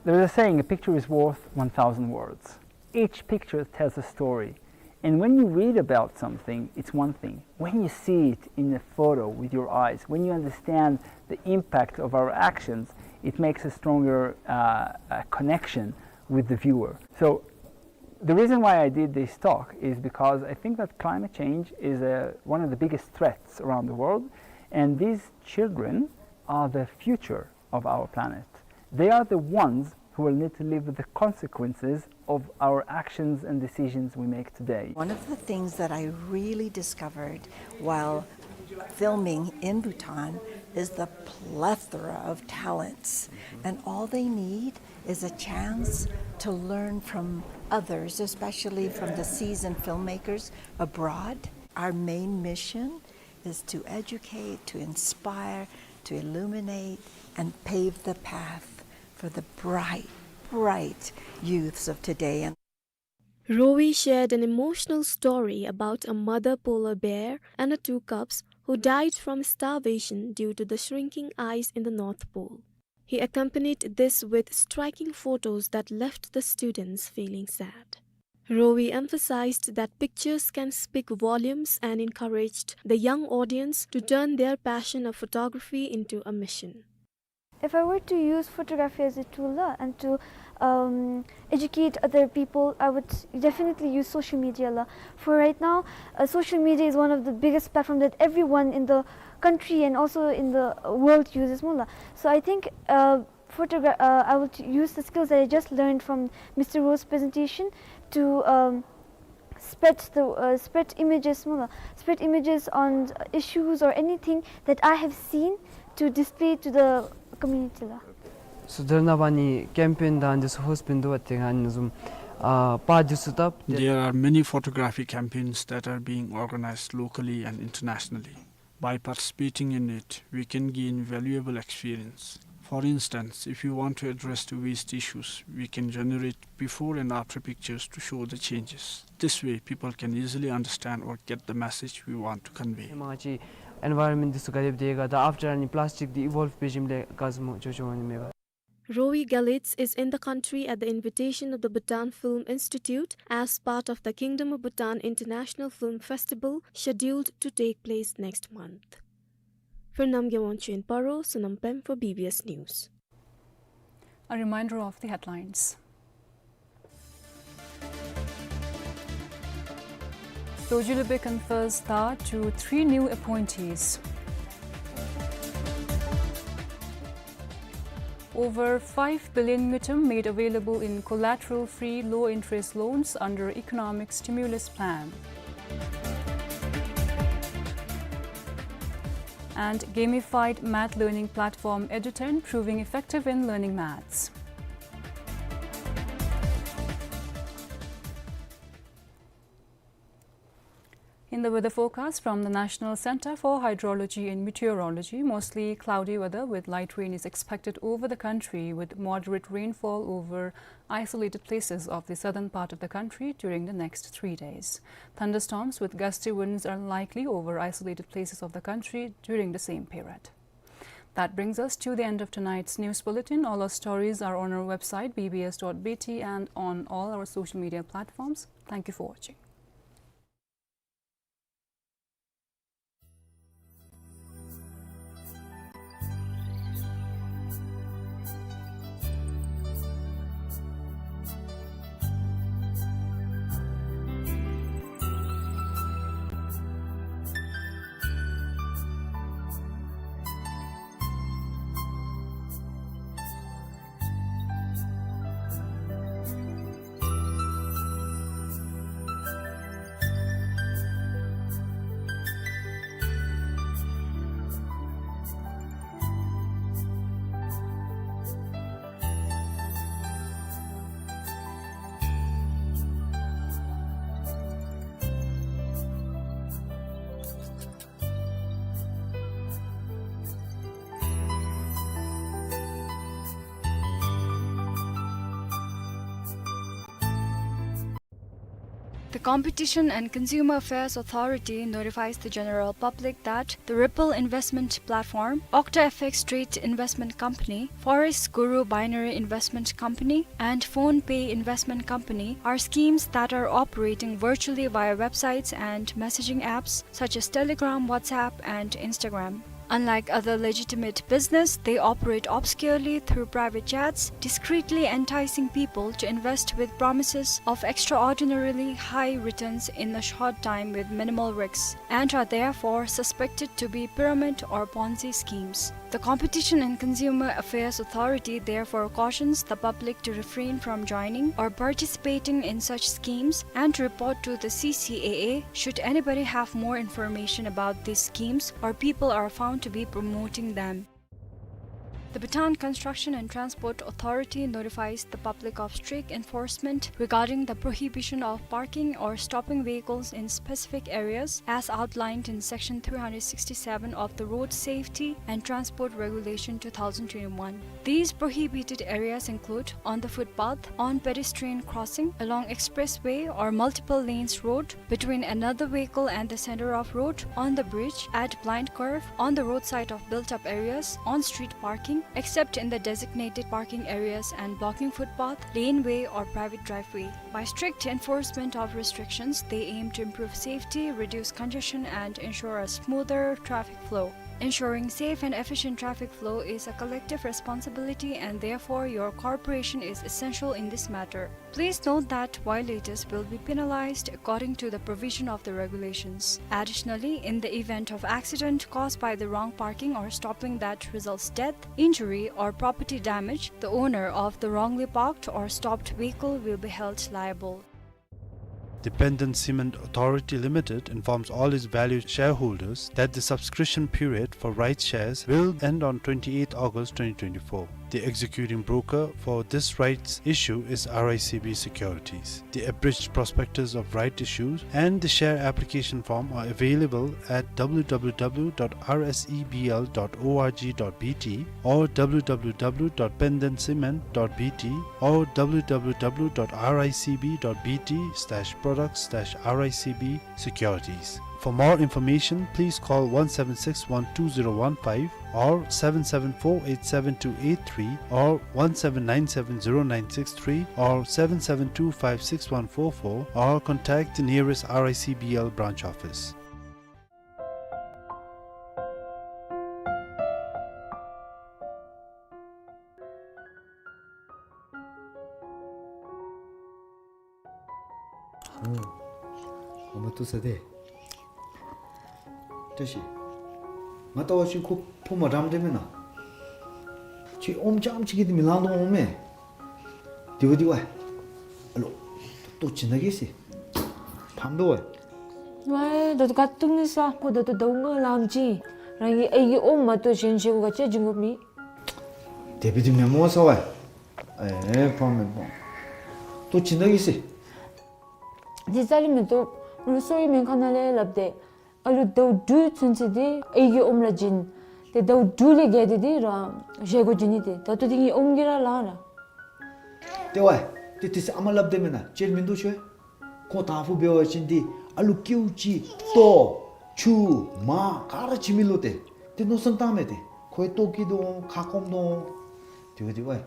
There is a saying, "A picture is worth one thousand words." Each picture tells a story. And when you read about something, it's one thing. When you see it in a photo with your eyes, when you understand the impact of our actions, it makes a stronger, uh, uh, connection with the viewer. So the reason why I did this talk is because I think that climate change is, uh, one of the biggest threats around the world, and these children are the future of our planet. They are the ones who will need to live with the consequences of our actions and decisions we make today. One of the things that I really discovered while filming in Bhutan is the plethora of talents. And all they need is a chance to learn from others, especially from the seasoned filmmakers abroad. Our main mission is to educate, to inspire, to illuminate, and pave the path for the bright, bright youths of today. Rowie shared an emotional story about a mother polar bear and her two cubs who died from starvation due to the shrinking ice in the North Pole. He accompanied this with striking photos that left the students feeling sad. Rowie emphasized that pictures can speak volumes and encouraged the young audience to turn their passion of photography into a mission. If I were to use photography as a tool, uh, and to, um, educate other people, I would definitely use social media, la. For right now, uh, social media is one of the biggest platform that everyone in the country and also in the world uses, mo la. So I think, uh, photogra-, uh, I would use the skills that I just learned from Mister Rowe's presentation to, um, spread the, uh, spread images, mo la, spread images on issues or anything that I have seen to display to the community, la. So ད་རེས་ནངས་པ་ནི་ཀེམ་པེན་དང་འདི་ཚུ་ཧོསཊ་འབད་དོ་བ་དེ་སྒང་ནི་བཟུམ་ཨ་པར་འདི་ཚུ་བཏབ། There are many photography campaigns that are being organized locally and internationally. By participating in it, we can gain valuable experience. For instance, if you want to address the waste issues, we can generate before and after pictures to show the changes. This way, people can easily understand or get the message we want to convey. ཧེ་མ་ཅིག་ཨེན་བཱའི་རོན་མེནཊ་འདི་ཚུ་ག་དེ་སྦེ་དེ་ག་ད་ཨཕ་ཊར་ཨ་ནི་པི་ལཱསི་ཊིཀ་འདི་ཨི་བོལབ་འབད་ཞིནམ་ལས་ག་བཟུམ་ཅིག་འགྱོ་འགྱོཝ་ཨིན་མས་ག། Rowie Galietz is in the country at the invitation of the Bhutan Film Institute as part of the Kingdom of Bhutan International Film Festival scheduled to take place next month. For Namgay Wangchuk in Paro, Sonam Pem for B B S News. A reminder of the headlines. Dorji Lubey confers tar to three new appointees. Over five billion ngultrum made available in collateral-free low-interest loans under economic stimulus plan. And gamified math learning platform Eduten proving effective in learning maths. In the weather forecast from the National Center for Hydrology and Meteorology, mostly cloudy weather with light rain is expected over the country, with moderate rainfall over isolated places of the southern part of the country during the next three days. Thunderstorms with gusty winds are likely over isolated places of the country during the same period. That brings us to the end of tonight's news bulletin. All our stories are on our website, B B S dot B T, and on all our social media platforms. Thank you for watching. The Competition and Consumer Affairs Authority notifies the general public that the Ripple Investment Platform, Octa F X Trade Investment Company, Forex Guru Binary Investment Company, and PhonePe Investment Company are schemes that are operating virtually via websites and messaging apps such as Telegram, WhatsApp, and Instagram. Unlike other legitimate business, they operate obscurely through private chats, discreetly enticing people to invest with promises of extraordinarily high returns in a short time with minimal risks, and are therefore suspected to be pyramid or Ponzi schemes. The Competition and Consumer Affairs Authority therefore cautions the public to refrain from joining or participating in such schemes and to report to the C C A A should anybody have more information about these schemes or people are found to be promoting them. The Bhutan Construction and Transport Authority notifies the public of strict enforcement regarding the prohibition of parking or stopping vehicles in specific areas as outlined in Section three hundred sixty-seven of the Road Safety and Transport Regulation two thousand twenty-one. These prohibited areas include on the footpath, on pedestrian crossing, along expressway or multiple lanes road, between another vehicle and the center of road, on the bridge, at blind curve, on the roadside of built-up areas, on street parking, except in the designated parking areas, and blocking footpath, laneway, or private driveway. By strict enforcement of restrictions, they aim to improve safety, reduce congestion, and ensure a smoother traffic flow. Ensuring safe and efficient traffic flow is a collective responsibility, and therefore your cooperation is essential in this matter. Please note that violators will be penalized according to the provision of the regulations. Additionally, in the event of accident caused by the wrong parking or stopping that results death, injury, or property damage, the owner of the wrongly parked or stopped vehicle will be held liable. The Pendant Cement Authority Limited informs all its valued shareholders that the subscription period for rights shares will end on twenty-eighth August twenty twenty-four. The executing broker for this rights issue is R I C B Securities. The abridged prospectus of right issues and the share application form are available at W W W dot R S E B L dot org dot B T or W W W dot pendant cement dot B T or W W W dot R I C B dot B T slash products slash R I C B securities. For more information, please call one seven six one two zero one five or seven seven four eight seven two eight three or one seven nine seven zero nine six three or seven seven two five six one four four or contact the nearest R I C B L branch office. ཨོ། ཨོ་མ་བཏུབ་ས་དེ། བཀྲ་ཤིས། ང་ལྟ་བ་ཅིན་ཁོ་ཕོ་མ་འགྲངམ་དེ་མེན་ན། ཁྱོད་ཨོམ་རྐྱངམ་ཅིག་གིས་དེ་མི་ལང་དོ་འོང་མས། དེ་བ་དེ་བ། ཨ་ལོ། ལྟོ་བྱིན་ད་གེ་ཟེར། ཕམ་འདུག་བ། ཝའི་ད་ལྟོ་ག་བཏུབ་ནི་ས། ཁོ་ད་ལྟོ་ཟླཝ་ལྔ་ལངམ་ཅིག་རང་གི་ཨའི་གི་ཨོམ་མ་གཏོགས་གཞན་བཞེས་ག་ཅི་བྱིན་དགོཔ་མེད། དེ་བ་དེ་མེན་མོ་ས་བ། ཨེ་ཕམ་མེན་མོ། ལྟོ་བྱིན་ད་གེ་ཟེར། དེ་རྩ་ལས་མི་བཏུབ། ང་གསོ་བའི་སྨན་ཁང་ནང་ལས་སླབ་སྟེ། ཨ་ལུ་ཟླཝ་དྲུག་ཚུན་ཚོད་དེ་ཨའི་གི་ཨོམ་ར་བྱིན། དེ་ཟླཝ་དྲུག་ལས་བརྒལ་ཏེ་དེ་རང་བཞེས་སྒོ་བྱིན་ནི་དེ། ད་ལྟོ་དེ་ངེའི་ཨོམ་གིས་ར་ལང་ར། དེ་བ། དེ་དེ་ཚེ་ཨ་མ་སླབ་དེ་མེན་ན་ཅིག་མིན་འདུག་ཤོད། ཁོང་དང་ཕུ་འབད་བ་ཅིན་དེ་ཨ་ལུ་ཀེའུ་ཅིག་ལྟོ་ཆུ་མར་ག་ར་བྱིན་མི་ལོ་དེ། དེ་མནོ་བསམ་བཏངམ་མས་དེ། ཁོའི་ལྟོ་སྐྱེ་དོ་འོང་ཁ་སྐོམ་དོ་འོང་། དེ་བ་དེ་བ།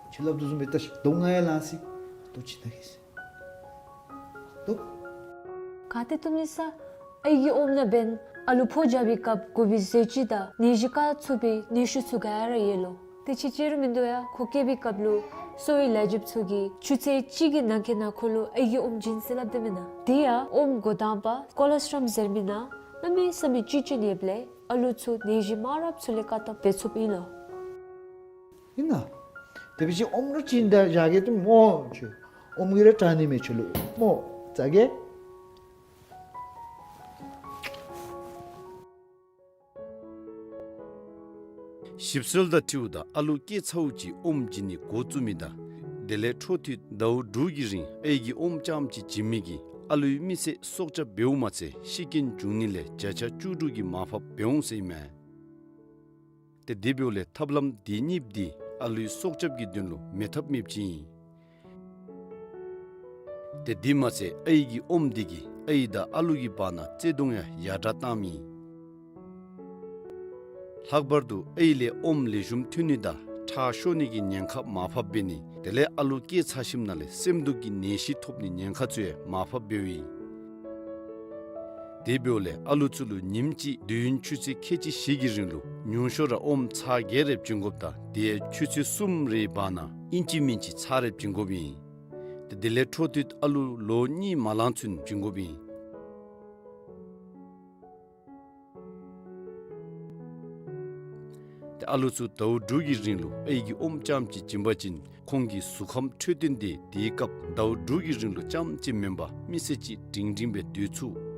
ཁྱོད་སླབ་དོ་བཟུམ་སྦེ་ལྟ་ཤིག། ཟླཝ་ལྔ་ཡང་ལང་སི། ལྟོ་བྱིན་ད་གེ་ཟེར། ལྟོ། ག་ཏེ་བཏུབ་ནི་ས། ཨའི་གི་ཨོམ་ནང་འབདན་ཨ་ལུ་ཕོ་རྒྱས་པའི་སྐབས་དགོ་པའི་ཟས་བཅུད་དང་ནད་གཞི་བཀག་ཚུགས་པའི་ནད་ཤུགས་ཚུ་ག་ར་ཡོད་ལོ། དེ་ཅིག་ཅིག་ར་མིན་འདུག་ཡ། ཁོ་སྐྱེས་པའི་སྐབས་ལུ་གསོ་བའི་ལས་བྱེདཔ་ཚུ་གིས་ཆུ་ཚོད་གཅིག་གི་ནང་འཁོད་ནང་ཁོ་ལུ་ཨའི་གི་ཨོམ་བྱིན་ཟེར་སླབ་དེ་མེན་ན། དེ་ཡང་ཨོམ་འགོ་དང་པ་ཀོ་ལོ་སི་ཊྲོམ་ཟེར་མི་ནང་གནམ་མེད་ས་མེད་བཅུད་ཅན་ཡོདཔ་ལས་ཨ་ལུ་ཚུ་ནད་གཞི་མང་རབས་ཚུ་ལས་བཀག་ཐབས་འབད་ཚུགསཔ་ཨིན་ལོ། ཨིན་ན། དེ་འབད་བ་ཅིན་ཨོམ་ར་བྱིན་ད་བཞག་གེ་ཏེ་མོ་ཁྱོད། ཨོམ་གིས་ར་དྲག་ནི་མས་ཁྱོད་ལུ་མོ། ཙ་གེ། ཞིབ་འཚོལ་དང་འཁྲིལཝ་ད་ཨ་ལུ་སྐྱེས་ཚརཝ་ཅིག་ཨོམ་བྱིན་ནི་འགོ་བཙུགས་མི་དང་དེ་ལས་འཕྲོ་མཐུད་ཟླཝ་དྲུག་གི་རིང་ཨའི་གི་ཨོམ་རྐྱངམ་ཅིག་བྱིན་མི་གིས་ཨ་ལུའི་མི་ཚེ་སྲོག་སྐྱབས་འབདཝ་མ་ཚད་ཤི་རྐྱེན་འབྱུང་ནི་ལས་བརྒྱ་ཆ་བཅུ་དྲུག་གི་མར་ཕབ་འབད་འོང་ཟེར་ཨིན་མས། ཏེ་དེ་འབདཝ་ལས་ཐབས་ལམ་དེ་གཉིས་འདི་ཨ་ལུའི་སྲོག་སྐྱབས་ཀྱི་དོན་ལུ་མེད་ཐབས་མེདཔ་ཅིག་ཨིན། ཏེ་དེ་མ་ཚད་ཨའི་གི་ཨོམ་དེ་གིས་ཨའི་དང་ཨ་ལུ་གི་བར་ན་བརྩེ་གདུང་ཡང་ཡར་དྲག་བཏངམ་ཨིན། ལྷག་པར་དུ་ཨའི་ལས་ཨོམ་ལེགས་ཤོམ་ཐོན་ནི་དང་ཁྲག་ཤོར་ནི་གི་ཉེན་ཁ་མར་ཕབ་འབད་ནི། དེ་ལས་ཨ་ལུ་སྐྱེས་ཚར་ཞིནམ་ལས་སེམས་སྡུག་གི་ནད་གཞི་ཐོབ་ནི་ཉེན་ཁ་ཚུ་ཡང་མར་ཕབ་འབདཝ་ཨིན། དེ་འབདཝ་ལས་ཨ་ལུ་ཚུ་ལུ་ཉིནམ་གཅིག་དུས་ཡུན་ཆུ་ཚོད་ཁལ་གཅིག་བཞི་གི་རིང་ལུ་ཉུང་ཤོས་ར་ཨོམ་ཚར་བརྒྱད་རེ་བྱིན་དགོཔ་དང་དེ་ཡང་ཆུ་ཚོད་གསུམ་རེའི་བར་ན་ཨིན་ཅི་མིན་ཅི་ཚར་རེ་བྱིན་དགོཔ་ཨིན། ཏེ་དེ་ལས་འཕྲོ་མཐུད་ཨ་ལུ་ལོ་གཉིས་མ་ལང་ཚུན་བྱིན་དགོཔ་ཨིན། ཏེ་ཨ་ལུ་ཚུ་ཟླཝ་དྲུག་གི་རིང་ལུ་ཨའི་གི་ཨོམ་རྐྱངམ་གཅིག་བྱིན་པ་ཅིན་ཁོང་གི་གཟུགས་ཁམས་འཕྲོད་བསྟེན་དེ་དེའི་སྐབས་ཟླཝ་དྲུག་གི་རིང་ལུ་རྐྱངམ་གཅིག་མེན་པར་མི་སེར་གཅིག་སྒྲིང་སྒྲིང་སྦེ་སྡོད་ཚུགས།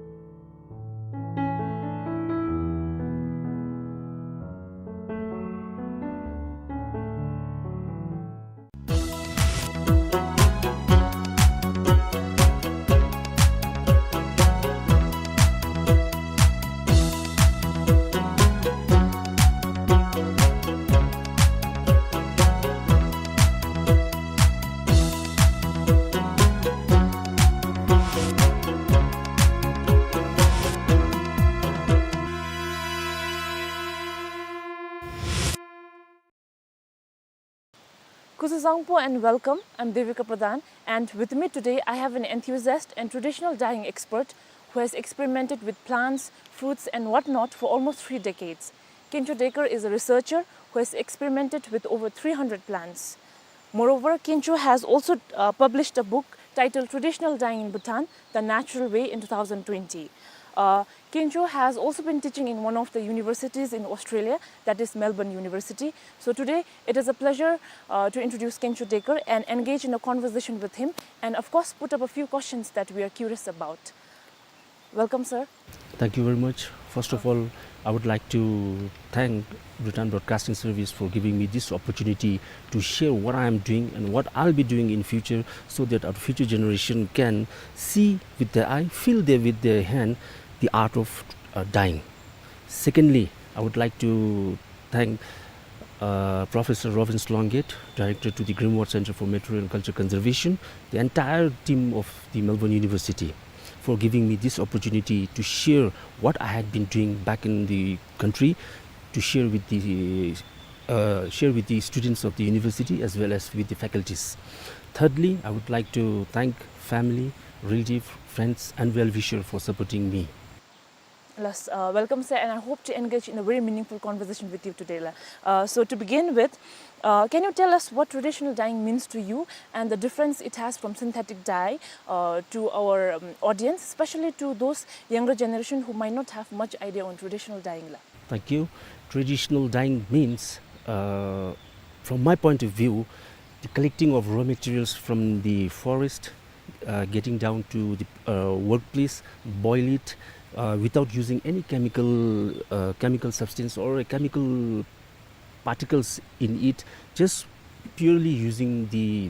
Kuzuzangpo and welcome. I'm Devika Pradhan, and with me today I have an enthusiast and traditional dyeing expert who has experimented with plants, fruits and whatnot for almost three decades. Kencho Dekar is a researcher who has experimented with over three hundred plants. Moreover, Kencho has also, uh, published a book titled Traditional Dyeing in Bhutan, The Natural Way in two thousand twenty. Uh, Kencho has also been teaching in one of the universities in Australia, that is Melbourne University. So today, it is a pleasure, uh, to introduce Kencho Dekar and engage in a conversation with him and, of course, put up a few questions that we are curious about. Welcome, sir. Thank you very much. First of all, I would like to thank Bhutan Broadcasting Service for giving me this opportunity to share what I am doing and what I'll be doing in future, so that our future generation can see with their eye, feel there with their hand the art of, uh, dyeing. Secondly, I would like to thank, uh, Professor Rovince Longate, Director to the Greenwald Center for Material and Culture Conservation, the entire team of the Melbourne University for giving me this opportunity to share what I had been doing back in the country, to share with the, uh, share with the students of the university as well as with the faculties. Thirdly, I would like to thank family, relative, friends and well-wisher for supporting me. Yes, uh, welcome, sir, and I hope to engage in a very meaningful conversation with you today, la. Uh, so to begin with, uh, can you tell us what traditional dyeing means to you and the difference it has from synthetic dye, uh, to our, um, audience, especially to those younger generation who might not have much idea on traditional dyeing, la? Thank you. Traditional dyeing means, uh, from my point of view, the collecting of raw materials from the forest, uh, getting down to the, uh, workplace, boil it, uh, without using any chemical, uh, chemical substance or a chemical particles in it, just purely using the,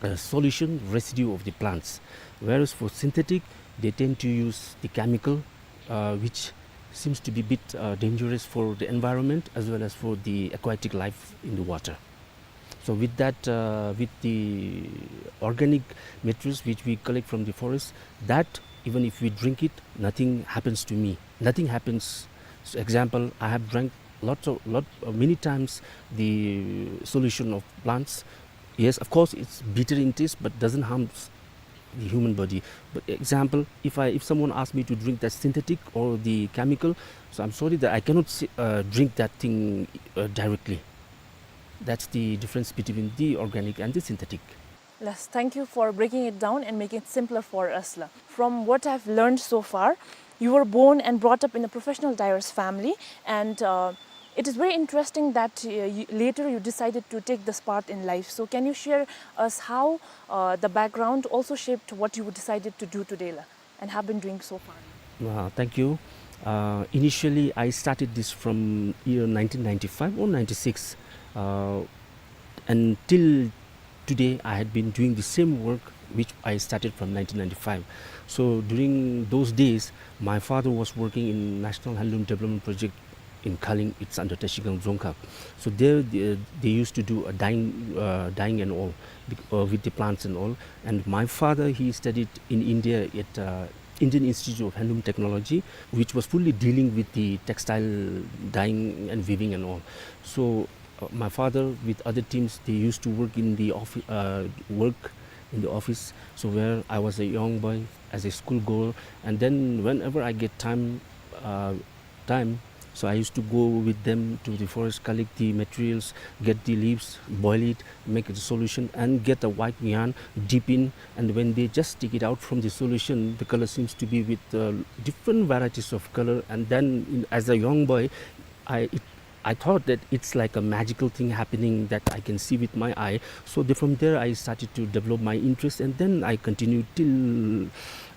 uh, solution residue of the plants. Whereas for synthetic, they tend to use the chemical, uh, which seems to be bit, uh, dangerous for the environment as well as for the aquatic life in the water. So with that, uh, with the organic materials which we collect from the forest, that even if we drink it, nothing happens to me. Nothing happens. So example, I have drank lots of, lot, uh, many times the solution of plants. Yes, of course, it's bitter in taste, but doesn't harm s-, the human body. But example, if I, if someone asks me to drink that synthetic or the chemical, so I'm sorry that I cannot s-, uh, drink that thing, uh, directly. That's the difference between the organic and the synthetic. Yes, thank you for breaking it down and making it simpler for us, la. From what I've learned so far, you were born and brought up in a professional dyer's family, and, uh, it is very interesting that, uh, you, later you decided to take this path in life. So can you share us how, uh, the background also shaped what you decided to do today, la? And have been doing so far? Uh, thank you. Uh, initially, I started this from year nineteen ninety-five or ninety-six. Uh, and till today, I had been doing the same work which I started from nineteen ninety-five. So during those days, my father was working in National Handloom Development Project In Khaling, it's under Trashigang Dzongkhag. So there they, they used to do a dyeing, uh, dyeing and all, bec-, uh, with the plants and all. And my father, he studied in India at, uh, Indian Institute of Handloom Technology, which was fully dealing with the textile dyeing and weaving and all. So, uh, my father with other teams, they used to work in the offi-, uh, work in the office. So where I was a young boy, as a school goer, and then whenever I get time, uh, time, so I used to go with them to the forest, collect the materials, get the leaves, boil it, make the solution, and get a white yarn, dip in, and when they just take it out from the solution, the color seems to be with, uh, different varieties of color. And then, in, as a young boy, I, it, I thought that it's like a magical thing happening that I can see with my eye. So the, from there, I started to develop my interest, and then I continued till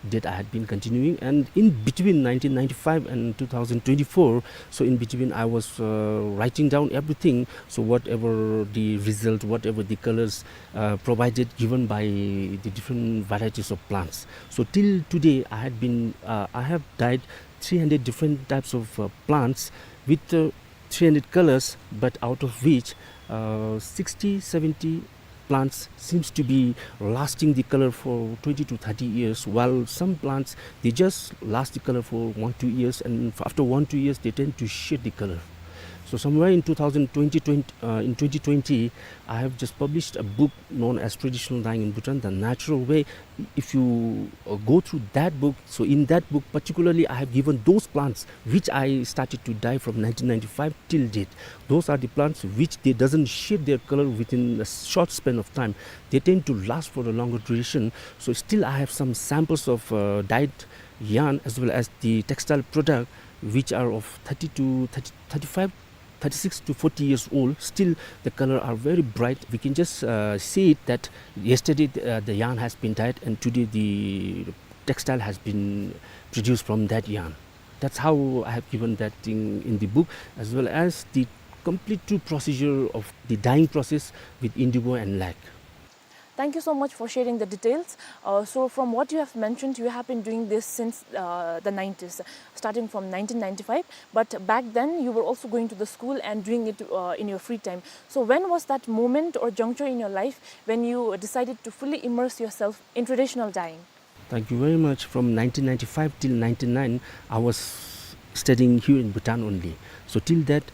date. I had been continuing, and in between nineteen ninety-five and two thousand twenty-four, so in between I was, uh, writing down everything. So whatever the result, whatever the colors, uh, provided, given by the different varieties of plants. So till today, I had been, uh, I have dyed three hundred different types of, uh, plants with, uh, three hundred colors, but out of which, uh, sixty, seventy plants seems to be lasting the color for twenty to thirty years, while some plants, they just last the color for one, two years, and f-, after one, two years, they tend to shed the color. So somewhere in two thousand twenty, twenty, uh, in twenty twenty, I have just published a book known as Traditional Dyeing in Bhutan, The Natural Way. If you, uh, go through that book, so in that book particularly, I have given those plants which I started to dye from nineteen ninety-five till date. Those are the plants which they doesn't shed their color within a short span of time. They tend to last for a longer duration. So still I have some samples of, uh, dyed yarn as well as the textile product which are of thirty to thirty, thirty-five, thirty-six to forty years old. Still the color are very bright. We can just, uh, see it that yesterday the, uh, the yarn has been dyed and today the textile has been produced from that yarn. That's how I have given that thing in the book, as well as the complete true procedure of the dyeing process with indigo and lac. Thank you so much for sharing the details. Uh, so from what you have mentioned, you have been doing this since, uh, the nineties, starting from nineteen ninety-five. But back then, you were also going to the school and doing it, uh, in your free time. So when was that moment or juncture in your life when you decided to fully immerse yourself in traditional dyeing? Thank you very much. From nineteen ninety-five till ninety-nine, I was studying here in Bhutan only. So till that,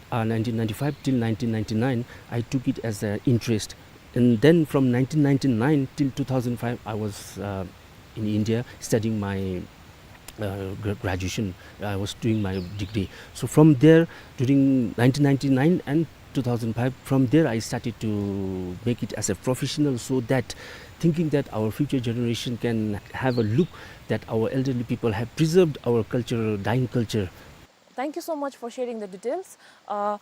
uh, nineteen ninety-five till nineteen ninety-nine, I took it as an interest. And then from nineteen ninety-nine till two thousand five, I was, uh, in India studying my, uh, gra-, graduation. I was doing my degree. So from there, during nineteen ninety-nine and two thousand five, from there I started to make it as a professional, so that thinking that our future generation can have a look that our elderly people have preserved our culture, dyeing culture. Thank you so much for sharing the details. Uh,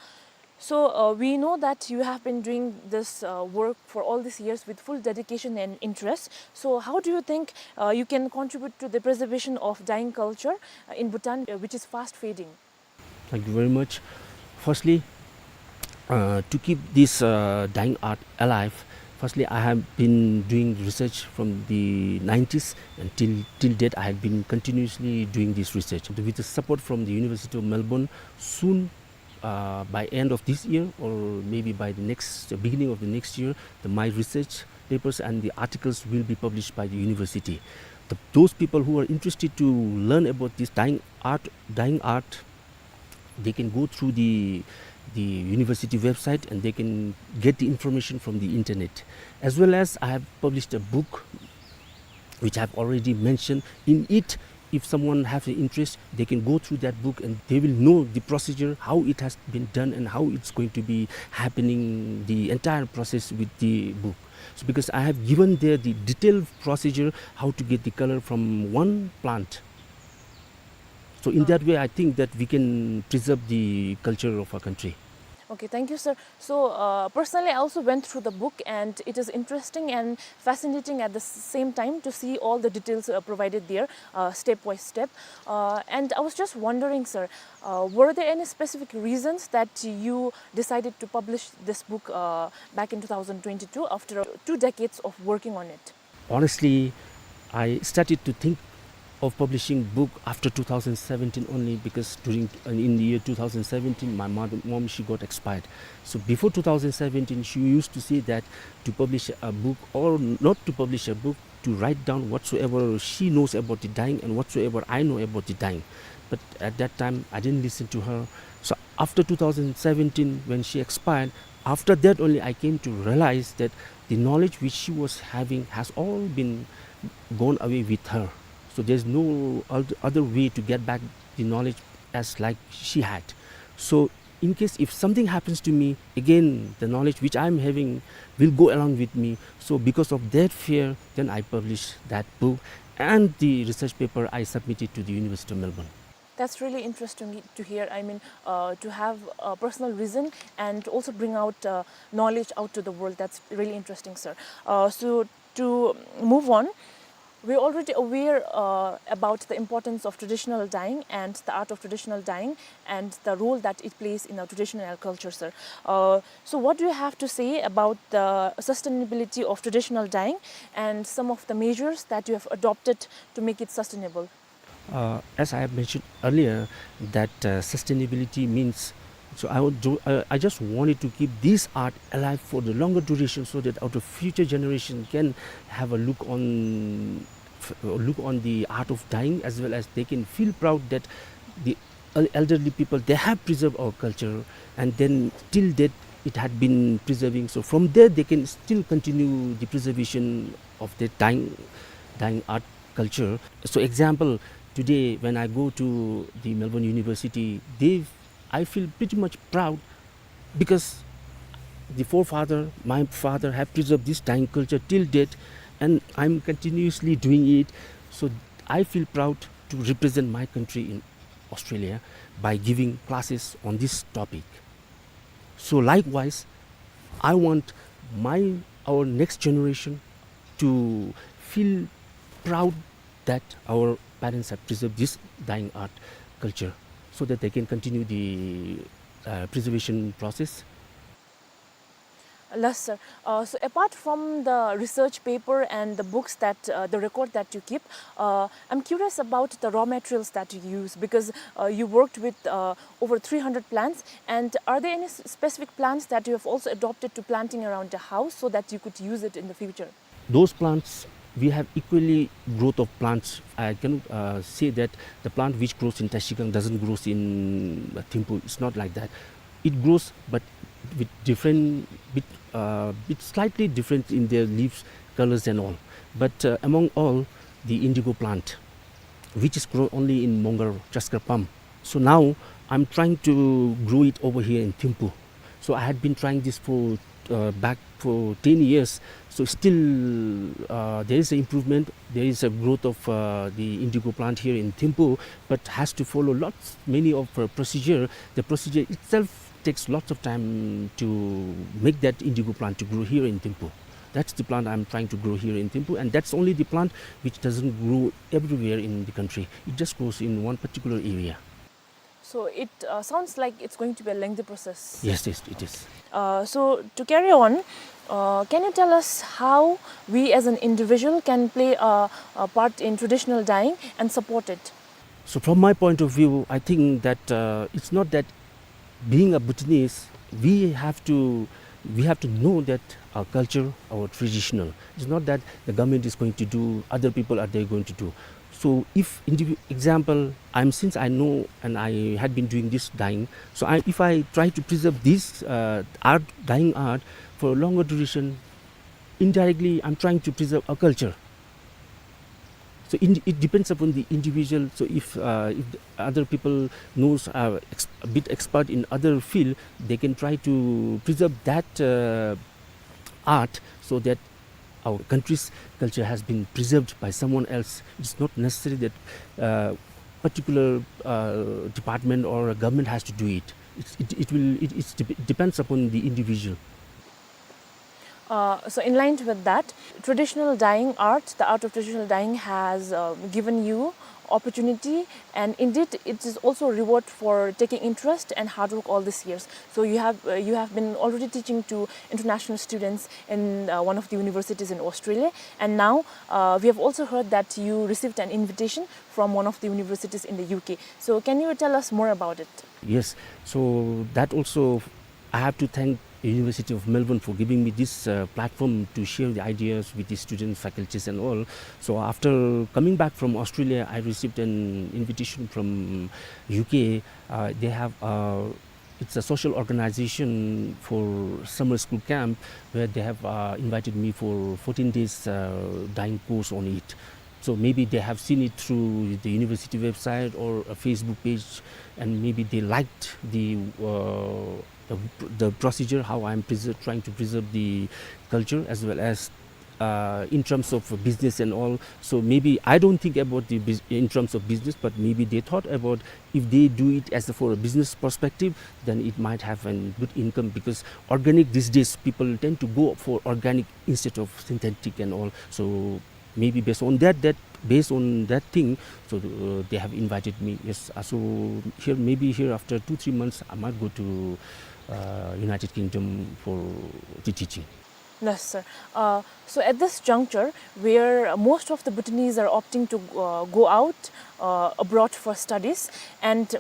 so, uh, we know that you have been doing this, uh, work for all these years with full dedication and interest. So, how do you think, uh, you can contribute to the preservation of dyeing culture, uh, in Bhutan, uh, which is fast fading? Thank you very much. Firstly, uh, to keep this, uh, dyeing art alive, firstly, I have been doing research from the nineties, and till, till date, I have been continuously doing this research. With the support from the University of Melbourne, soon, uh, by end of this year or maybe by the next, beginning of the next year, the, my research papers and the articles will be published by the university. The, those people who are interested to learn about this dyeing art, dyeing art, they can go through the, the university website and they can get the information from the internet. As well as I have published a book which I have already mentioned. In it, if someone has an interest, they can go through that book and they will know the procedure, how it has been done and how it's going to be happening, the entire process with the book. So because I have given there the detailed procedure, how to get the color from one plant. So in that way, I think that we can preserve the culture of our country. Okay, thank you, sir. So, uh, personally, I also went through the book, and it is interesting and fascinating at the s-, same time to see all the details, uh, provided there, uh, step by step. Uh, and I was just wondering, sir, uh, were there any specific reasons that you decided to publish this book, uh, back in two thousand twenty-two after two decades of working on it? Honestly, I started to think of publishing book after two thousand seventeen only, because during, in the year two thousand seventeen, my mother, mom, she got expired. So before two thousand seventeen, she used to say that to publish a book or not to publish a book, to write down whatsoever she knows about the dyeing and whatsoever I know about the dyeing. But at that time, I didn't listen to her. So after two thousand seventeen, when she expired, after that only I came to realize that the knowledge which she was having has all been gone away with her. So there's no oth-, other way to get back the knowledge as like she had. So in case if something happens to me, again, the knowledge which I'm having will go along with me. So because of that fear, then I published that book and the research paper I submitted to the University of Melbourne. That's really interesting to hear. I mean, uh, to have a personal reason and also bring out, uh, knowledge out to the world. That's really interesting, sir. Uh, so to move on, we're already aware, uh, about the importance of traditional dyeing and the art of traditional dyeing and the role that it plays in our traditional culture, sir. Uh, so what do you have to say about the sustainability of traditional dyeing and some of the measures that you have adopted to make it sustainable? Uh, as I have mentioned earlier, that, uh, sustainability means, so I would do, uh, I just wanted to keep this art alive for the longer duration so that our future generation can have a look on, f-, look on the art of dyeing, as well as they can feel proud that the el-, elderly people, they have preserved our culture, and then till date it had been preserving. So from there they can still continue the preservation of the dyeing, dyeing art culture. So example, today when I go to the Melbourne University, they, I feel pretty much proud because the forefather, my father, have preserved this dyeing culture till date, and I'm continuously doing it. So I feel proud to represent my country in Australia by giving classes on this topic. So likewise, I want my, our next generation to feel proud that our parents have preserved this dyeing art culture so that they can continue the, uh, preservation process. Yes, sir. Uh, so apart from the research paper and the books that, uh, the record that you keep, uh, I'm curious about the raw materials that you use, because, uh, you worked with, uh, over three hundred plants. And are there any s-, specific plants that you have also adopted to planting around the house so that you could use it in the future? Those plants, we have equally growth of plants. I cannot, uh, say that the plant which grows in Trashigang doesn't grows in, uh, Thimphu. It's not like that. It grows, but with different, bit, uh, bit slightly different in their leaves, colors and all. But, uh, among all, the indigo plant, which is grown only in Mongar, Chaskar Pam. So now I'm trying to grow it over here in Thimphu. So I had been trying this for, uh, back for ten years. So still, uh, there is an improvement. There is a growth of, uh, the indigo plant here in Thimphu, but has to follow lots, many of, uh, procedure. The procedure itself takes lots of time to make that indigo plant to grow here in Thimphu. That's the plant I'm trying to grow here in Thimphu, and that's only the plant which doesn't grow everywhere in the country. It just grows in one particular area. So it, uh, sounds like it's going to be a lengthy process. Yes, yes, it is. Uh, so to carry on, uh, can you tell us how we as an individual can play a, a part in traditional dyeing and support it? So from my point of view, I think that, uh, it's not that being a Bhutanese, we have to, we have to know that our culture, our traditional. It's not that the government is going to do, other people are they going to do. So if indivi-, example, I'm, since I know and I had been doing this dyeing, so I, if I try to preserve this, uh, art, dyeing art for a longer duration, indirectly I'm trying to preserve a culture. So in, it depends upon the individual. So if, uh, if the other people knows, uh, ex-, a bit expert in other field, they can try to preserve that, uh, art so that our country's culture has been preserved by someone else. It's not necessary that, uh, particular, uh, department or a government has to do it. It's, it, it will, it, it's dep-, depends upon the individual. Uh, so in line with that, traditional dyeing art, the art of traditional dyeing has, uh, given you opportunity, and indeed it is also a reward for taking interest and hard work all these years. So you have, uh, you have been already teaching to international students in, uh, one of the universities in Australia, and now, uh, we have also heard that you received an invitation from one of the universities in the U K. So can you tell us more about it? Yes, so that also I have to thank University of Melbourne for giving me this, uh, platform to share the ideas with the students, faculties and all. So after coming back from Australia, I received an invitation from U K. Uh, they have, uh, it's a social organization for summer school camp where they have, uh, invited me for fourteen days, uh, dyeing course on it. So maybe they have seen it through the university website or a Facebook page, and maybe they liked the, uh, the, the procedure, how I'm preser-, trying to preserve the culture as well as, uh, in terms of business and all. So maybe I don't think about the bus-, in terms of business, but maybe they thought about if they do it as a, for a business perspective, then it might have a good income, because organic these days, people tend to go for organic instead of synthetic and all. So maybe based on that, that, based on that thing, so, uh, they have invited me. Yes, uh, so here, maybe here after two, three months, I might go to, uh, United Kingdom for the teaching. Yes, sir. Uh, so at this juncture, where most of the Bhutanese are opting to, uh, go out, uh, abroad for studies, and,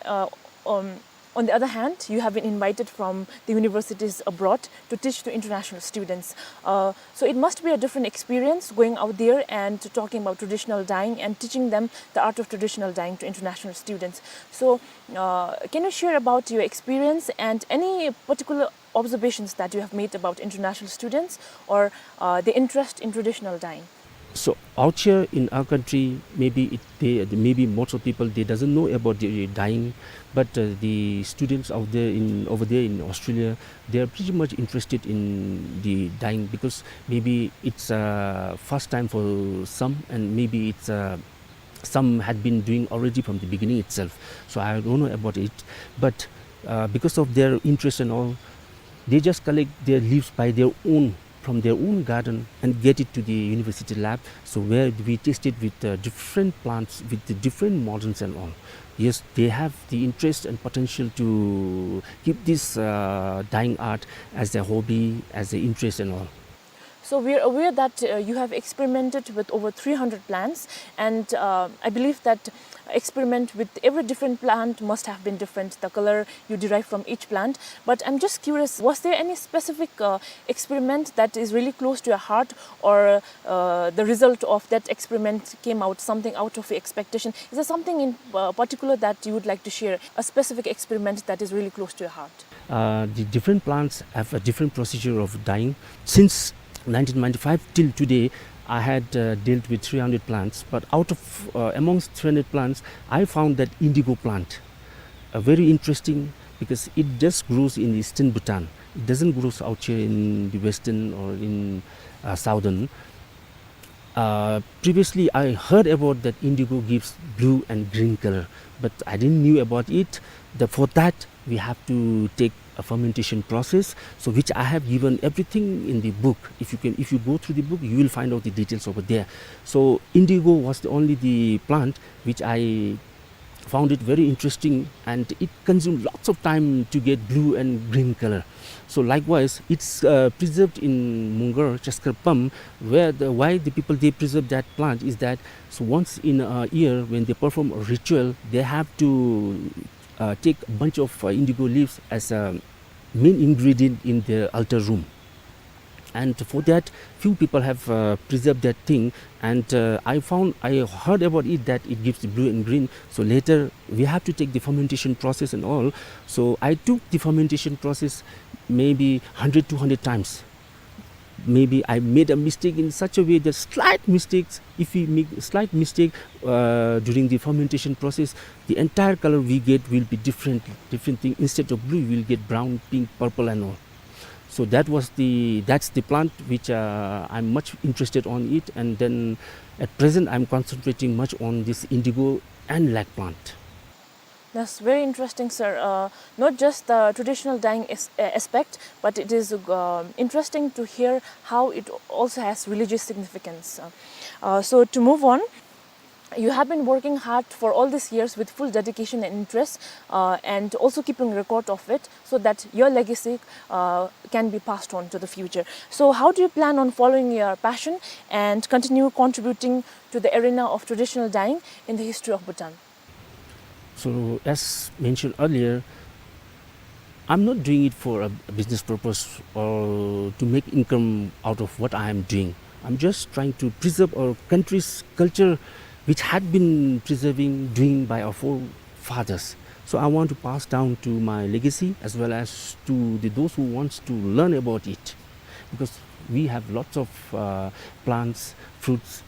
uh, um, on the other hand, you have been invited from the universities abroad to teach to international students. Uh, so it must be a different experience going out there and talking about traditional dyeing and teaching them the art of traditional dyeing to international students. So, uh, can you share about your experience and any particular observations that you have made about international students or, uh, the interest in traditional dyeing? So out here in our country, maybe it, they, maybe most of people, they doesn't know about the dyeing, but, uh, the students out there in, over there in Australia, they are pretty much interested in the dyeing because maybe it's, uh, first time for some, and maybe it's, uh, some had been doing already from the beginning itself. So I don't know about it, but, uh, because of their interest and all, they just collect their leaves by their own, from their own garden, and get it to the university lab. So where we tested with, uh, different plants, with the different models and all. Yes, they have the interest and potential to keep this, uh, dyeing art as a hobby, as an interest and all. So we are aware that, uh, you have experimented with over three hundred plants, and, uh, I believe that experiment with every different plant must have been different, the color you derive from each plant. But I'm just curious, was there any specific, uh, experiment that is really close to your heart, or, uh, the result of that experiment came out something out of your expectation? Is there something in, uh, particular that you would like to share, a specific experiment that is really close to your heart? Uh, the different plants have a different procedure of dyeing. Since nineteen ninety-five till today, I had, uh, dealt with three hundred plants, but out of, uh, amongst three hundred plants, I found that indigo plant, uh, very interesting because it just grows in eastern Bhutan. It doesn't grow out here in the western or in, uh, southern. Uh, previously, I heard about that indigo gives blue and green color, but I didn't knew about it. The, for that, we have to take a fermentation process, so which I have given everything in the book. If you can, if you go through the book, you will find out the details over there. So indigo was the only the plant which I found it very interesting, and it consumed lots of time to get blue and green color. So likewise, it's, uh, preserved in Mungar, Chaskar Pam, where the, why the people, they preserve that plant is that, so once in a year when they perform a ritual, they have to, uh, take a bunch of, uh, indigo leaves as a main ingredient in their altar room. And for that, few people have, uh, preserved that thing. And, uh, I found, I heard about it that it gives blue and green. So later, we have to take the fermentation process and all. So I took the fermentation process maybe hundred, two hundred times. Maybe I made a mistake in such a way that slight mistakes, if we make slight mistake, uh, during the fermentation process, the entire color we get will be different, different thing. Instead of blue, we'll get brown, pink, purple and all. So that was the, that's the plant which, uh, I'm much interested on it, and then at present I'm concentrating much on this indigo and lac plant. That's very interesting, sir. Uh, not just the traditional dyeing as-, uh, aspect, but it is, um, interesting to hear how it also has religious significance. Uh, uh, so to move on, You have been working hard for all these years with full dedication and interest, uh, and also keeping record of it so that your legacy, uh, can be passed on to the future. So how do you plan on following your passion and continue contributing to the arena of traditional dyeing in the history of Bhutan? So, as mentioned earlier, I'm not doing it for a, a business purpose or to make income out of what I am doing. I'm just trying to preserve our country's culture, which had been preserving, doing by our forefathers. So I want to pass down to my legacy as well as to the, those who wants to learn about it, because we have lots of, uh, plants, fruits,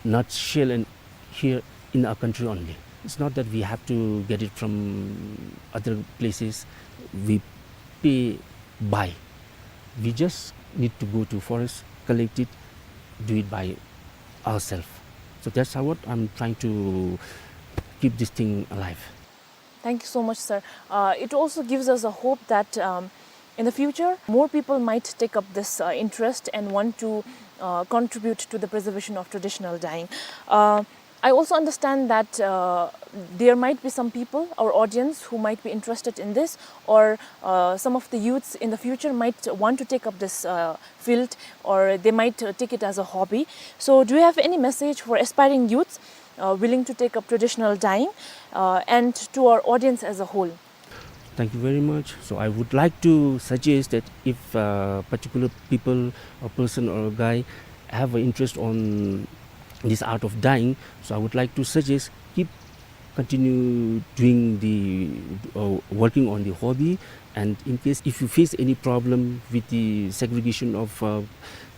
nuts, shell, and here in our country only. It's not that we have to get it from other places. We pay, buy. We just need to go to forest, collect it, do it by ourselves. So that's how what I'm trying to keep this thing alive. Thank you so much, sir. Uh, it also gives us a hope that, um, in the future, more people might take up this, uh, interest and want to, uh, contribute to the preservation of traditional dyeing. Uh, I also understand that, uh, there might be some people, our audience, who might be interested in this, or, uh, some of the youths in the future might want to take up this, uh, field, or they might, uh, take it as a hobby. So, do you have any message for aspiring youths, uh, willing to take up traditional dyeing, uh, and to our audience as a whole? Thank you very much. So I would like to suggest that if, uh, particular people, a person or a guy have an interest on this art of dyeing, so I would like to suggest keep continue doing the, uh, working on the hobby. And in case if you face any problem with the segregation of, uh,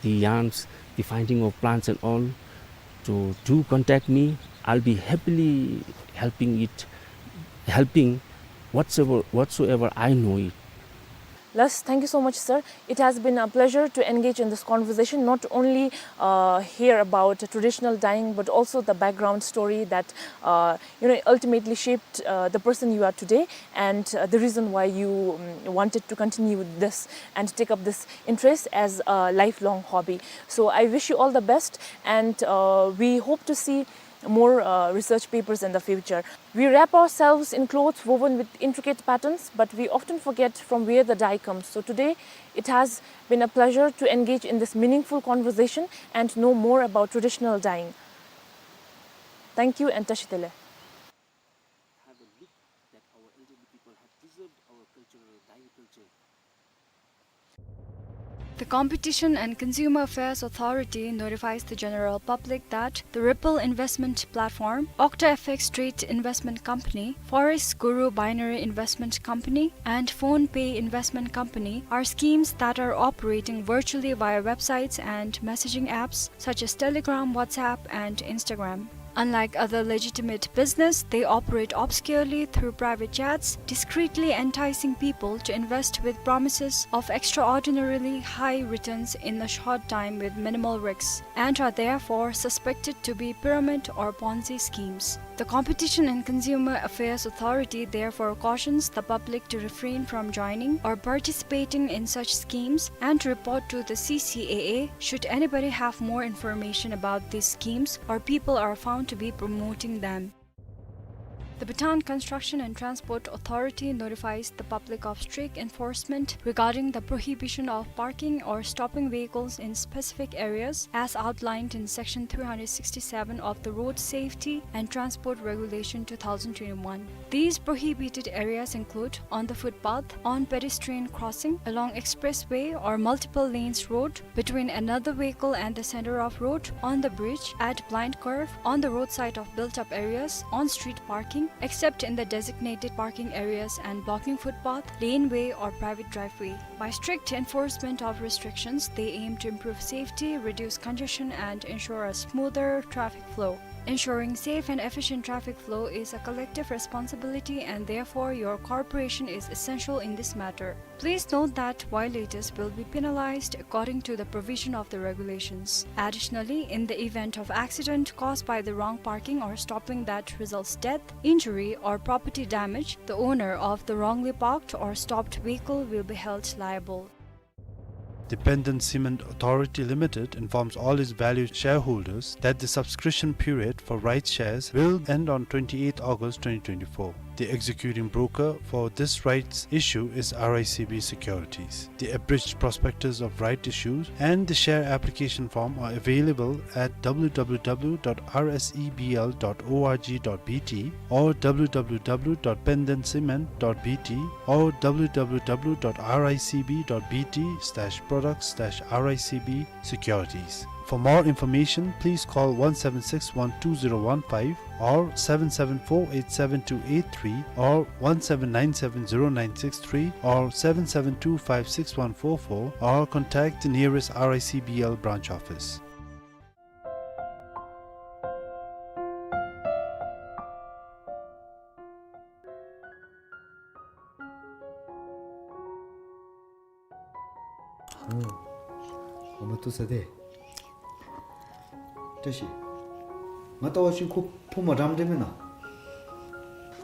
the yarns, the finding of plants and all, so do contact me. I'll be happily helping it, helping whatsoever, whatsoever I know it. Last, thank you so much, sir. It has been a pleasure to engage in this conversation, not only, uh, hear about traditional dyeing, but also the background story that, uh, you know, ultimately shaped, uh, the person you are today, and, uh, the reason why you, um, wanted to continue this and take up this interest as a lifelong hobby. So I wish you all the best, and, uh, we hope to see more, uh, research papers in the future. We wrap ourselves in clothes woven with intricate patterns, but we often forget from where the dye comes. So today, it has been a pleasure to engage in this meaningful conversation and know more about traditional dyeing. Thank you and Tashi Delek. Have a look that our elderly people have preserved our cultural dyeing culture. The Competition and Consumer Affairs Authority notifies the general public that the Ripple Investment Platform, OctaFX Trade Investment Company, Forex Guru Binary Investment Company, and PhonePe Investment Company are schemes that are operating virtually via websites and messaging apps such as Telegram, WhatsApp, and Instagram. Unlike other legitimate business, they operate obscurely through private chats, discreetly enticing people to invest with promises of extraordinarily high returns in a short time with minimal risks, and are therefore suspected to be pyramid or Ponzi schemes. The Competition and Consumer Affairs Authority therefore cautions the public to refrain from joining or participating in such schemes and to report to the C C A A should anybody have more information about these schemes or people are found to be promoting them. The Bhutan Construction and Transport Authority notifies the public of strict enforcement regarding the prohibition of parking or stopping vehicles in specific areas as outlined in Section three hundred sixty-seven of the Road Safety and Transport Regulation two thousand twenty-one. These prohibited areas include on the footpath, on pedestrian crossing, along expressway or multiple lanes road, between another vehicle and the center of road, on the bridge, at blind curve, on the roadside of built-up areas, on street parking, except in the designated parking areas and blocking footpath, laneway or private driveway. By strict enforcement of restrictions, they aim to improve safety, reduce congestion, and ensure a smoother traffic flow. Ensuring safe and efficient traffic flow is a collective responsibility, and therefore your cooperation is essential in this matter. Please note that violators will be penalized according to the provision of the regulations. Additionally, in the event of accident caused by the wrong parking or stopping that results death, injury, or property damage, the owner of the wrongly parked or stopped vehicle will be held liable. The Penden Cement Authority Limited informs all its valued shareholders that the subscription period for rights shares will end on twenty-eighth August twenty twenty-four. The executing broker for this rights issue is R I C B Securities. The abridged prospectus of right issues and the share application form are available at W W W dot R S E B L dot org dot B T or W W W dot penden cement dot B T or W W W dot R I C B dot B T slash products slash R I C B securities. For more information, please call one seven six one two zero one five or seven seven four eight seven two eight three or one seven nine seven zero nine six three or seven seven two five six one four four or contact the nearest R I C B L branch office. ཨོ། ཨོ་མ་བཏུབ་ས་དེ། བཀྲ་ཤིས། ང་ལྟ་བ་ཅིན་ཁོ་ཕོ་མ་འགྲམ་འདྲ་མེན་ན།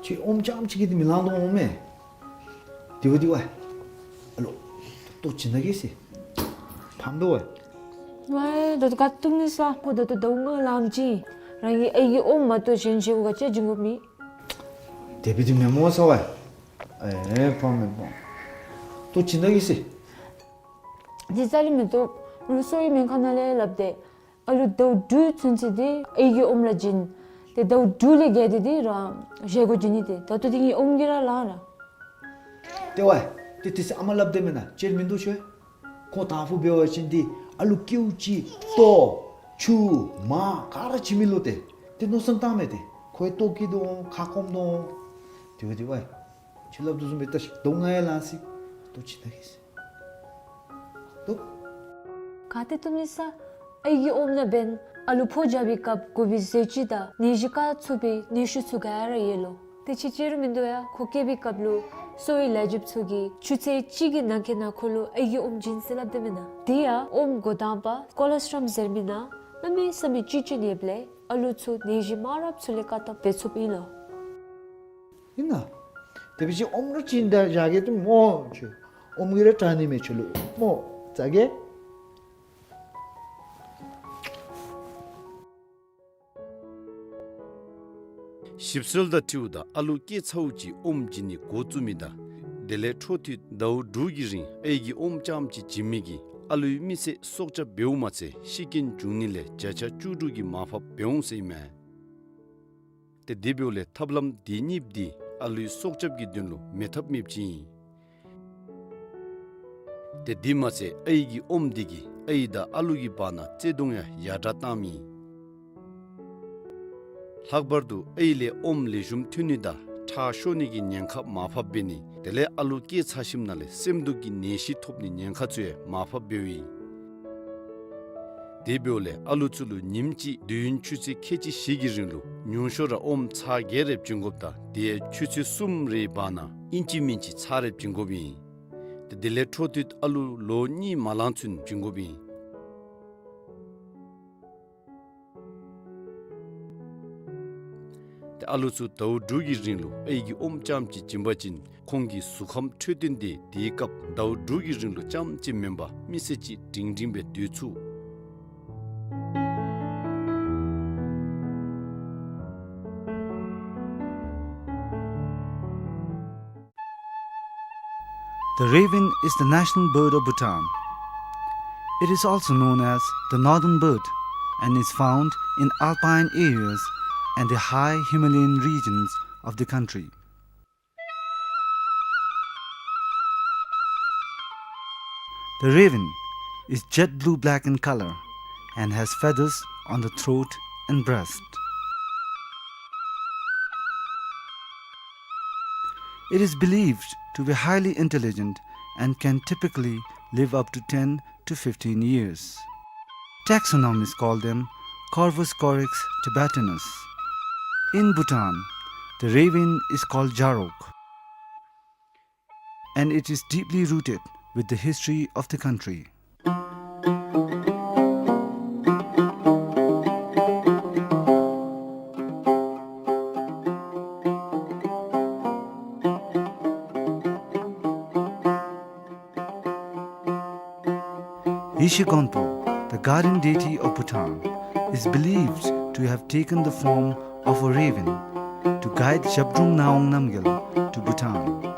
ཁྱོད་ཨོམ་རྐྱངམ་ཅིག་གིས་འདི་མི་ལང་དོ་འོང་མས། དེ་བ་དེ་བ། ཨ་ལོ། ལྟོ་བྱིན་ན་གེ་ཟེར། ཕམ་འདུག་བ། ཝའི་ད་ལྟོ་ག་བཏུབ་ནི་ས་ཁོ་ད་ལྟོ་ཟླཝ་ལྔ་ལངམ་ཅིག་རང་གིས་ཨའི་གི་ཨོམ་མ་གཏོགས་གཞན་བྱིན་དགོ་ག་ཅི་བྱིན་དགོཔ་མེད། དེ་སྦེ་འདི་མེན་མོ་ས་བ། ཨེ་ཕམ་མེན་ཕམ། ལྟོ་བྱིན་ན་གེ་ཟེར། འདི་རྩ་ལས་མི་བཏུབ། ང་གསོ་བའི་སྨན་ཁང་ནང་ལས་སླབ་སྟེ། ཨ་ལུ་ཟླཝ་དྲུག་ཚུན་ཚོད་འདི་ཨའི་གི་ཨོམ་ར་བྱིན། ཏེ་ཟླཝ་དྲུག་ལས་བརྒལ་ཏེ་འདི་རང་བཞེས་སྒོ་བྱིན་ནི་ཏེ། ད་ལྟོ་འདི་ངེའི་ཨོམ་གྱིས་ར་ལང་ར། ཏེ་ཝའི། ཏེ་དེ་ཚེ་ཨ་མ་སླབ་དེས་མེན་ན་ཅིག་མིན་འདུག་ཤོ། ཁོང་དང་ཕུ་འབད་བ་ཅིན་འདི་ཨ་ལུ་ཀེའུ་ཅིག་ལྟོ་ཆུ་མར་ག་ར་བྱིན་མི་ལོ་ཏེ། ཏེ་མནོ་བསམ་བཏངམ་མས་ཏེ། ཁོ་ཡང་ལྟོ་སྐྱེ་དོ་འོང་ཁ་སྐོམ་དོ་འོང་། དེ་བ་དེ་བ། ཁྱོད་སླབ་དོ་བཟུམ་སྦེ་ལྟ་ཤིག། ཟླཝ་ལྔ་ཡང་ལང་སོ་ཡི། ལྟོ་བྱིན་ན་གེ་ཟེར། ལྟོ། ག་ཏེ་བཏུབ་ནི་ས། ཨའི་གི་ཨོམ་ནང་འབདན་ཨ་ལུ་ཕོ་རྒྱས་པའི་སྐབས་དགོ་པའི་ཟས་བཅུད་དང་ནད་གཞི་བཀག་ཚུགས་པའི་ནད་ཤུགས་ཚུ་ག་ར་ཡོད་ལོ། དེ་ཅིག་ཅིག་ར་མིན་འདུག་ཡ། ཁོ་སྐྱེས་པའི་སྐབས་ལུ་གསོ་བའི་ལས་བྱེདཔ་ཚུ་གིས་ཆུ་ཚོད་གཅིག་གི་ནང་འཁོད་ནང་ཁོ་ལུ་ཨའི་གི་ཨོམ་བྱིན་ཟེར་སླབ་དེས་མེན་ན། དེ་ཡང་ཨོམ་འགོ་དང་པ་ཀོ་ལོ་སི་ཊོམ་ཟེར་མི་ནང་གནམ་མེད་ས་མེད་བཅུད་ཅིག་ཡོདཔ་ལས་ཨ་ལུ་ཚུ་ནད་གཞི་མང་རབས་ཚུ་ལས་བཀག་ཐབས་འབད་ཚུགསཔ་ཨིན་ལོ། ཨིན་ན། དེ་སྦེ་ཅིག་ཨོམ་ར་བྱིན་ད་བཞག་གེ་ཏེ་མོ་ཁྱོད། ཨོམ་གྱིས་ར་དྲག་ནི་མས་ཁྱོད་ལུ་མོ། ཟ་གེ། ཞིབ་འཚོལ་དང་འཁྲིལཝ་ད་ཨ་ལུ་སྐྱེས་ཚརཝ་ཅིག་ཨོམ་བྱིན་ནི་འགོ་བཙུགས་མི་དང་དེ་ལས་འཕྲོ་མཐུད་ཟླཝ་དྲུག་གི་རིང་ཨའི་གི་ཨོམ་རྐྱངམ་ཅིག་བྱིན་མི་གིས་ཨ་ལུའི་མི་ཚེ་སྲོག་སྐྱབས་འབདཝ་མ་ཚད་ཤི་རྐྱེན་འབྱུང་ནི་ལས་བརྒྱ་ཆ་བཅུ་དྲུག་གི་མར་ཕབ་འབད་འོང་ཟེར་ཨིན་མས། ཏེ་དེ་འབདཝ་ལས་ཐབས་ལམ་དེ་གཉིས་འདི་ཨ་ལུའི་སྲོག་སྐྱབས་ཀྱི་དོན་ལུ་མེད་ཐབས་མེདཔ་ཅིག་ཨིན། ཏེ་དེ་མ་ཚད་ཨའི་གི་ཨོམ་འདི་གིས་ཨའི་དང་ཨ་ལུ་གི་བར་ན་བརྩེ་གདུང་ཡང་ཡར་དྲག་བཏངམ་ཨིན། ལྷག་པར་དུ་ཨའི་ལས་ཨོམ་ལེགས་ཤོམ་ཐོན་ནི་དང་ཁྲག་ཤོར་ནི་གི་ཉེན་ཁ་མར་ཕབ་འབད་ནི་དེ་ལས་ཨ་ལུ་སྐྱེས་ཚར་ཞིནམ་ན་ལས་སེམས་སྡུག་གི་ནད་གཞི་ཐོབ་ནི་ཉེན་ཁ་ཚུ་ཡང་མར་ཕབ་འབདཝ་ཨིན། དེ་འབདཝ་ལས་ཨ་ལུ་ཚུ་ལུ་ཉིནམ་གཅིག་དུས་ཡུན་ཆུ་ཚོད་ཁལ་གཅིག་བཞི་གི་རིང་ལུ་ཉུང་ཤོས་ར་ཨོམ་ཚར་བརྒྱད་རེ་བྱིན་དགོཔ་དང་དེ་ཡང་ཆུ་ཚོད་གསུམ་རེའི་བར་ན་ཨིན་ཅི་མིན་ཅི་ཚར་རེ་བྱིན་དགོཔ་ཨིན། ཏེ་དེ་ལས་འཕྲོ་མཐུད་ཨ་ལུ་ལོ་གཉིས་མ་ལང་ཚུན་བྱིན་དགོཔ་ཨིན། ཏེ་ཨ་ལུ་ཚུ་ཟླཝ་དྲུག་གི་རིང་ལུ་ཨའི་གི་ཨོམ་རྐྱངམ་ཅིག་བྱིན་པ་ཅིན་ཁོང་གི་གཟུགས་ཁམས་འཕྲོད་བསྟེན་འདི་དེའི་སྐབས་ཟླཝ་དྲུག་གི་རིང་ལུ་རྐྱངམ་ཅིག་མེན་པར་མི་ཚེ་གཅིག་སྒྲིང་སྒྲིང་སྦེ་སྡོད་ཚུགས། The raven is the national bird of Bhutan. It is also known as the northern bird and is found in alpine areas and the high Himalayan regions of the country. The raven is jet blue black in color and has feathers on the throat and breast. It is believed to be highly intelligent and can typically live up to ten to fifteen years. Taxonomists call them Corvus corax tibetanus. In Bhutan, the raven is called jarok, and it is deeply rooted with the history of the country. Gonpo, the guardian deity of Bhutan, is believed to have taken the form of a raven to guide Zhabdrung Ngawang Namgyal to Bhutan.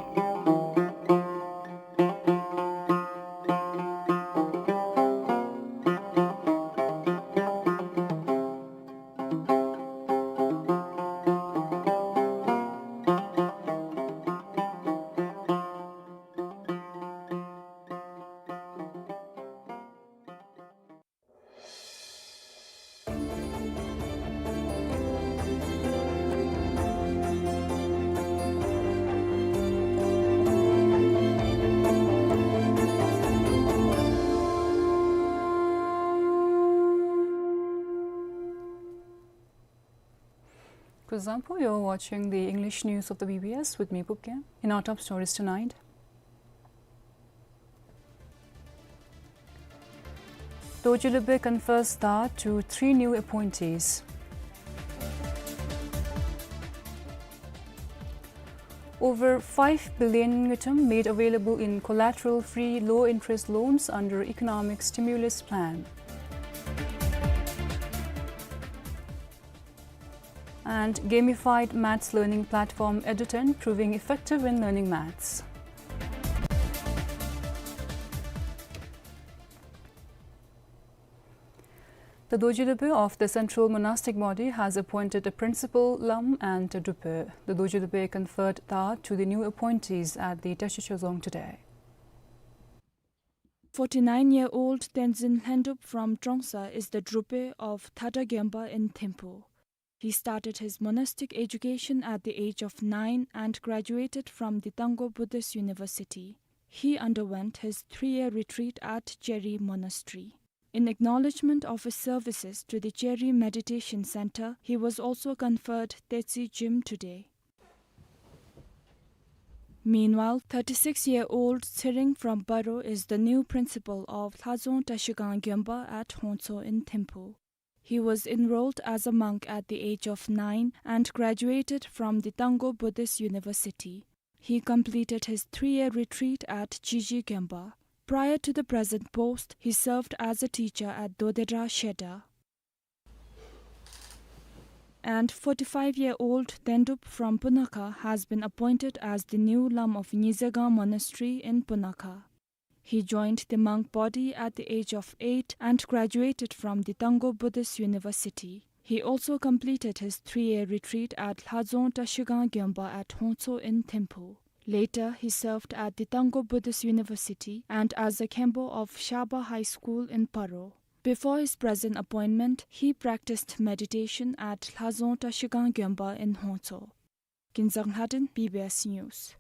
Kuzuzangpo, you're watching the English news of the B B S with me, Pupkeng. In our top stories tonight, Dorji Lubbe confers da to three new appointees. Over five billion ngultrum made available in collateral-free low-interest loans under economic stimulus plan. And gamified maths learning platform Eduten proving effective in learning maths. The Dorji Lubbe of the Central Monastic Body has appointed a principal, lam and a drupe. The Dorji Lubbe conferred da to the new appointees at the Tashi Chorzong today. Forty-nine-year-old Tenzin Lhendup from Trongsa is the drupe of Thada Gyemba in Thimphu. He started his monastic education at the age of nine and graduated from the Tangkhul Buddhist University. He underwent his three-year retreat at Cheri Monastery. In acknowledgement of his services to the Cheri Meditation Center, he was also conferred Tetsi Jim today. Meanwhile, thirty-six-year-old Tsering from Paro is the new principal of Lhazong Tashigang Gyemba at Hongtso in Thimphu. He was enrolled as a monk at the age of nine and graduated from the Tangkhul Buddhist University. He completed his three-year retreat at Jiji Gyemba. Prior to the present post, he served as a teacher at Dodedra Shedar. And forty-five-year-old Dendup from Punakha has been appointed as the new lam of Nyizegang Monastery in Punakha. He joined the monk body at the age of eight and graduated from the Tangkhul Buddhist University. He also completed his three-year retreat at Lhazong Tashigang Gyemba at Hongtso in Thimphu. Later, he served at the Tangkhul Buddhist University and as a khenpo of Shaba High School in Paro. Before his present appointment, he practiced meditation at Lhazong Tashigang Gyemba in Hongtso. Kinzang Lhaden, B B S News.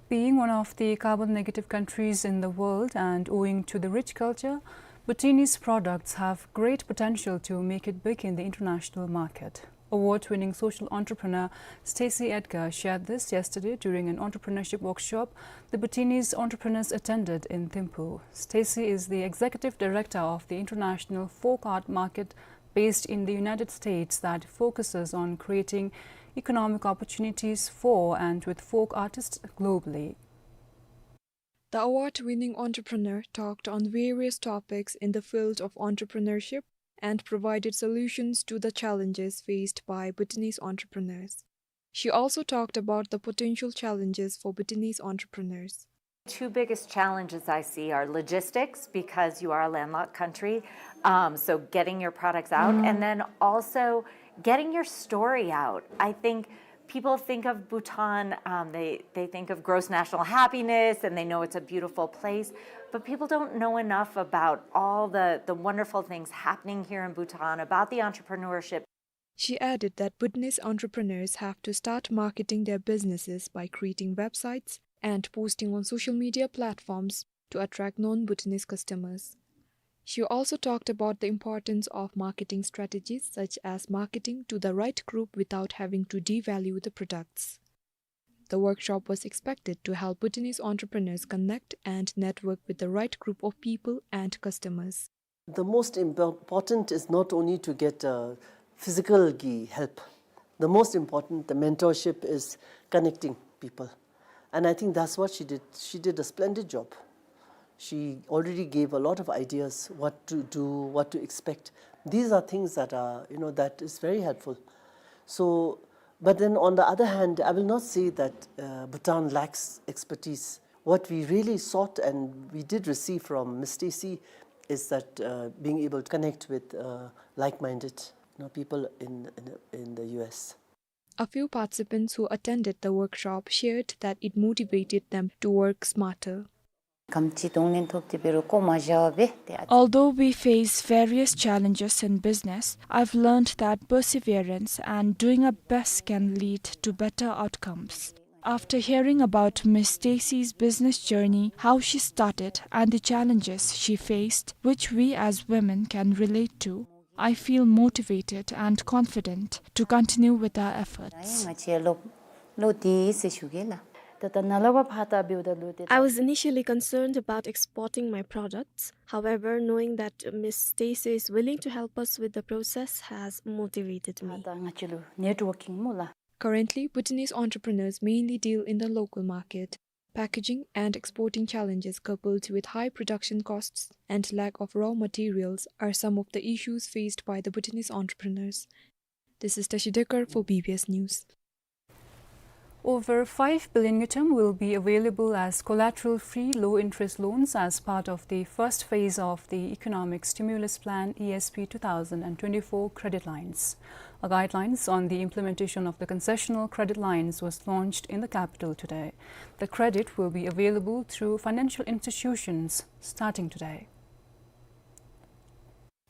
Being one of the carbon negative countries in the world and owing to the rich culture, Bhutanese products have great potential to make it big in the international market. Award-winning social entrepreneur Stacey Edgar shared this yesterday during an entrepreneurship workshop the Bhutanese entrepreneurs attended in Thimphu. Stacey is the executive director of the international folk art market based in the United States that focuses on creating economic opportunities for and with folk artists globally. The award-winning entrepreneur talked on various topics in the field of entrepreneurship and provided solutions to the challenges faced by Bhutanese entrepreneurs. She also talked about the potential challenges for Bhutanese entrepreneurs. Two biggest challenges I see are logistics, because you are a landlocked country, um, so getting your products out, and then also getting your story out. I think people think of Bhutan, um, they, they think of gross national happiness, and they know it's a beautiful place, but people don't know enough about all the, the wonderful things happening here in Bhutan, about the entrepreneurship. She added that Bhutanese entrepreneurs have to start marketing their businesses by creating websites and posting on social media platforms to attract non-Bhutanese customers. She also talked about the importance of marketing strategies such as marketing to the right group without having to devalue the products. The workshop was expected to help Bhutanese entrepreneurs connect and network with the right group of people and customers. The most impo-, important is not only to get, uh, physical gi help. The most important, the mentorship is connecting people. And I think that's what she did. She did a splendid job. She already gave a lot of ideas, what to do, what to expect. These are things that are, you know, that is very helpful. So, but then on the other hand, I will not say that, uh, Bhutan lacks expertise. What we really sought and we did receive from Miss Stacy is that, uh, being able to connect with, uh, like-minded, you know, people in, in, in the U S. A few participants who attended the workshop shared that it motivated them to work smarter. Although we face various challenges in business, I've learned that perseverance and doing our best can lead to better outcomes. After hearing about Miss Stacy's business journey, how she started, and the challenges she faced, which we as women can relate to, I feel motivated and confident to continue with our efforts. I was initially concerned about exporting my products. However, knowing that Miss Stacy is willing to help us with the process has motivated me. Currently, Bhutanese entrepreneurs mainly deal in the local market. Packaging and exporting challenges, coupled with high production costs and lack of raw materials, are some of the issues faced by the Bhutanese entrepreneurs. This is Tashi Dekar for B B S News. Over five billion ngultrum will be available as collateral-free low-interest loans as part of the first phase of the Economic Stimulus Plan, E S P, two thousand and twenty-four credit lines. A guidelines on the implementation of the concessional credit lines was launched in the capital today. The credit will be available through financial institutions starting today.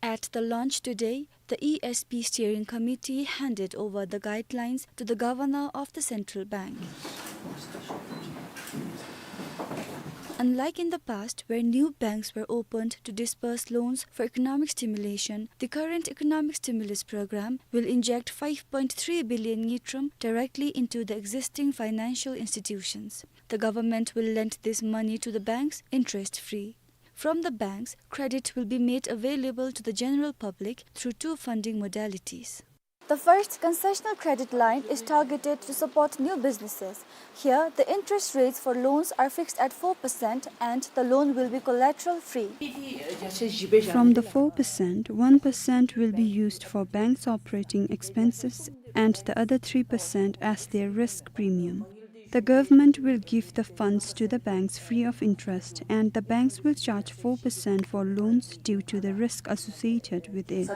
At the launch today, the E S P Steering Committee handed over the guidelines to the Governor of the Central Bank. Unlike in the past, where new banks were opened to disburse loans for economic stimulation, the current economic stimulus program will inject five point three billion ngultrum directly into the existing financial institutions. The government will lend this money to the banks interest-free. From the banks, credit will be made available to the general public through two funding modalities. The first concessional credit line is targeted to support new businesses. Here, the interest rates for loans are fixed at four percent and the loan will be collateral-free. From the four percent, one percent will be used for banks' operating expenses and the other three percent as their risk premium. The government will give the funds to the banks free of interest, and the banks will charge four percent for loans due to the risk associated with it.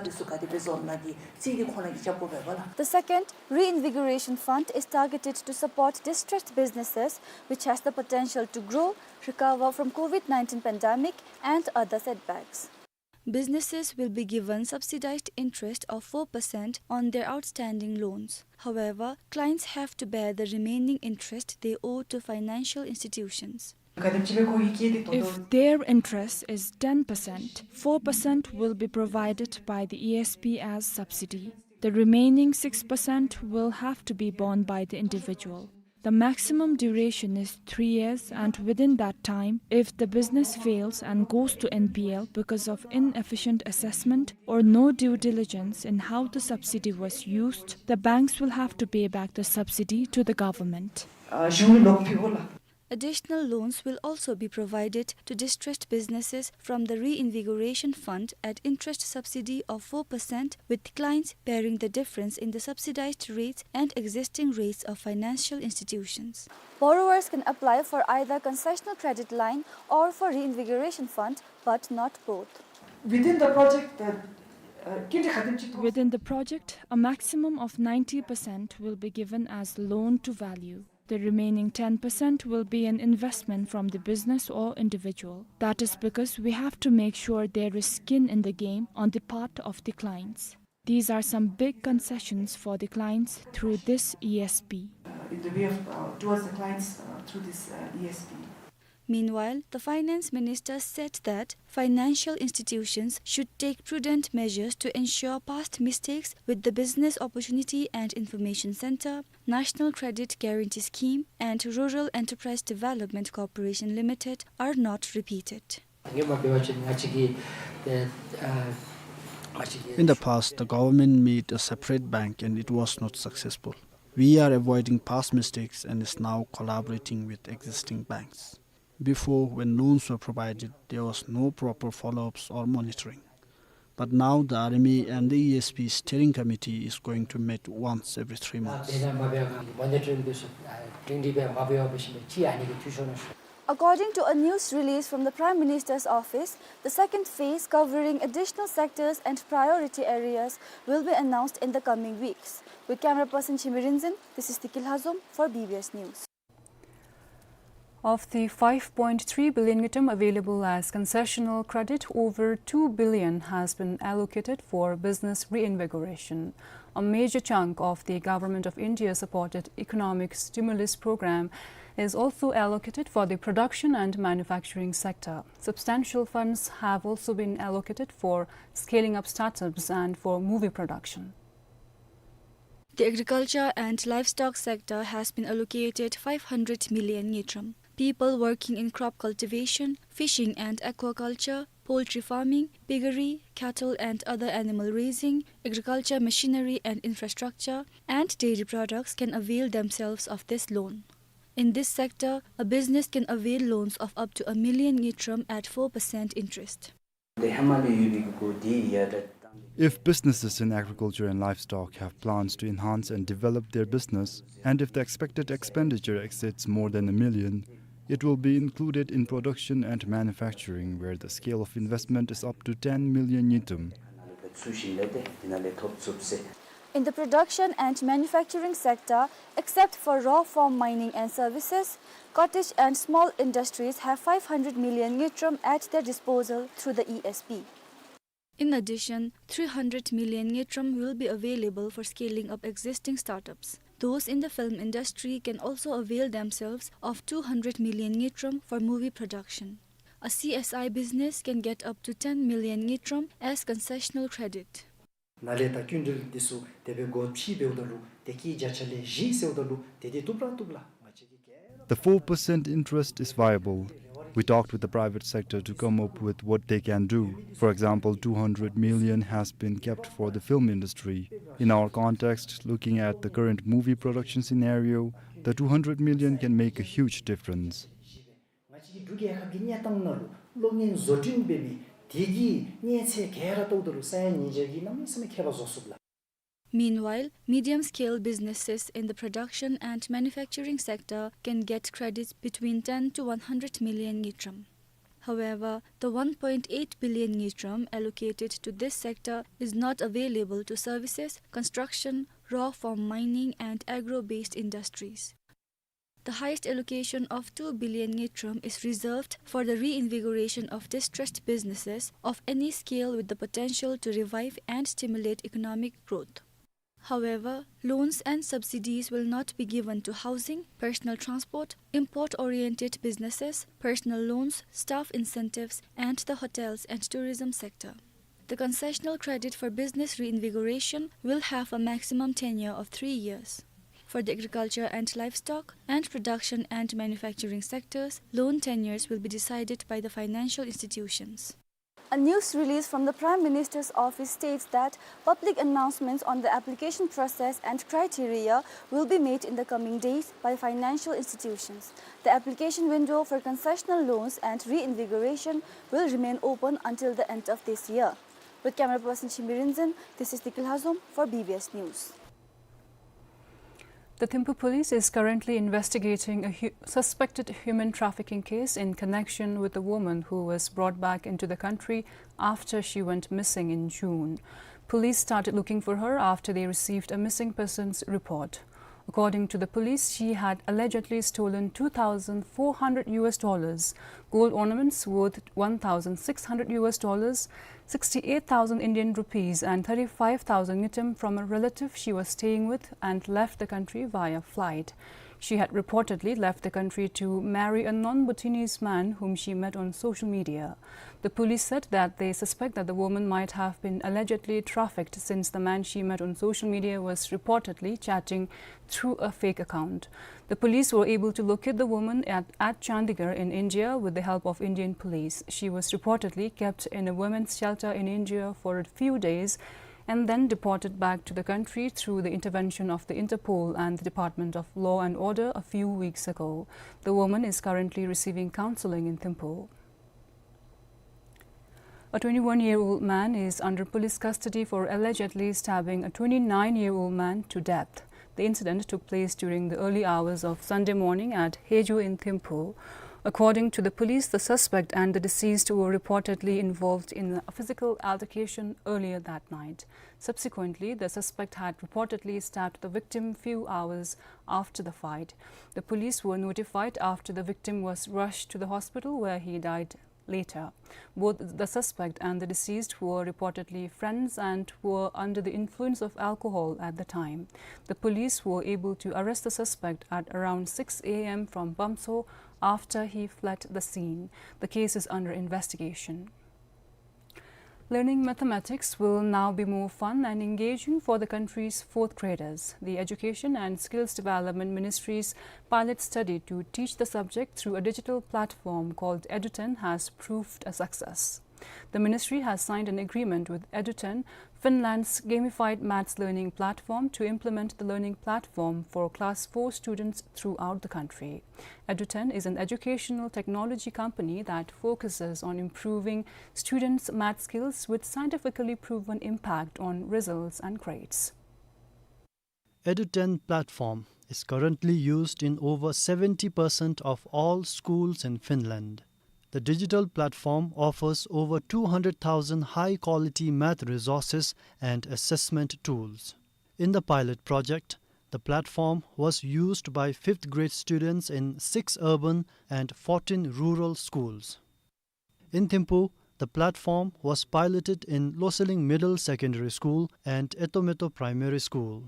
The second reinvigoration fund is targeted to support distressed businesses which has the potential to grow, recover from COVID nineteen pandemic and other setbacks. Businesses will be given subsidized interest of four percent on their outstanding loans. However, clients have to bear the remaining interest they owe to financial institutions. If their interest is ten percent, four percent will be provided by the E S P as subsidy. The remaining six percent will have to be borne by the individual. The maximum duration is three years, and within that time, if the business fails and goes to N P L because of inefficient assessment or no due diligence in how the subsidy was used, the banks will have to pay back the subsidy to the government. Additional loans will also be provided to distressed businesses from the Reinvigoration Fund at interest subsidy of four percent, with clients bearing the difference in the subsidized rates and existing rates of financial institutions. Borrowers can apply for either concessional credit line or for Reinvigoration Fund, but not both. Within the project, the, uh, Within the project, a maximum of ninety percent will be given as loan to value. The remaining ten percent will be an investment from the business or individual. That is because we have to make sure there is skin in the game on the part of the clients. These are some big concessions for the clients through this E S P. Uh, in the way of, uh, towards the clients, uh, through this, uh, E S P. Meanwhile, the finance minister said that financial institutions should take prudent measures to ensure past mistakes with the Business Opportunity and Information Center, National Credit Guarantee Scheme, and Rural Enterprise Development Corporation Limited are not repeated. In the past, the government made a separate bank and it was not successful. We are avoiding past mistakes and is now collaborating with existing banks. Before, when loans were provided, there was no proper follow-ups or monitoring. But now the R M A and the E S P steering committee is going to meet once every three months. According to a news release from the Prime Minister's office, the second phase, covering additional sectors and priority areas, will be announced in the coming weeks. With camera person Chimi Rinzin, this is Tikil Hazom for B B S News. Of the five point three billion ngultrum available as concessional credit, over two billion has been allocated for business reinvigoration. A major chunk of the Government of India supported economic stimulus program is also allocated for the production and manufacturing sector. Substantial funds have also been allocated for scaling up startups and for movie production. The agriculture and livestock sector has been allocated five hundred million ngultrum. People working in crop cultivation, fishing and aquaculture, poultry farming, piggery, cattle and other animal raising, agriculture machinery and infrastructure, and dairy products can avail themselves of this loan. In this sector, a business can avail loans of up to a million ngultrum at four percent interest. If businesses in agriculture and livestock have plans to enhance and develop their business, and if the expected expenditure exceeds more than a million, it will be included in production and manufacturing, where the scale of investment is up to ten million ngultrum. In the production and manufacturing sector, except for raw form mining and services, cottage and small industries have five hundred million ngultrum at their disposal through the E S P. In addition, three hundred million ngultrum will be available for scaling up existing startups. Those in the film industry can also avail themselves of two hundred million ngultrum for movie production. A C S I business can get up to ten million ngultrum as concessional credit. ནཱ་ལས་ད་སྐྱིན་འགྲུལ་འདི་ཚུ་དེ་སྦེ་སྒོ་ཕྱེ་འབདཝ་ད་ལུ་དེ་གི་བརྒྱ་ཆ་ལས་བཞི་ཟེརཝ་ད་ལུ་དེ་འདི་བཏུབ་ར་བཏུབ་ལགས། ང་བཅས་ཀྱིས་ག་ར། The four percent interest is viable. We talked with the private sector to come up with what they can do. For example, two hundred million has been kept for the film industry. In our context, looking at the current movie production scenario, the two hundred million can make a huge difference. ང་བཅས་ཀྱི་འབྲུག་རྒྱལ་ཁབ་ཀྱི་གནས་སྟངས་ནང་ལུ་གློག་བརྙན་བཟོ་སྐྲུན་འབད་མི་དེ་གི་གནས་ཚད་ག་ར་བལྟཝ་ད་ལུ་ས་ཡ་ཉིས་བརྒྱ་གི་གནམ་མེད་ས་མེད་ཁྱད་པར་བཟོ་ཚུགས་ལགས། Meanwhile, medium-scale businesses in the production and manufacturing sector can get credits between ten to one hundred million ngultrum. However, the one point eight billion ngultrum allocated to this sector is not available to services, construction, raw form mining and agro-based industries. The highest allocation of two billion ngultrum is reserved for the reinvigoration of distressed businesses of any scale with the potential to revive and stimulate economic growth. However, loans and subsidies will not be given to housing, personal transport, import-oriented businesses, personal loans, staff incentives, and the hotels and tourism sector. The concessional credit for business reinvigoration will have a maximum tenure of three years. For the agriculture and livestock and production and manufacturing sectors, loan tenures will be decided by the financial institutions. A news release from the Prime Minister's office states that public announcements on the application process and criteria will be made in the coming days by financial institutions. The application window for concessional loans and reinvigoration will remain open until the end of this year. With camera person Chimi Rinzin, this is Tikil Hazom for B B S News. The Thimphu police is currently investigating a hu-, suspected human trafficking case in connection with a woman who was brought back into the country after she went missing in June. Police started looking for her after they received a missing persons report. According to the police, she had allegedly stolen two thousand four hundred U S dollars, gold ornaments worth one thousand six hundred U S dollars, sixty-eight thousand Indian rupees and thirty-five thousand ngultrum from a relative she was staying with and left the country via flight. She had reportedly left the country to marry a non-Bhutanese man whom she met on social media. The police said that they suspect that the woman might have been allegedly trafficked since the man she met on social media was reportedly chatting through a fake account. The police were able to locate the woman at, at Chandigarh in India with the help of Indian police. She was reportedly kept in a women's shelter in India for a few days and then deported back to the country through the intervention of the Interpol and the Department of Law and Order a few weeks ago. The woman is currently receiving counseling in Thimphu. A twenty-one-year-old man is under police custody for allegedly stabbing a twenty-nine-year-old man to death. The incident took place during the early hours of Sunday morning at Hejo in Thimphu. According to the police, the suspect and the deceased were reportedly involved in a physical altercation earlier that night. Subsequently, the suspect had reportedly stabbed the victim few hours after the fight. The police were notified after the victim was rushed to the hospital, where he died later. Both the suspect and the deceased were reportedly friends and were under the influence of alcohol at the time. The police were able to arrest the suspect at around six a m from Bamso after he fled the scene. The case is under investigation. Learning mathematics will now be more fun and engaging for the country's fourth graders. The Education and Skills Development Ministry's pilot study to teach the subject through a digital platform called Eduten has proved a success. The ministry has signed an agreement with Eduten, Finland's gamified maths learning platform, to implement the learning platform for class four students throughout the country. Eduten is an educational technology company that focuses on improving students' math skills with scientifically proven impact on results and grades. Eduten platform is currently used in over seventy percent of all schools in Finland. The digital platform offers over two hundred thousand high-quality math resources and assessment tools. In the pilot project, the platform was used by fifth grade students in six urban and fourteen rural schools. In Thimphu, the platform was piloted in Loseleng Middle Secondary School and Etometo Primary School.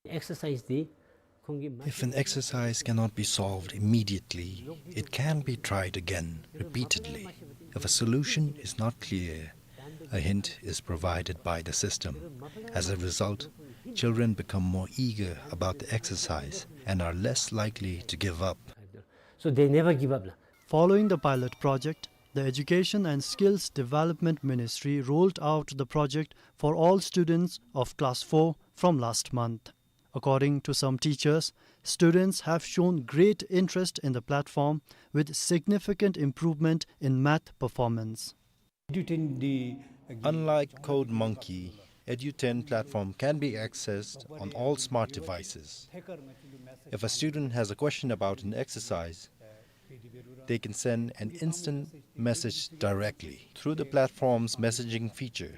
Exercise the If an exercise cannot be solved immediately, it can be tried again repeatedly. If a solution is not clear, a hint is provided by the system. As a result, children become more eager about the exercise and are less likely to give up. So they never give up. Following the pilot project, the Education and Skills Development Ministry rolled out the project for all students of class four from last month. According to some teachers, students have shown great interest in the platform, with significant improvement in math performance. Unlike CodeMonkey, Eduten platform can be accessed on all smart devices. If a student has a question about an exercise, they can send an instant message directly through the platform's messaging feature.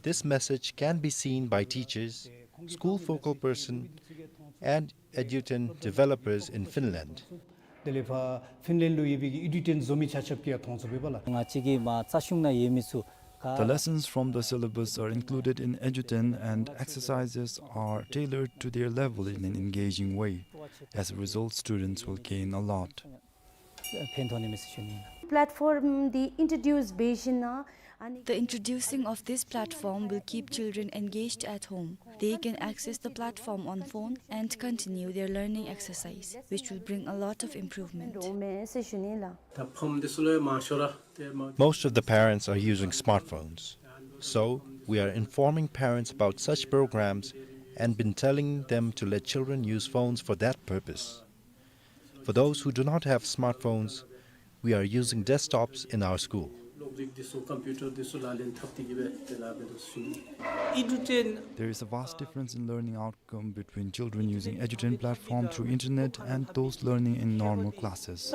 This message can be seen by teachers, school focal person, and Eduten developers in Finland. དེ་ལས་ཕར་ཕིན་ལན་ལུ་ཡོད་པའི་གི་ཨེ་ཌུ་ཊེན་བཟོ་མི་ཆ་ཁྱབ་ཀྱིས་ཡང་མཐོང་ཚུགས་པས་ལགས། ང་བཅས་ཀྱི་མར་རྩ་གཞུང་ནང་ཡོད་མི་ཚུ་ག The lessons from the syllabus are included in Eduten and exercises are tailored to their level in an engaging way. As a result, students will gain a lot. ཕན་ཐོགས་ནི་མས་ཟེར་ཞུ་ནི་ཨིན། Platform འདི་ཨིན་ཊྲོ་ཌིའུས་འབད་ཞིནམ་ལས། The introducing of this platform will keep children engaged at home. They can access the platform on phone and continue their learning exercise, which will bring a lot of improvement. འགྲོ་མས་ཟེར་ཞུ་ནི་ལགས། ད་ཕམ་འདི་ཚུ་ལུ་མང་ཤོས་ར་ཏེ་མ། Most of the parents are using smartphones. So, we are informing parents about such programs and been telling them to let children use phones for that purpose. For those who do not have smartphones, we are using desktops in our school. There is a vast difference in learning outcome between children using Eduten platform through internet and those learning in normal classes.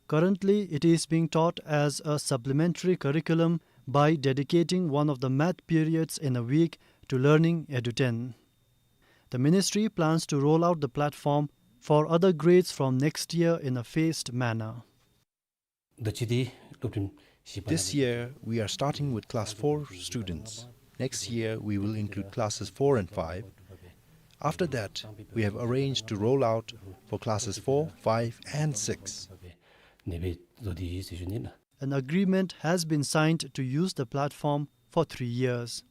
Currently, it is being taught as a supplementary curriculum by dedicating one of the math periods in a week to learning Eduten. The ministry plans to roll out the platform for other grades from next year in a phased manner. This year, we are starting with class four students. Next year, we will include classes four and five. After that, we have arranged to roll out for classes four, five, and six. An agreement has been signed to use the platform for three years.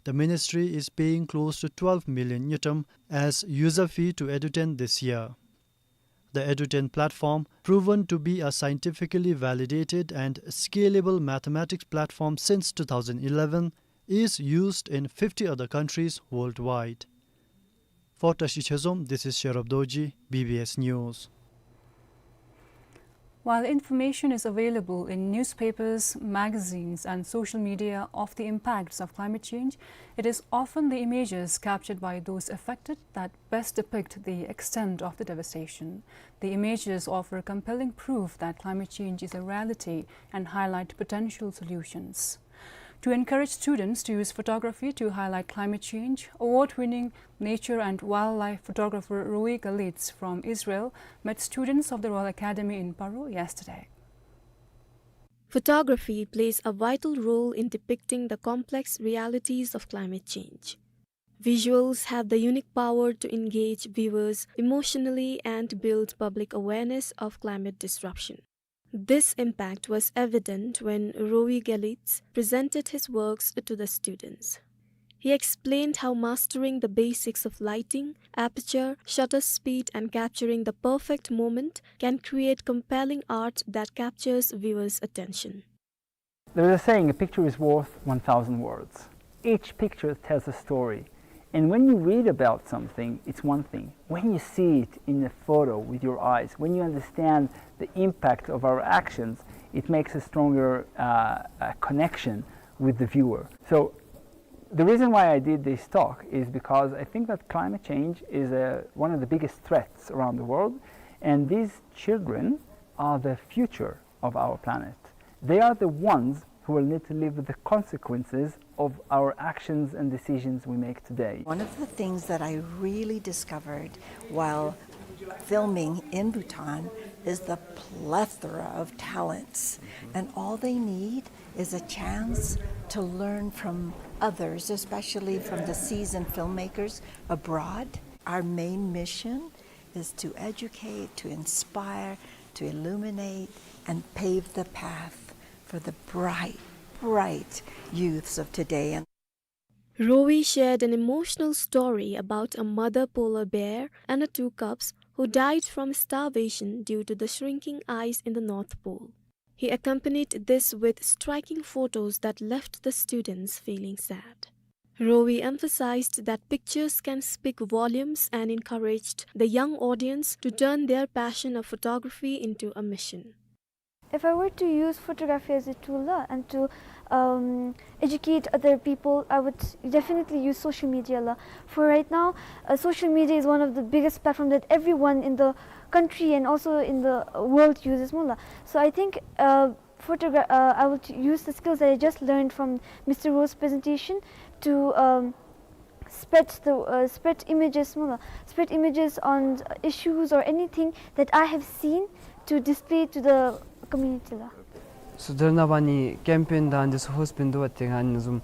The ministry is paying close to twelve million ngultrum as user fee to Eduten this year. The Eduten platform, proven to be a scientifically validated and scalable mathematics platform since two thousand eleven, is used in fifty other countries worldwide. For Tashi Chezom, this is Sherab Dorji, B B S News. While information is available in newspapers, magazines, and social media of the impacts of climate change, it is often the images captured by those affected that best depict the extent of the devastation. The images offer compelling proof that climate change is a reality and highlight potential solutions. To encourage students to use photography to highlight climate change, award-winning nature and wildlife photographer Roei Galitz from Israel met students of the Royal Academy in Paro yesterday. Photography plays a vital role in depicting the complex realities of climate change. Visuals have the unique power to engage viewers emotionally and build public awareness of climate disruption. This impact was evident when Roei Galitz presented his works to the students. He explained how mastering the basics of lighting, aperture, shutter speed, and capturing the perfect moment can create compelling art that captures viewers' attention. There is a saying, "A picture is worth one thousand words." Each picture tells a story. And when you read about something, it's one thing. When you see it in a photo with your eyes, when you understand the impact of our actions, it makes a stronger, uh, uh, connection with the viewer. So the reason why I did this talk is because I think that climate change is, uh, one of the biggest threats around the world, and these children are the future of our planet. They are the ones who will need to live with the consequences of our actions and decisions we make today. One of the things that I really discovered while filming in Bhutan is the plethora of talents, and all they need is a chance to learn from others, especially from the seasoned filmmakers abroad. Our main mission is to educate, to inspire, to illuminate, and pave the path for the bright, bright youths of today. Roei shared an emotional story about a mother polar bear and her two cubs who died from starvation due to the shrinking ice in the North Pole. He accompanied this with striking photos that left the students feeling sad. Roei emphasized that pictures can speak volumes and encouraged the young audience to turn their passion of photography into a mission. If I were to use photography as a tool, uh, and to, um, educate other people, I would definitely use social media, uh. For right now, uh, social media is one of the biggest platform that everyone in the country and also in the world uses, mula. So I think, uh, photogra-, uh, I would use the skills that I just learned from Mister Roei's presentation to, um, spread the, uh, spread images, mula, spread images on issues or anything that I have seen to display to the community, la. So དེ་ནང་པ་ནི་ཀེམ་པེན་དང་འདི་ཚུ་ཧོསཊ་འབད་དོ་བ་དེ་སྒང་ནི་བཟུམ་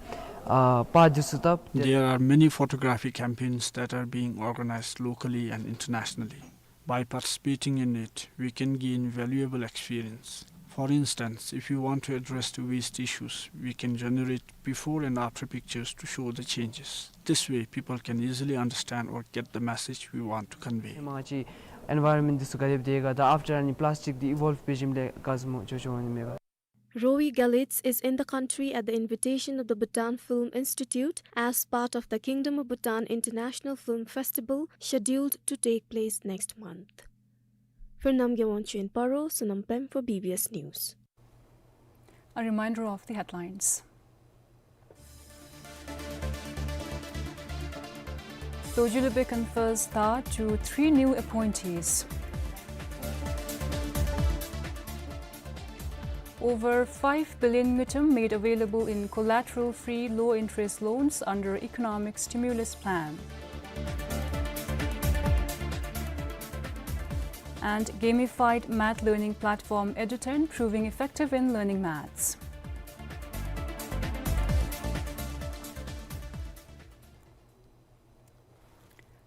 ཨ་པར་འདི་ཚུ་བཏབ། There are many photography campaigns that are being organized locally and internationally. By participating in it, we can gain valuable experience. For instance, if you want to address the waste issues, we can generate before and after pictures to show the changes. This way, people can easily understand or get the message we want to convey. ཧེ་མ་ཅིག་ཨེན་བཱའི་རོན་མེནཊ་འདི་ཚུ་ག་དེ་སྦེ་དེ་ག་དང་ཨཕ་ཊར་ཨ་ནི་པི་ལཱསི་ཊིཀ་འདི་ཨི་བོལབ་འབད་ཞིནམ་ལས་ག་བཟུམ་ཅིག་འགྱོ་འོང་ནི་མས་ག། Roei Galitz is in the country at the invitation of the Bhutan Film Institute as part of the Kingdom of Bhutan International Film Festival, scheduled to take place next month. For Namgay Wangchuk in Paro, Sonam Pem for B B S News. A reminder of the headlines. Dorji Lubey confers tar to three new appointees. Over five billion ngultrum made available in collateral-free low-interest loans under economic stimulus plan. And gamified math learning platform EduTen proving effective in learning maths.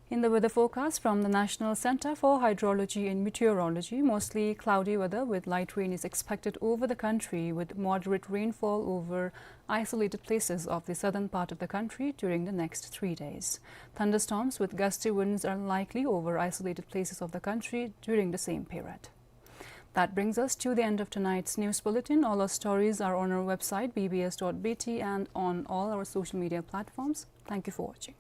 In the weather forecast from the National Center for Hydrology and Meteorology, mostly cloudy weather with light rain is expected over the country, with moderate rainfall over isolated places of the southern part of the country during the next three days. Thunderstorms with gusty winds are likely over isolated places of the country during the same period. That brings us to the end of tonight's news bulletin. All our stories are on our website, B B S dot B T, and on all our social media platforms. Thank you for watching.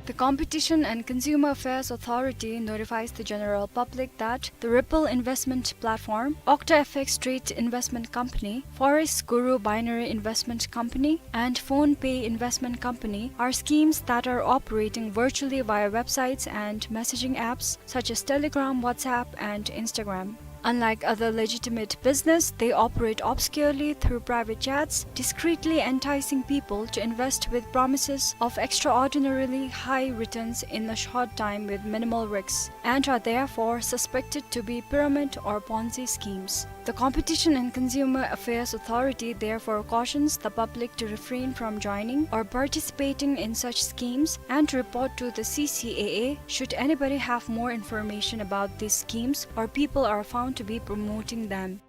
The Competition and Consumer Affairs Authority notifies the general public that the Ripple Investment Platform, Octa F X Trade Investment Company, Forex Guru Binary Investment Company, and PhonePe Investment Company are schemes that are operating virtually via websites and messaging apps such as Telegram, WhatsApp, and Instagram. Unlike other legitimate business, they operate obscurely through private chats, discreetly enticing people to invest with promises of extraordinarily high returns in a short time with minimal risks, and are therefore suspected to be pyramid or Ponzi schemes. The Competition and Consumer Affairs Authority therefore cautions the public to refrain from joining or participating in such schemes and to report to the C C A A should anybody have more information about these schemes or people are found to be promoting them.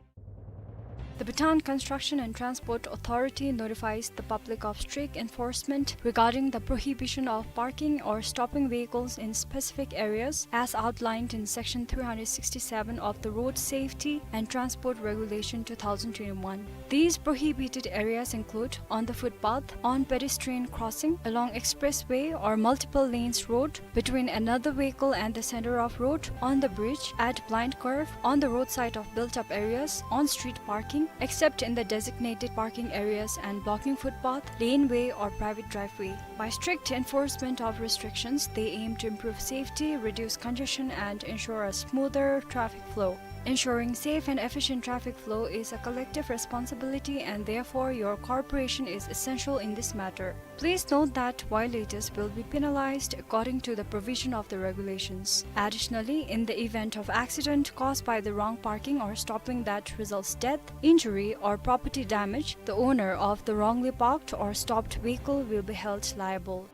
The Bhutan Construction and Transport Authority notifies the public of strict enforcement regarding the prohibition of parking or stopping vehicles in specific areas as outlined in Section three hundred sixty-seven of the Road Safety and Transport Regulation two thousand twenty-one. These prohibited areas include on the footpath, on pedestrian crossing, along expressway or multiple lanes road, between another vehicle and the center of road, on the bridge, at blind curve, on the roadside of built-up areas, on street parking, except in the designated parking areas and blocking footpath, laneway or private driveway. By strict enforcement of restrictions, they aim to improve safety, reduce congestion, and ensure a smoother traffic flow. Ensuring safe and efficient traffic flow is a collective responsibility, and therefore your cooperation is essential in this matter. Please note that violators will be penalized according to the provision of the regulations. Additionally, in the event of accident caused by the wrong parking or stopping that results death, injury, or property damage, the owner of the wrongly parked or stopped vehicle will be held liable.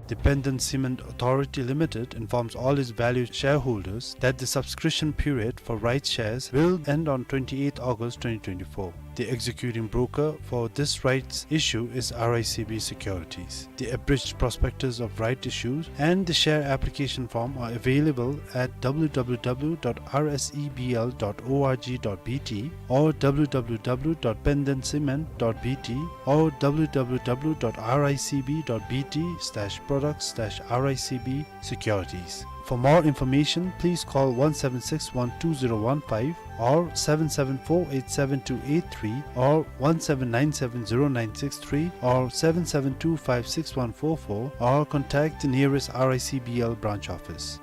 The Penden Cement Authority Limited informs all its valued shareholders that the subscription period for rights shares will end on twenty-eighth August twenty twenty-four. The executing broker for this rights issue is R I C B Securities. The abridged prospectus of right issues and the share application form are available at W W W dot R S E B L dot org dot B T or W W W dot penden cement dot B T or W W W dot R I C B dot B T slash products slash R I C B securities. For more information, please call one seven six one two zero one five or seven seven four eight seven two eight three or one seven nine seven zero nine six three or seven seven two five six one four four or contact the nearest R I C B L branch office.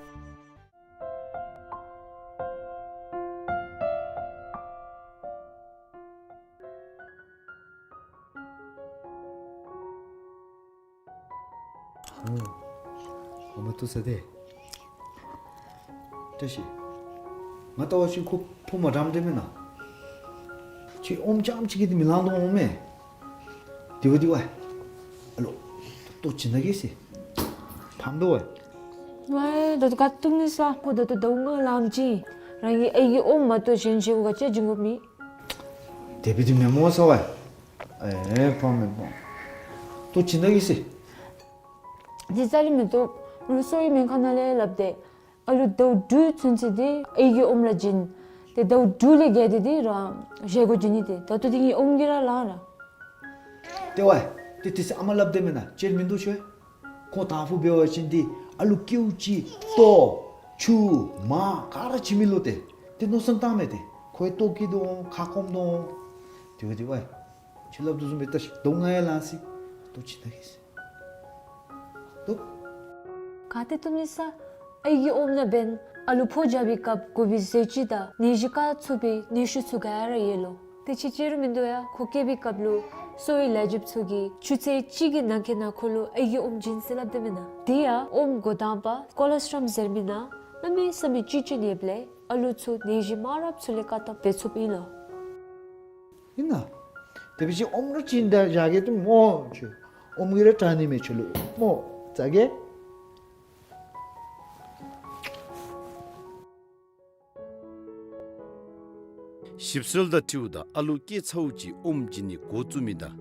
ཨོ། ཨོ་མ་ཏུ་ས་དེ། བཀྲ་ཤིས། ང་ལྟ་བ་ཅིན་ཁོ་ཕོ་མ་འགྲམ་འདྲ་མེན་ན། ཁྱོད་ཨོམ་རྐྱངམ་ཅིག་གིས་དེ་མི་ལང་དོ་འོང་མས། དེ་བ་དེ་བ། ཨ་ལོ། ལྟོ་ཅི་ན་གི་སི། ཕམ་དོ་བ། ཝའི་ད་ལྟོ་ག་ཏུང་ནི་ས་ཁོ་ད་ལྟོ་ཟླཝ་ལྔ་ལང་ཅི། རང་གི་ཨའི་གི་ཨོམ་མ་གཏོགས་གཞན་བཞེས་ག་ཅི་བྱིན་གོ་མི། དེ་བི་དེ་མེན་མོ་ས་བ། ཨེ་ཕམ་མེན་མོ། ལྟོ་ཅི་ན་གི་སི། ཇི་ཙ་རི་མེ་ཏོ་རུ་སོ་ཡི་མེན་ཁ་ན་ལས་ལབ་སྟེ། ཨ་ལུ་ཟླཝ་དྲུག་ཚུན་ཚོད་དེ་ཨའི་གི་ཨོམ་ར་བྱིན། དེ་ཟླཝ་དྲུག་ལས་བརྒལ་ཏེ་དེ་རང་བཞེས་གོ་བྱིན་ནི་དེ་ད་ལྟོ་དེ་ངའི་ཨོམ་གི་ར་ལང་ར། དེ་བ། དེ་དེ་སི་ཨ་མ་ལབ་སྟེ་མེན་ན་ཅེར་མིན་འདུག་ཤོད། ཁོང་དང་ཕུ་འབད་བ་ཅིན་དེ་ཨ་ལུ་ཀེའུ་ཅི་ལྟོ་ཆུ་མ་ག་ར་བྱིན་མི་ལོ་དེ། དེ་མནོ་བསམ་བཏང་མེད་དེ། ཁོ་ལྟོ་གི་དོ་ཁ་སྐོམ་དོ། དེ་བ་དེ་བ། ཁྱོད་སླབ་དོ་བཟུམ་སྦེ་ད་ཞིག་དོ་ང་ཡང་ལང་སི། ལྟོ་ཅིག་ད་གེ་སི། ལྟོ། ག་ཏེ་བཏུབ་ནི་ས། ཨའི་གི་ཨོམ་ནང་འབདན་ཨ་ལུ་ཕོ་རྒྱབ་པའི་སྐབས་དགོ་པའི་ཟས་བཅུད་དང་ནད་གཞི་བཀག་ཚུགས་པའི་ནུས་ཤུགས་ཚུ་ག་ར་ཡོད་ལོ། དེ་ཅིག་ཅིག་ར་མིན་འདུག་ཡ། ཁོ་སྐྱེ་བའི་སྐབས་ལུ་གསོ་བའི་ལས་བྱེདཔ་ཚུ་གིས་ཆུ་ཚོད་གཅིག་གི་ནང་འཁོད་ནང་ཁོ་ལུ་ཨའི་གི་ཨོམ་བྱིན་ཟེར་སླབ་དེས་མེན་ན། དེ་ཡང་ཨོམ་འགོ་དང་པ་ཀོ་ལོ་སི་ཊོམ་ཟེར་མི་ནང་གནམ་མེད་ས་མེད་བཅུད་ཅིག་ཡོདཔ་ལས་ཨ་ལུ་ཚུ་ནད་གཞི་མང་རབས་ཚུ་ལས་བཀག་ཐབས་འབད་ཚུགསཔ་ཨིན་ལོ། ཨིན་ན། དེ་འབད་བ་ཅིན་ཨོམ་ར་བྱིན་ད་བཞག་གེ་ཏེ་སྨོ་ཁྱོད། ཨོམ་གིས་ར་དྲག་ནི་མས་ཁྱོད་ལུ་སྨོ། ཙ་གེ། ཞིབ་འཚོལ་དང་འཁྲིལཝ་ད་ཨ་ལུ་སྐྱེས་ཚརཝ་ཅིག་ཨོམ་བྱིན་ནི་འགོ་བཙུགས་མི་དང་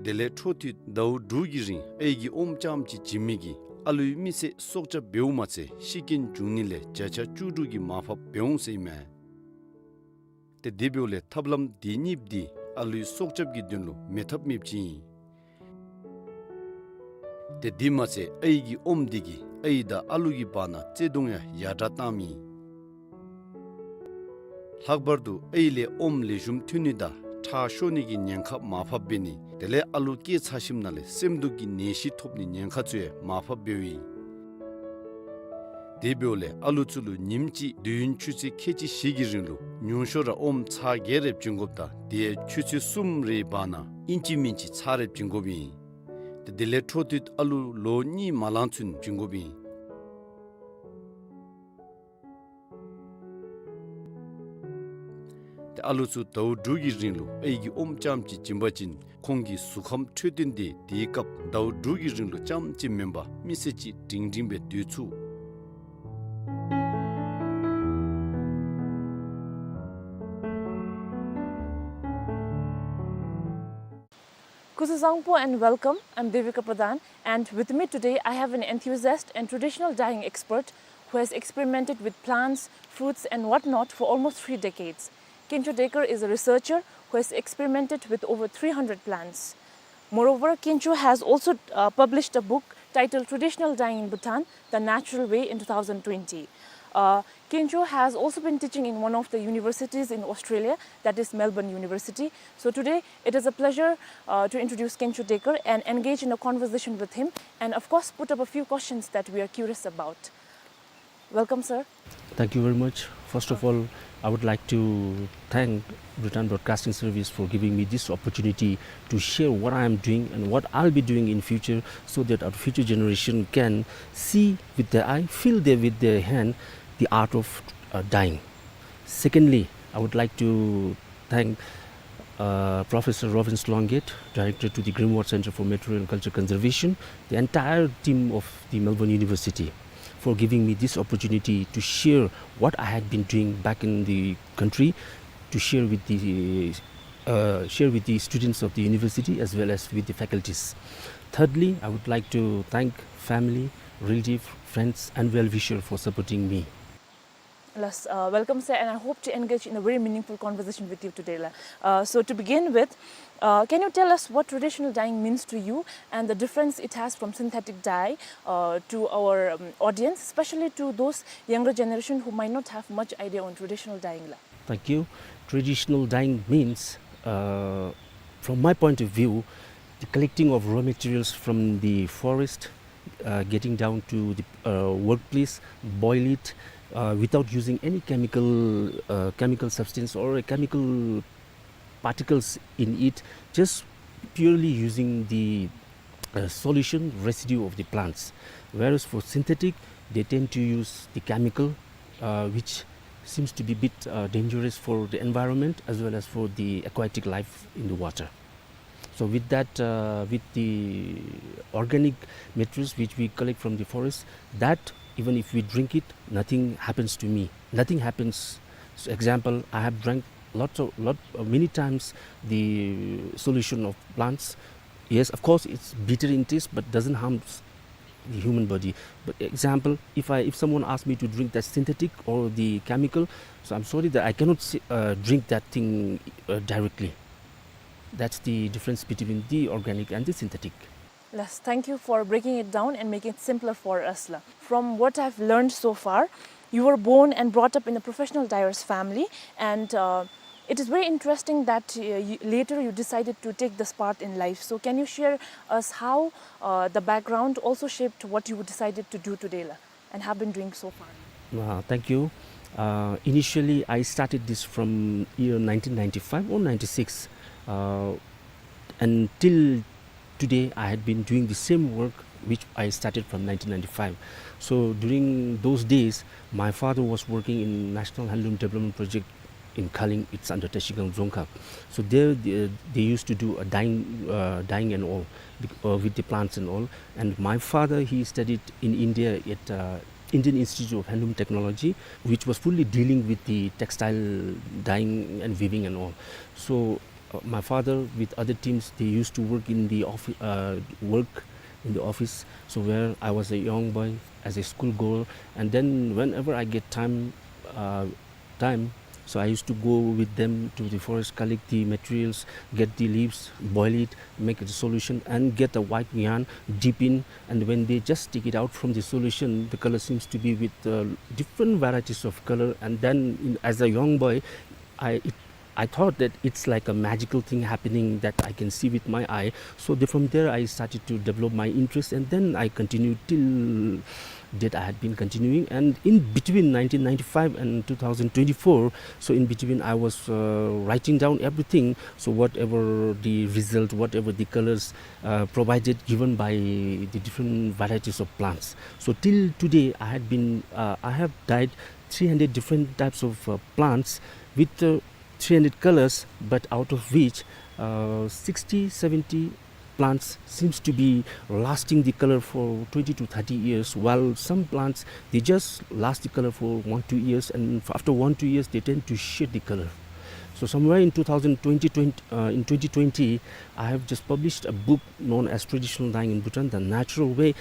དེ་ལས་འཕྲོ་མཐུད་ཟླཝ་དྲུག་གི་རིང་ཨའི་གི་ཨོམ་རྐྱངམ་ཅིག་བྱིན་མི་གིས་ཨ་ལུའི་མི་ཚེ་སྲོག་སྐྱབས་འབདཝ་མ་ཚད་ཤི་རྐྱེན་འབྱུང་ནི་ལས་བརྒྱ་ཆ་བཅུ་དྲུག་གི་མར་ཕབ་འབད་འོང་ཟེར་ཨིན་མས། ཏེ་དེ་འབདཝ་ལས་ཐབས་ལམ་དེ་གཉིས་པོ་འདི་ཨ་ལུའི་སྲོག་སྐྱབས་ཀྱི་དོན་ལུ་མེད་ཐབས་མེདཔ་ཅིག་ཨིན། ཏེ་དེ་མ་ཚད་ཨའི་གི་ཨོམ་འདི་གིས་ཨའི་དང་ཨ་ལུ་གི་བར་ན་བརྩེ་གདུང་ཡང་ཡར་དྲག་བཏངམ་ཨིན། ལྷག་པར་དུ་ཨའི་ལས་ཨོམ་ལེགས་ཤོམ་ཐོན་ནི་དང་ཁྲག་ཤོར་ནི་གི་ཉེན་ཁ་མར་ཕབ་འབད་ནི་དེ་ལས་ཨ་ལུ་སྐྱེས་ཚར་ཞིནམ་ལས་སེམས་སྡུག་གི་ནད་གཞི་ཐོབ་ནི་ཉེན་ཁ་ཚུ་ཡང་མར་ཕབ་འབདཝ་ཨིན། དེ་འབདཝ་ལས་ཨ་ལུ་ཚུ་ལུ་ཉིནམ་གཅིག་དུས་ཡུན་ཆུ་ཚོད་ཁལ་གཅིག་བཞི་གི་རིང་ལུ་ཉུང་ཤོས་ར་ཨོམ་ཚར་བརྒྱད་རེ་བྱིན་དགོཔ་དང་དེ་ཡང་ཆུ་ཚོད་གསུམ་རེའི་བར་ན་ཨིན་ཅི་མིན་ཅི་ཚར་རེ་བྱིན་དགོཔ་ཨིན། ཏེ་དེ་ལས་འཕྲོ་མཐུད་ཨ་ལུ་ལོ་གཉིས་མ་ལང་ཚུན་བྱིན་དགོཔ་ཨིན། ཏེ་ཨ་ལུ་ཚུ་ཟླཝ་དྲུག་གི་རིང་ལུ་ཨའི་གི་ཨོམ་རྐྱངམ་ཅིག་བྱིན་པ་ཅིན་ཁོང་གི་གཟུགས་ཁམས་འཕྲོད་བསྟེན་འདི་དེའི་སྐབས་ཟླཝ་དྲུག་གི་རིང་ལུ་རྐྱངམ་ཅིག་མེན་པར་མི་ཚེ་གཅིག་སྒྲིང་སྒྲིང་སྦེ་སྡོད་ཚུགས། སྐུ་གཟུགས་བཟང་པོ and welcome. I'm Devika Pradhan, and with me today I have an enthusiast and traditional dyeing expert who has experimented with plants, fruits and whatnot for almost three decades. Kencho Dekar is a researcher who has experimented with over three hundred plants. Moreover, Kencho has also, uh, published a book titled Traditional Dyeing in Bhutan: The Natural Way in two thousand twenty. Uh, Kencho has also been teaching in one of the universities in Australia, that is Melbourne University. So today, it is a pleasure, uh, to introduce Kencho Dekar and engage in a conversation with him, and of course, put up a few questions that we are curious about. Welcome, sir. Thank you very much. First of all, I would like to thank Bhutan Broadcasting Service for giving me this opportunity to share what I am doing and what I'll be doing in future, so that our future generation can see with their eye, feel there with their hand the art of, uh, dyeing. Secondly, I would like to thank, uh, Professor Rovince Longate, Director to the Greenwald Centre for Material and Culture Conservation, the entire team of the Melbourne University for giving me this opportunity to share what I had been doing back in the country, to share with the, uh, share with the students of the university as well as with the faculties. Thirdly, I would like to thank family, relative, friends and well-wisher for supporting me. Yes, uh, welcome, sir, and I hope to engage in a very meaningful conversation with you today, la. Uh, so to begin with, uh, can you tell us what traditional dyeing means to you and the difference it has from synthetic dye, uh, to our, um, audience, especially to those younger generation who might not have much idea on traditional dyeing, la? Thank you. Traditional dyeing means, uh, from my point of view, the collecting of raw materials from the forest, uh, getting down to the, uh, workplace, boil it, uh, without using any chemical, uh, chemical substance or a chemical particles in it, just purely using the, uh, solution residue of the plants. Whereas for synthetic, they tend to use the chemical, uh, which seems to be bit, uh, dangerous for the environment as well as for the aquatic life in the water. So with that, uh, with the organic materials which we collect from the forest, that even if we drink it, nothing happens to me. Nothing happens. So example, I have drank lots of, lot, uh, many times the solution of plants. Yes, of course, it's bitter in taste, but doesn't harm s-, the human body. But example, if I, if someone asks me to drink that synthetic or the chemical, so I'm sorry that I cannot s-, uh, drink that thing, uh, directly. That's the difference between the organic and the synthetic. Yes, thank you for breaking it down and making it simpler for us, la. From what I've learned so far, you were born and brought up in a professional dyer's family, and, uh, It is very interesting that, uh, you, later you decided to take this path in life. So can you share us how, uh, the background also shaped what you decided to do today, la, and have been doing so far? Uh, thank you. Uh, initially, I started this from year nineteen ninety-five or ninety-six, uh, and till today, I had been doing the same work which I started from nineteen ninety-five. So during those days, my father was working in National Handloom Development Project in Kaleng, it's under Trashigang Dzongkhag. So there they, they used to do a dyeing, uh, dyeing and all, bec-, uh, with the plants and all. And my father, he studied in India at, uh, Indian Institute of Handloom Technology, which was fully dealing with the textile dyeing and weaving and all. So, uh, my father with other teams, they used to work in the offi-, uh, work in the office. So where I was a young boy, as a school goer, and then whenever I get time, uh, time, so I used to go with them to the forest, collect the materials, get the leaves, boil it, make the solution, and get a white yarn, dip in, and when they just take it out from the solution, the color seems to be with, uh, different varieties of color. And then, in, as a young boy, I, it, I thought that it's like a magical thing happening that I can see with my eye. So the, from there, I started to develop my interest, and then I continued till date. I had been continuing, and in between nineteen ninety-five and two thousand twenty-four, so in between, I was, uh, writing down everything. So whatever the result, whatever the colors, uh, provided, given by the different varieties of plants. So till today, I had been, uh, I have dyed three hundred different types of, uh, plants with, uh, three hundred colors, but out of which, uh, sixty, seventy plants seems to be lasting the color for twenty to thirty years, while some plants, they just last the color for one, two years, and f-, after one, two years, they tend to shed the color. So somewhere in two thousand twenty, twenty, uh, in twenty twenty, I have just published a book known as Traditional Dyeing in Bhutan, The Natural Way.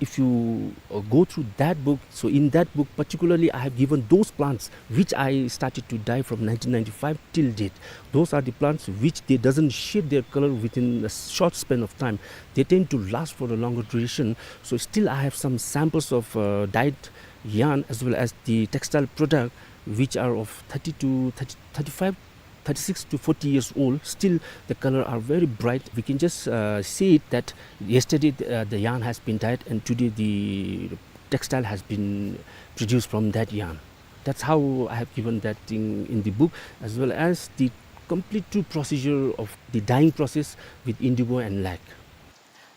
If you, uh, go through that book, so in that book particularly, I have given those plants which I started to dye from nineteen ninety-five till date. Those are the plants which they doesn't shed their color within a short span of time. They tend to last for a longer duration. So still I have some samples of, uh, dyed yarn as well as the textile product which are of thirty to thirty, thirty-five, thirty-six to forty years old. Still the color are very bright. We can just, uh, see it that yesterday the, uh, the yarn has been dyed and today the textile has been produced from that yarn. That's how I have given that thing in the book, as well as the complete true procedure of the dyeing process with indigo and lac.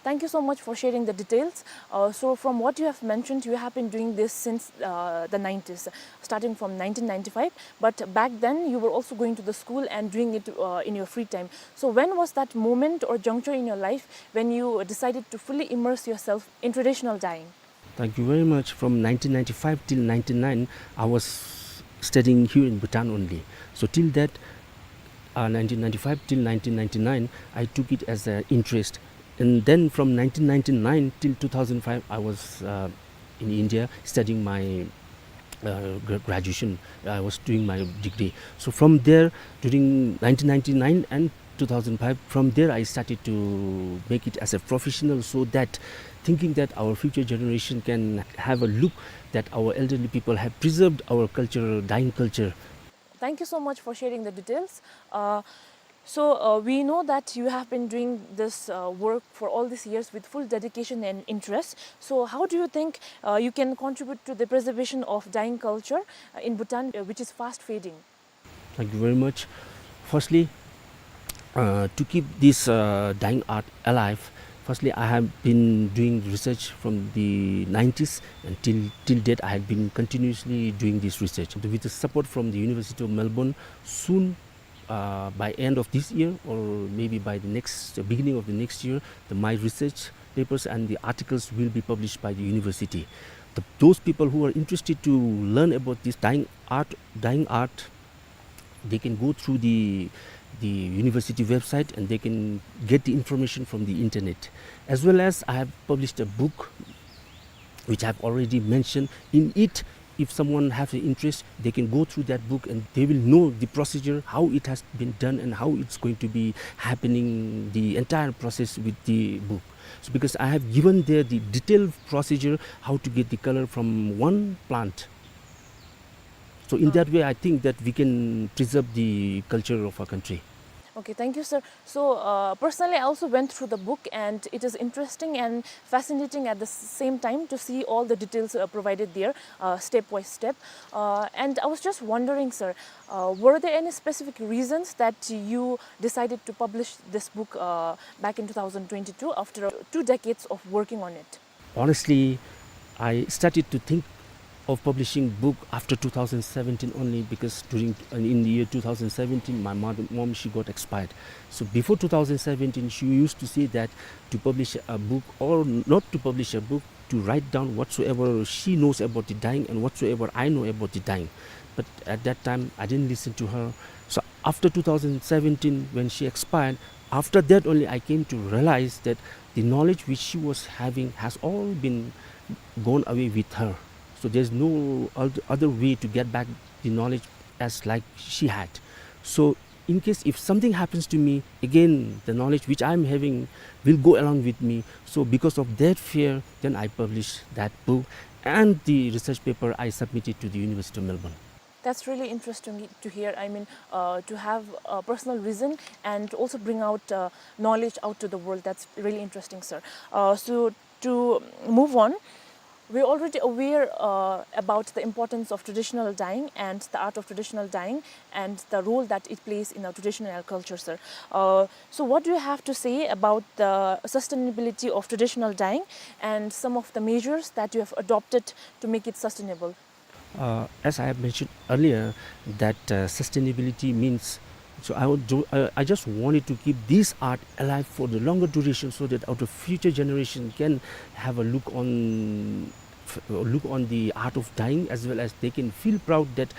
Thank you so much for sharing the details. Uh, so from what you have mentioned, you have been doing this since, uh, the nineties, starting from nineteen ninety-five. But back then, you were also going to the school and doing it, uh, in your free time. So when was that moment or juncture in your life when you decided to fully immerse yourself in traditional dyeing? Thank you very much. From nineteen ninety-five till ninety-nine, I was studying here in Bhutan only. So till that, uh, nineteen ninety-five till nineteen ninety-nine, I took it as an interest. And then from nineteen ninety-nine till two thousand five, I was, uh, in India studying my, uh, gra-, graduation. I was doing my degree. So from there, during nineteen ninety-nine and two thousand five, from there I started to make it as a professional, so that thinking that our future generation can have a look that our elderly people have preserved our culture, dyeing culture. Thank you so much for sharing the details. Uh, so, uh, we know that you have been doing this, uh, work for all these years with full dedication and interest. So how do you think, uh, you can contribute to the preservation of dyeing culture, uh, in Bhutan, uh, which is fast fading? Thank you very much. Firstly, uh, to keep this, uh, dyeing art alive, firstly, I have been doing research from the nineties, and till, till date, I have been continuously doing this research. With the support from the University of Melbourne, soon, uh, by end of this year or maybe by the next, uh, beginning of the next year, the, my research papers and the articles will be published by the university. The, those people who are interested to learn about this dyeing art, dyeing art, they can go through the, the university website and they can get the information from the internet. As well as I have published a book which I have already mentioned. In it, if someone has an interest, they can go through that book and they will know the procedure, how it has been done and how it's going to be happening, the entire process with the book. So because I have given there the detailed procedure, how to get the color from one plant So in that way, I think that we can preserve the culture of our country. Okay, thank you, sir. So, uh, personally, I also went through the book, and it is interesting and fascinating at the s-, same time to see all the details, uh, provided there, uh, step by step. Uh, and I was just wondering, sir, uh, were there any specific reasons that you decided to publish this book, uh, back in two thousand twenty-two after, uh, two decades of working on it? Honestly, I started to think of publishing book after two thousand seventeen only, because during, in the year two thousand seventeen, my mother, mom, she got expired. So before two thousand seventeen, she used to say that to publish a book or not to publish a book, to write down whatsoever she knows about the dying and whatsoever I know about the dying. But at that time, I didn't listen to her. So after two thousand seventeen, when she expired, after that only I came to realize that the knowledge which she was having has all been gone away with her. So there's no oth-, other way to get back the knowledge as like she had. So in case if something happens to me, again, the knowledge which I'm having will go along with me. So because of that fear, then I published that book and the research paper I submitted to the University of Melbourne. That's really interesting to hear. I mean, uh, to have a personal reason and also bring out, uh, knowledge out to the world. That's really interesting, sir. Uh, so to move on, we're already aware, uh, about the importance of traditional dyeing and the art of traditional dyeing and the role that it plays in our traditional culture, sir. Uh, so what do you have to say about the sustainability of traditional dyeing and some of the measures that you have adopted to make it sustainable? Uh, as I have mentioned earlier, that, uh, sustainability means, so I would do, uh, I just wanted to keep this art alive for the longer duration so that our future generation can have a look on, f-, look on the art of dyeing, as well as they can feel proud that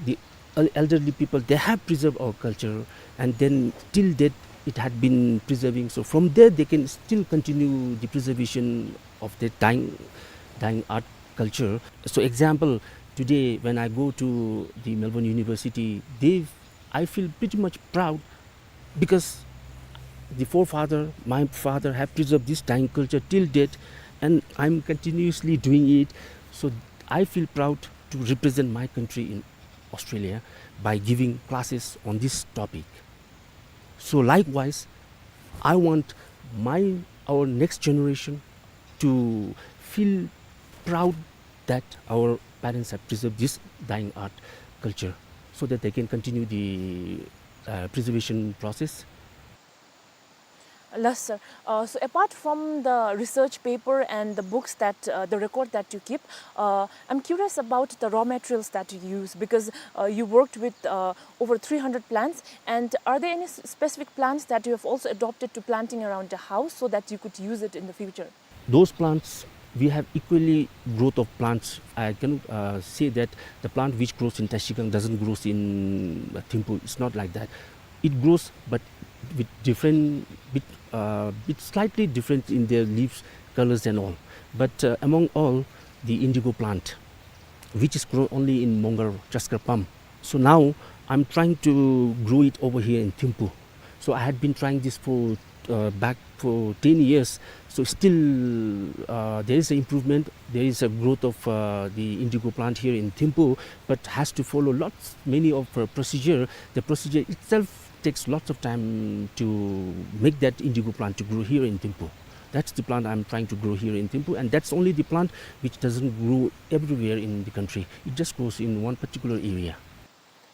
the el-, elderly people, they have preserved our culture, and then till date it had been preserving. So from there, they can still continue the preservation of the dyeing, dyeing art culture. So example, today when I go to the Melbourne University, they, I feel pretty much proud because the forefather, my father, have preserved this dyeing culture till date, and I'm continuously doing it. So I feel proud to represent my country in Australia by giving classes on this topic. So likewise, I want my, our next generation to feel proud that our parents have preserved this dyeing art culture so that they can continue the, uh, preservation process. Yes, sir. Uh, so apart from the research paper and the books that, uh, the record that you keep, uh, I'm curious about the raw materials that you use, because, uh, you worked with, uh, over three hundred plants. And are there any s-, specific plants that you have also adopted to planting around the house so that you could use it in the future? Those plants, we have equally growth of plants. I cannot, uh, say that the plant which grows in Trashigang doesn't grows in, uh, Thimphu. It's not like that. It grows, but with different, bit, uh, bit slightly different in their leaves, colors and all. But, uh, among all, the indigo plant, which is grown only in Mongar, Chaskar Pam. So now I'm trying to grow it over here in Thimphu. So I had been trying this for, uh, back for ten years. So still, uh, there is an improvement. There is a growth of, uh, the indigo plant here in Thimphu, but has to follow lots, many of, uh, procedure. The procedure itself takes lots of time to make that indigo plant to grow here in Thimphu. That's the plant I'm trying to grow here in Thimphu, and that's only the plant which doesn't grow everywhere in the country. It just grows in one particular area.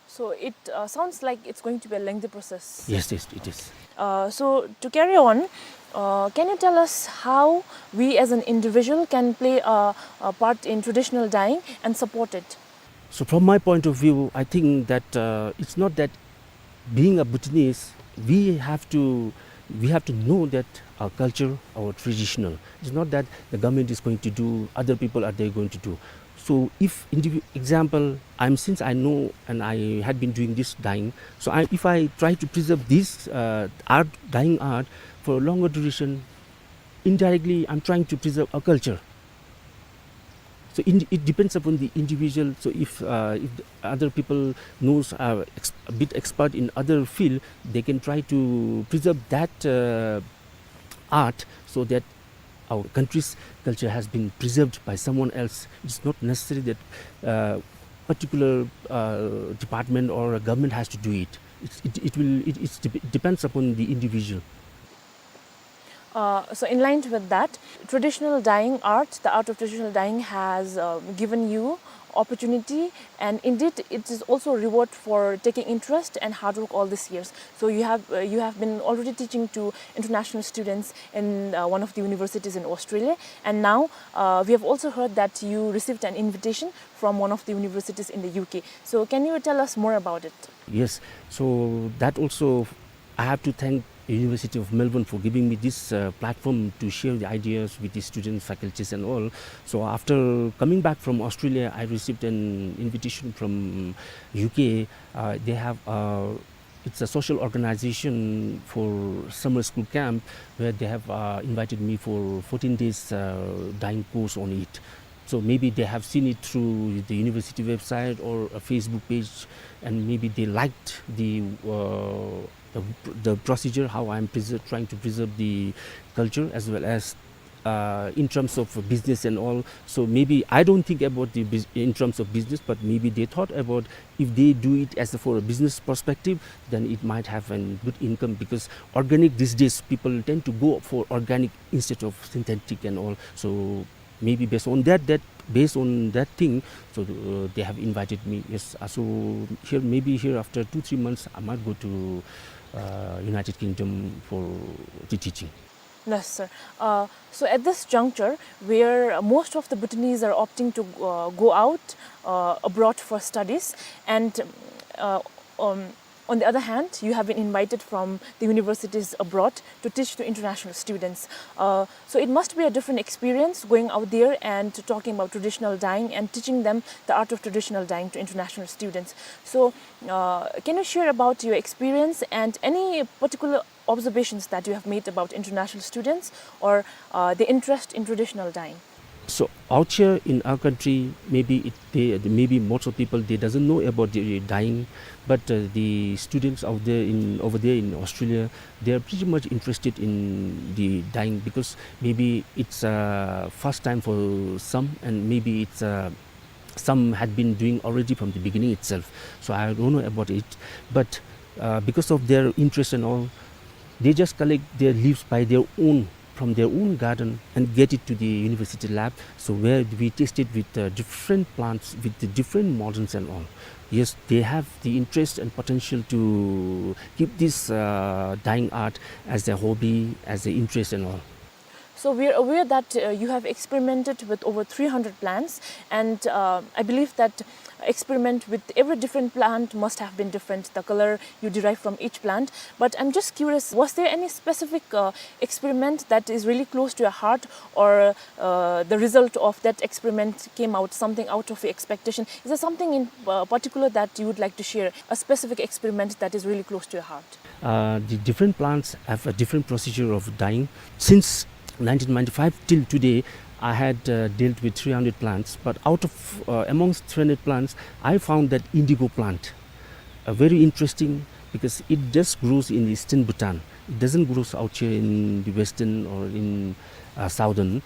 So it, uh, sounds like it's going to be a lengthy process. Yes, yes, it is. Uh, so to carry on, uh, can you tell us how we as an individual can play a, a part in traditional dyeing and support it? So from my point of view, I think that, uh, it's not that being a Bhutanese, we have to, we have to know that our culture, our traditional. It's not that the government is going to do, other people are they going to do. So if indivi-, example, I'm, since I know and I had been doing this dyeing, so I, if I try to preserve this, uh, art, dyeing art for a longer duration, indirectly I'm trying to preserve a culture. So in, it depends upon the individual. So if, uh, if the other people knows, uh, ex-, a bit expert in other field, they can try to preserve that, uh, art so that our country's culture has been preserved by someone else. It's not necessary that, uh, particular, uh, department or a government has to do it. It's, it, it will, it, it's dep-, depends upon the individual. Uh, so in line with that, traditional dyeing art, the art of traditional dyeing has, uh, given you opportunity, and indeed it is also a reward for taking interest and hard work all these years. So you have, uh, you have been already teaching to international students in, uh, one of the universities in Australia, and now, uh, we have also heard that you received an invitation from one of the universities in the U K. So can you tell us more about it? Yes, so that also I have to thank University of Melbourne for giving me this, uh, platform to share the ideas with the students, faculties and all. So after coming back from Australia, I received an invitation from U K. Uh, they have, uh, it's a social organization for summer school camp where they have, uh, invited me for fourteen days, uh, dyeing course on it. So maybe they have seen it through the university website or a Facebook page, and maybe they liked the, uh, the, the procedure, how I'm preser-, trying to preserve the culture as well as, uh, in terms of business and all. So maybe I don't think about the bus-, in terms of business, but maybe they thought about if they do it as a, for a business perspective, then it might have a good income, because organic these days, people tend to go for organic instead of synthetic and all. So maybe based on that, that, based on that thing, so, uh, they have invited me. Yes, uh, so here, maybe here after two, three months, I might go to, uh, United Kingdom for the teaching. Yes, sir. Uh, so at this juncture, where most of the Bhutanese are opting to, uh, go out, uh, abroad for studies, and, uh, um, on the other hand, you have been invited from the universities abroad to teach to international students. Uh, so it must be a different experience going out there and talking about traditional dyeing and teaching them the art of traditional dyeing to international students. So, uh, can you share about your experience and any particular observations that you have made about international students or, uh, the interest in traditional dyeing? So out here in our country, maybe it, they, maybe most of people, they doesn't know about the dyeing, but, uh, the students out there in, over there in Australia, they are pretty much interested in the dyeing because maybe it's, uh, first time for some, and maybe it's, uh, some had been doing already from the beginning itself. So I don't know about it, but, uh, because of their interest and all, they just collect their leaves by their own, from their own garden, and get it to the university lab. So where we test it with, uh, different plants, with the different models and all. Yes, they have the interest and potential to keep this, uh, dyeing art as a hobby, as an interest and all. So we are aware that, uh, you have experimented with over three hundred plants, and, uh, I believe that experiment with every different plant must have been different, the color you derive from each plant. But I'm just curious, was there any specific, uh, experiment that is really close to your heart, or, uh, the result of that experiment came out something out of your expectation? Is there something in, uh, particular that you would like to share, a specific experiment that is really close to your heart? Uh, the different plants have a different procedure of dyeing. Since nineteen ninety-five till today, I had, uh, dealt with three hundred plants, but out of, uh, amongst three hundred plants, I found that indigo plant, uh, very interesting because it just grows in eastern Bhutan. It doesn't grow out here in the western or in, uh, southern.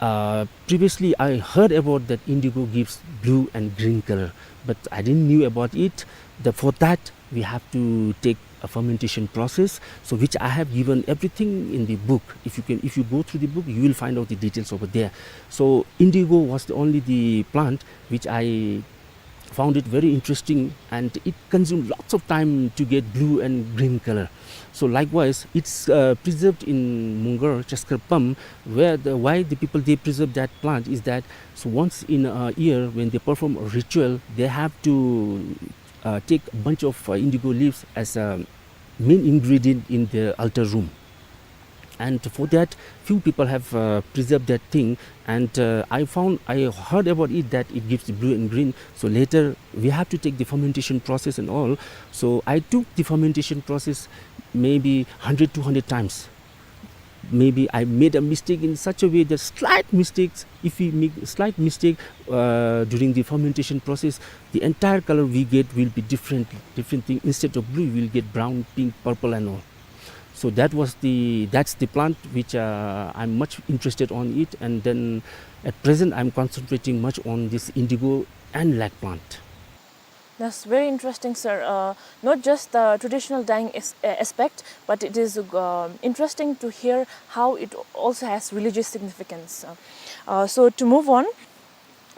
Uh, previously, I heard about that indigo gives blue and green color, but I didn't knew about it. The, for that, we have to take a fermentation process, so which I have given everything in the book. If you can, if you go through the book, you will find out the details over there. So indigo was the only the plant which I found it very interesting, and it consumed lots of time to get blue and green color. So likewise, it's, uh, preserved in Mungar, Chaskar Pam, where the, why the people, they preserve that plant is that, so once in a year when they perform a ritual, they have to, uh, take a bunch of, uh, indigo leaves as a main ingredient in the altar room. And for that, few people have, uh, preserved that thing. And, uh, I found, I heard about it that it gives the blue and green. So later, we have to take the fermentation process and all. So I took the fermentation process maybe hundred, two hundred times. Maybe I made a mistake in such a way that slight mistakes, if we make slight mistake, uh, during the fermentation process, the entire color we get will be different, different thing. Instead of blue, we'll get brown, pink, purple and all. So that was the, that's the plant which, uh, I'm much interested on it, and then at present I'm concentrating much on this indigo and lac plant. That's very interesting, sir. Uh, not just the traditional dyeing as-, uh, aspect, but it is, um, interesting to hear how it also has religious significance. Uh, uh, so to move on,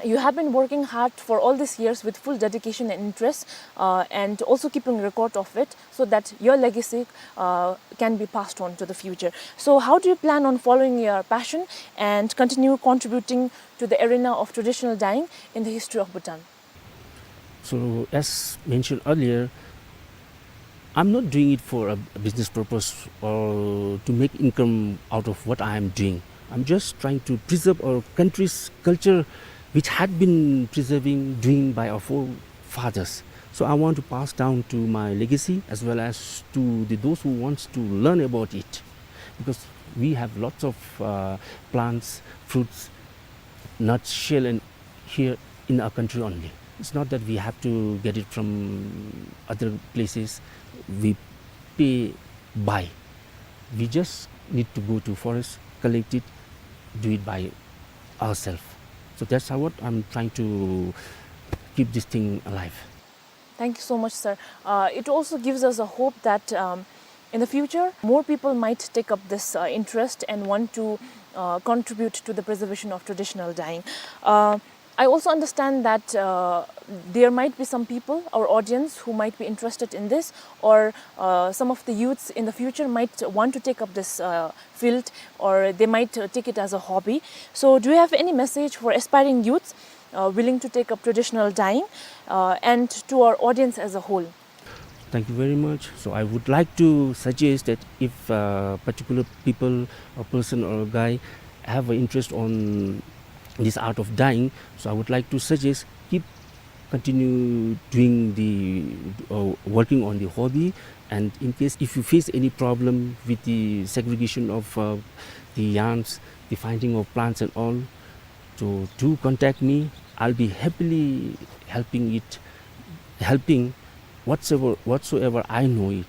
you have been working hard for all these years with full dedication and interest, uh, and also keeping record of it so that your legacy, uh, can be passed on to the future. So how do you plan on following your passion and continue contributing to the arena of traditional dyeing in the history of Bhutan? So, as mentioned earlier, I'm not doing it for a, a business purpose or to make income out of what I am doing. I'm just trying to preserve our country's culture, which had been preserving, doing by our forefathers. So I want to pass down to my legacy as well as to the, those who wants to learn about it, because we have lots of, uh, plants, fruits, nuts, shell, and here in our country only. It's not that we have to get it from other places. We pay, buy. We just need to go to forest, collect it, do it by ourselves. So that's how what I'm trying to keep this thing alive. Thank you so much, sir. Uh, it also gives us a hope that, um, in the future, more people might take up this, uh, interest and want to, uh, contribute to the preservation of traditional dyeing. Uh, I also understand that, uh, there might be some people, our audience, who might be interested in this, or, uh, some of the youths in the future might want to take up this, uh, field, or they might, uh, take it as a hobby. So, do you have any message for aspiring youths, uh, willing to take up traditional dyeing, uh, and to our audience as a whole? Thank you very much. So I would like to suggest that if, uh, particular people, a person or a guy, have an interest on this art of dyeing, so I would like to suggest, keep, continue doing the, uh, working on the hobby. And in case if you face any problem with the segregation of, uh, the yarns, the finding of plants and all, so do contact me. I'll be happily helping it, helping whatsoever, whatsoever I know it.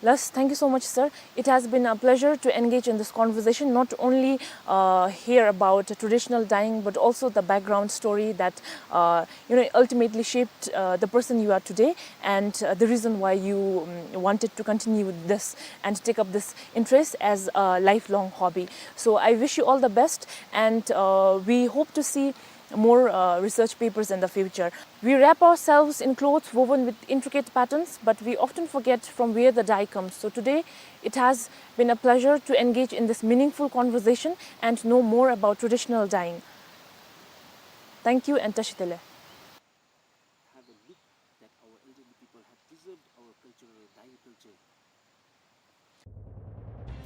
Last, thank you so much, sir. It has been a pleasure to engage in this conversation, not only, uh, hear about traditional dyeing, but also the background story that, uh, you know, ultimately shaped, uh, the person you are today, and, uh, the reason why you, um, wanted to continue this and take up this interest as a lifelong hobby. So I wish you all the best, and, uh, we hope to see more, uh, research papers in the future. We wrap ourselves in clothes woven with intricate patterns, but we often forget from where the dye comes. So today, it has been a pleasure to engage in this meaningful conversation and know more about traditional dyeing. Thank you and Tashi Delek. Have a look that our elderly people have preserved our cultural dyeing culture.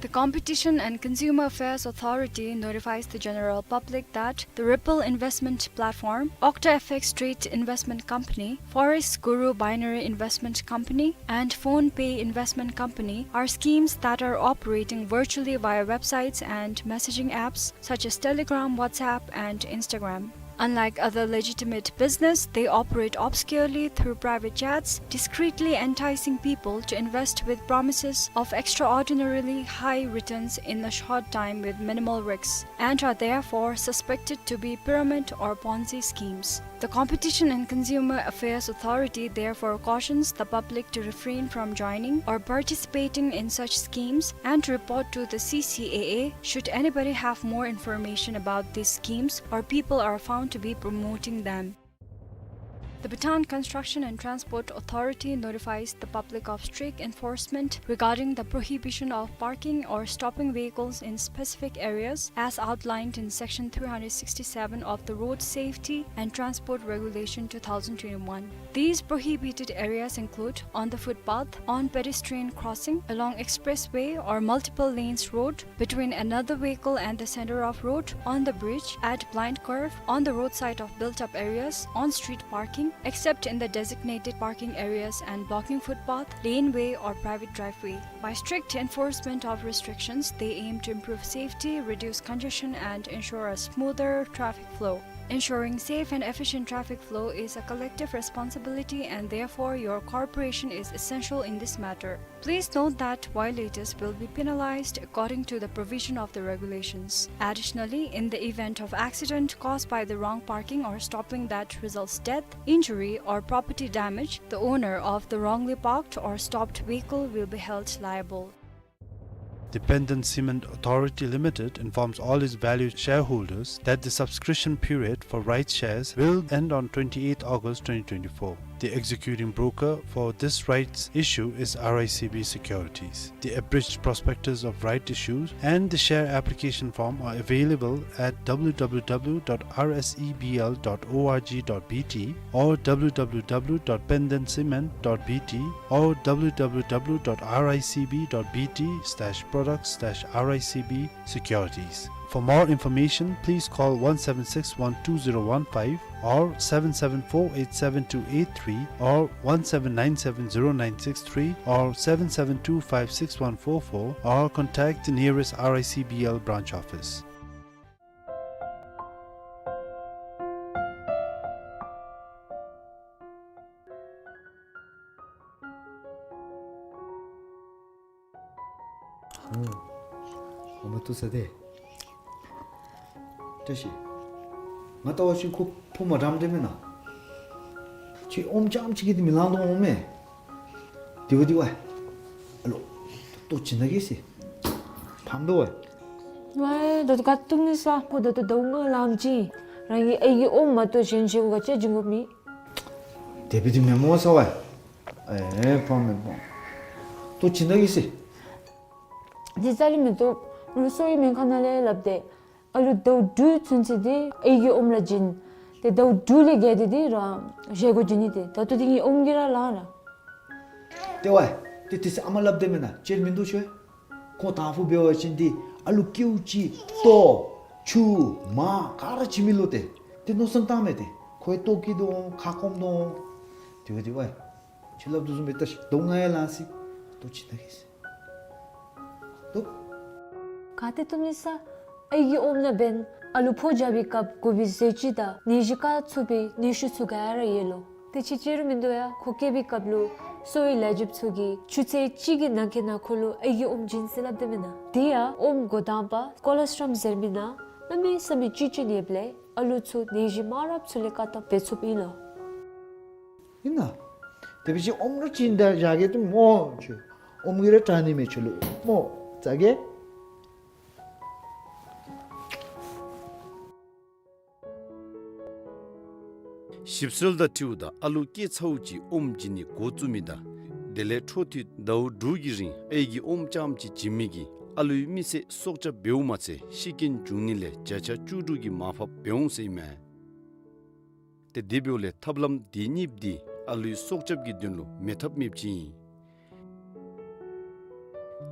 The Competition and Consumer Affairs Authority notifies the general public that the Ripple Investment Platform, Octa F X Trade Investment Company, Forex Guru Binary Investment Company, and PhonePe Investment Company are schemes that are operating virtually via websites and messaging apps such as Telegram, WhatsApp, and Instagram. Unlike other legitimate business, they operate obscurely through private chats, discreetly enticing people to invest with promises of extraordinarily high returns in a short time with minimal risks, and are therefore suspected to be pyramid or Ponzi schemes. The Competition and Consumer Affairs Authority therefore cautions the public to refrain from joining or participating in such schemes and to report to the C C A A should anybody have more information about these schemes or people are found to be promoting them. The Bhutan Construction and Transport Authority notifies the public of strict enforcement regarding the prohibition of parking or stopping vehicles in specific areas as outlined in Section three hundred sixty-seven of the Road Safety and Transport Regulation two thousand twenty-one. These prohibited areas include on the footpath, on pedestrian crossing, along expressway or multiple lanes road, between another vehicle and the center of road, on the bridge, at blind curve, on the roadside of built-up areas, on street parking, except in the designated parking areas and blocking footpath, laneway, or private driveway. By strict enforcement of restrictions, they aim to improve safety, reduce congestion, and ensure a smoother traffic flow. Ensuring safe and efficient traffic flow is a collective responsibility, and therefore your cooperation is essential in this matter. Please note that violators will be penalized according to the provision of the regulations. Additionally, in the event of accident caused by the wrong parking or stopping that results death, injury, or property damage, the owner of the wrongly parked or stopped vehicle will be held liable. The Penden Cement Authority Limited informs all its valued shareholders that the subscription period for rights shares will end on twenty-eighth August twenty twenty-four. The executing broker for this rights issue is R I C B Securities. The abridged prospectus of right issues and the share application form are available at W W W dot R S E B L dot org dot B T or W W W dot penden cement dot B T or W W W dot R I C B dot B T slash products slash R I C B securities. For more information, please call one seven six one two zero one five or seven seven four eight seven two eight three or one seven nine seven zero nine six three or seven seven two five six one four four or contact the nearest R I C B L branch office. ཨ་མ་ཐུག་ས་ཏེ། བཀྲ་ཤིས། ང་ལྟ་བ་ཅིན་ཁོ་ཕོ་མ་འདྲཝ་འདྲ་མེན་ན། ཁྱོད་ཨོམ་རྐྱངམ་ཅིག་གིས་འདི་མི་ལང་དོ་འོང་མས། དེ་བ་དེ་བ། ཨ་ལོ། ལྟོ་བྱིན་ན་གེ་ཟེར། ཕམ་དོ་བ། ཝའི་ད་ལྟོ་ག་ཏུ་ནི་ས་ཁོ་ད་ལྟོ་ཟླཝ་ལྔ་ལང་ཅི། རང་གི་ཨའི་གི་ཨོམ་མ་གཏོགས་གཞན་བྱིན་ག་ཅི་བྱིན་དགོ་མི། དེ་བ་དེ་མེན་མོ་ས་བ། ཨེ་ཕམ་མེན་ཕམ། ལྟོ་བྱིན་ན་གེ་ཟེར། ཏེ་རྩ་ལས་མི་བཏུབ། ལོ་གསོ་བའི་སྨན་ཁང་ནང་ལས་སླབ་སྟེ། ཨ་ལུ་ཟླཝ་དྲུག་ཚུན་ཚོད་འདི་ཨའི་གི་ཨོམ་ར་བྱིན། ཏེ་ཟླཝ་དྲུག་ལས་བརྒལ་ཏེ་འདི་རང་བཞེས་སྒོ་བྱིན་ནི་ཏེ། ད་ལྟོ་འདི་ངེའི་ཨོམ་གྱིས་ར་ལང་ར། ཏེ་ཝའི། ཏེ་དེ་ཚེ་ཨ་མ་སླབ་དེ་མེན་ན་ཅིག་མིན་འདུག་ཤོ། ཁོང་དང་ཕུ་འབད་བ་ཅིན་འདི་ཨ་ལུ་ཀེའུ་ཅིག་ལྟོ་ཆུ་མར་ག་ར་བྱིན་མི་ལོ་ཏེ། ཏེ་མནོ་བསམ་བཏང་མས་ཏེ། ཁོའི་ལྟོ་སྐྱིད་དོ་ཁ་སྐོམ་དོ། དེ་བ་དེ་ཝའི། ཁྱོད་སླབ་དོ་བཟུམ་སྦེ་ལྟ་ཤིག། ཟླཝ་ལྔ་ཡང་ལང་སི། ལྟོ་བྱིན་ན་གེ་ཟེར། ལྟོ། ག་ཏེ་ལྟོ་ནི་ས། ཨའི་གི་ཨོམ་ནང་འབདན་ཨ་ལུ་ཕོ་རྒྱབ་པའི་སྐབས་དགོ་པའི་ཟས་བཅུད་དང་ནད་གཞི་བཀག་ཚུགས་པའི་ནད་ཤུགས་ཚུ་ག་ར་ཡོད་ལོ། དེ་ཅིག་ཅིག་རུང་མིན་འདུག་ཡ། ཁོ་སྐྱེ་བའི་སྐབས་ལུ་གསོ་བའི་ལས་བྱེདཔ་ཚུ་གིས་ཆུ་ཚོད་གཅིག་གི་ནང་འཁོད་ནང་ཁོ་ལུ་ཨའི་གི་ཨོམ་བྱིན་ཟེར་སླབ་དེ་མེན་ན། དེ་ཡང་ཨོམ་འགོ་དང་པ་ཀོ་ལོ་སི་ཊོམ་ཟེར་མི་ནང་གནམ་མེད་ས་མེད་བཅུད་ཅིག་ཡོདཔ་ལས་ཨ་ལུ་ཚུ་ནད་གཞི་མང་རབས་ཚུ་ལས་བཀག་ཐབས་འབད་ཚུགསཔ་ཨིན་ལོ། ཨིན་ན། དེ་བ་ཅིན་ཨོམ་ར་བྱིན་ད་བཞག་གེ་ཏེ་མོ་ཁྱོད། ཨོམ་གྱིས་ར་དྲག་ནི་མས་ཁྱོད་ལུ། མོ་བཟའ་གེ། ཞིབ་འཚོལ་དང་འཁྲིལཝ་ད་ཨ་ལུ་སྐྱེས་ཚརཝ་ཅིག་ཨོམ་བྱིན་ནི་འགོ་བཙུགས་མི་དང་དེ་ལས་འཕྲོ་མཐུད་ཟླཝ་དྲུག་གི་རིང་ཨའི་གི་ཨོམ་རྐྱངམ་ཅིག་བྱིན་མི་གིས་ཨ་ལུའི་མི་ཚེ་སྲོག་སྐྱབས་འབདཝ་མ་ཚད་ཤི་རྐྱེན་འབྱུང་ནི་ལས་བརྒྱ་ཆ་བཅུ་དྲུག་གི་མར་ཕབ་འབད་འོང་ཟེར་ཨིན་མས། ཏེ་དེ་འབདཝ་ལས་ཐབས་ལམ་དེ་གཉིས་པོ་འདི་ཨ་ལུའི་སྲོག་སྐྱབས་ཀྱི་དོན་ལུ་མེད་ཐབས་མེདཔ་ཅིག་ཨིན།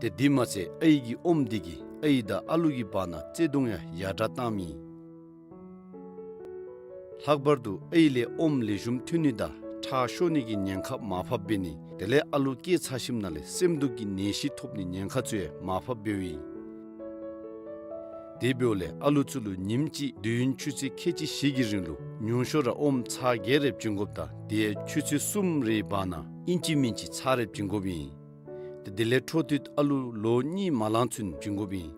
ཏེ་དེ་མ་ཚད་ཨའི་གི་ཨོམ་འདི་གིས་ཨའི་དང་ཨ་ལུ་གི་བར་ན་བརྩེ་གདུང་ཡང་ཡར་དྲག་བཏངམ་ཨིན། ལྷག་པར་དུ་ཨའི་ལས་ཨོམ་ལེགས་ཤོམ་ཐོན་ནི་དང་ཁྲག་ཤོར་ནི་གི་ཉེན་ཁ་མར་ཕབ་འབད་ནི་དེ་ལས་ཨ་ལུ་སྐྱེས་ཚར་ཞིནམ་ལས་སེམས་སྡུག་གི་ནད་གཞི་ཐོབ་ནི་ཉེན་ཁ་ཚུ་ཡང་མར་ཕབ་འབདཝ་ཨིན། དེ་འབདཝ་ལས་ཨ་ལུ་ཚུ་ལུ་ཉིནམ་གཅིག་དུས་ཡུན་ཆུ་ཚོད་ཁལ་གཅིག་བཞི་གི་རིང་ལུ་ཉུང་ཤོས་ར་ཨོམ་ཚར་བརྒྱད་རེ་བྱིན་དགོཔ་དང་དེ་ཡང་ཆུ་ཚོད་གསུམ་རེའི་བར་ན་ཨིན་ཅི་མིན་ཅི་ཚར་རེ་བྱིན་དགོཔ་ཨིན། ཏེ་དེ་ལས་འཕྲོ་མཐུད་ཨ་ལུ་ལོ་གཉིས་མ་ལང་ཚུན་བྱིན་དགོཔ་ཨིན།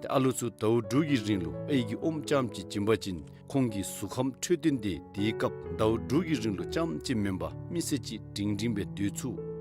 ཏེ་ཨ་ལུ་ཚུ་ཟླཝ་དྲུག་གི་རིང་ལུ་ཨའི་གི་ཨོམ་རྐྱངམ་ཅིག་བྱིན་པ་ཅིན་ཁོང་གི་གཟུགས་ཁམས་འཕྲོད་བསྟེན་དེ་དེའི་སྐབས་ཟླཝ་དྲུག་གི་རིང་ལུ་རྐྱངམ་ཅིག་མེན་པར་མི་ཚེ་གཅིག་སྒྲིང་སྒྲིང་སྦེ་སྡོད་ཚུགས།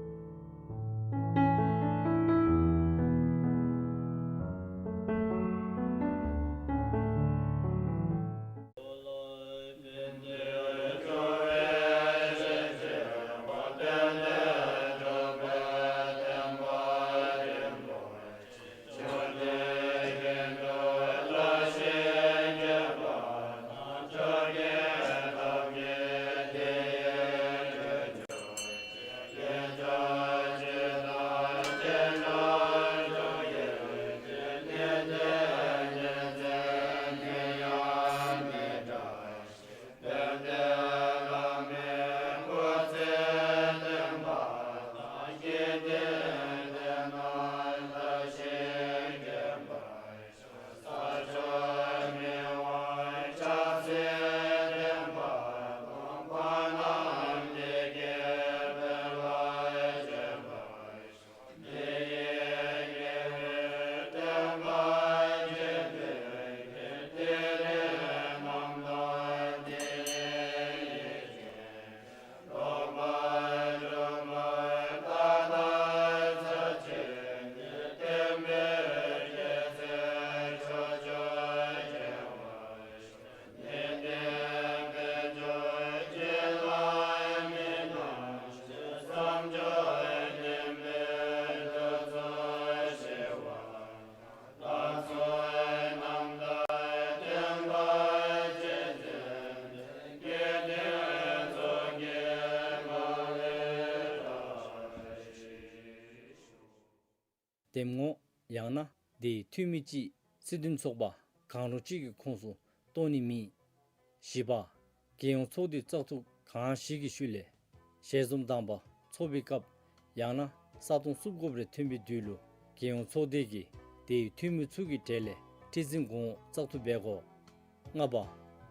འདེམས་ངོ་ཡང་ན་དེའི་འཐུས་མི་ཅིག་སྲིད་དོན་ཚོགས་པ་གང་རུང་ཅིག་གི་ཁོངས་སུ་གཏོགས་ནི་མེད། བཞི་པ། རྒྱལ་ཡོངས་ཚོགས་འདུའི་བཙག་འཐུ་གང་ཞིག་གི་ཤུལ་ལས་ཞལ་འཛོམས་དང་པ་ཚོགས་པའི་སྐབས་ཡང་ན་ས་སྟོང་གསུམ་དགུ་རེ་ཐོན་པའི་དུས་ལུ་རྒྱལ་ཡོངས་ཚོགས་སྡེ་གིས་དེའི་འཐུས་མི་ཚུ་གི་གྲས་ལས་ཁྲི་འཛིན་གོང་འོག་བཙག་འཐུ་འབད་དགོ། ལྔ་པ།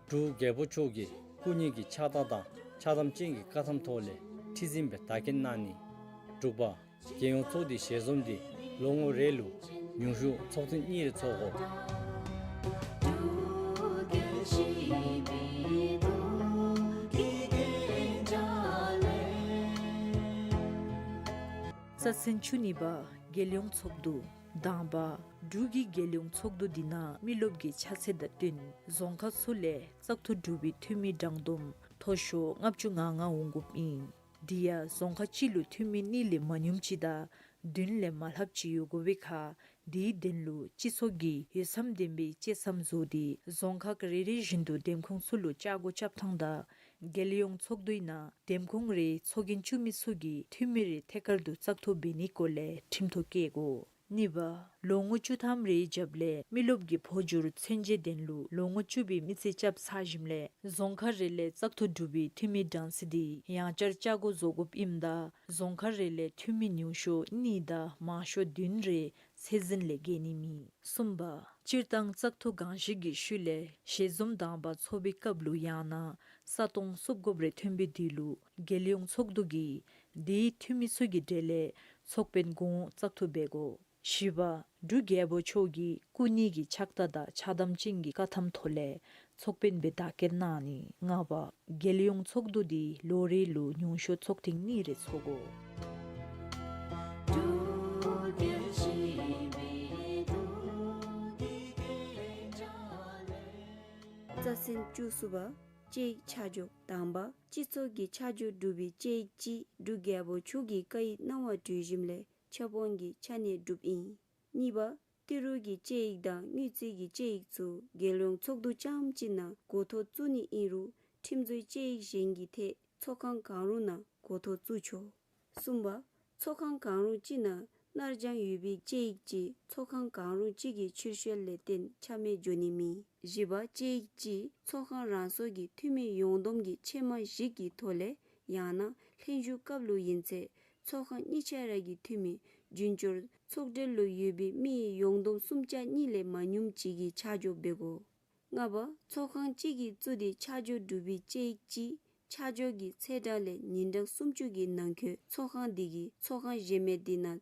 འབྲུག་རྒྱལ་པོ་མཆོག་གིས་སྐུ་ཉིད་ཀྱི་ཕྱག་རྟགས་དང་ཕྱག་དམ་ཅན་གྱི་བཀའ་ཐམ་ཐོག་ལས་ཁྲི་འཛིན་སྦེ་བདག་རྐྱེན་གནང་ནི། དྲུག་པ། རྒྱལ་ཡོངས་ཚོགས་འདུའི་ཞལ་འཛོམས་འདི་ལོ་ངོ་རེ་ལུ་ཉུང་ཤོས་ཚོགས་ཐེངས་གཉིས་རེ་ཚོགས་དགོ། རྩ་ཚན་བཅུ་གཉིས་པ། རྒྱལ་ཡོངས་ཚོགས་འདུ། དང་པ། འབྲུག་གི་རྒྱལ་ཡོངས་ཚོགས་འདུ་འདི་ནང་མི་རློབས་ཀྱི་ཆ་ཚད་དང་བསྟུན་རྫོང་ཁག་ཚུ་ལས་བཙག་འཐུ་གྲུབ་པའི་འཐུས་མི་གྲངས་བསྡོམས་མཐོ་ཤོས་ལྔ་བཅུ་ང་ལྔ་འོང་དགོཔ་ཨིན། དེ་ཡང་རྫོང་ཁག་གཅིག་ལུ་འཐུས་མི་གཉིས་ལས་མ་ཉུངམ་ཅིག་དང་བདུན་ལས་མ་ལྷགཔ་ཅིག་ཡོད་དགོ་པའི་ཁར་དེའི་དོན་ལུ་སྤྱི་ཚོགས་ཀྱིས་འོས་འཚམ་ལྡན་པའི་བཅད་མཚམས་བཟོ་སྟེ་རྫོང་ཁག་རེ་རེ་བཞིན་དུ་འདེམས་ཁོངས་ཚུ་ལུ་བཅའ་སྒོ་རྐྱབ་ཐངས་དང་རྒྱལ་ཡོངས་ཚོགས་འདུའི་ནང་འདེམས་ཁོངས་རེའི་ཚོགས་རྒྱན་བཙུགས་མི་ཚུ་གིས་འཐུས་མི་རེ་ཐད་ཀར་དུ་བཙག་འཐུ་འབད་ནིའི་སྐོར་ལས་ཁྲིམས་ཐོག་བཀལ་དགོ། གཉིས་པ། ལོ་ངོ་བཅུ་ཐམ་རེའི་རྒྱབ་ལས་མི་རློབས་ཀྱི་འཕོ་འགྱུར་ཚུན་ཆད་དོན་ལུ་ལོ་ངོ་བཅུ་པའི་མི་ཚེ་རྐྱབ་ཚར་ཞིནམ་ལས་རྫོང་ཁག་རེ་ལས་བཙག་འཐུ་གྲུབ་པའི་འཐུས་མི་གྲངས་ཚད་འདི་ཡང་བསྐྱར་བཅའ་སྒོ་བཟོ་དགོཔ་ཨིནམ་ད་རྫོང་ཁག་རེ་ལས་འཐུས་མི་ཉུང་ཤོས་གཉིས་དང་མང་ཤོས་བདུན་རེ་ཚད་འཛིན་ལས་བརྒལ་ནི་མེད། གསུམ་པ། སྤྱིར་བཏང་བཙག་འཐུ་གང་ཞིག་གི་ཤུལ་ལས་ཞལ་འཛོམས་དང་པ་ཚོགས་པའི་སྐབས་ལུ་ཡང་ན་ས་སྟོང་གསུམ་དགུ་རེ་ཐོན་པའི་དུས་ལུ་རྒྱལ་ཡོངས་ཚོགས་འདུ་གིས་དེའི་འཐུས་མི་ཚུ་གི་གྲས་ལས་ཚོགས་དཔོན་གོང་འོག་བཙག་འཐུ་འབད་དགོ། བཞི་པ། འབྲུག་རྒྱལ་པོ་མཆོག་གིས་སྐུ་ཉིད་ཀྱི་ཕྱག་རྟགས་དང་ཕྱག་དམ་ཅན་གྱི་བཀའ་ཐམ་ཐོག་ལས་ཚོགས་དཔོན་སྦེ་བདག་རྐྱེན་གནང་ནི། ལྔ་པ། རྒྱལ་ཡོངས་ཚོགས་འདུ་འདི་ལོ་རེ་ལུ་ཉུང་ཤོས་ཚོགས་ཐེངས་གཉིས་རེ་ཚོགས་དགོ། རྩ་ཚན་བཅུ་གསུམ་པ། དཔྱད་ཡིག་ཆ་འཇོག་དང་པ། སྤྱི་ཚོགས་ཀྱི་ཆ་འཇོག་གྲུབ་པའི་དཔྱད་ཡིག་ཅིག་འབྲུག་རྒྱལ་པོ་མཆོག་གི་བཀའ་ཡིག་གནང་བ་གྲོལ་ཞིནམ་ལས་ཁྱབ་ཁོངས་ཀྱི་ཆ་གནས་གྲུབ་ཨིན། གཉིས་པ། ཏི་རུ་གི་དཔྱད་ཡིག་དང་དངུལ་རྩིས་ཀྱི་དཔྱད་ཡིག་ཚུ་རྒྱལ་ཡོངས་ཚོགས་འདུ་རྐྱངམ་གཅིག་ནང་གོ་ཐོག་བཙུགས་ནི་ཨིན་རུང་ཁྲིམས་བཟོའི་དཔྱད་ཡིག་གཞན་གྱི་ཐད་ཚོགས་ཁང་གང་རུང་ནང་གོ་ཐོག་བཙུགས་ཆོག། གསུམ་པ། ཚོགས་ཁང་གང་རུང་གཅིག་ནང་ནར་འགྱངས་ཡོད་པའི་དཔྱད་ཡིག་ཅིག་ཚོགས་ཁང་གང་རུང་གཅིག་གི་ཆོད་ཤེས་ལས་བརྟེན་ཆ་མེད་འགྱོ་ནི་མེད། བཞི་པ། དཔྱད་ཡིག་ཅིག་ཚོགས་ཁང་རང་སོ་གི་འཐུས་མི་ཡོངས་བསྡོམས་ཀྱི་ཆེ་མ་བཞི་གི་ཐོག་ལས་ཡང་ན་ལྷན་བཞུགས་སྐབས་ལུ་ཨིན་ཚེ་ཚོགས་ཁང་གཉིས་ཆ་ར་གི་འཐུས་མི་རྒྱུན་སྐྱོར་ཚོགས་གྲལ་ལུ་ཡོད་པའི་མི་ཡོངས་བསྡོམས་སུམ་ཆ་གཉིས་ལས་མ་ཉུངམ་ཅིག་གིས་ཆ་འཇོག་འབད་དགོ། ལྔ་པ། ཚོགས་ཁང་གཅིག་གིས་བཙུགས་ཏེ་ཆ་འཇོག་གྲུབ་པའི་དཔྱད་ཡིག་ཅིག་ཆ་འཇོག་གི་ཚེས་གྲངས་ལས་ཉིན་གྲངས་སུམ་ཅུ་གི་ནང་འཁོད་ཚོགས་ཁང་དེ་གིས་ཚོགས་ཁང་གཞན་མི་དེ་ནང་